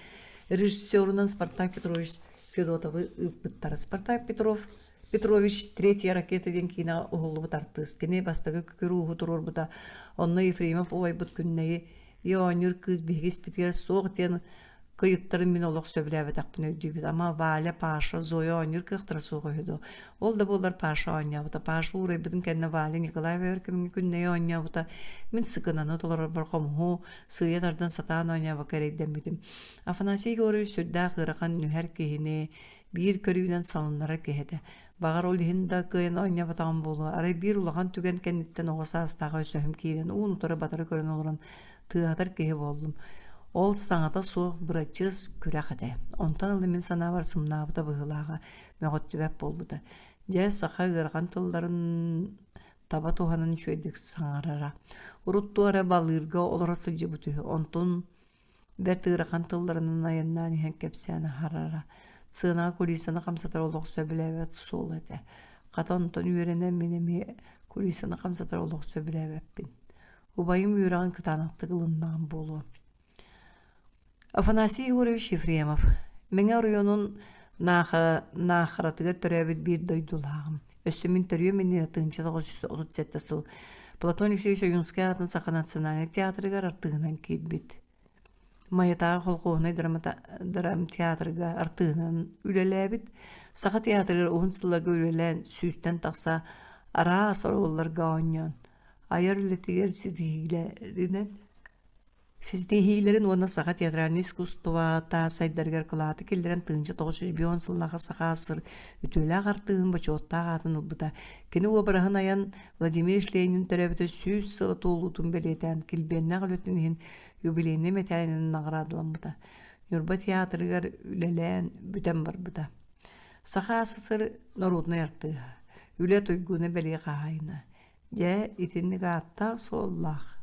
режиссерунан Спартак Петрович Федотовы ыыппыттара. Спартак Петров Петрович «Третья ракета» диэн киинэҕэ уһуллубут артыыс. Кини бастакы күкүр ууһу туруорбута. Онно Ефремов убайбыт Күннэйи «И оонньуур кыыс биһиги испитигэр суох» диэн кыйыттарын мин олох сөбүлээбэтэхпин өйдүүбүн. Ама Валя, Паша, Зоя оонньуур кыахтара суох үһү дуо? Ол да буоллар Паша оонньообута. Паша уурайбытын кэннэ Валя Николаева өр кэмҥэ Күннэйи оонньообута. Мин сыкынаны толорорбор хомуһу сыыйа тардан сатаан оонньообокко эрэйдэммитим. Афанасий Егорович сүрдээх ыарахан нүһэр киһини биир көрүүнэн салыннарар киһи этэ. Баҕар ол иһин да кыайан оонньооботоҕум буолуо. Арай биир улахан түгэн кэнниттэн оҕо саастаах өсөһүм киирэн уун-утары батары көрөн олорон тыаһатар киһи буоллум. Ол саҥата суох бырачыас күрэх этэ. Онтон ыла мин санаабар сымнаабыта быһыылааҕа, мөҕүттүбэт буолбута. Дьэ, саха ыарахан тылларын таба туһанан үчүгэйдик саҥарара. Урут туох эрэ балыырга олоро сылдьыбыт үһү. Онтун Бэрт ыарахан тылларынан айаннаан иһэн кэпсээн аһарара. Сыанаҕа кулисаны хамсатар олох сөбүлээбэт суол этэ. Хата онтон үөрэнэн мин эмиэ кулисаны хамсатар олох сөбүлээбэппин. Убайым үөрэҕин кытаанахтык ылыннаҕым буолуо. Афанасий Егорович Ефремов Мэҥэ оройуонун Наахаратыгар төрөөбүт биир дойдулааҕым. Өссө мин төрүөм иннинэ 1937 сыл Платон Алексеевич Ойуунскай аатын Саха национальнай театрыгар артыыһынан киирбит. Майатааҕы колхуоһунай драмтеатрга артыыһынан үлэлээбит. Саха театрыгар уһун сылларга үлэлээн сүүстэн тахса араас оруолларга оонньоон, айар үлэтигэр ситиһиилэринэн Ситиһиилэрин уонна саха театральнай искусствота сайдарыгар кылааты киллэрэн 1950 сыллааҕы Саха АССР үтүөлээх артыыһын бочуоттаах аатын ылбыта. Кини уобараһын айан Владимир Ленин төрөөбүтэ 100 сыла туолуутун бэлиэтээн килбиэннээх үлэтин иһин юбилейнай мэтээлинэн наҕараадаламмыта. Ньурба театрыгар үлэлээн бүтэн барбыта. Саха АССР норуодунай артыыһа, үлэ туйгуна бэлиэ хаһаайына. Дьэ, итинник ааттаах-суоллаах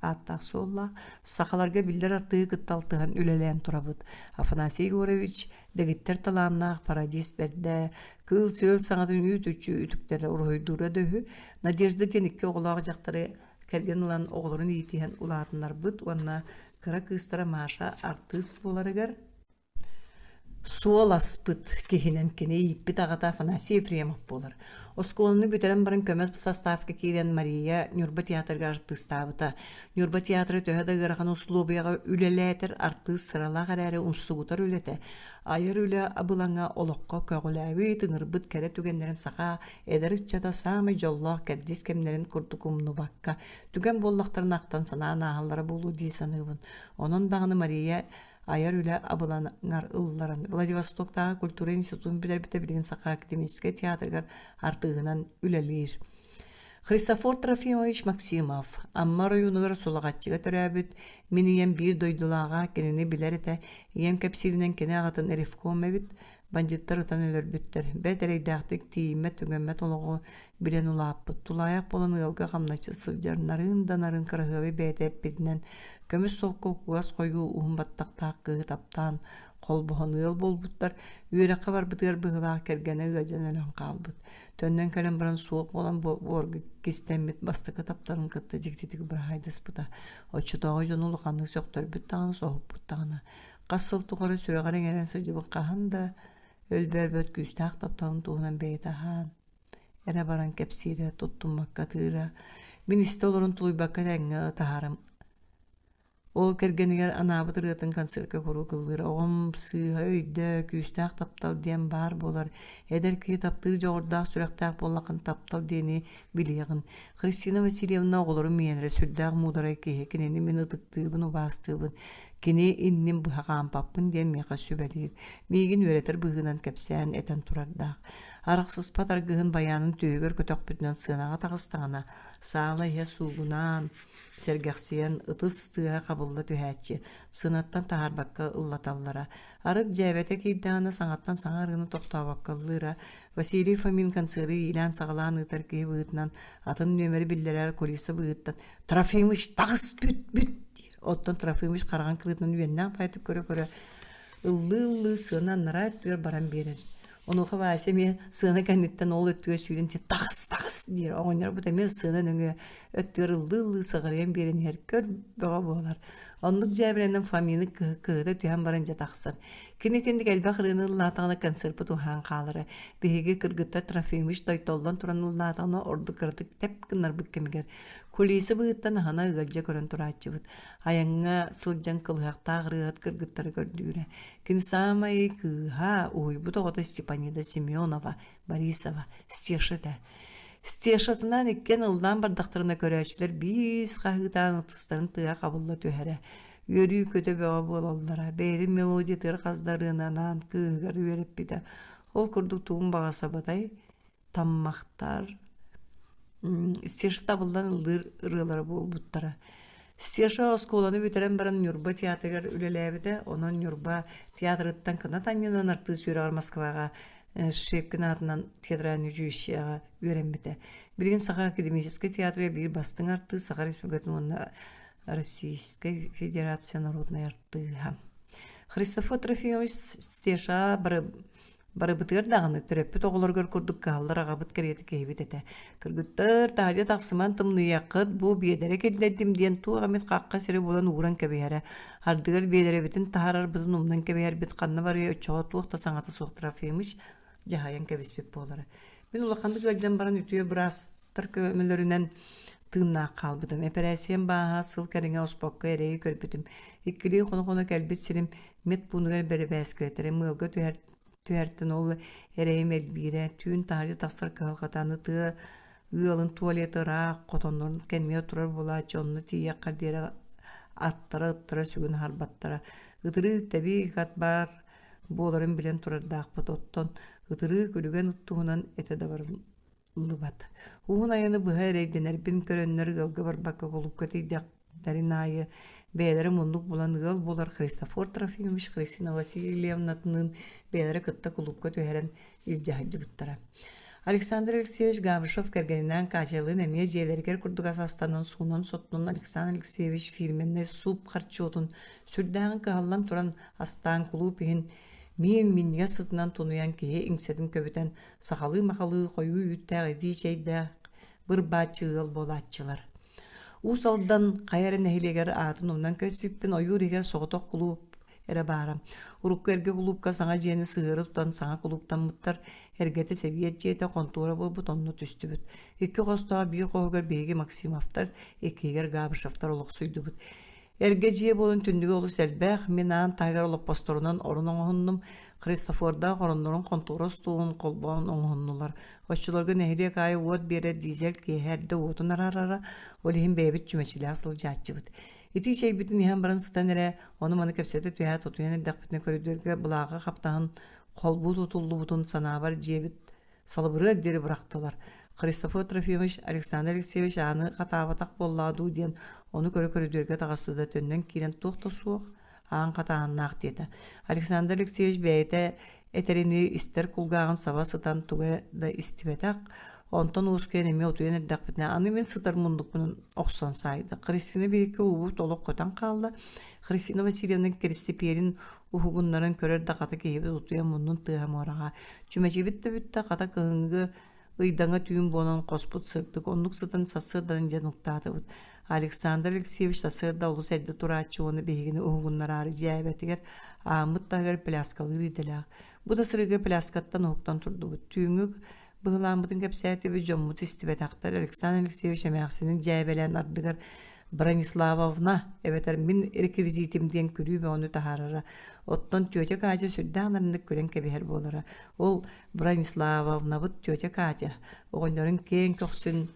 ааттаах-суоллаах сахаларга биллэр артыыһы кытта алтыһан үлэлээн турабыт. Афанасий Егорович дэгиттэр талааннаах пародист бэрдэ, кыыл-сүөл саҥатын үүт-үчү үтүктэрэ уруһуйдуура да үһү. Надежда диэн икки оҕолоох дьахтары кэргэн ылан оҕолорун иитиһэн улаатыннарбыт уонна кыра кыыстара Маша артыыс буоларыгар Суол аспыт киһинэн кини ииппит аҕата Афанасий Ефремов буолар. Оскуоланы бүтэрэн баран көмө составка киирэн Мария Ньурба театрыгар артыыстаабыта. Ньурба театра төһө да ыарахан усулуобуйаҕа үлэлээтэр, артыыс сыралаах эрээри умсугутар үлэтэ, айар үлэ абылаҥа олоххо көҕүлээбит, ыҥырбыт кэрэ түгэннэрин саха эдэр ыччата саамай дьоллоох кэрдиис кэмнэрин курдук умнубакка, түгэн буоллахтарына ахтан-санаан ааһаллара буолуо дии саныыбын. Онон даҕаны Мария айар үлэ абылаҥар ылларан Владивостоктааҕы культура институтун бүтэрбитэ билигин Саха академическай театрыгар артыыһынан үлэлиир. Христофор Трофимович Максимов Амма оройуонугар Сулаҕаччыга төрөөбүт, мин ийэм биир дойдулааҕа кинини билэр этэ. Ийэм кэпсииринэн кини аҕатын ревком эбит, бандьыттар ытан өлөрбүттэр. Бэрт эрэйдээхтик тиийиммэт-түгэммэт олоҕу билэн улааппыт, тулаайах буолан ыалга хамначчыт сылдьар нарын да нарын кыраһыабай бэйэтэ эппитинэн, көмүс солко кугас хойуу уһун баттахтаах кыыһы таптаан, холбоһон ыал буолбуттар, үөрэххэ барбытыгар быһыылаах кэргэнэ ыалдьан өлөн хаалбыт. Төннөн кэлэн баран суох буолан буорга кистэммит бастакы тапталын кытта дьиктитик быраһаайдаспыта. Оччотооҕу дьону улаханнык сөхтөрбүт даҕаны, соһуппут даҕаны. Хас сыл тухары сүрэҕэр иҥэрэн сылдьыбыт хаһан да өлбөөрбөт күүстээх тапталын туһунан бэйэтэ аһаан, эрэ баран кэпсиирэ, туттуммакка атыыра, мин истэ олорон тулуйбакка тэҥҥэ ытаһарым. Ол кэргэнигэр анаабыт ырыатын концертка куруук ыллыыр. Оҕом сыыһа өйдөө, күүстээх таптал диэн баар буолар. Эдэр киһи таптыыр дьоҕурдаах сүрэхтээх буоллаххына таптал диэни билиэҕин. Христина Васильевна оҕолорун миэнэрэ сүрдээх муударай киһи. Кинини мин ытыктыыбын, убаастыыбын. Кини иннин быһа хаампаппын диэн миэхэ сүбэлиир. Миигин үөрэтэр быһыынан кэпсээн этэн турардаах. Арахсыспат аргыһын байаанын түөһүгэр көтөхпүтүнэн сыанаҕа таҕыстаҕына, саала иһэ суугунаан, Сэргэхсийэн, ытыс тыаһа хабылла түһээччи, сыанаттан таһаарбакка ыллаталлара. Арыт дьээбэтэ киирдэҕинэ саҥаттан саҥа ырыаны тохтообокко ыллыыра. Василий Фомин концеры иилээн-саҕалаан ыытар киһи быһыытынан атын нүөмэри биллэрэр кулиса быыһыттан «Трофимыч, таҕыс, бүт, бүт!» диир. Оттон Трофимыч хараҕын кырыытынан үөннээх баайдык көрө-көрө ыллыы-ыллыы сыана анараа өттүгэр баран биэрэр. Онуоха Вася эмиэ сыана кэнниттэн ол өттүгэр сүүрэн тиийэн таҕыс таҕыс диир. Оҕонньорбут эмиэ сыана нөҥүө өттүгэр ыллыы-ыллыы сыҕарыйан биэрэн иһэр көр бөҕө буолар. Оннук дьээбэлэнэн Фомины кыһыта түһэн баран дьэ тахсар. Кини итинник элбэх ырыаны ыллаатаҕына концерпыт уһаан хаалара. Биһиги кыргыттар Трофимович тойтоллон туран ыллаатаҕына ордук кыратык тэп гыннарбыт кэмигэр кулиса быыһыттан аһына ыалдьа көрөн турааччыбыт. Айаҥҥа сылдьан кылыһахтаах ырыаһыт кыргыттары көрдүүрэ. Кини саамай кыыһа, уһуйбут оҕото Степанида Семенова, Борисова, Стеша этэ. Стешатынан иккиэн ыллаан бардахтарына көрөөччүлэр биис хаһыытаан ытыстарын тыаһа хабылла түһэрэ. Үөрүү-көтө бөҕө буолаллара. Бэйэтин мелодиятыгар хас да ырыаны анаан кыыһыгар үөрэппитэ. Ол курдук тугун баҕасабатай, таммахтар Стеша табыллан ыллыыр ырыалара буолбуттара. Стеша оскуоланы бүтэрэн баран Ньурба театрыгар үлэлээбитэ. Онон Ньурба театрыттан кынат анньынан артыыс үөрэҕэр Москваҕа Щепкин аатынан театральнай училищеҕа үөрэммитэ. Билигин Саха академическай театрыгар биир бастыҥ артыыс, Саха Республикатын уонна Российскай Федерация народнай артыыһа. Христофор Трофимович Стеша Барыбытыгар даҕаны төрөппүт оҕолоругар курдук кыһаллар аҕабыт кэриэтэ киһибит этэ. Кыргыттар, таһырдьа тахсыман тымныйыаххыт, бу биэдэрэ киллэрдим диэн туох эмит хахха сири булан ууран кэбиһэрэ. Ардыгар биэдэрэбитин таһаарарбытын умнан кэбиһэрбит ханна барыа оччоҕо туох да саҥата суох Трофимыч дьаһайан кэбиспит буолара. Мин улаханнык ыалдьан баран үтүө быраастар көмөлөрүнэн тыыннаах хаалбытым. Эпэрээссийэм бааһа сыл кэриҥэ оспокко эрэйи көрбүтүм. Иккилии хоно-хоно кэлбит сирим медпуунугар бэрэбээскилэтэрим, ыалга түһэр түһэртэн ол эрэйим элбиирэ, түүн таһырдьа тахсар кыһалҕата аны тыа ыалын туалета ыраах, хотоннорун кэннигэр турар буолааччы, онно тиийиэххэр диэри аттара ыттара сүгүн аһарбаттара. Ытырыык тэбии ат баар буоларын билэн турардаахпыт, оттон ытырыык күлүгэн ыт туһунан этэ да барыллыбат. Уһун айаны быһа эрэйдэнэрбин көрөннөр ыалга барбакка кулуупка тиийдэхтэрин аайы бэйэлэрэ муннук булан ыал буолар Христофор Трофимович Христина Васильевнатыныын бэйэлэрэ кытта кулуупка түһэрэн илдьэ сылдьыбыттара. Александр Алексеевич Габышев кэргэнинээн Катялыын эмиэ дьиэлэригэр курдук ас астанан суунан-соттунан Александр Алексеевич фирменнэй сууп харчыотун сүрдээҕин кыһаллан туран астаан кулууп иһин миин минньигэс сытынан тунуйан киһи иҥсэтин көбүтэн сахалыы-махалыы хойуу үүттээх итии чэйдээх бырбааччы ыал буолааччылар. Уус Алдан хайа эрэ нэһилиэгэр аатын умнан көрсүппүн ойуур иһигэр соҕотох кулууп эрэ баара. Урукку эргэ кулуупка саҥа дьиэни сыһыары тутан саҥа кулууптаммыттар. Эргэтэ сэбиэт дьиэтэ хонтуора буолбут онно түстүбүт. Икки хостоох биир хоһугар биһиги Максимовтар, иккиһигэр Габышевтар олохсуйдубут. Эргэ дьиэ буолан түннүгэ олус элбэх, мин аан таһыгар олоппосторунан орон оҥоһуннум, Христофордаах ороннорун хонтуора остуолун холбоон оҥоһуннулар. Оччолорго нэһилиэк аайы уот биэрэр дизель киэһэ эрдэ уотун араарара, ол иһин бэйэбит чүмэчилээх сылдьааччыбыт. Итии чэйбитин иһэн баран сытан эрэ, ону-маны кэпсэтэ түһээт утуйан эрдэхпитинэ көрүдүөргэ былааҕы хаптаһын холбуу тутуллубутун санаабар дьиэбит салыбырыар диэри бырахтылар. Христофор Трофимович Александр Алексеевич ааны хатаабатах буоллаҕа дуу диэн ону көрө көрүдүөргэ таҕыста да төннөн киирэн туох да суох, аан хатааһыннаах диэтэ. Александр Алексеевич бэйэтэ этэринии истэр кулгааҕын саба сытан тугу да истибэтэх, онтон уоскуйан эмиэ утуйан эрдэхпитинэ аны мин сытар муннукпун охсон саайда. Христина биһикки уубут олох көтөн хаалла. Христина Васильевна Киристипиэрин уһугуннаран көрөр да хата киһибит утуйан муннун тыаһа муораҕа чүмэчибит да бүттэ хата кыһыҥҥы ыйдаҥа түүн буолан хоспут сырдык оннук сытан сарсыарданан дьэн уктаатыбыт Александр Алексеевич сарсыарда олус эрдэ турааччы уонна биһигини уһугуннараары дьээбэтигэр ааммыт таһыгар пляскалыыр идэлээх бу да сырыыга пляскаттан уһуктан турдубут түүҥҥү быһылааммытын кэпсээтибит дьоммут истибэтэхтэр Александр Алексеевич эмээхсинин дьээбэлээн ардыгар. Брониславовна эбэтэр мин реквизитим диэн күлүү бөҕөнү таһаарара. Оттон тетя Катя сүрдээх нарыннык күлэн кэбиһэр буолара. Ол Брониславовнабыт тетя Катя оҕонньорун киэҥ көхсүн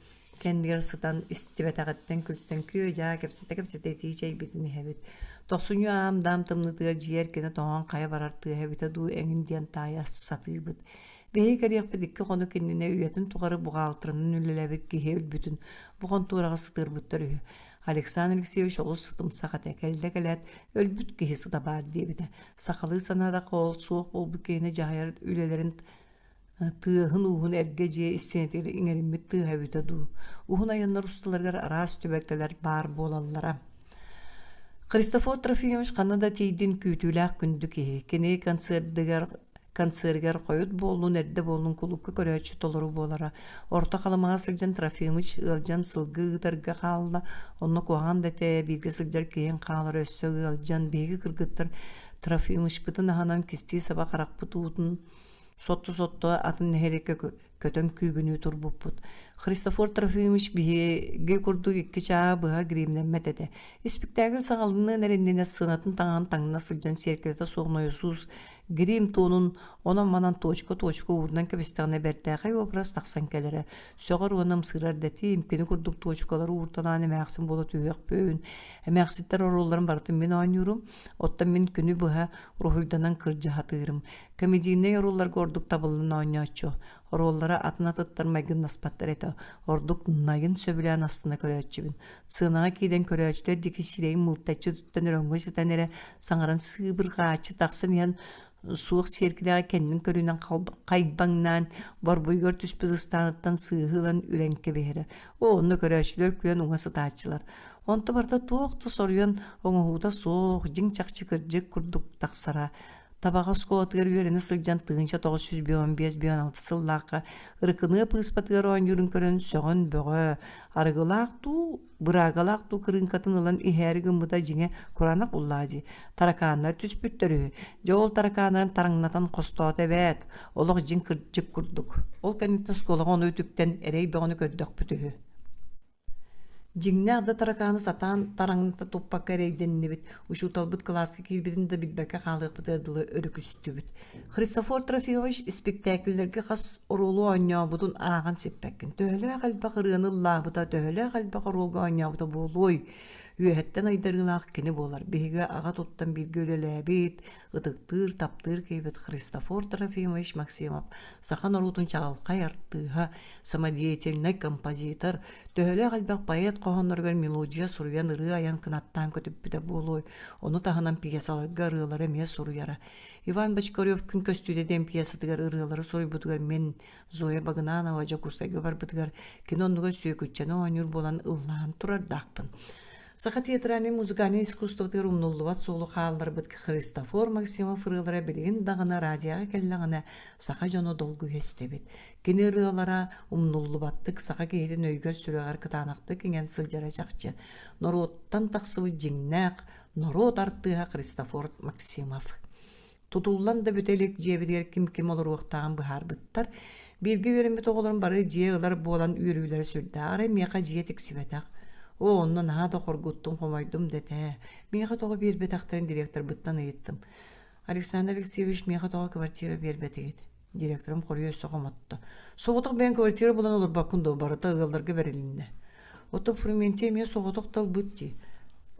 кэннигэр сытан истибэтэҕиттэн күлсэн күө-дьаа кэпсэтэ-кэпсэтэ итии чэйбитин иһэбит. Тохсунньу аам-даам тымныытыгар дьиэ эркинэ тоҥон хайа барар тыаһа эбитэ дуу эҥин диэн таайа сатыыбыт. Биһиги кэлиэхпит икки хонук иннинэ үйэтин тухары буҕаалтырынан үлэлээбит киһи өлбүтүн бу хонтуораҕа сытыарбыттар үһү. Александр Алексеевич олус сытымсах этэ, кэллэ кэлээт өлбүт киһи сыта баар диэбитэ. Сахалыы санаатахха ол суох буолбут киһини дьаһайар үлэлэрин тыаһын-ууһун эргэ дьиэ истиэнэтигэр иҥэриммит тыаһа эбитэ дуу. Уһун айаннар усталарыгар араас түбэлтэлэр баар буолаллара. Христофор Трофимович ханна да тиийдин күүтүүлээх күндү киһи. Кини концердыгар концерыгар хойут буоллун, эрдэ буоллун кулуупка көрөөччү толору буолара. Орто Халымаҕа сылдьан Трофимыч ыалдьан сылгы ыытарга хаалла. Онно куһаҕан да этэ, бииргэ сылдьар киһиҥ хаалара өссө ыалдьан, биһиги кыргыттар Трофимычпытын аһынан кистии саба харахпыт уутун сотто-сотто атын нэһилиэккэ көтөн күүгүнүү турбуппут. Христофор Трофимович биһиги курдук икки чааһы быһа гримнэммэт этэ. Испиктээкил саҕаланыан эрэ иннинэ сценатын таҥаһын таҥна сылдьан сиэркилэтэ суох нойосуус грим туонун онон-манан точка-точка уурунан кэбистэҕинэ бэртээхэй образ тахсан кэлэрэ. Сөҕөр уонна ымсыырар да этим, кини курдук туочукалары уурталаан эмээхсин буола түһүөхпүн. Эмээхситтэр оруолларын барытын мин оонньуурум, оттон мин күнү быһа уруһуйданан кырдьа сатыырым. Комедийнай оруолларга ордук табыллан оонньооччу. Оруоллара атын атыттар майгыннаспаттар этэ. Ордук Найын сөбүлээн астына көрөөччүбүн. Сыанаҕа киирэн көрөөччүлэр диэки сирэйин мылтаччы туттан өрөҥҥө сытан эрэ саҥаран сыыбырҕааччы тахсан иһэн суох сиэркилэҕэ кэннин көрүнэн хайбаҥнаан борбуйугар түспүт ыстааныттан сыыһы ылан үрэн кэбиһэрэ. Оо, онно көрөөччүлэр күлэн уҥа сытааччылар. Онто барыта туох да соруйан оҥоһуута суох, дьиҥ-чахчы кырдьык курдук тахсара. Табаҕа оскуолатыгар үөрэнэ сылдьан 1955-56 сыллаахха Ырыкыныап ыыспатыгар оонньуурун көрөн сөҕөн бөҕө, арыгылаах дуу, быраагалаах дуу кырыыҥкатын ылан иһээри гыммыта дьиҥэ кураанах буллаа дии. Таракааннар түспүттэр үһү. Дьэ ол таракааннарын тараҥнатан хостоото эбээт. Олох дьиҥ кырдьык курдук. Ол кэнниттэн оскуолаҕа ону үтүктэн эрэй бөҕөнү көрдөхпүт үһү. Дьиҥнээх да таракааны сатаан тараҥната туппакка эрэйдэннибит, учууталбыт кылааска киирбитин да билбэккэ хаалыахпытыгар дылы өрүкүстүбүт. Христофор Трофимович испиктээкиллэргэ хас оруолу оонньообутун ааҕан сиппэккин. Төһөлөөх элбэх ырыаны ыллаабыта, төһөлөөх элбэх оруолга оонньообута буолуой? Үөһэттэн айдарыылаах кини буолар. Биһиги аҕа туттан бииргэ үлэлээбит, ытыктыыр, таптыыр киһибит Христофор Трофимович Максимов саха норуотун чаҕылхай артыыһа, самодеятельнай композитор, төһөлөөх элбэх поэт хоһоонноругар мелодия суруйан ырыа айан кынаттаан көтүппүтэ буолуой, ону таһынан пьесаларга ырыалары эмиэ суруйара. Иван Бочкарев «Күн көстүүтэ» диэн пьесатыгар ырыалары суруйбутугар мин, Зоя Багынанова Дьокуускайга барбытыгар кини оннугар Сүөкүччэни оонньуур буолан ыллаан турардаахпын. Саха театральнай музыкальнай искусствотыгар умнуллубат суолу хаалларбыт Христофор Максимов ырыалара билигин даҕаны радиоҕа кэллэҕинэ саха дьоно долгуйа истэбит. Кини ырыалара умнуллубаттык саха киһитин өйүгэр-сүрэҕэр кытаанахтык иҥэн сылдьара чахчы. Норуоттан тахсыбыт дьиҥнээх норуот артыыһа Христофор Максимов. Тутуллан да бүтэ илик дьиэбитигэр ким-ким олоруохтааҕын быһаарбыттар. Бииргэ үөрэммит оҕолорум бары дьиэ ылар буолан үөрүүлэрэ сүрдээх. Арай миэхэ дьиэ тиксибэтэх. Оо, онно наһаа да хоргуттум, хомойдум дэтээ. Миэхэ тоҕо биэрбэтэхтэрин директорбыттан ыйыттым. Александр Алексеевич миэхэ тоҕо квартира биэрбэтигит? Директорым хоруйа өссө хомотто. Соҕотох бэйэҥ квартира булан олорбоккун дуо, барыта ыалларга бэрилиннэ. Оттон Фрументий эмиэ соҕотох талбыт дии.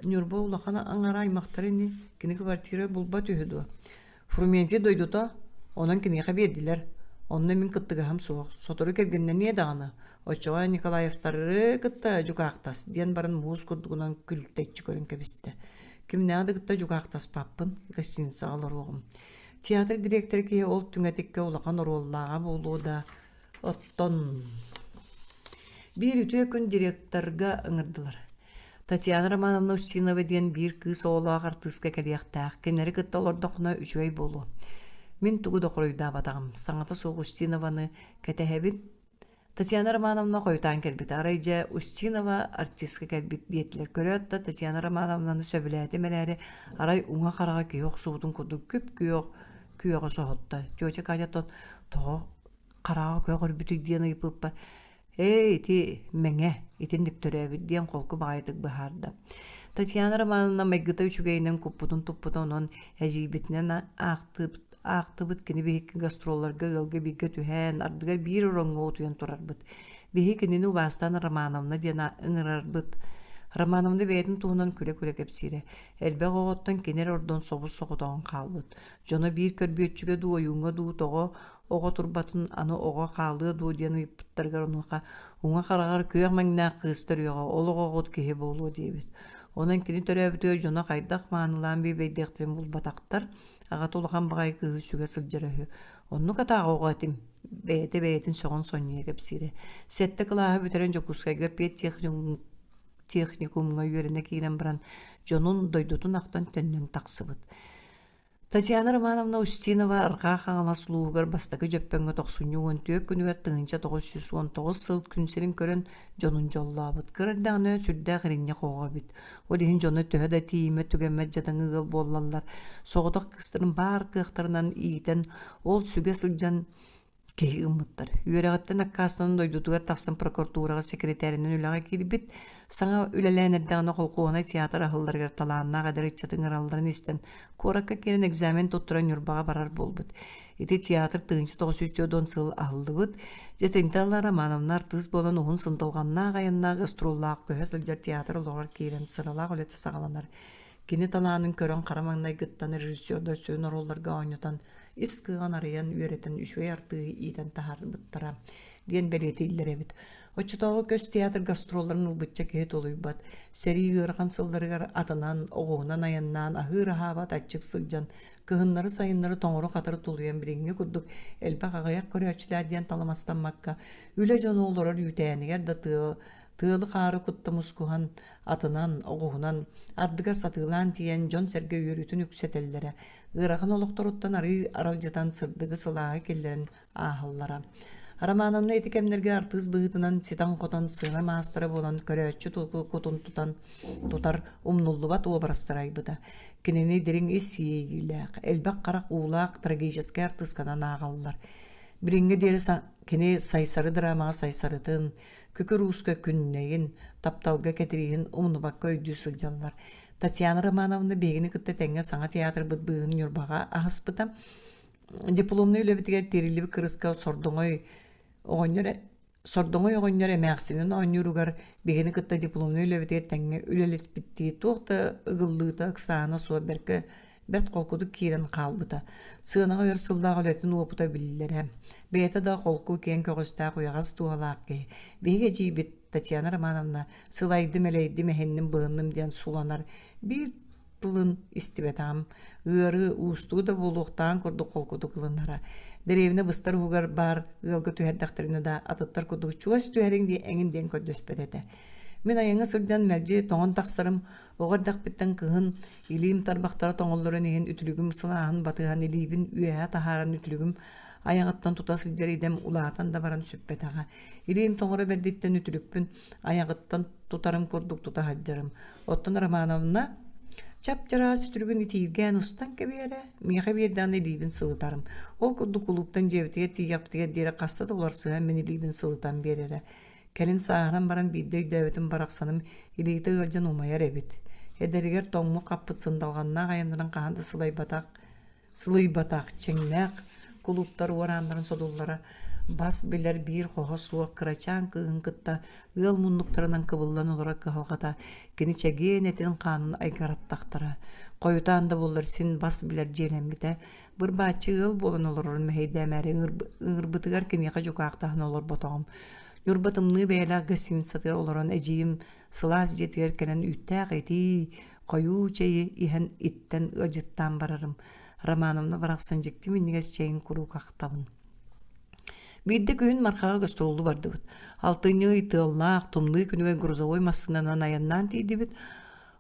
Ньурба улахан аҥара аймахтара ини, кини квартира булбат үһү дуо? Фрументий дойдута, онон киниэхэ биэрдилэр. Онно мин кыттыгаһым суох. Сотору кэргэннэниэ даҕаны. Оччоҕо Николаевтары кытта дьукаахтас диэн баран муус курдугунан күлтэччи көрөн кэбистэ. Кимнээҕи да кытта дьукаахтаспаппын, гостиницаҕа олоруоҕум. Театр дириэктэрэ киһи ол түҥэтиккэ улахан оруоллааҕа буолуо да, оттон биир үтүө күн директорга ыҥырдылар. Татьяна Романовна Устинова диэн биир кыыс оҕолоох артыыска кэлиэхтээх, кинилэри кытта олордоххуна үчүгэй буолуо. Мин тугу да хоруйдаабатаҕым, саҥата суох Устинованы кэтэһэбин Татьяна Романовна хойутаан кэлбитэ. Арай дьэ Устинова артистка кэлбит диэтилэр. Көрөөт да Татьяна Романовнаны сөбүлээтим эрээри, арай уҥа хараҕа киһи охсубутун курдук күп-күөх күөҕэ соһутта. Тетя Катя тоҕо хараҕа көҕөрбүтүй диэн ыйыппыппар, Ээ, ити Мэҥэ, итинник төрөөбүт диэн холку баҕайытык быһаарда. Татьяна Романовна майгыта үчүгэйинэн куппутун туппута онон эдьиийбитинэн аахтыбыт, аахтыбыт кини биһикки гастролларга ыалга бииргэ түһэн, ардыгар биир ороҥҥо утуйан турарбыт. Биһи кинини убаастаан Романовна диэн ыҥырарбыт. Романовна бэйэтин туһунан күлэ-күлэ кэпсиирэ. Элбэх оҕоттон кини эрэ ордон собус-соҕотоҕун хаалбыт. Дьоно биир көрбүөччүгэ дуу, ойууҥҥа дуу тоҕо оҕо турбатын аны оҕо хаалыа дуо диэн ыйыппыттарыгар онуоха уҥа хараҕар күөх мэҥнээх кыыс төрүөҕэ ол оҕоҕут киһи буолуо диэбит. Онон кини төрөөбүтүгэр дьоно хайдах маанылаан биэбэйдиэхтэрин булбатахтар, аҕата улахан баҕайы кыыһы сүгэ сылдьара үһү. Оннук атааҕа оҕо этим, бэйэтэ бэйэтин сөҕөн сонньуйа кэпсиирэ. Сэттэ кылааһы бүтэрэн Дьокуускайга педтехникум техникумҥа үөрэнэ киирэн баран дьонун, дойдутун ахтан төннөн тахсыбыт. Татьяна Романовна Устинова Арҕаа Хаҥалас улууһугар бастакы Дьөппөҥҥө тохсунньу 14 күнүгэр 1919 сыл күн сирин көрөн дьонун дьоллообут. Кыра эрдэҕинэ сүрдээх иринньэх оҕо эбит. Ол иһин дьоно төһө да тиийиммэт-түгэммэт дьадаҥы ыал буоллаллар, соҕотох кыыстарын баар кыахтарынан иитэн, ол сүгэ сылдьан киһи гыммыттар. Үөрэҕиттэн аккаастанан дойдутугар тахсан прокуратураҕа сэкирэтээринэн үлэҕэ киирбит. Саҥа үлэлээн эрдэҕинэ холкуоһунай театр аһылларыгар талааннаах эдэр ыччаты ыҥыралларын истэн, куоракка киирэн экзамен туттаран Ньурбаҕа барар буолбут. Ити театр 1940 сыл аһыллыбыт. Дьэ Тинталла Романовна артыыс буолан уһун сындалҕаннаах айаннаах гастроллаах көһө сылдьар театр олоҕор киирэн сыралаах үлэтэ саҕаланар. Кини талаанын көрөн хара маҥнайгыттан режиссердар сүрүн оруолларга оонньотон ис кыаҕын арыйан үөрэтэн үчүгэй артыыһы иитэн таһаарбыттара диэн бэлиэтииллэр эбит. Оччотооҕу көс театр гастролларын ылбычча киһи тулуйбат. Сэрии ыарахан сылларыгар атынан, оҕуһунан айаннаан аһыыр-аһаабат аччык сылдьан, кыһыннары-сайыннары тоҥору-хатары тулуйан билиҥҥи курдук элбэх аҕыйах көрөөччүлээх диэн таламастаммакка, үлэ дьоно олорор үүтээнигэр да тыа тыалы-хаары кытта мускуһан, атынан, оҕуһунан, ардыгар сатыылаан тиийэн дьон-сэргэ үөрүүтүн үксэтэллэрэ, ыарахан олохторуттан арыы аралдьытан сырдыгы-сылааһы киллэрэн ааһаллара. Романовна ити кэмнэргэ артыыс быһыытынан ситэн-хотон сыана маастара буолан көрөөччү кутун тутан тутар умнуллубат уобарастары айбыта. Кинини дириҥ ис иэйиилээх, элбэх харах уулаах трагическай артыысканан ааҕаллар. Билиҥҥэ диэри кини Сайсары драмаҕа Сайсарытын, Күкүр Ууска Күннэйин, тапталга Кэтирииһин умнубакка өйдүү сылдьаллар. Татьяна Романовна биһигини кытта тэҥҥэ саҥа театрбыт быыһын Ньурбаҕа аһаспыта. Дипломнай үлэбитигэр тиэриллибит кырыска Сордоҥой оҕонньор Сордоҥой оҕонньор эмээхсинин оонньууругар биһигини кытта дипломнай үлэбитигэр тэҥҥэ үлэлэспиттии туох да ыгыллыыта, ыксаана суох бэркэ бэрт холкутук киирэн хаалбыта. Сыанаҕа өр сыллаах үлэтин уопута биллэрэ. Бэйэтэ да холку киэҥ көҕүстээх уйаҕас дууһалаах киһи. Биһиги эдьиийбит Татьяна Романовна сылайдым-элэйдим, эһинним-быһынным диэн суланар биир тылын истибэтэҕим. Ыарыы, уустугу да буолуохтааҕын курдук холкутук ылынара. Дэриэбинэ быстар уһугар баар ыалга түһэрдэхтэринэ да атыттар курдук чугас түһэриҥ диэн эҥин диэн көрдөспөт этэ. Мин айаҥҥа сылдьан мэлдьи тоҥон тахсарым, оҕо эрдэхпиттэн кыһын илиим тарбахтара тоҥоллорун иһин үтүлүгүм сылааһын батыһан илиибин үөһэ таһааран үтүлүгүм айаҕыттан тута сылдьар идэм улаатан да баран сүппэтэҕэ. Илиим тоҥоро бэрдиттэн үтүлүкпүн айаҕыттан тутарым курдук тута сылдьарым. Оттон Романовна чап-чараас үтүлүгүн итииргээн устан кэбиһэрэ, миэхэ биэрдэҕинэ илиибин сылытарым. Ол курдук кулууптан дьиэбитигэр тиийиэхпитигэр диэри хаста да уларсыһан мин илиибин сылытан биэрэрэ. Кэлин сааһыран баран биирдэ өйдөөбүтүм барахсаным илиитэ ыалдьан умайар эбит. Эдэригэр тоҥмут хаппыт сындалҕаннаах айаннарын хаһан да сылайбатах, сылыйбатах чиҥнээх кулууптар уорааннарын содуллара бас билэр биир хоһо суох кырачаан кыыһын кытта ыал муннуктарынан кыбыллан олорор кыһалҕата кини чэгиэн этин-хаанын айгараттахтара. Хойутаан да буоллар син бас билэр дьиэлэммитэ. Бырбааччы ыал буолан олорорун мэһэйдээмээри ыҥырбытыгар киниэхэ дьукаахтаһан олорботоҕум. Ньурба тымныы бэйэлээх гостиницатыгар олорон эдьиийим сылаас дьиэтигэр кэлэн үүттээх итии, хойуу чэйи иһэн иттэн ыалдьыттаан барарым. Романовна барахсан дьикти минньигэс чэйин куруук ахтабын. Биирдэ күһүн Мархаҕа гастроллуу бардыбыт. Алтынньы ый тыаллаах, тымныы күнүгэр грузовой массыынанан айаннаан тиийдибит.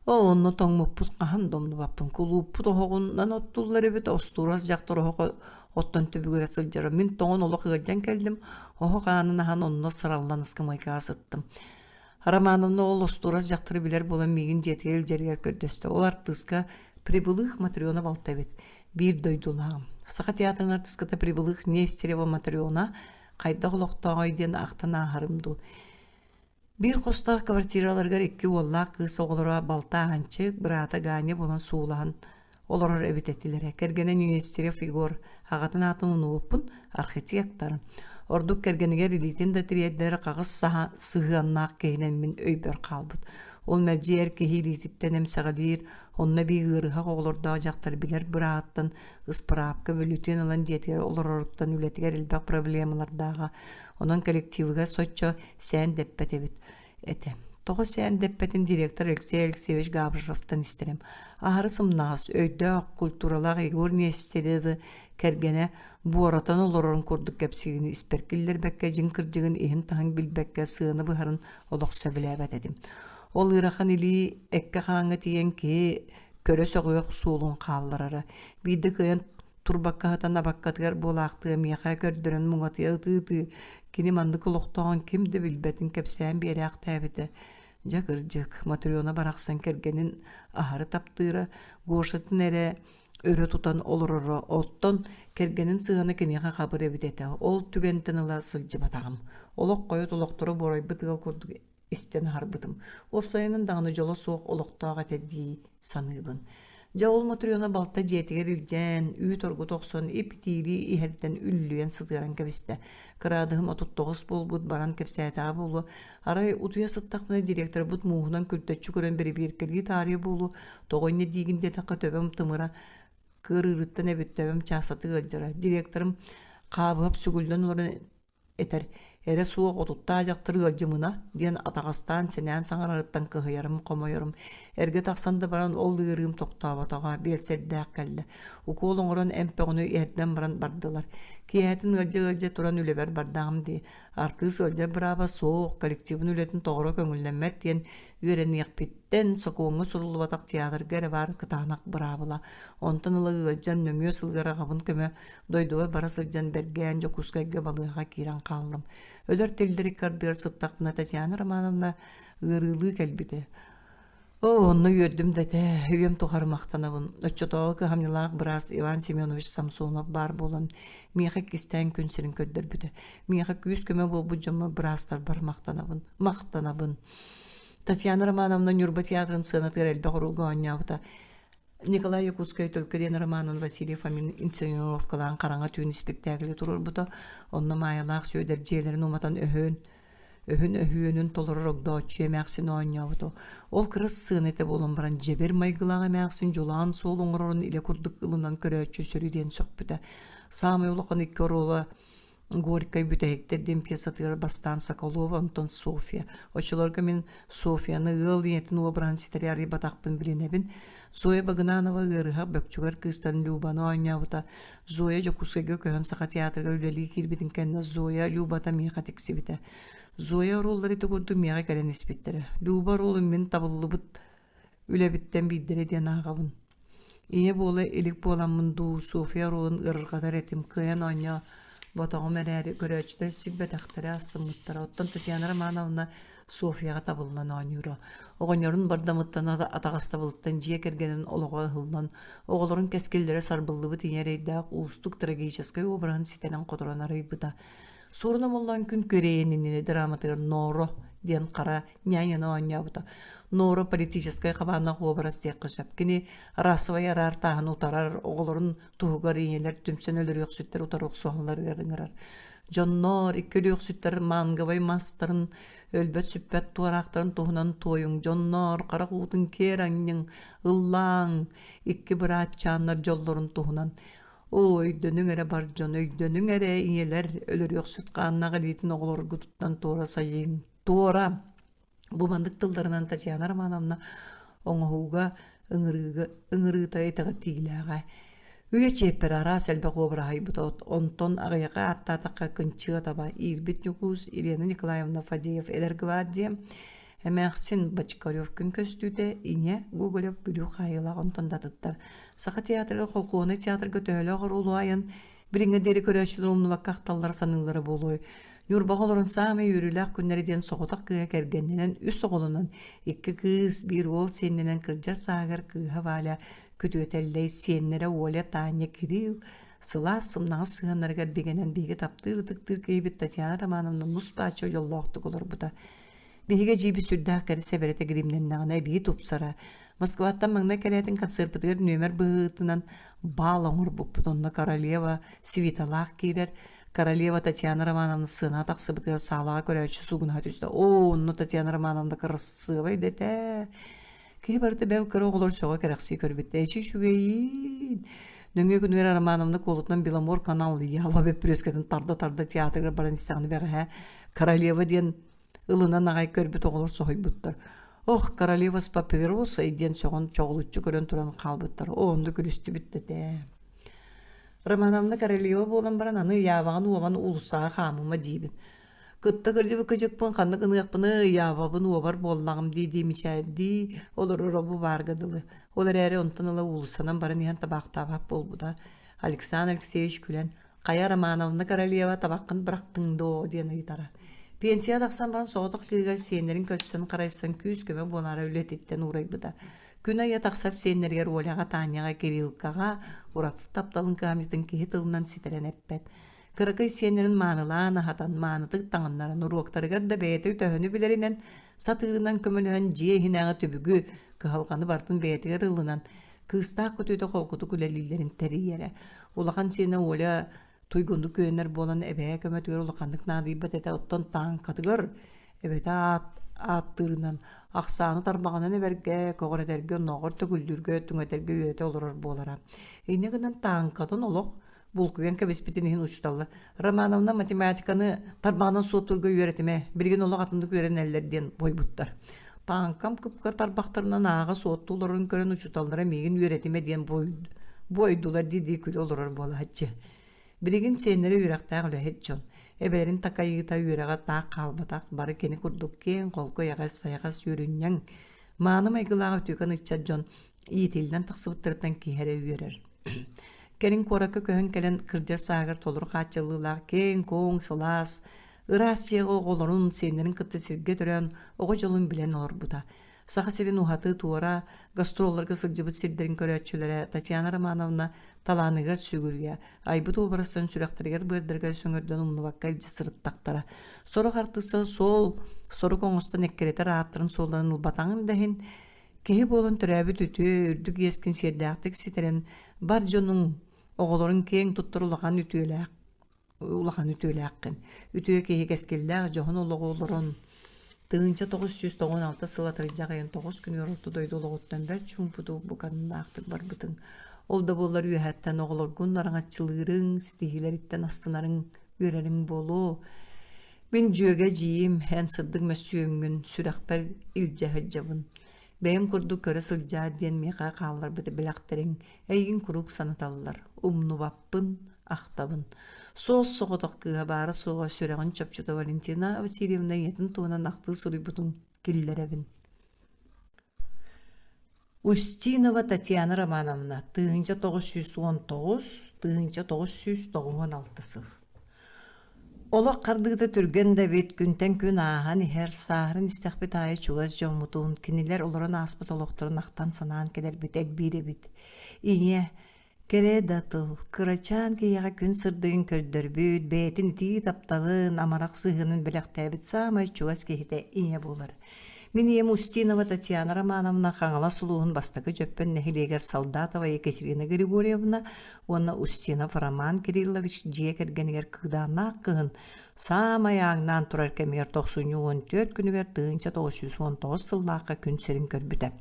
Оо, онно тоҥмуппут хаһан да умнубаппын. Кулууппут оһоҕунан оттуллар эбит, остуорас дьахтар оһох оттон түбүгүрэ сылдьара. Мин тоҥон олох ыалдьан кэллим, оһох аанын аһан онно сыраллан ыскамыайкаҕа сыттым. Романовна ол остуорас дьахтары билэр буолан миигин дьиэтигэр илдьэригэр көрдөстө. Ол артыыска Прибылых Матрена балта эбит. Биир дойдулааҕым. Саха театрын артыыската Прибылых Нестерева Матрена. Хайдах олохтооҕой диэн ахтан ааһарым дуу. Биир хостоох квартираларыгар икки уоллаах кыыс оҕолоро балта Аанчык, быраата Ганя буолан суулаһан олорор эбит этилэрэ. Кэргэнэ Нестерев Егор аҕатын аатын умнубуппун, архитектор. Ордук кэргэнигэр илиитин да тириэрдэр хаҕыс сыһыаннаах киһинэн мин өйбөр хаалбыт. Ол мэлдьи эр киһи илиититтэн эмсэҕэлиир, онно эбии ыарыһах оҕолордоох дьахтар билэр бырааттан ыспыраапка бүлүтүөн ылан дьиэтигэр олороруттан үлэтигэр элбэх проблемалардааҕа. Онон коллективыгар соччо сээн дэппэт эбит этэ. Тоҕо сээн дэппэтин директор Алексей Алексеевич Габышевтан истэрим. Аһары сымнаҕас, өйдөөх, культуралаах Егор Нестеревы кэргэнэ буоратан олорорун курдук кэпсиирин испэр киллэрбэккэ дьиҥ кырдьыгын иһин-таһын билбэккэ сыана быһарын олох сөбүлээбэт этим. Ол ыарахан илии эккэ-хааҥҥа тиийэн киһи көрө сөҕүөх суолун хаалларара. Биирдэ кыайан турбакка сытан абаккатыгар буолаахтыа миэхэ көрдөрөн муҥатыйа ытыы-ытыы кини маннык олохтооҕун ким да билбэтин кэпсээн биэрээхтээбитэ. Дьэ кырдьык, Матрена барахсан кэргэнин аһары таптыыра, Гошатын эрэ өрө тутан олороро, оттон кэргэнин сыһыана киниэхэ хабыр эбит этэ. Ол түгэнтэн ыла сылдьыбатаҕым. Олох хойут олохторо буорайбыт ыал курдук истэн аһарбытым. Уопсайынан даҕаны дьоло суох олохтоох этэ дии саныыбын. Дьэ ол Мотрена балта дьиэтигэр илдьэн, үүт оргута охсон ип-итиилии иһэрдэн үллүйэн сытыаран кэбистэ. Кыраадыһым 39 буолбут баран кэпсээтэҕэ буолуо. Арай утуйа сыттахпына директорбут мууһунан күлтэччи көрөн бэрэбиэркэлии таарыйа буолуо. Тоҕо инньэ диигин диэтэххэ төбөм тымыра кыарыырыттан эбит төбөм чаастатык ыалдьара. Директорым хаабыһап сүгүллэн олорон этэр: «Эрэ суох отуттаах дьахтар ыалдьымына» диэн атаҕастаан сэнээн саҥарарыттан кыһыйарым, хомойорум. Эргэ тахсан да баран ол ыарыым тохтооботоҕо, биэлсэрдээх кэллэ. Укуол оҥорон эмп бөҕөнү иһэрдэн баран бардылар. Киэһэтин ыалдьа-ыалдьа туран үлэбэр бардаҕым дии. Артыыс ыалдьар бырааба суох, коллективын үлэтин тоҕоро көҥүллэммэт диэн үөрэниэхпиттэн сокуоҥҥа суруллубатах театрга эрэ баар кытаанах быраабыла. Онтон ыла ыалдьан нөҥүө сылыгар аҕабын көмө Дойдубар бара сылдьан бэргээн Дьокуускайга балыыһаҕа киирэн хааллым. Өлөр-тиллэр икки ардыгар сыттахпына Татьяна Романовна ыарыылыы кэлбитэ. Оо, онно үөрдүм да этэ, үйэм тухары махтанабын. Оччотооҕу кыһамньылаах быраас Иван Семенович Самсонов баар буолан, миэхэ иккистээн күн сирин көрдөрбүтэ. Миэхэ күүс-көмө буолбут дьоммор быраастарбар махтанабын. Махтанабын. Татьяна Романовна Ньурба театрын сыанатыгар элбэх оруолга оонньообута. Николай Якутскай Төлкө диэн романын Василий Фомин инсценировкалаан Хараҥа түүн испиктээкили туруорбута. Онно Маайалаах Сүөдэр дьиэлэрин уматан өһөөн өһүн өһүөнүн толорор огдооччу эмээхсин оонньообута. Ол кыра сыана этэ буолан баран дьэбир майгылаах эмээхсин дьулаан суол оҥорорун илэ курдук ылынан көрөөччү сөрү диэн сөхпүтэ. Саамай улахан икки оруола Горькай бүтэһиктэр диэн пьесатыгар бастаан Соколова, онтон Софья. Оччолорго мин Софьяны ыал ийэтин уобараһын ситэри арыйбатахпын билинэбин. Зоя Багынанова ыарыһах бөкчүгэр кыыстарын Любаны оонньообута. Зоя Дьокуускайга көһөн Саха театрыгар үлэлии киирбитин кэннэ Зоя Любата миэхэ тиксибитэ. Зоя оруоллара ити курдук миэхэ кэлэн испиттэрэ. Люба оруолун мин табыллыбыт үлэбиттэн биирдэрэ диэн ааҕабын. Ийэ буола илик буоламмын дуу, Софья оруолун ыарырҕатар этим, кыайан оонньоо ботоҕум эрээри, көрөөччүлэр сирбэтэхтэрэ, астыммыттара. Оттон Татьяна Романовна Софьяҕа табыллан оонньуура. Оҕонньорун бардамыттан атаҕастабылыттан дьиэ кэргэнин олоҕо ыһыллан, оҕолорун кэскиллэрэ сарбыллыбыт ийэ эрэйдээх уустук трагическай обраһын ситэрэн-хоторон арыйбыта. Суорун Омоллоон күн күөрэйин иннинэ драматыгар Норо диэн хара няняны оонньообута. Норо политическай хабааннаах уобарас диэххэ сөп. Кини расовай араартааһыны утарар, оҕолорун туһугар ийэлэр түмсэн өлөрүөхсүттэр утары охсуһалларыгар ыҥырар. Дьонноор, икки өлүөхсүттэр манговай мастарын, өлбөт-сүппэт туораахтарын туһунан туойуҥ. Дьонноор, харах уутун киэр анньыҥ, ыллааҥ, икки быраатчааннар дьоллорун туһунан. Оо, өйдөнүҥ эрэ бар дьон, өйдөнүҥ эрэ ийэлэр, өлөрүөхсүт хааннаах илиитин оҕолоргутуттан туора сайыҥ. Туора! Бу маннык тылларынан Татьяна Романовна оҥоһууга ыҥырыыга ыҥырыыта итэҕэтиилээҕэ. Үйэ чиэппэрэ араас элбэх уобараһы айбыта онтон аҕыйаҕы ааттаатахха Кынчыа таба, Иирбит Ньукуус, Елена Николаевна Фадеев Эдэр гвардия, Эмээхсин Бочкарев күн көстүүтэ, Ийэ Гоголев Бүлүү хаайыылаах онтон да атыттар. Саха театрыгар, холкуонай театрга төһөлөөх оруолу айан, билиҥҥэ диэри көрөөччүлэр умнубакка ахталлара саныыллара буолуой. Ньурбаҕа олорон саамай үөрүүлээх күннэрэ диэн соҕотох кыыһа кэргэннэнэн үс оҕолонон, икки кыыс, биир уол сиэннэнэн кырдьар сааһыгар кыыһа Валя күтүөтэллэй, сиэннэрэ Оля, Таня, Кирилл. Сылаас, сымнаҕас сыһыаннарыгар бигэнэн биһиги таптыыр-ытыктыыр киһибит Татьяна Романовна нус-бааччы дьоллоохтук олорбута. Биһиги эдьиийбит сүрдээх кэрэ сэбэрэтэ гримнэннэҕинэ эбии тупсара. Москваттан маҥнай кэлээтин концерпытыгар нүөмэр быһыытынан баал оҥорбуппут. Онно королева Светалаах киирэр. Королева Татьяна Романовна сценаҕа тахсыбытыгар саалаҕа көрөөччү суугунаһа түстэ. Оо, онно Татьяна Романовна кырасыабай да этэ. Киһи барыта бэл кыра оҕолор сөҕө кэрэхсии көрбүттэр. Эчи үчүгэйиин! Нөҥүө күнүгэр Романовна куолутунан Беломор канал Ява бөппүрүөскэтин тарда-тарда театрыгар баран истэҕинэ бэҕэһээ Королева диэн ылынан аҕай көрбүт оҕолор соһуйбуттар. Ох, королева с папиросой диэн сөҕөн чоҕулуччу көрөн туран хаалбыттар. Оо, онно күлүстүбүт да этэ. Романовна королева буолан баран аны Яваҕын уобан уулуссаҕа хаамыма диибин. Кытта кырдьыбыт кыдьыкпын ханнык ыныахпыный, Явабын уобар буоллаҕым дии-дии мичээрдии олороро бу баарга дылы. Ол эрээри онтон ыла уулуссанан баран иһэн табаахтаабат буолбута. Александр Алексеевич күлэн «Хайа Романовна Королева табаххын бырахтыҥ дуо?» диэн ыйытара. Пенсия тахсан баран соҕотох кыыһыгар сиэннэрин көрсөн харайсан күүс-көмө буолаары үлэтиттэн уурайбыта. Күн айа тахсар сиэннэригэр Оляҕа, Таняҕа, Кириллкаҕа ураты тапталын кыһамньытын киһи тылынан ситэрэн эппэт. Кыракый сиэннэрин маанылаан аһатан, маанытык таҥыннаран, уруоктарыгар да бэйэтэ төһөнү билэринэн, сатыырынан көмөлөһөн дьиэ иһинээҕи түбүгү, кыһалҕаны барытын бэйэтигэр ылынан, кыыстаах көтүүтэ холкутук үлэлииллэрин тэрийэрэ. Улахан сиэнэ Оля туйгуннук үөрэнэр буолан эбээ көмөтүгэр улаханнык наадыйбат этэ, оттон тааҥкатыгар эбэтэ аат ааттыырынан ахсааны тарбаҕынан эбэргэ, көҕүрэтэргэ, оннооҕор төгүллүүргэ, түҥэтэргэ үөрэтэ олорор буолара. Инньэ гынан тааҥкатын олох булкуйан кэбиспитин иһин учууталлар Романовна математиканы тарбаҕынан суоттуурга үөрэтимэ, билигин олох атыннык үөрэнэллэр диэн буойбуттар. Тааҥкам кыпкар тарбахтарынан ааҕа суоттуу олорорун көрөн учууталлара миигин үөрэтимэ диэн буойдулар дии-дии күлэ олорор буолааччы. Билигин сиэннэрэ үөрэхтээх үлэһит дьон. Эбэлэрин такайыыта үөрэҕэ таах хаалбатах, бары кини курдук киэҥ, холку, эйэҕэс, сайаҕас, үөрүнньэҥ, мааны майгылаах үтүөкэн ыччат дьон иитиллэн тахсыбыттарыттан киһи эрэ үөрэр. Кэлин куоракка көһөн кэлэн кырдьар сааһыгар толору хааччыллыылаах киэҥ-куоҥ, сылаас, ыраас дьиэҕэ оҕолорун, сиэннэрин кытта сиргэ төрөөн, оҕо дьолун билэн олорбута. Саха сирин уһаты-туора гастролларга сылдьыбыт сирдэрин көрөөччүлэрэ Татьяна Романовна талааныгар сүгүрүйэ, айбыт уобарастарын сүрэхтэригэр-быардарыгар сөҥөрдөн умнубакка илдьэ сырыттахтара. Сорох артыыстар суол сорук оҥостон эккирэтэр ааттарын суолларын ылбатаҕын да иһин, Киһи буолан төрөөбүт үтүө, үрдүк иэскин сиэрдээхтик ситэрэн, бар дьонуҥ, оҕолоруҥ киэҥ туттар улахан үтүөлээх улахан үтүөлээххин. Үтүө киһи кэскиллээх дьоһун олоҕу олорон, 1996 сыл атырдьах ыйын тоҕус күнүгэр орто дойду олоҕуттан бэрт чуумпутук букатыннаахтык барбытыҥ. Ол да буоллар үөһэттэн оҕолоргун араҥаччылыырыҥ, ситиһиилэриттэн астынарыҥ, үөрэриҥ буолуо. Мин дьүөгэ эдьиийим, эн сырдык мөссүөҥҥүн сүрэхпэр илдьэ сылдьабын. Бэйэм курдук көрө сылдьаар диэн миэхэ хаалларбыт бэлэхтэриҥ эйигин куруук санаталлар, умнубаппын, ахтабын. Суос-соҕотох кыыһа баара-суоҕа сүрэҕин чопчута Валентина Васильевна ийэтин туһунан ахтыы суруйбутун киллэрэбин. Устинова Татьяна Романовна, 1919 1996 сыл. Олох хардыыта түргэн да эбит, күнтэн күн ааһан иһэр, сааһыран истэхпит аайы чугас дьоммутун, кинилэр олорон ааспыт олохторун ахтан-санаан кэлэрбит элбиир эбит. Ийэ, Кэрэ да тыл, кырачаан киһиэхэ күн сырдыгын көрдөрбүт, бэйэтин итии тапталын, амарах сыһыанын бэлэхтээбит саамай чугас киһитэ ийэ буолар. Мин ийэм Устинова Татьяна Романовна Хаҥалас улууһун Бастакы Дьөппөн нэһилиэгэр Солдатова Екатерина Григорьевна уонна Устинов Роман Кириллович дьиэ кэргэнигэр кыыдааннаах кыһын саамай ааҥнаан турар кэмигэр тохсунньу 14 күнүгэр 1919 сыллаахха күн сирин көрбүтэ.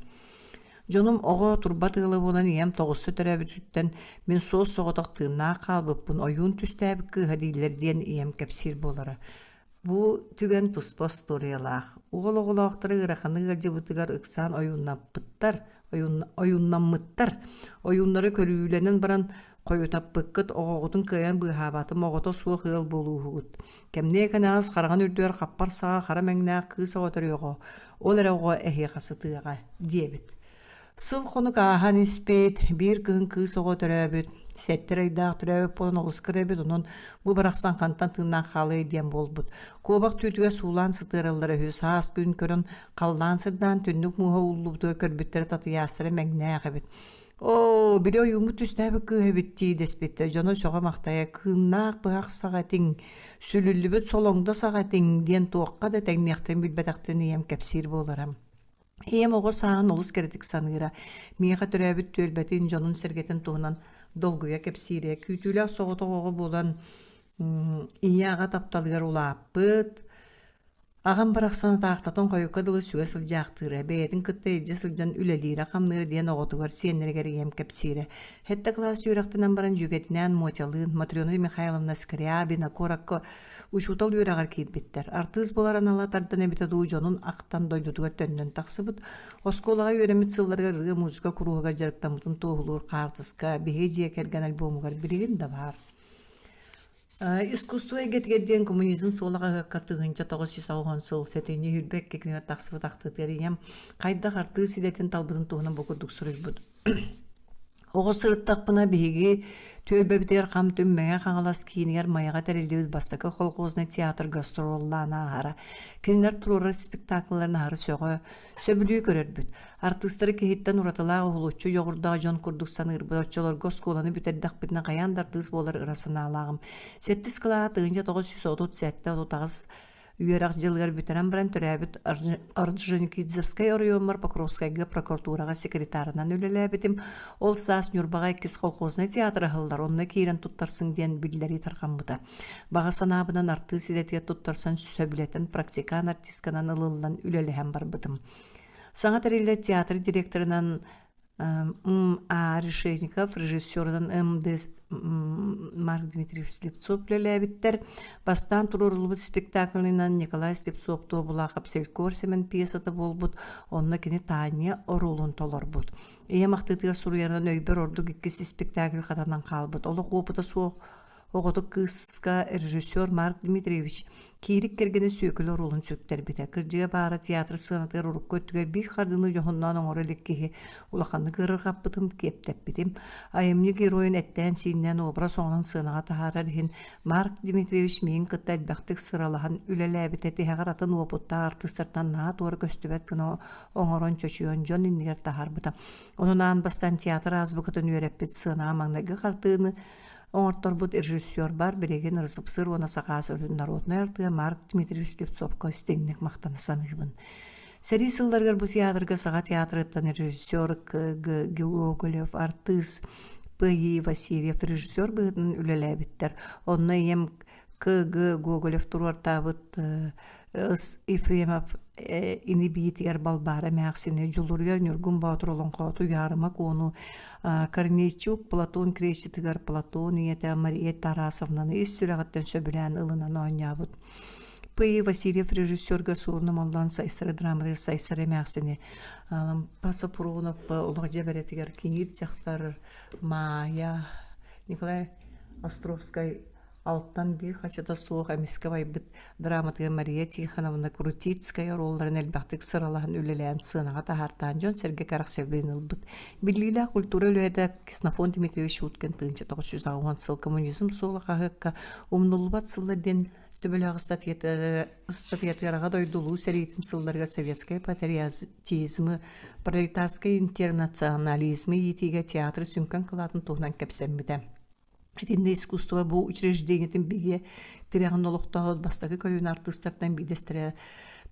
Дьонум оҕо турбат ыала буолан ийэм тоҕуста төрөөбүтүттэн мин суос-соҕотох тыыннаах хаалбыппын ойуун түстээбит кыыһа дииллэр диэн ийэм кэпсиир буолара. Бу түгэн туспа остуоруйалаах. Уол оҕолоохторо ыараханнык ыалдьыбытыгар ыксаан ойууннаппыттар, ойууннаммыттар. Ойууннары көрүүлэнэн баран хойутаппыккыт, оҕоҕутун кыайан быыһаабатым, оҕото суох ыал буолууһугут. Кэмниэ кэнэҕэс хараҕын үрдүгэр хаппар саҕа хара мэҥнээх кыыс оҕо төрүөҕэ, ол эрэ оҕо эһиэхэ сытыаҕа диэбит. Сыл-хонук ааһан испит, биир кыһын кыыс оҕо төрөөбүт, сэттэ ыйдаах төрөөбүт буолан олус кыра эбит, онон бу барахсан хантан тыыннаах хаалыай диэн буолбут. Куобах түүтүгэр суулаан сытыараллара үһү, саас күн көрөн, халлаан сырдаан түннүк мууһа ууллубутугар көрбүттэрэ татыйаастара мэҥнээх эбит. Оо, били ойууммут түстээбит кыыһа эбит дии дэспиттэр. Дьоно сөҕө-махтайа кыыннаах быһах саҕа этиҥ, сүлүллүбүт солоҥдо саҕа этиҥ диэн туохха да тэҥниэхтэрин билбэтэхтэрин ийэм кэпсиир буолара. Ийэм оҕо сааһын олус кэрэтик саныыра. Миэхэ төрөөбүт түөлбэтин, дьонун-сэргэтин туһунан долгуйа кэпсиирэ. Күүтүүлээх соҕотох оҕо буолан, ийэ-аҕа тапталыгар улааппыт, Аҕам барахсан атаахтатан хойукка дылы сүгэ сылдьаахтыыра, бэйэтин кытта илдьэ сылдьан үлэлиирэ-хамныыра диэн оҕотугар, сиэннэригэр ийэм кэпсиирэ. Сэттэ кылаас үөрэхтэнэн баран дьүөгэтинээн Мотялыын, Матрена Михайловна Скрябина куоракка учуутал үөрэҕэр киирбиттэр. Артыыс буолар анала тардан эбитэ дуу дьонун ахтан дойдутугар төннөн тахсыбыт. Оскуолаҕа үөрэммит сылларыгар ырыа-музыка куруһугар дьарыктаммытын туоһулуур хаартыска биһиги дьиэ кэргэн альбомугар билигин да баар. Искусство эйгэтигэр диэн коммунизм суола хаһыакка 1990 сыл сэтинньи 22 күнүгэр тахсыбыт ахтыытыгар ийэм хайдах артыыс идэтин талбытын туһунан бу курдук суруйбут. Оҕо сырыттахпына биһиги түөлбэбитигэр хам-түм Мэҥэ Хаҥалас киинигэр Майаҕа тэриллибит бастакы колхознай театр гастроллаан ааһара. Кинилэр туруорар спектаклларын аһары сөҕө, Сөбүлүү көрөрбүт. Артыыстары киһиттэн уратылаах уһулуччу дьоҕурдаах дьон курдук саныырбыт. Оччолорго оскуоланы бүтэрдэхпитинэ хайаан да артыыс буолар ыра санаалааҕым. Сэттис кылааһа 1937-38 үөрэх дьылыгар бүтэрэн баран төрөөбүт Орджоникидзевскай оройуоммар Покровскайга прокуратураҕа секретарынан үлэлээбитим. Ол саас Ньурбаҕа иккис колхознай театр аһыллар, онно киирэн туттарсыҥ диэн биллэрии тарҕаммыта. Баҕа санаабынан артыыс идэтигэр туттарсан сөбүлэтэн практикан артистканан ылыллан үлэлэһэн барбытым. Саҥа тэриллэр театр директорынан М.А. Решетников, режиссерунан М.Д. Марк Дмитриевич Слепцов үлэлээбиттэр. Бастаан туруоруллубут спектаклынан Николай Слепцов Туобулаахап Селькор Сэмэн пьесата буолбут, онно кини Таня оруолун толорбут. Ийэм ахтыытыгар суруйарынан өйбөр ордук иккис спектакль хатанан хаалбыт. Олох уопута суох Оҕотук кыыска режиссер Марк Дмитриевич Киирик кэргэнэ Сүөкүлэ оруолун сүктэрбитэ. Кырдьыга баара театр сыанатыгар урукку өттүгэр биир хардыыны дьоһуннаан оҥоро илик киһи улаханнык ыарырҕаппытым, киэптэппитим. Айымньы геройун эттээн-сииннээн образ оҥорон сыанаҕа таһаарар иһин Марк Дмитриевич миигин кытта элбэхтик сыралаһан үлэлээбитэ тиһэҕэр атын уопуттаах артыыстартан наһаа туора көстүбэт гына оҥорон чочуйан дьон иннигэр таһаарбыта. Онон аан бастаан театр азбукатын үөрэппит сыанаҕа маҥнайгы хардыыны Оҥорторбут режиссербар билигин РСФСР уонна Саха сирин народнай артыыһа Марк Дмитриевич Слепцовка истиҥник махтана саныыбын. Сэрии сылларыгар бу театрга Саха театрыттан режиссер К.Г. Гоголев, артыыс П.И. Васильев режиссер быһыытынан үлэлээбиттэр. Онно ийэм К.Г. Гоголев туруортаабыт С. Ефремов ини-биитигэр Балбаара эмээхсини, Дьулуруйар Ньургун Боотур олоҥхооту Уйаарыма Куону, Корнейчук Платон Кречетыгар Платон ийэтэ Мария Тарасовнаны ис сүрэҕиттэн сөбүлээн ылынан оонньообут. П. Васильев режиссерга Суорун Омоллоон Сайсары драматыгар Сайсары эмээхсини, Лампа Сопрунов олох дьэбэрэтигэр Киҥиир дьахтар Маайа, Николай Островскай Алтан биир хачата суох эмискэ байбыт драматыгар Мария Тихоновна Крутицкая оруолларын элбэхтик сыралаһан үлэлээн сыанаҕа таһаартаан дьон-сэргэ кэрэхсэбилин ылбыт. Биллиилээх культура үлэһитэ Ксенофонт Дмитриевич Уткин 1980 сыл «Коммунизм суола» хаһыакка «Умнуллубат сыллар» диэн төбөлөөх ыстатыйатыгар Аҕа дойду Улуу сэриитин сылларыгар советскай патриотизмы, пролетарскай интернационализмы иитиигэ театр сүҥкэн кылаатын туһунан кэпсэммитэ. Итиннэ искусство бу учреждениетин бигэ тирэҕин олохтоох бастакы көлүөнэ артыыстартан биирдэстэрэ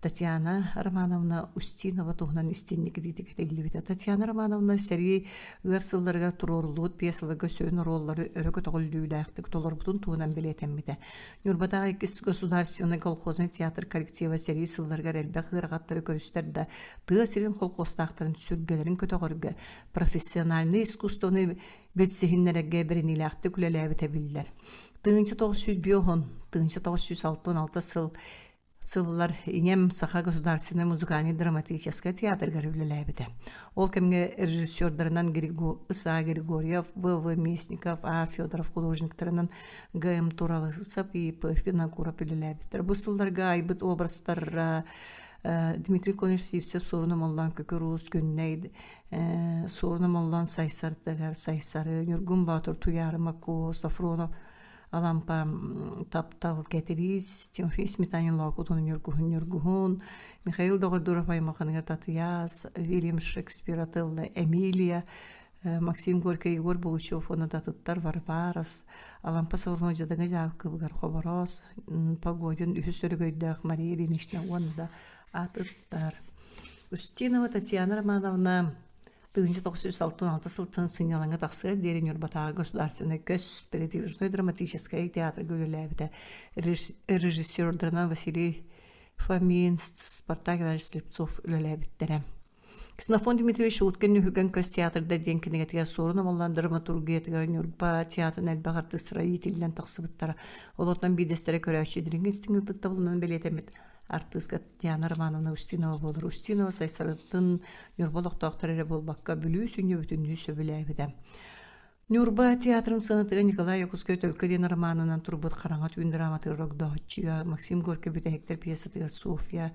Татьяна Романовна Устинова туһунан истинник итиитик этиллибитэ. Татьяна Романовна сэрии ыар сылларыгар туруоруллубут пьесаларга сүрүн оруоллары өрө көтөҕүллүүлээхтик толорбутун туһунан бэлиэтэммитэ. Ньурбатааҕы иккис государственнай колхознай театр коллектива сэрии сылларыгар элбэх ыарахаттары көрүстэр да, тыа сирин колхозтаахтарын сүргэлэрин көтөҕөргө профессиональнай искусствоны билсиһиннэрэргэ бэриниилээхтик үлэлээбитэ биллэр. 1905 1966 сыл сыллар ийэм Саха государственнай музыкальнай драматическай театрыгар үлэлээбитэ. Ол кэмҥэ режиссердарынан С.А. Григорьев, В.В. Местников, А. Федоров художниктарынан Г.М. Туралысов и П. Винокуров үлэлээбиттэр. Бу сылларга айбыт образтара Дмитрий Конович Сивцев Суорун Омоллоон Күкүр Уус Күннэй Суорун Омоллоон Сайсартыгар Сайсары, Ньургун Боотур Туйаары Макуо, Софронов Алампа Таптал Кэтириис, Тимофей Сметанин Лоокутун Ньургуһун Ньургуһун, Михаил Доҕордуров аймалҕаныгар Татыйаас, Вильям Шекспир Атылла Эмилия, Максим Горький, Егор Булычев уонна да атыттар Варварас, Алампа Сорунов дьадаҥы дьаакыбыгар Хобороос, Погодин үһүс өрөгөйдөөх Мария Ильинична уонна да атыттар. Устинова Татьяна Романовна 1966 сылтан сынньалаҥҥа тахсыар диэри Ньурбатааҕы государственнай көс передвижной драматическай театрга үлэлээбитэ. Режиссердарынан Василий Фомин, Спартак Иванович Слепцов үлэлээбиттэрэ. Ксенофонт Дмитриевич Уткин Үһүгэн көс театрда диэн кинигэтигэр Суорун Омоллоон драматургиятыгар Ньурба театрын элбэх артыыстара иитиллэн тахсыбыттара. Олортон биирдэстэрэ көрөөччү дириҥ истиҥ ытыктабылынан бэлиэтэммит артыыска Татьяна Романовна Устинова буолар. Устинова Сайсарыттын Ньурба олохтоохторо эрэ буолбакка, Бүлүү сүнньэ бүтүннүү сөбүлээбитэ. Ньурба театрын сыанатыгар Николай Якутскай «Төлкө» диэн романынан турбут «Хараҥа түүн» драматыгар Огдооччуйа, Максим Горький «Бүтэһиктэр» пьесатыгар Софья,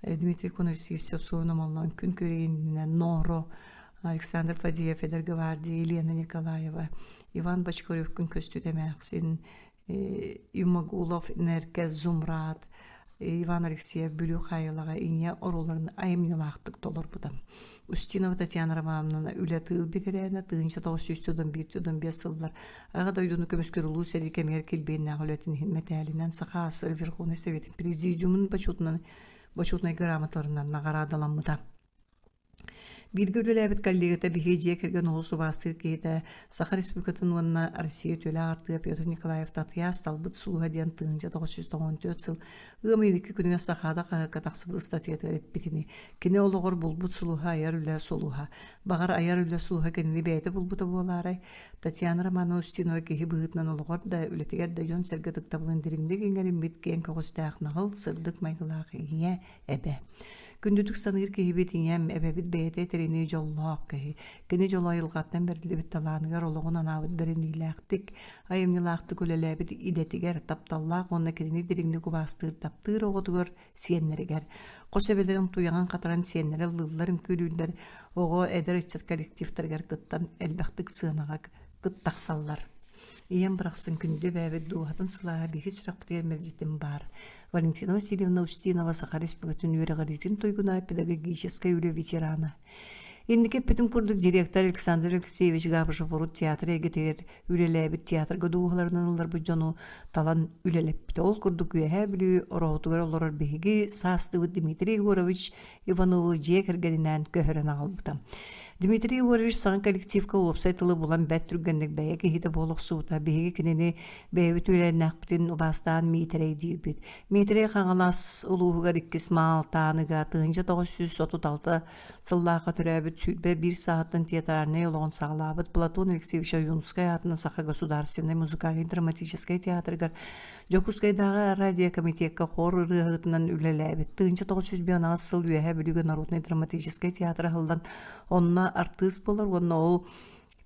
Дмитрий Конович Сивцев Суорун Омоллоон «Күн күөрэйининэн» Норо, Александр Фадеев «Эдэр гвардия», Елена Николаева, Иван Бочкарев «Күн көстүүтэ эмээхсин», Юмагулов, Неркес Зумрат, Иван Алексеев Бүлүү хаайылаҕа ийэ оруолларын айымньылаахтык толорбута. Устинова Татьяна Романовна үлэ тыыл бэтэрээнэ 1991-95 сыллар Аҕа дойдуну көмүскүүр Улуу сэрии кэмигэр килбиэннээх үлэтин иһин мэтээлинэн Саха АССР Верховнай Советын Президиумун бочуотунан бочуотунай грамоталарынан наҕараадаламмыта. Бииргэ үлэлээбит коллегата биһиги дьиэ кэргэн олус убаастыыр киһитэ, Саха Республикатын уонна Россия үтүөлээх артыыһа Петр Николаев Татыйаас талбыт сулуһа диэн 1994 сыл ыам ыйын икки күнүгэр Сахаада хаһыакка тахсыбыт ыстатыйатыгар эппитини, кини олоҕор булбут сулуһа айар үлэ сулуһа. Баҕар, айар үлэ сулуһа кинини бэйэтэ булбута буолаарай? Татьяна Романова Устинова киһи быһыытынан олоҕор да, үлэтигэр да дьон-сэргэ ытыктабылын дириҥник иҥэриммит киэҥ көҕүстээх наҕыл, сырдык майгылаах ийэ, эбэ. Күндүтүк саныыр киһибит ийэм, эбэбит бэйэтэ этэринии дьоллоох киһи. Кини дьоло айылҕаттан бэриллибит талааныгар олоҕун анаабыт бэриниилээхтик, айымньылаахтык үлэлээбит идэтигэр, тапталлаах уонна кинини дириҥник убаастыыр таптыыр оҕотугар, сиэннэригэр. Хос эбэлэрин туйаҕын хатаран сиэннэрэ ыллыыллар, үҥкүүлүүллэр, оҕо, эдэр ыччат коллективтарыгар кыттан элбэхтик сыанаҕа кыттахсаллар. Ийэм барахсан күндү эбээбит дууһатын сылааһа биһиги сүрэхпитигэр мэлдьитин баар. Валентина Васильевна Устинова Саха Республикатын үөрэҕириитин туйгуна, педагогическай үлэ ветерана. Инники эппитим курдук директор Александр Алексеевич Габышев урут театр эйгэтигэр үлэлээбит театрга дууһаларынан ылларбыт дьону талан үлэлэппитэ. Ол курдук Үөһээ Бүлүү Ороһутугар олорор биһиги саастыыбыт Дмитрий Егорович Иванову дьиэ кэргэнинээн көһөрөн аҕалбыта. Дмитрий Егорович саҥа коллективка уопсай тылы булан бэрт түргэнник бэйэ киһитэ буола охсубута. Биһиги кинини бэйэбит үөлээннээхпитин убаастаан Миитэрэй диирбит. Миитэрэй Хаҥалас улууһугар иккис Маалтааныга 1936 сыллаахха төрөөбүт 21 сааһыттан театральнай олоҕун саҕалаабыт Платон Алексеевич Ойуунускай аатынан Саха государственнай музыкальнай-драматическай театрыгар Дьокуускайдааҕы радиокомитекка хор ырыаһытынан үлэлээбит. 1958 сыл Үөһээ Бүлүүгэ народнай драматическай театр аһыллан, онно артыыс буолар уонна ол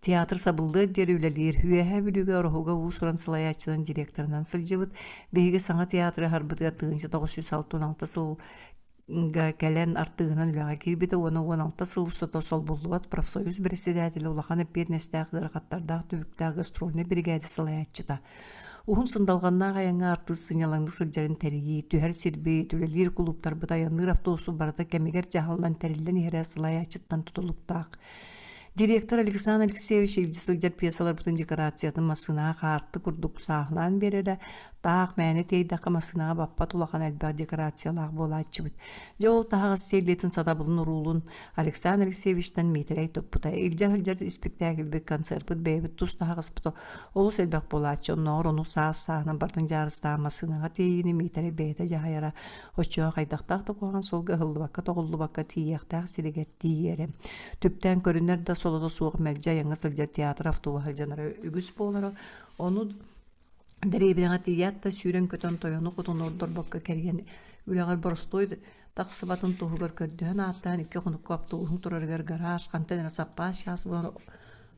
театр сабыллыар диэри үлэлиир. Үөһээ Бүлүүгэ Ороһуга уус-уран салайааччынан директорынан сылдьыбыт. Биһиги саҥа театры аһарбытыгар 1966 сыл га кэлэн артыыһынан үлэҕэ киирбитэ уонна 16 сыл устата солбуллубат профсоюз председателэ улахан эппиэтинэстээх ыарахаттардаах түбүктээх гастрольнай биригээдэ салайааччыта. Уһун сындалҕаннаах айаҥҥа артыыс сынньалаҥнык сылдьарын тэрийии, түһэр сирбит, үлэлиир кулууптарбыт, айанныыр автобуспут барыта кэмигэр дьаһаллан тэриллэн иһэрэ салайааччыттан тутулуктаах. Директор Александр Алексеевич илдьэ сылдьар пьесаларбытын декорациятын массыынаҕа хаарты курдук сааһылаан биэрэрэ, таах мээнэ тиэйдэххэ массыынаҕа баппат улахан элбэх декорациялаах буолааччыбыт. Дьэ ол таһаҕас тиэллиитин сатабылын уруулун Александр Алексеевичтан Миитэрэй туппута. Илдьэ сылдьар испиктээкилбит, концерпыт бэйэбит тус таһаҕаспыт олус элбэх буолааччы. Оннооҕор ону саас-сааһынан бардын дьаарыстаан массыынаҕа тиэйиини Миитэрэй бэйэтэ дьаһайара. Оччоҕо хайдахтаах да куһаҕан суолга ыһыллыбакка-тоҕуллубакка тиийиэхтээх сиригэр тиийэрэ. Түптээн көрүнэр да солото суох мэлдьи айаҥҥа сылдьар театр автобуһа дьанара үгүс буолара. Ону дэриэбинэҕэ тиийээт да сүүрэн-көтөн тойону-хотуну ордорбокко кэрийэн үлэҕэр боростуой тахсыбатын туһугар көрдөһөн ааттаан икки хонукка автобуһуҥ турарыгар гараж хантан эрэ саппаас чаас булан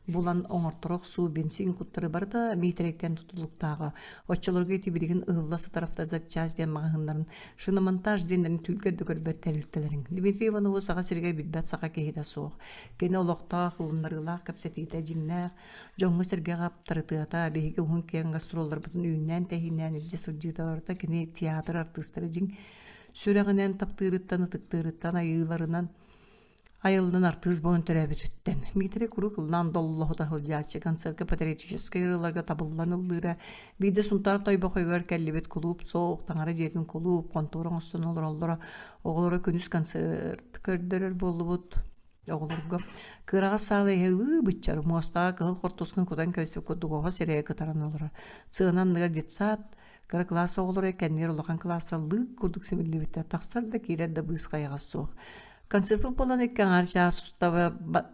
булан оҥорторо охсуу, бензин куттары барыта Миитэрэйтэн тутулуктааҕа. Оччолорго ити билигин ыһылла сытар автозапчасть диэн маҕаһыыннарын, шиномонтаж диэннэрин түүлгэр да көрбөт тэрилтэлэриҥ. Дмитрий Иванову Саха сиригэр билбэт саха киһитэ суох. Кини олохтоох, ылыннарыылаах кэпсэтиитэ дьиҥнээх, дьоҥҥо-сэргэҕэ аптарытыата, биһиги уһун-киэҥ гастролларбытын үүннээн-тэһииннээн илдьэ сылдьыыта барыта кини театр артыыстара дьиҥ сүрэҕинэн таптыырыттан, ытыктыырыттан, айыыларынан. Айыллан артыыс буолан төрөөбүтүттэн. Дмитрий куруук ыллаан доллоһута сылдьааччы, концерка патриотическай ырыаларга табыллан ыллыыра. Биирдэ Сунтаар Тойбохойугар кэллибит кулууп суох, таҥара дьиэтин кулууп, хонтуора оҥостон олороллоро. Оҕолоро күнүс концерт көрдөрөр буоллубут оҕолорго. Кыараҕас саала иһэ ыы-быччар, муостаҕа кыһыл хортуускун кутан кэбиспит курдук оҕо сирэйэ кытаран олорор. Сыана анныгар детсад, Кыра кылаас оҕолоро кэннигэр улахан кылаастар лыык курдук симиллибиттэр, тахсар да киирэр да быыс хайаҕас суох. Концерпыт буолан икки аҥаар чаас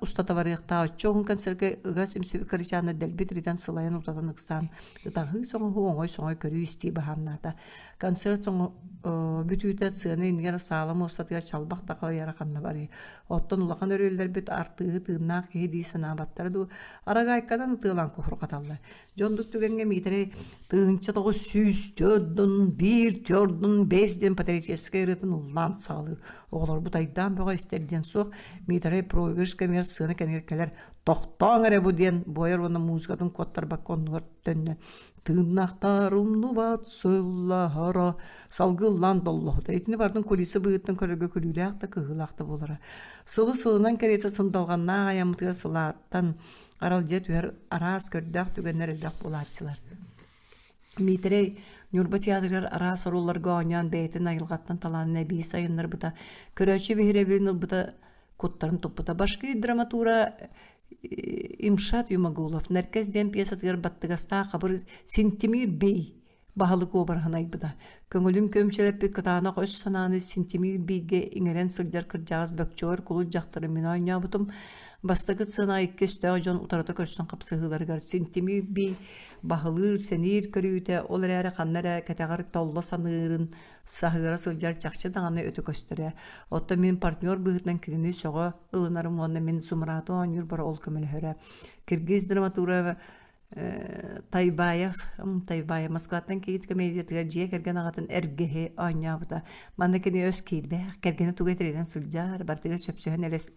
устата барыахтаах оччо уһун концерка ыга симсибит кырачааны дэлби тиритэн сылайан утатан ыксаан ытаһыы-соҥоһуу оҥой-соҥой көрүү-истии баһаамнаата. Концерт бүтүүтэ сыана иннигэр саала муостатыгар чалбах да халыйара ханна барыай. Оттон улахан өрүөллэрбит артыыһы тыыннаах киһи дии санаабаттара дуу, арагаайканан ытыалаан куһурҕаталлар. Дьон оннук түгэҥҥэ Миитэрэй 1904 1 4 5 диэн патриотическай ырыатын ыллаан саҕалыыр. Оҕолорбут айдаан бөҕө истэр диэн суох. Миитэрэй проигрыш кэмигэр сыана кэмигэр кэлэр «Тохтооҥ эрэ бу» диэн буойар уонна музыкатын куоттарбакка оннугар төннөн «Тыыннаахтар умнубат сыллаһара» салгыы ыллаан доллоһута. Итини барытын кулиса быыһыттан көрөргө күлүүлээх да кыһыылаах да буолара. Сылы сылынан кэриэтэ сындалҕаннаах айаммытыгар сылааттан аралдьыйа түһэр араас көрдөөх түгэннэр элбэх буолааччылар. Миитэрэй Ньурба театрыгар араас оруолларга оонньоон бэйэтин айылҕаттан талаанын эбии сайыннарбыта, көрөөччү биһирэбилин ылбыта, куттарын туппута. Башкир драматура Имшат Юмагулов Нэркэс диэн пьесатыгар баттыгастаах хабыр Синтимир Бей баһылык уобараһын айбыта. Көҥүлүн күөмчүлэппит кытаанах өс санааны синтимиир бииргэ иҥэрэн сылдьар кырдьаҕас бөкчөөр кулут дьахтары мин оонньообутум. Бастакы сцена икки өстөөх дьон утарыта көрсөн хапсыһыыларыгар синтимиир бий баһылыыр, сэниир көрүүтэ, ол эрээри ханна эрэ кэтэҕэр толло саныырын саһыара сылдьар чахчы даҕаны өтө көстөрө. Оттон мин партнер быһыытынан кинини сөҕө ылынарым уонна мин Сумрааты оонньуурбар ол көмөлөһөрө. Киргиз драматура Тайбаев, Тайбаев Москваттан кийиит комедиятыгар дьиэ кэргэн аҕатын Эргэһи оонньообута. Манна кини өс киирбэх, кэргэнэ тугу этэринэн сылдьар, барытыгар сөпсөһөн элэс,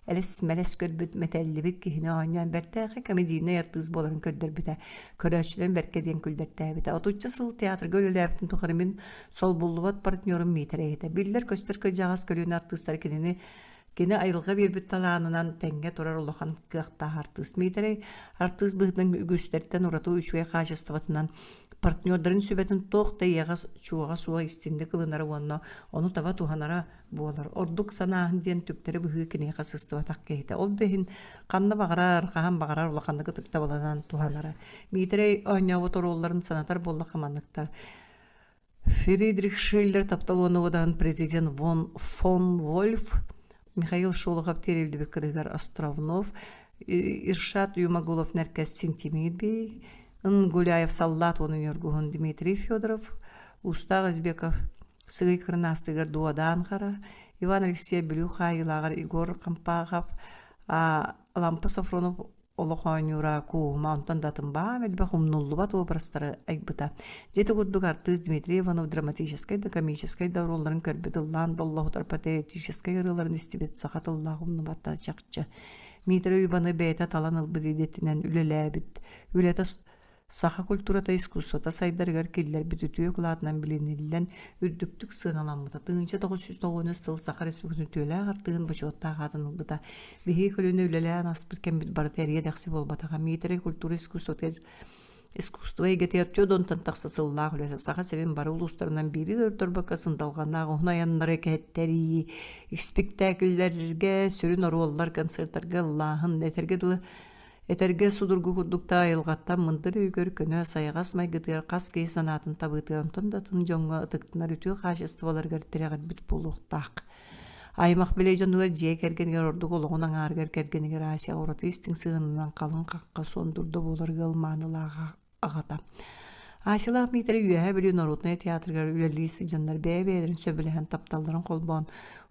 элэс-мэлэс көрбүт, мэтэллибит киһини оонньоон бэртээхэй комедийнай артыыс буоларын көрдөрбүтэ. Көрөөччүлэрин бэркэ диэн күллэртээбитэ. Отучча сыл театрга үлэлээбитин тухары мин солбуллубат партнерум Миитэрэй этэ. Биллэр-көстөр кырдьаҕас көлүөнэ артыыстара кинини Кини айылҕа биэрбит талаанынан тэҥҥэ турар улахан кыахтаах артыыс Миитэрэй артыыс быһыытынан үгүстэртэн ураты үчүгэй хаачыстыбатынан партнердарын сүбэтин туох да иэҕэ-чуоҕа суох истиҥник ылынара уонна ону таба туһанара буолар. Ордук санааһын диэн түктэри быһыы киниэхэ сыстыбатах киһитэ. Ол да иһин ханна баҕарар, хаһан баҕарар улаханнык ытыктабылынан туһанара. Миитэрэй оонньообут оруолларын санатар буоллахха манныктар. Фридрих Шиллер таптал уонна уодаһын президент Вон фон Вольф, Михаил Шолохов тиэриллибит кырыгар Островнов, Иршат Юмагулов Нэркэс Синтимирбий, Нгуляев Саллаат уонна Ньургуһун Дмитрий Федоров, Устаах Избеков Сыгый Кырнаастыгар Дуодаан Хара, Иван Алексеев Бүлүү хаайыылааҕар Егор Хампахов, Алампа Софронов олох оонньуура, кууһума, онтон да атын баам элбэх умнуллубат образтары айбыта. Дьэ ити курдук артыыс Дмитрий Иванов драматическай да комическай да оруолларын көрбүт ыллаан доллоһутар патриотическай ырыаларын истибит саха тыллаах умнубата чахчы. Дмитрий Иваны бэйэтэ талан ылбыт идэтинэн үлэлээбит. Үлэтэ Саха культурата искусствота сайдарыгар киллэрбит үтүө кылаатынан билиниллэн, үрдүктүк сыаналаммыта. 1990 сыл Саха Республикатын үтүөлээх артыыһын бочуоттаах аатын ылбыта. Биһиги көлүөнэ үлэлээн ааспыт кэммит барыта эриэ-дэхси буолбатаҕа. Миитэрэй культура искусствотыгар искусство эйгэтигэр түөрт тахса сыллаах үлэтэ Саха сирин бары улуустарынан биири да ордорбокко сындалҕаннаах уһун айаннары кэһэттэрии, испиктээкиллэргэ сүрүн оруоллар, концертарга ыллааһын, этэргэ дылы Этэргэ судургу курдук да айылҕаттан мындыр өйүгэр көнө, сайаҕас майгытыгар хас киһи санаатын табыытыгар онтон да атын дьоҥҥо ытыктанар үтүө хаачыстыбаларыгар тирэҕирбит буолуохтаах. Аймах билэ дьонугар дьиэ кэргэнигэр ордук олоҕун аҥаарыгар кэргэнигэр Ася ураты истиҥ сыһыанынан халыҥ хахха суон дурда буолар ыал маанылааҕа аҕата. Асялаах Миитэрэй Үөһээ Бүлүү норуотунай театрыгар үлэлии сылдьаннар бэйэ-бэйэлэрин сөбүлэһэн тапталларын холбоон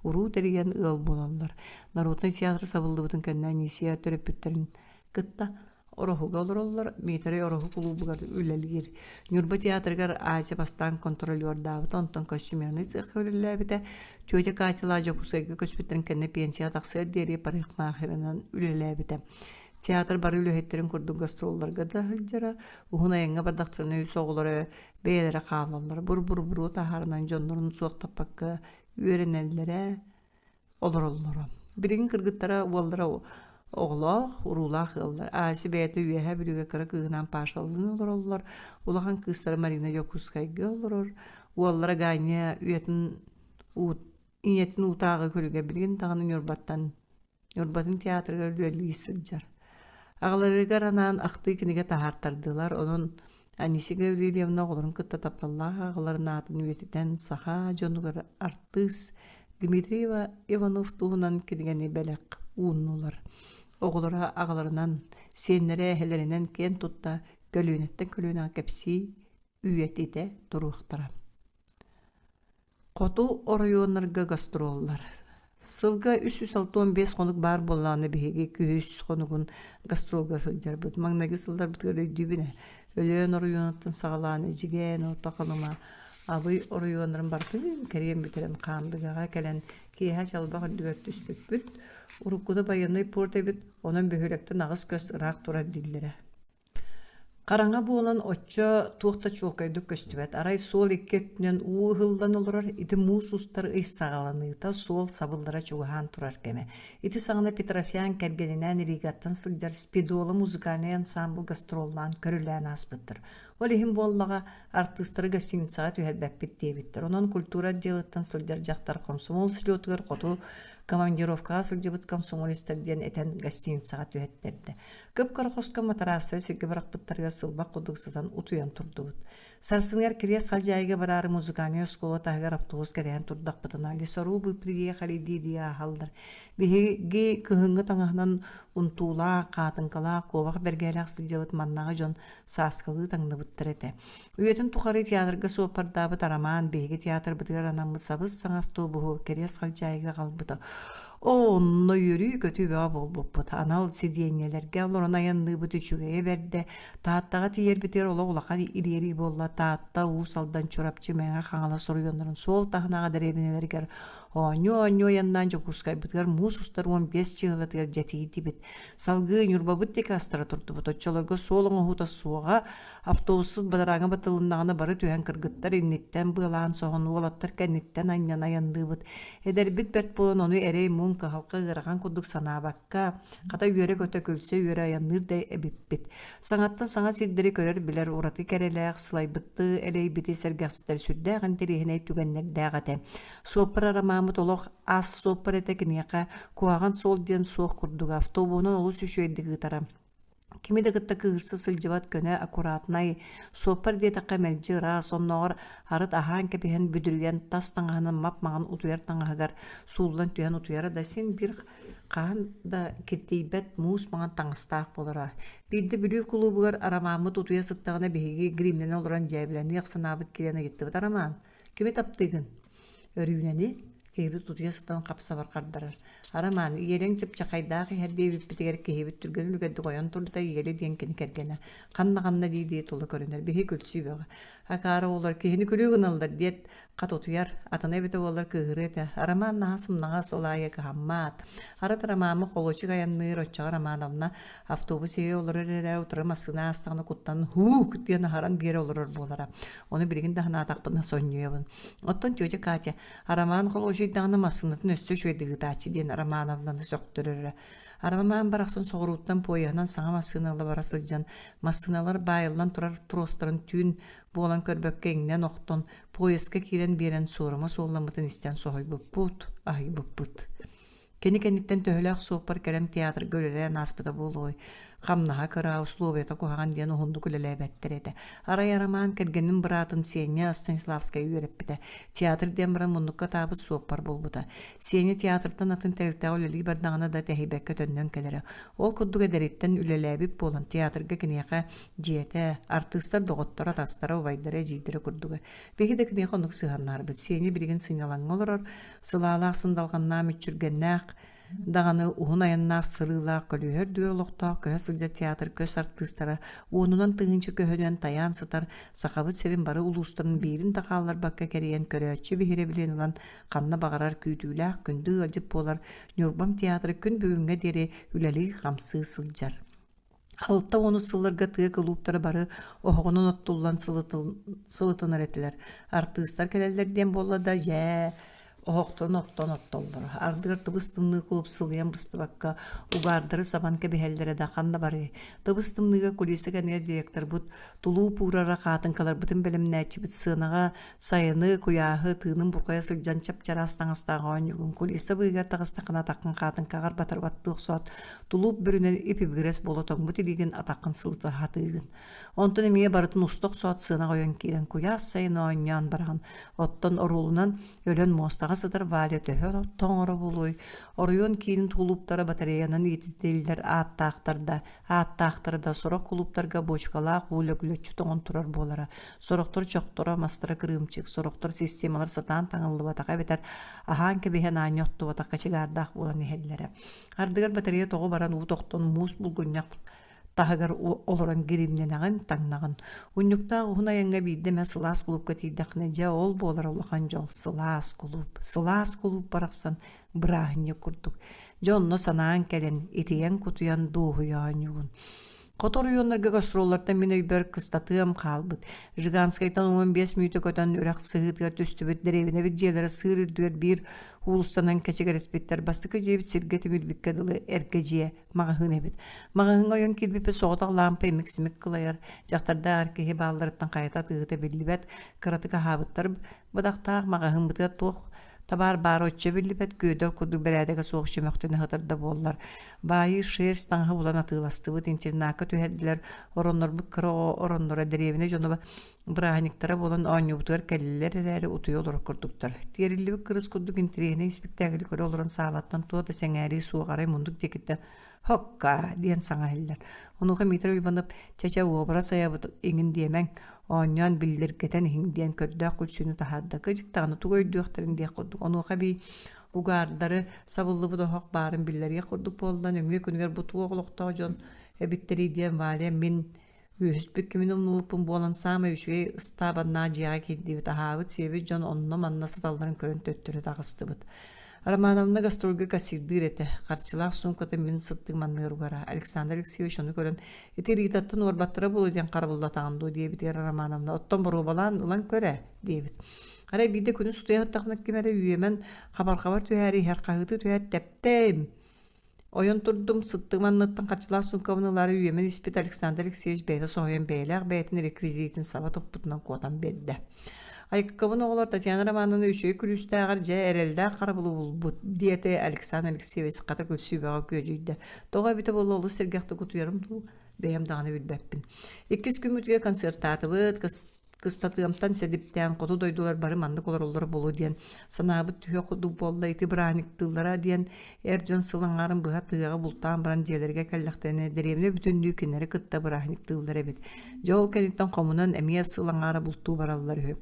уруу тэрийэн ыал буолаллар. Народнай театр сабыллыбытын кэннэ Анисия төрөппүттэрин кытта Ороһуга олороллор, Миитэрэй Ороһу кулуубугар үлэлиир. Ньурба театрыгар Ася бастаан контролердаабыта, онтон костюмернай цехха үлэлээбитэ. Тетя Катялаах Дьокуускайга көспүттэрин кэннэ пенсияҕа тахсыар диэри парикмахерынан үлэлээбитэ. Театр бары үлэһиттэрин курдук гастролларга да сылдьара, уһун айаҥҥа бардахтарына үс оҕолоро бэйэлэрэ хаалаллара, бур-бур-буруо таһаарынан дьоннорун суохтаппакка үөрэнэллэрэ, олороллоро. Билигин кыргыттара уоллара оҕолоох, уруулаах ыаллар. Ася бэйэтэ Үөһээ Бүлүүгэ кыра кыыһынаан Пашалыын олороллор. Улахан кыыстара Марина Дьокуускайга олорор. Уоллара Ганя үйэтин ийэтин уутааҕы күлүгэ билигин даҕаны Ньурбаттан Ньурбатын театрыгар үлэлии сылдьар. Аҕаларыгар анаан ахтыы кинигэ таһаартардылар, онон Анисия Гаврильевна оҕолорун кытта тапталлаах аҕаларын аатын үйэтитэн саха дьонугар артыыс Дмитрий Иванов туһунан кинигэни бэлэх ууннулар. Оҕолоро аҕаларынан, сиэннэрэ эһэлэринэн киэн тутта көлүөнэттэн көлүөнэҕэ кэпсии, үйэтитэ туруохтара. Хоту оройуоннарга гастроллар. Сылга 365 хонук баар буоллаҕына биһиги күһүс хонугун гастролга сылдьарбыт. Маҥнайгы сылларбытыгар өйдүүбүн ээ. Өлөөн оройуонуттан саҕалаан Эдьигээн, Орто Халыма, Абый оройуоннарын барытын кэрийэн бүтэрэн Хаандыгаҕа кэлэн киэһэ чалбах үрдүгэр түспүппүт. Уруккута байыаннай порт эбит, онон бөһүөлэктэн аҕыс көс ыраах турар дииллэрэ. Хараҥа буолан оччо туох да чуолкайдык көстүбэт, арай суол икки өттүнэн уу ыһыллан олорор, ити муус устар ый саҕаланыыта суол сабыллара чугаһаан турар кэмэ. Ити саҕана Петросян кэргэнинээн Ригаттан сылдьар Спидола музыкальнай ансаамбыл гастроллаан көрүлээн ааспыттар. Ол иһин буоллаҕа, артыыстары гостиницаҕа түһэрбэппит диэбиттэр. Онон культура отделыттан сылдьар дьахтар комсомол слетугар хоту командировкаҕа сылдьыбыт комсомолецтар диэн этэн гостиницаҕа түһэттэрдэ. Кып-кыра хоско матараастары сиргэ бырахпыттарыгар сылбах курдук сытан утуйан турдубут. Сарсыныгар Кириэс Халдьаайыга бараары музыкальнай оскуола таһыгар автобус кэтэһэн турдахпытына лесорубы приехали дии-дии ааһаллар. Биһиги кыһыҥҥы таҥаһынан унтуулаах, хаатыҥкалаах, куобах бэргэһэлээх сылдьабыт маннаҕа дьон сааскалыы таҥныбыттар этэ. Үйэтин тухары театрга суоппардаабыт Арамаан биһиги театрбытыгар анаммыт сабыс-саҥа автобуһу Кириэс Халдьаайыга аҕалбыта. Оо, онно үөрүү-көтүү бөҕө буолбуппут. Анал сидиэнньэлэргэ олорон айанныыбыт үчүгэйэ бэрдэ. Тааттаҕа тиийэрбитигэр олох улахан ириэрии буолла. Таатта, Уус Алдан, Чурапчы, Мэҥэ Хаҥалас оройуоннарын суол таһынааҕы дэриэбинэлэригэр оонньуу-оонньуу айаннаан Дьокуускайбытыгар муус устар 15 чыһылатыгар дьэ тиийдибит. Салгыы Ньурбабыт диэки астара турдубут. Оччолорго суол оҥоһуута суоҕа, Автобуспут бадарааҥҥа батылыннаҕына бары түһэн кыргыттар инниттэн быалаан соһон, уолаттар кэнниттэн анньан айанныыбыт. Эдэрбит бэрт буолан ону эрэй-муҥ, кыһалҕа ыарахан курдук санаабакка, хата үөрэ-көтө күлсэ-үөрэ айанныыр да эбиппит. Саҥаттан саҥа сирдэри көрөр-билэр ураты кэрэлээх, сылайбыттыы элэйбити сэргэхситэр сүрдээх интэриэһинэй түгэннэрдээх этэ. Суоппар Арамааммыт олох ас суоппар этэ киниэхэ куһаҕан суол диэн суох курдуга, автобуһунан олус үчүгэйдик ыытара. Кими да кытта кыыһырса сылдьыбат көнө, аккуратнай, суоппар диэтэххэ мэлдьи ыраас, оннооҕор арыт аһаан кэбиһэн бүдүрүйэн тас таҥаһынан мап-маҥан утуйар таҥаһыгар сууллан түһэн утуйара да син биир хаһан да киртийбэт муус маҥан таҥастаах буолара. Биирдэ Бүлүү кулуубугар Арамааммыт утуйа сыттаҕына биһиги гримнэнэ олорон дьээбэлэниэх санаабыт киирэн ыйыттыбыт «Арамаан, кими таптыыгын?» Өрүүнэни киһибит утуйа сытан хап-сабар хардарар. Арамаан, ийэлэҥ чыпчахайдаах иһэр диэбиппитигэр киһибит түргэн үлүгэрдик ойон турда, ийэлэ диэн кини кэргэнэ. Ханна-ханна дии-дии тула көрүнэр. Биһи күлсүү бөҕө. Акаары оҕолор киһини күлүү гыналлар диэт, хат утуйар. Атына эбитэ буоллар кыыһырыа этэ. Арамаан наһаа сымнаҕас, ол аайы кыһаммат. Арыт Ромаммы холуочук айанныыр, оччоҕо Романовна автобус иһигэр олорор эрэ, утары массыына аастаҕына куттанан һуук диэн аһаран биэрэ олорор буолара. Ону билигин да санаатахпына сонньуйабын. Оттон тетя Катя Роман холуочуйдаҕына массыынатын өссө үчүгэйдик ыытааччы диэн Романовнаны сөхтөрөрө. Роман барахсан соҕурууттан поеһынан саҥа массыына ыла бара сылдьан, массыыналар баайыллан турар тростарын түүн буолан көрбөккө иҥнэн охтон, поезка киирэн биэрэн суорума суолламмытын истэн соһуйбуппут, аһыйбыппыт. Кини кэнниттэн төһөлөөх суоппар кэлэн театрга үлэлээн ааспыта буолуой, хамнаһа кыра, условията куһаҕан диэн уһуннук үлэлээбэттэр этэ. Арай Арамаан кэргэнин быраатын Сеня Станиславскай үөрэппитэ. Театр диэн баран муннукка атаабыт суоппар буолбута. Сеня театртан атын тэрилтэҕэ үлэлии бардаҕына да тэһийбэккэ төннөн кэлэрэ. Ол курдук эдэриттэн үлэлээбит буолан театрга киниэхэ дьиэтэ, артыыстар доҕотторо, атастара, убайдара, эдьиийдэрэ курдуга. Биһиги да киниэхэ оннук сыһыаннаһарбыт. Сеня билигин сынньалаҥҥа олорор, Сылаалаах сындалҕаннаах мүччүргэннээх даҕаны уһун айаннаах сырыылаах көлүөһэ үрдүгэр олохтоох көһө сылдьар театр көс артыыстара уонунан тыһыынча көһөнөн тайаан сытар Сахабыт сирин бары улуустарын биирин да хаалларбакка кэрийэн көрөөччү биһирэбилин ылан ханна баҕарар күүтүүлээх күндү ыалдьыт буолар Ньурбам театра күн бүгүҥҥэ диэри үлэлии-хамсыы сылдьар. Алта уонус сылларга тыа кулууптара бары оһоҕунан оттуллан сылытынар этилэр. Артыыстар кэлэллэр диэн буолла да, дьээ, Оһохторун оттон оттоллоро. Ардыгар тыбыс-тымныы кулуп сылыйан быстыбакка, угаардары сабан кэбиһэллэрэ да ханна барыай. Тыбыс-тымныыга кулиса кэннигэр директорбут тулууп уурара хаатыҥкаларбытын бэлэмнээччибит сыанаҕа сайыны, куйааһы, тыынын бурҕайа сылдьан чап-чараас таҥастаах оонньуугун кулиса быыһыгар таҕыстаххына атаххын хаатыҥкаҕар батарбаттыы охсоот, тулууп бүрүнэн ип-ибигирэс буола тоҥмут илиигин атаххын сылыта сатыыгын. Онтон эмиэ барытын уста охсоот сыанаҕа ойон киирэн куйаас сайын оонньоон бараҕын. Оттон оруолунан өлөн муостаҕа сытар Валя төһө тоҥоро буолуой? Оройуон киинин кулууптара батареянан ититиллэр ааттаахтар да, ааттаахтара да сорох кулууптарга буочукалаах уу лөглөччү тоҥон турар буолара. Сорохтор чохторо, мастара кырыымчык, сорохтор системалар сатаан таҥыллыбатах эбэтэр аһаан кэбиһэн аанньа оттубатах кочегардаах буолан иһэллэрэ. Ардыгар батарея тоҕо баран уу тохтон муус булгунньах таһыгар олорон гиримнэнэҕин, таҥнаҕын. Унньуктаах уһун айаҥҥа биирдэ эмэ сылаас кулуупка тиийдэххинэ, дьэ ол буолар улахан дьол, сылаас кулууп. Сылаас кулууп барахсан бырааһынньык курдук. Дьэ онно санаан кэлэн, итийэн-кутуйан дуоһуйа оонньуугун. Хоту оройуоннарга гастроллартан мин өйбөр кыстатыам хаалбыт. Жиганскайтан 15 мүнүүтэ көтөн үрэх сыһыытыгар түстүбүт дэриэбинэбит дьиэлэрэ сыыр үрдүгэр биир уулуссанан кэчигэрэспиттэр. Бастакы дьиэбит сиргэ тимирбиккэ дылы эргэ дьиэ маҕаһыын эбит. Маҕаһыыҥҥа ойон киирбиппит соҕотох лаампа имик-симик кылайар, дьахтардаах эр киһи баалларыттан хайата атыыһыта биллибэт, кыратык аһаабыттар бадахтаах маҕаһыыммытыгар туох табаар баара оччо биллибэт, күөдэл курдук бэрээдэгэ суох чөмөхтөнө сытар да буоллар. Баайыы шерсть таҥаһы булан атыыластыбыт, интернакка түһэрдилэр, ороннорбут кыра оҕо оронноро дэриэбинэ дьоно Бырааһынньыктара буолан оонньуубутугар кэллилэр эрээри утуйа олорор курдуктар. Тиэриллибит кырыс курдук интэриэһинэй испиктээкили көрө олорон саалаттан туох да сэҥээрии суох арай муннук диэкиттэн «Һокка!» диэн саҥа иһиллэр. Онуоха Миитэрэй Уйбанов «Чэ-чэ, уобарас айабыт иҥин диэмэҥ, оонньоон биллэргэтэн иһиҥ» диэн көрдөөх күлсүүнү таһаарда. Кыдьык даҕаны тугу өйдүөхтэрин диэх курдук. Онуоха эбии угаардары сабыллыбыт оһох баарын биллэриэх курдук буолла. Нөҥүө күнүгэр бу туох олохтоох дьон эбиттэрий диэн Валя мин Үөһүспүт кимин умнубуппун буолан саамай үчүгэй ыстаабаннаах дьиэҕэ киирдибит, аһаабыт-сиэбит дьон онно-манна сыталларын көрөн төттөрү таҕыстыбыт. Романовна гастрольга кассирдыыр этэ, харчылаах суумкатын мин сыттыгым анныгар угара. Александр Алексеевич ону көрөн, «Ити Ритаттан уорбаттара буолуо диэн харабыллатаҕын дуо?» диэбитигэр Романовна, «Оттон боруобалаан ылан көр ээ» диэбит. Арай биирдэ күнүс утуйа сыттахпына ким эрэ үөмэн хабарҕабар түһээри иһэр хаһыытыы түһээт тэптэйим Ойон турдум, сыттыгым анныттан харчылаах суумкабын ылаары үөмэн испит Александр Алексеевич бэйэтэ соһуйан бэйэлээх бэйэтин реквизитин саба туппутунан куотан биэрдэ. Айыккабын оҕолор Татьяна Романовна үчүгэй күлүүстээҕэр дьэ эрэллээх харабылы булбут, диэтэ Александр Алексеевич хата күлсүүбэҕэ күөдьүйдэ. Тоҕо эбитэ буолла олус сэргэхтик утуйарым дуу, бэйэм даҕаны билбэппин. Иккис күммүтүгэр концертаатыбыт, Кыстатыамтан сэдиптээн хоту дойдулар бары маннык олороллоро буолуо диэн санаабыт түһүөх курдук буолла ити бырааһынньыктыыллара диэн эр дьон сыл аҥаарын быһа тыаҕа бултаан баран дьиэлэригэр кэллэхтэринэ дэриэбинэ бүтүннүү кинилэри кытта бырааһынньыктыыллар эбит. Дьэ ол кэнниттэн хомунан эмиэ сыл аҥаара бултуу бараллар үһү.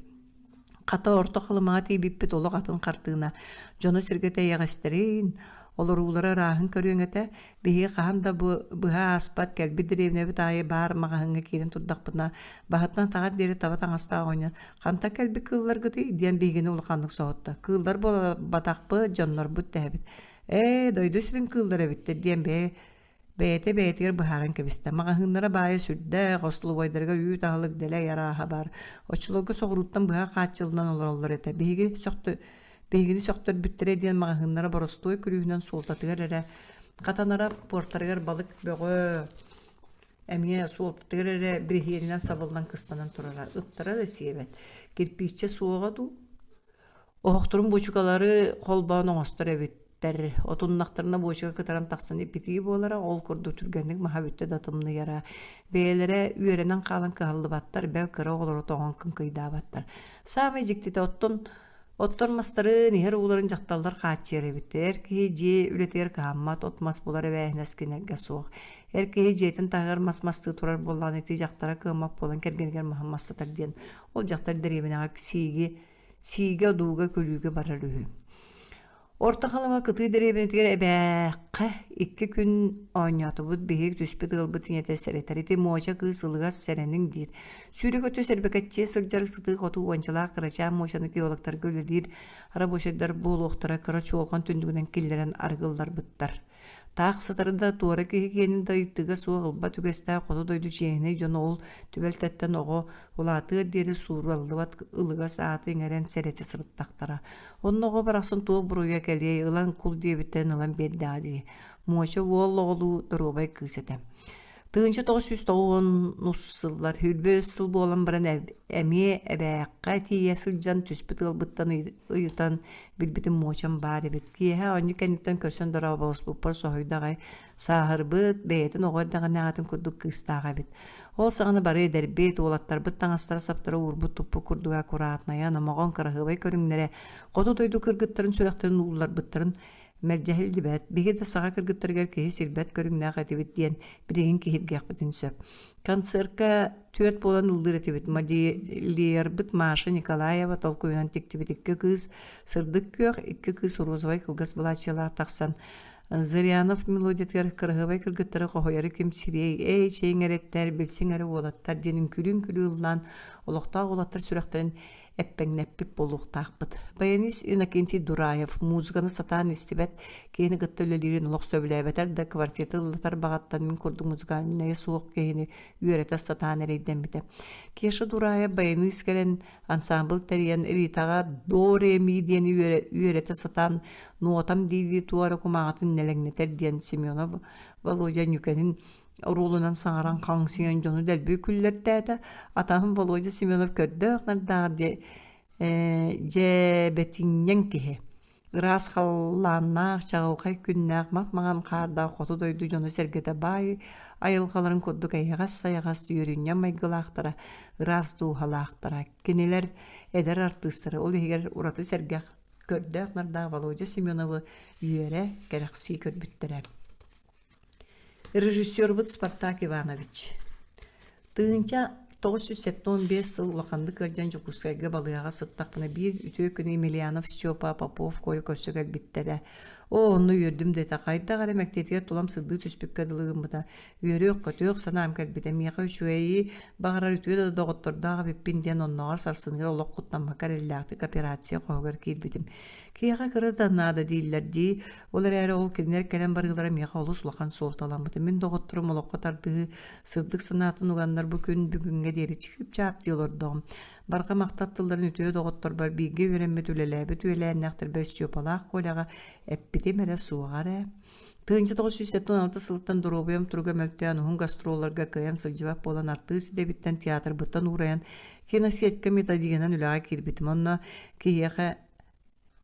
Хата Орто Халымаҕа тиийбиппит олох атын хартыына. Дьоно-сэргэтэ эйэҕэстэрин, олоруулара ырааһын көрүөҥ этэ. Биһиги хаһан да бу быһа ааспат кэлбит дэриэбинэбит аайы баар маҕаһыыҥҥа киирэн турдахпытына, баһыттан атаҕар диэри таба таҥастаах оҕонньор «Хантан кэлбит кыылларгытый?» диэн биһигини улаханнык соһутта. «Кыыллар буолбатахпыт, дьоннорбут» дэһэбит. «Ээ, дойду сирин кыыллара эбиттэр» диэн бэйэ Бэйэтэ бэйэтигэр быһааран кэбистэ. Маҕаһыыннара баайа сүрдээх, остолобуойдарыгар үүт аһылык дэлэй арааһа баар. Оччолорго соҕурууттан быһа хааччыллан олороллор этэ. Биһиги сөхтө биһигини сөхтөрбүттэрэ диэн маҕаһыыннара боростуой күлүүһүнэн суолтатыгар эрэ хатанара, пуортарыгар балык бөҕө эмиэ суолтатыгар эрэ бириһиэнинэн сабыллан кыстанан турара. Ыттара да сиэбэт. Кирпииччэ суоҕа дуу? Оһохторун буочукалары холбоон оҥостор эбиттэр. Отуннахтарына буочука кытаран тахсан иппитии буолара, ол курдук түргэнник маһа бүттэ да тымныйара. Бэйэлэрэ үөрэнэн хаалан кыһаллыбаттар, бэл кыра оҕолору тоҥон кыҥкыйдаабаттар. Саамай дьиктитэ оттон оттор мастарын, иһэр ууларын дьахталлар хааччыйар эбиттэр. Эр киһи дьиэ үлэтигэр кыһаммат, от-мас булар эбээһинэс кинилэргэ суох. Эр киһи дьиэтин таһыгар мас мастыы турар буоллаҕына ити дьахтара кыаммат буолан кэргэнигэр маһын мастатар диэн ол дьахтар дэриэбинэҕэ сииги Сиигэ, одууга, күлүүгэ барар үһү. Орто Халыма кытыы дэриэбинэтигэр эбээххэ икки күн оонньоотубут биһиги түспүт ыалбыт ийэтэ сэрэтэр ити Муоча кыыс ылыгас сэрэниҥ диир. Сүүрэ-көтө сэрбэкэччийэ сылдьар сытыы-хотуу уончалаах кырачаан Муочаны геологтарга үлэлиир рабочайдар буолуохтара кыра чуолҕан түннүгүнэн киллэрэн арыгылларбыттар. Таах сытары да туора киһи киэнин да ыйытыга суох ылбат үгэстээх хоту дойду чиэһинэй дьоно ол түбэлтэттэн оҕо улаатыар диэри суураллыбат ылыгас ааты иҥэрэн сэрэтэ сырыттахтара. Онно оҕо барахсан туох буруйа кэлиэй, ылан кул диэбиттэрин ылан биэрдэҕэ дии. Муоча уол оҕолуу доруобай кыыс этэ. 1990 сыллар 23 сыл буолан баран эмиэ эбээххэ тиийэ сылдьан түспүт ыалбыттан ыйытан билбитим муочам баар эбит. Киэһэ оонньуу кэнниттэн көрсөн дорооболоспуппар соһуйда аҕай сааһырбыт, бэйэтин оҕо эрдэҕинээҕитин курдук кыыстаах эбит. Ол саҕана бары эдэрбит, уолаттарбыт таҥастара-саптара уурбут-туппут курдуга аккуратная, номоҕон кыраһыабай көрүҥнэрэ, хоту дойду кыргыттарын сүрэхтэрин уулларбыттарын мэлдьэһиллибэт, биһиги да саха кыргыттарыгар киһи сирбэт көрүҥнээх этибит диэн билигин киһиргиэхпитин сөп. Концертка түөрт буолан ыллыыр этибит. Модельербыт Маша Николаева толкуйунан тиктибит икки кыыс сырдык күөх, икки кыыс розовай кылгас былааччыйалаах тахсан Зырянов мелодиятыгар кыраһыабай кыргыттары хоһуйары ким сириэй, эй, чэйиҥ эрэттэр, билсиҥ эрэ уолаттар диэн үҥкүүлүү-үҥкүүлүү ыллаан олохтоох уолаттар сүрэхтэрин эппэҥнэппит буолуохтаахпыт. Баянист Иннокентий Дураев музыканы сатаан истибэт, киһини кытта үлэлиирин олох сөбүлээбэтэр да квартета ыллатар баҕаттан мин курдук музыкальнайа суох киһини үөрэтэ сатаан эрэйдэммитэ. Кеша Дураев баянист кэлэн ансаамбыл тэрийэн Ритаҕа до ре ми диэни үөрэтэ сатаан нуотам дии-дии туора кумааҕытын нэлэҥнэтэр диэн Семенов Володя Ньүкэнин оруолунан саҥаран хаҥсыйан дьону дэлби күллэртээтэ. Атаһым Володя Семенов көрдөөх-нардаах диэ дьээбэтинньэҥ киһи. Ыраас халлааннаах, чаҕылхай күннээх, мап-маҥан хаардаах хоту дойду дьоно-сэргэтэ баай айылҕаларын курдук эйэҕэс-сайаҕас, үөрүнньэҥ майгылаахтара, ыраас дууһалаахтара. Кинилэр эдэр артыыстары, ол иһигэр ураты сэргэх, көрдөөх-нардаах Володя Семеновы үөрэ, кэрэхсии көрбүттэрэ. Режиссербут Спартак Иванович 1975 сыл улаханнык ыалдьан Дьокуускайга балыыһаҕа сыттахпына биир үтүө күн Емельянов Степа, Попов Коля көрсө кэлбиттэрэ. Оо, онно үөрдүм да этэ, хайдах эрэ мэктиэтигэр тулам сырдыы түспүккэ дылы гыммыта. Үөрүөх-көтүөх санаам кэлбитэ. Миэхэ үчүгэйи баҕарар үтүө да доҕоттордоох эбиппин диэн оннооҕор сарсыныгар олох куттаммакка эрэллээхтик операция хоһугар киирбитим. Киһиэхэ кыра да наада дииллэр дии. Ол эрээри ол кинилэр кэлэн барыылара миэхэ олус улахан суолталаммыта. Мин доҕотторум олоххо тардыһыы сырдык санаатын уганнар бу күн бүгүҥҥэ диэри чыып-чаап дии олордоҕум. Барҕа махтал тылларын үтүө доҕотторбор бииргэ үөрэммит, үлэлээбит үөлээннээхтэрбэр Степалаах Коляҕа эппитим эрэ суоҕа эрэ. 1976 сылтан доруобуйам туруга мөлтөөн уһун гастролларга кыайан сылдьыбат буолан артыыс идэбиттэн театрбыттан уурайан киносетка методигынан үлэҕэ киирбитим. Онно киһиэхэ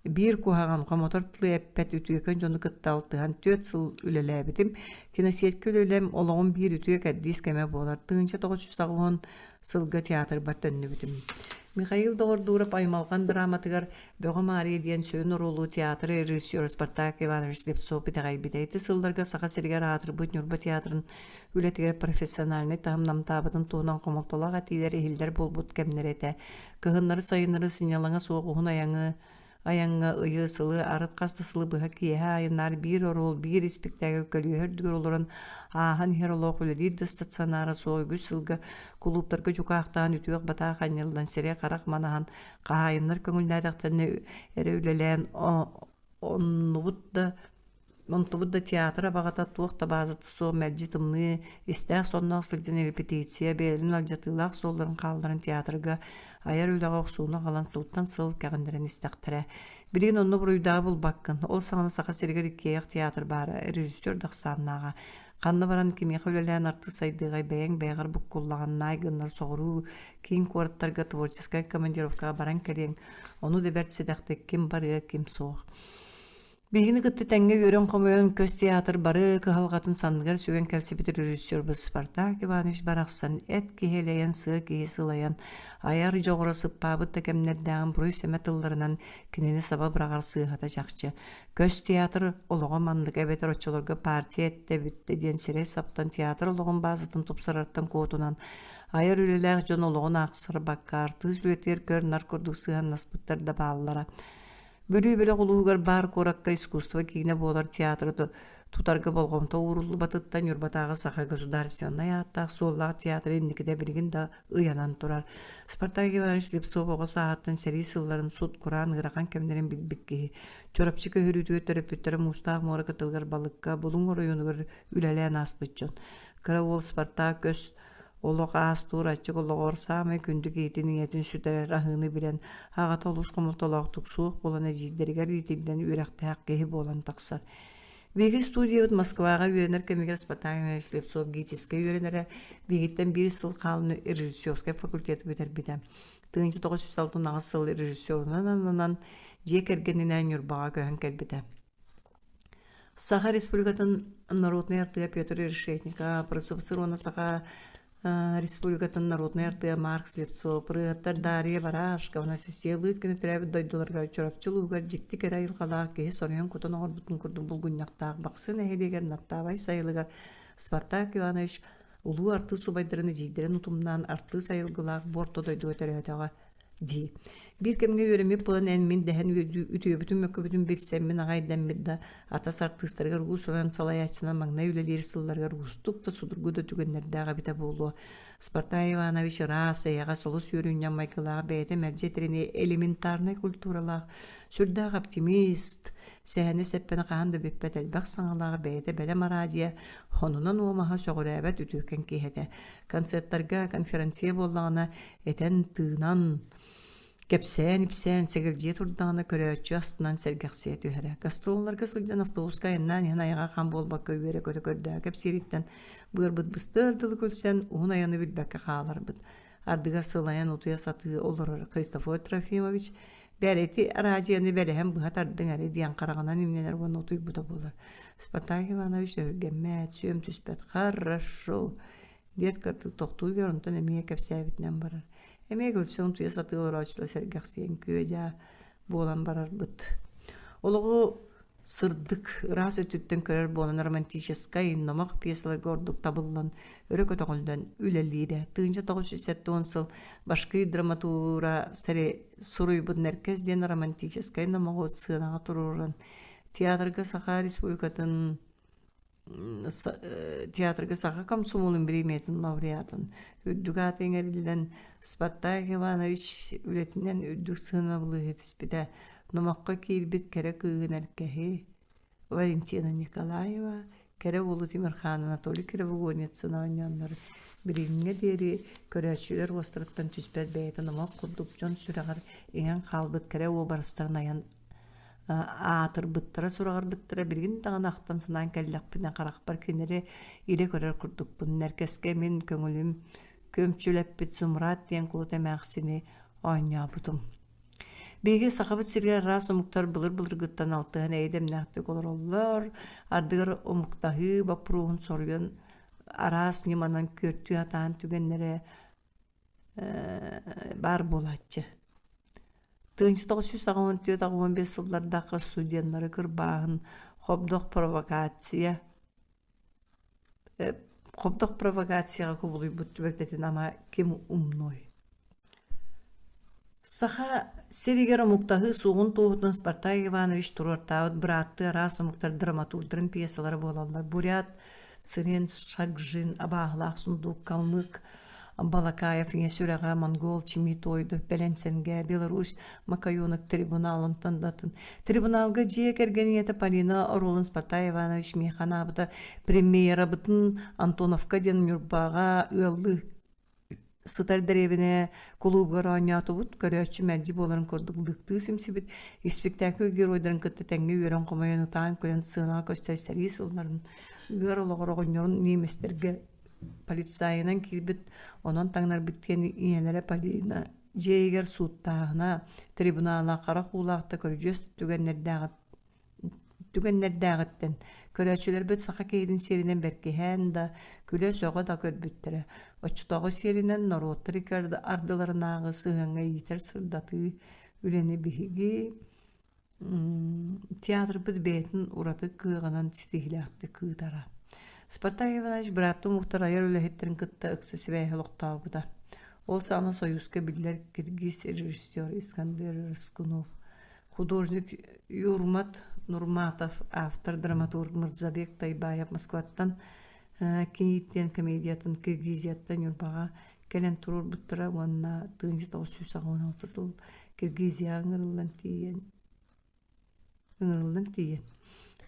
Биир куһаҕан, хомотор тылы эппэт үтүөкэн дьону кытта алтыһан 4 сыл үлэлээбитим. Киносетка үлэм олоҕум биир үтүө кэрдиис кэмэ буолар. 1980 сылга театрбар төннүбүтүм. Михаил Доҕордуурап «Аймалҕан» драматыгар Бөҕө Маарыйа диэн сүрүн оруолу театр режиссера Спартак Иванович Слепцов итэҕэйбитэ. Ити сылларга Саха сиригэр аатырбыт Ньурба театрын үлэтигэр профессиональнай таһым намтаабытын туһунан хомолтолоох этиилэр иһиллэр буолбут кэмнэрэ этэ. Кыһыннары-сайыннары сынньалаҥа суох уһун айаҥы айаҥҥа ыйы, сылы, арыт хас да сылы быһа киэһэ аайы наар биир оруол, биир испиктээкил көлүөһэ үрдүгэр олорон ааһан иһэр олох үлэлиир да стационара суох үгүс сылга кулууптарга дьукаахтаан үтүөх-батаах анньыллан сирэй-харах манаһан хаһаайыннар көҥүллээтэхтэринэ эрэ үлэлээн оннубут да Онтубут да театр абаҕата туох да баазата суох мэлдьи тымныы, истээх сонноох сылдьан репетиция, бэйэлэрин алдьатыылаах суолларын хаалларан театрга айар үлэҕэ охсууну аҕалан сылтан сыл кэҕиннэрэн истэхтэрэ. Билигин онно буруйдааҕы булбаккын. Ол саҕана Саха сиригэр иккиэйэх театр баара, режиссер да ахсааннааҕа. Ханна баран кимиэхэ үлэлээн артыыс сайдыаҕай бэйэҥ бэйэҕэр буккуллаҕын, наай гыннар соҕуруу киин куораттарга творческай командировкаҕа баран кэлиэҥ, ону да бэрт сэдэхтик ким барыа, ким суох. Биһигини кытта тэҥҥэ үөрэн-хомойон көс театр бары кыһалҕатын санныгар сүгэн кэлсибит режиссербут Спартак Иванович барахсан эт киһи элэйэн, сыа киһи сылайан, айар дьоҕура сыппаабыт да кэмнэрдээҕин буруй-сэмэ тылларынан кинини саба быраҕар сыыһата чахчы. Көс театр олоҕо маннык эбэтэр оччолорго партия эттэ бүттэ диэн сирэй саптан театр олоҕун баазатын тупсарартан куотунан айар үлэлээх дьон олоҕун аахсарбакка артыыс үлэтигэр көр-нар курдук сыһыаннаспыттар да бааллара. Бүлүү бөлөх улууһугар баар куоракка искусство киинэ буолар театры. тутарга болҕомто ууруллубатыттан Ньурбатааҕы Саха государственнай ааттаах суоллаах театр инникитэ билигин да ыйанан турар. Спартак Иванович Слепцов оҕо сааһыттан сэрии сылларын сут-кураан ыарахан кэмнэрин билбит киһи. Чурапчы көһөрүүтүгэр төрөппүттэрэ Муустаах муора кытылыгар балыкка Булуҥ оройуонугар үлэлээн ааспыт дьон. Кыра уол Спартак көс олох аас-туор аччык олоҕор саамай күндү киһитин ийэтин сүтэрэр аһыыны билэн, аҕата олус хомолтолоохтук суох буолан эдьиийдэригэр иитиллэн үөрэхтээх киһи буолан тахсар. Биһиги студиябыт Москваҕа үөрэнэр кэмигэр Спартак Иванович Слепцов ГИТИСкэ үөрэнэрэ, биһигиттэн биир сыл хаалан режиссерскай факультеты бүтэрбитэ. 1968 сыл режиссерунан ананан, дьиэ кэргэнинээн Ньурбаҕа көһөн кэлбитэ. Саха Республикатын народнай артыыһа Петр Решетников, РСФСР уонна Саха Республикатын народнай артыыһа Марк Слепцов, ырыаһыттар Дарья Барашкова, Анастасия Лыткина төрөөбүт дойдуларыгар Чурапчы улууһугар дьикти кэрэ айылҕалаах киһи соруйан кутан оҥорбутун курдук булгунньахтаах Бахсы нэһилиэгэр Наттаабай сайылыгар Спартак Иванович улуу артыыс убайдарын эдьиийдэрин утумнаан артыыс айылгылаах бу орто дойдуга төрөөтөҕө дии. Биир кэмҥэ үөрэммит буолан эн-мин дэһэн үтүөбүтүн-мөкүбүтүн билсэммин аҕай дэммит да, атас артыыстарыгар уус-уран салайааччынан маҥнай үлэлиир сылларыгар уустук да судургу да түгэннэрдээх эбитэ буолуо. Спартак Иванович ыраас, эйэҕэс, олус үөрүнньэҥ майгылаах, бэйэтэ мэлдьи этэринии элементарнай культуралаах, сүрдээх оптимист, сэһэнэ-сэппэнэ хаһан да бүппэт элбэх саҥалаах, бэйэтэ бэлэм араадьыйа, онунан уомаһа сөҕүрээбэт үтүөкэн киһи этэ. Концертарга конференция буоллаҕына этэн-тыынан, кэпсээн-ипсээн сэгэлдьийэ турдаҕына көрөөччү астынан сэргэхсийэ түһэрэ. Гастролларга сылдьан автобуска айаннаан иһэн айаҕа хам буолбакка үөрэ-көтө көрдөһө кэпсиириттэн быарбыт быстыар дылы күлсэн, уһун айаны билбэккэ хааларбыт. Ардыгар сылайан утуйа сатыы олорор Христофор Трофимович бэл ити араадьыйаны бэлэһэн быһа тардыҥ эрэ диэн хараҕынан имнэнэр уонна утуйбута буолар. Спартак Иванович өһүргэммэт, сүөм түспэт «Хорошо» диэт кырдык тохтуур онтон эмиэ кэпсээбитинэн барар. Эмиэ күлсэн утуйа сатыы олорооччулар сэргэхсийэн күө-дьаа буолан барарбыт. Олоҕу сырдык, ыраас өттүттэн көрөр буолан романтическай, номох пьесаларга ордук табыллан, өрө көтөҕүллэн үлэлиирэ. 1970 сыл башкир драматура суруйбут Нэркэс диэн романтическай номоҕу сыанаҕа туруоран театрга Саха Республикатын театрга саха комсомолун бириэмийэтин лауреатын үрдүк аата иҥэриллэн Спартак Иванович үлэтинэн үрдүк сыанабылы ситиспитэ номоххо киирбит кэрэ кыыһын Эркэһи Валентина Николаева кэрэ уолу Тимирхан Анатолий Кривогорницын оонньооннор билиҥҥэ диэри көрөөччүлэр уостарыттан түспэт бэйэтэ номох курдук дьон сүрэҕэр иҥэн хаалбыт кэрэ уобарастарын айан аатырбыттара, сураҕырбыттара билигин даҕаны ахтан-санаан кэллэхпинэ харахпар кинилэри илэ көрөр курдукпун. Нэркэскэ мин көҥүлүм күөмчүлэппит Сумрат диэн кулут эмээхсини оонньообутум. Биһиги Сахабыт сиригэр араас омуктар былыр-былыргыттан алтыһан эйэ-дэмнээхтик олороллор. Ардыгар омуктаһыы боппуруоһун соруйан араас ньыманан күөртүү сатаан түгэннэрэ баар буолааччы. 1984-85 сыллардаахха студеннары кырбааһын, хобдох провокация хобдох провокацияҕа кубулуйбут түбэлтэтин ама ким умнуой? Саха сиригэр омуктаһыы суоҕун туоһутун Спартак Иванович туруортаабыт бырааттыы араас омуктар драматурдарын пьесалара буолаллар. Бурят Цырен Шагжин абааһылаах сундуук Калмык Балакаев ийэ сүрэҕэ Монгол Чимитойдов Бэлэнсэнгэ Беларусь Макайонок трибунал онтон да атын. Трибуналга дьиэ кэргэн ийэтэ Полина оруолун Спартак Иванович миэхэ анаабыта премьерабытын Антоновка диэн Ньурбаҕа ыаллыы сытар дэриэбинэ кулуубугар оонньоотубут, көрөөччү мэлдьи буоларын курдук лыктыы симсибит, испиктээкил геройдарын кытта тэҥҥэ үөрэн-хомойон ытаан-күлэн сыанаҕа көстөр сэрии сылларын ыар олоҕор оҕонньорун немецтэргэ полицайынан киирбит, онон таҥнарбыт диэн ийэлэрэ Полина дьиэ иһигэр сууттааһына, трибунала харах уулаах да көрүдьүөс түгэннэрдээҕи түгэннэрдээҕиттэн көрөөччүлэрбит саха киһитин сиэринэн бэркиһээн да, күлэ-сөҕө да көрбүттэрэ. Оччотооҕу сиэринэн норуоттар икки ардыларынааҕы сыһыаҥҥа иитэр сырдатыы үлэни биһиги театрбыт бэйэтин ураты кыаҕынан ситиһиилээхтик ыытара. Спартак Иванович бырааттыы омуктар айар үлэһиттэрин кытта ыкса сибээһи олохтообута. Ол саҕана Сойууска биллэр киргиз режиссер Искандер Рыскунов. Художник Юрмат Нурматов, автор драматург Мырзабек Тайбаев Москваттан Кийиит диэн комедиятын Киргизияттан Ньурбаҕа кэлэн туруорбуттара уонна 1986 сыл Киргизияҕа ыҥырыллан тиийэн ыҥырыллан тиийэн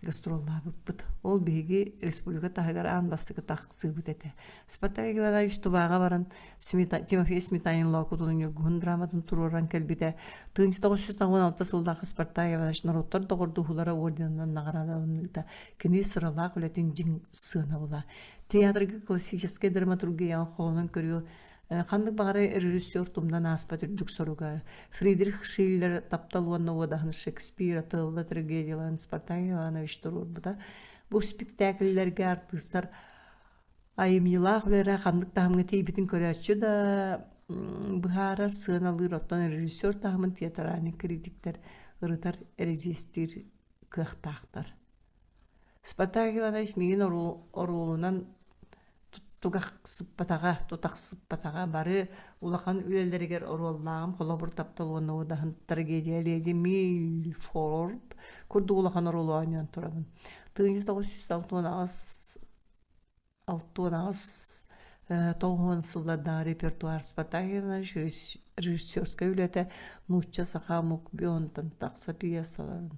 гастроллаабыппыт. Ол биһиги республика таһыгар аан бастакы тахсыыбыт этэ. Спартак Иванович Тубааҕа баран Тимофей Сметанин Лоокутун Ньургуһун драматын туруоран кэлбитэ. 1996 сыллаахха Спартак Иванович норуоттар доҕордоһуулара орденынан наҕараадаланыыта кини сыралаах үлэтин дьиҥ сыанабыла. Театрга классическай драматургияҕа холонон көрүү Ханнык баҕарар режиссер тумнан ааспат үрдүк соруга Фридрих Шиллер «Таптал уонна уодаһын» Шекспир «Отелло» трагедияларын Спартак Иванович туруорбута. Бу спектакльлэргэ артыыстар айымньылаах үлэлэрэ ханнык таһымҥа тиийбитин көрөөччү да быһаарар, сыаналыыр, оттон режиссер таһымын театральнай критиктэр ырытар, эридьиэстиир кыахтаахтар. Спартак Иванович миигин оруолунан тугахсыппатаҕа, тутахсыппатаҕа бары улахан үлэлэригэр оруоллааҕым холобур таптал уонна удаһын трагедия леди Мильфорд курдук улахан оруолу оонньоон турабын. 1968 68 90 сыллардаах репертуар Спартак Иванович режиссерскай үлэтэ нуучча саха омук бионтан тахса пьесаларын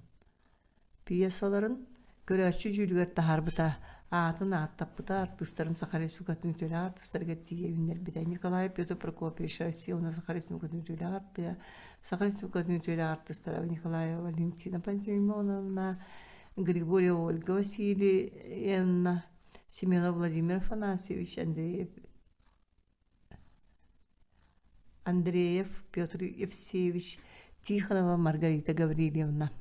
Пьесаларын көрөөччү дьүүлүгэр таһаарбыта, аатын ааттаппыта, артыыстарын Саха Республикатын үтүөлээх артыыстарыгар тиийэ үүннэрбитэ. Николай Петр Прокопьевич Россия уонна Саха Республикатын үтүөлээх артыыһа, Саха Республикатын үтүөлээх артыыстара Николаева Валентина Пантелеймоновна, Григорьева Ольга Васильевна, Семенов Владимир Афанасьевич, Андреев Андреев Петр Евсеевич, Тихонова Маргарита Гаврильевна.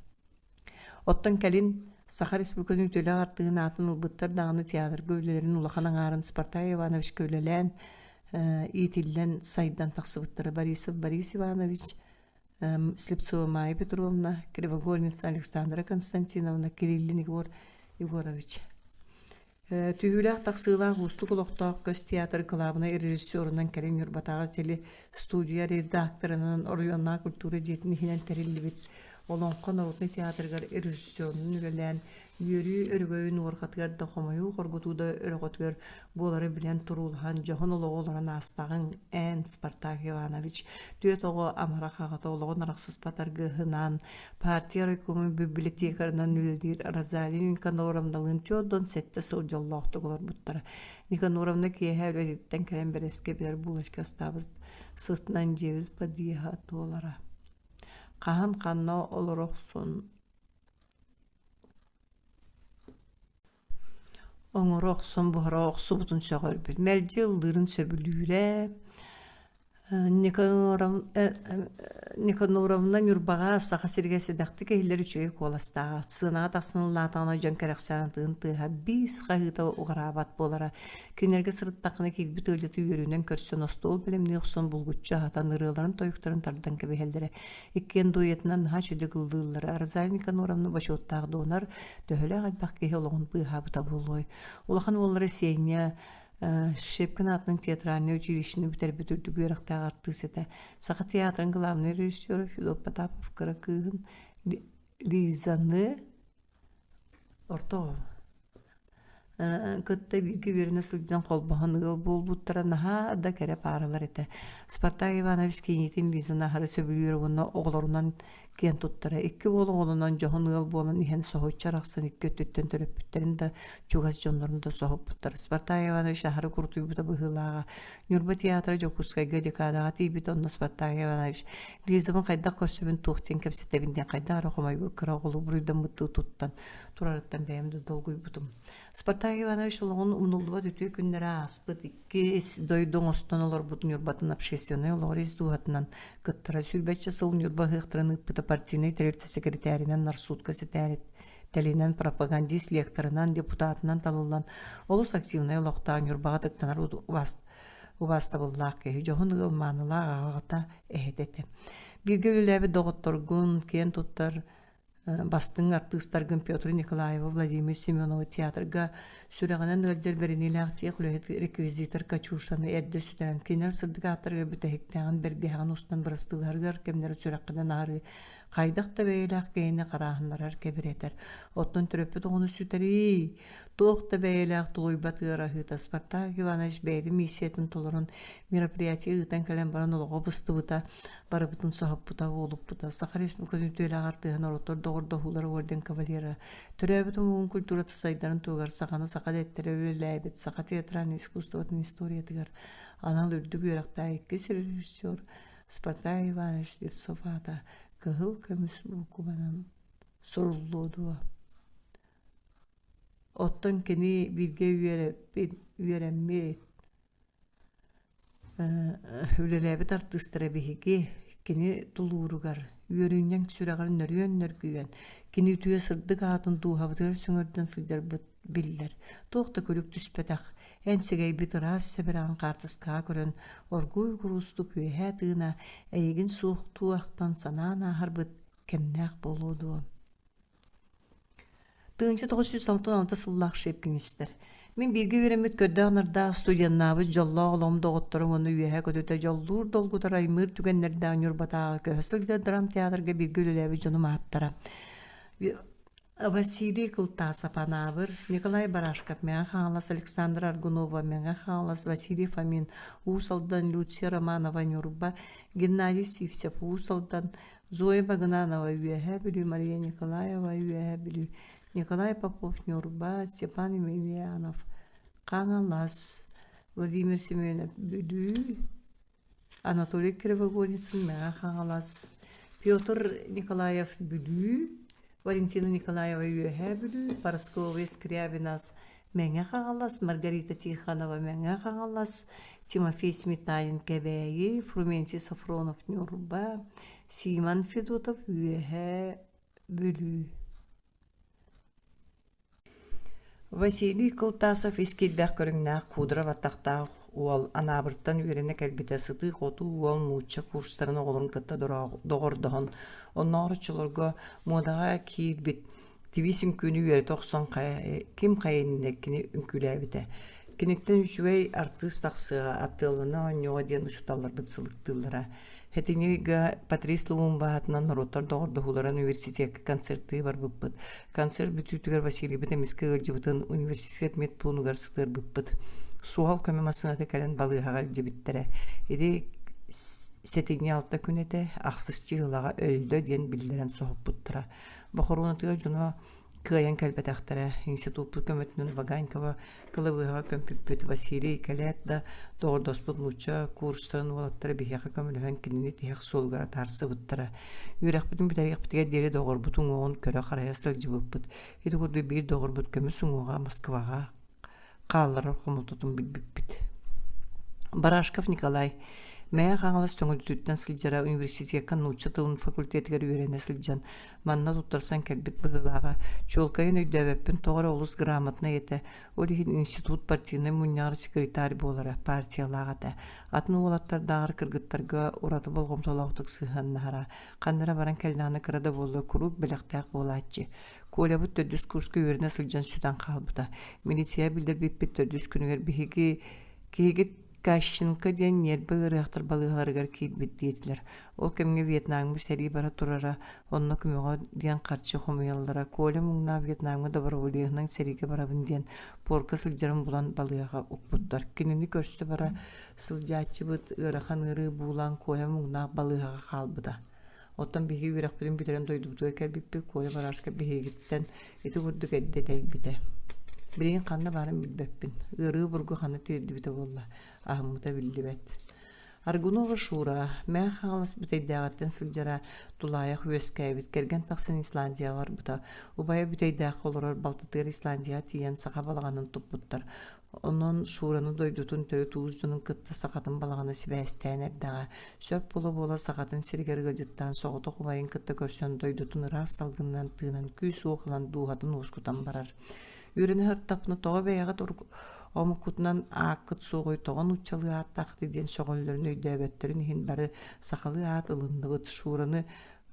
Оттон кэлин Саха Республикатын үтүөлээх артыыһын аатын ылбыттар даҕаны театрга үлэлэрин улахан аҥаарын Спартак Ивановичка үлэлээн, иитиллэн, сайдан тахсыбыттара Борисов Борис Иванович, Слепцова Майя Петровна, Кривогорница Александра Константиновна, Кириллин Егор Егорович. Түһүүлээх тахсыылаах уустук олохтоох көс театр кылаабынай режиссерунан кэлин Ньурбатааҕы теле-студия редакторынан оройуоннааҕы культура дьиэтин иһинэн тэриллибит Олоҥхо народнай театрыгар режиссерунан үлэлээн үөрүү өрөгөйүн уорҕатыгар да хомойуу хоргутуу да өрөҕөтүгэр буолары билэн туруулаһан дьоһун олоҕу олорон аастаҕыҥ эн Спартак Иванович түөрт оҕо амарах аҕата олоҕун арахсыспат аргыһынаан партия райкомун библиотекарынан үлэлиир Розалия Никаноровналыын 47 сыл дьоллоохтук олорбуттара. Никаноровна киэһэ үлэтиттэн кэлэн бэрэскэ билэр булочка астаабыт сытынан дьиэбит подъеһа туолара. Хаһан ханна олоро охсон оҥоро охсон буһара охсубутун сөҕөрбүт. Мэлдьи ыллыырын сөбүлүүрэ. Никаноровна Ньурбаҕа Саха сиригэр сэдэхтик иһиллэр үчүгэй куоластааҕа. Сыанаҕа тахсан ыллаатаҕына дьон кэрэхсээн тыын тыаһа биис хаһыыта уҕараабат буолара. Кинилэргэ сырыттаххына киирбит ыалдьыты үөрүүнэн көрсөн, остуол бэлэмнии охсон булгуччу аһатан, ырыаларын-тойуктарын тардан кэбиһэллэрэ. Иккиэн дуойатынан наһаа үчүгэйдик ыллыыллара. Розалия Никаноровна бочуоттаах донор, төһөлөөх элбэх киһи олоҕун быыһаабыта буолуой. Улахан уоллара Сеня Щепкин аатынан театральнай училищены бүтэрбит үрдүк үөрэхтээх артыыс этэ. Саха театрын главнай режиссера Федот Потапов кыра кыыһын Лизаны орто кытта бииргэ үөрэнэ сылдьан холбоһон ыал буолбуттара наһаа да кэрэ пааралар этэ. Спартак Иванович кийиитин Лизаны аһары сөбүлүүр уонна оҕолорунан киэн туттара. Икки уол оҕолонон дьоһун ыал буолан иһэн соһуччу арахсан икки өттүттэн төрөппүттэрин да, чугас дьоннорун да соһуппуттар. Спартак Иванович аһары курутуйбута быһыылааҕа. Ньурба театра Дьокуускайга декадаҕа тиийбит онно Спартак Иванович Лизабын хайдах көрсөбүн, туох диэн кэпсэтэбин диэн хайдах эрэ хомойбут кыра оҕолуу буруйдаммыттыы туттан турарыттан бэйэм да долгуйбутум. Спартак Иванович олоҕун умнуллубат үтүө күннэрэ ааспыт иккис дойду оҥостон олорбут Ньурбатын общественнай олоҕор ис дууһатынан кыттара сүүрбэччэ сыл Ньурба ыһыахтарын ыыппыта партийнай тэрилтэ сэкиритээринэн нарсуутка сэтээлинэн пропагандист лекторынан депутатынан талыллан олус активнай олохтоох Ньурбаҕа ытыктанар убаастабыллаах киһи дьоһун ыал маанылаах аҕата эһэтэ этэ. Бииргэ үлэлээбит доҕотторгун киэн туттар. Бастыҥ артыыстаргын Петр Николаевы, Владимир Семеновы театрга сүрэҕинэн ыалдьар бэриниилээх тех үлэһит реквизитор Катюшаны эрдэ сүтэрэн, кинилэр сырдык ааттарыгар бүтэһиктээҕин бэргэһэҕин устан бырастыылаһарыгар кэмнэри сүрэххинэн аарыы хайдах да бэйэлээх киһини харааһыннарар кэбирэтэр. Оттон төрөппүт оҕону сүтэрии, туох да бэйэлээх тулуйбат ыараһыыта Спартак Иванович бэйэтин миссиятын толорон мероприятие ыытан кэлэн баран олоҕо быстыбыта, барыбытын соһуппута, уолуппута. Саха Республикатын үтүөлээх артыыһа норуоттар доҕордоһуулара орден кавалера, төрөөбүт омугун культурата сайдарын туһугар саханы саха дэттэрэ үлэлээбит саха театральнай искусствотын историятыгар анал үрдүк үөрэхтээх иккис режиссер Спартак Иванович Слепцов аата кыһыл көмүс буукубанан суруллуо дуо? Оттон кини бииргэ үөрэппит, үөрэммит, үлэлээбит артыыстара биһиги кини тулууругар, үөрүнньэҥ сүрэҕэр нөрүөн нөргүйэн, кини үтүө сырдык аатын дууһабытыгар сөҥөрдөн сылдьарбыт биллэр. Туох да күлүк түспэтэх, эн сэгэйбит ыраас сэбэрэҕин хаартыскаҕа көрөн, оргууй куруустук үөһээ тыына, эйигин суохтуу ахтан санаан ааһарбыт кэмнээх буолуо дуо? 1996 сыллаах шипкинистэр. Мин бииргэ үөрэммит көрдөөх-нардаах студеннаабыт дьоллоох олоҕум доҕотторум уонна үөһэ көтүтэ дьоллуур долгутар аймыыр түгэннэрдээх Ньурбатааҕы көһө сылдьар драмтеатрга бииргэ үлэлээбит дьонум ааттара. Василий Кылтасов Анаабыр, Николай Барашков Мэҥэ Хаҥалас, Александр Аргунова Мэҥэ Хаҥалас, Василий Фомин Уус Алдан, Люция Романова Ньурба, Геннадий Сивцев Уус Алдан, Зоя Багынанова Үөһээ Бүлүү, Мария Николаева Үөһээ Бүлүү, Николай Попов Ньурба, Степан Емельянов Хаҥалас, Владимир Семенов Бүлүү, Анатолий Кривогорницын Мэҥэ Хаҥалас, Петр Николаев Бүлүү, Валентина Николаева Үөһээ Бүлүү, Парасковья Скрябинас Мэҥэ Хаҥалас, Маргарита Тихонова Мэҥэ Хаҥалас, Тимофей Сметанин Кэбээйи, Фрументий Софронов Ньурба, Симон Федотов Үөһээ Бүлүү. Василий Кылтасов ис киирбэх көрүҥнээх куудара баттахтаах уол Анаабыртан үөрэнэ кэлбитэ сытыы-хотуу уол нуучча курстарын оҕолорун кытта доҕордоһон, оннооҕор оччолорго муодаҕа киирбит Тибис үҥкүүнү үөрэтэ охсон ким хайа иннинэ кини үҥкүүлээбитэ. Киниттэн үчүгэй артыыс тахсыаҕа, аттыалана оонньуоҕа диэн учууталларбыт сылыктыыллара. Хэтинига Патрис Лумумба аатынан норуоттар доҕордоһуулара университекка концертыы барбыппыт. Концерт бүтүүтүгэр Василийбыт эмискэ ыалдьыбытын университет медпуунугар сытыарбыппыт. Суһал көмө массыыната кэлэн балыыһаҕа илдьибиттэрэ. Ити сэтинньи алта күн этэ, ахсыс чыһылаҕа өллө диэн биллэрэн соһуппуттара. Бохоруонатыгар дьоно кыайан кэлбэтэхтэрэ. Институппут көмөтүнэн Ваганькова кылабыыһаҕа көмпүппүт. Василий кэлээт да доҕордоспут нуучча курстарын уолаттара биһиэхэ көмөлөһөн кинини тиһэх суолугар атаарсыбыттара. Үөрэхпитин бүтэриэхпитигэр диэри доҕорбут уҥуоҕун көрө-харайа сылдьыбыппыт. Ити курдук биир доҕорбут көмүс уҥуоҕа Москваҕа хаалларар хомолтотун билбиппит. Барашков Николай Мэҥэ Хаҥалас Төҥүлүтүттэн сылдьара университекка нуучча тылын факультетыгар үөрэнэ сылдьан манна туттарсан кэлбит быһыылааҕа. Чуолкайын өйдөөбөппүн, тоҕо эрэ олус грамотнай этэ. Ол иһин институт партийнай мунньаҕар секретарь буолара, партиялаах этэ. Атын уолаттардааҕар кыргыттарга ураты болҕомтолоохтук сыһыаннаһара. Ханна эрэ баран кэллэҕинэ кыра да буоллар куруук бэлэхтээх буолааччы. Колябыт төрдүс курска үөрэнэ сылдьан сүтэн хаалбыта. Милиция биллэрбиппит төрдүс күнүгэр биһиги киһигит Кащенко диэн ньиэрбэ ыарыһахтар балыыһаларыгар киирбит диэтилэр. Ол кэмҥэ Вьетнамҥа сэрии бара турара, онно көмөҕө диэн харчы хомуйаллара. Коля муҥнаах Вьетнамҥа доброволеһынан сэриигэ барабын диэн порка сылдьарын булан балыыһаҕа укпуттар. Кинини көрсө бара сылдьааччыбыт ыарахан ыарыы буулаан Коля муҥнаах балыыһаҕа хаалбыта. Оттон биһиги үөрэхпитин бүтэрэн дойдубутугар кэлбиппит, Коля Барашка биһигиттэн ити курдук эрдэ тэйбитэ. Билигин ханна баарын билбэппин. Ыарыы обургу ханна тиэрдибитэ буолла, аһыммыта биллибэт. Аргунова Шура, Мэҥэ Хаҥалас Бүтэйдээҕиттэн сылдьара, тулаайах үөскээбит, кэргэн тахсан Исландияҕа барбыта. Убайа Бүтэйдээххэ олорор балтытыгар Исландияҕа тиийэн саха балаҕанын туппуттар. Онон Шураны дойдутун төрүт уус дьонун кытта сахатын балаҕана сибээстээн эрдэҕэ. Сөп буола-буола сахатын сиригэр ыалдьыттаан соҕотох убайын кытта көрсөн дойдутун ыраас салгынынан тыынан күүс-уох ылан дууһатын уоскутан барар. Үөрэнэ сырыттахпына тоҕо бэйэҕит омуккутунан ааккыт суоҕуй, тоҕо нууччалыы ааттааххытый диэн сөҕөллөрүн өйдөөбөттөрүн иһин бары сахалыы аат ылынныбыт. Шураны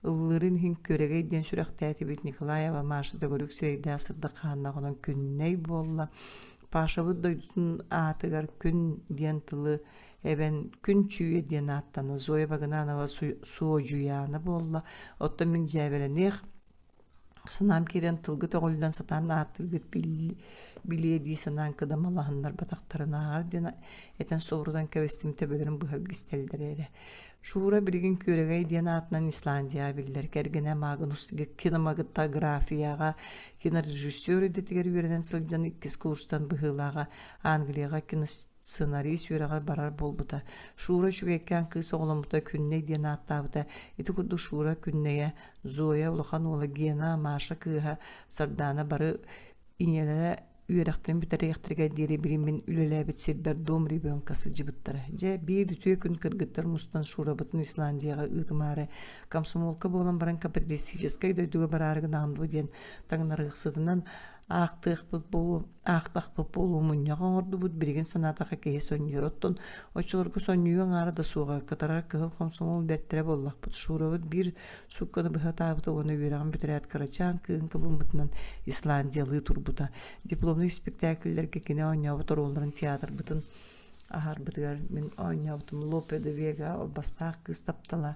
Ыллыырын иһин Күөрэгэй диэн сүрэхтээтибит Николаева Маша төгүрүк сирэйдээх сырдык хааннаах онон Күннэй буолла. Пашабыт дойдутун аатыгар Күн диэн тылы эбэн Күн Чүүйэ диэн ааттана Зоя Багынанова Суодьуйаана буолла. Оттон мин дьээбэлэниэх Санаам киирэн тылгыт өҕүллэн сатаан ааттыыргыт билиэ дии санаан кыдамалаһыннарбатахтарынааҕар диэн этэн суорутан кэбистим төбөлөрүн быһа илгистэллэрэ эрэ. Шура билигин Күөрэгэй диэн аатынан Исландияҕа биллэр. Кэргэнэ Магнус кинематографияҕа кинорежиссер идэтигэр үөрэнэн сылдьан иккис курстан быһыылааҕа Англияҕа киносценарист үөрэҕэр барар буолбута. Шура үчүгэйкээн кыыс оҕоломмута Күннэй диэн ааттаабыта. Ити курдук Шура Күннэйэ Зоя улахан уола Гена, Маша кыыһа Сардаана бары ийэлэрэ үөрэхтэрин бүтэриэхтэригэр диэри билин мин үлэлээбит сирбэр дом ребенка сылдьыбыттара. Дьэ, биир үтүө күн кыргыттар мустан Шурабытын Исландияҕа ыытымаары комсомолка буолан баран капиталистическай дойдуга бараары гынаҕын дуо диэн таҥнарыахсытынан аахтыахпыт буолуо аахтахпыт буолуо мунньах оҥордубут билигин санаатахха киһи сонньуйар оттон оччолорго сонньуйуу аҥаара да суоҕа кытарар кыһыл хомсомуол бэртэрэ буоллахпыт Шурабыт биир суукканы быһа ытаабыта уонна үөрэҕин бүтэрээт кырачаан кыыһын кыбыммытынан Исландиялыы турбута. Дипломнай испиктээкиллэргэ кини оонньообут оруолларын театрбытын аһарбытыгар мин оонньообутум Лопе де Вега албастаах кыыс таптала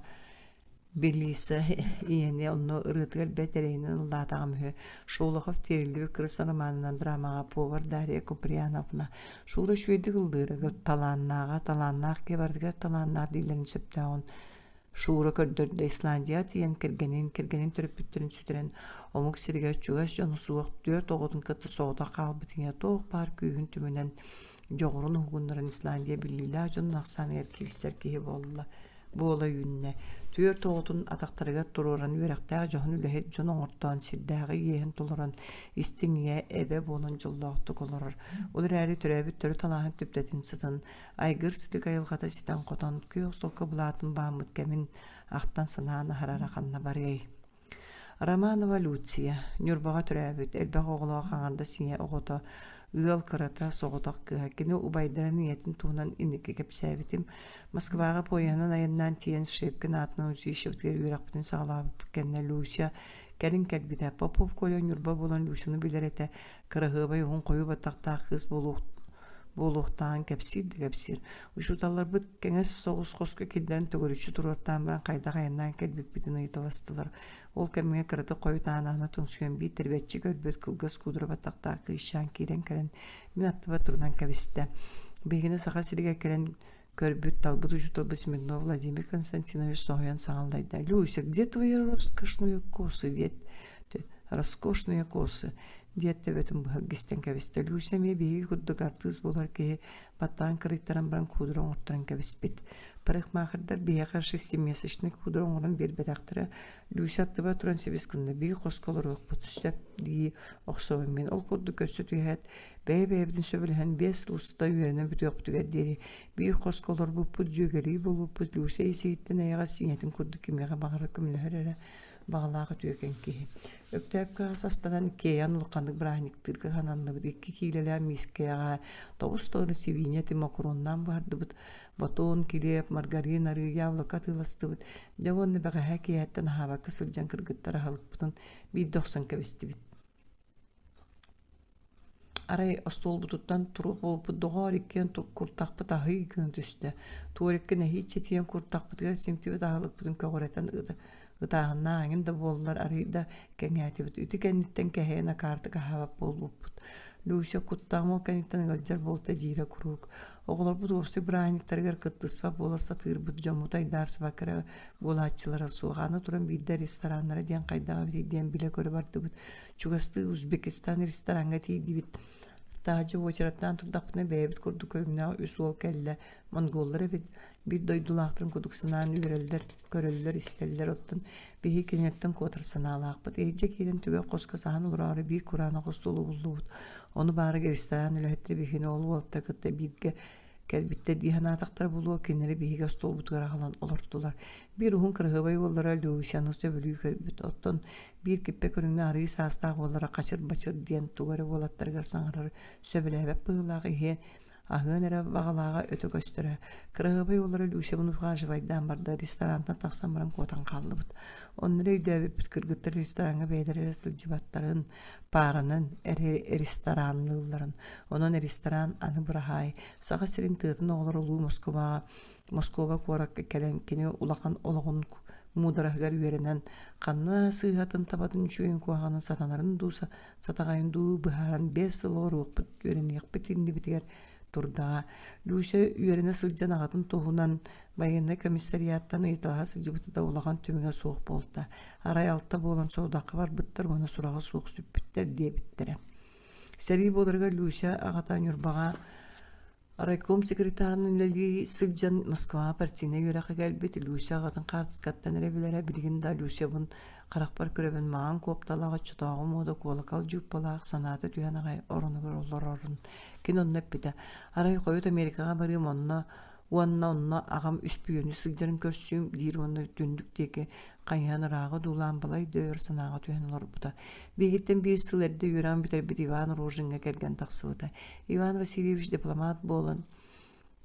Белиса ийэни онно ырыатыгар бэрт эрэйинэн ыллаатаҕым үһү. Шолохов тиэриллибит кырыс романынан драмаҕа повар Дарья Куприяновна Шура үчүгэйдик ыллыыра, талааннааҕа, талааннаах киһи барытыгар талааннаах дииллэрин сөптөөҕүн Шура көрдөрдө Исландияҕа тиийэн кэргэнин, кэргэнин төрөппүттэрин сүтэрэн, омук сиригэр чугас дьоно суох түөрт оҕотун кытта соҕотох хаалбыт ийэ туох баар күүһүн түмүнэн дьоҕурун уһугуннаран Исландия биллиилээх дьонун ахсааныгар киирсэр киһи буолла буола үүннэ. Түөрт оҕотун атахтарыгар туруоран үөрэхтээх дьоһун үлэһит дьон оҥортоон сирдээҕи иэһин толорон истиҥ ийэ, эбэ буолан дьоллоохтук олорор. Ол эрээри төрөөбүт төрүт алааһын түптэтин сытын Айгыр сытык айылҕата ситэн-хотон, күөх солко былаатын бааммыт кэмин ахтан-санаан аһарара ханна барыай? Романова Люция, Ньурбаҕа төрөөбүт, элбэх оҕолоох аҥардас ийэ оҕото, ыал кырата, соҕотох кыыһа. Кини убайдарын ийэтин туһунан инники кэпсээбитим. Москваҕа поеһынан айаннаан тиийэн Шепкин аатынан училищебытыгар үөрэхпитин саҕалаабыппыт кэннэ Люся кэлин кэлбитэ. Попов Коля Ньурба буолан Люсяны билэр этэ. Кыраһыабай уһун хойуу баттахтаах кыыс буолуох буолуохтааҕын кэпсиир да кэпсиир. Учууталларбыт кэҥэс соҕус хоско киллэрэн төгүрүччү туруортаан баран хайдах айаннаан кэлбиппитин ыйыталастылар. Ол кэмҥэ кыратык хойутаан аана тоҥсуйан биир тэрбэччи көрбүт кылгас куудура баттахтаах кыысчаан киирэн кэлэн мин аттыбар турунан кэбистэ. Биһигини Саха сиригэр кэлэн көрбүт, талбыт учууталбыт Смирнов Владимир Константинович соһуйан саҥаллайда. «Люся, где твои роскошные косы?» диэт «Роскошные косы» диэт төбөтүн быһа илгистэн кэбистэ. Люся эмиэ биһиги курдук артыыс буолар киһи баттаан кырыйтаран баран куудура оҥорторон кэбиспит. Парикмахердар биһиэхэ шестимесячный куудура оҥорон биэрбэтэхтэрэ. Люся аттыбар туран сибис гынна. Биир хоско олоруохпут сөп дии охсобун мин. Ол курдук көрсө түһээт, бэйэ-бэйэбитин сөбүлэһэн биэс сыл устата үөрэнэн бүтүөхпүтүгэр диэри биир хоско олорбуппут, дьүөгэлии буолбуппут Люся ис-иһиттэн эйэҕэс ийэтин курдук кимиэхэ баҕарар көмөлөһөр эрэ баҕалаах үтүөкэн киһи. Өктөөпкө ас астанан иккиэйэн улаханнык бырааһынньыктыырга сананныбыт. Икки киилэлээх миискэҕэ тобус толору сибиинньэ этин мокоруоннаан буһардыбыт. Батон, килиэп, маргарин, арыы, яблоко атыыластыбыт. Дьэ уонна бэҕэһээ киэһэттэн аһаабакка сылдьан кыргыттар аһылыкпытын биирдэ охсон кэбистибит. Арай остуолбутуттан туруох буолбут доҕоор иккиэн куртахпыт аһый гына түстэ. Туорикка нэһииччэ тиийэн куртахпытыгар симтибит аһылыкпытын көҕүрэтэн ытааһыннаах эҥин да буоллар арыый да кэҥээтибит. Ити кэнниттэн кэһэйэн акаартык аһаабат буолбуппут. Люся куттаҕым ол кэнниттэн ыалдьар буолта диирэ куруук. Оҕолорбут уопсай бырааһынньыктарыгар кыттыспат буола сатыырбыт, дьоммут айдаарсыбакка эрэ буолааччылара суох. Аны туран биирдэ рестораннара диэн хайдах эбитий диэн билэ-көрө бардыбыт. Чугастыы Узбекистан рестораҥҥа тиийдибит. Таһырдьа уочараттаан турдахпытына бэйэбит курдук көрүҥнээх үс уол кэллэ. Монголлар эбит. Биир дойдулаахтарын курдук санаан үөрэллэр, көрөллөр, истэллэр. Оттон биһиги кинилэртэн куотар санаалаахпыт. Иһирдьэ киирэн түгэх хоско саһан олороору биир кураанах остуолу буллубут. Ону баара ресторан үлэһиттэрэ биһигини ол уолта кытта бииргэ кэлбиттэр дии санаатахтара буолуо, кинилэри биһиги остуолбутугар аҕалан олортулар. Биир уһун кыраһыабай уоллара Люсяны сөбүлүү көрбүт. Оттон биир киппэ көрүҥҥэ арыы саастаах уоллара хачыр-бачыр диэн тугу эрэ уолаттарыгар саҥарар сөбүлээбэт быһыылаах иһи. Аһыан эрэ баҕалааҕа өтө көстөрө. Кыраһыабай уоллара Люсябын ухаживайдаан барда, ресторантан тахсан баран куотан хааллыбыт. Онно эрэ өйдөөбүппүт кыргыттар рестораҥҥа бэйэлэрэ эрэ сылдьыбаттарын, пааранан эрэ ресторанныылларын. Онон ресторан аны быраһаай, Саха сирин тыатын оҕолоро улуу Москубаҕа Москуба куоракка кэлэн кини улахан олоҕун муудараһыгар үөрэнэн, ханна сыыһатын табатын үчүгэйин куһаҕанын сатанарын дуу сатаҕайын дуу быһааран 5 сыл олоруохпут үөрэниэхпит иннибитигэр турдаҕа. Люся үөрэнэ сылдьан аҕатын туһунан байыаннай комиссариаттан ыйыталаһа сылдьыбыта да улахан түмүгэ суох буолта. Арай алта буолан сорудахха барбыттар уонна сураҕа суох сүппүттэр диэбиттэрэ. Сэрии буоларыгар Люся аҕата Ньурбаҕа Райком секретарынан үлэлии сылдьан Москваҕа партийнай үөрэххэ кэлбит Люся аҕатын хаартыскаттан эрэ билэрэ, билигин да Люсябын харахпар көрөбүн маҥан куопталаах, оччотооҕу муода куолакал дьууппалаах, санаата түһэн аҕай оронугар олорорун. Кини онно эппитэ: «Арай хойут Америкаҕа барыам онно уонна онно аҕам үспүйүөнү сылдьарын көрсүүм» диир уонна түннүк диэки хайыһан ырааҕы дуулаан балай да өр санааҕа түһэн олорбута. Биһигиттэн биир сыл эрдэ үөрэҕин бүтэрбит Иван Рожиҥҥа кэргэн тахсыбыта. Иван Васильевич дипломат буолан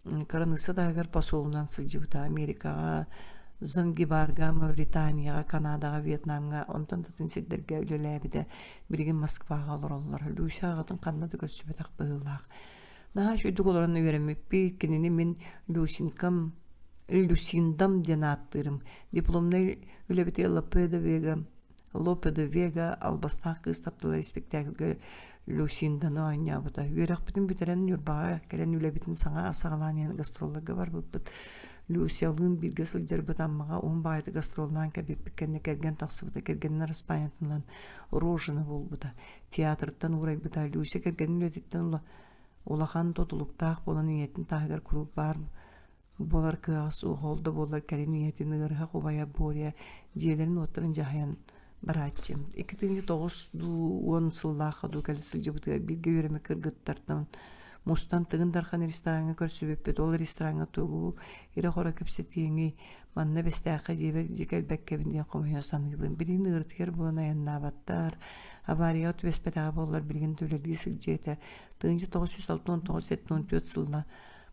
кыраныысса таһыгар посолунан сылдьыбыта. Америкаҕа, Зангибарга, Мавританияҕа, Канадаҕа, Вьетнамҥа, онтон да атын сирдэргэ үлэлээбитэ. Билигин Москваҕа олороллор. Люся аҕатын ханна да көрсүбэтэх быһыылаах. Наһаа үчүгдүк олорон үөрэммиппит. Кинини мин Люсинкам, Люсиндам диэн ааттыырым. Дипломнай үлэбитигэр Лапе де Вега Лопе де Вега «Албастаах кыыс таптала» испиктээкилгэ Люсинданы оонньообута. Үөрэхпитин бүтэрэн Ньурбаҕа кэлэн үлэбитин саҥа саҕалаан иһэн гастролларга барбыппыт. Люсялыын бииргэ сылдьарбыт Аммаҕа уһун баҕайытык гастроллаан кэлбиппит кэннэ кэргэн тахсыбыта. Кэргэнин араспаанньатынан Рожина буолбута. Театртан уурайбыта. Люся кэргэнин үлэтиттэн улахан тутулуктаах буолан ийэтин таһыгар куруук баар буолар кыаҕа суох, ол да буоллар кэлин ийэтин ыарыһах убайа Боря дьиэлэрин-уоттарын дьаһайан барааччы. 2009 дуу, 10 сыллаахха дуу кэлэ сылдьыбытыгар бииргэ үөрэммит кыргыттартан мустан Тыгын Дархан рестораҥҥа көрсүбүппүт. Ол рестораҥҥа тугу ирэ-хоро кэпсэтиэҥий, манна Бэстээххэ дьиэбэр дьиэ кэлбэккэбин диэн хомойо саныыбын. Билигин ыарытыйар буолан айаннаабаттар, аварияҕа түбэспэтэҕэ буоллар билигин да үлэлии сылдьыа этэ. 1969-74 сылла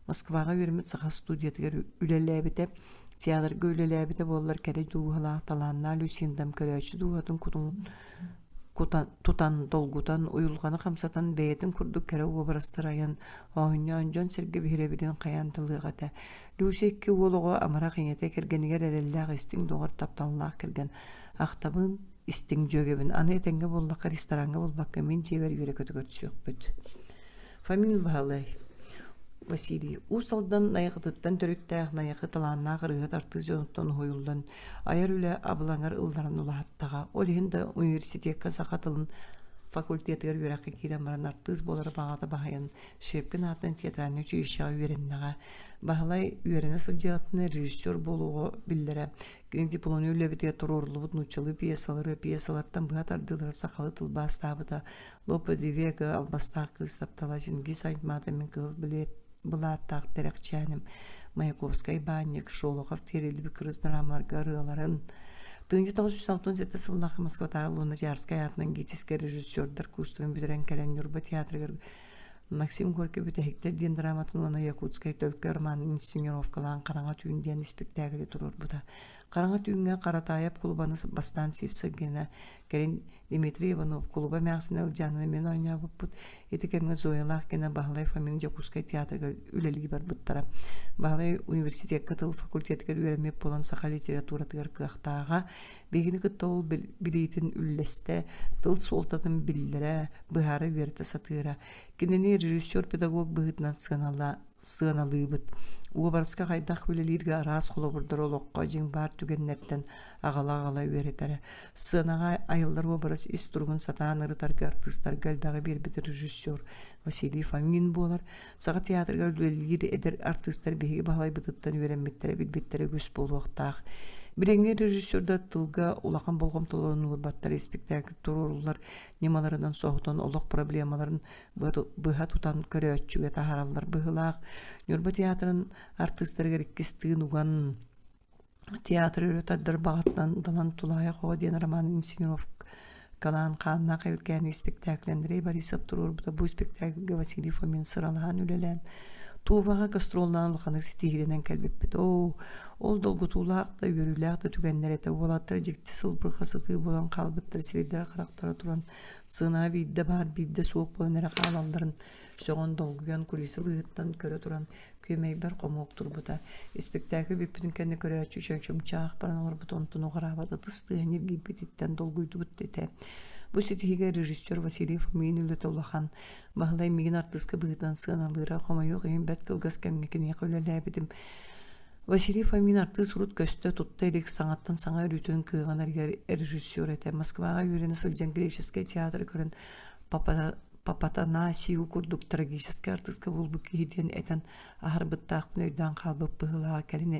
Москваҕа үөрэммит саха студиятыгар үлэлээбитэ. Театрга үлэлээбитэ буоллар кэрэ дууһалаах, талааннаах Люсиндам көрөөччү дууһатын кутун кутан, тутан, долгутан, уйулҕаны хамсатан бэйэтин курдук кэрэ уобарастары айан, оонньоон дьон-сэргэ биһирэбилин хайаан талыах этэ. Люся икки уол оҕо амарах ийэтэ кэргэнигэр эрэллээх истиҥ доҕор тапталлаах кэргэн ахтабын истиҥ дьүөгэбин аны этэҥҥэ буоллахха рестораҥҥа буолбакка мин дьиэбэр үөрэ-көтө көрсүөхпүт. Фамил Баһылай Василий Уус Алдан Найахытыттан төрүттээх Найахы талааннаах ырыаһыт артыыс дьонуттан уһуйуллан айар үлэ абылаҥар ылларан улааттаҕа. Ол иһин да университекка саха тылын факультетыгар үөрэххэ киирэн баран артыыс буолар баҕата баһыйан Щепкин аатынан театральнай училищеҕа үөрэннэҕэ. Баһылай үөрэнэ сылдьыаҕыттан режиссер буолуоҕа биллэрэ. Кини дипломнай үлэбитигэр туруоруллубут нууччалыы пьесалары пьесалартан быһа тардыылары сахалыы тылбаастаабыта. Лопе де Вега албастаах кыыс таптала Чингиз Айтматов мин кыһыл билиэт былааттаах тэрэхчээним Маяковскай баанньык Шолохов тиэриллибит кырыс драмаларга ырыаларын 1967 сыллаахха Москватааҕы Луначарскай аатынан ГИТИСкэ режиссердар курстарын бүтэрэн кэлэн Ньурба театрыгар Максим Горький «Бүтэһиктэр» диэн драматын уонна Якутскай төлкө романын инсценировкалаан «Хараҥа түүн» диэн испиктээкили туруорбута. Хараҥа түүҥҥэ Харатаайап кулубаны бастаан Сивцев Гена, кэлин Дмитрий Иванов кулуба эмээхсинэ Ылдьаананы мин оонньообуппут. Ити кэмҥэ Зоялаах Гена Баһылай Фомин Дьокуускай театрыгар үлэлии барбыттара. Баһылай университекка тыл факультетыгар үөрэммит буолан саха литературатыгар кыахтааҕа. Биһигини кытта ол билиитин үллэстэ, тыл суолтатын биллэрэ, быһаара үөрэтэ сатыыра. Кинини режиссер-педагог быһыытынан сыаналаа сыаналыыбыт. Уобараска хайдах үлэлииргэ араас холобурдары олоххо дьиҥ баар түгэннэртэн аҕала-аҕала үөрэтэрэ. Сценаҕа айыллар уобарас ис туругун сатаан ырытарга артыыстарга элбэҕи биэрбит режиссер Василий Фомин буолар. Саха театрыгар үлэлиир эдэр артыыстар биһиги баһылайбытыттан үөрэммиттэрэ, билбиттэрэ үгүс буолуохтаах. Билиҥҥи режиссердар тылга улахан болҕомтолорун уурбаттар, испиктээкил туруоруллар ньымаларынан соһутан олох проблемаларын быһа тутан көрөөччүгэ таһаараллар быһыылаах. Ньурба театрын артыыстарыгар иккис тыын уган театр өрө тардар баҕатынан Далан Тулаайах оҕо диэн роман инсценировкалаан хааннаах Эбилкээни испиктээкил Андрей Борисов туруорбута. Бу испиктээкилгэ Василий Фомин сыралаһан үлэлээн. Тууваҕа гастроллаан улаханнык ситиһиилэнэн кэлбиппит. Оо, ол долгутуулаах да, үөрүүлээх да түгэннэр этэ. Уолаттар дьикти сылбырҕа сытыы буолан хаалбыттар, сирэйдэрэ-харахтара туран, сыанаҕа биирдэ баар, биирдэ суох буолан эрэ хаалалларын сөҕөн, долгуйан, кулиса быыһыттан көрө туран, күөмэйбэр хомуок турбута. Испэктээкил бүппүтүн кэннэ көрөөччү чочумчаах баран олорбут, онтун уҕараабат ытыс тыаһа ньиргийбититтэн долгуйдубут этэ. Бу ситиһиигэ режиссер Василий Фомин үлэтэ улахан. Баһылай миигин артыыска быһыытынан сыаналыыра, хомойуох иһин бэрт кылгас кэмҥэ киниэхэ үлэлээбитим. Василий Фомин артыыс урут көстө, тутта илик, саҥаттан саҥа өрүүтүн кыаҕын арыйар режиссер этэ. Москваҕа үөрэнэ сылдьан греческэй театры көрөн Папатанасию курдук трагическай артыыска буолбут киһи диэн этэн аһарбыттаахпын өйдөөн хаалбыт быһыылааҕа кэлин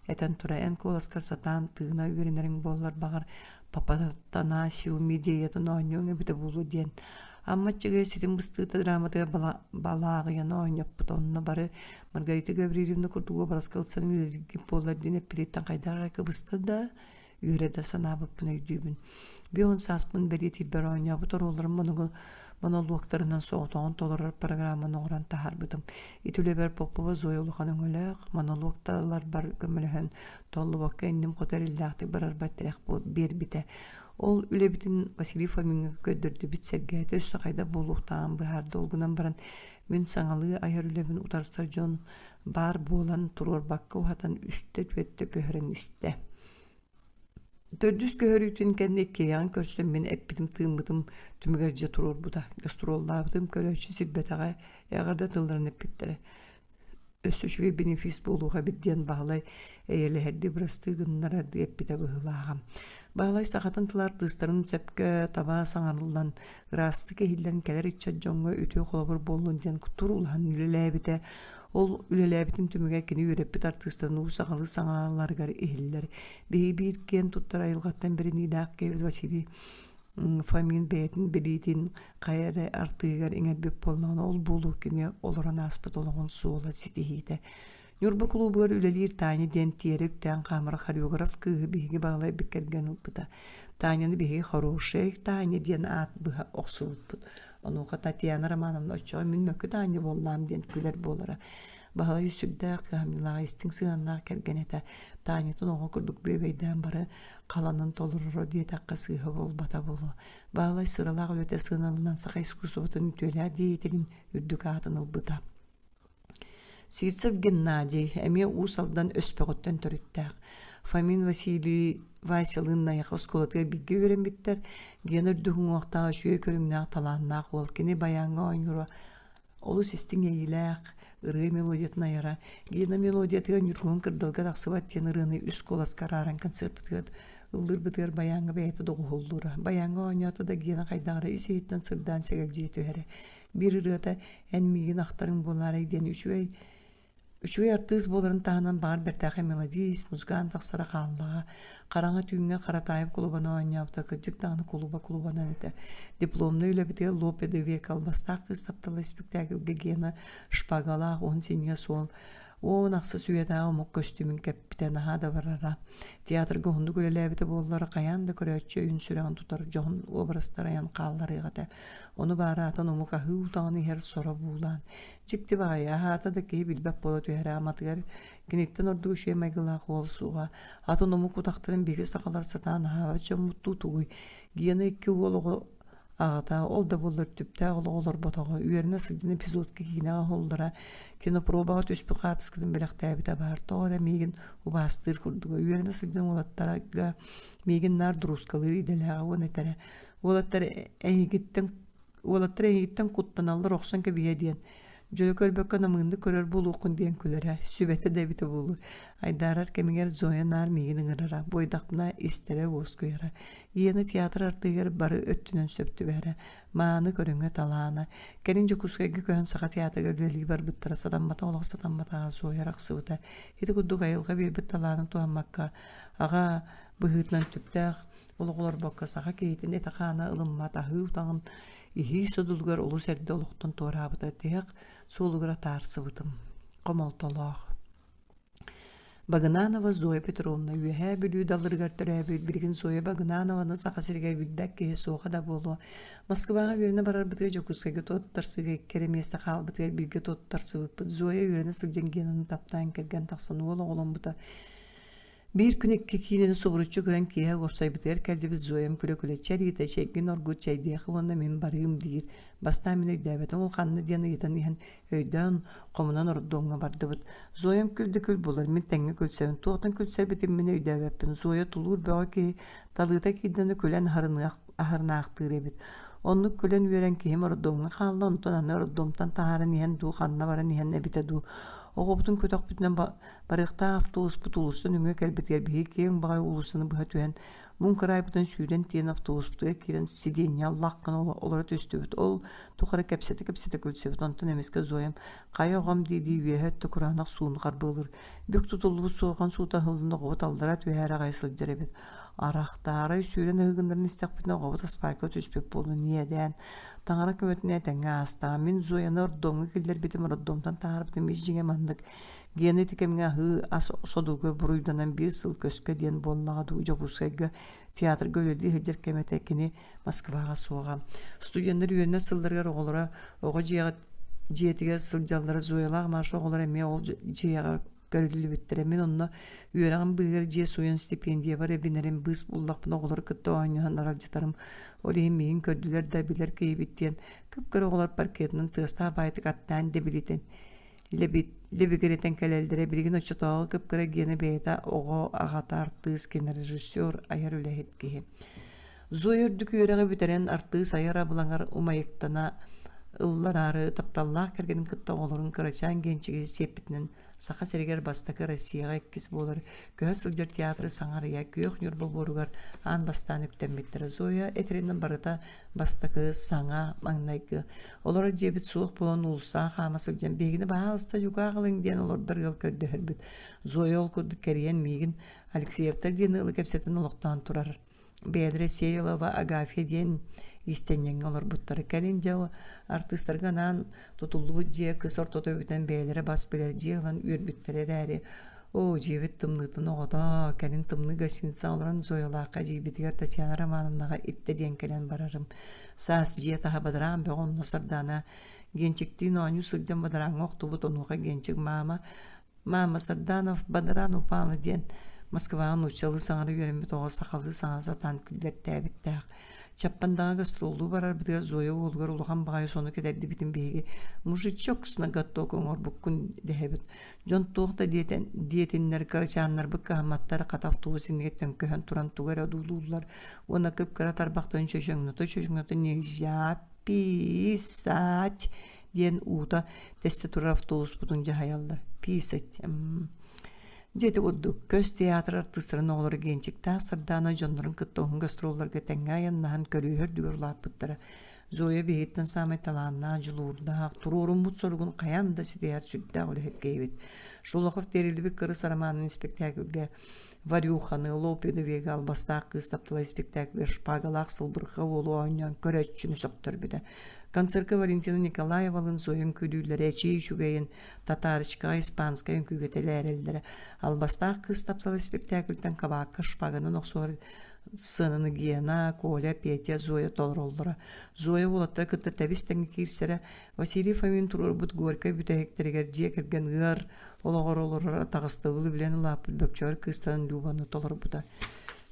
этэн тура эн куоласкар сатаан тыына үөрэнэриҥ буоллар баҕар Папатанасиум идеятын оонньуоҥ эбитэ буолуо диэн Амма Аччыгыйа ситим быстыыта драматыгар балааҕыйаны оонньоппут онно бары Маргарита Гаврильевна курдук уобараска ылсан үлэлииргит буоллар диэн эппититтэн хайдах эрэ кыбыста да үөрэ да санаабыппын өйдүүбүн. Бион сааспын бэлиэтиирбэр оонньообут оруолларым монолуоктарынан соҕотоҕун толорор программаны оҥорон таһаарбытым. Ити үлэбэр Попова Зоя улахан өҥөлөөх, монолуокталарбар көмөлөһөн, толлубакка инним хоту эрэллээхтик барарбар тирэх биэрбитэ. Ол үлэбитин Василий Фомиҥҥа көрдөрдүбүт, сэргээтэ өссө хайдах буолуохтааҕын быһаарда. Ол гынан баран мин саҥалыы айар үлэбин утарсар дьон баар буолан туруорбакка уһатан үстэ-түөртэ көһөрөн истэ. Төрдүс көһөрүүтүн кэннэ иккиэйэҕин көрсөн мин эппитим-тыыммытым түмүгэр дьэ туруорбута. Гастроллаабытым көрөөччү сирбэтэҕэ, эҕэрдэ тылларын эппиттэрэ. Өссө үчүгэй бенефис буолуох эбит диэн Баһылай эйэлэһэрдии бырастыы гыннарардыы эппитэ быһыылааҕа. Баһылай сахатын тыла артыыстарын сөпкө таба саҥарыллан, ыраастык иһиллэн кэлэр ыччат дьоҥҥо үтүө холобур буоллун диэн туруулаһан үлэлээбитэ. Ол үлэлээбитин түмүгэ кини үөрэппит артыыстарын уу сахалыы саҥаларыгар иһиллэр. Биһиги биир киэн туттар айылҕаттан бэриниилээх киһибит Василий Фомин бэйэтин билиитин хайа эрэ артыыгар иҥэрбит буоллаҕына, ол буолуо кини олорон ааспыт олоҕун суола ситиһиитэ. Ньурба кулуубугар үлэлиир Таня диэн тиэрэ үктээн хаамар хореограф кыыһы биһиги Баһылайбыт кэргэн ылбыта. Таняны биһиги «Хорошая Таня» диэн аат быһа охсубуппут. Онуоха Татьяна Романовна оччоҕо мин мөкү Таня буоллаам диэн күлэр буолара. Баһылай сүрдээх кыһамньылаах, истиҥ сыһыаннаах кэргэн этэ. Танятын оҕо курдук бүөбэйдээн бары халанын толороро диэтэххэ сыыһа буолбата буолуо. Баһылай сыралаах үлэтэ сыаналанан саха искусствотын үтүөлээх деятелин үрдүк аатын ылбыта. Сивцев Геннадий эмиэ Уус Алдан Өспөҕүттэн төрүттээх. Фомин Василий Васялыын Найахы оскуолатыгар бииргэ үөрэммиттэр. Гена үрдүк уҥуохтаах, үчүгэй көрүҥнээх, талааннаах уол. Кини байааҥҥа оонньуура олус истиҥ иэйиилээх, ырыа мелодиятын айара. Гена мелодиятыгар Ньургуһун кырдалга тахсыбат диэн ырыаны үс куоласка арааран концерпытыгар ыллыырбытыгар байааҥҥа бэйэтэ доҕуһуоллуура. Байааҥҥа оонньоото да Гена хайдах эрэ ис-иһиттэн сырдаан сэгэлдьийэ түһэрэ. Биир ырыата «Эн миигин ахтарыҥ буолаарай» диэн үчүгэй үчүгэй артыыс буоларын таһынан баҕар бэртээхэй мелодист, музыкант тахсара хааллаҕа. Хараҥа түүҥҥэ Харатаайап кулубаны оонньообута, кырдьык даҕаны кулуба кулубанан этэ. Дипломнай үлэбитигэр Лопе де Века албастаах кыыс таптала испиктээкилгэ Гена шпагалаах уһун синньигэс суол 10 ахсыс үйэтээҕи омук көстүүмүн кэппитэ наһаа да барара. Театрга уһуннук үлэлээбитэ буоллар, хайаан да көрөөччү өйүн-сүрэҕин тутар дьоһун уобарастар айан хаалларыах этэ. Ону баара атын омук аһыы утаҕын иһэр соро буулаан, дьикти баҕайы аһаата да киһи билбэт буола түһэрэ аматыгар киниттэн ордук үчүгэй майгылаах уол суоҕа. Атын омук утахтарын биһиги сахалар сатаан аһаабат дьоммуттуу тугуй? Гена икки уол оҕо аҕата, ол да буоллар түптээх олоҕу олорботоҕо, үөрэнэ сылдьан эпизодка киинэҕэ уһуллара, кинопробаҕа түспүт хаартыскатын бэлэхтээбитэ баар. Тоҕо эрэ миигин убаастыыр курдуга. Үөрэнэ сылдьан уолаттарга миигин наар дуруускалыыр идэлээҕэ уонна этэрэ Уолаттар эйигиттэн уолаттар эйигиттэн куттаналлар охсон кэбиһиэ диэн дьөлө көрбөккө намыыннык көрөр буолуоххун диэн күлэрэ, сүбэтэ да эбитэ буолуо. Айдаарар кэмигэр Зоя наар миигин ыҥырара, буойдахпына истэрэ уоскуйара. Иена театр артыыһыгар бары өттүнэн сөп түбэһэрэ, мааны көрүҥэ талаана. Кэлин Дьокуускайга көһөн Саха театрыгар үлэлии барбыттара сатаммата олох сатамматаҕа Зоя арахсыбыта. Ити курдук айылҕа биэрбит талаанын туһаммакка, аҕа быһыытынан түптээх Олох олорбокко саха киһитин этэ-хаана ылыммат аһыы утаҕын иһии содулугар олус эрдэ олохтон туораабыта тиһэх суолугар атаарсыбытым. Хомолтолоох. Багынанова Зоя Петровна Үөһээ Бүлүү далырыгар төрөөбүт, билигин Зоя Багынанованы Саха сиригэр билбэт киһи суоҕа да буолуо. Москваҕа үөрэнэ барарбытыгар Дьокуускайга туттарсыыга икки эрэ миэстэ хаалбытыгар бииргэ туттарсыбыппыт. Зоя үөрэнэ сылдьан Генаны таптаан кэргэн тахсан уол оҕоломмута. Биир күн икки киинэни субуруччу көрөн киэһэ уопсайбытыгар кэллибит Зоям күлэ-күлэ «Чэриитэ, чэйгин оргут, чэйдиэхэ уонна мин барыым» диир. Бастаан мин өйдөөбөтүм, ол ханна диэн ыйытан иһэн өйдөөн, хомунан роддомҥа бардыбыт. Зоям күл да күл буолар, мин тэҥҥэ күлсэбин. Туохтан күлсэрбитин мин өйдөөбөппүн. Зоя тулуур бөҕө киһи, талыыта киирдэнэ күлэн аһарынаахтыыр эбит. Оннук күлэн-үөрэн киһим роддомҥа хаалла, онтон аны роддомтан таһааран иһэн дуу, ханна баран иһэн эбитэ дуу. Оҕобутун көтөхпүтүнэн барыахтаах автобуспут уулусса нөҥүө кэлбитигэр биһиги киэҥ баҕайы уулуссаны быһа түһэн, муҥ кыраайбытын сүүрэн тиийэн автобуспутугар киирэн сидиэнньэ аллах гына олоро түстүбүт. Ол тухары кэпсэтэ-кэпсэтэ күлсэбит. Онтон эмискэ Зоям «Хайа оҕом» дии-дии үөһэ өттө кураанах сууну харбыалыыр. Бүк тутуллубут суорҕан суута аһыллан оҕобут аллара түһээри аҕай сылдьар эбит. Арахтаарай сүүрэн ыһыгыннаран истэхпитинэ оҕобут асфалька түспүт буолан иэдээн. Таҥара көмөтүнэн этэҥҥэ аастаҕа. Мин Зояны роддомҥа киллэрбитим, роддомтан таһаарбытым ис дьиҥэ маннык. Гена ити кэмҥэ аһыы ас содулга буруйданан биир сыл көскө диэн буоллаҕа дуу Дьокуускайга театрга үлэлии сылдьар кэмэ этэ кини Москваҕа суоҕа. Студеннар үөрэнэр сылларыгар оҕолоро оҕо дьиэҕэ дьиэтигэр сылдьаллара Зоялаах Маша оҕолоро эмиэ ол дьиэҕэ көрүллүбүттэрэ. Мин онно үөрэҕим быыһыгар дьиэ сууйан стипендиябар эбинэрим, быыс буллахпына оҕолору кытта оонньоһон аралдьытарым. Ол иһин миигин көрдүлэр да билэр киһибит диэн кып-кыра оҕолор паркетынан тыастаах баайытык аттаан дэбилитэн лэбигирэтэн кэлэллэрэ. Билигин оччотооҕу кып-кыра Гена бэйэтэ оҕо аҕата артыыс, кинорежиссер, айар үлэһит киһи. Зоя үрдүк үөрэҕи бүтэрэн артыыс айар абылаҥар умайыктана ыллараары тапталлаах кэргэнин кытта оҕолорун кырачаан Генчиги сиэппитинэн Саха сиригэр бастакы Россияҕа иккис буолар көһө сылдьар театры саҥа арыйа Күөх Ньурба буоругар аан бастаан үктэммиттэрэ. Зоя этэринэн барыта бастакы, саҥа, маҥнайгы. Олорор дьиэбит суох буолан уулуссаҕа хаама сылдьан биһигини баһаалыста дьукаах ылыҥ диэн олордор ыал көрдөһөрбүт. Зоя ол курдук кэрийэн миигин Алексеевтар диэн ыалы кэпсэтэн олохтоон турар. Бэйэлэрэ Сеялова Агафья диэн иистэнньэҥҥэ олорбуттара. Кэлин дьэ артыыстарга анаан тутуллубут дьиэ кыс ортото бүтэн бэйэлэрэ бас билэр дьиэ ылан үөрбүттэрэ эрээри, оо, дьиэбит тымныытын оҕото, кэлин тымныы гостиницаҕа олорон Зоялаахха эдьиийбитигэр Татьяна Романовнаҕа иттэ диэн кэлэн барарым. Саас дьиэ таһа бадараан бөҕө онно Сардаана Генчиктиин оонньуу сылдьан бадарааҥҥа охтубут, онуоха Генчик маама Мама Сарданов Бадаран упала диэн Москваҕа нууччалыы саҥара үөрэммит оҕо сахалыы саҥара сатаан күллэртээбиттээх. Чаппандаҕа гастроллуу барарбытыгар Зоя уолугар улахан баҕайы сону кэтэрдибитин биһиги «мужичок с ноготок оҥорбуккун» дэһэбит. Дьон туох да диэтэн, диэтиннэр кырачааннарбыт кыһамматтар хата автобус иннигэр төҥкөһөн туран тугу эрэ одуулууллар уонна кып-кыра тарбахтарын чөчөҥнөтө-чөчөҥнөтө «нельзя писать» диэн уута тэстэ турар автобуспутун дьаһайаллар. Писать. Дьэ ити курдук, көс театр артыыстарын оҕолоро Генчиктээх Сардаана дьоннорун кытта уһун гастролларга тэҥҥэ айаннаһан көрүүһэ үрдүгэр улааппыттара. Зоя биһигиттэн саамай талааннаах, дьулуурдаах, туруоруммут соругун хайаан да ситиһэр сүрдээх үлэһит киһибит. Шолохов тиэриллибит кырыс романын испэктээкилгэ Варюханы, Лопина Вега албастаах кыыс таптала испэктээкилгэ шпагалаах сылбырҕа уолу оонньоон көрөөччүнү сөхтөрбүтэ. Концерка Валентина Николаевалыын Зоя үҥкүүлүүллэрэ эчии үчүгэйин татарочкаҕа испанскай үҥкүүгэ тэлээрэллэрэ. Албастаах кыыс таптала испэктээкилтэн кабаакка шпаганан охсуһар сценаны Гена, Коля, Петя, Зоя толороллоро. Зоя уолаттары кытта тэбис-тэҥҥэ киирсэрэ. Василий Фомин туруорбут Горькай бүтэһиктэригэр дьиэ кэргэн ыар олоҕор олорор атаҕастабылы билэн улааппыт бөкчөөр кыыстарын Любаны толорбута.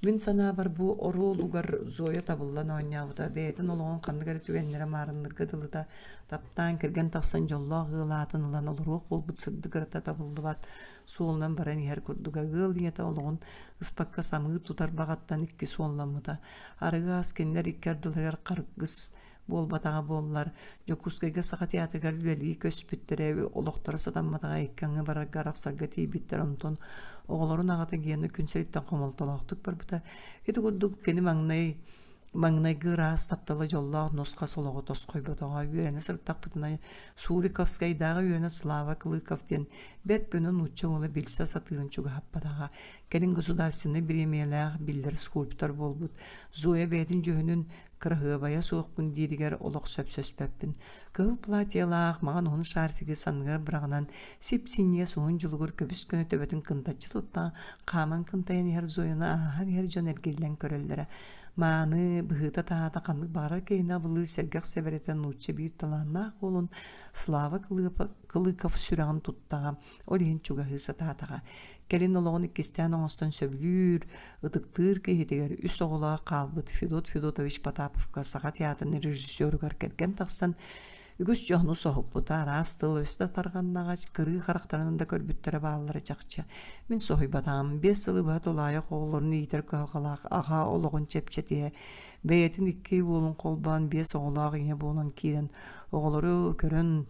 Мин санаабар бу оруолугар Зоя табыллан оонньообута, бэйэтин олоҕун ханнык эрэ түгэннэрэ маарыннырга дылыта, таптаан кэргэн тахсан дьоллоох ыал аатын ылан олоруох буолбут сырдык ырата табыллыбат суолунан баран иһэр курдуга. Ыал ийэтэ олоҕун ыспакка самыы тутар баҕаттан икки суолламмыта. Арыгы ас кинилэр икки ардыларыгар харгыс буолбатаҕа буоллар, Дьокуускайга Саха театрыгар үлэлии көспүттэрэ, олохторо сатамматаҕа икки аҥы барарга арахсарга тиийбиттэр, онтон оҕолорун аҕата Гена күн сириттэн хомолтолоохтук барбыта. Ити курдук кини маҥнай маҥнайгы ыраас таптала дьоллоох нус-хас олоҕу тосхойботоҕо. Үөрэнэ сырыттахпытына Суриковскайдааҕы үөрэнэ Слава Клыков диэн бэрт көнө нуучча уола билсэ сатыырын чугаһаппатаҕа. Кэлин государственнай бириэмийэлээх биллэр скульптор буолбут. Зоя бэйэтин дьүһүнүн кыраһыабайа суохпун дииригэр олох сөпсөспөппүн. Кыһыл платьелаах, маҥан уһун шарфигы санныгар быраҕынан, сип-синньигэс уһун дьулугур көбүс-көнө төбөтүн кынтаччы туттан, хааман кынтайан иһэр Зояны ааһан иһэр дьон эргиллэн көрөллөрө. Мааны, быһыыта-таһаата ханнык баҕарар киһини абылыыр сэргэх сэбэрэтэ нуучча биир талааннаах уолун Слава Клыков сүрэҕин туттаҕа, ол иһин чугаһыы сатаатаҕа. Кэлин олоҕун иккистээн оҥостон сөбүлүүр, ытыктыыр киһитигэр үс оҕолоох хаалбыт Федот Федотович Потаповка Саха театрын режиссеругар кэргэн тахсан, үгүс дьону соһуппута, араас тыл-өс да тарҕаннаҕа, кырыы харахтарынан да көрбүттэрэ бааллара чахчы. Мин соһуйбатаҕым, 5 сылы быһа тулаайах оҕолорун иитэр кыһалҕалаах аҕа олоҕун чэпчэтиһэ, бэйэтин икки уолун холбоон биэс оҕолоох ийэ буолан киирэн, оҕолору көрөн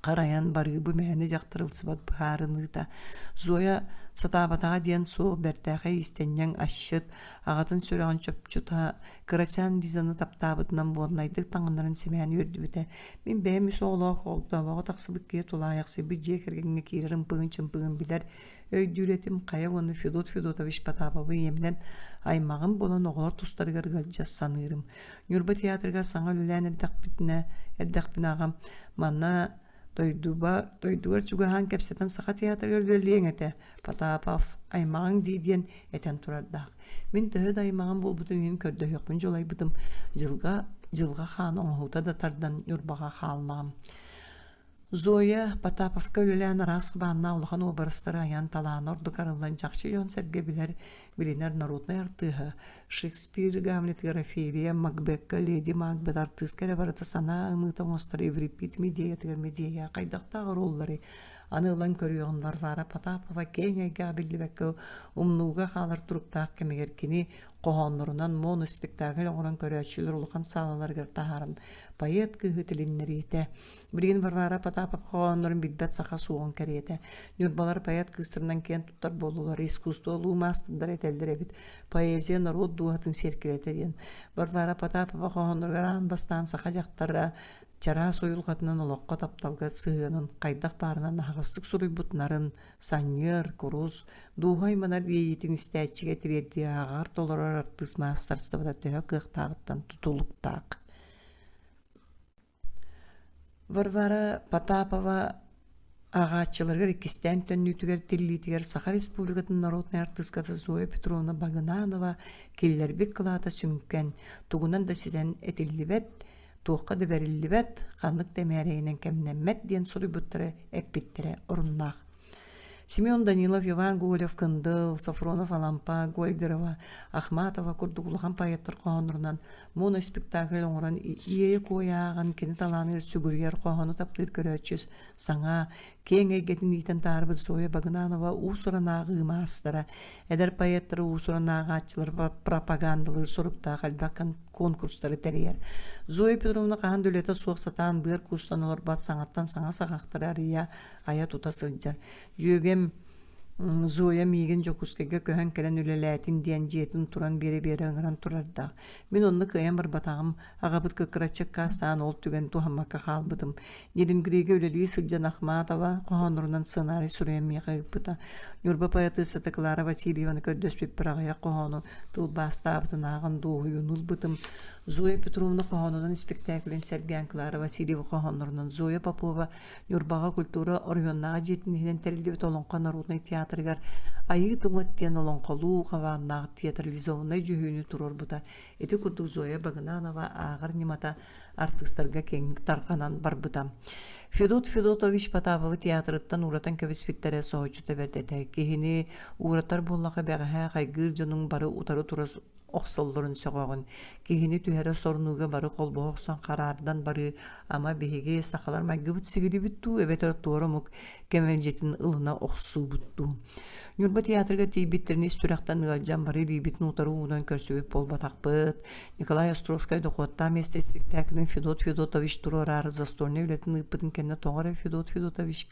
харайан барыы бу мээнэ дьахтар ылсыбат быһаарыныыта. Зоя сатаабатаҕа диэн суох бэртээхэй иистэнньэҥ асчыт, аҕатын сүрэҕин чопчута, кырачаан Лизаны таптаабытынан буоннайдык таҥыннаран симээн үөрдүбүтэ. Мин бэйэм үс оҕолоох огдообоҕо тахсыбыт киһи тулаайахсыйбыт дьиэ кэргэҥҥэ киирэр ымпыгын-чымпыгын билэр, өйдүүр этим хайа уонна Федот Федотович Потаповы ийэминэн аймаҕым буолан оҕолор тустарыгар ыалдьа саныырым. Ньурба театрыгар саҥа үлэлээн эрдэхпитинэ эрдэхпинэ аҕам манна дойдуба дойдугар чугаһаан кэпсэтэн Саха театрыгар үлэлиэҥ этэ, Потапов аймаҕыҥ дии диэн этэн турардаах. Мин төһө да аймаҕым буолбутун иһин көрдөһүөхпүн дьулайбытым, дьылҕа дьылҕа хаан оҥоһуута да тардан Ньурбаҕа хааллаҕым. Зоя Потаповка үлэлээн араас хабааннаах улахан уобарастары айан талаана ордук арыллан чахчы дьон-сэргэ билэр, билинэр народнай артыыһа, Шекспир Гамлетыгар Офелия, Макбекка Леди Макбет артыыска эрэ барыта санаа ымыыта оҥостор Еврипид Медеятыгар Медея хайдахтаах оруоллары аны ылан көрүөҕүн Варвара Потапова киэҥ эйгэҕэ биллибэккэ умнууга хаалар туруктаах кэмигэр кини хоһооннорунан моноспектакль оҥорон көрөөччүлэр улахан саалаларыгар таһааран поэт кыыһы тилиннэриитэ Билигин Варвара Потапов хоһооннорун билбэт саха суоҕун кэриэтэ. Ньурбалар поэт кыыстарынан киэн туттар буоллулар, искусство улуу маастардара этэллэр эбит. Поэзия норуот дууһатын сиэркилэтэ диэн. Варвара Потапова хоһоонноругар аан бастаан саха дьахтара чараас уйулҕатынан олоххо тапталга сыһыанын хайдах баарынан аһаҕастык суруйбут нарын, санньыар, курус, дууһа айманар иэйиитин истээччигэ тириэрдии ааҕар толорор артыыс маастарыстыбата төһө кыахтааҕыттан тутулуктаах. Варвара Потапова ааҕааччыларыгар иккистээн төннүүтүгэр тиллиитигэр Саха Республикатын народнай артыыската Зоя Петровна Багынанова киллэрбит кылаата сүҥкэн, тугунан да ситэн этиллибэт, туохха да бэриллибэт, ханнык да мээрэйинэн кэмнэммэт диэн суруйбуттара, эппиттэрэ оруннаах. Семен Данилов, Иван Гоголев, Кындыл, Софронов Алампа, Гольдерова, Ахматова курдук улахан поэттар хоһооннорунан моноспектакль оҥорон иэйэ-куойа ааҕан кини талааныгар сүгүрүйэр хоһоону таптыыр көрөөччү саҥа, киэҥ эйгэтин иитэн таһаарбыт Зоя Багынанова уус-уран ааҕыы маастара, эдэр поэттары уус-уран ааҕааччылар пропагандалыыр соруктаах элбэх конкурстары тэрийэр. Зоя Петровна хаһан да үлэтэ суох сатаан быар куустан олорбот саҥаттан саҥа саҕахтары арыйа, айа-тута сылдьар. Дьүөгэм Зоя миигин Дьокуускайга көһөн кэлэн үлэлээтин диэн дьиэтин туран биэрэ-биэрэ ыҥыран турардаах. Мин онно кыайан барбатаҕым, аҕабыт кыккыраччы аккаастаан ол түгэн туһаммакка хаалбытым. Нерюнгригэ үлэлии сылдьан Ахматова хоһооннорунан сценарий суруйан миэхэ ыыппыта. Ньурба поэтессата Клара Васильеваны көрдөспүппэр аҕыйах хоһоону тылбаастаабытын ааҕан дуоһуйууну ылбытым. Зоя Петровна хоһоонунан испэктээкилин сэргээн Клара Васильева хоһооннорунан Зоя Попова Ньурбаҕа культура оройуоннааҕы дьиэтин иһинэн тэриллибит Олоҥхо народнай театрыгар Айыы Туҥат диэн олоҥхолуу хабааннаах театрализованнай дьүһүйүүнү туруорбута. Ити курдук Зоя Багынанова ааҕар ньымата артыыстарга киэҥник тарҕанан барбыта. Федот Федотович Потаповы театрыттан ууратан кэбиспиттэрэ соһуччута бэрт этэ. Киһини ууратар буоллаха бэҕэһээ хайгыыр дьонуҥ бары утары тура охсоллорун сөҕөҕүн. Киһини түһэрэ сорунууга бары холбоһо охсон хараардан барыы ама биһиги сахалар майгыбыт сигилибит дуу эбэтэр туора омук кэмэлдьитин ылына охсуубут дуу. Ньурба театрга тиийбиттэрин ис сүрэхтэн ыалдьан бары илиибитин утары уунан көрсүбүт буолбатахпыт. Николай Островскай дохуоттаах миэстэ спектаклин Федот Федотович туруораары застольнай үлэтин ыыппытын кэннэ тоҕо эрэ Федот Федотович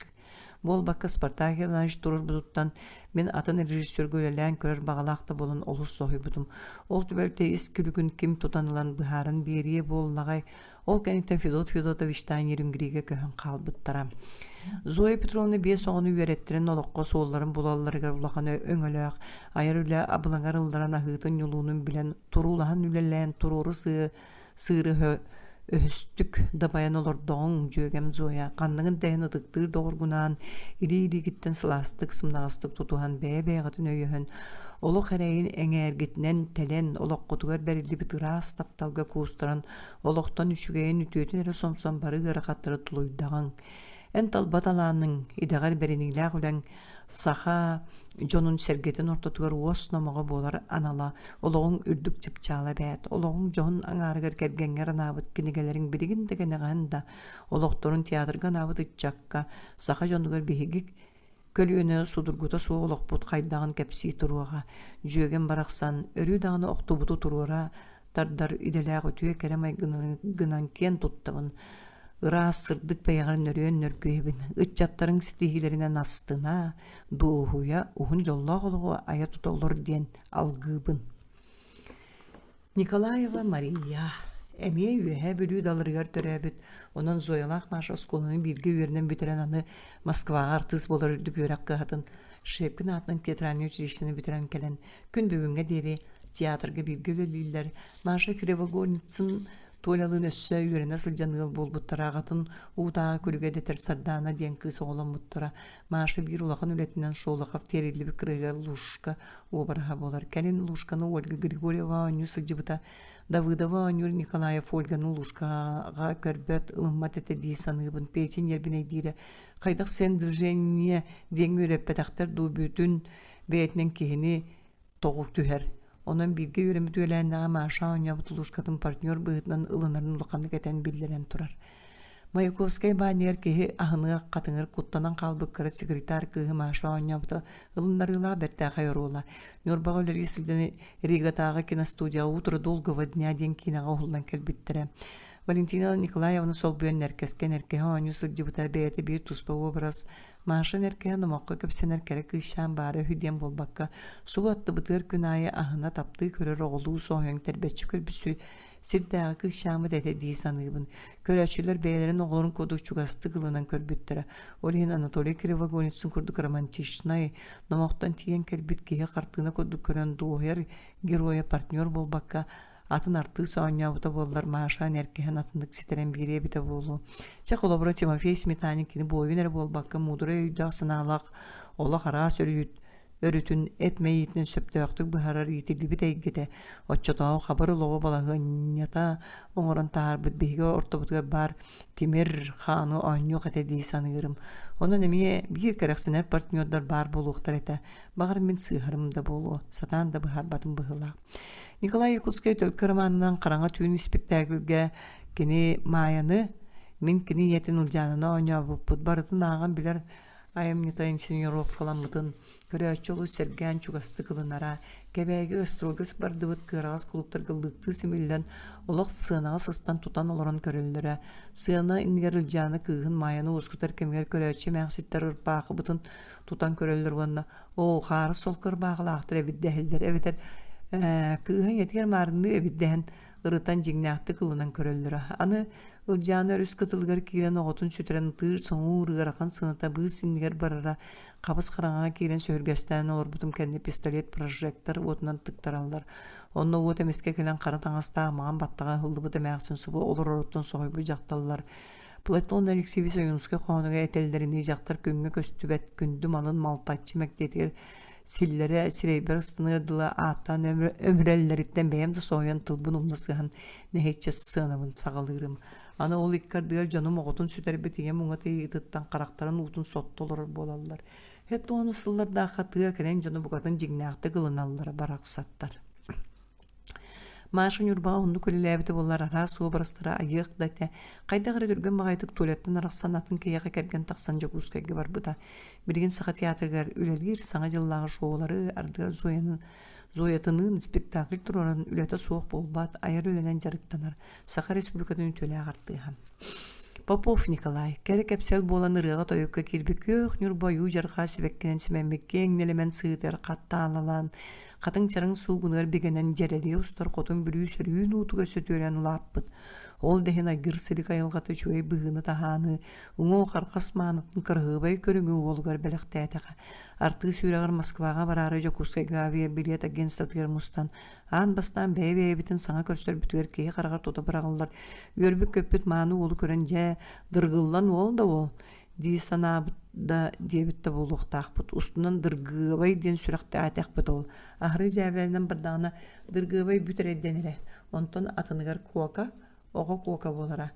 Буолбакка Спартак Иванович туруорбутуттан мин атын режиссерга үлэлээн көрөр баҕалаах да буолан олус соһуйбутум. Ол түбэлтэ ис күлүгүн ким тутан ылан быһааран биэриэ буоллаҕай, ол кэнниттэн Федот Федотовичтаан Нерюнгригэ көһөн хаалбыттара. Зоя Петровна биэс оҕону үөрэттэрэн олоххо суолларын булалларыгар улахан өҥөлөөх, айар үлэ абылаҥар ылларан аһыытын-ньулуунун билэн, туруулаһан үлэлээн туруору сыыры өһөстүк дабайан олордоҕуҥ, дьүөгэм Зоя, ханныгын да иһин ытыктыыр доҕоргунаан илии-илиигиттэн сылаастык, сымнаҕастык тутуһан, бэйэ-бэйэҕитин өйөһөн, олох эрэйин эҥээргитинэн тэлэн, олоххутугар бэриллибит ыраас тапталга куустаран, олохтон үчүгэйин үтүөтүн эрэ сомсон бары ыарахаттары тулуйдаҕыҥ. Эн талба талааныҥ, идэҕэр бэриниилээх үлэҥ саха дьонун-сэргэтин ортотугар уос номоҕо буолар анала, олоҕуҥ үрдүк чыпчаала эбээт, олоҕуҥ дьоһун аҥаарыгар кэргэҥҥэр анаабыт кинигэлэриҥ билигин да кэнэҕэһин да олохторун театрга анаабыт ыччакка, саха дьонугар биһиги көлүөнэ судургута суох олохпут хайдаҕын кэпсии туруоҕа. Дьүөгэм барахсан өрүү даҕаны охтубуту туруора тардар идэлээх үтүө кэрэ майгынан киэн туттабын. Ыраас сырдык бэйэҕэр нөрүөн нөргүйэбин. Ыччаттарыҥ ситиһиилэринэн астына, дуоһуйа, уһун дьоллоох олоҕу айа тута олор диэн алгыыбын. Николаева Мария эмиэ Үөһээ Бүлүү далырыгар төрөөбүт, онон Зоялаах Маша оскуоланы бииргэ үөрэнэн бүтэрэн аны Москваҕа артыыс буолар үрдүк үөрэх кыһатын Шепкин аатынан театральнай училищены бүтэрэн кэлэн күн бүгүҥҥэ диэри театрга бииргэ үлэлииллэр. Маша Кривогорницын Толялыын өссө үөрэнэ сылдьан ыал буолбуттара, аҕатын уутааҕы күлүгэ дэтэр Сардаана диэн кыыс оҕоломмуттара. Маша биир улахан үлэтинэн Шолохов тиэриллибит кырыыга Лушка уобараһа буолар. Кэлин Лушканы Ольга Григорьева оонньуу сылдьыбыта. Давыдова оонньуур Николаев Ольганы Лушкаҕа көрбөт, ылыммат этэ дии саныыбын. Петя ньиэрбинэйдиирэ. Хайдах сен движение диэҥҥэ үөрэппэтэхтэр дуу бүтүн бэйэтинэн киһини тоҕу түһэр. Онон бииргэ үөрэммит үөлээннэҕэ Маша оонньообут Лушкатын партнер быһыытынан ылынарын улаханнык этэн биллэрэн турар. Маяковскай баанньыгар киһи аһыныах хатыҥыр куттанан хаалбыт кыра секретарь кыыһы Маша оонньообута ылыннарыылаах бэртээхэй оруола. Ньурбаҕа үлэлии сылдьан Ригатааҕы киностудияҕа «Утро долгого дня» диэн киинэҕэ уһуллан кэлбиттэрэ. Валентина Николаевна солбуйан Нэркэскэ Нэркэһэ оонньуу сылдьыбыта бэйэтэ биир туспа уобарас Маша Нэркэһэ номоххо кэпсэнэр кэрэ кыысчаан баара үһү диэн буолбакка, субу аттыбытыгар күн аайы аһына таптыы көрөр оҕолуу соһуйан тэрбэччи көрбүт сирдээҕи кыысчааммыт этэ дии саныыбын. Көрөөччүлэр бэйэлэрин оҕолорун курдук чугастык ылынан көрбүттэрэ. Ол иһин Анатолий Кривогорницын курдук романтичнай, номохтон тиийэн кэлбит киһи хартыына курдук көрөн дуоһуйар геройа партнер буолбакка, атын артыыс оонньообута буоллар Маша Нэркэһин атыннык ситэрэн биэриэ эбитэ буолуо. Чэ, холобура, Тимофей Сметанин кини буойун эрэ буолбакка, муударай өйдөөх-санаалаах, олох араас өрүтүн эт мэйиитинэн сөптөөхтүк быһаарар иитиллибит эйгэтэ, оччотооҕу хабыр олоҕу балаһыанньата оҥорон таһаарбыт биһиги ортобутугар баар тимир хааны оонньуох этэ дии саныырым. Онон эмиэ биир кэрэхсэнэр партнердар баар буолуохтар этэ. Баҕар мин сыыһарым да буолуо, сатаан да быһаарбатым быһыылаах. Николай Якутскай төлкө романынан Хараҥа түүн испиктээкилгэ кини Маайаны, мин кини ийэтин Ылдьаананы оонньообуппут барытын ааҕан билэр айымньыта инсценировкаламмытын көрөөччү олус сэргээн чугастык ылынара, Кэбээги гастрольга бардыбыт кыараҕас кулууптарга лыыктыы симиллэн, олох сыанаҕа сыстан тутан олорон көрөллөрө. Сыана иннигэр Ылдьаана кыыһын Маайаны уоскутар кэмигэр көрөөччү эмээхситтэр ырбаахыбытын тутан көрөллөр уонна «Оо, хаарыс солко ырбаахылаахтар эбит» дэһэллэр эбэтэр «Ээ, кыыһа ийэтигэр маарынныы эбит» дэһэн ырытан дьиҥнээхтик ылынан көрөллөрө. Аны Ылдьаана өрүс кытылыгар киирэн оҕотун сүтэрэн ытыыр-соҥуур ыарахан сыаната быыс иннигэр барара, хабыс хараҥаҕа киирэн сөһүргэстээн олорбутум кэннэ пистолет прожектор уотунан тыктараллар. Онно уот эмискэ кэлэн хара таҥастаах маҥан баттаҕа ыһыллыбыт эмээхсин субу олороруттан соһуйбут дьахталлар Платон Алексеевич Ойуунускай хоһоонугар этэллэринии дьахтар күҥҥэ көстүбэт күндү малын малтаччы мэктиэтигэр силлэрэ сирэйбэр ыстаныар дылы ааттаан өмүрэллэриттэн бэйэм да соһуйан тылбын умна сыһан нэһииччэ сыанабын саҕалыырым. Аны ол икки ардыгар дьонум оҕотун сүтэрбит ийэм уҥа тыйыытыттан харахтарын уутун сотто олорор буолаллар. Хэт уону сыллардаахха тыа кэлэн дьону букатын дьиҥнээхтик ылыналлара барахсаттар. Маша Ньурбаҕа оннук үлэлээбитэ буоллар араас уобарастары айыах да этэ. Хайдах эрэ түргэн баҕайытык туалеттан арахсан атын киһиэхэ кэргэн тахсан Дьокуускайга барбыта. Билигин Саха театрыгар үлэлиир Саҥа дьыллааҕы шоулары, ардыгар Зояны Зоятыныын спектакль туруоран үлэтэ суох буолбат, айар үлэнэн дьарыктанар, Саха Республикатын үтүөлээх артыыһа. Попов Николай, кэрэ кэпсэл буолан ырыаҕа-тойукка киирбит күөх Ньурба ойуу дьарҕаа сибэккинэн симэммит киэҥ нэлэмэн сыытыгар хат таалалаан, Хатыҥ чараҥ суугунугар бигэнэн дьэрэлийэ устар хотун Бүлүү сөрүүн уутугар сөтүөлээн улааппыт. Ол да иһин айгыр силик айылҕата үчүгэй быһыыны-таһааны, уҥуох-арҕас маанытын кыраһыабай көрүҥү уолугар бэлэхтээтэҕэ. Артыыс үөрэҕэр Москваҕа бараары Дьокуускайга авиабилиэт агентствотыгар мустан, аан бастаан бэйэ-бэйэбитин саҥа көрсөрбүтүгэр киһи хараҕар тута быраҕыллар үөрбүт-көппүт мааны уолу көрөн дьэ, дыргыллан уол да уол дии санаабыт да диэбит да буолуохтаахпыт. Устунан Дыргыабай диэн сүрэхтээтэхпит ол. Аһары дьээбэлэнэн бардаҕына Дыргыабай бүтэр эрдэнэрэ. Онтон атыныгар Куока, оҕо Куока буолара.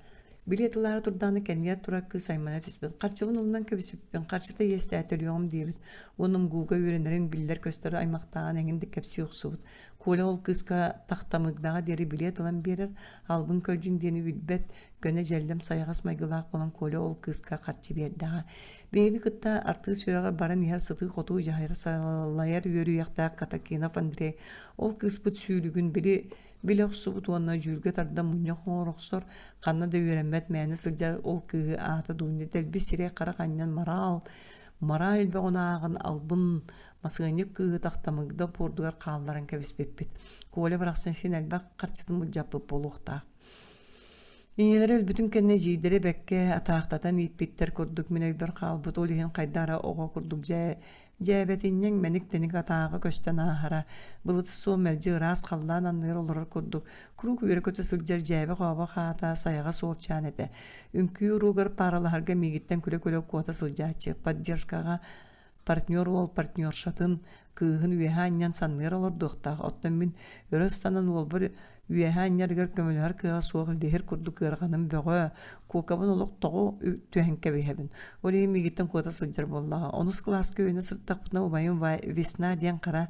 Били ытылаары турдаҕына кэннигэр турар кыыс аймана түспүт. Харчыбын ылынан кэбиспиппин, харчыта иэстээтэ өлүөҕүм диэбит. Уонна МГУга үөрэнэрин биллэр-көстөр аймахтааҕын эҥин да кэпсии охсубут. Коля ол кыыска Тахтамыгдаҕа диэри билиэт ылан биэрэр, албын-көлдьүн диэни билбэт, көнө дьэллэм сайаҕас майгылаах буолан Коля ол кыыска харчы биэрдэҕэ. Биһигини кытта артыыс үөрэҕэр баран иһэр сытыы-хотуу дьаһайар салайар үөрүйэхтээх Катакинов Андрей ол кыыспыт сүүлүгүн били билэ охсубут уонна дьүүлгэ тардан мунньах оҥоро охсор, ханна да үөрэммэт мээнэ сылдьар ол кыыһы аата Дуня дэлби сирэй-харах анньан мараал, мораль бөҕөнү ааҕан албын масыанньык кыыһы Тахтамыгда пуордугар хаалларан кэбиспиппит. Коля барахсан син элбэх харчытын былдьаппыт буолуохтаах. Ийэлэрэ өлбүтүн кэннэ эдьиийдэрэ бэккэ атаахтатан ииппиттэр курдук мин өйбөр хаалбыт, ол иһин хайдах эрэ оҕо курдук дьээ дьээбэтинньэҥ мэник-тэник атааҕа көстөн ааһара, былыт суох мэлдьи ыраас халлаан анныгар олорор курдук, куруук үөрэ-көтө сылдьар дьээбэ-хообо хаата сайаҕас уолчаан этэ. Үҥкүү уруогар пааралаһарга миигиттэн күлэ-күлэ куота сылдьааччы, поддержкаҕа Партнер уол партнершатын кыыһын үөһэ анньан санныгар олордуохтаах, оттон мин өрө ыстанан уолбар үөһэ анньарыгар көмөлөһөр кыаҕа суох лиһир курдук ыараханым бөҕө, куокабын олох тоҕу түһэн кэбиһэбин. Ол иһин миигиттэн куота сылдьар буоллаҕа. Онус кылааска үөрэнэ сырыттахпытына убайым Весна диэн хара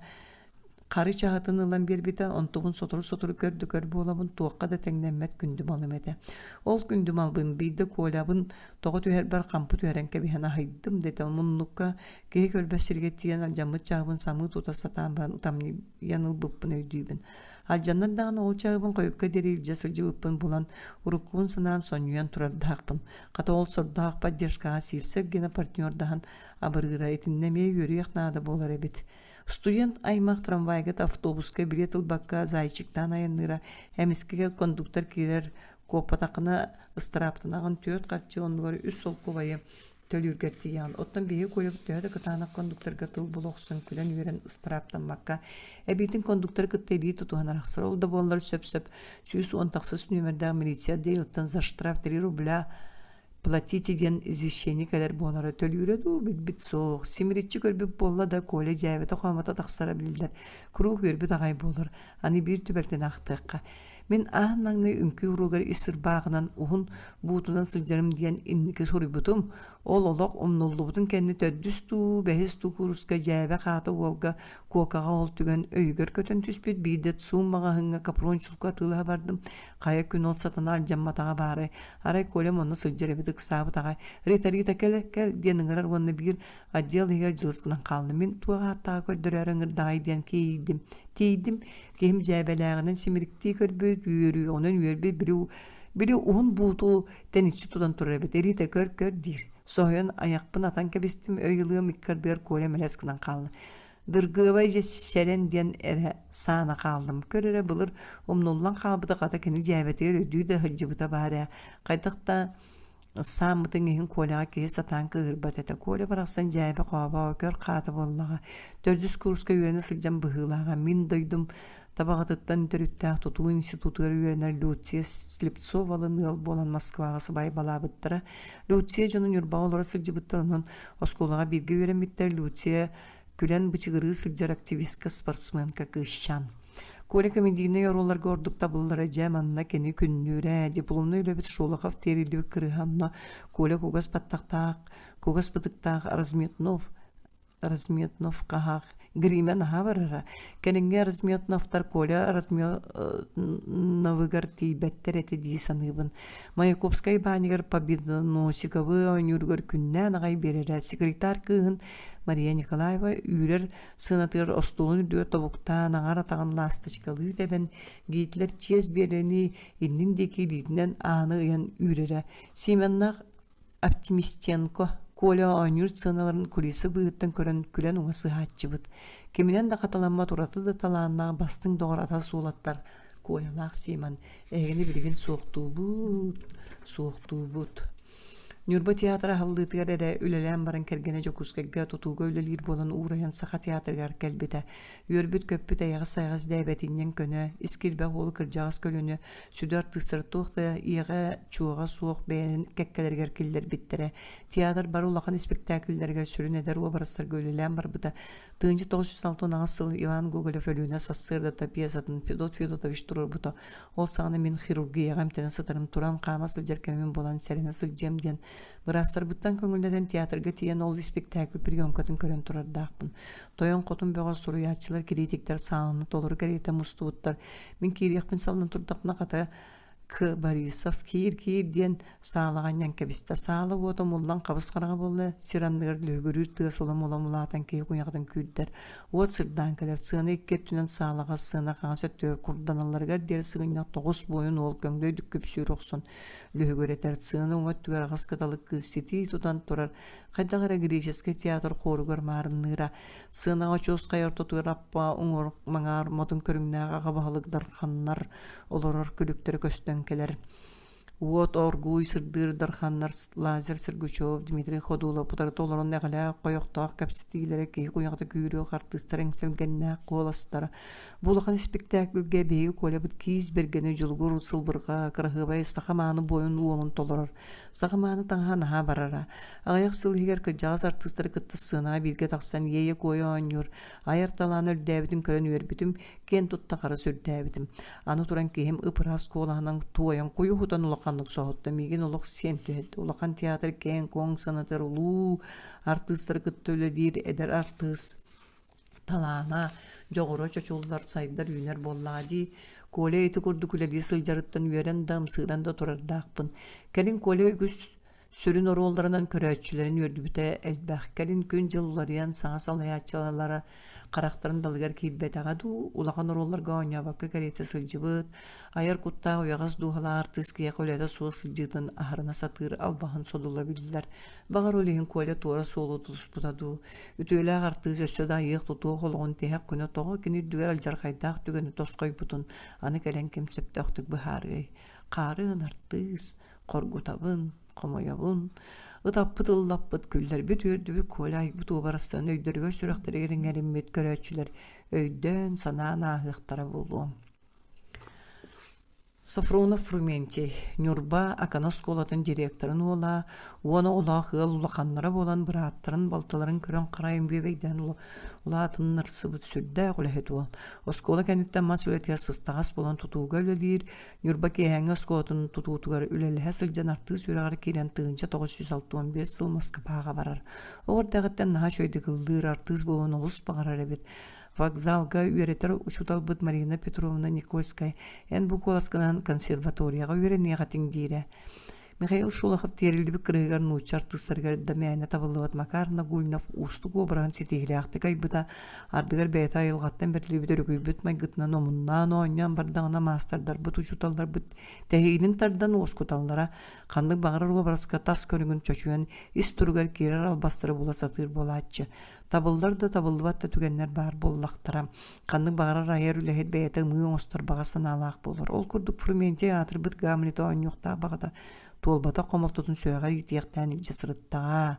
Хары чаһытын ылан биэрбитэ, онтубун сотору-сотору көрдө-көр буолабын, туохха да тэҥнэммэт күндү малым этэ. Ол күндү малбын биирдэ Колябын тоҕо түһэрбэр хампы түһэрэн кэбиһэн аһыйдым дэтэ муннукка киһи көрбөт сиргэ тиийэн алдьаммыт чаһыбын самыы тута сатаан баран ытамньыйан ылбыппын өйдүүбүн. Алдьаннар даҕаны ол чаһыбын хойукка диэри илдьэ сылдьыбыппын булан, уруккубун санаан сонньуйан турардаахпын. Хата ол сордоох поддержкаҕа Сивцев гена партнердаһан абырыыра итиннэ эмиэ үөрүйэх наада буолар эбит. Студент аймах трамвайга да автобуска билиэт ылбакка зайчиктаан айанныыра, эмискэ кондуктор киирэр, куоппатаххына ыстырааптанаҕын түөрт харчы оннугар үс солкуобайы төлүүргэр тиийэҕин. Оттон биһиги Колябыт төһө да кытаанах кондукторга тыл була охсон күлэн-үөрэн ыстырааптаммакка, эбиитин кондукторы кытта илии тутуһан арахсар. Ол да буоллар сөп-сөп 110 тахсыс нүөмэрдээх милиция отделыттан за штраф 3 рубля Платите диэн извещение кэлэр буолара төлүүрэ дуу билбит суох. Симириччи көрбүт буолла да Коля дьээбэтэ-хоомото тахсара биллэр. Куруук үөрбүт аҕай буолар. Аны биир түбэлтэни ахтыахха. Мин аан маҥнай үҥкүү уруогар ис ырбааҕынан уһун буутунан сылдьарым диэн инники суруйбутум. Ол олох умнуллубутун кэннэ төрдүс дуу, бэһис дуу кууруска дьээбэ хаата уолга Куокаҕа ол түгэн өйүгэр көтөн түспүт биирдэ ЦУМ маҕаһыыҥҥа капрон чулку атыылаһа бардым. Хайа күн ол сатана алдьамматаҕа баарай, арай Колям онно сылдьар эбит ыксаабыт аҕай «Рита, Рита, кэл, кэл» диэн ыҥырар уонна биир отдел иһигэр дьылыс гынан хаалла. Мин туох ааттааҕы көрдөрөөрү ыҥырдаҕай диэн киийдим. Тиийдим, киһим дьээбэлээҕинэн симириктии көрбүт, үөрүүҕүнэн үөрбүт, били, били уһун бууту тэниччи тутан турар эбит. «Рита, көр, көр» диир. Соһуйан айахпын атан кэбистим, өй ылыам икки ардыгар Коля мэлэс гынан хаалла. Дыргыабай дьэ сэрэн диэн эрэ саана хааллым. Көр эрэ былыр умнуллан хаалбыта хата кини дьээбэтигэр өйдүү да сылдьыбыта баар ээ. Хайдах да сааммытын иһин Коляҕа киһи сатаан кыыһырбат этэ. Коля барахсан дьээбэ-хообо, көр хаата буоллаҕа. Төрдүс курска үөрэнэ сылдьан быһыылааҕа. Мин дойдум Табаҕатыттан төрүттээх тутуу институтугар үөрэнэр Люция Слепцовалыын ыал буолан Москваҕа сыбаайбалаабыттара. Люция дьоно Ньурбаҕа олоро сылдьыбыттар, онон оскуолаҕа бииргэ үөрэммиттэр. Люция күлэн бычыгырыы сылдьар активистка, спортсменка кыысчаан. Коля комедийнай оруолларга ордук табыллара дьэ манна кини күннүүрэ, дипломнай үлэбит Шолохов тиэриллибит кырыһа онно Коля кугас баттахтаах, кугас бытыктаах Разметнов Разметнов хаһаах гримэ наһаа барара. Кэлиҥҥи Разметновтар Коля Разметновыгар тиийбэттэр этэ дии саныыбын. Маяковскай баанньыгар Победоносиковы оонньууругар күннээн аҕай биэрэрэ. Секретарь кыыһын Мария Николаева үүрэр сыанатыгар остуолун үрдүгэр тобуктаан аҥар атаҕын ласточкалыы тэбэн Гитлер чиэс биэрэринии иннин диэки илиитинэн ааны ыйан үүрэрэ. Сименнаах Оптимистенко. Коля оонньуур сценаларын кулиса быыһыттан көрөн күлэн уҥа сыһааччыбыт. Киминэн да хатыламмат ураты да талааннаах бастыҥ доҕор атас уолаттар Колялаах Симон эһигини билигин суохтуубут, суохтуубут. Ньурба театра аһыллыытыгар эрэ үлэлээн баран кэргэнэ Дьокуускайга тутууга үлэлиир буолан уурайан Саха театрыгар кэлбитэ. Үөрбүт-көппүт эйэҕэс-сайаҕас дээбэтинньэҥ көнө, ис килбэх уолу кырдьаҕас көлүөнэ сүдү артыыстара туох да иэҕэ-чуоҕа суох бэйэлэрин кэккэлэригэр киллэрбиттэрэ. Театр бары улахан испиктээкиллэригэр сүрүн эдэр уобарастарга үлэлээн барбыта. 1968 сыл Иван Гоголев Өлүөнэ сарсыардата пьесатын Федот Федотович туруорбута. Ол саҕана мин хирургияҕа эмтэнэ сытарым, туран хаама сылдьар кэмим буолан сэрэнэ сылдьыам диэн быраастарбыттан көҥүллэтэн театрга тиийэн ол испиктээкил приемкатын көрөн турардаахпын. Тойон-хотун бөҕө суруйааччылар, кириитиктэр сааланы толору кэриэтэ мустубуттар. Мин киириэхпин саллан турдахпына хата К. Борисов киир-киир диэн саалаҕа анньан кэбистэ. Саала уота умуллан хабыс-хараҥа буолла, сир анныгар лүһүгүрүүр тыас улам-улам улаатан киһи куйаҕатын күүрдэр. Уот сырдаан кэлэр, сыана икки өттүнэн саалаҕа, сыана хаҥас өттүгэр курданалларыгар диэри сыгынньах тоҕус буойун уол көҥдөйдүк күпсүүр охсон лүһүгүрэтэр. Сыана уҥа өттүгэр аҕыс кыталык кыыс ситии тутан турар, хайдах эрэ греческэй театр хоругар маарынныыра. Сыанаҕа очуос хайа ортотугар аппа уҥуор маҥаар модун көрүҥнээх аҕа баһылык дарханнар олорор күлүктэрэ көстөн кэлэр. Уот оргууй сырдыыр дарханнар Лазарь Сергучев, Дмитрий Ходулов утарыта олорон эҕэлээх хойохтоох кэпсэтиилэрэ киһи куйаҕата күүрүөх артыыстар эҥсэлгэннээх куоластара. Бу улахан испиктээкилгэ биһиги Колябыт киис бэргэни дьулугур сылбырҕа кыраһыабай саха мааны буойун уолун толорор. Саха мааны таҥаһа наһаа барара. Аҕыйах сыл иһигэр кырдьаҕас артыыстары кытта сценаҕа бииргэ тахсан иэйэ-куойа оонньуур, айар талаана үрдээбитин көрөн үөрбүтүм, киэн тутта хара сүрдээбитим. Аны туран киһим ып-ыраас куолаһынан туойан куйуһутан улаханнык соһутта, миигин олох сиэн түһэрдэ. Улахан театр киэҥ-куоҥ санатар улуу артыыстары кытта үлэлиир эдэр артыыс талаана, дьоҕура чочуллар, сайдар-үүнэр буоллаҕа дии. Коля ити курдук үлэлии сылдьарыттан үөрэн да, ымсыыран да турардаахпын. Кэлин Коля үгүс Сүрүн оруолларынан көрөөччүлэрин үөрдүбүтэ элбэх. Кэлин күн-дьыл уларыйан, саҥа салайааччылара харахтарын далыгар киирбэтэҕэ дуу, улахан оруолларга оонньообокко кэриэтэ сылдьыбыт, айар куттаах уйаҕас дууһалаах артыыс киһиэхэ үлэтэ суох сылдьыытын аһарына сатыыр албаһын содула биллэр. Баҕар, ол иһин Коля туора суолу тутуспута дуу. Үтүөлээх артыыс өссө да айыах-тутуох олоҕун тиһэх күнэ тоҕо кини үрдүгэр алдьархайдаах түгэни тосхойбутун аны кэлэн ким сөптөөхтүк быһаарыай. Хаарыан артыыс, хоргутабын, хомойобун, ытаппыт ыллаппыт, күллэрбит үөрдүбүт Коля айбыт уобарастарын өйдөрүгэр-сүрэхтэригэр иҥэриммит көрөөччүлэр өйдөөн, санаан ааһыахтара буолуо. Софронов Фрументий, Ньурба Акана оскуолатын директорын уола, уон оҕолоох ыал улаханнара буолан бырааттарын, балтыларын көрөн харайын бүөбэйдээн улаатыннарсыбыт сүрдээх үлэһит уол. Оскуола кэнниттэн мас үлэтигэр сыстаҕас буолан тутууга үлэлиир, Ньурба киэһээҥҥи оскуолатын тутуутугар үлэлэһэ сылдьан артыыс үөрэҕэр киирэн 1965 сыл Москваҕа барар. Оҕо эрдэҕиттэн наһаа үчүгэйдик ыллыыр, артыыс буолуон олус баҕарар эбит. Вокзалга үөрэтэр учууталбыт Марина Петровна Никольская эн бу куоласкынан консерваторияҕа үөрэниэх этиҥ диирэ. Михаил Шолохов тиэриллибит кырыһыгар нуучча артыыстарыгар да мээнэ табыллыбат Макар Нагульнов уустук уобараһын ситиһиилээхтик айбыта, ардыгар бэйэтэ айылҕаттан бэриллибит өрүкүйбүт майгытынан омуннаан оонньоон бардаҕына маастардарбыт, учууталларбыт тэһиинин тардан уоскуталлара, ханнык баҕарар уобараска тас көрүҥүн чочуйан ис туругар киирэр албастары була сатыыр буолааччы. Табыллар да табыллыбат да түгэннэр баар буоллахтара. Ханнык баҕарар айар үлэһит бэйэтэ ымыы оҥостор баҕа санаалаах буолар. Ол курдук Фрументий аатырбыт Гамлеты оонньуохтаах баҕата туолбатах хомолтотун сүрэҕэр иитиэхтээн илдьэ сырыттаҕа.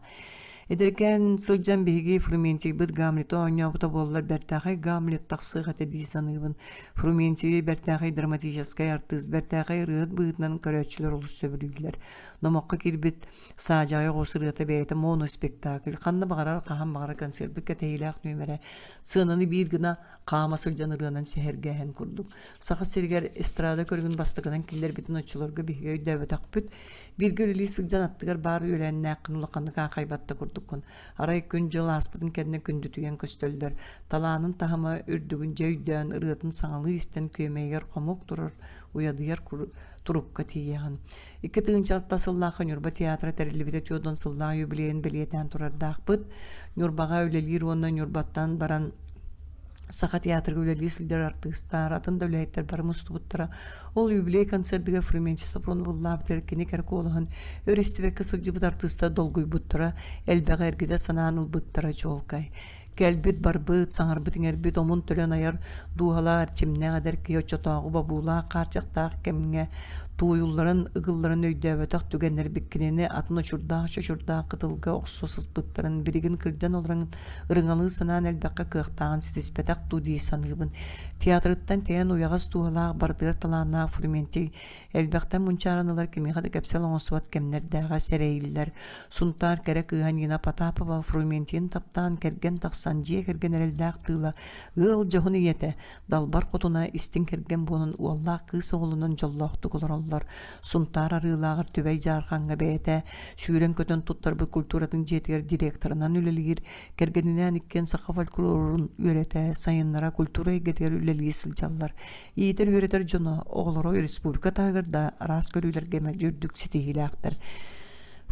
Эдэркээн сылдьан биһиги Фрументийбыт Гамлеты оонньообута буоллар бэртээхэй Гамлет тахсыах этэ дии саныыбын. Фрументийи бэртээхэй драматическай артыыс, бэртээхэй ырыаһыт быһыытынан көрөөччүлэр олус сөбүлүүллэр. Номоххо киирбит Саадьаҕай оҕус ырыата бэйэтэ моноспектакль, ханна баҕарар, хаһан баҕарар концерпыт кэтэһиилээх нүөмэрэ, сыананы биир гына хаама сылдьан ырыанан сэһэргээһин курдук. Саха сиригэр эстрада көрүҥүн бастакынан киллэрбитин оччолорго биһиги өйдөөбөтөхпүт. Бииргэ үлэлии сылдьан аттыгар баар үөлээннээххин улаханнык аахайбат да курдуккун. Арай күн-дьыл ааспытын кэннэ күндүтүйэн көстөллөр. Талаанын таһыма үрдүгүн дьэ өйдөөн, ырыатын саҥалыы истэн күөмэйигэр хомуок турар, уйадыйар турукка тиийэҕин. 2006 сыллаахха Ньурба театра тэриллибитэ 40 сыллаах юбилейын бэлиэтээн турардаахпыт. Ньурбаҕа үлэлиир уонна Ньурбаттан баран. Саха театрга үлэлии сылдьар артыыстар, атын да үлэһиттэр бары мустубуттара. Ол юбилей концердыгар Фрументий Софронов ыллаабытыгар кини кэрэ куолаһын өр истибэккэ сылдьыбыт артыыстар долгуйбуттара, элбэҕи эргитэ санаан ылбыттара чуолкай. Кэлбит-барбыт, саҥарбыт-иҥэрбит омун-төлөн айар дууһалаах эрчимнээх эдэр киһи оччотооҕу бобуулаах хаарчахтаах кэмҥэ тууйулларын, ыгылларын өйдөөбөтөх түгэннэрбит кинини атын очурдаах-чочурдаах кытылга охсо сыспыттарын билигин кырдьан олорон ырыҥалыы санаан элбэххэ кыахтааҕын ситиспэтэх дуу дии саныыбын. Театрыттан тэйэн уйаҕас дууһалаах, барытыгар талааннаах Фрументий элбэхтэн мунчааран ылар кимиэхэ да кэпсэл оҥостубат кэмнэрдээҕэ сэрэйиллэр. Сунтаар кэрэ кыыһа Нина Потапова Фрументийын таптаан кэргэн тахсан дьиэ кэргэн эрэллээх тыыла, ыал дьоһун ийэтэ, далбар хотуна истиҥ кэргэн буолан уоллаах кыыс оҕолонон дьоллоохтук олороллор. Сунтаар Арыылааҕар Түбэй Дьаархаҥҥа бэйэтэ сүүрэн-көтөн туттарбыт культуратын дьиэтигэр директорынан үлэлиир, кэргэнинээн иккиэн саха фольклорун үөрэтэ, сайыннара культура эйгэтигэр үлэлии сылдьаллар. Иитэр-үөрэтэр дьоно, оҕолоро республика таһыгар да араас көрүүлэргэ мэлдьи үрдүк ситиһиилээхтэр.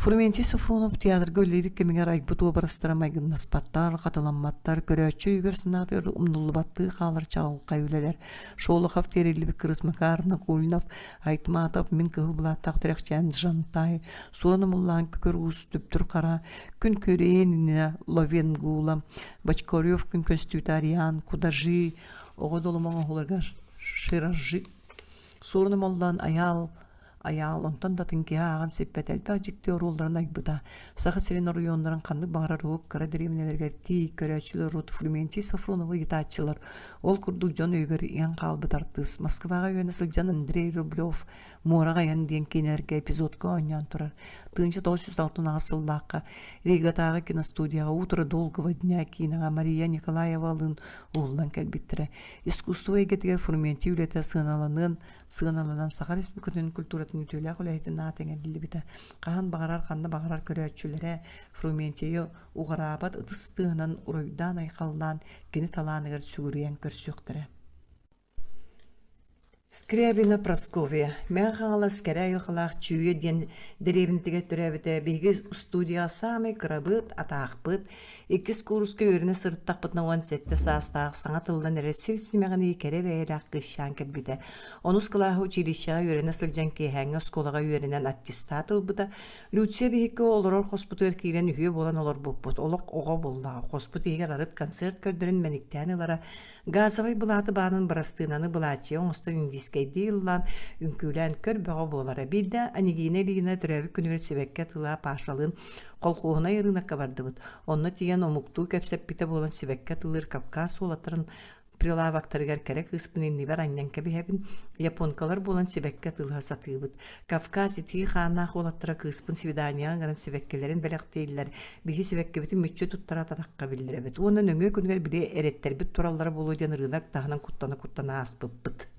Фрументий Софронов театрга үлэлиир кэмигэр айбыт уобарастара майгыннаспаттар, хатыламматтар, көрөөччү өйүгэр-санаатыгар умнуллубаттыы хаалар чаҕылхай үлэлэр. Шолохов тиэриллибит кырыс Макар Накульнов, Айтматов Мин кыһыл былааттаах түрэхчээн Жантай, Суон Омуллаан Күкүр Уус Түптүр Хара, Күн Күрээн иннинэ Ловенгула, Бочкарев Күн көстүүтэ Ариан, Кудажи, Оҕо долума оҥоһуларыгар Ширажи, Суорун Омоллоон Айаал Айаал онтон да атын киһи ааҕан сиппэт элбэх дьикти оруолларын айбыта. Саха сирин оройуоннарын ханнык баҕарар уһук кыра дэриэбинэлэригэр тиий көрөөччүлэр урут Фрументий Софроновы ыйытааччылар. Ол курдук дьон өйүгэр иҥэн хаалбыт артыыс Москваҕа үөрэнэ сылдьан Андрей Рублев «Муораҕа айан» диэн киинэлэргэ эпизодка оонньоон турар. 1968 сыллаахха Ригатааҕы киностудияҕа «Утро долгого дня» киинэҕэ Мария Николаевалыын уһуллан кэлбиттэрэ. Искусство эйгэтигэр Фрументий үлэтэ сыаналаныан сыаналанан Саха Республикатын культуратын үтүөлээх үлэһитин аата иҥэриллибитэ. Хаһан баҕарар, ханна баҕарар көрөөччүлэрэ Фрументийы уҕараабат ытыс тыаһынан уруйдаан-айхаллаан кини талааныгар сүгүрүйэн көрсүөхтэрэ. Скрябина Прасковья Мэҥэ Хаҥалас кэрэ айылҕалаах Чүүйэ диэн дэриэбинэтигэр төрөөбүтэ. Биһиги студияҕа саамай кырабыт, атаахпыт, Иккис кууруска үөрэнэ сырыттахпытына 17 саастаах саҥа тыллан эрэр сир симэҕинии кэрэ бэйэлээх кыысчаан кэлбитэ. Онус кылааһы училищеҕа үөрэнэ сылдьан киэһээҥҥи оскуолаҕа үөрэнэн аттестат ылбыта. Люция биһикки олорор хоспутугар киирэн үһүө буолан олорбуппут. Олох оҕо буоллаҕа. Хоспут иһигэр арыт концерт көрдөрөн мэниктээн ылара. Газовай былааты баанын бырастыынаны былааччыйа оҥостон индийскэйдии ыллаан, үҥкүүлээн көр бөҕө буолара. Биирдэ Анегина Ильина төрөөбүт күнүгэр сибэкки атыылаһа Пашалыын Колхуоһунай ырыынакка бардыбыт. Онно тиийэн омуктуу кэпсэппитэ буолан сибэкки атыылыыр Кавказ уолаттарын прилавоктарыгар кэрэ кыыспын иннибэр анньан кэбиһэбин. Японкалар буолан сибэкки атыылаһа сатыыбыт. Кавказ итии хааннаах уолаттара кыыспын свиданияҕа ыҥыран сибэккилэрин бэлэхтииллэр. Биһи сибэккибитин мүччү туттара атахха биллэрэбит. Уонна нөҥүө күнүгэр били эрэттэрбит тураллара буолуо диэн ырыынак таһынан куттана-куттана ааспыппыт.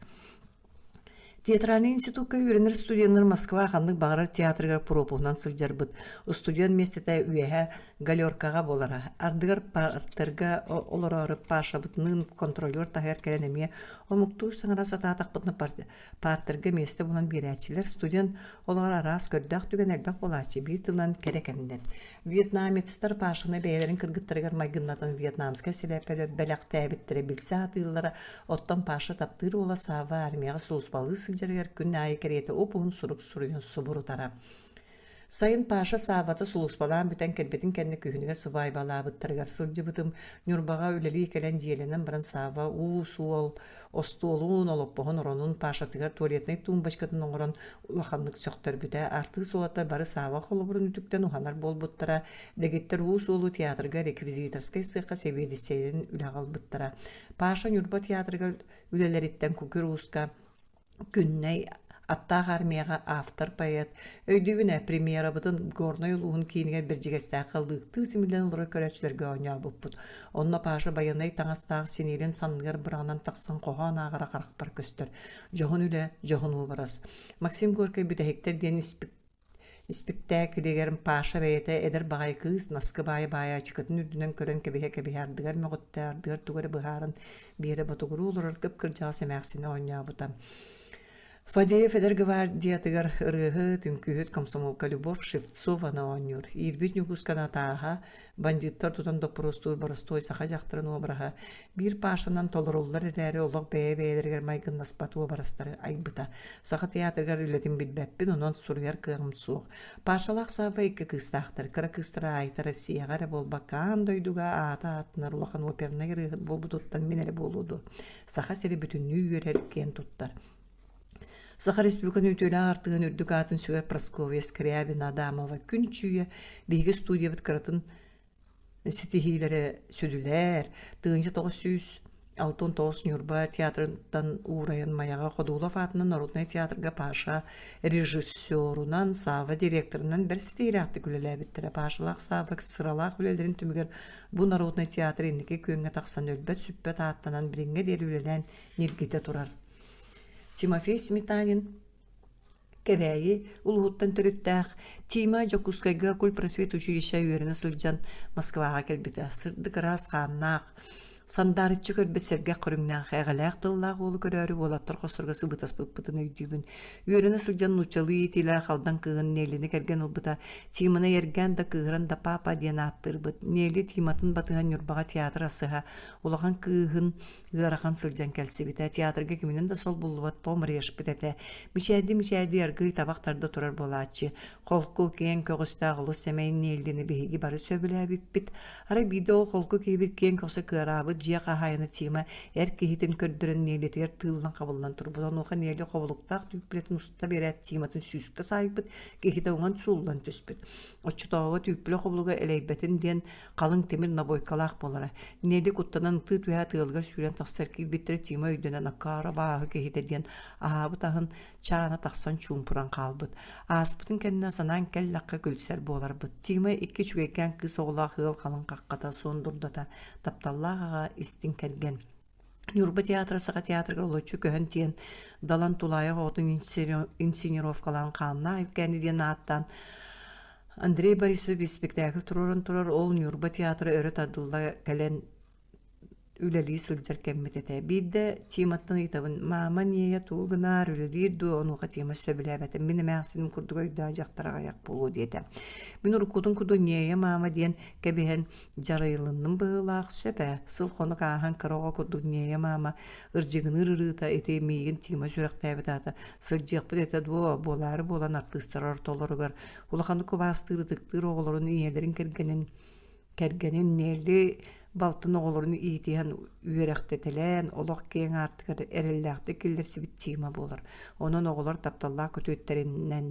Театральнай институкка үөрэнэр студеннар Москва ханнык баҕарар театрыгар пропуһунан сылдьарбыт. Устудьуон миэстэтэ үөһэ галеркаҕа буолара. Ардыгар партерга олороору Пашабытыныын контролер таһыгар кэлэн эмиэ омуктуу саҥара сатаатахпытына партерга миэстэ булан биэрээччилэр. Студент олоҕор араас көрдөөх түгэн элбэх буолааччы, биир тылынан кэрэ кэмнэр. Вьетнамецтар Пашаны бэйэлэрин кыргыттарыгар майгыннатан вьетнамскай сэлээппэ бэлэхтээбиттэрэ билсэ сатыыллара, оттон Паша таптыыр уола Савва армияҕа сулууспалыы сылдьарыгар күн аайы кэриэтэ уп-уһун сурук суруйан субурутара. Сайын Паша Саввата сулууспалаан бүтэн кэлбитин кэннэ күһүнүгэр сыбаайбалаабыттарыгар сылдьыбытым. Ньурбаҕа үлэлии кэлэн дьиэлэнэн баран Савва уус-уол Остуолун, олоппоһун, оронун Пашатыгар туалетнай тумбочкатын оҥорон улаханнык сөхтөрбүтэ. Артыыс уолаттар бары Сааба холобурун үтүктэн уһанар буолбуттара. Дэгиттэр уус уолу театрга реквизиторскай сыахха сэбиэдиссэйинэн үлэҕэ ылбыттара. Паша Ньурба театрыгар үлэлэриттэн Кукур Ууска Күннэй аттаах армияҕа автор поэт өйдүүбүн ээ премьерабытын Горнай улууһун киинигэр Бэрдьигэстээххэ лыыктыы симиллэн олорор көрөөччүлэргэ оонньообуппут. Онно Паша байыаннай таҥастаах синиэлин санныгар быраҕынан тахсан хоһоон ааҕара харахпар көстөр. Дьоһун үлэ, дьоһун уобарас. Максим Горькай «Бүтэһиктэр» диэн Испиктээкилигэр Паша бэйэтэ эдэр баҕайы кыыс наскы баайы баайаачыкытын үрдүнэн көрөн кэбиһэ-кэбиһэ ардыгар мөҕүттэ, ардыгар тугу эрэ быһааран биэрэ ботугуруу олорор кып-кырдьаҕас эмээхсини оонньообута. Фадеев эдэр гвардиятыгар ырыаһыт, үҥкүүһүт комсомолка Любовь Шевцованы оонньуур. Иирбит Ньукуусканы атааһа, бандьыыттар тутан доппуруостуур боростуой саха дьахтарын уобараһа биир Пашанан толоруллар эрээри олох бэйэ-бэйэлэригэр майгыннаспат уобарастары айбыта. Саха театрыгар үлэтин билбэппин, онон суруйар кыаҕым суох. Пашалаах Савва икки кыыстаахтар. Кыра кыыстара Айта Россияҕа эрэ буолбакка, аан дойдуга аата ааттанар улахан опернай ырыаһыт буолбутуттан мин эрэ буолуо дуо? Саха сирэ бүтүннүү үөрэр, киэн туттар. Саха Республикатын үтүөлээх артыыһын үрдүк аатын сүгэр Прасковья Скрябина Адамова күн чүүйэ биһиги студиябыт кыратын ситиһиилэрэ сүдүлэр. 1969 Ньурба театрыттан уурайан Майаҕа Ходулов аатынан народнай театрга Паша режиссерунан, Сава директорынан бэрт ситиһиилээхтик үлэлээбиттэрэ. Пашалаах Сава сыралаах үлэлэрин түмүгэр бу народнай театр инники күөҥҥэ тахсан өлбөт-сүппэт ааттанан билиҥҥэ диэри үлэлээн ньиргитэ турар. Тимофей Сметанин Кэбээйи улууһуттан төрүттээх Тима Дьокуускайга культпросвет училище үөрэнэ сылдьан Москваҕа кэлбитэ. Сырдык ыраас хааннаах, сандаарыччы көрбүт сэргэх көрүҥнээх, эҕэлээх тыллаах уолу көрөөрү уолаттар хосторго сыбыытаспыппытын өйдүүбүн. Үөрэнэ сылдьан нууччалыы иитиилээх Алдан кыыһын Неллини кэргэн ылбыта. Тиманы эргээн да кыыһыран да папа диэн ааттыырбыт. Нелли Тиматын батыһан Ньурбаҕа театр асыһа улахан кыыһын Ыарахан сылдьан кэлсибитэ, театрга киминэн да солбуллубат помрешпит этэ. Мичээрдии-мичээрдии аргыый табах тарда турар буолааччы. Холку, киэҥ көҕүстээх олус сэмэй Неллини биһиги бары сөбүлээбиппит. Арай биирдэ ол холку киһибит киэҥ көхсө кыараабыт дьиэ хаһаайына Тима эр киһитин көрдөрөн Неллитигэр тыыллан-хабыллан турбут. Онуоха Нелли хобулуктаах түүппүлэтин уста биэрээт Тиматын сүүскэ саайбыт, киһитэ уҥан сууллан түспүт. Оччотооҕуга түүппүлэ хобулуга элэйбэтин диэн халыҥ тимир набойкалаах буолара. Нелли куттанан ытыы түһээт ыалыгар сүүрэн тахсар киирбиттэрэ Тима өйдөнөн акаары абааһы киһитэ диэн аһаабыт аһын чаана тахсан чуумпуран хаалбыт. Ааспытын кэннэ санаан кэллэххэ күлсэр буоларбыт. Тима икки үчүгэйкээн кыыс оҕолоох ыал халыҥ хаххата, суон дурдата, тапталлаах аҕа, истиҥ кэргэн. Ньурба театра Саха театрыгар олоччу көһөн тиийэн Далан Тулаайах оҕотун инсценировкалаан Хааннаах Илкээни диэн ааттаан Андрей Борисов испиктээкил туруоран турар ол Ньурба театра өрө тардылла кэлэн үлэлии сылдьар кэммит этэ. Биирдэ Тиматтан ыйытабын, «Маама Ния тугу гынаар, үлэлиир дуо?» Онуоха Тима сөбүлээбэтим. Мин эмээхсиним курдук өйдөөх дьахтар аҕыйах буолуо диэтэ. Мин уруккутун курдук Ния маама диэн кэбиһэн дьарыйылынным быһыылаах, сөп ээ, сыл-хонук ааһан кыра оҕо курдук Ния маама ырдьыгыныыр ырыыта ити миигин Тима сүрэхтээбит аата сылдьыахпыт этэ дуо, буолаары буолан артыыстар ортолоругар улаханнык убаастыыр, ытыктыыр оҕолорун ийэлэрин кэргэнин кэргэнин Нелли балтын оҕолорун иитиһэн үөрэхтэтэлээн олох киэҥ аартыгар эрэллээхтик киллэрсибит Тима буолар. Онон оҕолор тапталлаах күтүөттэринэн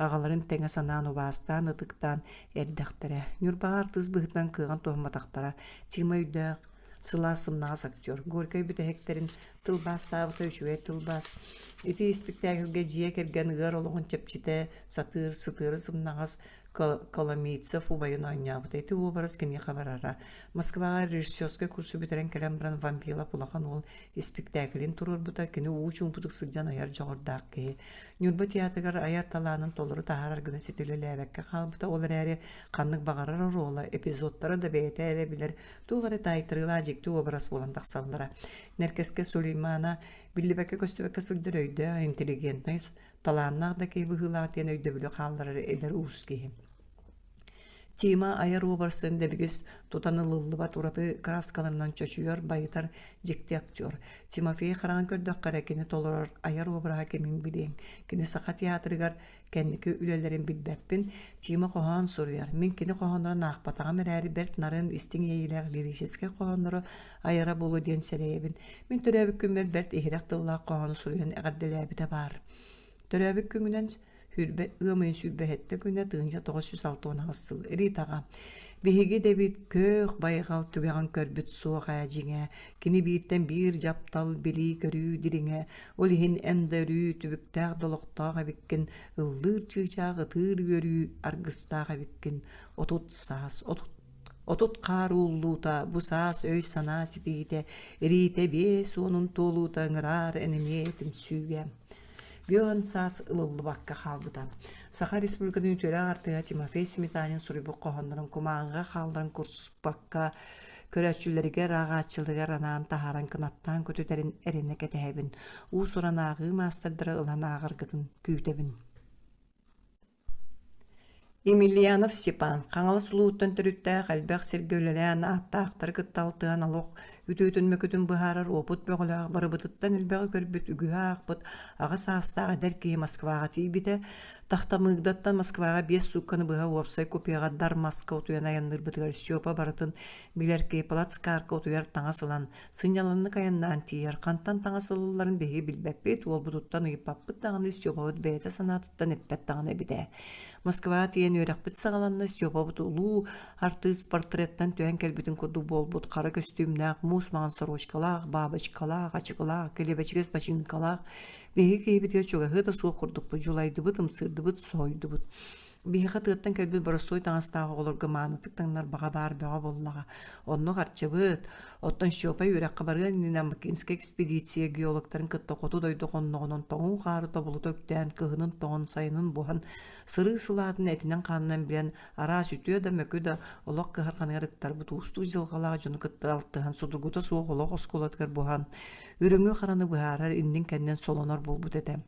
аҕаларын тэҥэ санаан убаастаан, ытыктаан эрдэхтэрэ. Ньурбаҕа артыыс быһыытынан кыаҕын туһамматахтара. Тима өйдөөх, сылаас сымнаҕас актер. Горькай бүтэһиктэрин тылбаастаабыта үчүгэй тылбаас. Ити испиктээкилгэ дьиэ кэргэн ыар олоҕун чэпчитэ сатыыр, сытыары сымнаҕас Коломийцев убайын оонньообута. Ити уобарас киниэхэ барара. Москваҕа режиссерскай курсу бүтэрэн кэлэн баран Вампилов улахан уол испиктээкилин туруорбута. Кини уу чуумпутук сылдьан айар дьоҕурдаах киһи. Ньурба театрыгар айар талаанын толору таһаарар гына ситэ үлэлээбэккэ хаалбыта. Ол эрээри ханнык баҕарар оруола, эпизодтара да бэйэтэ эрэ билэр туох эрэ таайтарыылаах дьикти уобарас буолан тахсаллара. Нэркэскэ Сулеймана биллибэккэ-көстүбэккэ сылдьар өйдөөх, интеллигентнэй, талааннаах да киһи быһыылаах диэн өйдөбүлү хаалларар эдэр уус киһи. Тима айар уобарастарын дэбигис тутан ылыллыбат ураты кырааскаларынан чочуйар, байытар дьикти актер. Тимофей хараҕын көрдөххө эрэ кини толорор айар уобараһа кимин билиэҥ. Кини Саха театрыгар кэнники үлэлэрин билбэппин. Тима хоһоон суруйар. Мин кини хоһооннорун аахпатаҕым эрээри бэрт нарын, истиҥ иэйиилээх лирическэй хоһооннору айара буолуо диэн сэрэйэбин. Мин төрөөбүт күммэр бэрт иһирэх тыллаах хоһоону суруйан эҕэрдэлээбитэ баар. Төрөөбүт күҥүнэн сүүрбэ ыам ыйын 27 күнэ 1968 сыл Ритаҕа биһиги дэбит күөх байҕал түгэҕин көрбүт суох ээ дьиҥэ кини бииртэн биир дьаптал билии-көрүү дириҥэ ол иһин эн да өрүү түбүктээх долохтоох эбиккин ыллыыр чыычаах ытыыр үөрүү аргыстаах эбиккин 30 саас 30 хаар ууллуута бу саас өй-санаа ситиһиитэ Риитэ 50-ун туолуута ыҥыраар эн эмиэ түмсүүгэ Бүөн саас ылыллыбакка хаалбыта. Саха Республикатын үтүөлээх артыыһа Тимофей Сметанин суруйбут хоһооннорун кумааҕыга хаалларан курсуппакка. Көрөөччүлэригэр, ааҕааччыларыгар анаан таһааран кынаттаан көтүтэрин эрэнэ кэтэһэбин. Уус-уран ааҕыы маастардара ылан ааҕаргытын күүтэбин. Емельянов Степан Хаҥалас улууһуттан төрүттээх, элбэх сиргэ үлэлээн, ааттаахтары кытта алтыһан олох үтүөтүн-мөкүтүн быһаарар уопут бөҕөлөөх, барыбытыттан элбэҕи көрбүт, үгүһү аахпыт аҕа саастаах эдэр киһи Москваҕа тиийбитэ. Тахтамыгдаттан Москваҕа 5 суукканы быһа уопсай купеҕа дар маска утуйан айанныырбытыгар Степа барытын билэр киһи плацкарка утуйар таҥас ылан, сынньалаҥнык айаннаан тиийэр. Хантан таҥас ылылларын биһиги билбэппит, уолбутуттан ыйыппаппыт даҕаны Степабыт бэйэтэ санаатыттан эппэт даҕаны эбит ээ. Москваҕа тиийэн үөрэхпит саҕаланна, Степабыт улуу артыыс портреттан түһэн кэлбитин курдук буолбут хара көстүүмнээх, муус маҥан сорочкалаах, бабочкалаах, ачыкылаах, килэбэчигэс бачыыҥкалаах биһиги киһибитигэр чугаһыа да суох курдукпут, дьулайдыбыт, ымсыырдыбыт, соһуйдубут. Биһиэхэ тыаттан кэлбит боростуой таҥастаах оҕолорго маанытык таҥнар баҕа баар бөҕө буоллаҕа. Онно харчыбыт. Оттон Степа үөрэххэ барыан иннинэ Макинскай экспедиция геологтарын кытта хоту дойду хонноҕунан тоҥуу хаары тобулута үктээн, кыһынын тоҥон, сайынын буһан, сырыы сылаатын этинэн-хаанынан билэн, араас үтүө да мөкү да олох кыһарҕаныгар ыктарбыт уустук дьылҕалаах дьону кытта алтыһан, судургута суох олох оскуолатыгар буһан, үрүҥү-хараны быһаарар иннин-кэннин солонор буолбут этэ.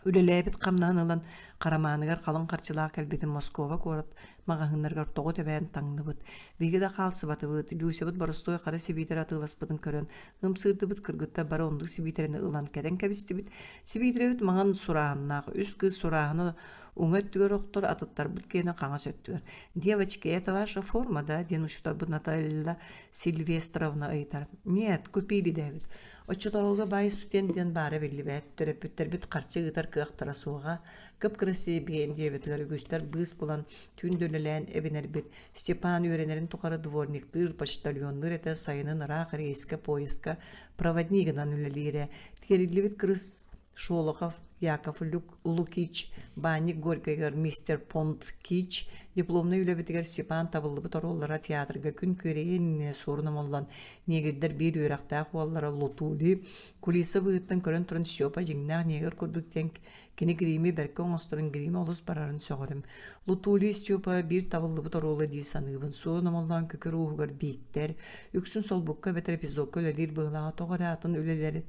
Үлэлээбит хамнаһын ылан, харамааныгар халыҥ харчылаах кэлбитин Москва куорат маҕаһыыннарыгар тоҕо тэбээн таҥныбыт. Биһиги да хаалсыбатыбыт, Люсябыт боростуой хара сибиитэр атыыласпытын көрөн, ымсыырдыбыт кыргыттар бары оннук сибиитэрэни ылан кэтэн кэбистибит. Сибиитэрэбит маҥан сурааһыннаах, үс кыыс сурааһына уҥа өттүгэр охтор, атыттарбыт киэнэ хаҥас өттүгэр. «Девочки, это ваша форма, да?» диэн учууталбыт Наталья Сильвестровна ыйытар. «Нет, купили» диэбит. Оччотооҕуга баай студент диэн баара биллибэт, төрөппүттэрбит харчы ыытар кыахтара суоҕа. Кып-кырасыай диэбитигэр үгүстэр быыс булан, түүн да үлэлээн эбинэрбит. Степан үөрэнэрин тухары дворниктыыр, почтальоннуур этэ, сайынын ыраах рейскэ, поездка проводнигынан үлэлиирэ. Тиэриллибит кырыс Шолохов Яков Лукич, баанньык Горькайыгар мистер Понт Кич, дипломнай үлэбитигэр Степан табыллыбыт оруоллара театрга күн күөрэйэ иннинэ суорун омоллон негрдэр биир үөрэхтээх уоллара Лутули, кулиса быыһыттан көрөн туран Степа дьиҥнээх негр курдук диэн кини грими бэркэ оҥосторун гриме олус барарын сөҕөрүм. Лутули Степа биир табыллыбыт оруола дии саныыбын. Суорун омоллоон күкүр ууһугар Бииктэр, үксүн солбукка эбэтэр эпизодка үлэлиир быһыылааҕа тоҕо эрэ атын үлэлэри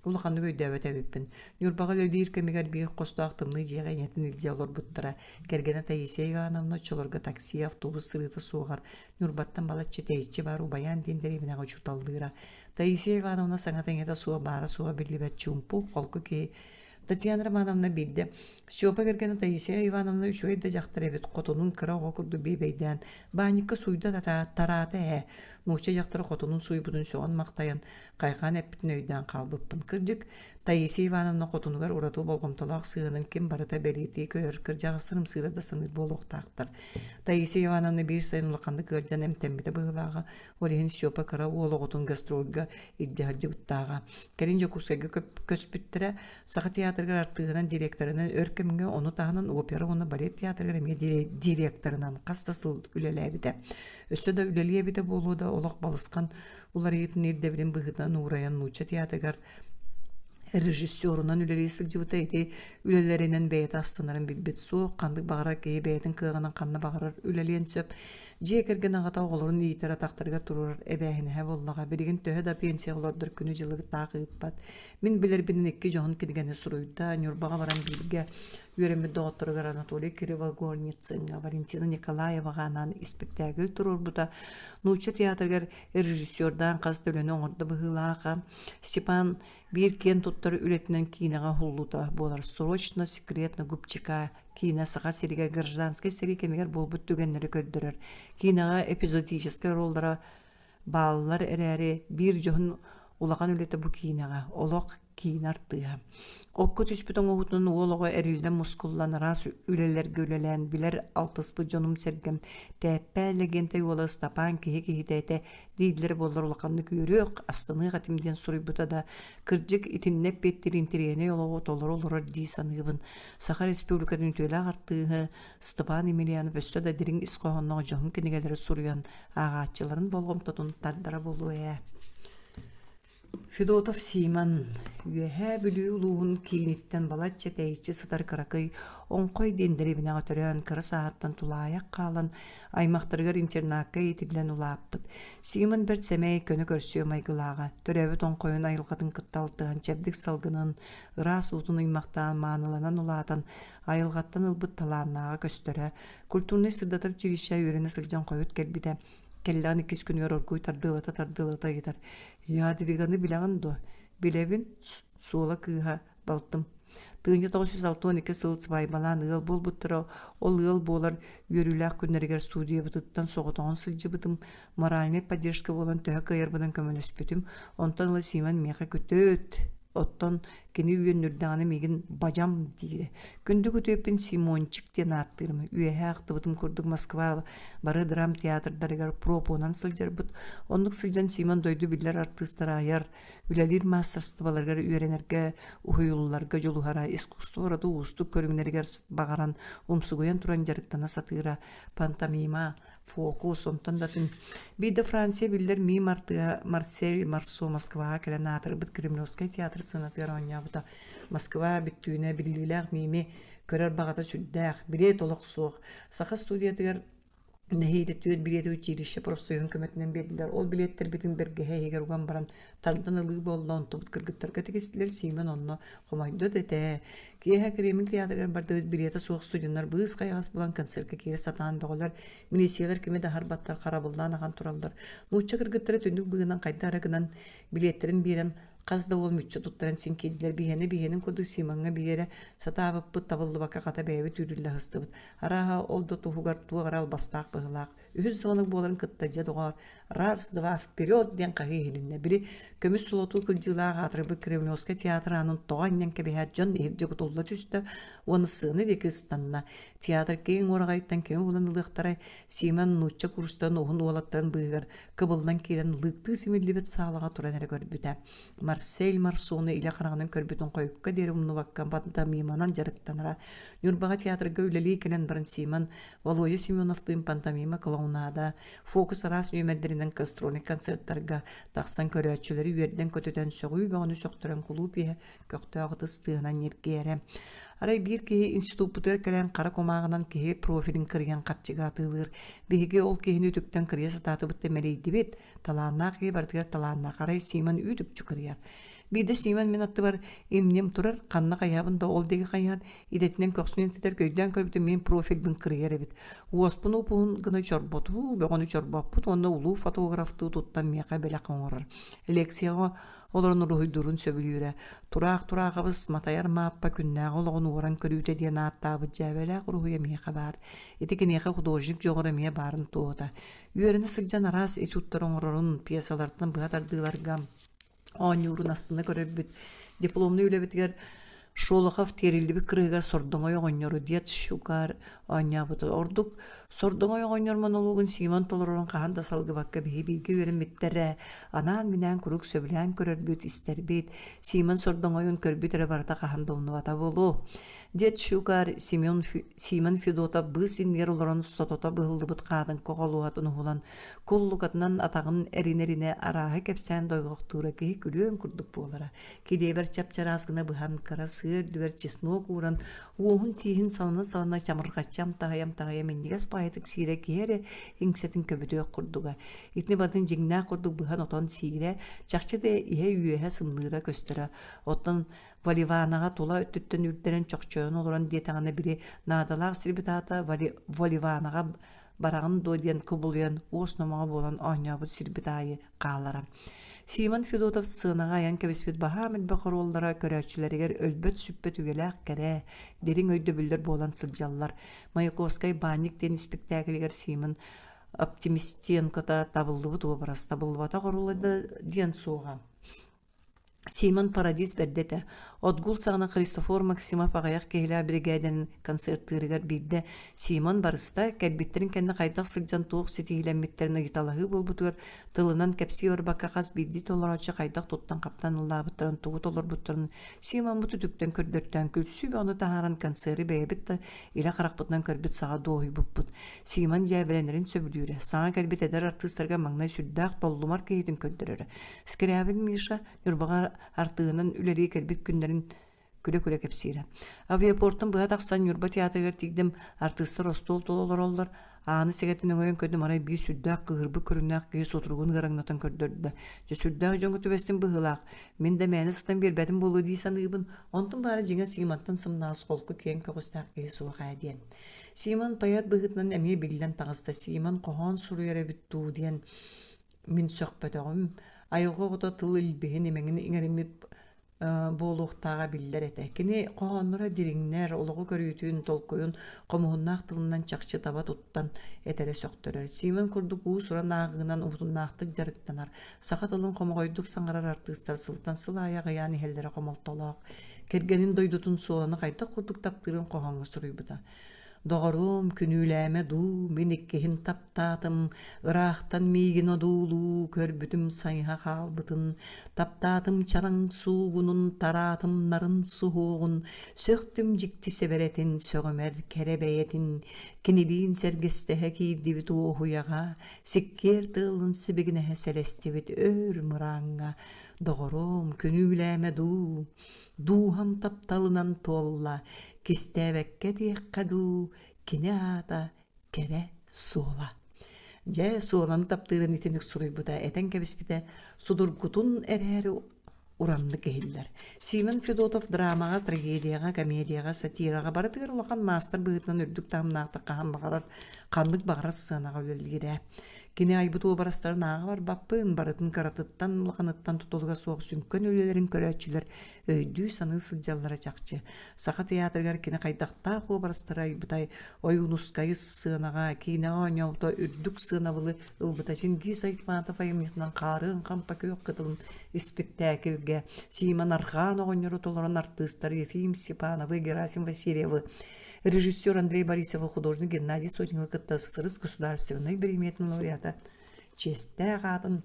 Улаханнык өйдөөбөт эбиппин. Ньурбаҕа үлэлиир кэмигэр биир хостоох тымныы дьиэҕэ ийэтин илдьэ олорбуттара. Кэргэнэ Таисия Ивановна оччолорго такси, автобус сырыыта суоҕар Ньурбаттан балачча тэйиччи баар Убайаан диэн дэриэбинэҕэ учууталлыыра. Таисия Ивановна саҥата-иҥэтэ суох баара-суоҕа биллибэт чуумпу, холку киһи. Татьяна Романовна биирдэ Степа кэргэнэ Таисия Ивановна үчүгэй да дьахтар эбит, хотунун кыра оҕо курдук биэбэйдээн, баанньыкка сууйда тараата ээ, нуучча дьахтара хотунун сууйбутун сөҕөн-махтайан, хайҕаан эппитин өйдөөн хаалбыппын. Кырдьык, Таисия Ивановна хотунугар ураты болҕомтолоох сыһыанын ким барыта бэлиэтии көрөр, кырдьаҕастар ымсыыра да саныыр буолуохтаахтар. Таисия Ивановна биир сайын улаханнык ыалдьан эмтэммитэ быһыылааҕа, ол иһин Степа кыра уол оҕотун гастрольга илдьэ сылдьыбыттааҕа. Кэлин Дьокуускайга көспүттэрэ, Саха театрыгар артыыһынан, директорынан өр кэмҥэ, ону таһынан опера уонна балет театрыгар эмиэ директорынан хас да сыл үлэлээбитэ. Өссө да үлэлиэ эбитэ буолуо да, олох балысхан уларыйыытын ирдэбилин быһыытынан уурайан нуучча театрыгар режиссерунан үлэлии сылдьыбыта ити үлэлэринэн бэйэтэ астынарын билбит суох ханнык баҕарар киһи бэйэтин кыаҕынан ханна баҕарар үлэлиэн сөп дьиэ кэргэн аҕата оҕолорун иитэр атахтарыгар туруорар эбээһинэһэ буоллаҕа билигин төһө да пенсия олордор күнү-дьылы таах ыыппат мин билэрбинэн икки дьоһун кинигэни суруйда Ньурбаҕа баран бииргэ Үөрэммит доҕотторугар Анатолий Кривогорницыҥҥа, Валентина Николаеваҕа анаан испиктээкил туруорбута. Нуучча театрыгар режиссердаан хас да үлэни оҥордо быһыылааҕа. Степан биир киэн туттар үлэтинэн киинэҕэ уһуллуута буолар «Срочно секретно губчика» киинэ Саха сиригэр гражданскай сэрии кэмигэр буолбут түгэннэри көрдөрөр. Киинэҕэ эпизодическай роллара бааллар эрээри, биир дьоһун улахан үлэтэ бу киинэҕэ олох киинэ артыыһа. Окко түспүт оҥоһуутунан уол оҕо эриллэн-мускуллан араас үлэлэргэ үлэлээн билэр алтыспыт дьонум-сэргэм Тээппээ Лэгиэнтэй уола Ыстапаан киһи киһитэ этэ дииллэрэ буоллар улаханнык үөрүөх, астыныах этим диэн суруйбута да, кырдьык итиннэ эппиэттиир интэриэһинэй олоҕу толору олорор дии саныыбын. Саха Республикатын үтүөлээх артыыһы Степан Емельянов өссө да дириҥ ис хоһоонноох дьоһун кинигэлэри суруйан ааҕааччыларын болҕомтотун тардара буолуо ээ. Федотов Симон Үөһээ Бүлүү улууһун кииниттэн балачча тэйиччи сытар кыракый Оҥхой диэн дэриэбинэҕэ төрөөн кыра сааһыттан тулаайах хаалан аймахтарыгар интернакка иитиллэн улааппыт. Симон бэрт сэмэй, көнө көрсүө майгылааҕа, төрөөбүт Оҥхойун айылҕатын кытта алтыһан чэбдик салгынын, ыраас уутун ыймахтаан мааныланан улаатан, айылҕаттан ылбыт талааннааҕа көстөрө. Культурнай сырдатар училище үөрэнэ сылдьан хойут кэлбитэ. Кэллэҕин иккис күнүгэр оргууй тардыалата-тардыалата ыйытар: «Ядвиганы билэҕин дуо?» «Билэбин, Суола кыыһа, балтым. 1962 сыл сыбаайбалаан ыал буолбуттара, ол ыал буолар үөрүүлээх күннэригэр студиябытыттан соҕотоҕун сылдьыбытым, моральнай поддержка буолан төһө кыайарбынан көмөлөспүтүм. Онтон ыла Симон миэхэ күтүөт, оттон кини үөннүрдэҕинэ миигин бадьам диирэ. Күндү күтүөппүн Симончик диэн ааттыырым. Үөһээ ахтыбытым курдук Москва бары драм театрдарыгар пропонан сылдьарбыт. Оннук сылдьан Симон дойду биллэр артыыстара айар, үлэлиир маастарыстыбаларыгар үөрэнэргэ, уһуйулларга дьулуһара, искусство ураты уустук көрүҥнэригэр баҕаран, умсугуйан туран дьарыктана сатыыра, пантомима, фокус, онтон да атын. Биирдэ Франция биллэр мим артыыһа Марсель Марсо Москваҕа кэлэн аатырбыт Кремлевскай театр сценатыгар оонньообута. Москва бүттүүнэ биллиилээх мими көрөр баҕата сүрдээх, билиэт олох суох. Саха студиятыгар Нэһиилэ түөрт билиэти училище профсоюһун көмөтүнэн биэрдилэр. Ол билиэттэрбитин бэргэһэ иһигэр уган баран тардан ылыы буолла, онтубут кыргыттарга тигистилэр, Симон онно хомойдо да этэ. Киэһэ Кремль театрыгар бардыбыт билиэтэ суох студеннар быыс-хайаҕас булан концерка киирэ сатаан бөҕөлөр, милициялар кими да аһарбаттар, харабыллаан ахан тураллар. Нуучча кыргыттара түннүк быыһынан хайдах эрэ гынан билиэттэрин биэрэн хас да уол мүччү туттаран син киирдилэр. Биһиэнэ биһиэнин курдук Симоҥҥа биэрэ сатаабыппыт табыллыбакка хата бэйэбит үүрүллэ сыстыбыт. Арааһа, ол да туһугар туох эрэ албастаах быһыылаах. Үһүс звонок буоларын кытта дьэ доҕоор, раз-два вперед диэн хаһыы иһилиннэ. Били көмүс солотуу кылдьыылаах аатырбыт Кремлевскай театр аанын тоҕо анньан кэбиһээт дьон иһирдьэ кутулла түстэ уонна сыана диэки ыстанна. Театр киэҥ уораҕайыттан кими булан ылыахтарай, Симон нуучча курстан уһун уолаттарын быыһыгар кыбыллан киирэн лыыктыы симиллибит саалаҕа туран эрэ көрбүтэ. Марсель Марсону илэ хараҕынан көрбүтүн хойукка диэри умнубакка пантомиманан дьарыктанара. Ньурбаҕа театрга үлэлии кэлэн баран Симон Володя Семеновтыын пантомима клоунада, фокус араас нүөмэрдэринэн гастрольнай концерттарга тахсан көрөөччүлэри үөрдэн-көтүтэн сөҕүү бөҕөнү сөхтөрөн кулууп иһэ көхтөөх ытыс тыаһынан ньиргийэрэ. Арай биир киһи институппутугар кэлэн хара кумааҕынан киһи профилин кырыйан харчыга атыылыыр. Биһиги ол киһини үтүктэн кырыйа сатаатыбыт да мэлийдибит. Талааннаах киһи барытыгар талааннаах. Арай Симон үүт-үкчү кырыйар. Биирдэ Симон мин аттыбар имним турар, ханна хайаабын да ол диэки хайаан, идэтинэн көхсүнэн титэр өйдөөн көрбүтүм мин профильбын кырыйар эбит. Уоспун упуһун гына чорботуу, бөҕөнү чорбоппут уонна улуу фотографтыы туттан миэхэ бэлэх оҥорор. Лекцияҕа олорон уруһуйдуурун сөбүлүүрэ. Тураах Тураахабыс матайар мааппа күннээҕи олоҕун уоран көрүүтэ диэн ааттаабыт дьээбэлээх уруһуйа миэхэ баар. Ити киниэхэ художник дьоҕура эмиэ баарын туоһута. Үөрэнэ сылдьан араас этюдтары оҥорорун, пьесалартан быһа тардыыларга оонньуурун астына көрөрбүт. Дипломнай үлэбитигэр Шолохов тиэриллибит кырыһыгар Сордоҥой оҕонньору дед Щукарь оонньообута. Ордук Сордоҥой оҕонньор монологун Симон толорорун хаһан да салгыбакка биһи бииргэ үөрэммиттэрэ, анаан-минээн куруук сөбүлээн көрөрбүт, истэрбит. Симон Сордоҥойун көрбүт эрэ барыта хаһан да умнубата буолуо. Дед Щукарь Семен Симон Федотов быыс иннигэр олорон сотото быһыллыбыт хаатыҥка холуоһатын уһулан, куллукатынан атаҕын эринэ-эринэ арааһы кэпсээн дойҕохтуура киһи күлүөн курдук буолара. Килиэбэр чап-чараас гына быһан, кыра сыа үрдүгэр чеснок ууран, уоһун-тииһин салана-салана чамырҕаччы амтаһыйа-амтаһыйа минньигэс баҕайытык сиирэ киһи эрэ иҥсэтин көбүтүөх курдуга. Итини барытын дьиҥнээх курдук быһан-отон сиирэ, чахчы да иһэ-үөһэ сымныыра көстөрө. Оттон Валиванаҕа тула өттүттэн үрдэрэн чохчойон олорон диэтэҕинэ били наадалаах сирбит аата Валиванаҕа бараҕын дуо диэн кубулуйан уос номоҕо буолан оонньообут сирбит аайы хаалара. Симон Федотов сценаҕа айан кэбиспит баһаам элбэх оруоллара көрөөччүлэригэр өлбөт-сүппэт үйэлээх кэрэ, дириҥ өйдөбүллэр буолан сылдьаллар. Маяковскай «Баанньык» диэн испиктээкилигэр Симон Оптимистенкота табыллыбыт уобарас, табыллыбатах оруола да диэн суоҕа. Симон Парадиз бэрдэ этэ. Отгул саҕана Христофор Максимов аҕыйах киһилээх биригээдэнэн концертыырыгар биирдэ Симон барыста, кэлбиттэрин кэннэ хайдах сылдьан туох ситиһиилэммиттэрин ыйыталаһыы буолбутугар тылынан кэпсии барбакка хас биирдии толорооччу хайдах туттан-хаптан ыллаабыттарын, тугу толорбуттарын Симоммут үтүктэн көрдөртөөн күлсүү бөҕөнү таһааран концеры бэйэбит да илэ харахпытынан көрбүт саҕа дуоһуйбуппут. Симон дьээбэлэнэрин сөбүлүүрэ, саҥа кэлбит эдэр артыыстарга маҥнай сүрдээх толлумар киһитин көрдөрөрө. Скрябин Миша Ньурбаҕа артыыһынан үлэлии кэлбит күннэрин күлэ-күлэ кэпсиирэ. Авиапортан быһа тахсан Ньурба театрыгар тиийдим, артыыстар остуол тула олороллор, ааны сэгэтин өҥөйөн көрдүм, арай биир сүрдээх кыыһырбыт көрүҥнээх киһи сутуругун ыараҥнатан көрдөрдө. Дьэ сүрдээх дьоҥҥо түбэстим быһыылаах, мин да мээнэ сытан биэрбэтим буолуо дии саныыбын, онтум баара дьиҥэ Симонтан сымнаҕас холку киэҥ көҕүстээх киһи суох ээ диэн. Симон поэт быһыытынан эмиэ биллэн таҕыста, Симон хоһоон суруйар эбит дуу диэн Мин сөхпөтөҕүм, айылҕа оҕото тыл илбиһин имэҥин иҥэриммит буолуохтааҕа биллэр этэ. Кини хоһоонноро дириҥнэр, олоҕу көрүүтүн, толкуйун хомуһуннаах тылынан чахчы таба туттан этэрэ сөхтөрөр. Симон курдук уус-уран ааҕыынан утумнаахтык дьарыктанар, саха тылын хомоҕойдук саҥарар артыыстар сылтан сыл аайы аҕыйаан иһэллэрэ хомолтолоох. Кэргэнин дойдутун Суоланы хайдах курдук таптыырын хоһооҥҥо суруйбута. Доҕоруом, күнүүлээмэ дуу, мин иккиһин таптаатым, ыраахтан миигин одуулуу көрбүтүм сайыһа хаалбытын, таптаатым чараҥ суугунун, тараатым нарын суһуоҕун, сөхтүм дьикти сэбэрэтин, сөҕүмэр кэрэ бэйэтин, кинилиин сэргэстэһэ киирдибит уоһуйаҕа, сиккиэр тыалын сибигинэһэ сэлэстибит өр мырааҥҥа, доҕоруом, күнүүлээмэ дуу, Дууһам тапталынан туолла, кистээбэккэ диэххэ дуу, кини аата кэрэ суола. Дьэ, суоланы таптыырын итинник суруйбута, этэн кэбиспитэ судургутун эрээри ураннык иһиллэр. Симон Федотов драмаҕа, трагедияҕа, комедияҕа, сатираҕа барытыгар улахан маастар быһыытынан үрдүк таһымнаахтык хаһан баҕарар, ханнык баҕарар сыанаҕа үлэлиирэ. Кини айбыт уобарастарын ааҕа барбаппын, барытын кыратыттан, улаханыттан тутулуга суох сүҥкэн үлэлэрин көрөөччүлэр өйдүү-саныы сылдьаллара чахчы. Саха театрыгар кини хайдахтаах уобарастары айбытай, Ойуунускайы сыанаҕа, киинэҕэ оонньообута үрдүк сыанабылы ылбыта Чингиз Айтматов айымньытынан Хаарыан хампа күөх кытылын испиктээкилгэ Симон Арҕаан оҕонньору толорон артыыстар Ефим Степановы, Герасим Васильевы, Режиссер Андрей Борисова художник Геннадий Сотниковы кытта СССР государственнай бириэмийэтин лауреата чиэстээх аатын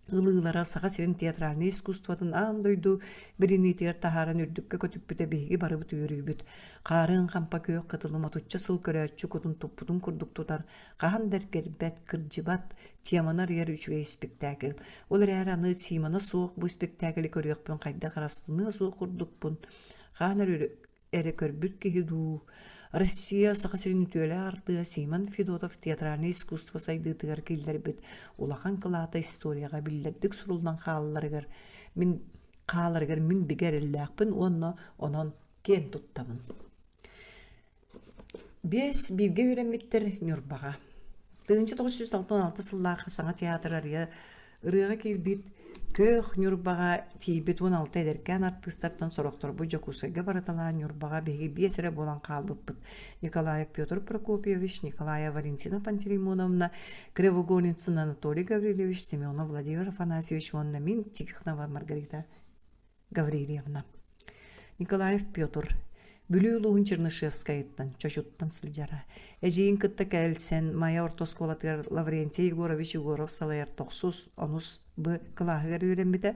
ылыылара Саха сирин театральнай искусствотын аан дойду билиниитигэр таһааран үрдүккэ көтүппүтэ биһиги барыбыт үөрүүбүт. Хаарыан хампа күөх кытылым отучча сыл көрөөччү кутун туппутун курдук тутар, хаһан да эргэрбэт, кырдьыбат, теманы арыйар үчүгэй испиктээкил. Ол эрээри аны Симона суох бу испиктээкили көрүөхпүн хайдах астыныа суох курдукпун. Хаһан эрэ эрэ көрбүт киһи дуу, Россия Саха сирин үтүөлээх артыыһа Симон Федотов театральнай искусство сайдыытыгар киллэрбит улахан кылаата историяҕа биллэрдик суруллан хаалларыгар мин хааларыгар мин бигэ эрэллээхпин уонна онон киэн туттабын. Биэс бииргэ үөрэммиттэр Ньурбаҕа. 1996 сыллаахха саҥа театр арыйа ырыаҕа киирбит Күөх Ньурбаҕа тиийбит 16 эдэркээн артыыстартан сорохторбут Дьокуускайга барыталаан Ньурбаҕа биһиги биэс эрэ буолан хаалбыппыт. Николаев Петр Прокопьевич, Николаева Валентина Пантелеймоновна, Кривогорницын Анатолий Гаврильевич, Семенов Владимир Афанасьевич уонна мин Тихонова Маргарита Гаврильевна. Николаев Петр Бүлүү улууһун Чернышевскайыттан, Чочуттан сылдьара. Эдьиийин кытта кэлсэн Майа орто оскуолатыгар Лаврентий Егорович Егоров салайар тохсус, онус Б кылааһыгар үөрэммитэ.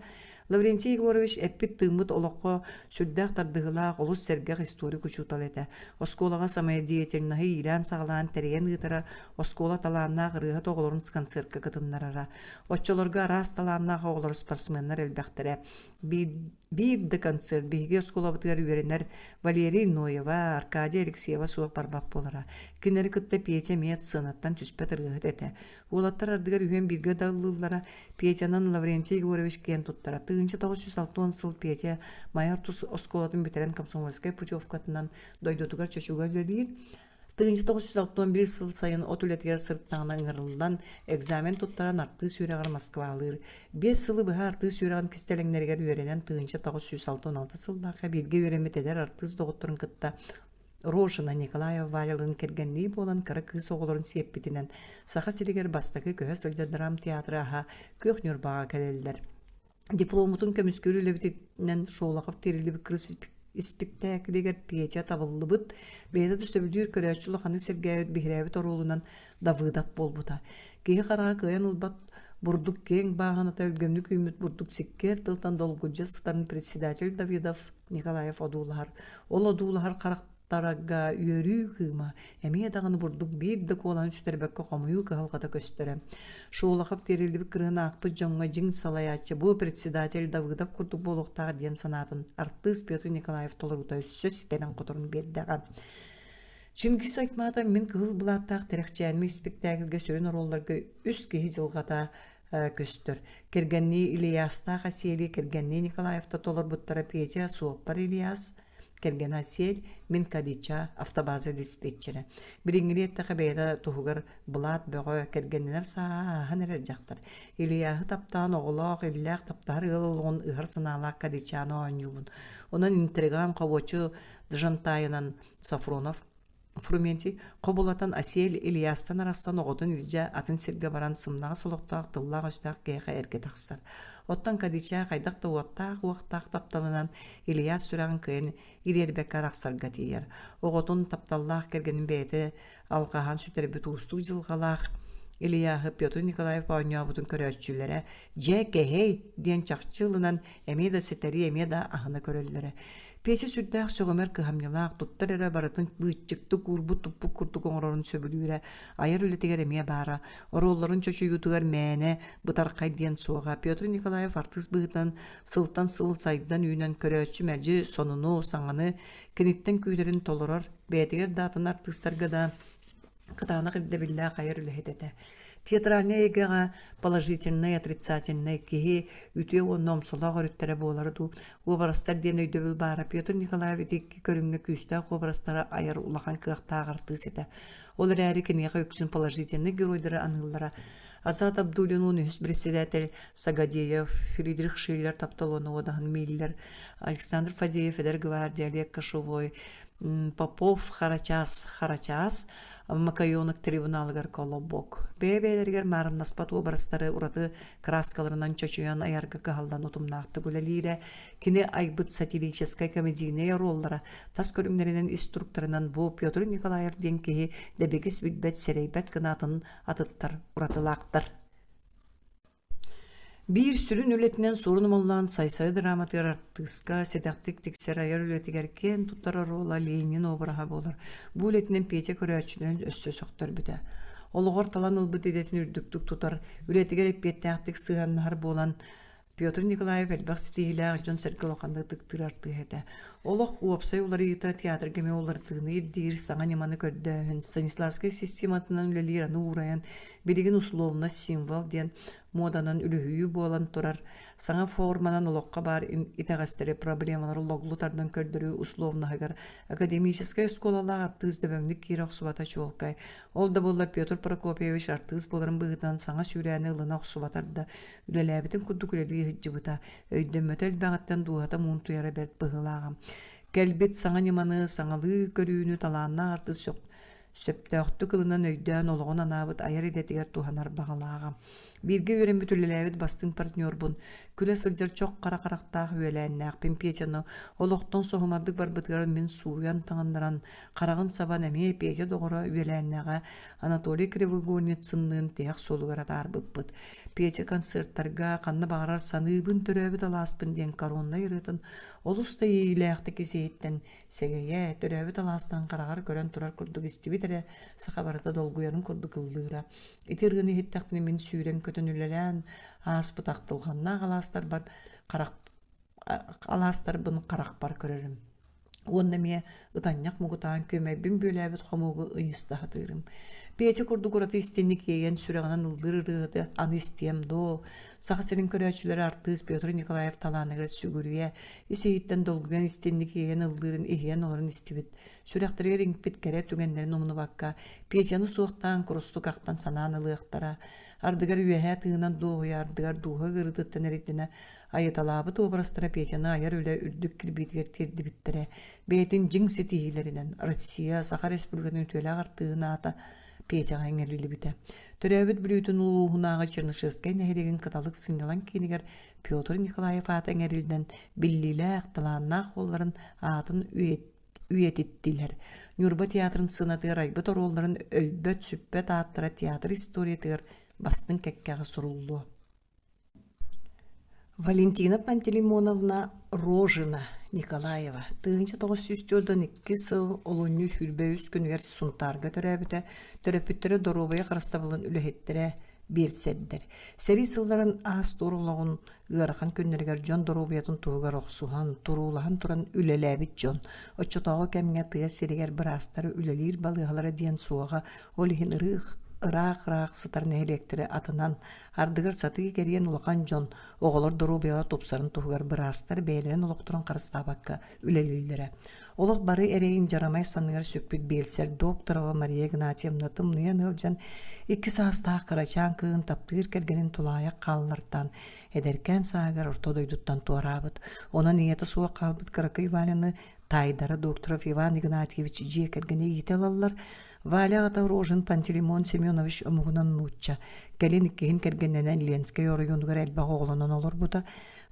Лаврентий Егорович эппит-тыыммыт олоххо сүрдээх тардыһыылаах, олус сэргэх историк учуутал этэ. Оскуолаҕа самодеятельноһы иилээн-саҕалаан тэрийэн ыытара, оскуола талааннаах ырыаһыт оҕолорун концертка кытыннарара. Оччолорго араас талааннаах оҕолор спортсменнар элбэхтэрэ. Биир, биир да концерт биһиги оскуолабытыгар үөрэнэр Валерий Ноева, Аркадий Алексеева суох барбат буолара. Кинилэри кытта Петя эмиэ сценаттан түспэт ырыаһыт этэ. Уолаттар ардыгар үһүөн бииргэ да ыллыыллара. Петянан Лаврентий Егорович киэн туттара. 1960 сыл Петя Майа ортус оскуолатын бүтэрэн комсомольскай путевкатынан дойдутугар Чочуга үлэлиир. 1961 сыл сайын от үлэтигэр сырыттаҕына ыҥырыллан, экзамен туттаран артыыс үөрэҕэр Москвалыыр. Биэс сылы быһа артыыс үөрэҕин кистэлэҥнэригэр үөрэнэн 1966 сыллаахха бииргэ үөрэммит эдэр артыыс доҕотторун кытта Рожина Николаева Валялыын кэргэннии буолан кыра кыыс оҕолорун сиэппитинэн Саха сиригэр бастакы көһө сылдьар драмтеатры аһа Күөх Ньурбаҕа кэлэллэр. Дипломмутун көмүскүүр үлэбитинэн Шолохов тиэриллибит кырыс испиктээкилигэр Петя табыллыбыт, бэйэтэ да сөбүлүүр көрөөччү улаханнык сэргээбит, биһирээбит оруолунан Давыдов буолбута. Киһи хараҕа кыайан ылбат бурдук киэҥ бааһыната өлгөмнүк үүммүт бурдук сиккиэр тылтан долгуйа сытарын председатель Давыдов Николаев одуулаһар. Ол одуулаһар харах тарага үөрүү кыыма, эмиэ даҕаны бурдук биир да куолаһын сүтэрбэккэ хомуйуу кыһалҕата көстөрө. Шолохов тиэриллибит кырыһын аахпыт дьоҥҥо дьиҥ салайааччы бу председатель Давыдов курдук буолуохтаах диэн санаатын артыыс Петр Николаев толоруута өссө ситэрэн-хоторон биэрдэҕэ. Чингиз Айтматов мин кыһыл былааттаах Тэрэхчээним испиктээкилгэ сүрүн оруолларга үс киһи дьылҕата көстөр. Кэргэннии Ильястаах Асели, кэргэннии Николаевта толорбуттара Петя, суоппар Ильяс, кэргэнэ Асель, мин Кадича, автобаза диспетчерэ. Билиҥҥини эттэххэ бэйэтэ туһугар былаат бөҕө, кэргэннэнэр сааһа ааһан эрэр дьахтар. Ильяһы таптаан оҕолоох, иллээх таптаһар ыал олоҕун ыһар санаалаах Кадичаны оонньуубун. Онон интриган хобуочу Джантайынан Сафронов Фрументий хобулатан Асель Ильястан арахсан оҕотун илдьэ атын сиргэ баран сымнаҕас олохтоох тыллаах-өстөөх киһиэхэ эргэ тахсар. Оттон Кадича хайдах да уоттаах-уохтаах тапталынан Ильяс сүрэҕин кыайан ириэрбэккэ арахсарга тиийэр. Оҕотун тапталлаах кэргэнин бэйэтэ алҕаһаан сүтэрбит уустук дьылҕалаах Ильяһы Петр Николаев оонньообутун көрөөччүлэрэ «Дьэ, кэһэй!» диэн чахчы ылынан эмиэ да ситэри, эмиэ да аһына көрөллөрө. Петя сүрдээх сөҕүмэр кыһамньылаах, туттар эрэ барытын быыччыктык уурбут-туппут курдук оҥорорун сөбүлүүрэ, айар үлэтигэр эмиэ баара. Оруолларын чочуйуутугар мээнэ, бытархай диэн суоҕа. Петр Николаев артыыс быһыытынан сылтан сыл сайдан-үүнэн көрөөччү мэлдьи сонуну, саҥаны киниттэн күүтэрин толорор, бэйэтигэр да атын артыыстарга да кытаанах ирдэбиллээх айар үлэһит этэ. Театральнай эйгэҕэ положительнай, отрицательнай киһи үтүө уонна омсолоох өрүттэрэ буолара дуу, уобарастар диэн өйдөбүл баара. Петр Николаев ити икки көрүҥҥэ күүстээх уобарастары айар улахан кыахтаах артыыс этэ. Ол эрээри киниэхэ үксүн положительнай геройдары аныыллара. Азат Абдуллин 13 председатель Сагадеев, Фридрих Шиллер таптал уонна уодаһын Миллер, Александр Фадеев эдэр гвардия Олег Кошевой, Попов Харачаас Харачаас Макайонок трибуналыгар Колобок. Бэйэ-бэйэлэригэр маарыннаспат уобарастары ураты кырааскаларынан чочуйан айарга кыһаллан утумнаахтык үлэлиирэ, кини айбыт сатирическай комедийнай оруоллара тас көрүҥнэринэн ис туруктарынан бу Петр Николаев диэн киһи дэбигис билбэт, сэрэйбэт гынаатын атыттар уратылаахтар. Биир сүрүн үлэтинэн Суорун Омоллоон Сайсары драматыгар артыыска сэдэхтик тиксэр айар үлэтигэр киэн туттар оруола Ленин обраһа буолар. Бу үлэтинэн Петя көрөөччүлэрин өссө сөхтөрбүтэ. Олоҕор талан ылбыт идэтин үрдүктүк тутар, үлэтигэр эппиэттээхтик сыһыаннаһар буолан, Петр Николаев элбэх ситиһиилээх дьон-сэргэ улаханнык ытыктыыр артыыһа этэ. Олох уопсай уларыйыыта театрга эмиэ уларытыыны ирдиир, саҥа ньыманы көрдөөһүн, Станиславскай систематынан үлэлиир аны уурайан, билигин условно символ диэн муоданан үлүһүйүү буолан турар, саҥа форманан олоххо баар итэҕэстэри, проблемалары логлу тардан көрдөрүү условноһыгар академическай оскуолалаах артыыс дөбөҥнүк киирэ охсубата чуолкай. Ол да буоллар Петр Прокопьевич артыыс буоларын быһыытынан саҥа сүүрээни ылына охсубатар да, үлэлээбитин курдук үлэлии сылдьыбыта, өйдөммөтө элбэҕиттэн дууһата муунтуйара бэрт быһыылааҕа. Кэлбит саҥа ньыманы, саҥалыы көрүүнү талааннаах артыыс сөптөөхтүк ылынан өйдөөн олоҕун анаабыт айар идэтигэр туһанар баҕалааҕа. Бииргэ үөрэммит үлэлээбит бастыҥ партнербун, күлэ сылдьар чох хара харахтаах үөлээннээхпин Петяны олохтон соһумардык барбытыгар мин сууйан таҥыннаран, хараҕын сабан эмиэ Петя доҕоро үөлээннээҕэ Анатолий Кривогорницынныын тиһэх суолугар атаарбыппыт. Петя концертарга ханна баҕарар саныыбын төрөөбүт алааспын диэн короннай ырыатын олус да иэйиилээхтик ис-иһиттэн сэгэйэ, төрөөбүт алаастан хараҕар көрөн турар курдук истибит эрэ саха барыта долгуйарын курдук ыллыыра. Ити ырыаны иһиттэхпинэ мин сүүрэн-көтөн үлэлээн ааспыт ахтылҕаннаах алаастарбар харах алаастарбын харахпар көрөрүм. Уонна эмиэ ытанньах мугутаан күөмэйбин бүөлээбит хомуугу ыйыста сатыырым. Петя курдук ураты истинник иэйэн сүрэҕинэн ыллыыр ырыаһыты аны истиэм доо. Саха сирин көрөөччүлэрэ артыыс Петр Николаев талааныгар сүгүрүйэ, ис-иһиттэн долгуйан истинник иэйэн ыллыырын иһийэн олорон истибит, сүрэхтэригэр иҥпит кэрэ түгэннэрин умнубакка, Петяны суохтаан курустук ахтан санаан ылыахтара. Ардыгар үөһээ тыынан дуоһуйа, ардыгар дууһа ыарыытыттан эрэйдэнэ айыталаабыт уобарастара Петяны айар үлэ үрдүк кирбиитигэр тиэрдибиттэрэ. Бэйэтин дьиҥ ситиһиилэринэн Россия, Саха Республикатын үтүөлээх артыыһын аата Петяҕа иҥэриллибитэ. Төрөөбүт Бүлүүтүн улууһунааҕы Чернышевскай нэһилиэгин Кыталык сынньалаҥ киинигэр Петр Николаев аата иҥэриллэн, биллиилээх, талааннаах уолларын аатын үйэтиттилэр. Ньурба театрын сценатыгар айбыт оруолларын өлбөт-сүппэт ааттара театр историятыгар бастыҥ кэккэҕэ суруллуо. Валентина Пантелеймоновна Рожина Николаева 1942 сыл олунньу 23 күнүгэр Сунтаарга төрөөбүтэ, төрөппүттэрэ доруобуйа харыстабылын үлэһиттэрэ, биэлсэрдэр. Сэрии сылларын аас-туор олоҕун ыарахан күннэригэр дьон доруобуйатын туһугар охсуһан, туруулаһан туран үлэлээбит дьон. Оччотооҕу кэмҥэ тыа сиригэр быраастар үлэлиир балыыһалара диэн суоҕа, ол иһин ыраах-ыраах сытар нэһилиэктэри атынан, ардыгар сатыы кэрийэн улахан дьон, оҕолор доруобуйалара тупсарын туһугар быраастар бэйэлэрин олохторун харыстаабакка үлэлииллэрэ. Олох бары эрэйин дьарамай санныгар сүкпүт биэлсэр Докторова Мария Игнатьевна тымныйан ыалдьан, икки саастаах кырачаан кыыһын таптыыр кэргэнин тулаайах хааллартаан, эдэркээн сааһыгар орто дойдуттан туораабыт. Онон ийэтэ суох хаалбыт кыракый Валяны таайдара Докторов Иван Игнатьевич дьиэ кэргэнэ иитэ ылаллар. Валя аҕата Рожин Пантелеймон Семенович омугунан нуучча. Кэлин иккиһин кэргэннэнэн Ленскэй оройуонугар элбэх оҕолонон олорбута.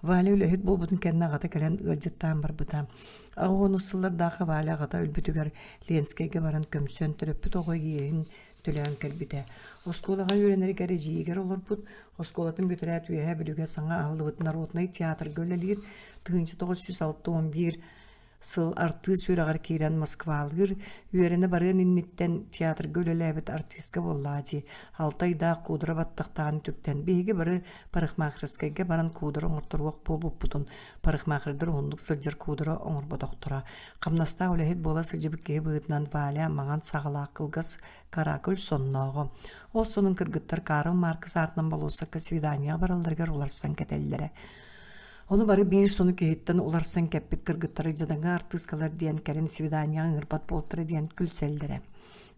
Валя үлэһит буолбутун кэннэ аҕата кэлэн ыалдьыттаан барбыта. Аҕыс сыллардаахха Валя аҕата өлбүтүгэр Ленскэйгэ баран көмсөн төрөппүт оҕо иэһин төлөөн кэлбитэ. Оскуолаҕа үөрэнэригэр эдьиийигэр олорбут, оскуолатын бүтэрээт Үөһээ Бүлүүгэ саҥа аһыллыбыт народнай театрга үлэлиир, 1961 сыл артыыс үөрэҕэр киирэн Москвалыыр, үөрэнэ барыан инниттэн театрга үлэлээбит артистка буоллаҕа дии. Алта ыйдаах куудара баттахтаан үтүктэн, биһиги бары парикмахерскайга баран куудара оҥорторуох буолбуппутун, парикмахердар уһуннук сылдьар куудара оҥорботохторо. Хамнастаах үлэһит буола сылдьыбыт киһи быһыытынан Валя маҥан саҕалаах кылгас каракуль соннооҕо. Ол сонун кыргыттар Карл Маркс аатынан болуоссакка свиданиеҕа баралларыгар уларсан кэтэллэрэ. Ону бары биир сону киһиттэн уларсан кэппит кыргыттары дьадаҥы артыыскалар диэн кэлин свиданиеҕа ыҥырбат буолтара диэн күлсэллэрэ.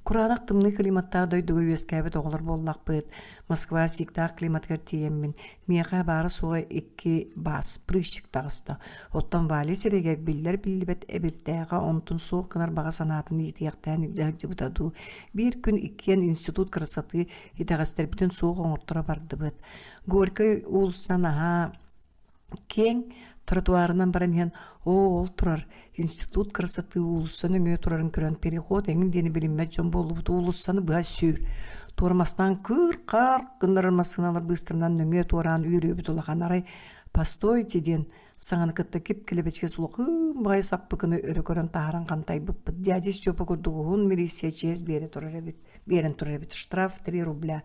Кураанах тымныы климаттаах дойдуга үөскээбит оҕолор буоллахпыт, Москва сииктээх климатыгар тиийэммин, миэхэ баара-суоҕа икки баас, прыщик таҕыста. Оттон Валя сиригэр биллэр-биллибэт эбирдээҕэ онтун суох гынар баҕа санаатын иитиэхтээн илдьэ сылдьыбыта дуу. Биир күн иккиэн институт красоты итэҕэстэрбитин суох оҥорторо бардыбыт. Горькай уулусса наһаа Киэҥ тротуарынан баран иһэн, оо, ол турар, институт красоты уулусса нөҥүө турарын көрөн переход эҥин диэни билиммэт дьон буоллубут уулуссаны быһа сүүр. Туормастаан кыыр-хаар гыннарар массыыналар быыстарынан нөҥүө туораан үөрүөбүт улахан арай «Постойте» диэн саҥаны кытта кип-килэбэчигэс улахыын баҕайы саппыкыны өрө көрөн таһааран хантайбыппыт. Дядя Степа курдук уһун милиция чиэс биэрэ турар эбит биэрэн турар эбит штраф три рубля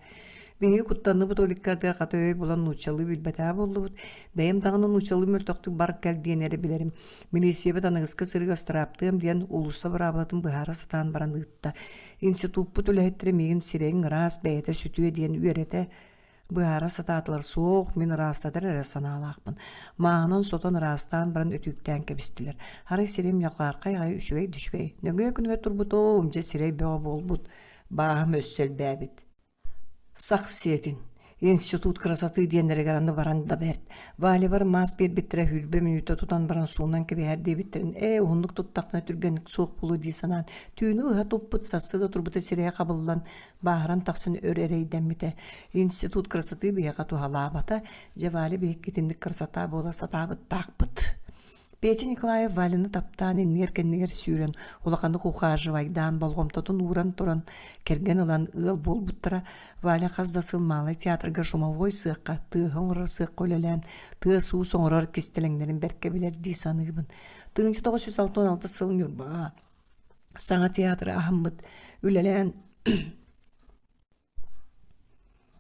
Биһиги куттанныбыт ол икки хата өй булан нууччалыы билбэтээ буоллубут. Бэйэм даҕаны нууччалыы мөлтөхтүк бар кэл диэн эрэ билэрим. Милииссийэбит аныгыскы сырыыга ыстырааптыам диэн уулусса быраабылатын быһаара сатаан баран ыытта. Институппут үлэһиттэрэ миигин сирэйиҥ ыраас, бэйэтэ сүтүө диэн үөрэтэ быһаара сатаатылар. Суох, мин ыраастатар эрэ санаалаахпын. Мааһынан сотон ыраастаан баран өтүүктээн кэбистилэр. Арай сирим ньалҕаархай аҕай үчүгэй да үчүгэй. Нөҥүө күнүгэр турбутум, дьэ сирэй бөҕө буолбут. Бааһым өссө элбээбит. Сах сиэтин, институт красоты диэннэригэр аны баран да бэрт. Валябар маас биэрбиттэрэ сүүрбэ мүнүүтэ тутан баран суунан кэбиһэр диэбиттэрин ээ уһуннук туттахпына түргэнник суох буолуо дии санаан түүнү быһа туппут сарсыарда турбута сирэйэ хабыллан бааһыран тахсан өр эрэйдэммитэ. Институт красоты биһиэхэ туһалаабата, дьэ Валя биһикки итинник красота буола сатаабыттаахпыт. Петя Николаев Валяны таптаан иннигэр-кэннигэр сүүрэн, улаханнык ухаживайдаан, болҕомтотун ууран туран, кэргэн ылан ыал буолбуттара. Валя хас да сыл Малай театрга шумовой сыахха, тыаһы оҥорор сыахха үлэлээн, тыас-уус оҥорор кистэлэҥнэрин бэркэ билэр дии саныыбын. 1966 сыл Ньурбаҕа саҥа театры аһаммыт, үлэлээн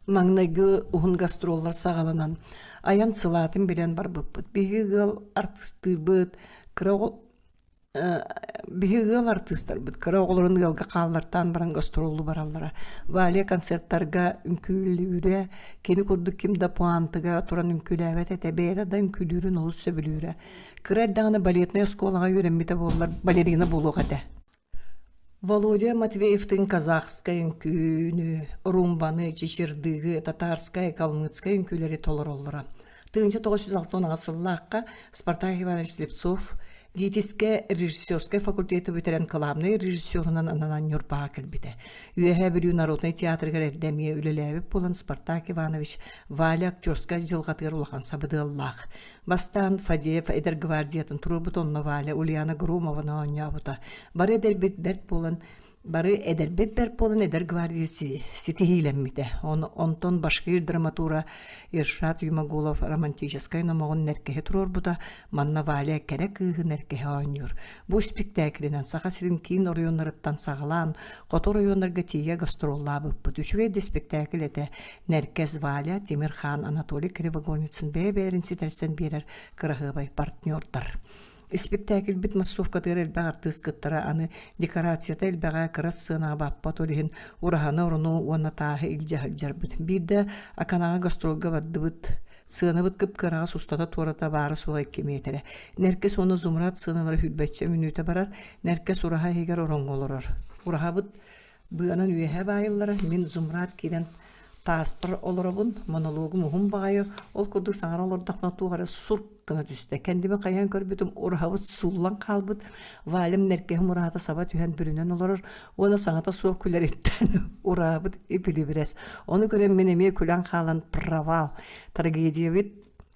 Маҥнайгы уһун гастроллар саҕаланан, айан сылаатын билэн барбыппыт. Биһиги ыал артыыстыырбыт, кыра оҕо биһиги ыал артыыстарбыт кыра оҕолорун ыалга хааллартаан баран гастроллуу бараллара. Валя концертарга үҥкүүлүүрэ, кини курдук ким да пуантыга туран үҥкүүлээбэт этэ, бэйэтэ да үҥкүүлүүрүн олус сөбүлүүрэ. Кыра эрдэҕинэ балетнай оскуолаҕа үөрэммитэ буоллар балерина буолуох этэ. Володя Матвеевтыын казахскай үҥкүүнү, румбаны, чичирдыгы, татарскай, калмыцкай үҥкүүлэри толороллоро. 1968 сыллаахха Спартак Иванович Слепцов ГИТИС-кэ режиссерскай факультеты бүтэрэн кылаабынай режиссерунан ананан Ньурбаҕа кэлбитэ. Үөһээ Бүлүү народнай театрыгар эрдэ эмиэ үлэлээбит буолан Спартак Иванович Валя актерскай дьылҕатыгар улахан сабыдыаллаах. Бастаан Фадеев эдэр гвардиятын туруорбут онно Валя Ульяна Громованы оонньообута. Бары эдэрбит бэрт буолан Бары эдэрбит бэрт буолан эдэр гвардия ситиһиилэммитэ. Онтон башкир драматура Иршат Юмагулов романтическай номоҕун Нэркэһи туруорбута, манна Валя кэрэ кыыһы Нэркэһи оонньуур. Бу испиктээкилинэн Саха сирин киин оройуоннарыттан саҕалаан, хоту оройуоннарга тиийэ гастроллаабыппыт. Үчүгэй да испиктээкил этэ. Нэркэс Валя, Тимир Хаан, Анатолий Кривогорницын бэйэ-бэйэлэрин ситэрсэн биэрэр кыраһыабай партнердар. Испиктээкилбит массовкатыгар элбэх артыыс кыттара, аны декорацията элбэҕэ, кыра сценаҕа баппат, ол иһин ураһаны, орону уонна тааһы илдьэ сылдьарбыт. Биирдэ Аканаҕа гастролга бардыбыт. Сыанабыт кып-кыараҕас устата-туората баара-суоҕа 2 миэтэрэ. Нэркэс уонна Зумрад сыаналара сүүрбэччэ мүнүүтэ барар, Нэркэс ураһа иһигэр ороҥҥо олорор. Ураһабыт Быанан үөһэ баайыллара, мин Зумрад киирэн тааспар олоробун, монологум уһун баҕайы, ол курдук саҥара олордохпуна туох эрэ сурк гына түстэ. Кэннибин хайаан көрбүтүм, ураһабыт сууллан хаалбыт, Валям нэркэһим ураһата саба түһэн бүрүнэн олорор уонна саҥата суох күлэриттэн ураабыт ипилибирэс. Ону көрөн мин эмиэ күлэн хаалан провал, трагедиябыт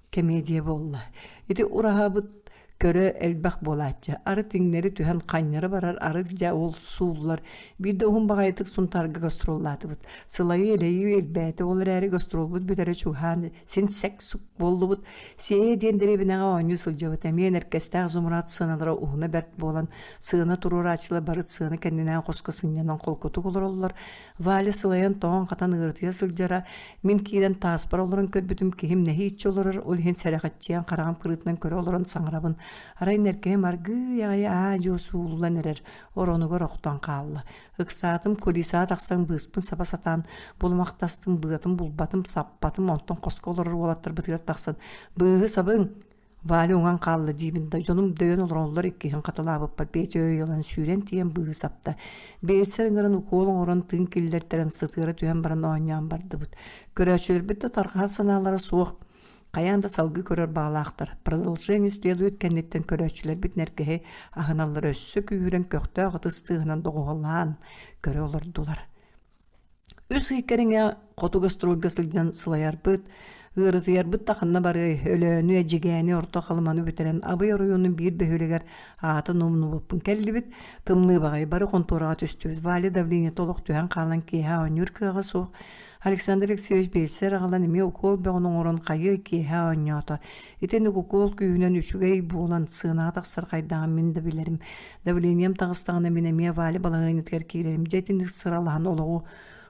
кэмиэдийэ буолла. Ити ураһабыт көрө элбэх буолааччы. Арыт иҥнэри түһэн ханньара барар, арыт дьэ ол сууллар. Биирдэ уһун баҕайытык Сунтаарга гастроллаатыбыт. Сылайыы-элэйии элбээтэ, ол эрээри гастролбут бүтэрэ чугаһаан син сэк-сук буоллубут. Сиэйэ диэн дэриэбинэҕэ оонньуу сылдьабыт. Эмиэ Нэркэстээх Зумрад сыаналара уһуна бэрт буолан, сыана туруорааччылар бары сыана кэннинээн хоско сынньанан холкутук олороллор. Валя сылайан тоҥон-хатан ыарытыйа сылдьара, мин киирэн тааспар олорон көрбүтүм киһим нэһииччэ олорор, ол иһин сэрэхэччийэн хараҕым кырыытынан көрө олорон саҥарабын. Арай нэркэһим аргыый аҕай аа-дьуо сууллан эрэр, оронугар охтон хаалла. Ыксаатым, кулисаҕа тахсан быыспын саба сатаан булумахтастым, быатын булбатым, саппатым, онтон хоско олорор уолаттарбытыгар тахсан «Быыһы сабыҥ, Валя уҥан хаалла диибин да, дьонум дөйөн олороллор иккиһин хатылаабыппар Петя өй ылан сүүрэн тиийэн быыһы сапта. Биэлсэр ыҥыран укуол оҥорон тыын киллэртэрэн сытыара түһэн баран оонньоон бардыбыт. Көрөөччүлэрбит да тарҕаһар санаалара суох. Хайаан да салгыы көрөр баҕалаахтар. Продолжение следует кэнниттэн көрөөччүлэрбит нэркэһи аһыналлара өссө күүһүрэн көхтөөх ытыс тыаһынан доҕуһуоллаан көрө олордулар. Үс ый кэриҥэ хоту гастрольга сылдьан сылайарбыт, ыарытыйарбыт да ханна барыай, Өлөөнү, Эдьигээни, Орто Халыманы бүтэрэн Абый оройуонун биир бөһүөлэгэр аатын умнубуппун кэллибит. Тымныы баҕайы бары хонтуораҕа түстүбүт. Валя давлениета олох түһэн хаалан киэһэ оонньуур кыаҕа суох. Александр Алексеевич биэлсэр аҕалан эмиэ укуол бөҕөнү оҥорон хайыы киэһэ оонньоото. Итинник укуол күүһүнэн үчүгэй буолан сыанаҕа тахсар хайдаҕын мин да билэрим. Давлением таҕыстаҕына мин эмиэ Валя балаһыанньатыгар киирэрим. Дьэ итинник сыралаһан олоҕу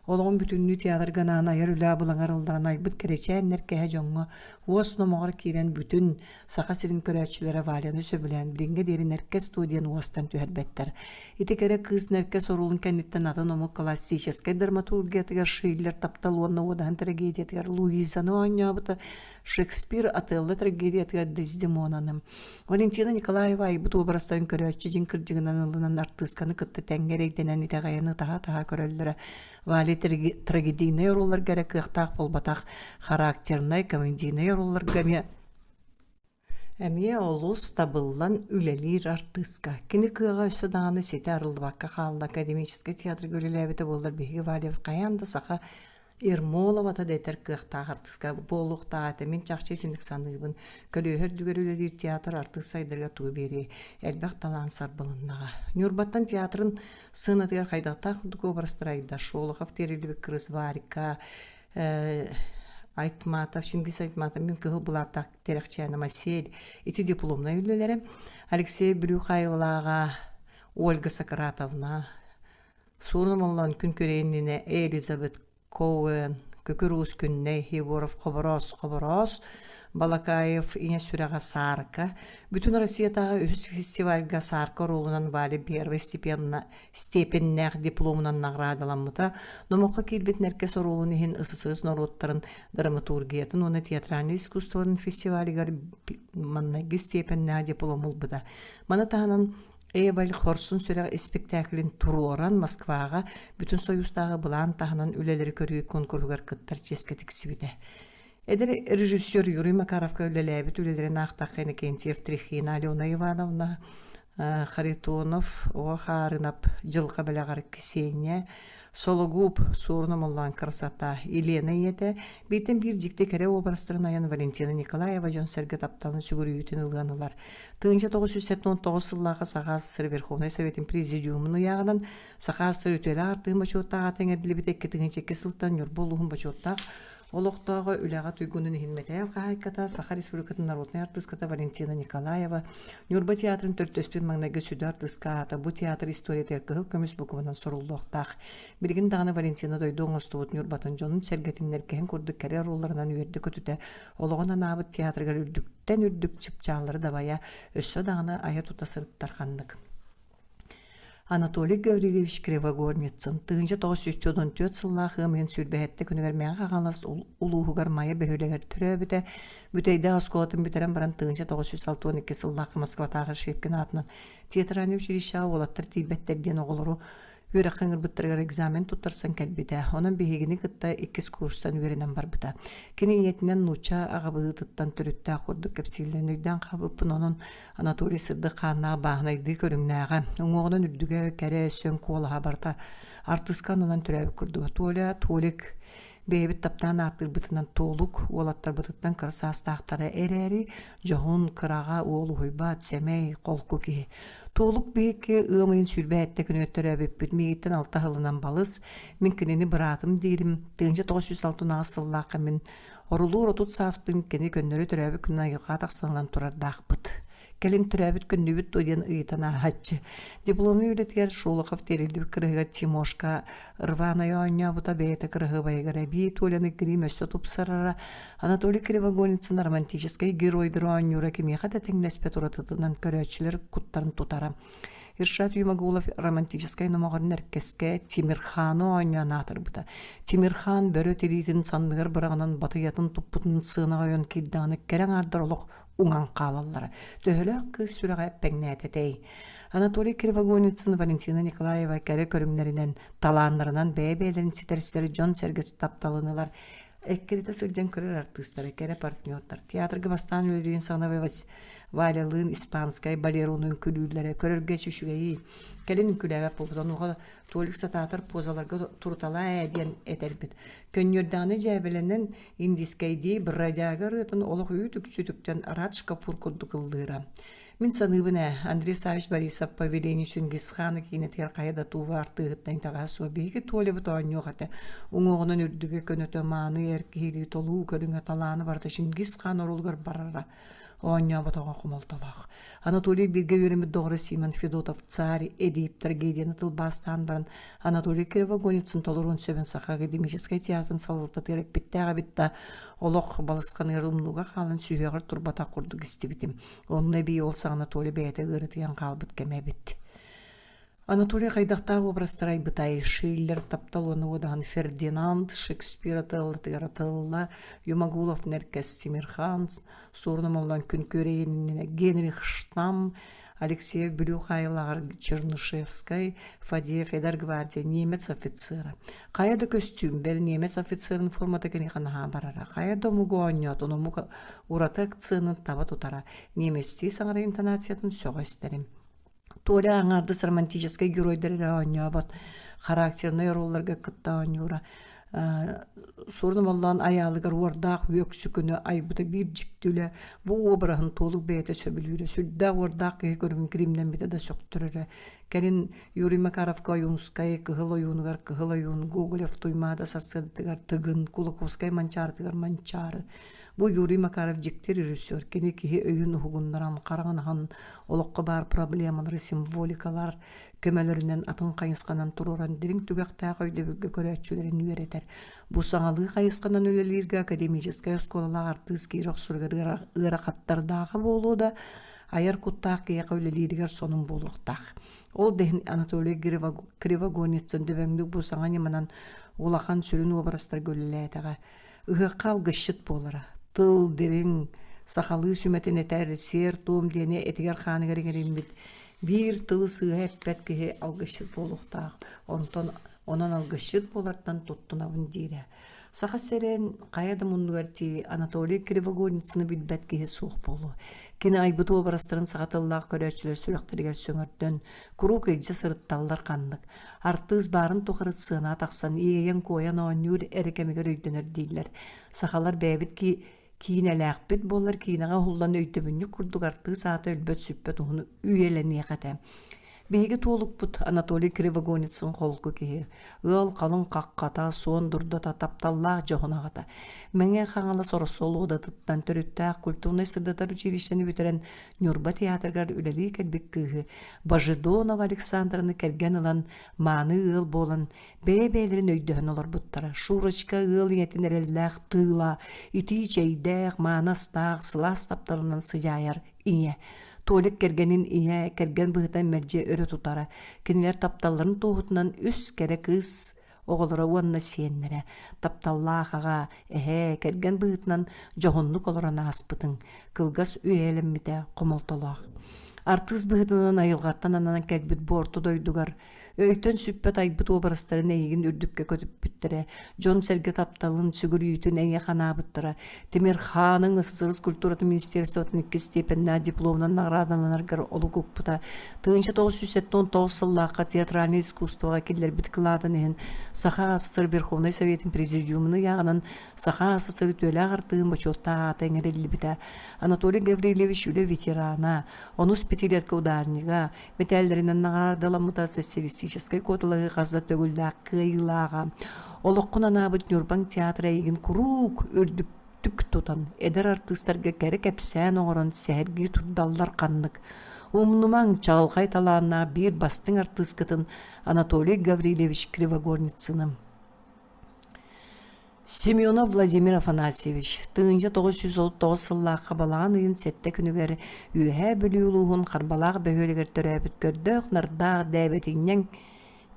олоҕум бүтүннүү театрга анаан айар үлэ абылаҥар ылларан айбыт кэрэчээн нэркэһэ дьоҥҥо уос номоҕор киирэн бүтүн Саха сирин көрөөччүлэрэ Валяны сөбүлээн билиҥҥэ диэри Нэркэс дуо диэн уостан түһэрбэттэр. Ити кэрэ кыыс Нэркэс оруолун кэнниттэн атын омук классическай драматургиятыгар Шиллер таптал уонна уодаһын трагедиятыгар Луизаны оонньообута Шекспир Отелло трагедиятыгар Дездемонаны. Валентина Николаева айбыт уобарастарын көрөөччү дьиҥ кырдьыгынан ылынан артыысканы кытта тэҥҥэ эрэйдэнэн итэҕэйэн ытаһа-ытаһа көрөллөрө. Валя трагедийнай оруолларга эрэ кыахтаах буолбатах, характернай, комедийнай оруолларга эмиэ Эмиэ олус табыллан үлэлиир артыыска. Кини кыаҕа өссө даҕаны ситэ арыллыбакка хаалла. Академическай театрга үлэлээбитэ буоллар биһиги Валябыт хайаан да саха Ермоловата да этэр кыахтаах артыыска буолуохтаах этэ. Мин чахчы итинник саныыбын. Көлүөһэ үрдүгэр үлэлиир театр артыыс сайдарыгар тугу биэриэй? Элбэх талаан сарбылыннаҕа. Ньурбаттан театрын сценатыгар хайдахтаах курдук образтары айда. Шолохов тиэриллибит кырыс Варька, Айтматов, Чингиз Айтматов, мин кыһыл былааттаах тирэхчээнэ Масель ити дипломнай үлэлэрэ. Алексей Брюхайлааҕа Ольга Сократовна, Суорун Омоллоон күн күрэй иннинэ Элизабет Коуэн, Күкүр Уус Күннэй, Егоров Хобороос Хобороос, Балакаев Ийэ сүрэҕэ Саарка, Бүтүн Россиятааҕы үһүс фестивальга Саарка оруолунан Валя первой степенна степеннээх дипломунан наҕараадаламмыта, номоххо киирбит Нэркэс оруолун иһин СССР норуоттарын драматургиятын уонна театральнай искусстволарын фестивалыгар маннайгы степеннээх диплом ылбыта. Маны таһынан Эбаль Хорсун сүрэх испиктээкилин туруоран Москваҕа Бүтүн Союзтааҕы былаан таһынан үлэлэри көрүү куонкуруһугар кыттар чиэскэ тиксибитэ. Эдэр режиссер Юрий Макаровка үлэлээбит үлэлэрин аахтахха Иннокентьев Трихина Алена Ивановна, Харитонов Оҕо Хаарынап Дьылҕа бэлэҕэр Ксения, Сологуб Суорун Омоллоон Красота Елена ийэтэ бииртэн биир дьикти кэрэ уобарастарын айан Валентина Николаева дьон-сэргэ тапталын сүгүрүйүүтүн ылыан ылар. 1979 сыллааҕы Саха СССР Верховнай Советын Президиумун ыйааҕынан Саха СССР үтүөлээх артыыһын бочуоттаах аата иҥэрдиллибитэ 2002 сылтан Ньурба улууһун бочуоттаах Олохтооҕо үлэҕэ туйгунун иһин мэтээл хаһаайката, Саха Республикатын народнай артыыската Валентина Николаева, Ньурба театрын төрдөспүт маҥнайгы сүдү артыыска аата бу театр историятыгар кыһыл көмүс букванан суруллуохтаах. Билигин даҕаны Валентина дойду оҥостубут Ньурбатын дьонун-сэргэтин нэркэһин курдук кэрэ оруолларынан үөрдэ-көтүтэ олоҕун анаабыт театрыгар үрдүктэн үрдүк чыпчааллары дабайа, өссө даҕаны айа-тута сырыттар ханнык. Анатолий Гаврильевич Кривогорницын 1914 сыллаах ыам ыйын 27 күнүгэр Мэҥэ Хаҥалас улууһугар Майа бөһүөлэгэр төрөөбүтэ. Бүтэйдээх оскуолатын бүтэрэн баран 1962 сыллаахха Москватааҕы Шепкин аатынан театральнай училищеҕа уолаттар тиийбэттэр диэн оҕолору үөрэххэ ыҥырбыттарыгар экзамен туттарсан кэлбитэ. Онон биһигини кытта иккис курстан үөрэнэн барбыта. Кини ийэтинэн нуучча аҕабыытыттан төрүттээх курдук кэпсииллэрин өйдөөн хаалбыппын. Онон Анатолий сырдык хааннаах бааһынайдыы көрүҥнээҕэ, уҥуоҕунан үрдүгэ, кэрэ, сөҥ куолаһа барыта артыыска ананан төрөөбүт курдуга. Толя, Толик бэйэбит таптаан ааттыырбытынан Туолук уолаттарбытыттан кыра саастаахтара эрээри, дьоһун, кыраҕа уол уһуйбат, сэмэй, холку киһи. Туолук биһикки ыам ыйын 27 күнүгэр төрөөбүппүт, миигиттэн алта сылынан балыс, мин кинини быраатым диирим, 1968 сыллаахха мин Орулуур 30 сааспын кини көннөрү төрөөбүт күнүн айылҕа тахсан ылан турардаахпыт. Кэлин төрөөбүт күннүбүт дуо диэн ыйытан ааһаччы. Дипломнай үлэтигэр Шолохов тиэриллибит кырыһыгар Тимошка рваная оонньообута бэйэтэ кыраһыабайыгар эбии Толяны грим өссө тупсарара, Анатолий Кривогорницын романтическай геройдары оонньуура кимиэхэ да тэҥнэспэт уратытынан көрөөччүлэр куттарын тутара. Иршат Юмагулов романтическай номоҕор Нэркэскэ Тимирханы оонньоон аатырбыта. Тимирхан бөрө тириитин санныгар быраҕынан батыйатын туппутун сыанаҕа ойон киирдэҕинэ кэрэ аҥаардар олох уҥан хаалаллара. Төһөлөөх кыыс сүрэҕэ эппэҥнээтэтэй. Анатолий Кривогорницын Валентина Николаева кэрэ көрүҥнэринэн, талааннарынан бэйэ-бэйэлэрин ситэрсэр дьон-сэргэ тапталын ылар Эккирэтэ сылдьан көрөр артыыстара, кэрэ партнердар. Театрга бастаан үлэлиирин саҕана Валялыын испанскай балерону үҥкүүлүүллэрэ, көрөргө үчүгэйий. Кэлин үҥкүүлээбэт буолбут, онуоха Толик сатаатар позаларга туруталаа ээ диэн этэрбит. Көнньүөрдэҕинэ дьээбэлэнэн индийскэйдии бродяга ырыатын олох үүт-үкчү үтүктэн Радж Капур курдук ыллыыра. Мин саныыбын ээ, Андрей Савич Борисов по велению Чингисхана киинэтигэр хайа да Тува артыыһыттан итэҕэһэ суох биһиги Толябыт оонньуох этэ. Уҥуоҕунан үрдүгэ көнөтө, мааны эр киһилии толуу көрүҥэ талаана барыта Чингисхан оруолугар барара. Оонньооботоҕо хомолтолоох. Анатолий бииргэ үөрэммит доҕоро Симон Федотов «Царь Эдип» трагедияны тылбаастаан баран Анатолий Кривогорницын толоруон сөбүн Саха академическай театрын салалтатыгар эппиттээх эбит да, олох балысханыгар умнууга хаалан сүһүөҕэр турбатах курдук истибитим. Онно эбии ол саҕана Толя бэйэтэ ыарытыйан хаалбыт кэмэ эбит. Анатолий хайдахтаах образтары айбытай Шиллер таптал уонна уодаһын Фердинанд Шекспир атыллатыгар атылла Юмагулов Неркес Тимирхан Суорун Омоллоон Күн Күөрэйин иннинэ Генрих Штамм Алексеев Бүлүү хаайылааҕар Чернышевскай, Фадеев Эдэр гвардия немец офицера. Хайа да көстүүм, бэл немец офицерын формата киниэхэ наһаа барара. Хайа да омугу оонньоотун омук ураты акценын таба тутара, немецтии саҥара интонациятын сөҕө истэрим. Толя аҥаардас романтическай геройдар эрэ оонньообот, характернай оруолларга кытта оонньуура. Суорун Омоллоон айаалыгар уордаах үөксүкүнү айбыта биир дьикти үлэ. Бу уобараһын туолук бэйэтэ сөбүлүүрэ, сүрдээх уордаах киһи көрүҥүн киримнэммитэ да сөхтөрөрө. Кэлин Юрий Макаровка Ойуунускай Кыһыл ойуунугар Кыһыл ойуун, Гоголев Туймаада сарсыардатыгар Тыгын, Кулаковскай Манчаарытыгар Манчаары, Бу Юрий Макаров дьикти режиссер. Кини киһи өйүн уһугуннаран, хараҕын аһан, олоххо баар проблемалары, символикалар көмөлөрүнэн атын хайысханан туруоран дириҥ түгэхтээх өйдөбүлгэ көрөөччүлэрин үөрэтэр. Бу саҥалыы хайысханан үлэлииргэ академическай оскуолалаах артыыс киирэ охсоругар ыарахаттардааҕа буолуо да, айар куттаах киһиэхэ үлэлииригэр сонун буолуохтаах. Ол да иһин Анатолий Кривогорницын дөбөҥнүк бу саҥа ньыманан улахан сүрүн уобарастарга үлэлээтэҕэ. Ыһыахха алгысчыт буолара. Тыл, дириҥ, сахалыы сүмэтин этэр, сиэр-туом диэни этигэр-хааныгар иҥэриммит биир тылы сыыһа эппэт киһи алгысчыт буолуохтаах. Онтон онон алгысчыт буолартан туттунабын диирэ. Саха сирин хайа да муннугар тиий Анатолий Кривогорницыны билбэт киһи суох буолуо. Кини айбыт уобарастарын саха тыллаах көрөөччүлэр сүрэхтэригэр сөҥөрдөн, куруук илдьэ сырытталлар ханнык. Артыыс баарын тухары сыанаҕа тахсан иэйэн-куойан оонньуур эрэ кэмигэр өйдөнөр дииллэр. Сахалар бэйэбит киинэлээхпит буоллар киинэҕэ уһуллан өйдөбүнньүк курдук артыыс аата өлбөт-сүппэт уһун үйэлэниэх этэ. Биһиги туолукпут Анатолий Кривогорницын холку киһи, ыал халыҥ хаххата, суон дурдата, тапталлаах дьоһун аҕата. Мэҥэ Хаҥалас Ороссолуодатыттан төрүттээх культурнай-сырдатар училищены бүтэрэн Ньурба театрыгар үлэлии кэлбит кыыһы Божедонова Александраны кэргэн ылан мааны ыал буолан бэйэ-бэйэлэрин өйдөһөн олорбуттара. Шурочка ыал ийэтин эрэллээх тыыла, итии чэйдээх, мааны астаах, сылаас тапталынан сыдьаайар ийэ. Толик кэргэнин ийэ, кэргэн быһыытынан мэлдьи өрө тутара. Кинилэр тапталларын туоһутунан үс кэрэ кыыс оҕолоро уонна сиэннэрэ тапталлаах аҕа, эһээ, кэргэн быһыытынан дьоһуннук олорон ааспытыҥ, кылгас үйэлэммитэ хомолтолоох. Артыыс быһыытынан айылҕаттан ананан кэлбит бу орто дойдугар Өйтөн сүппэт айбыт уобарастарын эйигин үрдүккэ көтүппүттэрэ, дьон-сэргэ тапталын, сүгүрүйүүтүн эйиэхэ анаабыттара. Тимир Хааныҥ СССР культуратын министерствотын иккис степеннээх дипломунан наҕараадаланаргар олук укпута. 1979 сыллаахха театральнай искусствоҕа киллэрбит кылаатын иһин Саха АССР Верховнай Советын Президиумун ыйааҕынан Саха АССР үтүөлээх артыыһын бочуоттаах аата иҥэриллибитэ. Анатолий Гаврильевич үлэ ветерана, онус пятилетка ударнига, мэтээллэринэн наҕараадаламмыта социалистическай куоталаһыы хас да төгүллээх кыайыылааҕа. Олоххун анаабыт Ньурбаҥ театра эйигин куруук үрдүктүк тутан, эдэр артыыстарга кэрэ кэпсээн оҥорон сэһэргии турдаллар ханнык. Умнумаҥ, чаҕылхай талааннаах биир бастыҥ артыыскытын Анатолий Гаврильевич Кривогорницыны. Семенов Владимир Афанасьевич 1939 сыллаахха балаҕан ыйын сэттэ күнүгэр Үөһээ Бүлүү улууһун Харбалаах бөһүөлэгэр төрөөбүт көрдөөх-нардаах дээбэтинньэҥ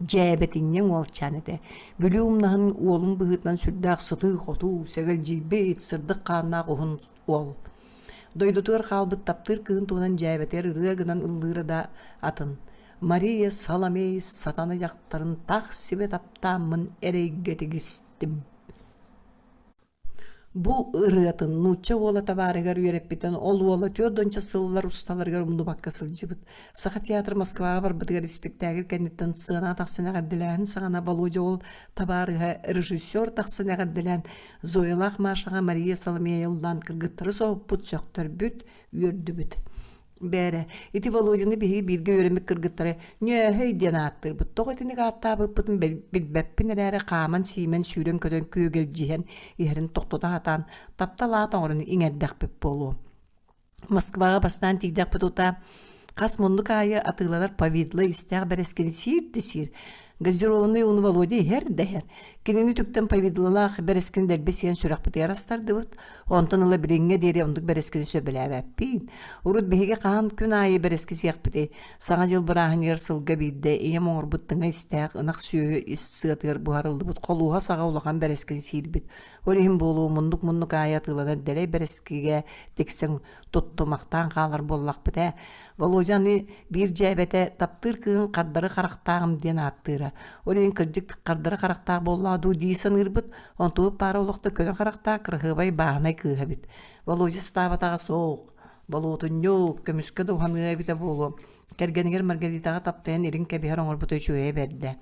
дьээбэтинньэҥ уолчаан этэ. Бүлүү умнаһын уолун быһыытынан сүрдээх сытыы-хотуу, сэгэлдьийбит, сырдык хааннаах уһун уол. Дойдутугар хаалбыт таптыыр кыыһын туһунан дьээбэтигэр ырыа гынан ыллыыра да атын. Мария Соломей сатана дьахтарын таах сибэ таптааммын эрэйгэ тигистим. Бу ырыатын нуучча уола табаарыгар үөрэппитин ол уола түөрт сыллар усталарыгар умнубакка сылдьыбыт. Саха театр Москваҕа барбытыгар испиктээкил кэнниттэн сцена тахсан эҕэрдэлээһин саҕана Володя ол табаарыһа режиссер тахсан эҕэрдэлээн Зоялаах Машаҕа Мария Соломея ыллаан кыргыттары соһуппут, сөхтөрбүт, үөрдүбүт. Бээрэ, ити Володяны биһиги бииргэ үөрэммит кыргыттары Ньөөһөй диэн ааттыырбыт. Тоҕо итинник ааттаабыппытын билбэппин эрээри хааман-сиимэн, сүүрэн-көтөн күөгэлдьиһэн иһэрин тохтото сатаан, таптал аат оҥорон иҥэрдэхпит буолуо. Москваҕа бастаан тиийдэхпит утаа хас муннук аайы атыыланар повидло истээх бэрэскини сиир да сиир. Газированный ууну Володя иһэр да иһэр. Кинини үтүктэн повидлолаах бэрэскини дэлби сиэн сүрэхпитигэр астардыбыт. Онтон ыла билиҥҥэ диэри оннук бэрэскини сөбүлээбэппин. Урут биһиги хаһан күн аайы бэрэски сиэхпитий? Саҥа дьыл бырааһынньыгар сылга биирдэ ийэм оҥорбут тыҥа истээх ынах сүөһү ис сыатыгар буһарыллыбыт холуоһа саҕа улахан бэрэскини сиирбит. Ол иһин буолуо муннук-муннук аайы атыыланар дэлэй бэрэскигэ тиксэн туттумахтаан хаалар буоллахпыт ээ. Володя аны биир дьээбэтэ таптыыр кыыһын хардары харахтааҕым диэн ааттыыра. Ол иһин кырдьык хардары харахтаах буоллаҕа дуу дии саныырбыт, онтубут паара олохто көнө харахтаах кыраһыабай бааһынай кыыһа эбит. Володя сатаабатаҕа суох, болуотунньук, көмүскэ да уһаныа эбитэ буолуо. Кэргэнигэр Маргаритаҕа таптайан илин кэбиһэр оҥорбута үчүгэйэ бэрдэ.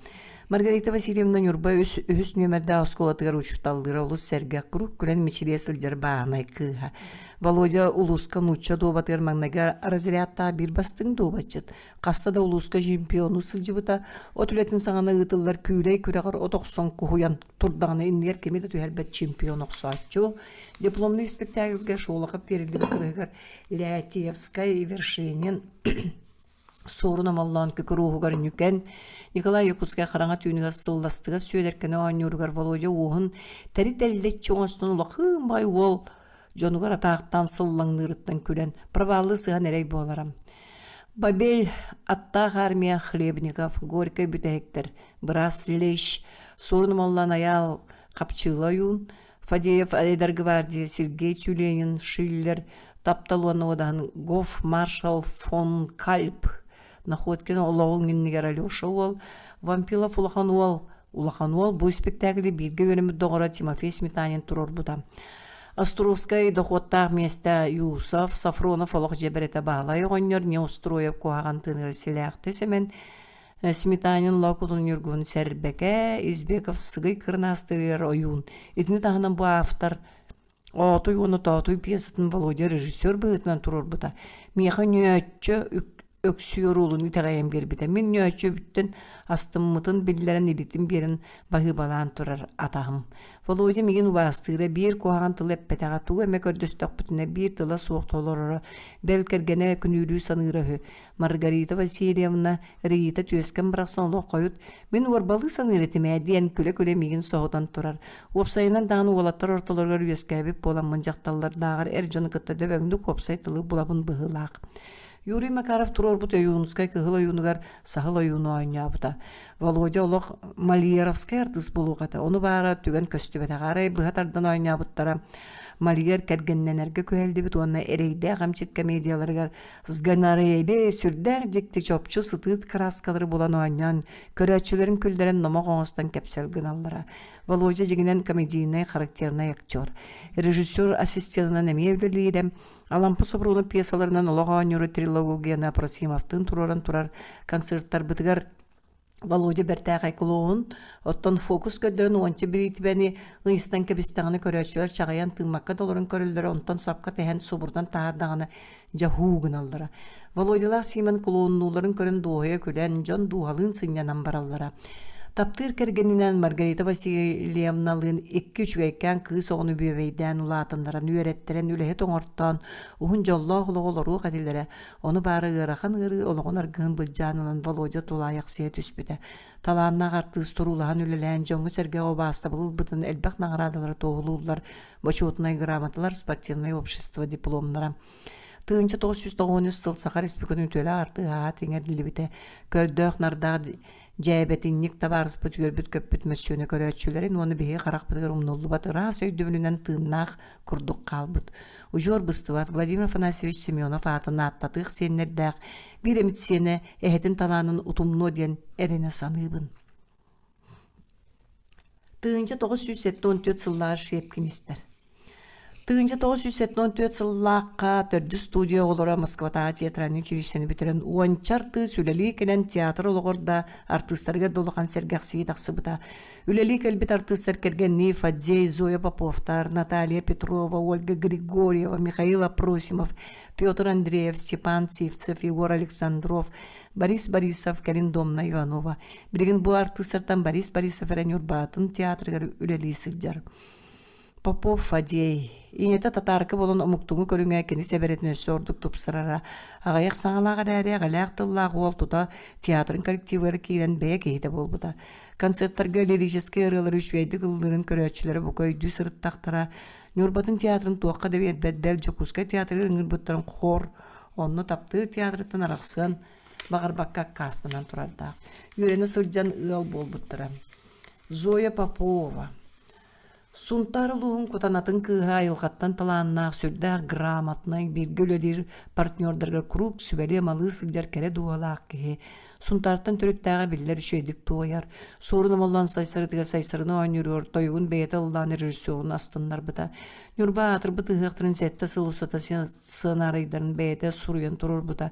Маргарита Васильевна Ньурба үс, үһүс нүөмэрдээх оскуолатыгар учууталлыыра олус сэргэх, куруук күлэн мичилийэ сылдьар бааһынай кыыһа. Володя улууска нуучча дуобатыгар маҥнайгы разрядтаах биир бастыҥ дуобатчыт. Хаста да улууска чемпиону сылдьыбыта. От үлэтин саҕана ыытыллар күүлэй күрэҕэр от охсон куһуйан турдаҕына иннигэр кими да түһэрбэт чемпион охсооччу. Дипломнай испэктээкилгэ Шолохов тиэриллибит кырыһыгар Лятиевскай, Вершинин Суорун Омоллоон күкүр ууһугар Ньүкэн, Николай Якутскай хараҥа түүнүгэр сылластыгас Сүөдэркэни оонньууругар Володя уоһун тэри-тэллэччи оҥостон улахыын бай уол дьонугар атаахтаан сыллаҥныырыттан күлэн проваллыы сыһан эрэй буолара. Бабель, аттаах армия Хлебников, Горькай бүтэһиктэр, быраас Лещ, Суорун Омоллоон Айаал Хапчыыла ойуун, Фадеев Эдэр гвардия Сергей Тюленин, Шиллер, Таптал уонна уодаһын Гоф Маршал фон Кальп, Находкин олоҕуҥ иннигэр Алеша уол, Вампилов улахан уол. Улахан уол бу испиктээкили бииргэ үөрэммит доҕоро Тимофей Сметанин туруорбута. Островскай дохуоттаах миэстэ Юсов, Сафронов олох дьэбэрэтэ Баһылай оҕонньор Неустроев куһаҕан тыыныгар Силээхтэ Сэмэн, Сметанин Лоокутун Ньургуһун Сэрбэкэ, Избеков Сыгый Кырнаастырыгар ойуун. Итини таһынан бу автор Оотуй уонна Тоотуй пьесатын Володя режиссер быһыытынан туруорбута. Миэхэ ньөөччө Өксүү оруолун итэҕэйэн биэрбитэ. Мин ньөөччүбүттэн астыммытын биллэрэн илиитин биэрэн баһыыбалаан турар атаһым. Володя миигин убаастыыра, биир куһаҕан тылы эппэтэҕэ, тугу эмэ көрдөстөхпүтүнэ биир тыла суох толороро, бэл кэргэнэ күнүүлүү саныыра үһү. Маргарита Васильевна Рита түөскэм барахсан олох хойут «Мин уорбалыы саныыр этим ээ» диэн күлэ-күлэ миигин соһутан турар. Уопсайынан даҕаны уолаттар ортолоругар үөскээбит буоламмын дьахталлардааҕар эр дьону кытта дөбөҥнүк уопсай тылы булабын быһыылаах. Юрий Макаров туруорбут Ойуунускай кыһыл ойуунугар саһыл ойууну оонньообута. Володя олох мольеровскай артыыс буолуох этэ. Ону баара түгэн көстүбэтэҕэ. Арай быһа тардан оонньообуттара. Мольер кэргэннэнэргэ күһэллибит уонна эрэйдээх эмчит комедияларыгар Сгонорели сүрдээх дьикти чопчу сытыыт кырааскалары булан оонньоон, көрөөччүлэрин күллэрэн номох оҥостон кэпсэл гыналлара. Володя дьиҥинэн комедийнай характернай актер. Режиссер ассистенынан эмиэ үлэлиирэ. Алампа Сопрунов пьесаларынан олох оонньууру трилогияны Апросимовтыын туруоран турар концерттарбытыгар Володя бэртээхэй клоун, оттон фокус көрдөрөн уонча бириитибэни ыйыстан кэбистэҕинэ көрөөччүлэр чаҕыйан тыыммакка да олорон көрөллөрө, онтон сапка тэһэн субурутан таһаардаҕына дьэ һуу гыналлара. Володялаах Симон клоуннууларын көрөн дуоһуйа күлэн, дьон дууһалыын сынньанан бараллара. Таптыыр кэргэнинэн Маргарита Васильевналыын икки үчүгэйкээн кыыс оҕону бүөбэйдээн улаатыннаран, үөрэттэрэн, үлэһит оҥортоон, уһун дьоллоох олоҕу олоруох этилэрэ. Ону баара ыарахан ыарыы олоҕун аргыһын былдьаан ылан Володя тулаайахсыйа түспүтэ. Талааннаах артыыс туруулаһан үлэлээн дьоҥҥо-сэргэҕэ убаастабыл ылбытын элбэх наҕараадалара туоһулууллар, бочуотунай грамоталар, спортивнай общество дипломнара. 1993 сыл Саха Республикатын үтүөлээх артыыһа аат иҥэриллибитэ. Көрдөөх-нардаах дьээбэтинньик табаарыспыт үөрбүт-көппүт мөссүөнэ көрөөччүлэрин уонна биһиги харахпытыгар умнуллубат ыраас өйдөбүлүнэн тыыннаах курдук хаалбыт. Удьуор быстыбат Владимир Афанасьевич Семенов аатын ааттатыах сиэннэрдээх биир эмит сиэнэ эһэтин талаанын утумнуо диэн эрэнэ саныыбын. 1974 сыллааҕы Щепкинистэр 1974 сыллаахха төрдүс студия оҕолоро Москватааҕы театральнай училищены бүтэрэн уонча артыыс үлэлии кэлэн театр олоҕор да артыыстарыгар да улахан сэргэхсийии тахсыбыта. Үлэлии кэлбит артыыстар кэргэннии Фаддей, Зоя Поповтар, Наталья Петрова, Ольга Григорьева, Михаил Апросимов, Петр Андреев, Степан Сивцев, Егор Александров, Борис Борисов, кэлин Домна Иванова. Билигин бу артыыстартан Борис Борисов эрэ Ньурбатын театрыгар үлэлии сылдьар. Попов Фадей. Ийэтэ татаарка буолан омуктуҥу көрүҥэ кини сэбэрэтин өссө ордук тупсарара. Аҕыйах саҥалаах эрээри эҕэлээх тыллаах уол тута театрын коллективыгар киирэн бэйэ киһитэ буолбута. Концертарга лирическэй ырыалары үчүгэйдик ыллыырын көрөөччүлэрэ бука өйдүү сырыттахтара. Ньурбатын театрын туохха да биэрбэт бэл Дьокуускай театрыгар ыҥырбыттарын хор, онно таптыыр театрыттан арахсыан баҕарбакка аккаастанан турардаах. Үөрэнэ сылдьан ыал буолбуттара. Зоя Попова Сунтаар улууһун Кутанатын кыыһа айылҕаттан талааннаах, сүрдээх грамотнай, бииргэ үлэлиир партнердарыгар куруук сүбэлии-амалыы сылдьар кэрэ дууһалаах киһи. Сунтаартан төрүттээҕэ биллэр үчүгэйдик туойар. Суорун Омоллоон Сайсарытыгар Сайсарыны оонньууругар тойугун бэйэтэ ыллаан режиссерун астыннарбыта. Ньурба аатырбыт ыһыахтарын сэттэ сыл устата сценарийдарын бэйэтэ суруйан туруорбута.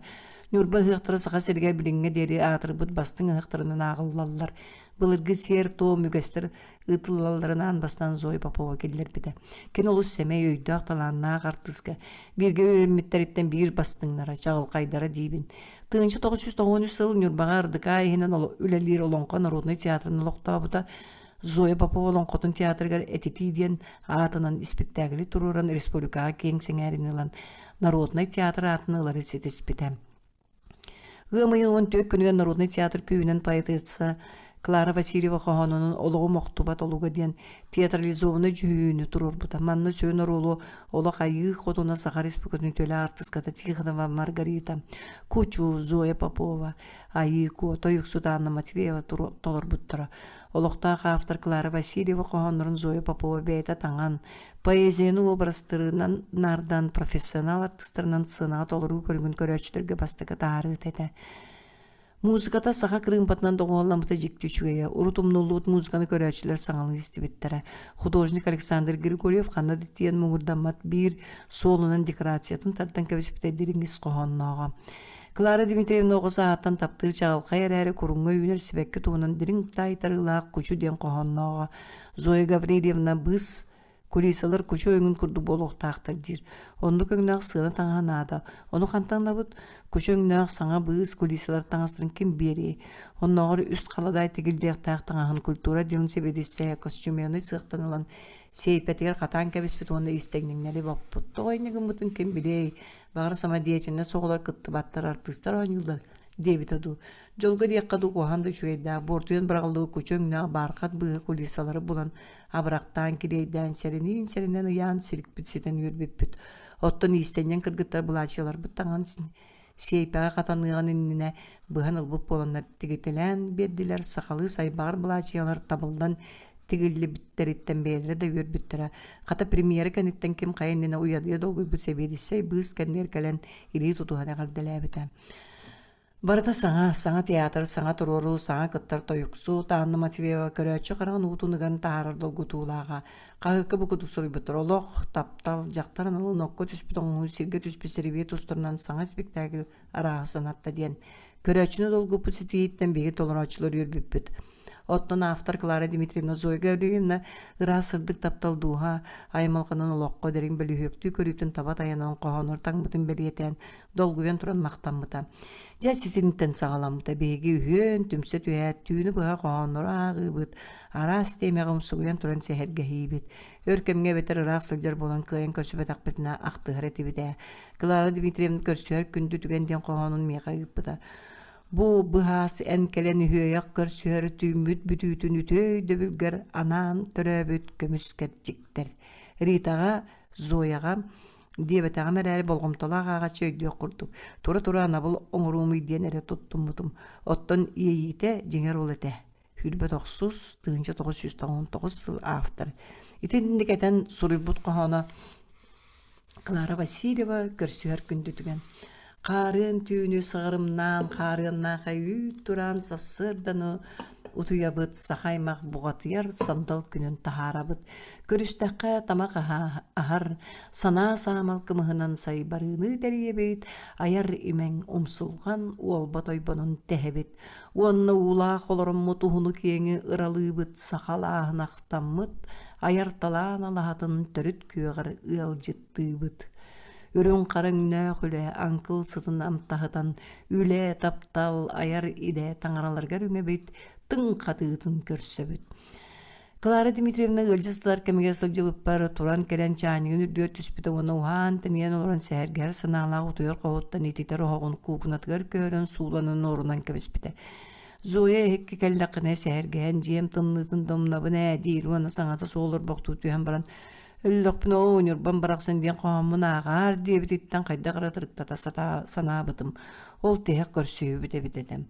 Ньурба ыһыахтара Саха сиригэр билиҥҥэ диэри аатырбыт бастыҥ ыһыахтарынан ааҕыллаллар. Былыргы сиэр-туом үгэстэр ыытыллалларын аан бастаан Зоя Попова киллэрбитэ. Кини олус сэмэй, өйдөөх, талааннаах артыыска бииргэ үөрэммиттэриттэн биир бастыҥнара, чаҕылхайдара диибин. 1993 сыл Ньурбаҕа Ардыкаа иһинэн үлэлиир Олоҥхо народнай театрын олохтообута. Зоя Попова олоҥхотун театрыгар «Этитии» диэн аатынан испиктээкили туруоран республикаҕа киэҥ сэҥээриини ылан народнай театр аатын ылары ситиспитэ. Ыам ыйын 14 күнүгэр народнай театр күүһүнэн поэтесса Клара Васильева хоһоонунан «Олоҕум охтубат олуга» диэн театрализованнай дьүһүйүүнү туруорбута. Манна сүрүн оруолу Олох Айыы Хотуна Саха Республикатын үтүөлээх артыыската Тихонова Маргарита, Кучу Зоя Попова, Айыы Куо, тойуксут Анна Матвеева толорбуттара. Олохтоох автор Клара Васильева хоһооннорун Зоя Попова бэйэтэ таҥан, Поэзияны уобарастарынан наардаан профессионал артыыстарынан сценаҕа толоруу көрүҥүн көрөөччүлэргэ бастакы таһаарыыта этэ. Музыката саха кырыымпатынан доҕуһуолламмыта дьикти үчүгэйэ. Урут умнуллубут музыканы көрөөччүлэр саҥалыы истибиттэрэ. Художник Александр Григорьев ханна да тиийэн муҥурдаммат биир суолунан декорациятын тардан кэбиспитэ дириҥ ис хоһооннооҕо. Клара Дмитриевна оҕо сааһыттан таптыыр чаҕылхай эрээри куруҥҥа үүнэр сибэкки туһунан дириҥ таайтарыылаах кучу диэн хоһооннооҕо. Зоя Гаврильевна быыс кулисалар кучу өҥүн курдук буолуохтаахтар диир. Оннук өҥнөөх сыана таҥаһа наада. Ону хантан ылабыт? Кучу өҥнөөх саҥа быыс кулисалар таҥастарын ким биэриэй? Оннооҕор үс халадаай тигиллиэхтээх таҥаһын культура отделын сэбиэдиссэйэ костюмернай сыахтан ылан сиэйпэтигэр хатаан кэбиспит уонна иистэҥнэҥнэри боппут. Тоҕо инньэ гыммытын ким билиэй? Баҕар самодеятельность оҕолор кыттыбаттар, артыыстар оонньууллар диэбитэ дуу. Дьолго диэххэ дуу куһаҕан да үчүгэйдээх, буортуйан быраҕыллыбыт кучу өҥнөөх баархат быыһы кулисалары булан, абырахтаан, килиэйдээн, сэрэниин-сэрэнэн ыйаан сирикпит ситэн үөрбүппүт. Оттон иистэнньэҥ кыргыттар былаачыйаларбыт таҥан сиэйпэҕэ хатаныаҕын иннинэ быһан ылбыт буоланнар тигитэлээн биэрдилэр, сахалыы сайбаҕар былаачыйалар табыллан тигиллибиттэриттэн бэйэлэрэ да үөрбүттэрэ. Хата премьера кэнниттэн ким хайа иннинэ уйадыйа долгуйбут сэбиэдиссэй быыс кэннигэр кэлэн илии тутуһан эҕэрдэлээбитэ. Барыта саҥа, саҥа театр, саҥа туруоруу, саҥа кыттар тойуксут Анна Матвеева көрөөччү хараҕын уутун ыган таһаарар долгутуулааҕа. Хаһыакка бу курдук суруйбуттар: Олох, таптал, дьахтар аналын окко түспүт оҥоһуу сиргэ түспүт сэрибиэ тустарынан саҥа спектакль арааһы санатта диэн. Көрөөччүнү долгуппут ситиһииттэн биһиги толорооччулар үөрбүппүт. Оттон автор Клара Дмитриевна Зоя Гаврильевна ыраас сырдык таптал дууһа аймалҕанын олоххо дириҥ бөлүһүөктүү көрүүтүн таба тайанан хоһоонугар таҥмытын бэлиэтээн долгуйан туран махтаммыта. Дьэ ситинтэн саҕаламмыта биһиги үһүөн түмсэ түһээт түүнү быһа хоһооннору ааҕыыбыт, араас тиэмэҕэ умсугуйан туран сэһэргэһиибит. Өр кэмҥэ эбэтэр ыраах сылдьар буолан кыайан көрсүбэтэхпитинэ ахтыһар этибит ээ. Клара Дмитриевна көрсүһэр күндү түгэн диэн хоһоонун миэхэ ыыппыта. Бу быһаас эн кэлэн үһүөйэх көрсүһэр түүммүт бүтүүтүн үтүө өйдөбүлгэр анаан төрөөбүт көмүс кэрчиктэр. Ритаҕа, Зояҕа диэбэтэҕим эрээри болҕомтолоох ааҕааччы өйдүөх курдук. Тура-тура анабыл оҥоруумуй диэн эрэ туттуммутум. Оттон иэйиитэ дьиҥэр ол этэ. 29 1999 сыл автор. Итинник этэн суруйбут хоһооно Клара Васильева көрсүһэр күндүтүгэн Хаарыан түүнү сыҕарымнаан, хаарыаннаах үүт тураан сарсыарданы утуйабыт, саха аймах буҕатыйар сандал күнүн таһаарабыт. Көрүстэххэ тамах аһар, санаа саамал кымыһынан сайбарыыны тэрийэбит, айар имэҥ умсулҕан уолба тойбонун тэһэбит. Уонна уулаах олороммут уһуну-киэҥи ыралыыбыт, саха алааһын ахтаммыт, айар талаан алаһатын төрүт күөҕэр ыалдьыттыыбыт. Үрүҥ хара өҥнөөх үлэ аҥкыл сытын амтаһытан, үлэ, таптал, айар идэ таҥараларыгар үҥэбит, тыҥ хатыытын көрсөбүт. Клара Дмитриевна ыалдьа сытар кэмигэр сылдьыбыппар туран кэлэн чаанньыгын үрдүгэр түспүтэ уонна уһаан-тэнийэн олорон сэһэргэһэр санаалаах утуйар хоһуттан ититэр оһоҕун куукунатыгар көһөрөн сууланан орунан кэбиспитэ. Зоя иһикки кэллэххинэ сэһэргэһэн дьиэм тымныытын домнобун ээ диир уонна саҥата суох олорбохтуу түһэн баран өллөхпүнэ оо Ньурбам барахсан диэн хоһооммун ааҕаар диэбититтэн хайдах эрэ ытырыктата санаабытым. Ол тиһэх көрсүһүүбүт эбит этэ.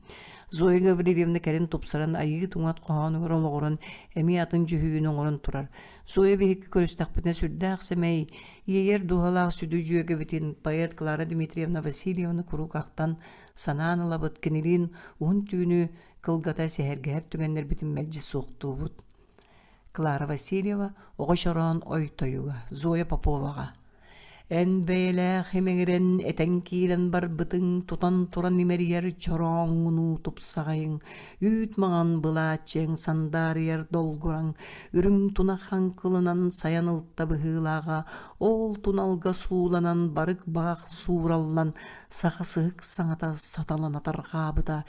Зоя Гаврильевна кэлин тупсаран айыы туҥат хоһоонугар олоҕуран эмиэ атын дьүһүйүүнү оҥорон турар. Зоя биһикки көрүстэхпитинэ сүрдээх сэмэй, иэйэр дууһалаах сүдү дьүөгэбитин поэт Клара Дмитриевна Васильеваны куруук ахтан, санаан ылабыт, кинилиин уһун түүнү кылгата сэһэргэһэр түгэннэрбитин мэлдьи суохтуубут. Клара Васильева «Оҕо чороон ой тойуга» Зоя Поповаҕа Эн бэйэлээх имэҥирэн этэн киирэн барбытыҥ, тутан туран имэрийэр чорооҥҥунуу тупсаҕайыҥ, үүт маҥан былааччыаҥ сандаарыйар долгураҥ, үрүҥ тунах хаҥкылынан сайан ылта быһыылааҕа, ол туналга сууланан барык баҕах суураллан саха сыһык саҥата саталана тарҕаабыта,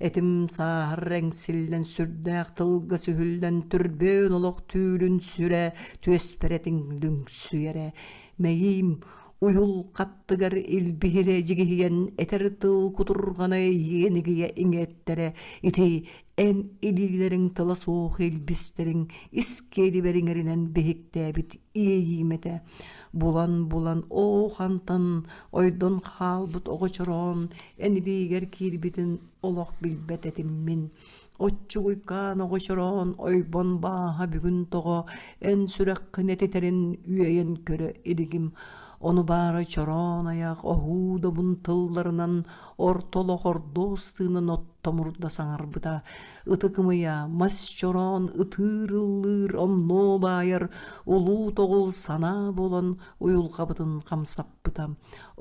этим сааһар эҥсиллэн сүрдээх тылга сүһүллэн түрбүөн олох түүлүн сүрэ түөспэр этиҥ лүҥсүйэрэ мэйиим уйул хаттыгар илбиһирэ дьигиһийэн этэр тыл кутурҕана иэнигийэ иҥэттэрэ ити эн илиилэриҥ тыла суох илбистэриҥ ис киэлибэр иҥэринэн биһиктээбит иэйиим этэ булан-булан оо хантан ойдон хаалбыт оҕо чороон эн илиигэр киирбитин олох билбэт этим мин Оччугуйкаан оҕо чороон ойбон бааһа бүгүн тоҕо эн сүрэххин этитэрин үөйэн көрө илигим. Ону баара чороон айах оһуу добун тылларынан орто олох ордуос тыынын оттомурда саҥарбыта. Ытык ымыйа, мас чороон ытыыр ыллыыр оннуо баайар улуу тоҕул санаа буолан уйулҕабытын хамсаппыта.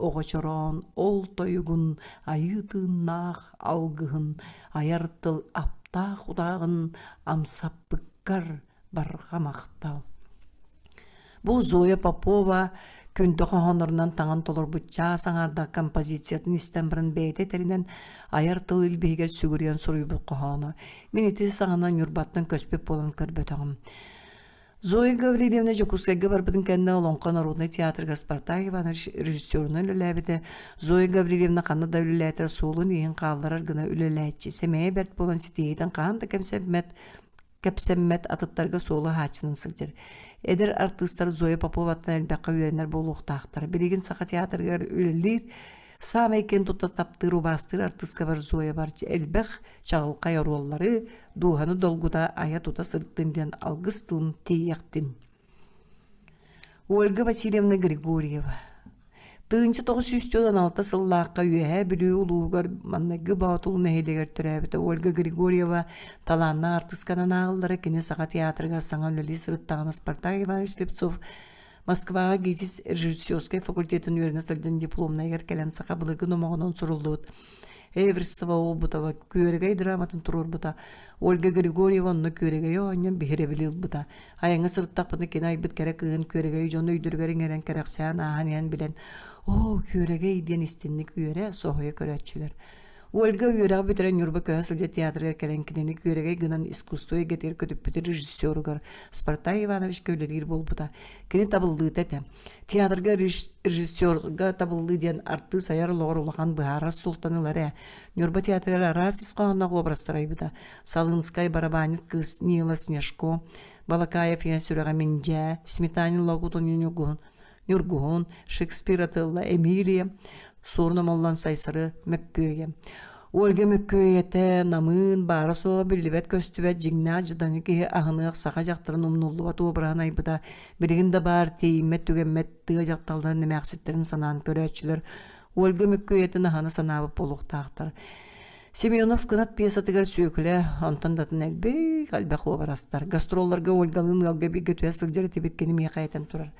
Оҕо чороон ол тойугун айыы тыыннаах алгыһын айар тыл аптаах утааҕын амсаппыккар барҕа махтал. Бу Зоя Попова күндү хоһооннорунан таҥан толорбут чаас аҥаардаах композициятын истэн баран бэйэтэ этэринэн айар тыл илбиһигэр сүгүрүйэн суруйбут хоһооно. Мин ити саҕана Ньурбаттан көспүт буолан көрбөтөҕүм. Зоя Гаврильевна Дьокуускайга барбытын кэннэ Олоҥхо народнай театрыгар Спартак Иванович режиссерунан үлэлээбитэ. Зоя Гаврильевна ханна да үлэлээтэр суолун-ииһин хаалларар гына үлэлээччи, сэмэйэ бэрт буолан ситиһиитин хаһан да кэмсэммэт, кэпсэммэт атыттарга суолу аһааччынан сылдьар. Эдэр артыыстар Зоя Поповаттан элбэххэ үөрэнэр буолуохтаахтар. Билигин Саха театрыгар үлэлиир саамай киэн тутта таптыыр, убаастыыр артыыскабар Зоя бар элбэх чаҕылхай оруоллары, дууһаны долгута айа-тута сырыттын диэн алгыс тылын тиийэхтин. Ольга Васильевна Григорьева 1996 сыллаахха Үөһээ Бүлүү улууһугар маҥнайгы Боотул нэһилиэгэр төрөөбүтэ Ольга Григорьева талааннаах артыысканан ааҕыллара кини Саха театрыгар саҥа үлэлии сырыттаҕына Спартак Иванович Слепцов Москваҕа ГИТИС режиссерскай факультетын үөрэнэ сылдьан дипломнайыгар кэлэн саха былыргы номоҕунан суруллубут Эверстова Обутова Күөрэгэй драматын туруорбута. Ольга Григорьева онно Күөрэгэйи оонньоон биһирэбили ылбыта. Айаҥҥа сырыттахпына кини айбыт кэрэ кыыһын Күөрэгэйи дьон өйдөрүгэр иҥэрэн кэрэхсээн ааһан иһэн билэн «Оо, Күөрэгэй» диэн истинник үөрэ, соһуйа көрөөччүлэр. Ольга үөрэҕи бүтэрэн Ньурба көһө сылдьар театрыгар кэлэн кинини Күөрэгэй гынан искусство эйгэтигэр көтүппүт режиссеругар Спартак Ивановичка үлэлиир буолбута. Кини табыллыыта этэ. Театрга режиссерга табыллыы диэн артыыс айар олоҕор улахан быһаарар суолтаны ылар ээ. Ньурба театрыгар араас ис хоһоонноох образтар айбыта. Салынскай барабанньыт кыыс Нила Снежко, Балакаев ийэ сүрэҕэ Миндьээ, Сметанин Логутун Ньургуһун, Ньургуһун, Шекспир атылла Эмилия, Суорун Омоллон Сайсары Мөккүөйэ. Ольга Мөккүөйэтэ намыын, баара-суоҕа биллибэт-көстүбэт дьиҥнээх дьадаҥы киһи аһыныах саха дьахтарын умнуллубат уобараһын айбыта билигин да баар тиийиммэт-түгэммэт тыа дьахталларын эмээхситтэрин санаан көрөөччүлэр Ольга Мөккүөйэтин аһана санаабыт буолуохтаахтар. Семенов кынат пьесатыгар Сүөкүлэ, онтон да атын элбэх элбэх уобарастар. Гастролларга Ольгалыын ыалга бииргэ түһэ сылдьар этибит кини миэхэ этэн турар.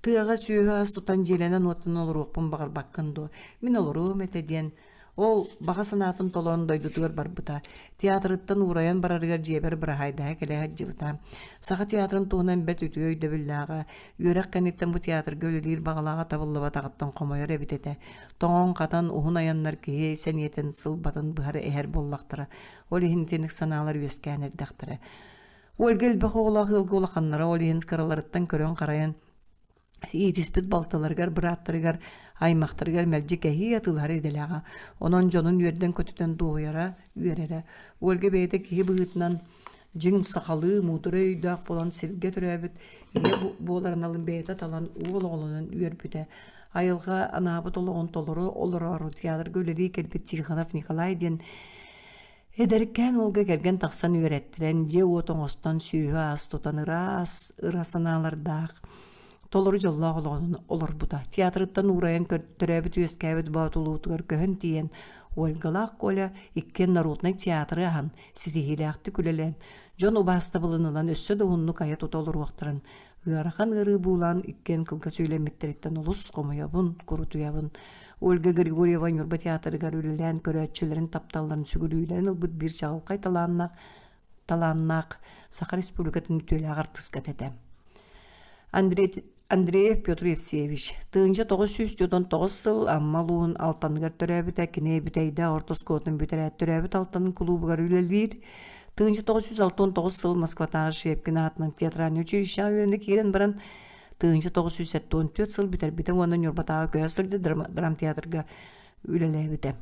Тыаҕа сүөһү-ас тутан дьиэлэнэн-уоттанан олоруохпун баҕарбаккын дуо? Мин олоруом этэ диэн ол баҕа санаатын толорон дойдутугар барбыта. Театрыттан уурайан барарыгар дьиэбэр быраһаайдаһа кэлэ сылдьыбыта. Саха театрын туһунан бэрт үтүө өйдөбүллээҕэ. Үөрэх кэнниттэн бу театрга үлэлиир баҕалааҕа табыллыбатаҕыттан хомойор эбит этэ. Тоҥон-хатан уһун айаннар киһи сэниэтин сылбатын быһар эһэр буоллахтара. Ол иһин итинник санаалар үөскээн эрдэхтэрэ. Ольга элбэх оҕолоох ыалга улаханнара ол иһин кыраларыттан көрөн-харайан иитиспит балтыларыгар, бырааттарыгар, аймахтарыгар мэлдьи кэһии атыылаһар идэлээҕэ. Онон дьонун үөрдэн-көтүтэн дуоһуйара, үөрэрэ. Ольга бэйэтэ киһи быһыытынан дьиҥ сахалыы муударай өйдөөх буолан сиргэ төрөөбүт ийэ буоларын алын бэйэтэ талан уол оҕолонон үөрбүтэ. Айылҕа анаабыт олоҕун толору олороору театрга үлэлии кэлбит Тихонов Николай диэн Эдэркээн уолга кэргэн тахсан үөрэттэрэн, дьиэ-уот оҥостон, сүөһү-ас тутан ыраас, ыра санаалардаах, толору дьоллоох олоҕун олорбута. Театрыттан уурайан төрөөбүт-үөскээбит Боотулуутугар көһөн тиийэн, Ольгалаах Коля иккиэн народнай театры аһан, ситиһиилээхтик үлэлээн, дьон убаастабылын ылан өссө да уһуннук айа-тута олоруохтарын ыарахан ыарыы буулаан иккиэн кылгас үлэммиттэриттэн олус хомойобун, курутуйабын. Ольга Григорьева Ньурба театрыгар үлэлээн көрөөччүлэрин тапталларын сүгүрүйүүлэрин ылбыт биир чаҕылхай талааннаах талааннаах Саха Республикатын үтүөлээх артыыската этэ. Андрей Андреев Петр Евсеевич 1949 сыл Амма улууһун Алтаныгар төрөөбүтэ. Кини Бүтэйдээх орто оскуолатын бүтэрээт төрөөбүт Алтанын кулуубугар үлэлиир. 1969 сыл Москватааҕы Щепкин аатынан театральнай училищеҕа үөрэнэ киирэн баран 1974 сыл бүтэрбитэ уонна Ньурбатааҕы көһө сылдьар драмтеатрга үлэлээбитэ.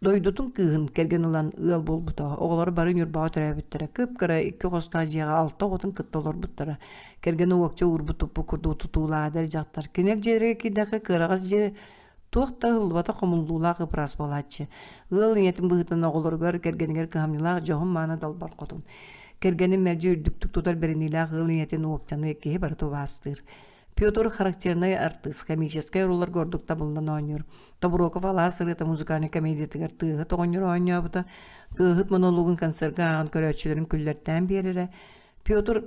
Дойдутун кыыһын кэргэн ылан ыал буолбута. Оҕолоро бары Ньурбаҕа төрөөбүттэрэ. Кып-кыра икки хостоох дьиэҕэ алта оҕотун кытта олорбуттара. Кэргэнэ уокча уурбут туппут курдук тутуулаах эдэр дьахтар. Кинилэр дьиэлэригэр киирдэххэ кыараҕас дьиэ туох да ыһыллыбатах хомуллуулаах ыпыраас буолааччы. Ыал ийэтин быһыытынан оҕолоругар, кэргэнигэр кыһамньылаах дьоһун-мааны далбар хотун. Кэргэнин мэлдьи үрдүктүк тутар бэриниилээх ыал ийэтин уокчаны киһи барыта убаастыыр. Петр характернай артыыс, комическай оруолларга ордук табыллан оонньуур. Тобуроков алаас ырыата музыкальнай комедиятыгар тыаһыт оҕонньор оонньообута, тыаһыт монологун концерга ааҕан көрөөччүлэрин күллэртээн биэрэрэ. Петр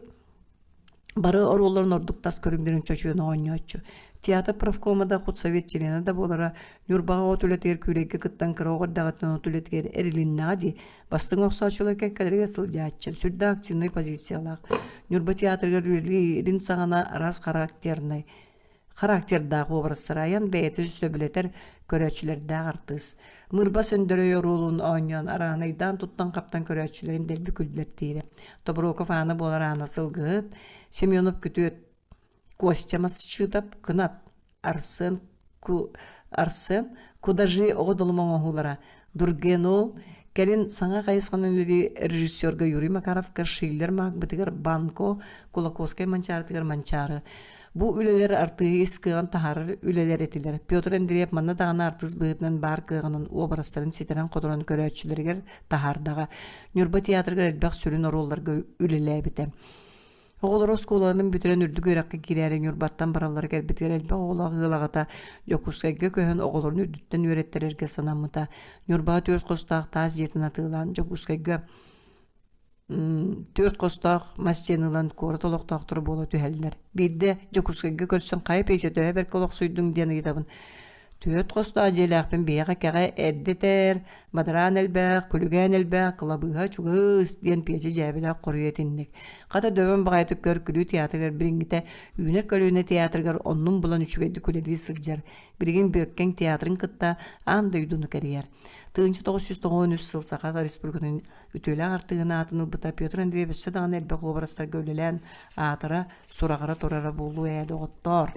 бары оруолларын ордук тас көрүҥнэрин чочуйан оонньооччу. Театр профкома да, худсовет чилиэнэ да буолара, Ньурбаҕа от үлэтигэр күүлэйгэ кыттан кыра оҕо эрдэҕиттэн от үлэтигэр эрилиннэҕэ дии, бастыҥ охсооччулар кэккэлэригэр сылдьааччы, сүрдээх активнай позициялаах. Ньурба театрыгар үлэлиирин саҕана араас характернай характердаах уобарастары айан бэйэтин сөбүлэтэр көрөөччүлэрдээх артыыс. Мырба Сөндөрөй оруолун оонньоон араанайдаан туттан-хаптан көрөөччүлэрин дэлби күллэртиирэ. Тобуроков Аана буолар Аана сылгыһыт, Семенов күтүөт Костя Масчыытап Кынат, Арсен Арсен Кудажи оҕо долум оҥоһуулара Дургенол кэлин саҥа хайысханан үлэлии режиссерга Юрий Макаровка Шиллер Маакбытыгар Банко Кулаковскай Манчаарытыгар Манчаары Бу үлэлэр артыыһы ис кыаҕын таһаарар үлэлэр этилэр. Петр Андреев манна даҕаны артыыс быһыытынан баар кыаҕынан уобарастарын ситэрэн-хоторон көрөөччүлэригэр таһаардаҕа. Ньурба театрыгар элбэх сүрүн оруолларга үлэлээбитэ. Оҕолоро оскуолаларын бүтэрэн үрдүк үөрэххэ киирээри Ньурбаттан бараллара кэлбитигэр элбэх оҕолоох ыал аҕата Дьокуускайга көһөн оҕолорун үрдүттэн үөрэттэрэргэ санаммыта. Ньурбаҕа түөрт хостоох таас дьиэтин атыылаан Дьокуускайга түөрт хостоох мас дьиэни ылан куорат олохтоохторо буола түһэллэр. Биирдэ Дьокуускайга көрсөн хайа пиэсэ төһө бэркэ олохсуйдуҥ диэн ыйытабын. Түөрт хостоох дьиэлээхпин биһиэхэ кэҕэ эрдэ этэр, бадараан элбэх, күлүгээн элбэх, кылабыыһа чугас диэн Пиэчэ дьээбэлээх хоруйа итинник. Хата дөбөн баҕайытык көр күлүү театрыгар билиҥҥитэ үүнэр көлүөнэ театрыгар оннун булан үчүгэйдик үлэлии сылдьар. Билигин Бүөккэҥ театрын кытта аан дойдуну кэрийэр. 1993 сыл Саха Республикатын үтүөлээх артыыһын аатын ылбыта Петр Андреев өссө даҕаны элбэх уобарастарга үлэлээн аатыра, сураҕыра турара буолуо ээ, доҕоттоор.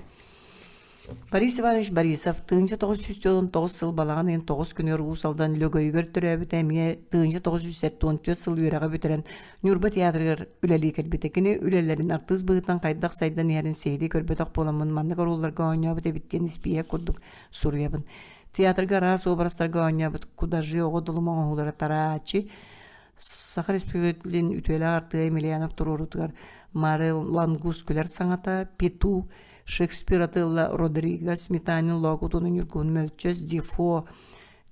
Борис Иванович Борисов 1949 сыл балаҕан ыйын тоҕус күнүгэр Уус Алдан Лөгөйүгэр төрөөбүтэ эмиэ 1974 сыл үөрэҕи бүтэрэн Ньурба театрыгар үлэлии кэлбитэ. Кини үлэлэрин артыыс быһыытынан хайдах сайдан иһэрин сиһилии көрбөтөх буоламмын маннык оруолларга оонньообут эбит диэн испииһэк курдук суруйабын. Театрга араас уобарастарга оонньообут Кудажи оҕо долум оҥоһуулара Тараачи Саха Республикатын үтүөлээх артыыһа Емельянов туруоруутугар Марел Лангус күлэр саҥата, Пету, Шекспир атыылла Родриго, Сметанин Лоокутуну Ньургуһун Мөлчөс, Дефо,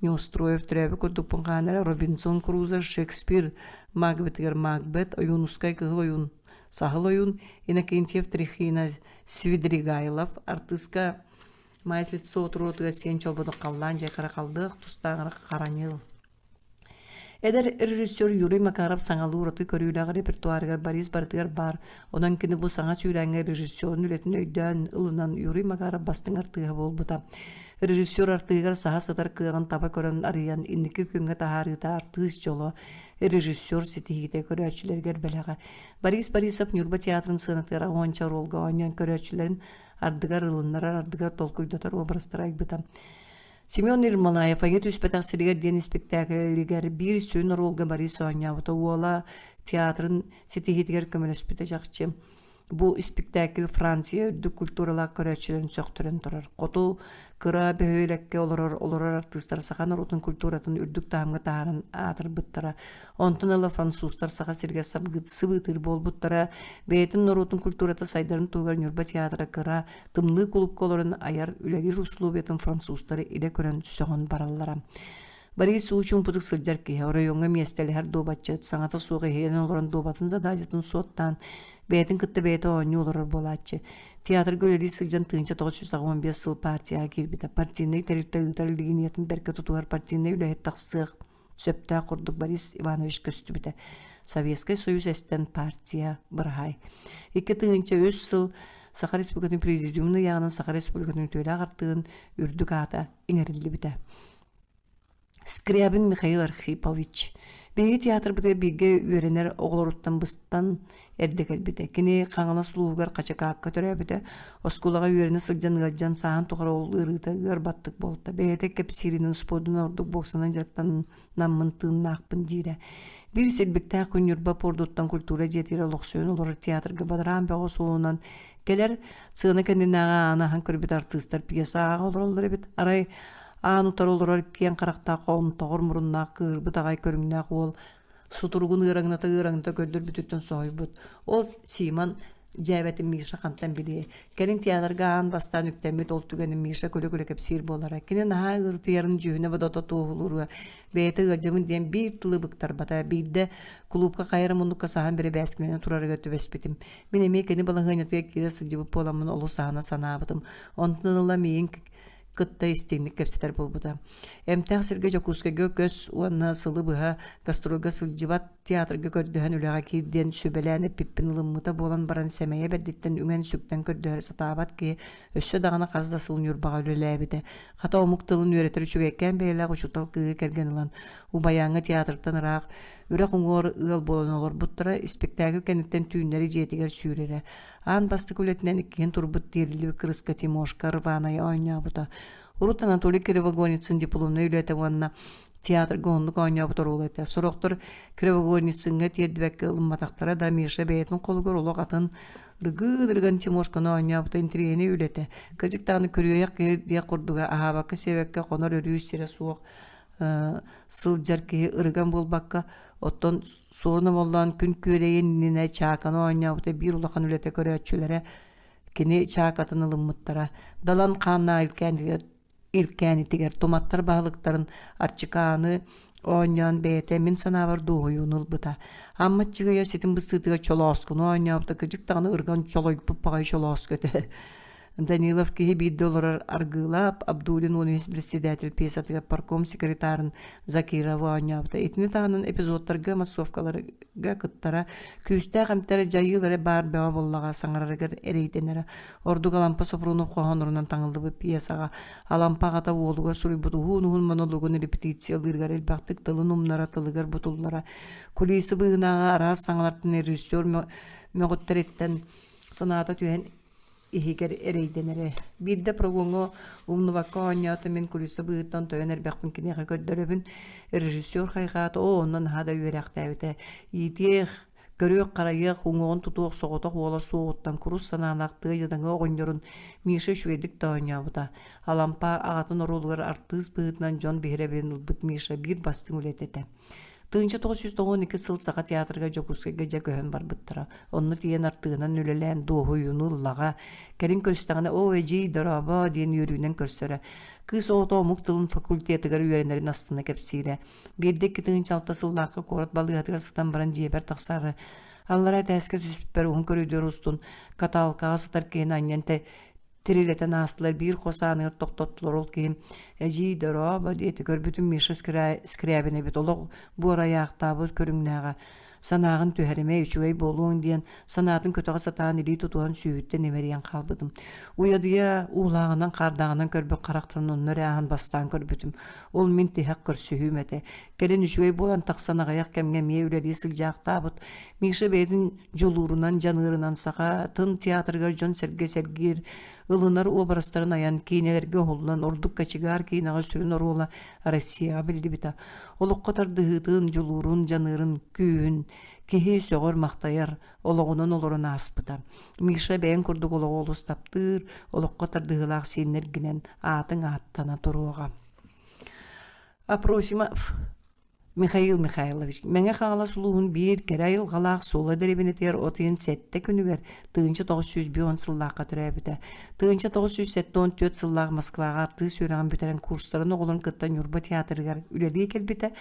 Неустроев төрөөбүт курдукпун хаан эрэ Робинзон Крузо, Шекспир Макбетыгар Макбет, Ойуунускай Кыһыл Ойуун, Саһыл Ойуун, Иннокентьев Трихина Свидригайлов артыыска Майя Слепцова туруорутугар сиэн чолбодук халлаан дьэ кыра халдыах тустааҕар хараньыл Эдэр режиссер Юрий Макаров саҥалыы ураты көрүүлээх репертуарыгар Борис барытыгар баар, онон кини бу саҥа сүүрээҥҥэ режиссерун үлэтин өйдөөн ылынан Юрий Макаров бастыҥ артыыһа буолбута. Режиссер артыыһыгар саһа сытар кыаҕын таба көрөн арыйан инники күҥҥэ таһаарыыта артыыс дьоло, режиссер ситиһиитэ көрөөччүлэригэр бэлэҕэ. Борис Борисов Ньурба театрын сыанатыгар уонча оруолга оонньоон көрөөччүлэрин ардыгар ылыннарар, ардыгар толкуйдатар образтары айбыта. Семен Ермолаев «Айа түспэтэх сиригэр» диэн испиктээкилигэр биир сүрүн оруолга Борис оонньообута уола театрын ситиһиитигэр көмөлөспүтэ чахчы. Бу испиктээкил Франция үрдүк культуралаах көрөөччүлэрин сөхтөрөн турар. Хоту кыра бөһүөлэккэ олорор олорор артыыстар саха норуотун культуратын үрдүк таһымҥа таһааран аатырбыттара. Онтон ыла французтар Саха сиригэр сыбыытыыр буолбуттара. Бэйэтин норуотун культурата сайдарын туһугар Ньурба театра кыра Тымныы кулуупка олорон айар үлэлиир усулуобуйатын французтары илэ көрөн сөҕөн бараллара. Борис уу чуумпутук сылдьар киһи оройуоҥҥа миэстэлэһэр дуобатчыт, саҥата суох иһийэн олорон дуобатын задачатын суоттаан, бэйэтин кытта бэйэтэ оонньуу олорор буолааччы. Театрга үлэлии сылдьан 1985 сыл партияҕа киирбитэ. Партийнай тэрилтэ ыытар линиятын бэркэ тутуһар партийнай үлэһит тахсыах сөптөөх курдук Борис Иванович көстүбүтэ. Советскай Союз эстэн партия быраһаай. 2003 сыл Саха Республикатын Президиумун ыйааҕынан Саха Республикатын үтүөлээх артыыһын үрдүк аата иҥэриллибитэ. Скрябин Михаил Архипович биһиги театрбытыгар бииргэ үөрэнэр оҕолоруттан быстан эрдэ кэлбитэ. Кини Хаҥалас улууһугар Хачыкаакка төрөөбүтэ. Оскуолаҕа үөрэнэ сылдьан ыалдьан сааһын тухары ол ыарыыта ыар баттык буолта. Бэйэтэ кэпсииринэн спордунан ордук боксанан дьарыктанаммын тыыннаахпын диирэ. Биир силбиктээх күн Ньурба пуордуттан культура дьиэтигэр олохсуйан олорор театрга бадараан бөҕө суолунан кэлэр сыана кэннинээҕи ааны аһан көрбүт артыыстар пьеса ааҕа олороллор эбит. Арай аан утары олорор киэҥ харахтаах онтоҕор муруннаах кыыһырбыт аҕай көрүҥнээх уол сутуругун ыараҥната-ыараҥната көрдөрбүтүттэн соһуйбут. Ол Симон Дьээбэтин Миша хантан билиэй. Кэлин театрга аан бастаан үктэммит ол түгэнин Миша күлэ-күлэ кэпсиир буолара. Кини наһаа ыарытыйарын дьүһүнэ-бодото туоһулууруга бэйэтэ ыалдьабын диэн биир тылы быктарбата. Биирдэ кулуупка хайа эрэ муннукка саһан бэрэбээскилэнэ турарыгар түбэспитим. Мин эмиэ кини балаһыанньатыгар киирэ сылдьыбыт буоламмын олус аһына санаабытым. Онтон ыла миигин кытта истиҥник кэпсэтэр буолбута. Эмтээх сиргэ Дьокуускайга көс уонна сылы быһа гастрольга сылдьыбат театрга көрдөһөн үлэҕэ киир диэн сүбэлээн эппиппин ылыммыта буолан баран сэмэйэ бэрдиттэн үҥэн-сүктэн көрдөһөр сатаабат киһи өссө даҕаны хас да сыл Ньурбаҕа үлэлээбитэ. Хата омук тылын үөрэтэр үчүгэйкээн бэйэлээх учуутал кыыһы кэргэн ылан Убайааҥҥа театртан ыраах үрэх уҥуор ыал буолан олорбуттара, испиктээкил кэнниттэн түүннэри дьиэтигэр сүүрэрэ. Аан бастакы үлэтинэн иккиһин турбут тиэриллибит кырыска Тимошка рваная оонньообута. Урут Анатолий Кривогорницын дипломнай үлэтэ уонна театрга уһуннук оонньообут оруола этэ. Сорохтор Кривогорницыҥҥа тиэрдибэккэ ылымматахтара да Миша бэйэтин холугар олох атын ыргыы-ырган Тимошканы оонньообута интэриэһинэй үлэтэ. Кырдьык даҕаны күрүөйэх киһи диэх курдуга аһаабакка-сиэбэккэ хонор өрүү сирэ суох сылдьар киһи ырыган буолбакка, оттон суорун омоллоон күн күөрэйин иннинэ чааканы оонньообута биир улахан үлэтэ көрөөччүлэрэ кини чаакатын ылыммыттара. Далан хааннаах илкээнитигэр туматтар баһылыктарын Арчикааны оонньоон бэйэтэ мин санаабар дуоһуйууну ылбыта. Амма Аччыгыйа ситим быстыытыгар чолооскуну оонньообута кырдьык даҕаны ырган чолойбут баҕайы чолооску этэ. Данилов киһи биирдэ олорор Аргыылап Абдулин 13 председатель пьесатыгар парком секретарын Закировы оонньообута. Итини таһынан эпизодтарга массовкаларга кыттара, күүстээх эмтэр дьайыылара баар бөҕө буоллаҕа саҥарарыгар эрэйдэнэрэ. Ордук Алампа Сопрунов хоһооннорунан таҥыллыбыт пьесаҕа Алампа аҕата уолугар суруйбут уһун-уһун монологун репетициялыырыгар элбэхтик тылын умнара, тылыгар бутуллара. Кулисы быыһынааҕы араас саҥалартан режиссер мөҕүттэриттэн санаата түһэн иһигэр эрэйдэнэрэ. Биирдэ прогоҥҥа умнубакка оонньоото мин кулиса быыһыттан тойон эрбэхпин киниэхэ көрдөрөбүн. Режиссер хайҕаата, оо, онно наһаа да үөрээхтээбитэ. Иитиэх, көрүөх-харайыах, уҥуоҕун тутуох соҕотох уола суоҕуттан курус санаалаах тыа дьадаҥы оҕонньорун Миша үчүгэйдик да оонньообута. Алампа аҕатын оруолугар артыыс быһыытынан дьон биһирэбилин ылбыт Миша биир бастыҥ үлэтэ этэ. 1992 сыл Саха театрыгар Дьокуускайга дьэ көһөн барбыттара. Онно тиийэн артыыһынан үлэлээн дуоһуйууну ыллаҕа. Кэлин көрүстэҕинэ «Оо, эдьиий, дорообо» диэн үөрүүнэн көрсөрө. Кыыс оҕото омук тылын факультетыгар үөрэнэрин астына кэпсиирэ. Биирдэ 2006 сыллаахха куорат балыыһатыгар сытан баран дьиэбэр тахсаары аллара этээскэ түспүппэр уһун көрүдүөр устун каталкаҕа сытар киһини анньан тирилэтэн аастылар биир хос ааныгар тохтоттулар ол киһим эдьиий дорообо диэтэ көрбүтүм Миша Скрябин эбит олох буорайаахтаабыт көрүҥнээҕэ санааҕын түһэримэ үчүгэй буолуоҥ диэн санаатын көтөҕө сатаан илии тутуһан сүүһүттэн имэрийэн хаалбытым уйадыйа уулааҕынан хаардааҕынан көрбүт харахтарын онно эрэ ааһан бастаан көрбүтүм ол мин тиһэх көрсүһүүм этэ кэлин үчүгэй буолан тахсан аҕыйах кэмҥэ эмиэ үлэлии сылдьаахтаабыт Миша бэйэтин дьулуурунан, дьаныарынан саха тын театрыгар дьон-сэргэ сэргиир, ылынар уобарастарын айан, киинэлэргэ уһуллан, ордук кочегар киинэҕэ сүрүн оруола Россияҕа биллибитэ. Олоххо тардыһыытын, дьулуурун, дьаныарын күүһүн киһи сөҕөр-махтайар, олоҕунан олорон ааспыта. Миша бэйэҥ курдук олоҕу олус таптыыр, олоххо тардыһыылаах сиэннэргинэн аатыҥ ааттана туруоҕа. Апросимов Михаил Михайлович Мэҥэ Хаҥалас улууһун биир кэрэ айылҕалаах Суола дэриэбинэтигэр от ыйын сэттэ күнүгэр 1950 сыллаахха төрөөбүтэ. 1974 сыллаах Москваҕа артыыс үөрэҕин бүтэрэн курстарын оҕолорун кытта Ньурба театрыгар үлэлии кэлбитэ.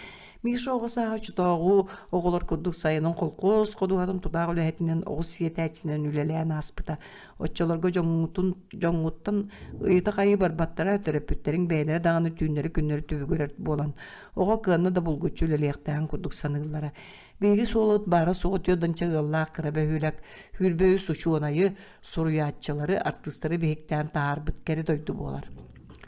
Миша оҕо сааһа оччотооҕу оҕолор курдук сайынын холкуос ходуһатын тутаах үлэһитинэн оҕус сиэтээччинэн үлэлээн ааспыта. Оччолорго дьоҥҥутун дьоҥҥуттан ыйыта-хайыы барбаттара, төрөппүттэриҥ бэйэлэрэ даҕаны түүннэри-күннэри түбүгүрэр буолан Оҕо кыанна да булгуччу үлэлиэхтээҕин курдук саныыллара. Биһиги суолабыт баара-суоҕа түөрт ыаллаах кыра бөһүөлэк, сүүрбэ үс учуонайы, суруйааччылары, артыыстары биһиктээн таһаарбыт кэрэ дойду буолар.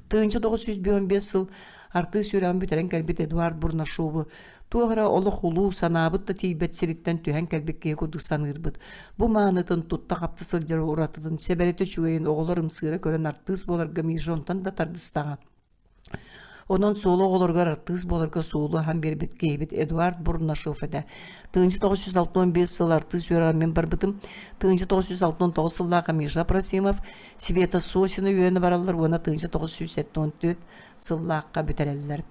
1955 сыл артыыс үөрэҕин бүтэрэн кэлбит Эдуард Бурнашову туох эрэ олох улуу, санаабыт да тиийбэт сириттэн түһэн кэлбит киһи курдук саныырбыт. Бу маанытын, тутта-хапта сылдьар уратытын, сэбэрэтэ үчүгэйин оҕолор ымсыыра көрөн артыыс буоларга Миша онтон да тардыстаҕа. Онон Суола оҕолоругар артыыс буоларга суолу аһан биэрбит киһибит Эдуард Бурнашов этэ. 1965 сыл артыыс үөрэҕэр мин барбытым. 1969 сыллаахха Миша Апросимов, Света Сосина үөрэнэ бараллар уонна 1974 сыллаахха бүтэрэллэр.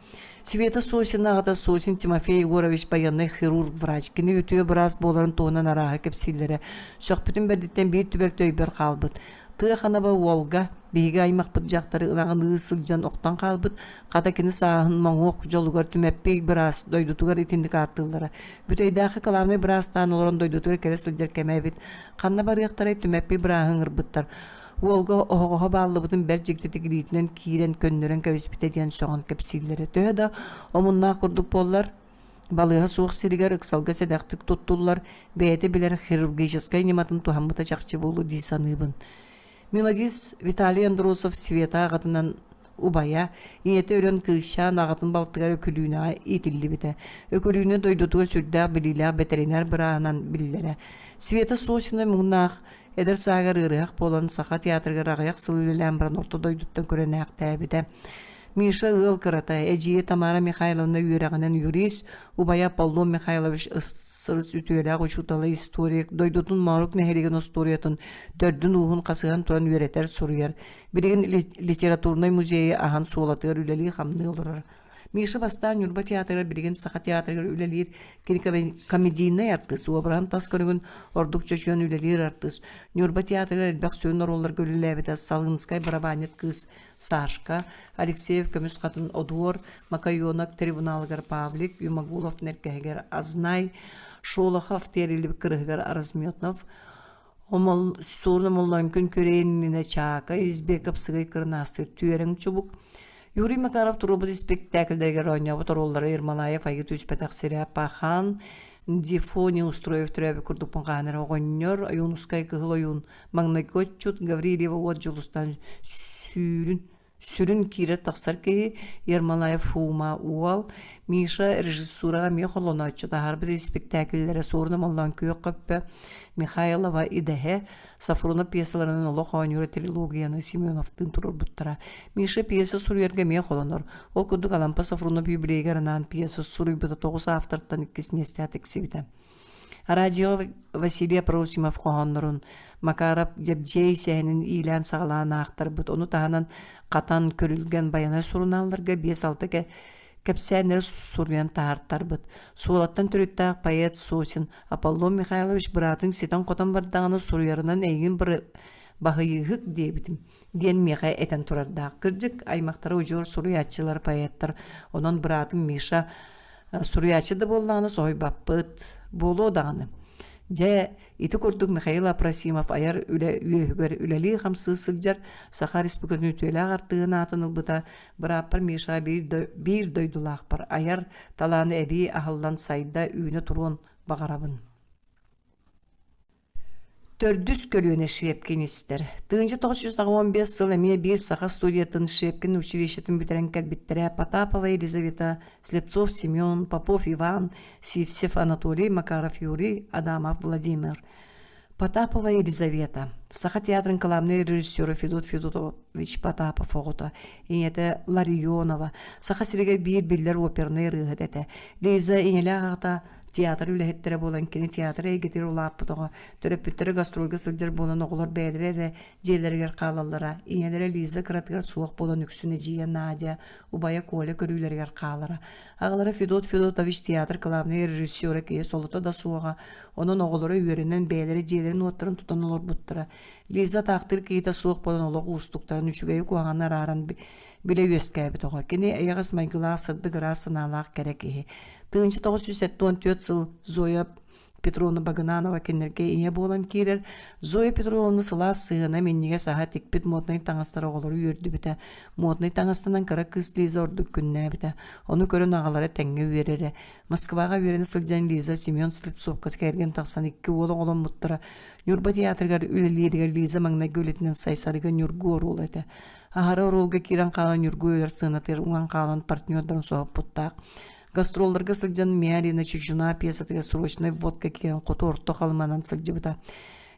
Света Сосина аҕата Сосин Тимофей Егорович байыаннай хирург врач. Кини үтүө быраас буоларын туһунан арааһы кэпсииллэрэ. Сөхпүтүм бэрдиттэн биир түбэлтэ өйбөр хаалбыт. Тыа ханаба уолга биһиги аймахпыт дьахтары ынаҕын ыы сылдьан охтон хаалбыт, хата кини сааһын моҥуох дьолугар Түмэппий быраас дойдутугар итинник ааттыыллара. Бүтэйдээххэ кылаабынай быраастаан олорон дойдутугар кэлэ сылдьар кэмэ эбит. Ханна барыахтарай Түмэппий бырааһы ыҥырбыттар. Уолга оһоҕоһо бааллыбытын бэрт дьиктитик илиитинэн киирэн көннөрөн кэбиспитэ диэн сөҕөн кэпсииллэрэ. Төһө да омуннаах курдук буоллар, балыыһа суох сиригэр ыксалга сэдэхтик туттуллар, бэйэтэ билэр хирургическай ньыматын туһаммыта чахчы буолуо дии саныыбын. Мелодист Виталий Андросов Света аҕатынан убайа, ийэтэ өлөн кыысчаан аҕатын балтыгар Өкүлүүнэҕэ иитиллибитэ. Өкүлүүнэ дойдутугар сүрдээх билиилээх бэтэринээр бырааһынан биллэрэ. Света Сосина муҥнаах эдэр сааһыгар ыарыһах буолан Саха театрыгар аҕыйах сыл үлэлээн баран орто дойдуттан көрөнээхтээбитэ. Миша ыал кырата, эдьиийэ Тамара Михайловна үөрэҕинэн юрист, убайа Аполлон Михайлович сырыс үтүөлээх учуутала, историк, дойдутун Моорук нэһилиэгин остуоруйатын төрдүн-ууһун хасыһан туран үөрэтэр, суруйар. Билигин литературнай музейы аһан суолатыгар үлэлии-хамныы олорор. Миша бастаан Ньурба театрыгар, билигин Саха театрыгар үлэлиир. Кини комедийнай артыыс, уобараһын тас көрүҥүн ордук чочуйан үлэлиир артыыс. Ньурба театрыгар элбэх сүрүн оруолларга үлэлээбитэ Салынскай барабанньыт кыыс Сашка, Алексеев көмүс хатын Одуор, Макайонок трибуналыгар Павлик, Юмагулов нэркэһигэр Азнай, Шолохов тиэриллибит кырыһыгар Разметнов, Омол суорун омоллоон күн иннинэ Чаака Избеков сыгый кырнаастыыр түөрэҥ чубук Юрий Макаров туруорбут испиктээкилдэригэр оонньообут оруоллара Ермолаев айыы түспэтэх сирэ Пахан Дифо Неустроев төрөөбүт курдукпун хаһан эрэ оҕонньор Ойуунускай Кыһыл ойуун маҥнайгы отчут Гаврильева уот Дьулустаан сүүрүн Сүрүн киирэр-тахсар киһи Ермолаев Фума уол, Миша режиссураҕа эмиэ холонооччу таһаарбыт испиктээкиллэрэ Суорун Омоллоон Күөх Көппө, Михайлова Идэһэ, Сафронов пьесаларынан олох оонньуура трилогияны Семеновтыын туруорбуттара. Миша пьеса суруйарга эмиэ холонор. Ол курдук Алампа Сафронов юбилейыгар анаан пьеса суруйбута тоҕус автортан иккис миэстэҕэ тиксибитэ. Радио Василий Апросимов хоһооннорун, Макаров Дьэбдьиэй сэһэнин иилээн-саҕалаан аахтарбыт, ону таһынан Хатан, Көрүлгэн, Байанай сурунаалларга биэс-алта кэпсээннэри суруйан таһаартарбыт. Суолаттан төрүттээх поэт Сосин Аполлон Михайлович быраатыҥ ситэн-хотон бардаҕына суруйарынан эйигин баһыйыыһык диэбитим диэн миэхэ этэн турардаах. Кырдьык, аймахтара удьуор суруйааччылар, поэттар. Онон быраатым Миша Суруйааччы да буоллаҕына соһуйбаппыт, буолуо даҕаны. Дьэ, ити курдук Михаил Апросимов айар үлэ үөһүгэр үлэлии-хамсыы сылдьар Саха Республикатын үтүөлээх артыыһын аатын ылбыта бырааппар Мишаҕа биир дойдулаахпар айар талааны эбии аһыллан сайда үүнэ туруон баҕарабын. Төрдүс көлүөнэ Щепкинистэр. 1985 сыл эмиэ биир саха студиятын Щепкин училищетын бүтэрэн кэлбиттэрэ Потапова Елизавета, Слепцов Семен, Попов Иван, Сивцев Анатолий, Макаров Юрий, Адамов Владимир. Потапова Елизавета, Саха театрын кылаабынай режиссера Федот Федотович Потапов оҕото, ийэтэ Ларионова, Саха сиригэр биир биллэр опернай ырыаһыт этэ. Лиза ийэлээх аҕата Театр үлэһиттэрэ буолан кини театр эйгэтигэр улааппыт оҕо, төрөппүттэрэ гастрольга сылдьар буолан оҕолор бэйэлэрэ эрэ дьиэлэригэр хаалаллара. Ийэлэрэ Лиза кыратыгар суох буолан үксүн эдьиийэ Надя, убайа Коля көрүүлэригэр хаалара. Аҕалара Федот Федотович театр кылаабынай режиссера киһи солото да суоҕа, онон оҕолоро үөрэнэн бэйэлэрэ дьиэлэрин-уоттарын тутан олорбуттара. Лиза атаахтыыр киһитэ суох буолан олох уустуктарын үчүгэйи-куһаҕаны арааран билэ үөскээбит оҕо. Кини эйэҕэс майгылаах, сырдык ыраас санаалаах кэрэ киһи. 1974 сыл Зоя Петровна Багынанова кинилэргэ ийэ буолан киирэр. Зоя Петровна сылаас сыһыана минньигэс аһа тикпит моднай таҥастара оҕолору үөрдүбүтэ. Моднай таҥастанан кыра кыыс Лиза ордук күннээбитэ. Ону көрөн аҕалара тэҥҥэ үөрэрэ. Москваҕа үөрэнэ сылдьан Лиза Семен Слепцовка кэргэн тахсан икки уол оҕоломмуттара. Ньурба театрыгар үлэлииригэр Лиза маҥнайгы үлэтинэн Сайсарыга Ньургу оруола этэ. Аһара оруолга киирэн хаалан Ньургу өлөр сыанатыгар уҥан хаалан партнердарын соһуппуттаах. Гастролларга сылдьан Миалина Чучуна пьесатыгар срочнай вводка киирэн хоту орто халыманан сылдьыбыта.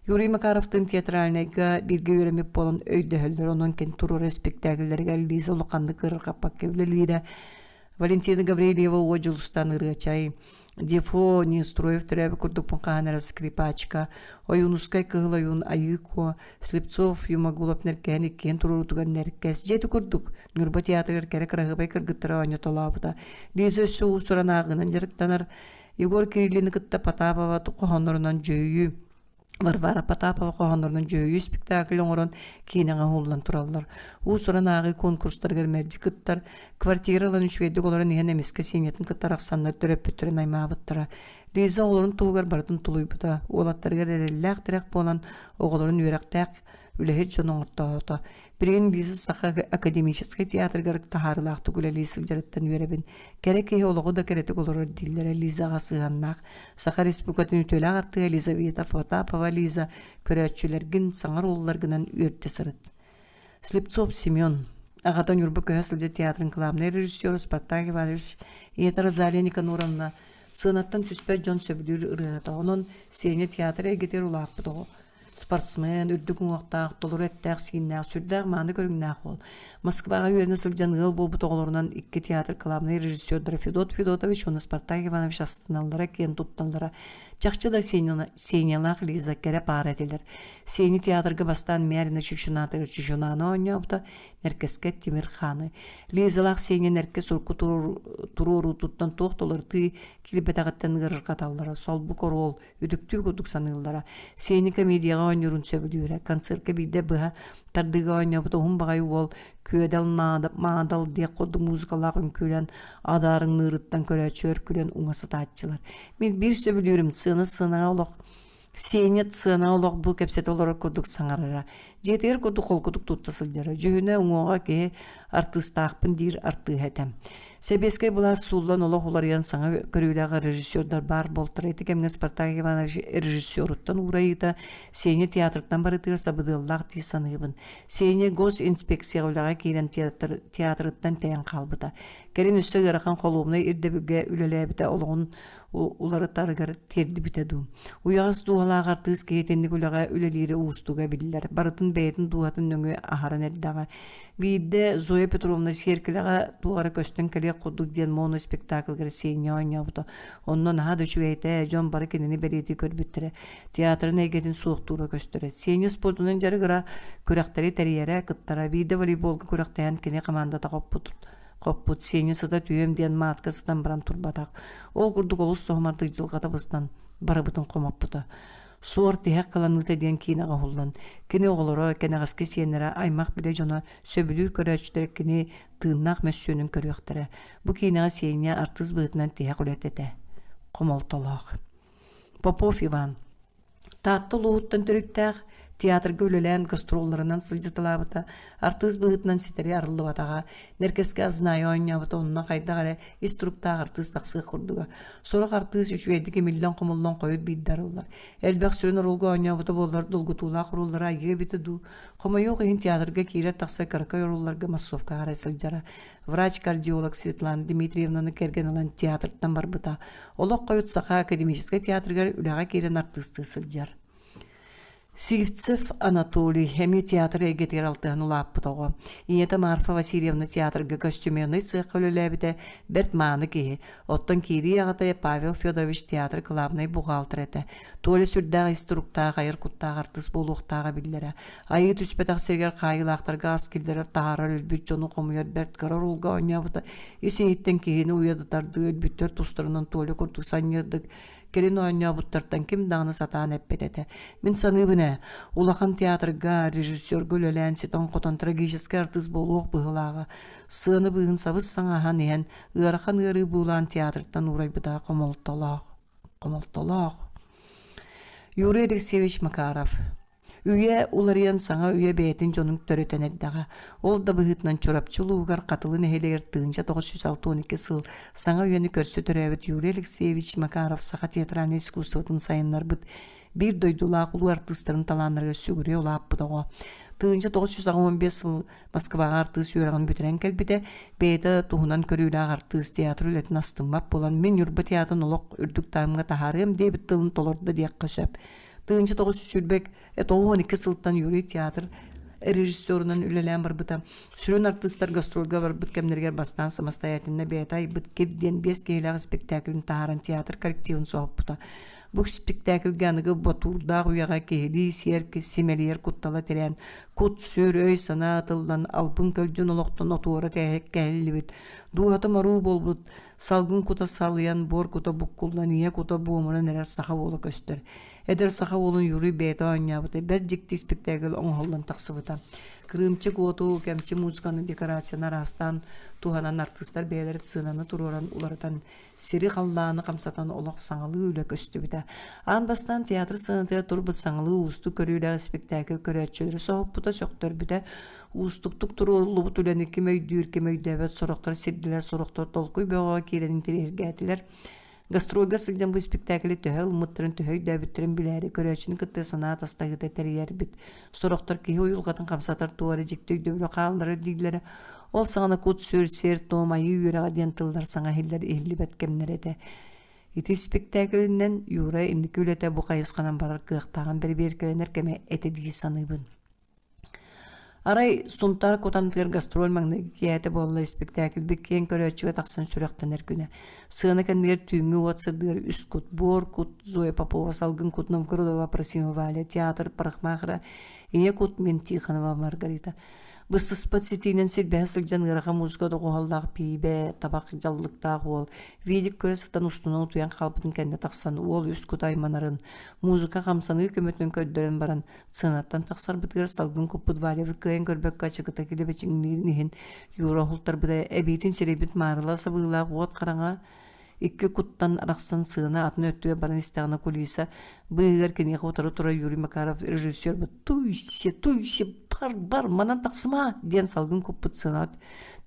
Юрий Макаровтыын театральнайга бииргэ үөрэммит буолан өйдөһөллөр, онон кини туруорар испиктээкиллэригэр Лиза улаханнык ыарырҕаппакка үлэлиирэ. Валентина Гаврильева Уо Дьулустан ырыачай, Дефо Нестроев төрөөбүт курдукпун хаһан эрэ скрипачка, Ойуунускай Кыһыл Ойуун Айыы Куо, Слепцов Юмагулов Нэркэһин иккиэн туруоруутугар Нэркэс дьиэ ити курдук Ньурба театрыгар кэрэ кыраһыабай кыргыттары оонньотолообута. Лиза өссө уус-уран ааҕыынан дьарыктанар. Егор Кириллини кытта Потапова хоһооннорунан дьүһүйүү Варвара Потапова хоһооннорунан дьүһүйүү спектакль оҥорон киинэҕэ уһуллан тураллар. Уус-уран ааҕыы конкурстарыгар мэлдьи кыттар, квартира ылан үчүгэйдик олорон иһэн эмискэ Сенятын кытта арахсаннар төрөппүттэрин аймаабыттара. Лиза оҕолорун туһугар барытын тулуйбута, уолаттарыгар эрэллээх тирэх буолан оҕолорун үөрэхтээх үлэһит дьон оҥортоото. Билигин Лиза Саха академическай театрыгар таһаарыылаахтык үлэлии сылдьарыттан үөрэбин. Кэрэ киһи олоҕу да кэрэтик олорор дииллэрэ Лизаҕа сыһыаннаах. Саха Республикатын үтүөлээх артыыһа Елизавета Потапова Лиза көрөөччүлэргин саҥар уолларгынан үөрдэ сырыт. Слепцов Семен аҕата Ньурба көһө сылдьар театрын кылаабынай режиссера Спартак Иванович, ийэтэ Розалия Никаноровна сыанаттан түспэт дьон сөбүлүүр ырыаһыта. Онон Сеня театр эйгэтигэр улааппыт оҕо. Спортсмен, үрдүк уҥуохтаах, толору эттээх-сииннээх, сүрдээх мааны көрүҥнээх уол. Москваҕа үөрэнэ сылдьан ыал буолбут оҕолорунан икки театр кылаабынай режиссердара Федот Федотович уонна Спартак Иванович астыналлара, киэн тутталлара. Чахчы да Сенялаах Лиза кэрэ паара этилэр. Сеня театрга бастаан Мярина Чучунатыгар Чучунаны оонньообута, Нэркэскэ Тимир Хааны. Лизалаах Сеня Нэркэс урукку туруоруутуттан туох да уларытыы киирбэтэҕиттэн ыарырҕаталлара, солбук оруол, үтүктүү курдук саныыллара. Сеня комедияҕа оонньуурун сөбүлүүрэ. Концертка биирдэ быһа тардыыга оонньообут уһун баҕайы уол күөдэл маадал диэх курдук музыкалаах үҥкүүлээн адаарыҥныырыттан көрөөччүлэр күлэн уҥа сытааччылар. Мин биир сөбүлүүрүм сыана сыанаҕа олох Сеня сыана олох бу кэпсэтэ олорор курдук саҥарара. Дьиэтигэр курдук холкутук тутта сылдьара. Дьүһүнэ уҥуоҕа киһи артыыстаахпын диир артыыһа этэ. Сэбиэскэй былаас сууллан олох уларыйан саҥа көрүүлээх режиссердар баар буолтара. Ити кэмҥэ Спартак Иванович режиссеруттан уурайыыта Сеня театртан барытыгар сабыдыаллаах дии саныыбын. Сеня госинспекцияҕа үлэҕэ киирэн театр, театрыттан тэйэн хаалбыта. Кэлин өссө ыарахан холуобунай ирдэбилгэ үлэлээбитэ олоҕун уларытарыгар тиэрдибитэ дуу. Уйаҕас дууһалаах артыыс киһи итинник үлэҕэ үлэлиирэ уустуга биллэр. Барытын бэйэтин дууһатын нөҥүө аһаран эрдэҕэ. Биирдэ Зоя Петровна сиэркилэҕэ туох эрэ көстөн кэлиэх курдук диэн моно-спектакльгар Сеня оонньообута. Онно наһаа да үчүгэй этэ, дьон бары кинини бэлиэтии көрбүттэрэ. Театрын эйгэтин суохтуура көстөрө. Сеня спордунан дьарыгыра, күрэхтэри тэрийэрэ, кыттара. Биирдэ волейболга күрэхтэһэн кини хамаандата хоппут хоппут Сеня сыта түһүөм диэн маатка сытан баран турбатах. Ол курдук олус соһумардык дьылҕата быстан барыбытын хомоппута. Суор тиһэх кыланыыта диэн киинэҕэ уһуллан, кини оҕолоро, кэнэҕэски сиэннэрэ, аймах-билэ дьоно сөбүлүүр көрөөччүлэр кини тыыннаах мөссүөнүн көрүөхтэрэ. Бу киинэҕэ Сеня артыыс быһыытынан тиһэх үлэтэ этэ. Хомолтолоох. Попов Иван Таатта улууһуттан төрүттээх, театрга үлэлээн гастролларынан сылдьыталаабыта, артыыс быһыытынан ситэри арыллыбатаҕа, Нэркэскэ Азнайа оонньообута онно хайдах эрэ ис туруктаах артыыс тахсыах курдуга. Сорох артыыс үчүгэйдик имиллэн-хомуллан хойут биирдэ арыллар. Элбэх сүрүн оруолга оонньообута буоллар долгутуулаах оруоллары айыа эбитэ дуу. Хомойуох иһин театрга киирэр-тахсар кыракый оруолларга массовкаҕа эрэ сылдьара. Врач-кардиолог Светлана Дмитриевнаны кэргэн ылан театртан барбыта. Олох хойут Саха академическай театрыгар үлэҕэ киирэн артыыстыы сылдьар. Сивцев Анатолий эмиэ театр эйгэтигэр алтыһан улааппыт оҕо. Ийэтэ Марфа Васильевна театрга костюмернай сыахха үлэлээбитэ бэрт мааны киһи. Оттон киирии аҕата Павел Федорович театр кылаабынай бухгалтер этэ. Толя сүрдээх ис туруктаах, айар куттаах артыыс буолуохтааҕа биллэрэ. Айыы түспэтэх сиригэр хаайыылаахтарга ас киллэрэр, таһаарар өлбүт дьону хомуйар бэрт кыра оруолга оонньообута ис-иһиттэн киһини уйадытардыы өлбүттэр тустарынан Толя курдук санньыардык кэлин оонньообуттартан ким даҕаны сатаан эппэт этэ. Мин саныыбын ээ, улахан театрга, режиссерга үлэлээн ситэн-хотон трагическай артыыс буолуох быһыылааҕа. Сыана быыһын сабыс-саҥа аһан иһэн, ыарахан ыарыы буулаан театртан уурайбыта хомолтолоох. Хомолтолоох. Юрий Алексеевич Макаров Үйэ уларыйан саҥа үйэ бэйэтин дьонун төрөтөн эрдэҕэ. Ол да быһыытынан Чурапчы улууһугар Хатылы нэһилиэгэр 1962 сыл саҥа үйэни көрсө төрөөбүт Юрий Алексеевич Макаров саха театральнай искусствотын сайыннарбыт биир дойдулаах улуу артыыстарын талааннарыгар сүгүрүйэ улааппыт оҕо. 1985 сыл Москваҕа артыыс үөрэҕин бүтэрэн кэлбитэ, бэйэтэ туһунан көрүүлээх артыыс театр үлэтин астыммат буолан, мин Ньурба театрын олох үрдүк таһымҥа таһаарыам диэбит тылын толордо диэххэ сөп. 1992 сылтан Юрий театр режиссерунан үлэлээн барбыта. Сүрүн артыыстар гастрольга барбыт кэмнэригэр бастаан самостоятельно бэйэтэ айбыт «Кир» диэн биэс киһилээх испэктээкилин таһааран театр коллективын соһуппута. Бу испэктээкилгэ аныгы ботуурдаах үйэҕэ киһилии сиэр симэлийэр куттала тирээн, кут-сүр, өй-санаа ытыллан, албын-көлдьүн олохтон отуора кэһиллибит, дууһата моруу буолбут, салгын кута салыйан, буор кута буккуллан, ийэ кута буомуран эрэр саха уола көстөр. Эдэр саха уолун Юрий бэйэтэ оонньообута, бэрт дьикти испэктээкил оҥоһуллан тахсыбыта. Кырыымчык уоту, кэмчи музыканы, декорацияны араастаан туһанан артыыстар бэйэлэрэ сыананы туруоран уларытан сири-халлааны хамсатан олох саҥалыы үлэ көстүбүтэ. Аан бастаан театр сыанатыгар турбут саҥалыы уустук көрүүлээх испэктээкил көрөөччүлэри соһуппута, сөхтөрбүтэ. Уустуктук туруоруллубут үлэни ким өйдүүр, ким өйдөөбөт, сорохтор сирдилэр, сорохтор толкуй бөҕөҕө киирэн интэриэһиргээтилэр. Гастрольга сылдьан бу испэктээкили төһө ылыммыттарын, төһө өйдөөбүттэрин билээри, көрөөччүнү кытта санаа атастаһыыта тэрийэрбит. Сорохтор киһи уйулҕатын хамсатар туох эрэ дьикти өйдөбүлү хаалларар дииллэрэ. Ол саҕана кут-сүр, сиэр-туом, айыы үөрэҕэ диэн тыллар саҥа иһиллэр иһиллибэт кэмнэрэ этэ. Ити испэктээкилинэн Юра инники үлэтэ бу хайысханан барар кыахтааҕын бэрэбиэркэлэнэр кэмэ этэ дии саныыбын. Арай Сунтаар Кутантыгар гастроль маҥнайгы киэһэтэ буолла испэктээкилбит киэҥ көрөөччүгэ тахсан сүрэхтэнэр күнэ. Сыана кэннигэр түүҥҥү уот сырдыгар үс кут, буор кут, Зоя Попова, салгын кут Новгородова Просима Валя, театр парикмахера, ийэ кут Мин Тихонова Маргарита. Быстыспат ситиинэн силбэһэ сылдьан ыарахан музыка доҕуһуоллаах пиибэ, табах дьаллыктаах уол видик көрө сытан устунан утуйан хаалбытын кэннэ тахсан уол үс кута айманарын, музыка хамсаныы көмөтүнэн көрдөрөн баран Сыанаттан тахсарбытыгар салгын куппут Валябыт кыайан көрбөккө ачыкыта килэбэчиҥниирин иһин Юра уһултарбыта, эбиитин сирэйбит маарыла сабыылаах уот хараҥа икки куттан арахсан сыана атын өттүгэр баран истэҕинэ кулиса быыһыгар киниэхэ утары турар Юрий Макаров режиссербут «Туйся, туйся, бар, бар, манан тахсыма!» диэн салгын куппут сыана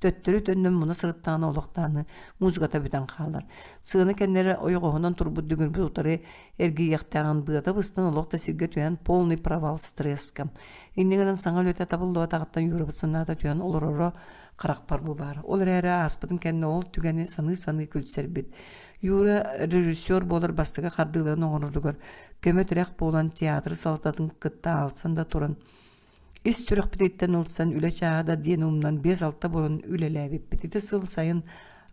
төттөрү төннөн муна сырыттаҕына олохтоonu музыката бүтэн хаалар. Сыана кэннэрэ ойоҕоһунан турбут дүҥүрбүт утары эргийиэхтээҕин быата быстан олох да сиргэ түһэн полный провал стресска. Инньэ гынан саҥа үлэтэ табыллыбатаҕыттан Юрабыт санаата түһэн олороро харахпар бу баар. Ол эрээри ааспытын кэннэ ол түгэни саныы-саныы күлсэрбит. Юра режиссер буолар бастакы хардыыларын оҥороругар көмө-тирэх буолан театр салалтатын кытта аалсан да туран Ис сүрэхпититтэн ылсан үлэ чааһа да диэн умнан биэс-алта буолан үлэлээбиппит. Ити сыл сайын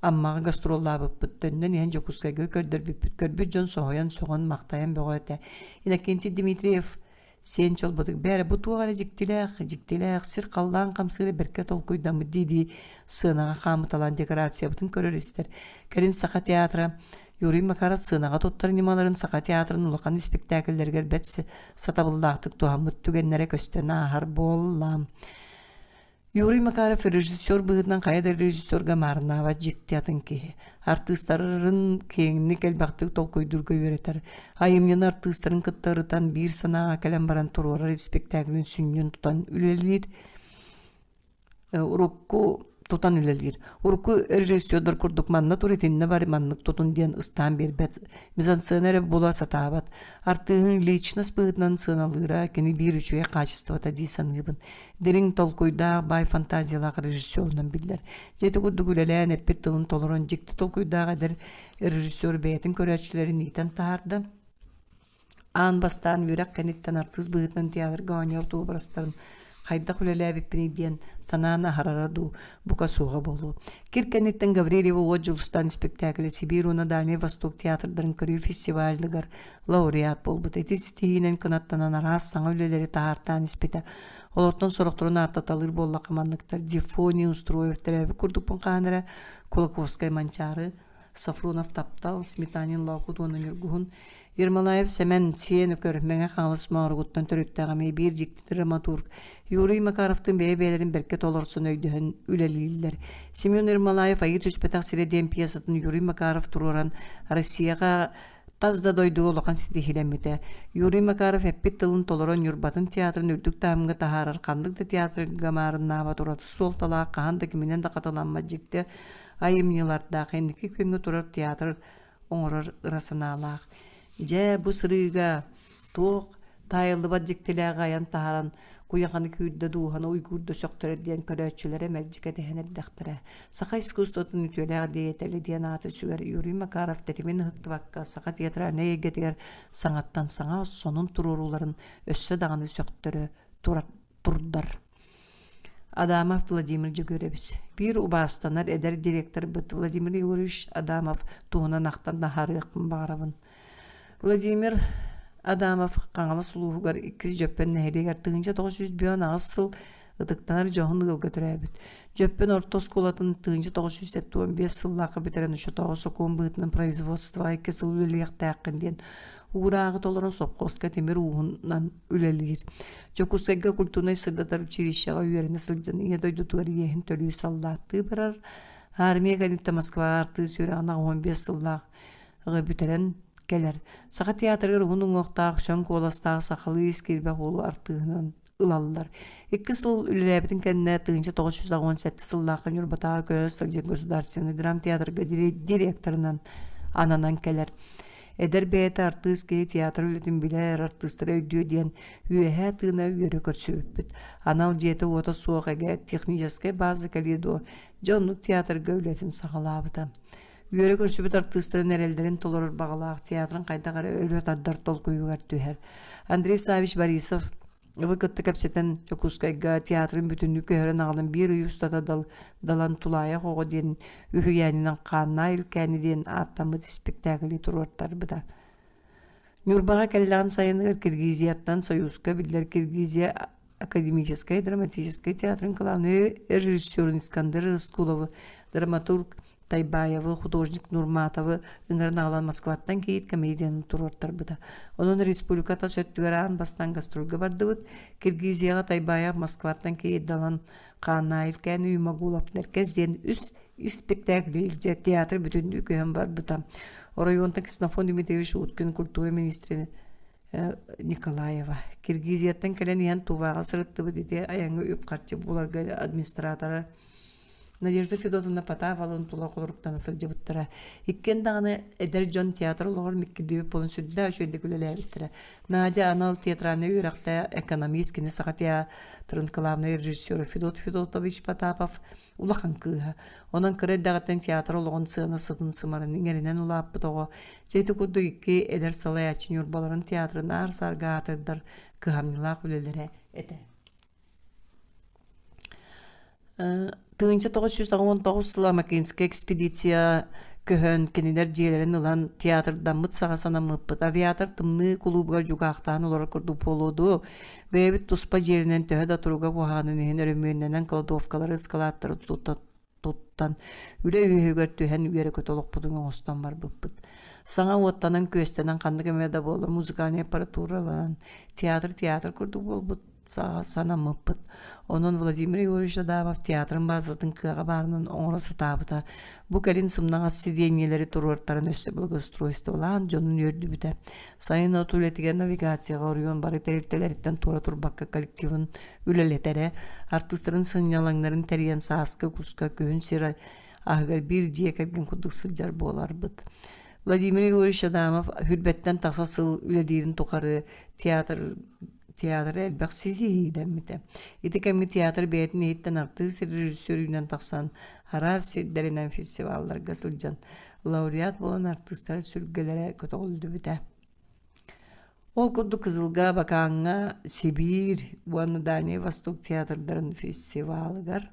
Аммаҕа гастроллаабыппыт, төннөн иһэн Дьокуускайга көрдөрбүппүт. Көрбүт дьон соһуйан, сөҕөн, махтайан бөҕө этэ. Иннокентий Дмитриев сиэн чолбодук бээрэ бу туох эрэ дьиктилээх, дьиктилээх, сир-халлаан хамсыыра бэркэ толкуйдаммыт дии-дии сыанаҕа хаамыталаан декорациябытын көрөр-истэр. Кэлин Саха театра Юрий Макаров сыанаҕа туттар ньымаларын Саха театрын улахан испэктээкиллэригэр бэрт сатабыллаахтык туһаммыт түгэннэрэ көстөн ааһар буолла. Юрий Макаров режиссер быһыытынан хайа да режиссерга маарыннаабат дьикти атын киһи. Артыыстарын киэҥник элбэхтик толкуйдуурга үөрэтэр. Айымньыны артыыстарын кытта ырытан биир санааҕа кэлэн баран туруорар испэктээкилин сүнньүн тутан үлэлиир. Урукку тутан үлэлиир. Урукку режиссердар курдук манна тур итиннэ бар маннык тутун диэн ыстаан биэрбэт. Мизансцена эрэ була сатаабат. Артыыһын личность быһыытынан сыаналыыра кини биир үчүгэй хаачыстыбата дии саныыбын. Дириҥ толкуйдаах, баай фантазиялаах режиссерунан биллэр. Дьэ ити курдук үлэлээн эппит тылын толорон дьикти толкуйдаах эдэр режиссер бэйэтин көрөөччүлэрин иитэн таһаарда. Аан бастаан үөрэх кэнниттэн артыыс быһыытынан театрга оонньообут уобарастарын хайдах үлэлээбиппиний диэн санаан аһарара дуу, бука суоҕа буолуо. Кир кэнниттэн Гаврильева Уот Дьулустаан испэктээкилэ Сибиир уонна Дальнай Восток театрдарын көрүү фестивалыгар лауреат буолбут. Ити ситиһиинэн кынаттанан араас саҥа үлэлэри таһаартаан испитэ. Олортон сорохторун ааттаталыыр буоллахха манныктар Дифоний Устроев төрөөбүт курдукпун хаһан эрэ Кулаковскай Манчаары, Сафронов Таптал, Сметанин Лоокут уонна Ньургуһун, Ермолаев Сэмэн, Сиэн Өкөр, Мэҥэ Хаҥалас Мооругуттан төрүттээх эмиэ биир дьикти драматург Юрий Макаровтыын бэйэ-бэйэлэрин бэркэ толорсон өйдөһөн үлэлииллэр. Семен Ермолаев «Айыы түспэтэх сирэ» диэн пьесатын Юрий Макаров туруоран Россияҕа тас да дойдуга улахан ситиһиилэммитэ. Юрий Макаров эппит тылын толорон Ньурбатын театрын үрдүк таһымҥа таһаарар ханнык да театрга маарыннаабат ураты суолталаах хаһан да киминэн да хатыламмат дьикти айымньылардаах инники күөҥҥэ турар театр оҥорор ыра санаалаах. Дьэ, бу сырыыга туох таайыллыбат дьиктилээҕи айан таһааран. Куйаханы күүрдэ дууһаны уйгуурда сөхтөрөр диэн көрөөччүлэрэ мэлдьи кэтэһэн эрдэхтэрэ. Саха искусствотын үтүөлээх диэйэтэлэ диэн ааты сүгэр Юрий Макаров тэтимин ыһыктыбакка саха театральнай эйгэтигэр саҥаттан саҥа сонун туруорууларын өссө даҕаны сөхтөрө турар турдар. Адамов Владимир Дьөгүөрэбис биир убаастанар эдэр директорбыт Владимир Егорович Адамов туһунан ахтан наһаарыахпын баҕарабын. Владимир Адамов Хаҥалас улууһугар иккис Дьөппөн нэһилиэгэр 1958 сыл ытыктанар дьоһун ыалга төрөөбүт. Дьөппөн орто оскуолатын 1975 сыллаахха бүтэрэн оччотооҕу сокуон быһыытынан производствоҕа икки сыл үлэлиэхтээххин диэн уурааҕы толорон сопхуоска тимир ууһунан үлэлиир. Дьокуускайга культурнай-сырдатар училищеҕа үөрэнэ сылдьан Ийэ дойдутугар иэһин төлүү саллааттыы барар. Армия кэнниттэн Москваҕа артыыс үөрэҕин 85 сыллаах бүтэрэн кэлэр. Саха театрыгар уһун уҥуохтаах, сөҥ куоластаах сахалыы ис киирбэх уолу артыыһынан ылаллар. Икки сыл үлэлээбитин кэннэ 1987 сыллаахха Ньурбатааҕы көһө сылдьар государственный драмтеатрга директорынан ананан кэлэр. Эдэр бэйэтэ артыыс киһи театр үлэтин билэр, артыыстары өйдүө диэн үөһээ тыына үөрэ көрсүбүппүт. Анал дьиэтэ-уота суох эгэ техническэй база кэлиэ дуо, дьэ оннук театрга үлэтин саҕалаабыта. Үөрэ көрсүбүт артыыстарын эрэллэрин толорор баҕалаах театрын хайдах эрэ өрө тардар толкуйугар түһэр. Андрей Савич Борисов Ыбы кытта кэпсэтэн Дьокуускайга театрын бүтүннүү көһөрөн аҕалан биир ый устата дал, далан Тулаайах оҕо диэн үһүйээнинэн Хааннаах Илкээни диэн ааттаммыт испиктээкили туруортарбыта. Ньурбаҕа кэллэҕин сайыныгар Киргизияттан Союзка биллэр Киргизия академическай драматическай театрын кылаабынай режиссерун Искандер Рыскуловы, драматург Тайбаевы, художник Нурматовы ыҥыран аҕалан Москваттан кийиит комедияны туруортарбыта. Онон республика тас өттүгэр аан бастаан гастрольга бардыбыт. Киргизияҕа Тайбаев Москваттан кийиит Далан Хааннаев Кээн Юмагулов Нэркэс диэн үс испиктээкили илдьэ театр бүтүннүү көһөн барбыта. Оройуонтан Ксенофонт Дмитриевич Уткин культура министрин Николаева. Киргизияттан кэлэн иһэн Туваҕа сырыттыбыт ити айаҥҥа үп-харчы буларга администратора Надежда Федотовна Потапова тула холоруктана сылдьыбыттара. Иккиэн даҕаны эдэр дьон театр олоҕор миккиллибит буолан сүрдээх үчүгэйдик үлэлээбиттэрэ. Надя анал театральнай үөрэхтээх экономист, кини Саха театрын кылаабынай режиссера Федот Федотович Потапов улахан кыыһа. Онон кыра эрдэҕиттэн театр олоҕун сыана сытын сымарын иҥэринэн улааппыт оҕо. Дьэ ити курдук икки эдэр салайааччы Ньурбаларын театрын аар-саарга аатырдар кыһамньылаах үлэлэрэ этэ. 1989 сыла Макинская экспедиция көһөн, кинилэр дьиэлэрин ылан театрдаммыт саҕа санаммыппыт. Авиатор тымныы кулуубугар дьукаахтаан олорор курдук буолуо дуо? Бэйэбит туспа дьиэлэнэн төһө да туруга куһаҕанын иһин өрөмүөннэнэн кладовкалары, ыскалааттары туттан, үлэ үөһүгэр түһэн үөрэ-көтө олохпутун оҥостон барбыппыт. Саҥа уоттанан-күөстэнэн ханнык эмэ да буолла музыкальнай аппаратураланан театр театр курдук буолбут санаммыппыт. Онон Владимир Егорович Адамов театрын базатын кыаҕа баарынан оҥоро сатаабыта. Бу кэлин сымнаҕас сидиэнньэлэри туруортаран өссө благоустройстволаан дьонун үөрдүбүтэ. Сайын от үлэтигэр навигацияҕа оройуон бары тэрилтэлэриттэн туора турбакка коллективын үлэлэтэрэ, артыыстарын сынньалаҥнарын тэрийэн сааскы куска күһүн сир аһыгар биир дьиэ кэргэн курдук сылдьар буоларбыт. Владимир Егорович Адамов хүрбэттэн тахса сыл үлэлиирин тухары театр театр элбэх ситиһиилэммитэ. Ити кэмҥэ театр бэйэтин иһиттэн артыыс режиссер тахсан араас сирдэринэн фестивалларга сылдьан лауреат буолан артыыстар сүргэлэрэ көтөҕүллүбүтэ. Ол курдук Кызылга, Бакааҥҥа, Сибиир уонна Дальний Восток театрдарын фестивалыгар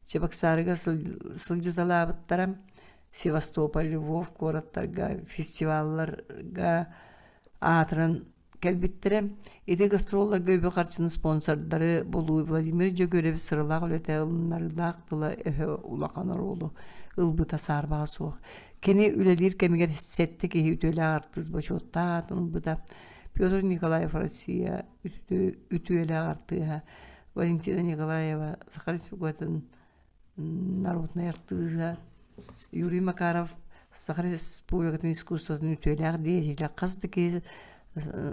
Чебоксарыга сылдьыталаабыттара. Севастополь, Львов куораттарга фестивалларга аатыран кэлбиттэрэ. Ити гастролларга үбү-харчыны спонсордары булуу Владимир Дьөгүөрэбис сыралаах үлэтэ ылыннарыылаах тыла-өһө улахан оруолу ылбыта саарбаҕа суох. Кини үлэлиир кэмигэр сэттэ киһи үтүөлээх артыыс бочуоттаах аатын ылбыта. Петр Николаев Россия үтүөлээх артыыһа, Валентина Николаева Саха Республикатын народнай артыыһа, Юрий Макаров Саха Республикатын искусствотын үтүөлээх деятелэ, хас да киһи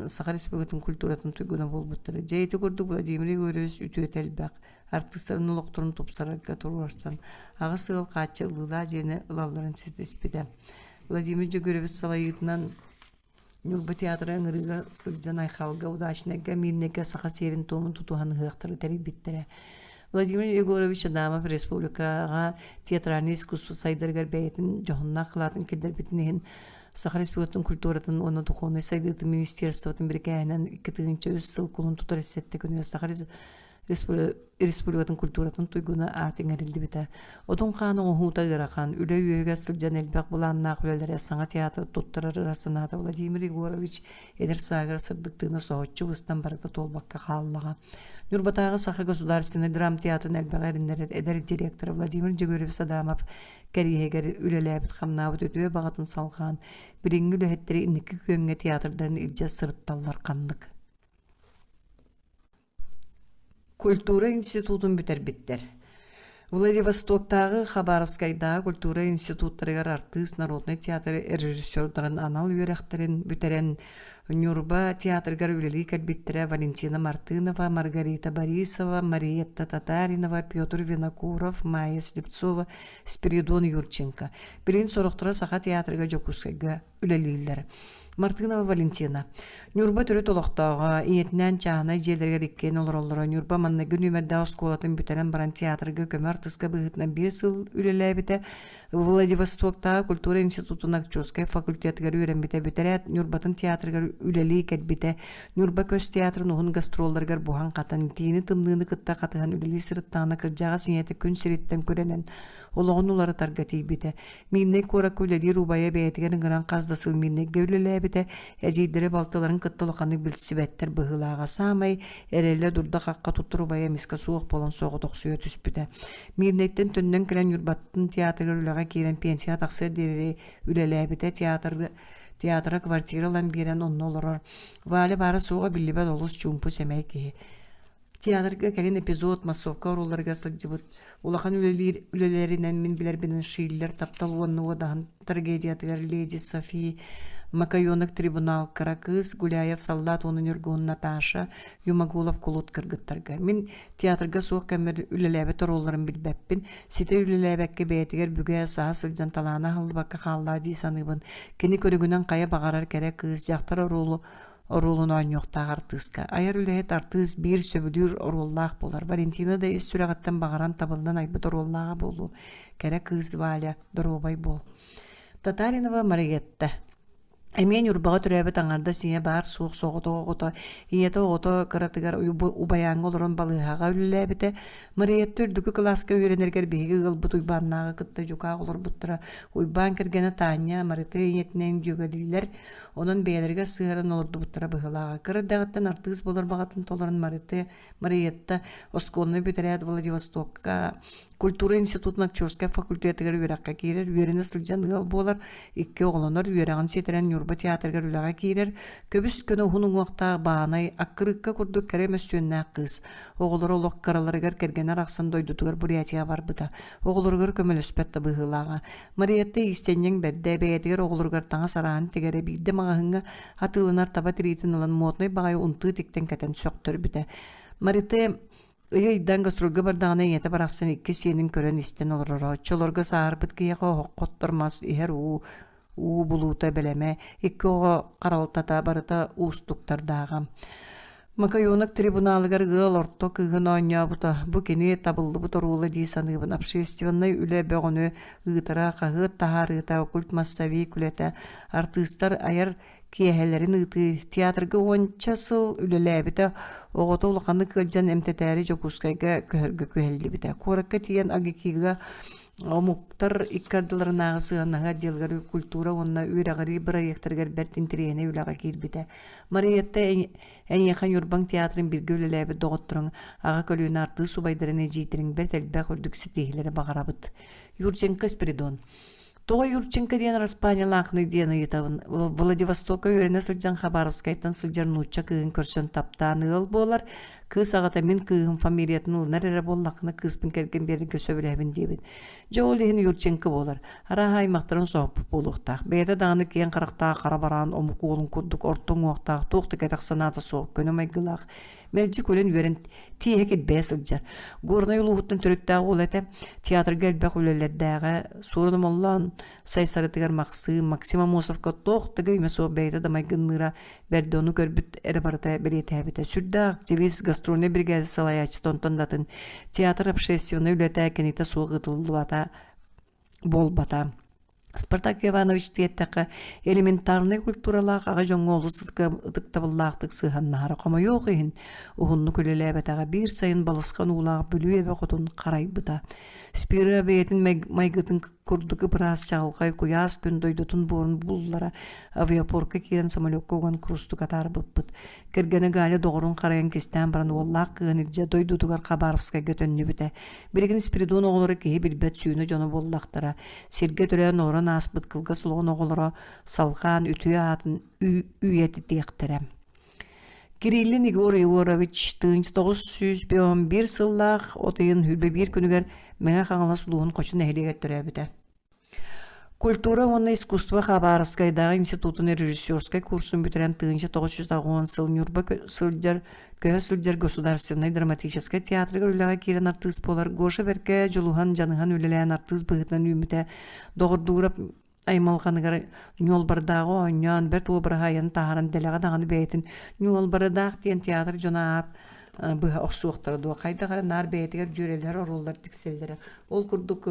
Саха Республикатын культуратын туйгуна буолбуттара. Дьэ ити курдук Владимир Егорович үтүөтэ элбэх. Артыыстарын олохторун тупсарарга туруорсан, аҕыс ыал хааччыллыылаах дьиэни ылалларын ситиспитэ. Владимир Дьөгүөрэбис салайыытынан. Ньурба театра ыҥырыыга сылдьан Айхалга, Удачнайга, Мирнэйгэ саха сиэрин-туомун тутуһан ыһыахтары тэрийбиттэрэ. Владимир Егорович Адамов республикаҕа театральнай искусство сайдарыгар бэйэтин дьоһуннаах кылаатын киллэрбитин иһин Саха Республикатын культуратын уонна духовнай сайдыытын министерствотын бирикээһинэн 2003 сыл кулун тутар сэттэ күнүгэр Саха Республикатын культуратын туйгуна аат иҥэриллибитэ. Одун хаан оҥоһуута ыарахан, үлэ үөһүгэр сылдьан элбэх былааннаах үлэлэрэ саҥа театр туттарар ыра санаата Владимир Егорович эдэр сааһыгар сырдык тыына соһуччу быстан барыта туолбакка хааллаҕа. Ньурбатааҕы Саха государственнай драмтеатрын элбэҕи эрэннэрэр эдэр директора Владимир Дьөгүөрүбүс Адамов кэриэһигэр үлэлээбит-хамнаабыт үтүө баҕатын салҕаан, билиҥҥи үлэһиттэри инники күөҥҥэ театрдарын илдьэ сырытталлар ханнык. Культура институтун бүтэрбиттэр. Владивостоктааҕы, Хабаровскайдааҕы культура институттарыгар артыыс народнай театр режиссердарын анал үөрэхтэрин бүтэрэн Ньурба театрыгар үлэлии кэлбиттэрэ Валентина Мартынова, Маргарита Борисова, Мариетта Татаринова, Петр Винокуров, Майя Слепцова, Спиридон Юрченко. Билигин сорохторо Саха театрыгар Дьокуускайга үлэлииллэр. Мартынова Валентина. Ньурба төрүт олохтооҕо, ийэтинээн чааһынай дьиэлэригэр иккиэн олороллоро. Ньурба манныгы нүөмэрдээх оскуолатын бүтэрэн баран театрга көмө артыска быһыытынан биир сыл үлэлээбитэ. Владивостоктааҕы культура институтун актерскай факультетыгар үөрэммитэ. Бүтэрээт Ньурбатын театрыгар үлэлии кэлбитэ. Ньурба көс театрын уһун гастролларыгар буһан-хатан, итиини-тымныыны кытта хатыһан үлэлии сырыттаҕына кырдьаҕас ийэтэ күн сириттэн күрэнэн олоҕун уларытарга тиийбитэ. Мирнэй куоракка үлэлиир убайа бэйэтигэр ыҥыран хас да сыл Мирнэйгэ үлэлээбитэ, эдьиийдэрэ балтыларын кытта улаханнык билсибэттэр быһыылааҕа. Саамай эрэлэ дурда-хахха туттар убайа эмискэ суох буолан соҕотохсуйа түспүтэ. Мирнэйтэн төннөн кэлэн Ньурбаттан театрыгар үлэҕэ киирэн пенсияҕа тахсыар диэри үлэлээбитэ, театрга театра квартира ылан биэрэн онно олорор. Валя баара-суоҕа биллибэт олус чуумпу сэмэй киһи. Театрга кэлин эпизод массовка оруолларыгар сылдьыбыт улахан үлэлиир үлэлэринэн мин билэрбинэн Шиллер «Таптал уонна уодаһын» трагедиятыгар леди Софи Макайонок трибунал кыра кыыс Гуляев саллаат уонна Ньургуһун Наташа Юмагулов кулут кыргыттарга мин театрга суох кэммэр үлэлээбит оруолларын билбэппин ситэ үлэлээбэккэ бэйэтигэр бүгэ саһа сылдьан талаана аһыллыбакка хааллаа дии саныыбын кини көрүҥүнэн хайа баҕарар кэрэ кыыс дьахтар оруолу оруолун оонньуохтаах артыыска. Айар үлэһит артыыс биир сөбүлүүр оруоллаах буолар. Валентина да ис сүрэҕиттэн баҕаран табыллан айбыт оруоллааҕа буолуо. Кэрэ кыыс Валя, доруобай буол. Татаринова Мариетта. Эмиэ Ньурбаҕа төрөөбүт аҥардас ийэ баар-суох соҕотох оҕото, ийэтэ оҕото кыратыгар Убайааҥҥа олорон балыыһаҕа үлэлээбитэ. Мариетта үрдүкү кылааска үөрэнэригэр биһиги ыалбыт Уйбааннааҕы кытта дьукаах олорбуттара. Уйбаан кэргэнэ Таня Марита ийэтинэн дьүөгэлиилэр. Онон бэйэлэригэр сыһыаран олордубуттара быһыылааҕа. Кыра эрдэҕиттэн артыыс буолар баҕатын толорон Марите, Мариетта оскуоланы бүтэрээт Владивостокка культура институтун актерскай факультетыгар үөрэххэ киирэр, үөрэнэ сылдьан ыал буолар, икки оҕолонор, үөрэҕин ситэрэн Ньурба театрыгар үлэҕэ киирэр, көбүс-көнө уһун уҥуохтаах баанай, аккырыыкка курдук кэрэ мөссүөннээх кыыс. Оҕолоро олох кыраларыгар кэргэнэ арахсан дойдутугар Бурятияҕа барбыта. Оҕолоругар көмөлөспөт да быһыылааҕа. Мариетта иистэнньэҥ бэрдэ, бэйэтигэр оҕолоругар таҥас арааһын тигэрэ, биирдэ маҕаһыыҥҥа атыыланар таба тириитин ылан муотунай баҕайы унтуу тиктэн кэтэн сөхтөрбүтэ. Марите ыйы-ыйдаан гастрольга бардаҕына ийэтэ барахсан икки сиэнин көрөн-истэн олороро. Оччолорго сааһырбыт киһиэхэ оһоххо оттор мас, иһэр уу, уу булуута бэлэмэ, икки оҕо харалтата барыта уустуктардааҕа. Макайонок трибуналыгар ыал орто кыыһын оонньообута бу кини табыллыбыт оруола дии саныыбын. Общественнай үлэ бөҕөнү ыытара, хаһыат таһаарыыта, культмассовик үлэтэ, артыыстар айар киэһэлэрин ыытыы, театрга уонча сыл үлэлээбитэ, оҕото улаханнык ыалдьан эмтэтээри Дьокуускайга көһөргө күһэллибитэ. Куоракка тиийэн АГИКИга омуктар икки ардыларынааҕы сыһыаннаһыы отделыгар культура уонна үөрэҕирии бырайыактарыгар бэрт интэриэһинэй үлэҕэ киирбитэ. Мариетта эйиэхэ Ньурбаҥ театрын бииргэ үлэлээбит доҕотторуҥ, аҕа көлүөнэ артыыс убайдарын, эдьиийдэриҥ бэрт элбэх үрдүк ситиһиилэри баҕарабыт. Юрченко Спиридон Тоҕо Юрченко диэн араспаанньалаахыный диэн ыйытабын. Владивостокка үөрэнэ сылдьан Хабаровскайтан сылдьар нуучча кыыһын көрсөн таптаан ыал буолар. Кыыс аҕата мин кыыһым фамилиятын ылынар эрэ буоллаххына кыыспын кэргэн биэрэргэ сөбүлэһэбин диэбит. Дьэ ол иһин Юрченко буолар. Арааһа аймахтарын соһуппут буолуохтаах. Бэйэтэ даҕаны киэҥ харахтаах хара бараан омук уолун курдук орто уҥуохтаах, туох да кэтэх санаата суох, көнө майгылаах. Мэлдьи күлэн-үөрэн тииһэ килбэйэ сылдьар. Горнай улууһуттан төрүттээх уол этэ. Театрга элбэх үлэлэрдээҕэ. Суорун Омоллоон Сайсарытыгар Махсыым, Максим Аммосовка туох да гримэ суох бэйэтэ да майгынныыра бэрдэ ону көрбүт эрэ барыта бэлиэтээбитэ. Сүрдээх активист, гастрольнай биригээдэ салайааччыта онтон да атын театр общественнай үлэтэ кинитэ суох ыытыллыбата буолбата. Спартак Иванович диэтэххэ, элементарнай культуралаах аҕа дьоҥҥо олус ытыктабыллаахтык сыһыаннаһара хомойуох иһин, уһуннук үлэлээбэтэҕэ биир сайын балысхан уулаах Бүлүү эбэ хотун харайбыта. Спира бэйэтин майгытын курдук ып-ыраас чаҕылхай куйаас күн дойдутун буорун буллара авиапорка киирэн самолекка уган курустук атаарбыппыт. Кэргэнэ Галя доҕорун харайан кистээн баран уоллаах кыыһын илдьэ дойдутугар Хабаровскайга төннүбүтэ. Билигин Спиридон оҕолоро киһи билбэт сүүнэ дьоно буоллахтара. Сиргэ төрөөн олорон ааспыт кылгас олоҕун оҕолоро салҕаан үтүө аатын үйэтитиэхтэрэ. Кириллин Егор Егорович 1951 сыллаах от ыйын 21 күнүгэр Мэҥэ Хаҥалас улууһун Хочо нэһилиэгэр төрөөбүтэ. Культура уонна искусство Хабаровскайдааҕы институтун режиссерскай курсун бүтэрэн 1980 сыл Ньурба сылдьар көһө сылдьар Государственнай драматическай театрыгар үлэҕэ киирэн артыыс буолар Гоша бэркэ дьулуһан, дьаныһан үлэлээн артыыс быһыытынан үүммүтэ. Доҕордуурап аймалҕаныгар ньуолбардааҕы оонньоон бэрт уобараһы айан таһааран дэлэҕэ даҕаны бэйэтин ньуолбардаах диэн театр дьоно аат быһа охсуохтара дуо хайдах эрэ наар бэйэтигэр дьүөрэлэһэр оруоллар тиксэллэрэ ол курдук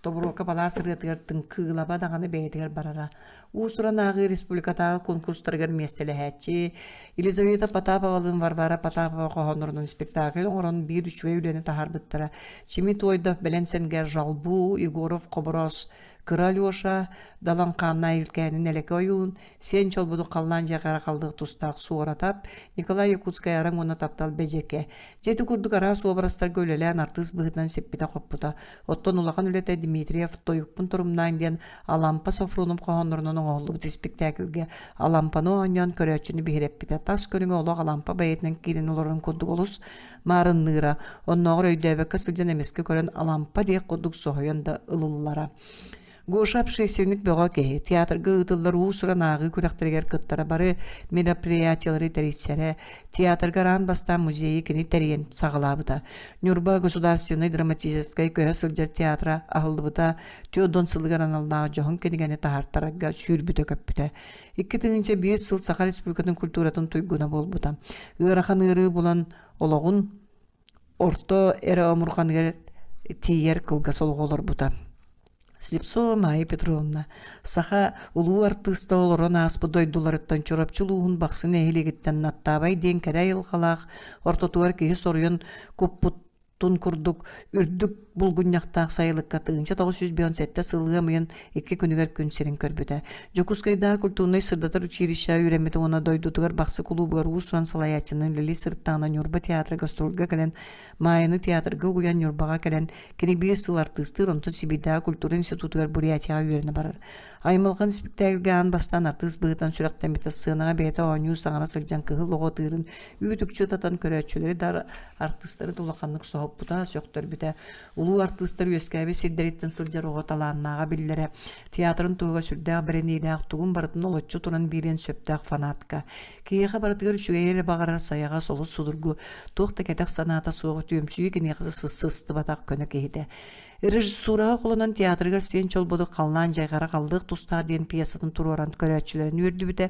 Тобуруока балаас ырыатыгар Тыҥкыылаба даҕаны бэйэтигэр барара. Уус-уран ааҕыы республикатааҕы конкурстарыгар миэстэлэһээччи Елизавета Потаповалыын Варвара Потапова хоһооннорунан спектакль оҥорон биир үчүгэй үлэни таһаарбыттара. Чими Туойдов Бэлэн Сэнгээр Жалбу, Егоров Хобороос Кыра Алеша, Далан Хааннаах Илкээнин Элэкэ Ойуун, Сиэн Чолбодук халлаан дьиэҕэ халлыах тустаах Суоратап, Николай Якутскай Араҥ уонна Таптал Бэдьэкэ. Дьэ ити курдук араас уобарастарга үлэлээн артыыс быһыытынан сиппитэ-хоппута. Оттон улахан үлэтэ Дмитриев «Тойукпун торумнаан» диэн Алампа Софронов хоһооннорунан оҥоһуллубут испиктээкилгэ Алампаны оонньоон көрөөччүнү биһирэппитэ. Тас көрүҥэ олох Алампа бэйэтинэн киирэн олорорун курдук олус маарынныыра. Оннооҕор өйдөөбөккө сылдьан эмискэ көрөн Алампа диэх курдук соһуйан да ылыллара. Гоша общественник бөҕө киһи, театрга ыытыллар уус-уран ааҕыы күрэхтэригэр кыттара, бары мероприятиелары тэрийсэрэ, театрга араан бастаан музейы кини тэрийэн саҕалаабыта. Ньурба государственнай драматическай көһө сылдьар театра аһыллыбыта Теодон сылыгар аналлаах дьоһун кинигэни таһаартарарга сүүрбүтэ-көппүтэ. 2001 сыл Саха Республикатын культуратын туйгуна буолбута. Ыарахан ыарыы булан олоҕун орто эрэ омурҕаныгар тиийэр кылгас олоҕу олорбута. Слепцова Майя Петровна саха улуу артыыста олорон ааспыт дойдуларыттан Чурапчы улууһун Бахсы нэһилиэгиттэн Наттаабай диэн кэрэ айылҕалаах ортотугар киһи соруйан куппут тун курдук үрдүк булгунньахтаах сайылыкка 1957 сыл ыам ыйын икки күнүгэр күн сирин көрбүтэ. Дьокуускайдааҕы культурнай сырдатар училищеҕа үөрэммитэ уонна дойдутугар Бахсы кулуубугар уус-уран салайааччынан үлэлии сырыттаҕына Ньурба театра гастрольга кэлэн Маайаны театрга угуйан Ньурбаҕа кэлэн кини биир сыл артыыстыыр, онтон Сибиирдээҕи культура институтугар Бурятияҕа үөрэнэ барар. Аймалҕан испиктээкилгэ аан бастаан артыыс быһыытынан сүрэхтэммитэ сценаҕа бэйэтэ оонньуу саҥара сылдьан кыһыл оҕо ытыырын үүт-үкчү ытатан көрөөччүлэри да артыыстары да улаханнык соһуппута, сөхтөрбүтэ. Улуу артыыстар үөскээбит сирдэриттэн сылдьар оҕо талааннааҕа биллэрэ. Театрын туһугар сүрдээх бэриниилээх, тугун барытын олоччу туран биэриэн сөптөөх фанатка. Киһиэхэ барытыгар үчүгэйи эрэ баҕарар сайаҕас, олус судургу, туох да кэтэх санаата суох үтүөмсүйүү киниэхэ сыстыбатах көнө киһитэ. Режиссураҕа холонон театрыгар Сиэн Чолбодук халлаан дьайҕара халлыах тустаах диэн пьесатын туруоран көрөөччүлэрин үөрдүбүтэ.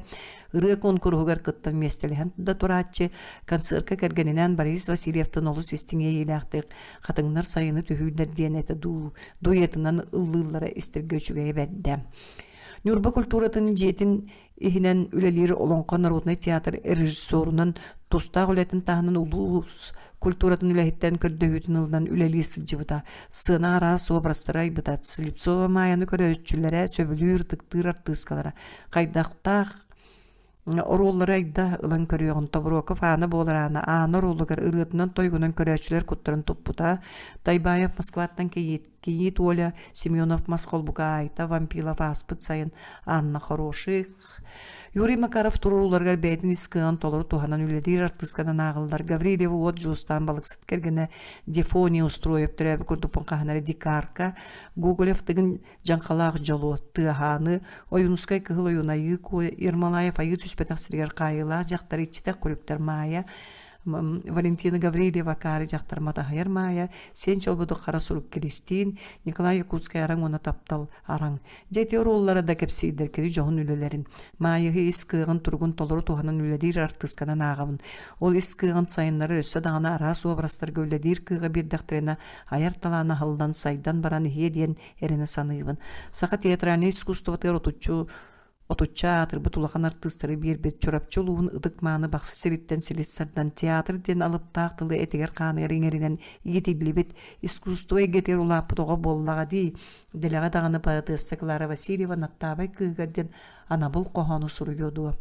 Ырыа куонкуруһугар кыттан миэстэлэһэн да турааччы, концерка кэргэнинээн Борис Васильевтан олус истиҥ иэйиилээхтик «Хатыҥнар сайыны түһүүллэр» диэн этэ дуу, дуетынан ыллыыллара истэргэ үчүгэйэ бэрдэ. Ньурба культуратын дьиэтин иһинэн үлэлиир Олоҥхо народнай театр режиссерунан тустаах үлэтин таһынан улуус культуратын үлэһиттэрин көрдөһүүтүн ылынан үлэлии сылдьыбыта. Сцена араас образтары айбыта. Слепцова Маайаны көрөөччүлэрэ сөбүлүүр, ытыктыыр артыыскалара. Хайдахтаах оруоллары айда ылан көрүөҕүн Тобуруокап Аана буолар Аана Аана оруолугар ырыатынан-тойугунан көрөөччүлэр куттарын туппута. Тайбаев Москваттан кийиит Кийиит Оля Семенов мас холбука Айта Вампилов ааспыт сайын Анна Хороших Юрий Макаров туруорууларыгар бэйэтин ис кыаҕын толору туһанан үлэлиир артыысканан ааҕыллар Гаврильева Уот Дьулустаан балыксыт кэргэнэ Дефония Устроев төрөөбүт курдукпун хаһан эрэ Дикарка Гоголев Тыгын Дьаҥхалаах Дьолуо Тыаһааны Ойуунускай Кыһыл Ойуун Айыы Куо Ермолаев Айыы түспэтэх сиригэр хаайыылаах дьахтар иччитэх күлүктэр Маайа. Валентина Гаврильева Акаары дьахтар Матаһайар Маайа, Сиэн Чолбодук Хара сурук Киристиин, Николай Якутскай Араҥ уонна Таптал Араҥ. Дьэ ити оруоллара да кэпсиирдэр кини дьоһун үлэлэрин, Маайыһы ис кыаҕын туругун толору туһанан үлэлиир артыысканан ааҕабын. Ол ис кыаҕын сайыннарар өссө даҕаны араас уобарастарга үлэлиир кыаҕа биэрдэхтэринэ айар талаана аһыллан, сайдан баран иһиэ диэн эрэнэ саныыбын. Саха театральнай искусствотыгар отуччу Отучча аатырбыт улахан артыыстары биэрбит Чурапчы улууһун ытык-мааны Бахсы сириттэн силис тардан театр диэн алыптаах тылы этигэр-хааныгар иҥэринэн иитиллибит, искусство эйгэтигэр улааппыт оҕо буоллаҕа дии, дэлэҕэ даҕаны поэтесса Клара Васильева Наттаабай кыыһыгар диэн анабыл хоһоону суруйуо дуо?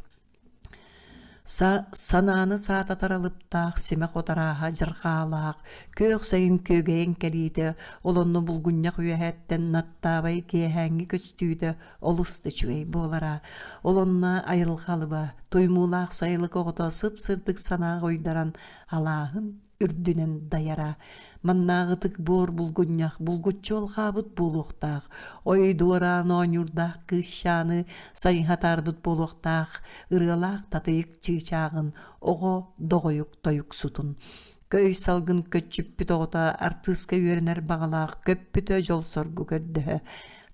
Санааны саататар алыптаах, симэх от арааһа дьарҕаалаах, күөх сайын күөгэйэн кэлиитэ, ол онно булгунньах үөһээттэн Наттаабай киэһээҥҥи көстүүтэ олус да үчүгэй буолара. Ол онно айылҕа алыба, туймуулаах сайылык оҕото сып-сырдык санааҕа уйдаран алааһын үрдүнэн дайара. Маннааҕытык буор булгунньах булгуччу алҕаабыт буолуохтаах, ой дуораан оонньуурдаах кыысчааны сайыһа атаарбыт буолуохтаах, ырыалаах татыйык чыычааҕын, оҕо доҕойук тойуксутун. Көй салгын көччүппүт оҕото артыыска үөрэнэр баҕалаах көппүтэ дьол-соргу көрдөһө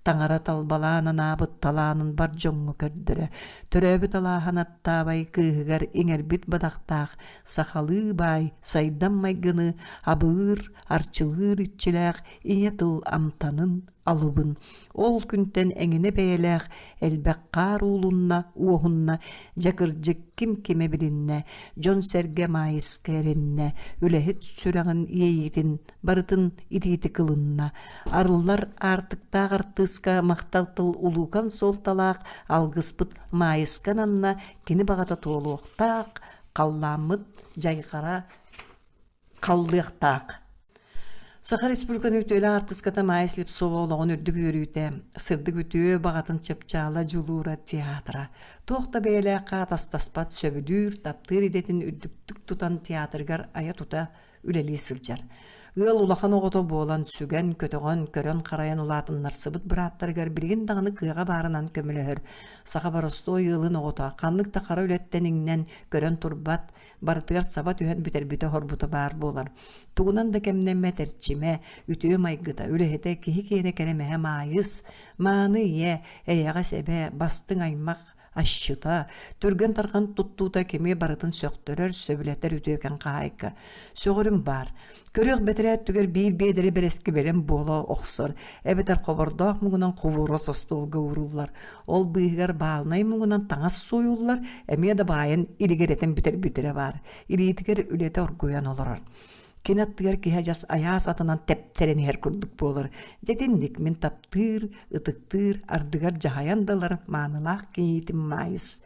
Таҥара талбалаан анаабыт талаанын бар дьоҥҥо көрдөрө, төрөөбүт алааһын аттаабай кыыһыгар иҥэрбит бадахтаах сахалыы баай сайдам майгыны абыыр, арчылыыр иччилээх ийэ тыл амтанын, алыбын ол күнтэн эҥинэ бэйэлээх элбэх хаар уулунна, уоһунна, дьэ кырдьык ким кимэ билиннэ, дьон-сэргэ Маайыска эрэннэ, үлэһит сүрэҕин иэйиитин барытын итиитик ылынна. Арыллар аартыктаах артыыска махтал тыл улуукан суолталаах алгыспыт Маайыска ананна кини баҕата туолуохтаах, халлааммыт дьайҕара халлыахтаах. Саха Республикатын үтүөлээх артыыската Майя Слепцова олоҕун үрдүк үөрүүтэ, сырдык үтүө баҕатын чыпчаала дьулуура театра. Туох да бэйэлээххэ атастаспат сөбүлүүр, таптыыр идэтин үрдүктүк тутан театрыгар айа-тута үлэлии сылдьар. Ыал улахан оҕото буолан, сүгэн, көтөҕөн, көрөн-харайан улаатыннарсыбыт бырааттарыгар билигин даҕаны кыаҕа баарынан көмөлөһөр. Саха боростуой ыалын оҕото ханнык да хара үлэттэн иҥнэн, көрөн турбат, барытыгар саба түһэн бүтэрбитэ-оһорбута баар буолар. Тугунан да кэмнэммэт эрчимэ, үтүө майгыта, үлэһитэ киһи киэнэ кэрэмэһэ Маайыс, мааны ийэ, эйэҕэс эбэ, бастыҥ аймах, асчыта, түргэн-тарҕан туттуута кими барытын сөхтөрөр, сөбүлэтэр үтүөкэн хаһаайка. Сөҕөрүм баар. Көрүөх бэтэрээ өттүгэр биир биэдэри бэрэски бэлэм буола охсор, эбэтэр хобордоох муҥунан хобуурас остуолга ууруллар. Ол быыһыгар баалынай муҥунан таҥас сууйуллар, эмиэ да баайан илигирэтэн бүтэрбитирэ баар. Илиитигэр үлэтэ оргуйан олорор. Кини аттыгар киһи адьас айаас атынан тэптэрэн иһэр курдук буолар. Дьэ итинник мин таптыыр, ытыктыыр, ардыгар дьаһайан да ылар маанылаах кийиитим Маайыс.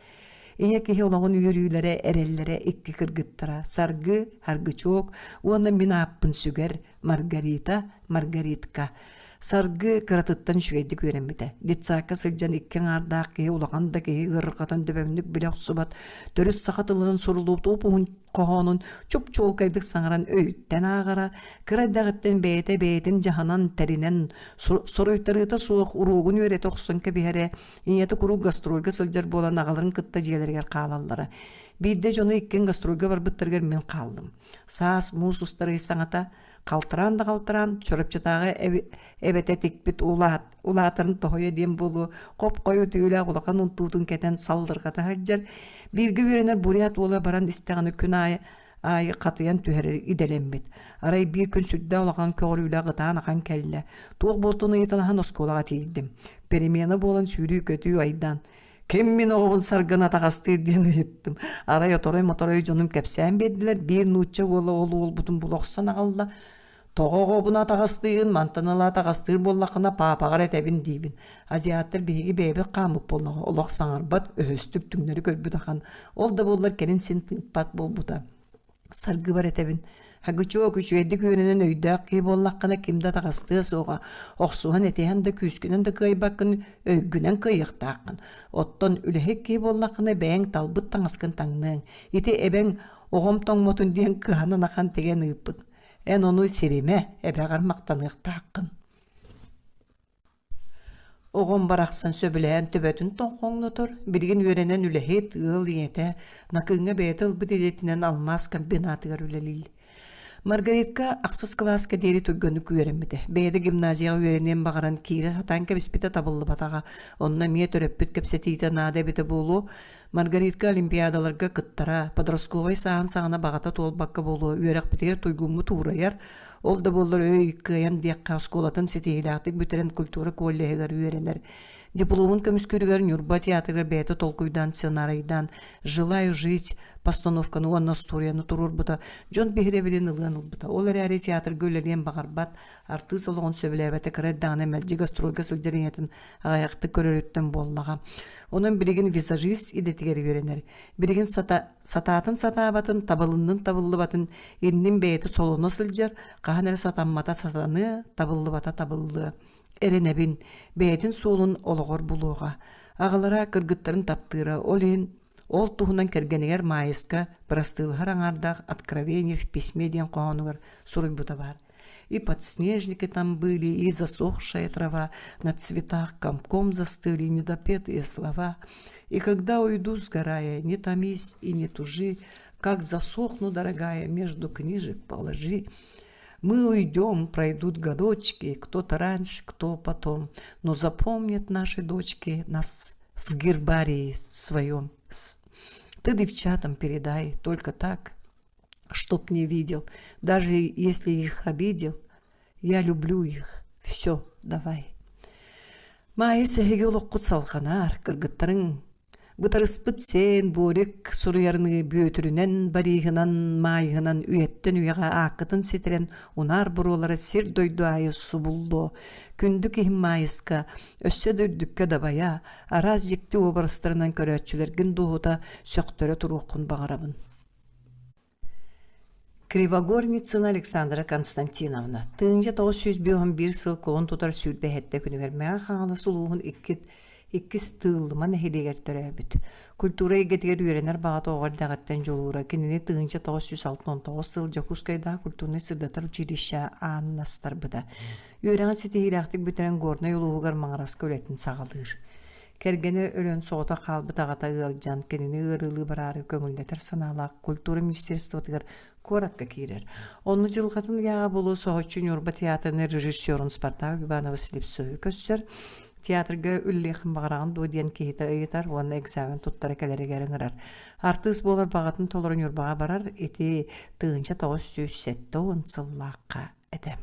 Ийэ киһи олоҕун үөрүүлэрэ, эрэллэрэ икки кыргыттара Саргы, Һаргычок уонна мин ааппын сүгэр Маргарита, Маргаритка. Саргы кыратыттан үчүгэйдик үөрэммитэ. Детсадка сылдьан икки аҥаардаах киһи улахан да киһи ыарырҕатан дөбөҥнүк билэ охсубат, төрүт саха тылынан суруллубут уп-уһун хоһоонун чуп-чуолкайдык саҥаран өйүттэн ааҕара, кыра эрдэҕиттэн бэйэтэ бэйэтин дьаһанан, тэринэн, соруйтарыыта суох уруогун үөрэтэ охсон кэбиһэрэ, ийэтэ куруук гастрольга сылдьар буолан аҕаларын кытта дьиэлэригэр хаалаллара. Биирдэ дьону иккиэн гастрольга барбыттарыгар мин хааллым. Саас муус устар ый саҥата, халтараан да халтараан, Чурапчытааҕы эбэтэ тикпит улаат улаатарын тоһуйа диэн буолуо, хоп-хойу түүлээх улахан унтуутун кэтэн саллырҕата сылдьар. Бииргэ үөрэнэр бурят уола баран истэҕинэ күн аайы аайы хатыйан түһэрэр идэлэммит. Арай биир күн сүрдээх улахан көҕүрүүлээх ытаан ахан кэллэ. Туох буолтун ыйыталаһан оскуолаҕа тиийдим. Перемена буолан сүүрүү-көтүү айдан. Ким мин оҕобун саргын атаҕастыыр диэн ыйыттым. Арай оторой-моторой дьонум кэпсээн биэрдилэр. Биир нуучча уола ол уолбутун була охсон аҕалла. Тоҕо оҕобун атаҕастыыгын, мантан ыла атаҕастыыр буоллаххына паапаҕар этэбин диибин. Азиаттар биһиги бэйэбит хааммыт буоллаҕа, олох саҥарбат, өһөстүк түҥнэри көрбүт ахан. Ол да буоллар кэлин син тыыппат буолбута. Саргыбар этэбин, Хагычок, үчүгэйдик үөрэнэн өйдөөх киһи буоллаххына ким да атаҕастыа суоҕа. Охсуһан, этиһэн да күүскүнэн да кыайбаккын, өйгүнэн кыайыахтааххын. Оттон үлэһит киһи буоллаххына бэйэҥ талбыт таҥаскын таҥныаҥ. Ити эбэҥ оҕом тоҥмотун диэн кыһанан ахан тигэн ыыппыт. Эн ону сиримэ, эбэҕэр махтаныахтааххын. Оҕом барахсан сөбүлээн төбөтүн тоҥхоҥнотор, билигин үөрэнэн үлэһит, ыал ийэтэ, Накыыҥҥа бэйэтэ ылбыт идэтинэн алмаас комбинатыгар үлэлиир. Маргаритка ахсыс кылааска диэри түргэнник үөрэммитэ. Бэйэтэ гимназияҕа үөрэниэн баҕаран киирэ сатаан кэбиспитэ табыллыбатаҕа. Онно эмиэ төрөппүт кэпсэтиитэ наада эбитэ буолуо. Маргаритка олимпиадаларга кыттара, подростковай сааһын саҕана баҕата туолбакка буолуо, үөрэхпитигэр туйгуммут уурайар. Ол да буоллар өй кыайан диэххэ оскуолатын ситиһиилээхтик бүтэрэн культура коллеһыгар үөрэнэр. Дипломун көмүскүүрүгэр Ньурба театрыгар бэйэтэ толкуйдаан сценарийдаан «Желаю жить» постановканы уонна остуоруйаны туруорбута, дьон биһирэбилин ылыан ылбыта. Ол эрээри театрга үлэлиэн баҕарбат, артыыс олоҕун сөбүлээбэтэ кыра эрдэҕинэ мэлдьи гастрольга сылдьар ийэтин аҕыйахтык көрөрүттэн буоллаҕа. Онон билигин визажист идэтигэр үөрэнэр. Билигин сата, сатаатын сатаабатын, табылыннын табыллыбатын иннин бэйэтэ солоно сылдьар, хаһан эрэ сатаммата сатаныа, табыллыбата табыллыа. Эрэнэбин, бэйэтин суолун олоҕор булуоҕа. Аҕалара кыргыттарын таптыыра, ол иһин ол туһунан кэргэнигэр Маайыска бырастыылаһар аҥаардаах «Откровение в письме» диэн хоһоонугар суруйбута баар. И подснежники там были, и засохшая трава, на цветах комком застыли недопетые слова. И когда уйду, сгорая, не томись и не тужи, как засохну, дорогая, между книжек положи. Мы уйдем, пройдут годочки, кто-то раньше, кто потом, но запомнят наши дочки нас в гербарии своем. Ты девчатам передай только так, чтоб не видел, даже если их обидел, я люблю их, все, давай. Маайыс эһиги олоххут салҕанар, кыргыттарыҥ Бытарыспыт сиэн Борик суруйарыныы Бүөтүрүнэн, Бориһынан, Маайыһынан үйэттэн үйэҕэ ааккытын ситэрэн унаар буруолара сир-дойду аайы субуллуо. Күндү киһим Маайыска өссө да үрдүккэ дабайа, араас дьикти уобарастарынан көрөөччүлэргин дуоһута сөхтөрө туруоххун баҕарабын. Кривогорницына Александра Константиновна, 1951 сыл кулун тутар 27 күнүгэр Мэҥэ Хаҥалас улууһун иккис Тыыллыма нэһилиэгэр төрөөбүт. Культура эйгэтигэр үөрэнэр баҕата оҕо эрдэҕиттэн дьулуура кинини 1969 сыл Дьокуускайдааҕы культурнай-сырдатар училище аанын астарбыта. Үөрэҕин ситиһиилээхтик бүтэрэн Горнай улууһугар Маҥараска үлэтин саҕалыыр. Кэргэнэ өлөн соҕотох хаалбыт аҕата ыалдьан, кинини ыарыылыы бараары көҥүллэтэр санаалаах культура министерствотыгар куоракка киирэр. Онно дьылҕатын ыйааҕа буолуо соһуччу Ньурба театрын режиссерун Спартак Иванова Слепцовы көрсөр. Театрга үлэлиэххин баҕараҕын дуо диэн киһитэ ыйытар уонна экзамен туттара кэлэригэр ыҥырар. Артыыс буолар баҕатын толору Ньурбаҕа барар ити 1970 сыллаахха этэ.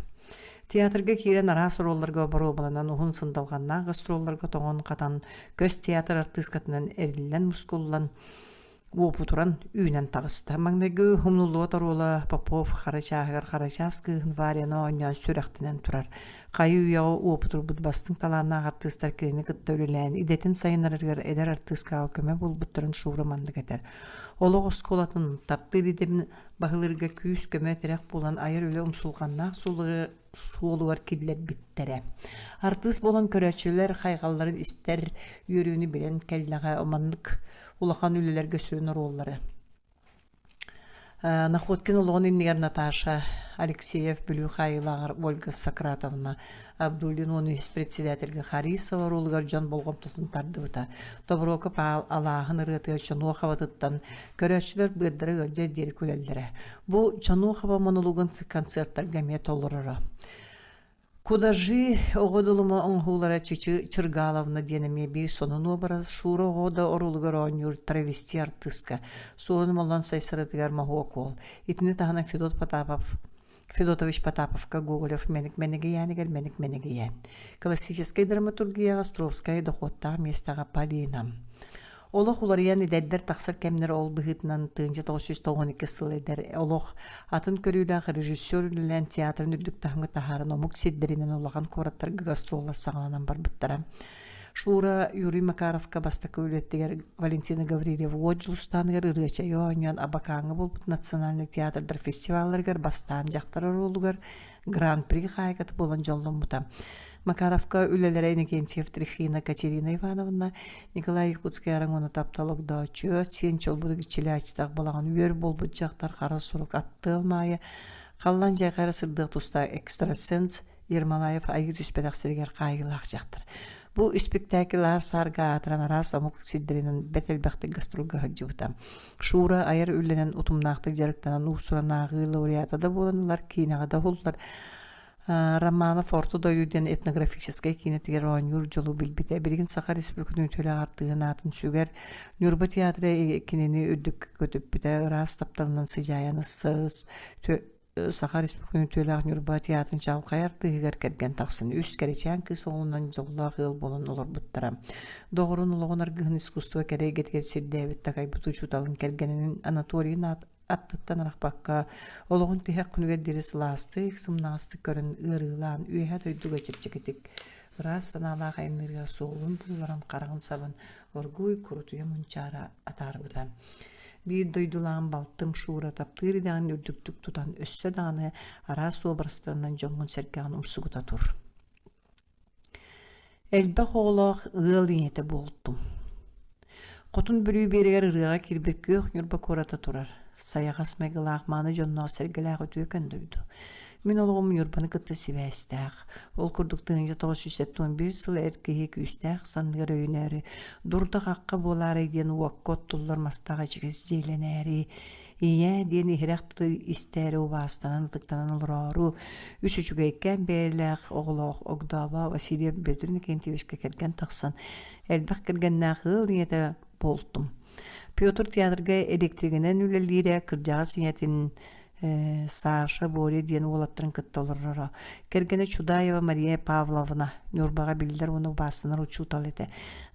Театрга киирэн араас оруолларга боруобаланан уһун сындалҕаннаах гастролларга тоҥон-хатан, көс театр артыыскатынан эриллэн-мускуллан, уопутуран үүнэн таҕыста. Маҥнайгы умнуллубат оруола Попов хара чааһыгар Харачаас кыыһын Варяны оонньоон сүрэхтэнэн турар. Хайы-үйэҕэ уопутурбут бастыҥ талааннаах артыыстар кинини кытта үлэлээн, идэтин сайыннарарыгар эдэр артыыскаҕа көмө буолбуттарын Шура маннык этэр: «Олох оскуолатын, таптыыр идэбин баһылыырга күүс-көмө тирэх буолан айар үлэ умсулҕаннаах суолугар киллэрбиттэрэ. Артыыс буолан көрөөччүлэр хайҕалларын истэр үөрүүнү билэн кэллэҕэ маннык улахан үлэлэргэ сүрүн оруоллары Находкин олоҕун иннигэр Наташа Алексеев Бүлүү хаайыылааҕар Ольга Сократовна Абдуллин уон үһүс председательгэ Харисова оруолугар дьон болҕомтотун тардыбыта. Тобуруокап алааһын ырыатыгар Чонуохабатыттан көрөөччүлэр быардара ыалдьар диэри күлэллэрэ. Бу Чонуохаба монологун концертарга эмиэ толороро. Кудажи оҕо дулума оҥоһуулара Чычы Чыргаловна диэн эмиэ биир сонун уобарас Шура оҕо да оруолугар оонньуур травести артыыска Суорун Моллон Сайсарытыгар Моһуок уол. Итини таһынан Федот Потапов Федотович Потаповка Гоголев Мэник Мэнигийээнигэр Мэник Мэнигийээн. Классическай драматургияҕа Островская дохуоттаах миэстэҕэ Полина. Олох уларыйан эдэрдэр тахсар кэмнэрэ ол быһыытынан 1992 сыл эдэр олох атын көрүүлээх режиссер үлэлээн театрын үрдүк таһымҥа таһааран омук сирдэринэн улахан куораттарга гастроллар саҕаланан барбыттара. Шура Юрий Макаровка бастакы үлэтигэр Валентина Гаврильева Уот Дьулустааныгар ырыачайы оонньоон Абакаҥҥа буолбут национальнай театрдар фестивалларыгар бастаан дьахтар оруолугар Гран-при хаһаайката буолан дьолломмута. Макаровка үлэлэрэ Иннокентьев Трифина Катерина Ивановна, Николай Якутскай Араҥ уонна таптал огдооччу, Сиэн Чолбодук иччилээччитэх балаҕан үөр буолбут дьахтар хара сурук аттыал маайа, Халлан дьайҕара сырдыах тустаах экстрасенс Ермолаев айыы түспэтэх сиригэр хаайыылаах дьахтар. Бу испиктээкил аар-саарга аатыран араас омук сирдэринэн бэрт элбэхтик гастролга сылдьыбыта. Шура айар үлэнэн утумнаахтык дьарыктанан уус-уран ааҕыы лауреата да буолан ылар, киинэҕэ да уһуллар. Романов Орто дойду диэн этнографическай киинэтигэр оонньуур дьолу билбитэ. Билигин Саха Республикатын үтүөлээх артыыһын аатын сүгэр. Ньурба театра кинини үрдүккэ көтүппүтэ, ыраас тапталынан сыдьаайан Саха Республикатын үтүөлээх Ньурба театрын чаҕылхай артыыһыгар кэргэн тахсан үс кэрэчээн кыыс оҕолонон дьоллоох ыал буолан олорбуттара. Доҕорун олоҕун аргыһын искусство кэрэ эйгэтигэр сирдээбит такайбыт учууталын кэргэнин Анатолийын аттыттан арахпакка, олоҕун тиһэх күнүгэр диэри сылаастык, сымнаҕастык көрөн ыарыылаан үөһэ дойдуга чэпчэкитик, ыраас санаалаах айанныырга суолун булларан хараҕын сабан оргууй курутуйа мунчаара атаарбыта. Биир дойдулаан балтым Шура таптыыр идэҕин үрдүктүк тутан өссө даҕаны араас уобарастарынан дьоҥҥун-сэргэҕин умсугута тур. Элбэх оҕолоох ыал ийэтэ буолтум. Хотун Бүлүү биэрэгэр ырыаҕа киирбит күөх Ньурба куората турар. Сайаҕас майгылаах мааны дьонноох сэргэлээх үтүөкэн дойду. Мин олоҕум Ньурбаны кытта сибээстээх. Ол курдук 1971 сыл эр киһи күүстээх санныгар өйөнөөрү, дурда-хахха буолаарай диэн уокка оттуллар мастаах ичигэс дьиэлэнээри, Ийээ диэн иһирэх тылы истээри убаастанан ытыктанан олороору, үс үчүгэйкээн бэйэлээх оҕолоох Огдообо Васильев Бүөтүр Иннокентьевичка кэргэн тахсан, элбэх кэргэннээх ыал ийэтэ буолтум. Петр театрга электригинэн үлэлиирэ, кырдьаҕас ийэтин Саша, Боря диэн уолаттарын кытта олороро. Кэргэнэ Чудаева Мария Павловна Ньурбаҕа биллэр уонна убаастанар учуутал этэ.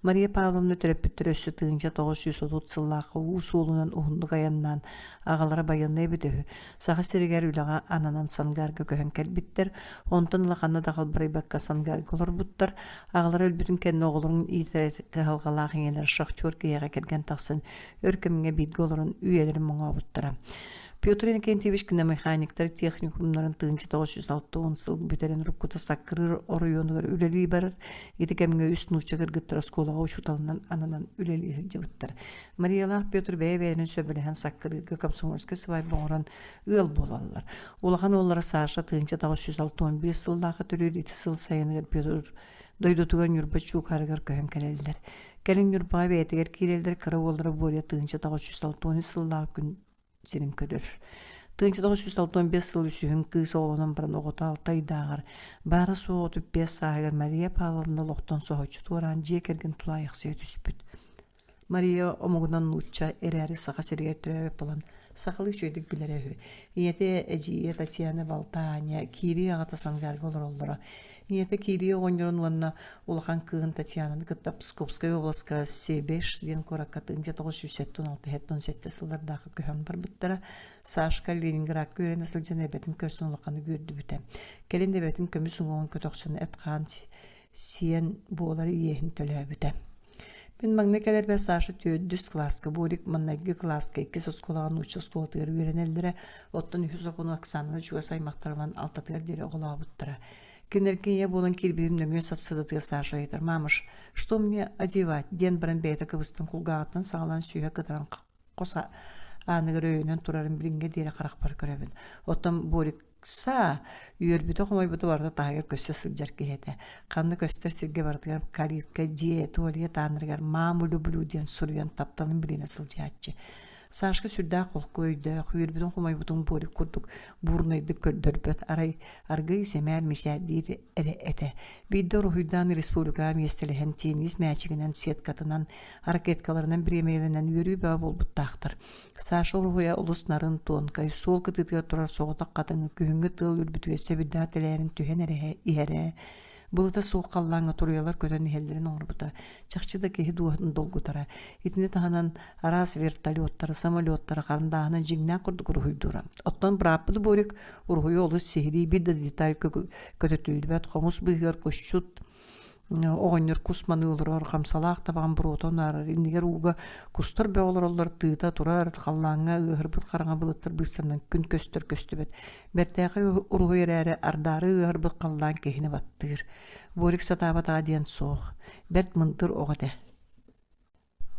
Мария Павловна төрөппүттэрэ өссө 1930 сыллаахха уу суолунан уһуннук айаннаан, аҕалара байыаннай эбитэ үһү. Саха сиригэр үлэҕэ ананан Сангаарга көһөн кэлбиттэр. Онтон ыла ханна да халбарыйбакка Сангаарга олорбуттар. Аҕалара өлбүтүн кэннэ оҕолорун иитэр кыһалҕалаах ийэлэр шахтер киһиэхэ кэргэн тахсан өр кэмҥэ бииргэ олорон үйэлэрин моҥообуттара. Петр Иннокентьевич киномеханиктар техникумнарын 1960 сыл бүтэрэн уруккута Саккырыыр оройуонугар үлэлии барар. Ити кэмҥэ үс нуучча кыргыттар оскуолаҕа учууталынан ананан үлэлии сылдьыбыттар. Мариялаах Петр бэйэ-бэйэлэрин сөбүлэһэн Саккырыырга комсомольскай свадьба оҥорон ыал буолаллар. Улахан уоллара Саша 1965 сыллаахха төрүүр ити сыл сайыныгар Петр дойдутугар Ньурба Чуукаарыгар көһөн кэлэллэр. Кэлин Ньурбаҕа бэйэтигэр киирэллэр кыра уоллара Боря 1963 сыллаах күн сирин көрөр. 1965 сыл үсүһүн кыыс оҕолонон баран оҕото алта ыйдааҕар баара-суоҕа 35 сааһыгар Мария Павловна олохтон соһуччу туораан дьиэ кэргэн тулаайахсыйа түспүт. Мария омугунан нуучча эрээри Саха сиригэр төрөөбүт буолан сахалыы үчүгэйдик билэрэ үһү. Ийэтэ эдьиийэ Татьяна балта Аня киирии аҕата Сангарга олороллоро. Ийэтэ киирии оҕонньорун уонна улахан кыыһын Татьянаны кытта Псковскай областка Себеж диэн куоракка 1976-77 сыллардаахы көһөн барбыттара. Сашка Ленинградка үөрэнэ сылдьан эбэтин көрсөн улаханнык үөрдүбүтэ. Кэлин эбэтин көмүс уҥуоҕун көтөхсөн эт-хаан сиэн буолар иэһин төлөөбүтэ. Мин маҥнай кэлэрбэр Саша төрдүс кылааска, Борик маҥнайгы кылааска иккис оскуолаҕа нуучча оскуолатыгар үөрэнэллэрэ, оттон үһүс оҕону Оксананы чугас аймахтарынан алтатыгар диэри оҕолообуттара. Кинилэргэ ийэ буолан киирбитим нөҥүө сарсыардатыгар Саша ыйытар: «Мамаш, что мне одевать?» диэн баран бэйэтэ кыбыстан кулгааҕыттан саҕалаан сүүһэ кытаран хос ааныгар өйөнөн турарын билиҥҥэ диэри харахпар көрөбүн. Оттон Борик Саа, үөрбүтэ-хомойбута барыта таһыгар көстө сылдьар киһи этэ. Ханна көстөр сиргэ барытыгар калитка, дьиэ, туалет ааннарыгар «Маму люблю» диэн суруйан тапталын билинэ сылдьааччы. Сашка сүрдээх холку өйдөөх, үөрбүтүн-хомойбутун Борик курдук буурунайдык көрдөрбөт, арай аргыый сэмээр мичээрдиир эрэ этэ. Биирдэ уруһуйдаан республикаҕа миэстэлэһэн теннис мээчигинэн, сеткатынан, ракеткаларынан бириэмийэлэнэн үөрүү бөҕө буолбуттаахтар. Саша уруһуйа олус нарын, туонкай, суол кытыытыгар турар соҕотох хатыҥы күһүҥҥү тыал үрбүтүгэр сэбирдээх тэлээрин түһэн эрэ иһэрэ, былыта суох халлааҥҥа туруйалар көтөн иһэллэрин оҥорбута чахчы да киһи дууһатын долгутара. Итини таһынан араас вертолеттары, самолеттары харандааһынан дьиҥнээх курдук уруһуйдуура. Оттон бырааппыт Борик уруһуйу олус сиһилии биир да деталь көтүтүллүбэт хомус быыһыгар кусчут Оҕонньор кус маныы олорор, хамсалаах табаҕын буруота унаарар, иннигэр ууга кустар бөҕө олороллор, тыыта турар, халлааҥҥа ыаһырбыт хараҥа былыттар быыстарынан күн көстөр көстүбэт. Бэртээхэй уруһуй эрээри ардаары ыаһырбыт халлаан киһини баттыыр. Борик сатаабатаҕа диэн суох. Бэрт мындыр оҕо этэ.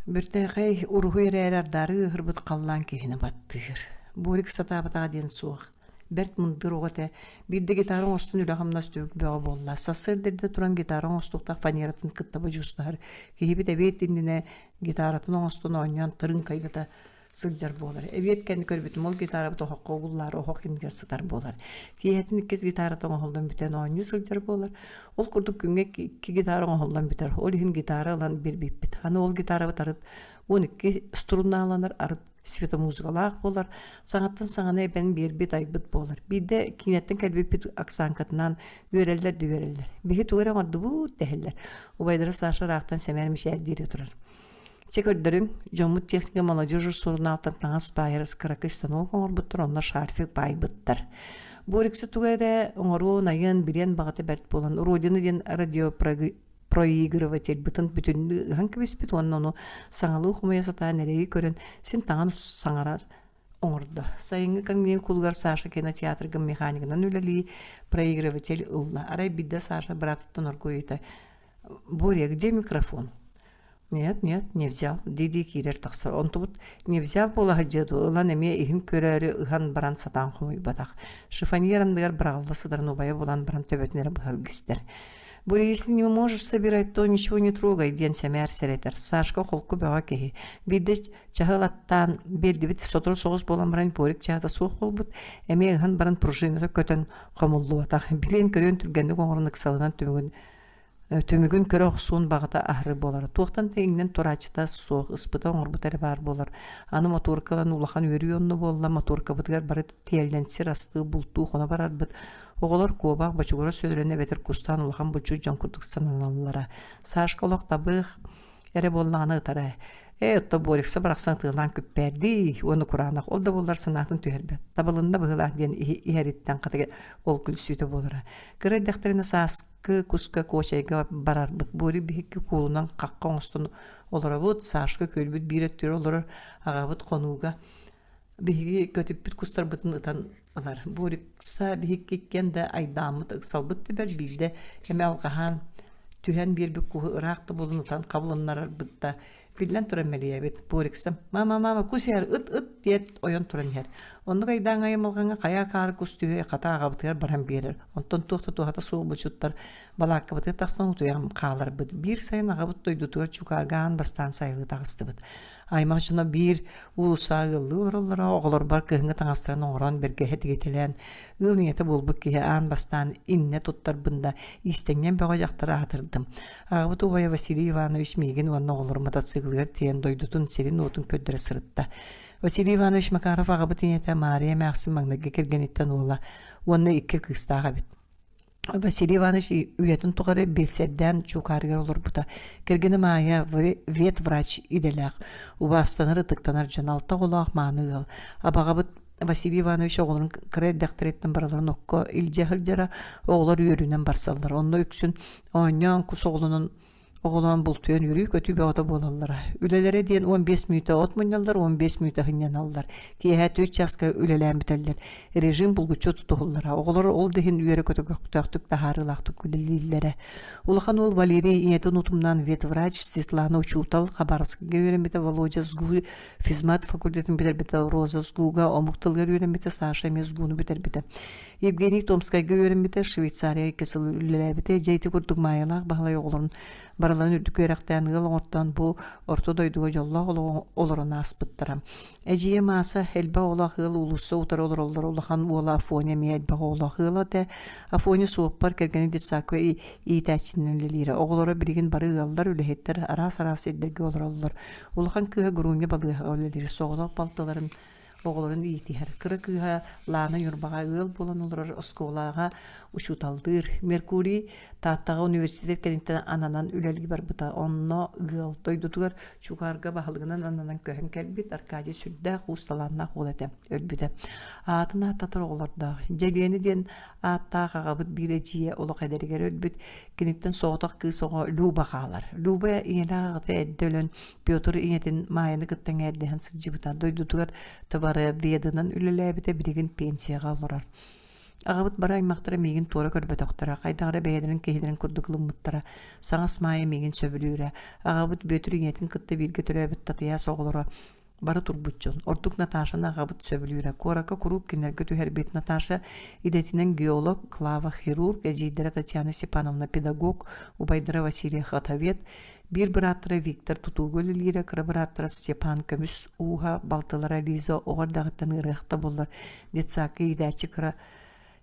Бэртээхэй уруһуй эрээри ардаары ыаһырбыт халлаан киһини баттыыр. Борик сатаабатаҕа диэн суох. Бэрт мындыр оҕо этэ. Биирдэ гитара оҥостон үлэ-хамнас түбүк бөҕө буолла. Сарсыарда эрдэ туран гитара оҥостуохтаах фанератын кытта бодьуустаһар. Киһибит эбиэт иннинэ гитаратын оҥостон оонньоон тырыҥкайдата сылдьар буолар. Эбиэт кэннэ көрбүтүм ол гитарабыт оһоххо угуллаары оһох иннигэр сытар буолар. Киэһэтин иккис гитарата оҥоһуллан бүтэн оонньуу сылдьар буолар. Ол курдук күҥҥэ икки гитара оҥоһуллан бүтэр. Ол иһин гитара ылан биэрбиппит. Аны ол гитарабыт арыт 12 струналанар, арыт светомузыкалаах буолар, саҥаттан саҥаны эбэн биэрбит, айбыт буолар. Биирдэ киинэттэн кэлбиппит Оксанкатынаан үөрэллэр да үөрэллэр. Биһи тугу эрэ оҥордубут дэһэллэр. Убайдара Саша ыраахтан сэмээр мичээрдиирэ турар. Чэ көрдөрүҥ, дьоммут техника молодежи сурунаалтан таҥас баайар кыракый станок оҥорбуттар, онно шарфик баайбыттар. Бориксы тугу эрэ оҥоруон, айыан, билиэн баҕата бэрт буолан, Родина диэн радиопроигрывательбытын бүтүннүү ыһан кэбиспит уонна ону саҥалыы хомуйа сатаан эрэйи көрөн, син таҥан саҥарар оҥордо. Сайыҥҥы каникулугар Саша кинотеатрга механигынан үлэлии, проигрыватель ылла. Арай биирдэ Саша быраатыттан оргуйута «Боря, где микрофон?» «Нет, нет, не взял» дии-дии киирэр тахсар. Онтубут не взял буола сылдьыа дуо, ылан эмиэ иһин көрөөрү ыһан баран сатаан хомуйбатах. Шифоньер анныгар быраҕылла сытарын убайа булан баран төбөтүн эрэ быһа илгистэр. «Боря, если не можешь собирать, то ничего не трогай» диэн сэмээр сэрэтэр. Сашка холку бөҕө киһи. Биирдэ чаһы ылаттаан биэрдибит, сотору соҕус буолан баран Борик чаһыта суох буолбут. Эмиэ ыһан баран пружината көтөн хомуллубатах. Билиэн-көрүөн түргэнник оҥорон ыксалынан түмүгүн Түмүгүн көрө охсуон баҕата аһары буолара. Туохтан да иҥнэн турааччыта суох, ыспыта оҥорбута эрэ баар буолар. Аны мотуорка ылан улахан үөрүү онно буолла, мотуоркабытыгар бары тиэллэн сир астыы, бултуу хоно барарбыт. Оҕолор куобах, бочугура сөлөрөн эбэтэр кустаан улахан булчут дьон курдук сананаллара. Сашка олох табыах эрэ буоллаҕына ытара. Ээ, отто Борикса барахсан ытыалаан күппээрдии уонна кураанах ол да буоллар санаатын түһэрбэт. Табылынна быһыылаах диэн иһэриттэн хатыга ол күлсүүтэ буолара. Кыра эрдэхтэринэ саас куска Куочайга барарбыт. Буори биһикки куулунан хахха оҥостон олоробут. Сашка күөлбүт биир өттүгэр олорор, аҕабыт хонууга. Биһиги көтүппүт кустарбытын ытан ылар. Борикса биһикки иккиэн да айдааммыт, ыксалбыт да бэрт биирдэ эмэ алҕаһаан түһэн биэрбит куһу ыраах да буолан ытан хабылыннарарбыт да Биллэн туран мэлийэбит. Бориксам «Мама, мама, кус иһэр, ыт, ыт!» диэт ойон туран иһэр. Оннук айдааҥ айымалҕаҥҥа хайа акаары кус түһүө хата аҕабытыгар баран биэрэр. Онтон туох да туһата суох булчуттар балааккабытыгар тахсан утуйан хааларбыт. Биир сайын аҕабыт дойдутугар Чукаарга аан бастаан сайылыы таҕыстыбыт. Аймах дьоно биир уулуссаҕа ыаллыы олороллоро, оҕолорбор кыһыҥҥы таҥастарын оҥорон бэргэһэ тигитэлээн, ыал ийэтэ буолбут киһи аан бастаан иннэ туттарбын да иистэнньэҥ бөҕө дьахтар аатырдым. Аҕабыт убайа Василий Иванович миигин уонна оҕолору мотоциклыгар тиийэн дойдутун сирин-уотун көрдөрө сырытта. Василий Иванович Макаров аҕабыт ийэтэ Маарыйа эмээхсин маҥнайгы кэргэниттэн уола уонна икки кыыстаах эбит. Василий Иванович үйэтин тухары биэлсэрдээн Чуукаарыгар олорбута. Кэргэнэ Маайа ветврач идэлээх, убаастанар, ытыктанар дьон, алта оҕолоох мааны ыал. Абаҕабыт Василий Иванович оҕолорун кыра эрдэхтэриттэн барыларын окко илдьэ сылдьара, оҕолор үөрүүнэн барсаллар. Онно үксүн оонньоон кус оҕолонон оҕолоон бултуйан үөрүү-көтүү бөҕөтө буолаллара. Үлэлэрэ диэн 15 мүнүүтэ от мунньаллар, 15 мүнүүтэ сынньаналлар. Киэһэ 4 чааска үлэлээн бүтэллэр. Режим булгуччу тутуһуллара. Оҕолор ол да иһин үөрэ-көтө көхтөөхтүк таһаарыылаахтык үлэлииллэрэ. Улахан уол Валерий ийэтин утумнаан ветврач, Светлана учуутал, Хабаровскайга үөрэммитэ, Володя СГУ физмат факультетын бүтэрбитэ, Роза СГУ-га омук тылыгар үөрэммитэ, Саша эмиэ СГУ-ну бүтэрбитэ. Евгений Томскайга үөрэммитэ, Швейцария икки сыл үлэлээбитэ. Дьэ ити курдук Маайалаах Баһылай оҕолорун барыларын үрдүк үөрэхтээн ыал оҥортоон бу орто дойдуга дьоллоох олоҕу олорон ааспыттара. Эдьиийэ Мааса элбэх оҕолоох ыал уулусса утары олороллор улахан уола Афоня эмиэ элбэх оҕолоох ыал этэ. Афоня суоппар кэргэнэ детсадка иитээччинэн үлэлиирэ. Оҕолоро билигин бары ыаллар, үлэһиттэр араас-араас сирдэргэ олороллор. Улахан кыыһа Груня балыыһаҕа үлэлиир, соҕотох балтыларын оҕолорун иитиһэр. Кыра кыыһа Лаана Ньурбаҕа ыал буолан олорор оскуолаҕа учууталлыыр. Меркурий Тааттаҕа университет кэнниттэн ананан үлэлии барбыта. Онно ыал дойдутугар Чугаарга баһылыгынан ананан көһөн кэлбит Аркадий сүрдээх уус талааннаах уол этэ, өлбүтэ. Аатын ааттатар оҕолордоох. Дьэлиэнэ диэн ааттаах аҕабыт биир эдьиийэ олох эдэригэр өлбүт. Киниттэн соҕотох кыыс оҕо Люба хаалар. Люба ийэлээх аҕата эрдэ өлөн Петр ийэтин Маайаны кытта эҥээрдэһэн сылдьыбыта. Дойдутугар товароведынан үлэлээбитэ, билигин пенсияҕа олорор. Аҕабыт бары аймахтара миигин туора көрбөтөхтөрө, хайдах эрэ бэйэлэрин киһилэрин курдук ылыммыттара. Саҥас Маайа миигин сөбүлүүрэ. Аҕабыт Бүөтүр ийэтин кытта бииргэ төрөөбүт Татыйаас оҕолоро. Бары турбут дьон, ордук Наташаны аҕабыт сөбүлүүрэ. Куоракка куруук кинилэргэ түһэрбит Наташа идэтинэн геолог, Клава хирург, эдьиийдэрэ Татьяна Степановна педагог, убайдара Василий хатовед, биир бырааттара Виктор тутууга үлэлиирэ, кыра бырааттара Степан көмүс ууһа, балтылара Лиза оҕо эрдэҕиттэн ыарыһахта буоллар детсадка иитээччи кыра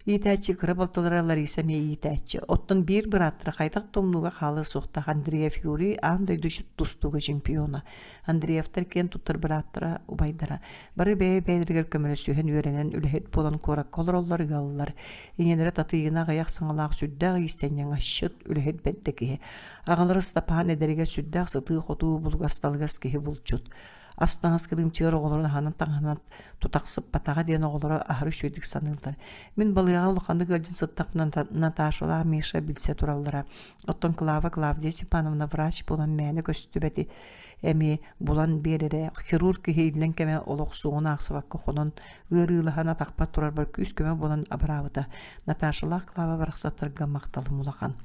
Иитээччи кыра балтылара Лариса эмиэ иитээччи. Оттон биир бырааттара хайдах да умнууга хаалыа суохтаах Андреев Юрий аан дойду тустууга чемпиона. Андреевтар киэн туттар бырааттара, убайдара. Бары бэйэ-бэйэлэригэр көмөлөсүһэн үөрэнэн үлэһит буолан куоракка олороллор ыаллар. Ийэлэрэ Татыйыына аҕыйах саҥалаах сүрдээх иистэнньэҥ асчыт, үлэһит бэрдэ киһи. Аҕалара Ыстапаан эдэригэр сүрдээх сытыы-хотуу, булугас-талыгас киһи булчут. Ас-таҥас кырыымчыгар оҕолорун аһынан-таҥаһынан тутахсыппатаҕа диэн оҕолоро аһары үчүгэйдик саныыллар. Мин балыыһаҕа улаханнык ыалдьан сыттахпына Наташалаах Миша билсэ тураллара. Оттон Клава Клавдия Степановна врач буолан мээнэ көстүбэти эмиэ булан биэрэрэ. Хирург киһи иллэҥ кэмэ олох суоҕун аахсыбакка хонон, ыарыылаһан атахпар турарбар күүс-көмө буолан абыраабыта. Наташалаах Клава барахсаттарга махталым улахан.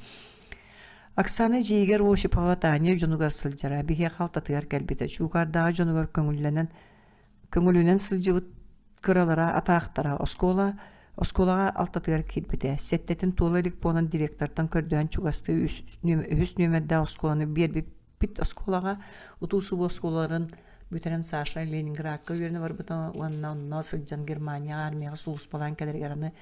Оксана эдьиийигэр Осипова Таня дьонугар сылдьара, биһиэхэ алтатыгар кэлбитэ. Чуукаардааҕы дьонугар көҥүллэнэн көҥүлүнэн сылдьыбыт кыралара, атаахтара оскуола оскуолаҕа алтатыгар киирбитэ. Сэттэтин туола илик буолан директортан көрдөһөн чугастыы үһүс нүөмэрдээх оскуоланы биэрбиппит оскуолаҕа утуу-субуу оскуолаларын бүтэрэн Саша Ленинградка үөрэнэ барбыта уонна онно сылдьан Германияҕа армияҕа сулууспалаан кэлэригэр аны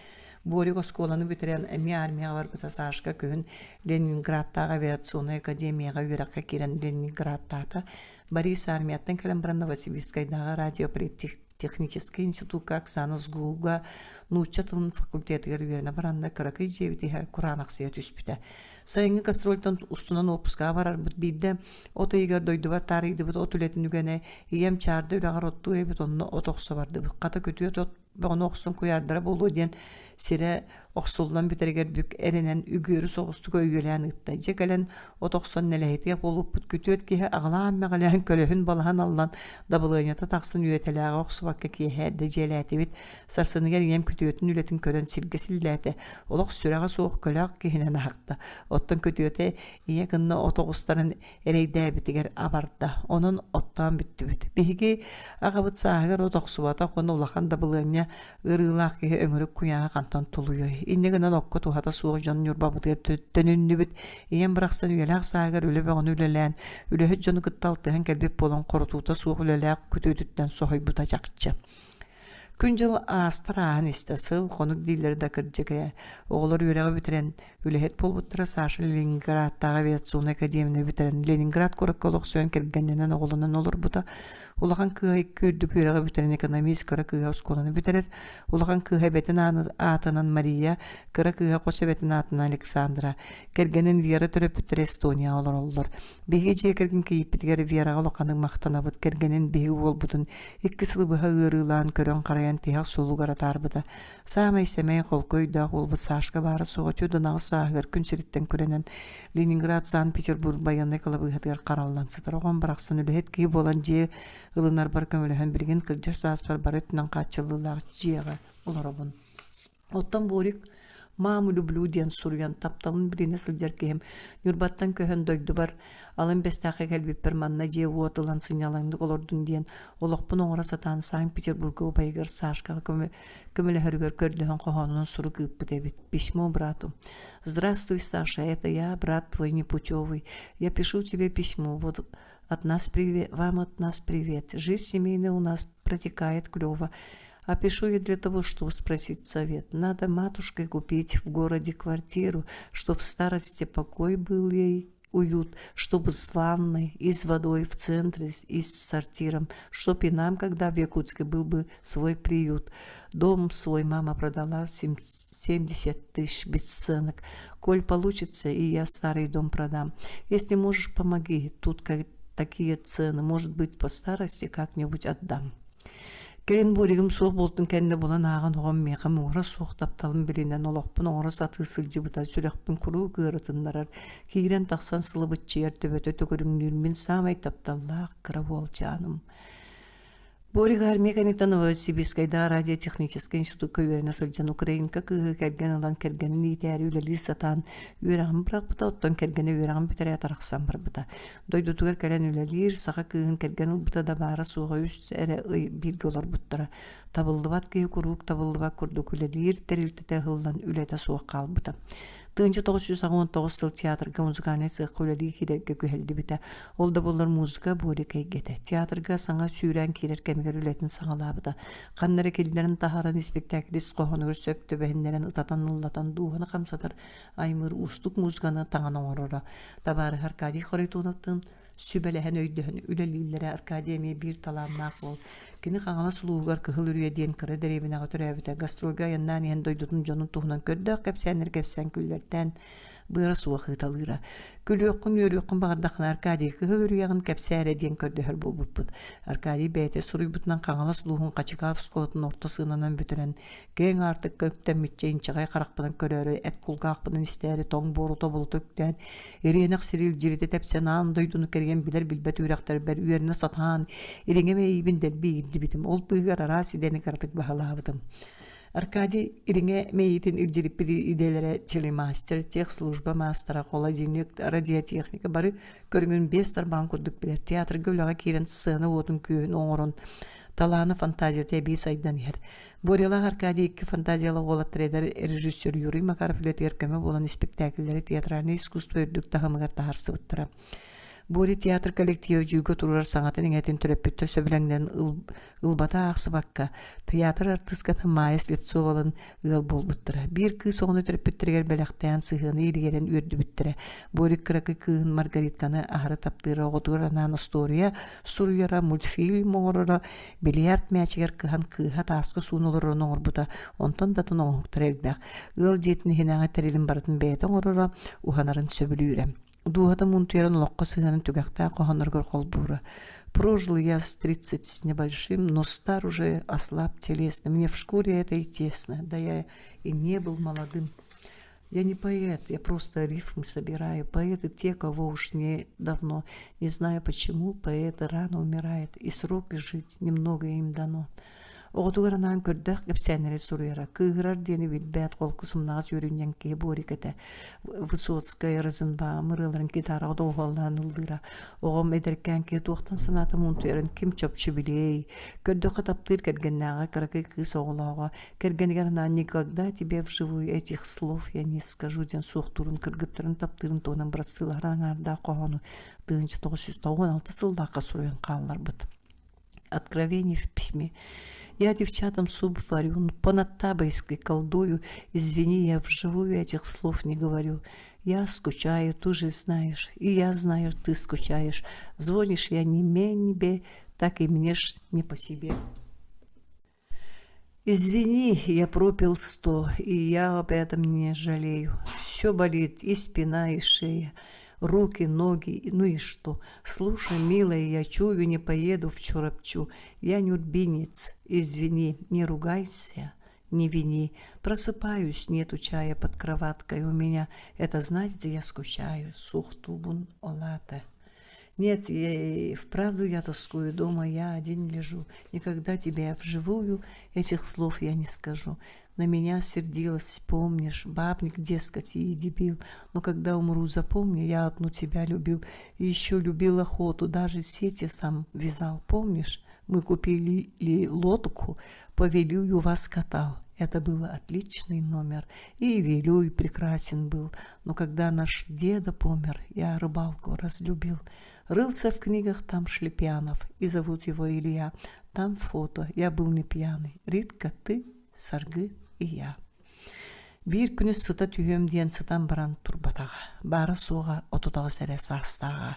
Борик оскуоланы бүтэрэн эмиэ армияҕа барбыта Сашка күһүн Ленинградтааҕы авиационнай академияҕа үөрэххэ киирэн Ленинградтаата. Борис армияттан кэлэн баран Новосибирскайдааҕы радиополитехническэй институкка Оксана СГУ-га нуучча тылын факультетыгар үөрэнэ баранна кыракый дьиэбит иһэ кураанахсыйа түспүтэ. Сайыҥҥы гастрольтан устунан уоппускаҕа барарбыт биирдэ от ыйыгар дойдубар таарыйдыбыт от үлэтин үгэнэ ийэм чаарда үрэҕэр оттуур эбит онно от охсо бардыбыт. Хата күтүөт от бөҕөнү охсон куйаардара буолуо диэн сирэ охсуллан бүтэригэр бүк эрэнэн үгүөрү соҕустук өйүөлээн ыытта. Дьэ кэлэн от охсон нэлэһитиэх буолбуппут күтүөт киһи аҕылаан-мэҕилээн көлөһүн балаһан аллан дабылыанньата тахсан үөтэлээҕи охсубакка киэһэ эрдэ дьиэлээтибит. Сарсыныгар ийэм күтүөтүн үлэтин көрөн сиргэ силлээтэ. Олох сүрэҕэ суох көлөөх киһинэн аһарта. Оттон күтүөтэ ийэ кынна от оҕустаран эрэйдээбитигэр абарда. Онон оттоон бүттүбүт. Биһиги аҕабыт сааһыгар от охсубатах уонна улахан дабылыанньа ыарыылаах киһи өҥүрүк куйааһы хантан тулуйуой. Инньэ гынан окко туһата суох дьон Ньурбабытыгар төнүннүбүт. Ийэм барахсан үйэлээх сааһыгар үлэ бөҕөнү үлэлээн, үлэһит дьону кытта алтыһан кэлбит буолан хорутуута суох үлэлээх күтүөтүттэн соһуйбута чахчы. Күн-дьыл аастар ааһан истэ, сыл, хонук дииллэрэ да кырдьык ээ. Оҕолор үөрэҕи бүтэрэн, үлэһит буолбуттара Саша Ленинградтааҕы авиационнай академияны бүтэрэн, Ленинград куоракка олохсуйан кэргэннэнэн оҕолонон олорбута. Улахан кыыһа икки үрдүк үөрэҕи бүтэрэн экономист, кыра кыыһа оскуоланы бүтэрэр. Улахан кыыһа эбэтин аатынан Мария, кыра кыыһа хос эбэтин аатынан Александра. Кэргэнин Вера төрөппүттэрэ Эстонияҕа олороллор. Биһиги дьиэ кэргэн кийииппитигэр Вераҕа улаханнык махтанабыт, кэргэнин биһиги уолбутун икки сылы быһа ыарыылаан көрөн-харайан тиһэх суолугар атаарбыта. Саамай сэмэй, холку өйдөөх уолбут Сашка баара-суоҕа 48 сааһыгар күн сириттэн күрэнэн Ленинград Санкт-Петербург байыаннай кылабыыһатыгар хараллан сытар оҕом барахсан үлэһит киһи буолан дьиэ ылынарбар көмөлөһөн билигин кырдьар сааспар бары өттүнэн хааччыллыылаах дьиэҕэ олоробун. Оттон Борик «Маму люблю» диэн суруйан тапталын билинэ сылдьар киһим Ньурбаттан көһөн дойдубар Алын Бэстээххэ кэлбиппэр манна дьиэ-уот ылан сынньалаҥнык олордун диэн олохпун оҥоро сатаан Санкт-Петербурга убайыгар Сашкаҕа көмөлөһөрүгэр көрдөһөн хоһоонунан сурук ыыппыт эбит. Письмо брату. «Здравствуй, Саша, это я, брат твой непутевый. Я пишу тебе письмо. Вот от нас привет, вам от нас привет. Жизнь семейная у нас протекает клево. А пишу я для того, чтобы спросить совет. Надо матушкой купить в городе квартиру, чтоб в старости покой был ей, уют, чтобы с ванной и с водой в центре и с сортиром, чтоб и нам, когда в Якутске был бы свой приют. Дом свой мама продала 70 тысяч бесценок. Коль получится, и я старый дом продам. Если можешь, помоги. Тут как такие цены. Может быть, по старости как-нибудь отдам. Кэлин буоригым суох буолтун кэннэ булан ааҕан оҕом миэхэ муҥура суох тапталын билинэн олохпун оҥоро сатыы сылдьыбыта сүрэхпин куруук ыарытыннарар, киирэн-тахсан сылыбыччыйар төбөтө төгүрүҥнүүр мин саамай тапталлаах кыра уолчааным. Борик армия кэнниттэн Новосибирскайдааҕы радиотехническэй институкка үөрэнэ сылдьан украинка кыыһы кэргэн ылан кэргэнин иитээри үлэлии сатаан үөрэҕин бырахпыта, оттон кэргэнэ үөрэҕин бүтэрээт арахсан барбыта. Дойдутугар кэлэн үлэлиир, саха кыыһын кэргэн ылбыта да баара-суоҕа үс эрэ ый бииргэ олорбуттара. Табыллыбат киһи куруук табыллыбат курдук үлэлиир тэрилтэтэ ыһыллан үлэтэ суох хаалбыта. 1989 сыл театрга музыкальнай сыахха үлэлии киирэргэ күһэллибитэ. Ол да буоллар музыка Борик эйгэтэ. Театрга саҥа сүүрээн киирэр кэмигэр үлэтин саҕалаабыта. Ханна эрэ киллэрэн таһааран испиктээкил ис хоһоонугар сөп түбэһиннэрэн ытатан-ыллатан дууһаны хамсатар аймыыр уустук музыканы таҥан оҥороро. Табаарыһа Аркадий Харитоновтыын сүбэлэһэн өйдөһөн үлэлииллэрэ Аркадий эмиэ биир талааннаах уол. Кини Хаҥалас улууһугар Кыһыл Үрүйэ диэн кыра дэриэбинэҕэ төрөөбүтэ. Гастрольга айаннаан иһэн дойдутун дьонун туһунан көрдөөх кэпсээннэри кэпсээн күллэртээн быара суох ыыталыыра. Күлүөххүн, үөрүөххүн баҕардаххына Аркадий Кыһыл Үрүйэҕин кэпсээ эрэ диэн көрдөһөр буолбуппут. Аркадий бэйэтэ суруйбутунан Хаҥалас улууһун Хачыкаат оскуолатын орто сыананан бүтэрэн, киэҥ аартыкка үктэммиччэ инчэҕэй харахпынан көрөөрү, эт кулгаахпынан истээри тоҥ буору тобулута үктээн, ириэнэх сири илдьиритэ тэпсэн аан дойдуну кэрийэн билэр-билбэт үөрэхтэрбэр үөрэнэ сатаан, ириҥэ мэйиибин дэлби иирдибитим. Ол быыһыгар араас идэни кыратык баһылаабытым. Аркадий ириҥэ мэйиитин илдьириппит идэлэрэ телемастер, техслужба маастара, холодильник, радиотехника бары көрүҥүн биэс тарбаҕын курдук билэр. Театрга үлэҕэ киирэн сцена уотун-күөһүн оҥорон, талаана фантазията эбии сайдан иһэр. Борялаах Аркадий икки фантазиялаах уолаттар эдэр режиссер Юрий Макаров үлэтигэр көмө буолан испиктээкиллэри театральнай искусство үрдүк таһымыгар таһаарсыбыттара. Боря театр коллектива дьүүлгэ туруорар саҥатын-иҥэтин төрөппүттэр сөбүлэҥнэрин ылбата аахсыбакка, тыйаатыр артыыската Майя Слепцовалыын ыал буолбуттара. Биир кыыс оҕону төрөппүттэригэр бэлэхтээн, сыһыаны илгэрэн үөрдүбүттэрэ. Борик кыракый кыыһын Маргаритканы аһары таптыыра, оҕотугар анаан остуоруйа суруйара, мультфильм оҥороро, бильярд мээчигэр кыһан кыыһа тааска суун олорорун оҥорбута, онтон да атын оҥоһуктара элбэх. Ыал дьиэтин иһинээҕи тэрилин барытын бэйэтэ оҥороро, уһанарын сөбүлүүрэ. Дууһата муунтуйарын олоххо сыһыанын түгэхтээх хоһоонноругар холбуура. «Прожил я с 30 с небольшим, но стар уже, ослаб телесно. Мне в шкуре это и тесно, да я и не был молодым. Я не поэт, я просто рифмы собираю. Поэты те, кого уж не давно. Не знаю почему, поэты рано умирают, и срок жить немного им дано. Оҕотугар анаан көрдөөх кэпсээннэри суруйара, кыыһырар диэни билбэт, холку сымнаҕас үөрүнньэҥ киһи Борик этэ. Высоцкай, Розенбаум ырыаларын гитараҕа доҕуһуоллаан ыллыыра. Оҕом эдэркээн киһи туохтан санаата муунтуйарын ким чопчу билиэй. Көрдөххө таптыыр кэргэннээҕэ, кыракый кыыс оҕолооҕо, Кэргэнигэр анаан «Никогда тебе вживую этих слов я не скажу» диэн суохтуурун, кыргыттарын таптыырын туһунан бырастыылаһар аҥаардаах хоһоону 1996 сыллаахха суруйан хаалларбыт. Откровение в письме. Я девчатам суп варю, по-натабайски колдую. Извини, я вживую этих слов не говорю. Я скучаю, ты же знаешь, и я знаю, ты скучаешь. Звонишь я не менее, так и мне ж не по себе. Извини, я пропил 100, и я об этом не жалею. Все болит, и спина, и шея, руки, ноги, ну и что? Слушай, милая, я чую, не поеду в Чурапчу. Я нюрбинец, извини, не ругайся, не вини. Просыпаюсь, нету чая под кроваткой у меня. Это знать, да я скучаю, сухтубун олата. Нет, я и вправду я тоскую дома, я один лежу. Никогда тебе вживую этих слов я не скажу. На меня сердилась, помнишь, бабник, дескать, и дебил. Но когда умру, запомни, я одну тебя любил. И еще любил охоту, даже сети сам вязал, помнишь? Мы купили лодку, по Вилюю вас катал. Это был отличный номер, и Вилюй прекрасен был. Но когда наш деда помер, я рыбалку разлюбил. Рылся в книгах там Шлепьянов, и зовут его Илья. Там фото, я был не пьяный. Ритка, ты, Саргы и я. Биир күнүс сыта түһүөм диэн сытан баран турбатаҕа, баара-суоҕа 38 эрэ саастааҕа.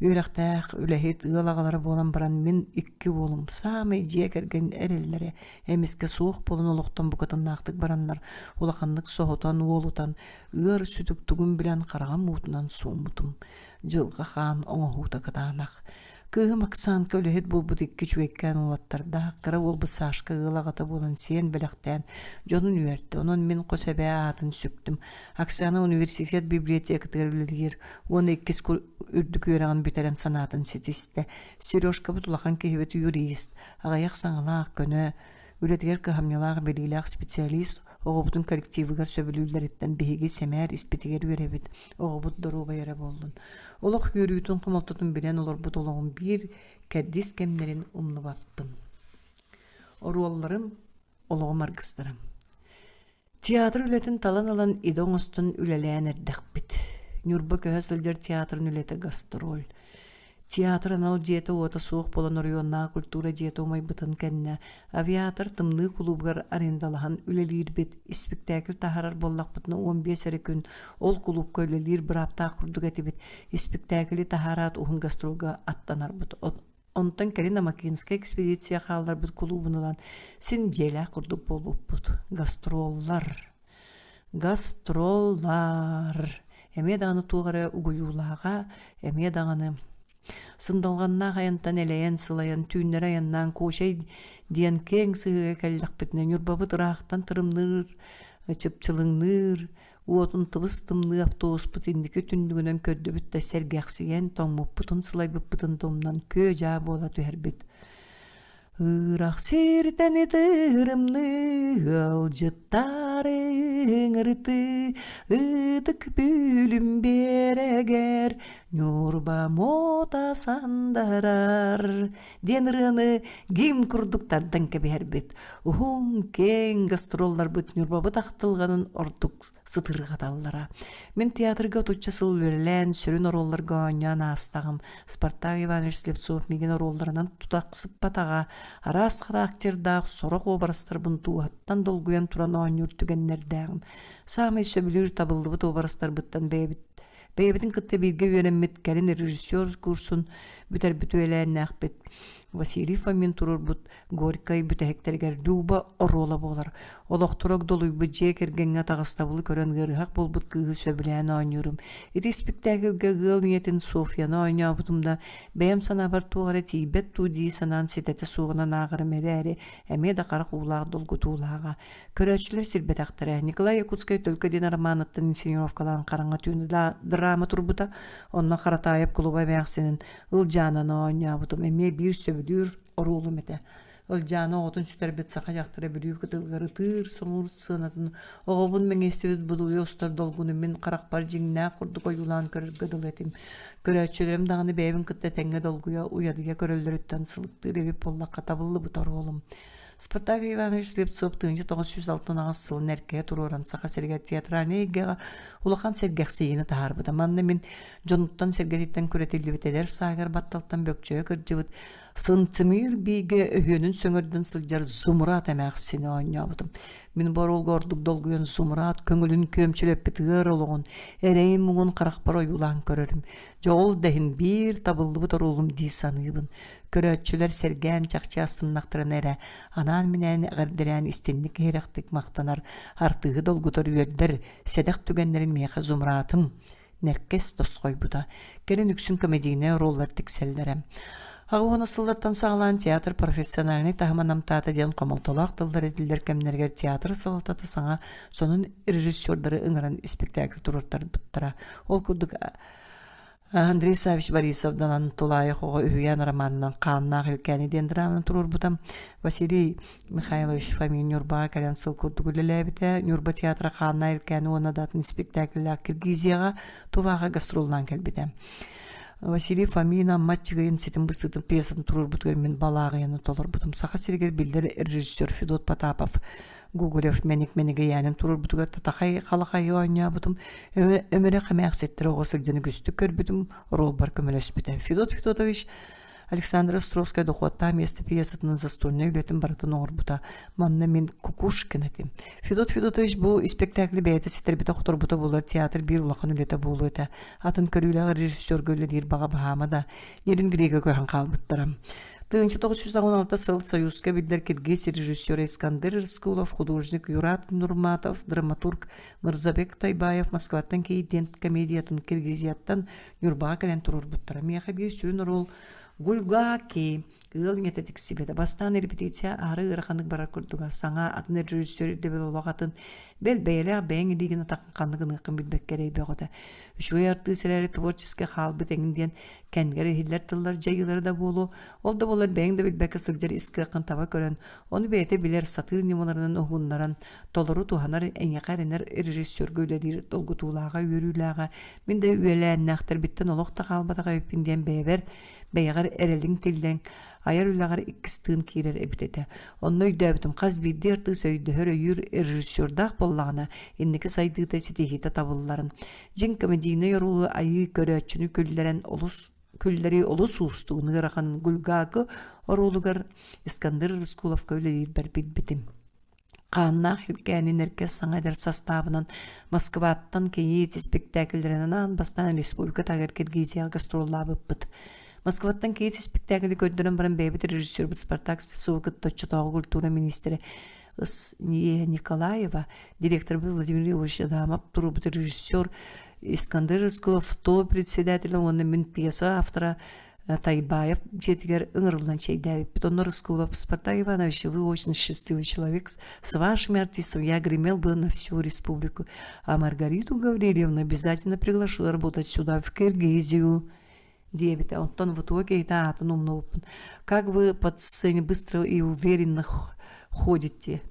Үөрэхтээх, үлэһит, ыал аҕалара буолан баран мин икки уолум саамай дьиэ кэргэн эрэллэрэ эмискэ суох буолан олохтон букатыннаахтык бараннар улаханнык соһутан, уолутан, ыар сүтүк тугун билэн хараҕым уутунан сууммутум. Дьылҕа хаан оҥоһуута кытаанах. Кыыһым Оксанка үлэһит буолбут икки үчүгэйкээн уолаттардаах, кыра уолбут Сашка ыал аҕата буолан сиэн бэлэхтээн дьонун үөртэ. Онон мин хос эбээ аатын сүктүм. Оксана университет библиотекатыгар үлэлиир уонна иккис үрдүк үөрэҕин бүтэрэн санаатын ситистэ. Сережкабыт улахан киһибит юрист, аҕыйах саҥалаах, көнө, үлэтигэр кыһамньылаах, билиилээх специалист оҕобутун коллективыгар сөбүлүүллэриттэн биһиги сэмээр испитигэр үөрэбит, оҕобут доруобай эрэ буоллун. Олох үөрүүтүн хомолтотун билэн олорбут олоҕум биир кэрдиис кэмнэрин умнубаппын. Оруолларым, олоҕум аргыстара. Театр үлэтин талан ылан идэ оҥостон үлэлээн эрдэхпит. Ньурба көһө сылдьар театрын үлэтэ гастроль. Театр анал дьиэтэ-уота суох буолан оройуоннааҕы культура дьиэтэ умайбытын кэннэ авиатор тымныы кулуубугар арендалаһан үлэлиирбит, испиктээкил таһаарар буоллахпытына 15 эрэ күн ол кулуупка үлэлиир бырааптаах курдук этибит. Испиктээкили таһаараат уһун гастролга аттанарбыт. Онтон кэлин Амакинскай экспедиция хаалларбыт кулуубун ылан син дьиэлээх курдук буолбуппут. Гастроллар. Гастроллар. Эмиэ даҕаны туох эрэ угуйуулааҕа, эмиэ даҕаны сындалҕаннаах айантан элэйэн, сылайан, түүннэри айаннаан Куочай диэн киэҥ сыһыыга кэллэхпитинэ Ньурбабыт ыраахтан тырымныыр, чыпчылыҥныыр, Уотун тыбыс-тымныы автобуспут инники түннүгүнэн көрдүбүт да сэргэхсийэн, тоҥмуппутун, сылайбыппытын да умнан күө-дьаа буола түһэрбит. Ыырах сиртэн ытырымныы, ыалдьыттары ыҥырытыы, ытык бүлүм биэрэгэр Ньурба муота сандарар диэн ырыаны гимн курдук тардан кэбиһэрбит. Уһун, киэҥ гастролларбыт Ньурбабыт ахтылҕанын ордук сытырҕаталлара. Мин театрга отучча сыл үлэлээн, сүрүн оруолларга оонньоон аастаҕым. Спартак Иванович Слепцов миигин оруолларынан тутахсыппатаҕа, араас характердаах сорох уобарастарбын дууһаттан долгуйан туран оонньуур түгэннэрдээҕим. Саамай сөбүлүүр табыллыбыт уобарастарбыттан бэйэбит Бэйэбитин кытта бииргэ үөрэммит, кэлин режиссер курсун бүтэрбит үөлээннээхпит Василий Фомин туруорбут Горькай бүтэһиктэригэр Люба оруола буолар. Олохторо огдолуйбут дьиэ кэргэҥҥэ атаҕастабылы көрөн ыарыһах буолбут кыыһы сөбүлээн оонньуурум. Ити испиктээкилгэ ыал ийэтин Софьяны оонньообутум да, бэйэм санаабар туох эрэ тиийбэт дуу дии санаан ситэтэ суоҕунан ааҕарым эрээри, эмиэ да харах уулаах долгутуулааҕа. Көрөөччүлэр сирбэтэхтэрэ. Николай Якутскай Төлкө диэн романыттан инсценировкалаан хараҥа түүн драма турбута. Онно Харатаайап кулуба эмээхсинин Ылдьаананы оонньообутум. Эмиэ биир сөбүлүүр оруолум этэ. Ылдьаана оҕотун сүтэрбит саха дьахтара Бүлүү кытылыгар ытыыр-соҥуур сыанатын оҕобун мэҥиэстибит будулуйа устар долгуну мин харахпар дьиҥнээх курдук ойуулаан көрөргө дылы этим. Көрөөччүлэрим даҕаны бэйэбин кытта тэҥҥэ долгуйа, уйадыйа көрөллөрүттэн сылыктыыр эбит буоллахха табыллыбыт оруолум. Спартак Иванович Слепцов 1968 сылын эркэһэ туруоран Саха сиригэр театральнай эйгэҕэ улахан сэргэхсийиини таһаарбыта. Манна мин дьонуттан-сэргэтиттэн күрэтиллибит эдэр саагар батталтан бөкчөйө кырдьыбыт Сынтымыыр биигэ өһүөнүн сөҥөрдөн сылдьар Зумрат эмээхсини оонньообутум. Мин бу оруолга ордук долгуйан Зумрат көҥүлүн күөмчүлэппит ыар олоҕун, эрэйин-муҥун харахпар ойуулаан көрөрүм. Дьэ ол да иһин биир табыллыбыт оруолум дии саныыбын. Көрөөччүлэр сэргээн чахчы астыннахтарына эрэ, анаан-минээн эҕэрдэлээн истинник иһирэхтик махтанар, артыыһы долгутар үөрдэр сэдэх түгэннэрин миэхэ Зумратым нэркэс тосхойбута. Кэлин үксүн комедийнай оруоллар тиксэллэрэ. Аҕа сыллартан саҕалаан театр профессиональнай таһыма намтаата диэн хомолтолоох тыллар этиллэр кэмнэригэр театр салалтата саҥа сонун режиссердары ыҥыран испэктээкил туруортарбыттара. Ол курдук Андрей Савич Борисов Далан Тулаайах оҕо үһүйээн романынан «Хааннаах Илкээни» диэн драманы туруорбута. Василий Михайлович Фомин Ньурбаҕа кэлэн сыл курдук үлэлээбитэ. Ньурба театра «Хааннаах Илкээни» уонна да атын испэктээкиллээх Киргизияҕа, Туваҕа гастроллаан кэлбитэ. Василий Фомин Амма Аччыгыйын ситим быстыытын пьесатын туруорбутугар мин балааҕыйаны толорбутум. Саха сиригэр биллэр режиссер Федот Потапов Гоголев Мэник Мэнигэйээнин туруорбутугар татахай халахайы оонньообутум, өмүрэх эмээхситтэр оҕо сылдьан үгүстүк көрбүтүм, оруолбар көмөлөспүтэ. Федот Федотович Александр Островскай дохуоттаах миэстэ пьесатынан застольнай үлэтин барытын оҥорбута. Манна мин Кукушкин этим. Федот Федотович бу испэктээкли бэйэтэ ситэрбитэ-хоторбута буолар театр биир улахан үлэтэ буолуо этэ. Атын көрүүлээх режиссерга үлэлиир баҕа баһаама да, Нерюнгрига көһөн хаалбыттара. 1916 сыл Союзка биллэр киргиз режиссера Искандер Рыскулов, художник Юрат Нурматов, драматург Мырзабек Тайбаев Москваттан кийдиэн комедиятын Киргизияттан Ньурбаҕа кэлэн туруорбуттара. Миэхэ биир сүрүн оруол Гульгаки ыал ийэтэ тиксибэтэ. Бастаан репетиция аһары ыараханнык барар курдуга. Саҥа атын режиссер ирдэбил олох атын. Бэл бэйэлээх бэйэҥ илиигин атаххын ханнык гыныаххын билбэккэ эрэй бөҕөтө. Үчүгэй артыыс эрээри творчески хаалбыт эҥин диэн кэмигэр иһиллэр тыллар дьайыылара да буолуо. Ол да буоллар бэйэҥ да билбэккэ сылдьар ис кыаххын таба көрөн, ону бэйэтэ билэр, сатыыр ньымаларынан уһугуннаран, толору туһанар, эйиэхэ эрэнэр режиссерга үлэлиир долгутуулааҕа, үөрүүлээҕэ мин да үөлээннээхтэрбиттэн олох да хаалбатах эбиппин диэн бэйэбэр, бэйэҕэр эрэлиҥ тиллэн, айар үлэҕэр иккис тыын киирэр эбит этэ. Онно өйдөөбүтүм хас биирдии артыыс өйдөһөр, өйүүр режиссердаах буоллаҕына, инники сайдыыта, ситиһиитэ табылларын. Дьиҥ комедийнай оруолу айыы көрөөччүнү күллэрэн олус күллэрии олус уустугун ыарахан Гульгакы оруолугар Искандер Рыскуловка үлэлиирбэр билбитим. Хааннаах илгээнин эргэ саҥа эдэр састаабынан Москваттан кийиит испиктээкиллэринэн аан бастаан республика таһыгар Киргизияҕа гастроллаабыппыт. Москваттан кийиит испиктээкили көрдөрөн баран бэйэбит режиссербут Спартак Слепцову кытта оччотооҕу культура министрэ Ния Николаева, директорбыт Владимир Егорович Адамов, турбут режиссер Искандер Рыскулов, ТО председателя уонна мин пьеса автора Тайбаев дьиэтигэр ыҥырыллан чэйдээбиппит. Онно Рыскулов Спартак Иванович, вы очень счастливый человек. С вашими артистами я гремел бы на всю республику. А Маргариту Гаврильевну обязательно приглашу работать сюда, в Киргизию. диэбитэ. Оттон в итоге киһитэ аатын умнубуппун. Как вы по сцене быстро и уверенно ходите?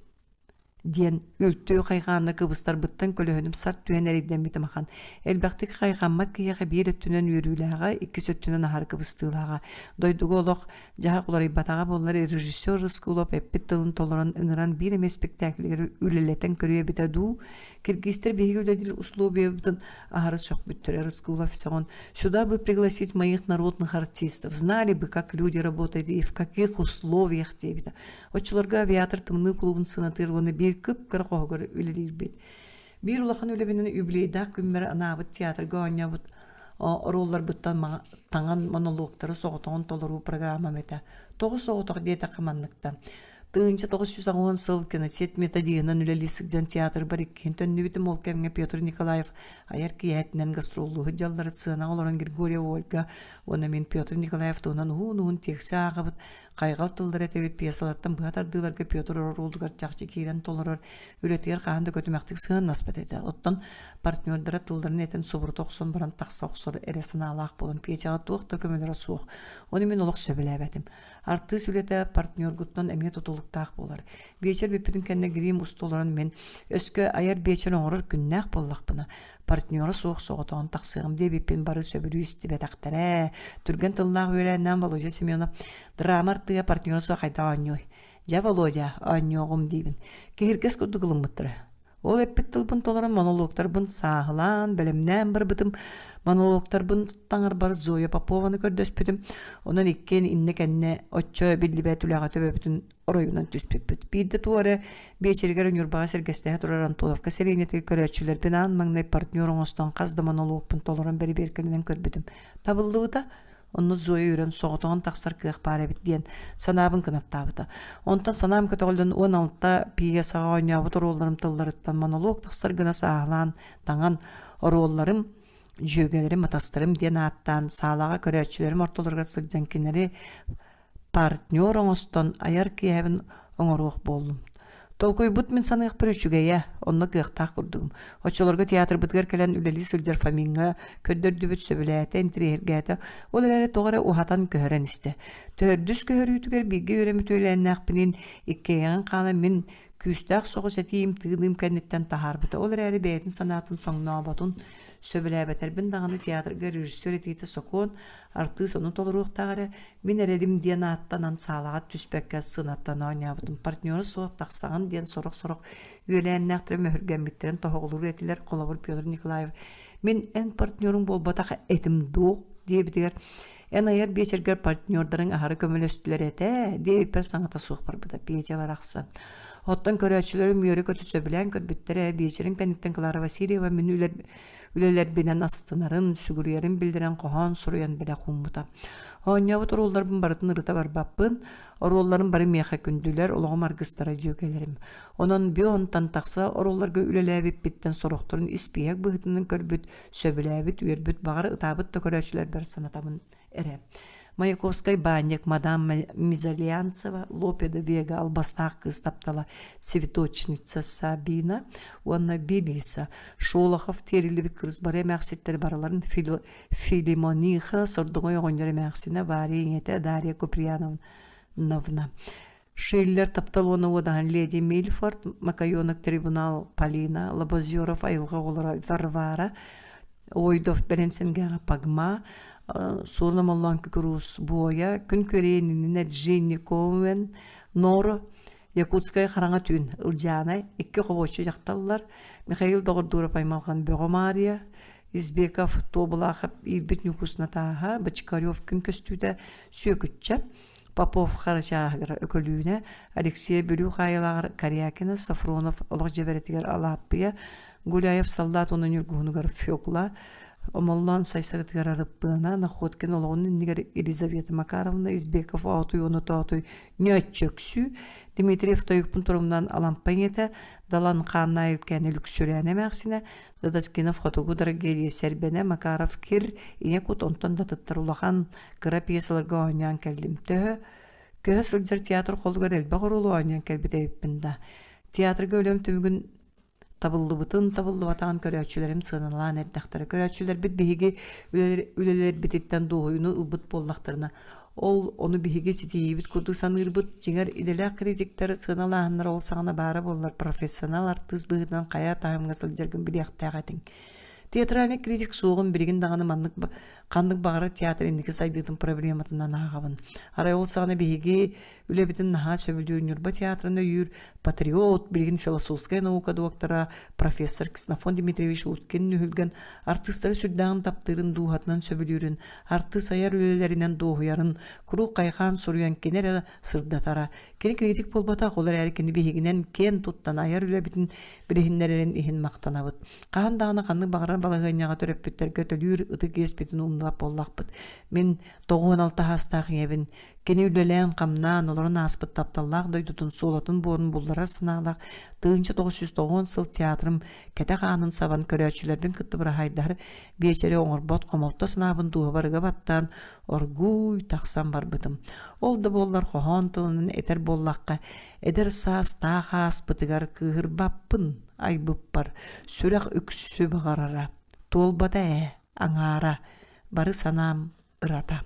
диэн үлтү хайҕаанна кыбыстарбыттан көлөһүнүм сарт түһэн эрэйдэммитим ахан. Элбэхтик хайҕаммат киһиэхэ биир өттүнэн үөрүүлээҕэ, иккис өттүнэн аһары кыбыстыылааҕа. Дойдуга олох дьаһах уларыйбатаҕа буоллар режиссер Рыскулов эппит тылын толорон ыҥыран биир эмэ спектакльгэр үлэлэтэн көрүө эбитэ дуу? Киргизтэр биһиги үлэлиир условиябытын аһары сөхпүттэрэ Рыскулов сөҕөн «Сюда бы пригласить моих народных артистов, знали бы, как люди работают и в каких условиях» диэбитэ. Оччолорго авиатор тымныы кулуубун сынатыыр уонна биир кып-кыра хоһугар үлэлиирбит. Биир улахан үлэбинэн юбилейдаах күммэр анаабыт театрга оонньообут оруолларбыттан таҥан монологтары соҕотоҕун толоруу программам этэ. Тоҕо соҕотох диэтэххэ манныктан. 1980 сыл киносет методиһынан үлэлии сылдьан театрбар иккиһин төннүбүтүм. Ол кэмҥэ Петр Николаев айар киэһэтинэн гастроллуу сылдьаллара сценаҕа олорон Григорьева Ольга уонна мин Петр Николаев туһунан уһун-уһун тиэксэ ааҕабыт, хайҕал тыллары этэбит, пьесалартан быһа тардыыларга Петр оруолугар чахчы киирэн толорор, үлэтигэр хаһан да көтүмэхтик сыһыаннаспат этэ. Оттон партнердара тылларын этэн субурута охсон баран тахса охсор эрэ санаалаах буолан Петяҕа туох да көмөлөрө суох. Ону мин олох сөбүлээбэтим. Артыыс үлэтэ партнергуттан эмиэ тутулуктаах буолар. Биэчэр бүппүтүн кэннэ грим уста олорон мин өскө айар биэчэр оҥорор күннээх буоллахпына, партнера суох соҕотоҕун тахсыаҕым диэбиппин бары сөбүлүү истибэтэхтэрэ. Түргэн тыллаах үөлээннээн Володя Семенов драма артыыһа партнера суох хайдах оонньуой? Дьэ, Володя, оонньуоҕум диибин. Киһиргэс курдук ылыммыттара. Ол эппит тылбын толорон монологтарбын сааһылаан, бэлэмнээн барбытым. Монологтарбын таҥарбар Зоя Попованы көрдөспүтүм. Онон иккиэн иннэ-кэннэ оччо биллибэт үлэҕэ төбөбүтүн оройунан түспүппүт. Биирдэ туох эрэ биэчэригэр Ньурбаҕа сэргэстэһэ турар Антоновка сэлиэнньэтигэр көрөөччүлэрбин аан маҥнай партнер оҥостон хас да монологпун толорон бэрэбиэркэлэнэн көрбүтүм. Табыллыбыта. Онно Зоя үрэн соҕотоҕун тахсар кыах баар эбит диэн санаабын кынаттаабыта. Онтон санаам көтөҕүллэн 16 пьесаҕа оонньообут оруолларым тылларыттан монолог тахсар гына сааһылаан таҥан оруолларым дьүөгэлэрим атастарым диэн ааттаан саалаҕа көрөөччүлэрим ортолоругар сылдьан кинилэри партнер оҥостон айар киэһэбин оҥоруох буоллум. Толкуйбут мин саныахпар үчүгэйэ, онно кыахтаах курдугум. Оччолорго театрбытыгар кэлэн үлэлии сылдьар Фомиҥҥа көрдөрдүбүт, сөбүлээтэ, интириэһиргээтэ. Ол эрээри тоҕо эрэ уһатан көһөрөн истэ. Төрдүс көһөрүүтүгэр бииргэ үөрэммит үөлээннээхпиниин иккиэйэҕин хаалан мин күүстээх соҕус этиим, тыыныым кэнниттэн таһаарбыта. Ол эрээри бэйэтин санаатын соҥнооботун, сөбүлээбэтэрбин даҕаны театрга режиссер этиитэ сокуон, артыыс ону толоруохтаах эрэ, Мин эрэлим диэн ааттанан саалаҕа түспэккэ сынаттан оонньообутум. Партнера суох тахсаҕын диэн сорох-сорох үөлээннээхтэрэ мөһүргэммиттэрин тоһоҕолуур этилэр. Холобур, Петр Николаев «Мин эн партнеруҥ буолбатах этим дуо?» диэбитигэр «Эн айар биэчэргэр партнердарыҥ аһары көмөлөстүлэр этэ» диэбиппэр саҥата суох барбыта. Петя барахсан. Оттон көрөөччүлэрим үөрэ-көтө сөбүлээн көрбүттэрэ. Биэчэрин кэнниттэн Клара Васильева мин үлэлэрбинэн астынарын, сүгүрүйэрин биллэрэн хоһоон суруйан бэлэх ууммута. Оонньообут оруолларбын барытын ырыта барбаппын, оруолларым бары миэхэ күндүлэр, олоҕум аргыстара дьүөгэлэрим. Онон бионтан тахса оруолларга үлэлээбиппиттэн сорохторун испииһэк быһыытынан көрбүт, сөбүлээбит, үөрбүт, баҕар ытаабыт да көрөөччүлэрбэр санатабын эрэ. Маяковскай баанньык мадам Мизалианцева, Лопе де Вега албастаах кыыс таптала цветочница Сабина уонна Билиса, Шолохов тиэриллибит кырыс бары эмээхситтэр барыларын Филимониха сордоҥой оҕонньор эмээхсинэ Варя ийэтэ Дарья Куприяновна Шиллер таптал уонна уодаһын леди Мильфорд, Макайонок трибунал Полина, Лобозеров айылҕа оҕолоро Варвара, Ойдов Бэрэнсэнгээҕэ Пагма, Суорун Омоллоон Кукуруус Буойа, Күн Күрэйин Джинни Коуэн, Норо, Якутская хараҥа түүн, Ылдьаана, икки хобуоччу дьахталлар, Михаил Доҕордуурап аймалҕан Бөҕө Маарыйа, Избеков Туобулаахап иирбит Ньукуус Натааһа, Бочкарев күн көстүүтэ Сүөкүччэ, Попов хара чааһыгар Өкөлүүнэ, Алексей Бүлүү хаайылааҕар Корякина, Софронов олох дьэбэрэтигэр Алааппыйа, Гуляев саллаат уонна Ньургуһунугар Фекла, Омоллоон Сайсарытыгар Арыппыана, Находкин олоҕун иннигэр Елизавета Макаровна, Избеков Оотуй уонна Тоотуй Ньөөччөксүү, Дмитриев Тойукпун торумнаан Алампа ийэтэ, Далан Хааннаай Илкээн Лүксүрээн эмээхсинэ, Дадаскинов Хотугу трагедия Сэрбэнэ, Макаров Кир, Ийэ кут онтон да атыттар улахан, кыра пьесаларга оонньоон кэллим. Төһө көһө сылдьар театр холугар элбэх оруолу оонньоон кэлбит эбиппин да. Театрга үлэм түмүгүн табыллыбытын, табыллыбатаҕын көрөөччүлэрим сыаналаан эрдэхтэрэ. Көрөөччүлэрбит биһиги үлэлэрбититтэн дуоһуйууну ылбыт буоллахтарына, ол ону биһиги ситиһиибит курдук саныырбыт. Дьиҥэр, идэлээх критиктэр сыаналааһыннара ол саҕана баара буоллар, профессионал артыыс быһыытынан хайа таһымҥа сылдьаргын билиэхтээх этиҥ. Театральный критик суоҕун билигин даҕаны маннык ханнык баҕарар театр инники сайдыытын проблематынан ааҕабын. Арай ол саҕана биһиги үлэбитин наһаа сөбүлүүр Ньурба театрын өйүүр патриот, билигин философскай наука доктора, профессор Ксенофон Дмитриевич Уткин Нүһүлгэн артыыстары сүрдээҕин таптыырын, дууһатынан сөбүлүүрүн, артыыс айар үлэлэринэн дуоһуйарын куруук хайҕаан суруйан кини эрэ сырдатара. Кини критик буолбатах, ол эрээри кини биһигинэн киэн туттан айар үлэбитин билиһиннэрэрин иһин махтанабыт. Хаһан даҕаны ханнык баҕарар балаһыанньаҕа төрөппүттэргэ төлүүр ытык иэспитин умнубат буоллахпыт. Мин 96 саастаах ийэбин. Кини үлэлээн-хамнаан, олорон ааспыт тапталлаах дойдутун суолатын буорун булларар санаалаах 1990 сыл театрым кэтэх аанын сабан көрөөччүлэрбин кытта быраһаайдаһар биэчэри оҥорбот хомолто санаабын дууһабар ыга баттаан оргууй тахсан барбытым. Ол да буоллар хоһоон тылынан этэр буоллахха, эдэр саас таах ааспытыгар кыыһырбаппын айбыппар сүрэх үксү баҕарара, туолбата ээ, аҥаара, бары санаам ырата.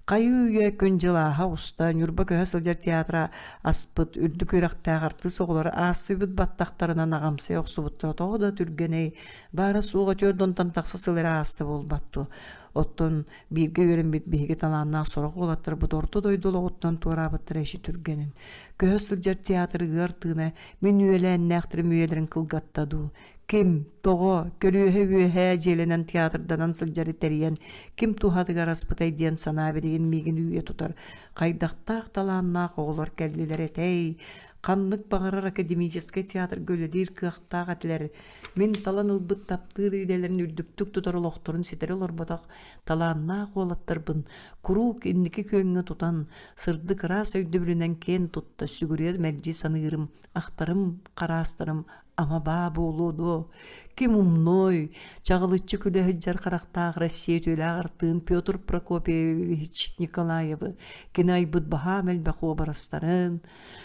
Хайыы-үйэ күн-дьыл ааһа оҕуста, Ньурба көһө сылдьар театра аспыт, үрдүк үөрэхтээх артыыс оҕолоро аастыйбыт баттахтарынан аҕамсыйа охсубуттара тоҕо да түргэнэй, баара-суоҕа түөрт уонтан тахса сыл эрэ ааста буолбат дуо? Оттон бииргэ үөрэммит биһиги талааннаах сорох уолаттарбыт орто дойду олоҕуттан туораабыттара эчи түргэнин. Көһө сылдьар театр ыар тыына мин үөлээннээхтэрим үйэлэрин кылгатта дуу? Ким, тоҕо, көлүөһэ үөһээ дьиэлэнэн театрданан сылдьары тэрийэн ким туһатыгар аспытай диэн санаа билигин миигин үүйэ тутар. Хайдахтаах талааннаах оҕолор кэллилэр этэй? Ханнык баҕарар академическай театрга үлэлиир кыахтаах этилэр. Мин талан ылбыт таптыыр идэлэрин үрдүктүк тутар олохторун ситэри олорботох талааннаах уолаттарбын куруук инники күөҥҥэ тутан, сырдык ыраас өйдөбүлүнэн киэн тутта сүгүрүйэр мэлдьи саныырым, ахтарым, хараастарым ама баа буолуо дуо? Ким умнуой, чаҕылыччы күлэ сылдьар харахтаах Россия үтүөлээх артыын Петр Прокопьевич Николаевы, кини айбыт баһаам элбэх уобарастарын,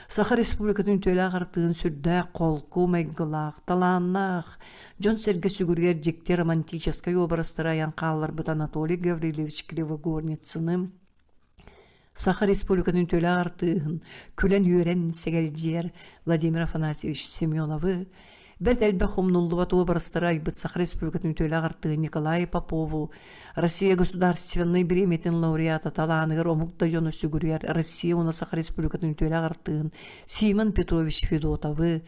Саха Республикатын үтүөлээх артыын сүрдээх холку майгылаах, талааннаах, дьон-сэргэ сүгүрүйэр дьикти романтическай уобарастары айан хаалларбыт Анатолий Гаврильевич Кривогорницыны, Саха Республикатын үтүөлээх артыыһын, күлэн-үөрэн сэгэлдьийэр Владимир Афанасьевич Семеновы, бэрт элбэх умнуллубат уобарастары айбыт Саха Республикатын үтүөлээх артыыһын Николай Попову, Россия государственнай бириэмийэтин лауреата талааныгар омук да дьону сүгүрүйэр Россия уонна Саха Республикатын үтүөлээх артыыһын Симон Петрович Федотовы,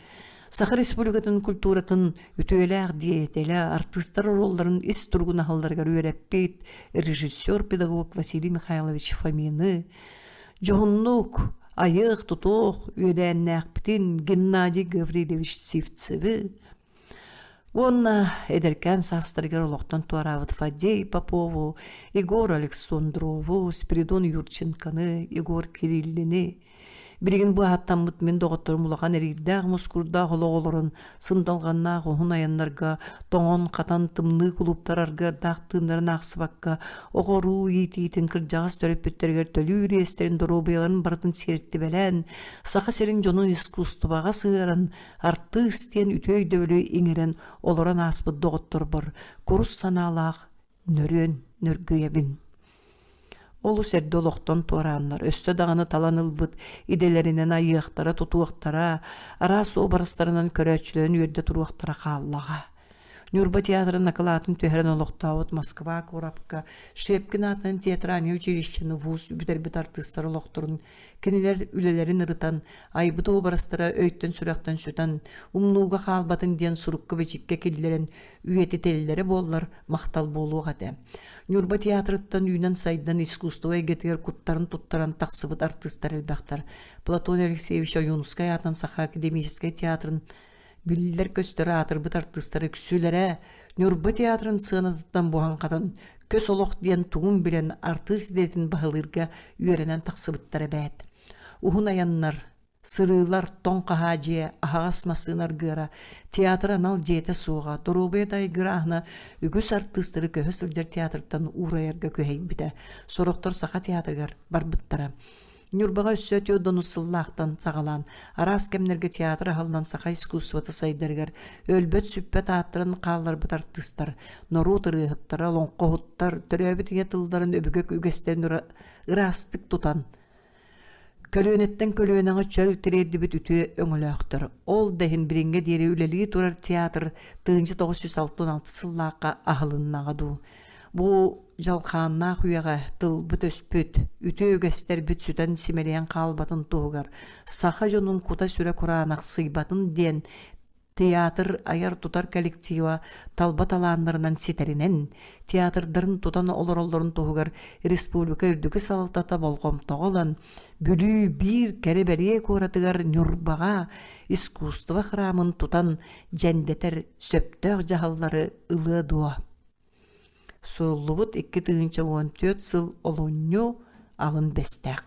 Саха Республикатын культуратын үтүөлээх деятелэ, артыыстар оруолларын ис туругун аһалларыгар үөрэппит режиссер-педагог Василий Михайлович Фомины, дьоһуннук, айыах-тутуох үөдээннээхпитин Геннадий Гаврильевич Сивцеви уонна эдэркээн саастарыгар олохтон туораабыт Фадей Попову, Егор Александрову, Спиридон Юрченконы, Егор Кириллини. Билигин бу ааттаммыт мин доҕотторум улахан эриирдээх-мускуурдаах олох олорон, сындалҕаннаах уһун айаннарга тоҥон-хатан тымныы кулууптар аргыардаах тыыннарын аахсыбакка, оҕо-уруу иитиитин кырдьаҕас төрөппүттэригэр төлүүр иэстэрин доруобуйаларын барытын сиэртибэлээн, Саха сирин дьонун искусствоҕа сыһыаран, артыыс диэн үтүө өйдөбүлү иҥэрэн олорон ааспыт доҕотторбор курус санаалаах нөрүөн нөргүйэбин. Олус эрдэ олохтон туорааннар, өссө даҕаны талан ылбыт идэлэринэн айыахтара-тутуохтара, араас уобарастарынан көрөөччүлэрин үөрдэ туруохтара хааллаҕа. Ньурба театрын акылаатын түһэрэн олохтообут Москва куоракка Шепкин аатынан театральнай училищены вуз бүтэрбит артыыстар олохторун, кинилэр үлэлэрин ырытан, айбыт уобарастара өйтөн-сүрэхтэн сүтэн, умнууга хаалбатын диэн сурукка-бичиккэ киллэрэн үйэтитэллэрэ буоллар махтал буолуох этэ. Ньурба театрыттан үүнэн-сайдан искусство эйгэтигэр куттарын туттаран тахсыбыт артыыстар элбэхтэр. Платон Алексеевич Ойуунускай аатынан Саха академическай театрын биллэр-көстөр аатырбыт артыыстара үксүлэрэ Ньурба театрын сыанатыттан буһан-хатан көс олох диэн тугун билэн артыыс идэтин баһылыырга үөрэнэн тахсыбыттара эбээт. Уһун айаннар, Сырыылар, тоҥ хаһаа дьиэ, аһаҕас массыына аргыара, театр анал дьиэтэ суоҕа, доруобуйа да айгырааһына үгүс артыыстары көһө сылдьар театртан уурайарга күһэйбитэ. Сорохтор Саха театрыгар барбыттара. Ньурбаҕа өссө Теодонус сыллаахтан саҕалаан араас кэмнэргэ театр аһыллан саха искусствота сайдарыгар өлбөт-сүппэт ааттарын хаалларбыт артыыстар, норуот ырыаһыттара, олоҥхоһуттар төрөөбүт ийэ тылларын өбүгэ үгэстэрин ыраастык тутан Көлүөнэттэн көлүөнэҕэ чөл тириэрдибит үтүө өҥөлөөхтөр. Ол да иһин билиҥҥэ диэри үлэлии турар театр 1966 сыллаахха аһылыннаҕа дуу. Бу дьалхааннаах үйэҕэ тылбыт-өспүт, үтүө үгэстэрбит сүтэн симэлийэн хаалбатын туһугар саха дьонун кута-сүрэ кураанахсыйбатын диэн Театр айар-тутар коллектива талба талааннарынан ситэринэн, театрдарын тутан олороллорун туһугар республика үрдүкү салалтата болҕомтоҕо ылан, Бүлүү биир кэрэ-бэлиэ куоратыгар Ньурбаҕа искусство храмын тутан дьэндэтэр сөптөөх дьаһаллары ылыа дуо? Суруллубут 2014 сыл олунньу алын бэстээх.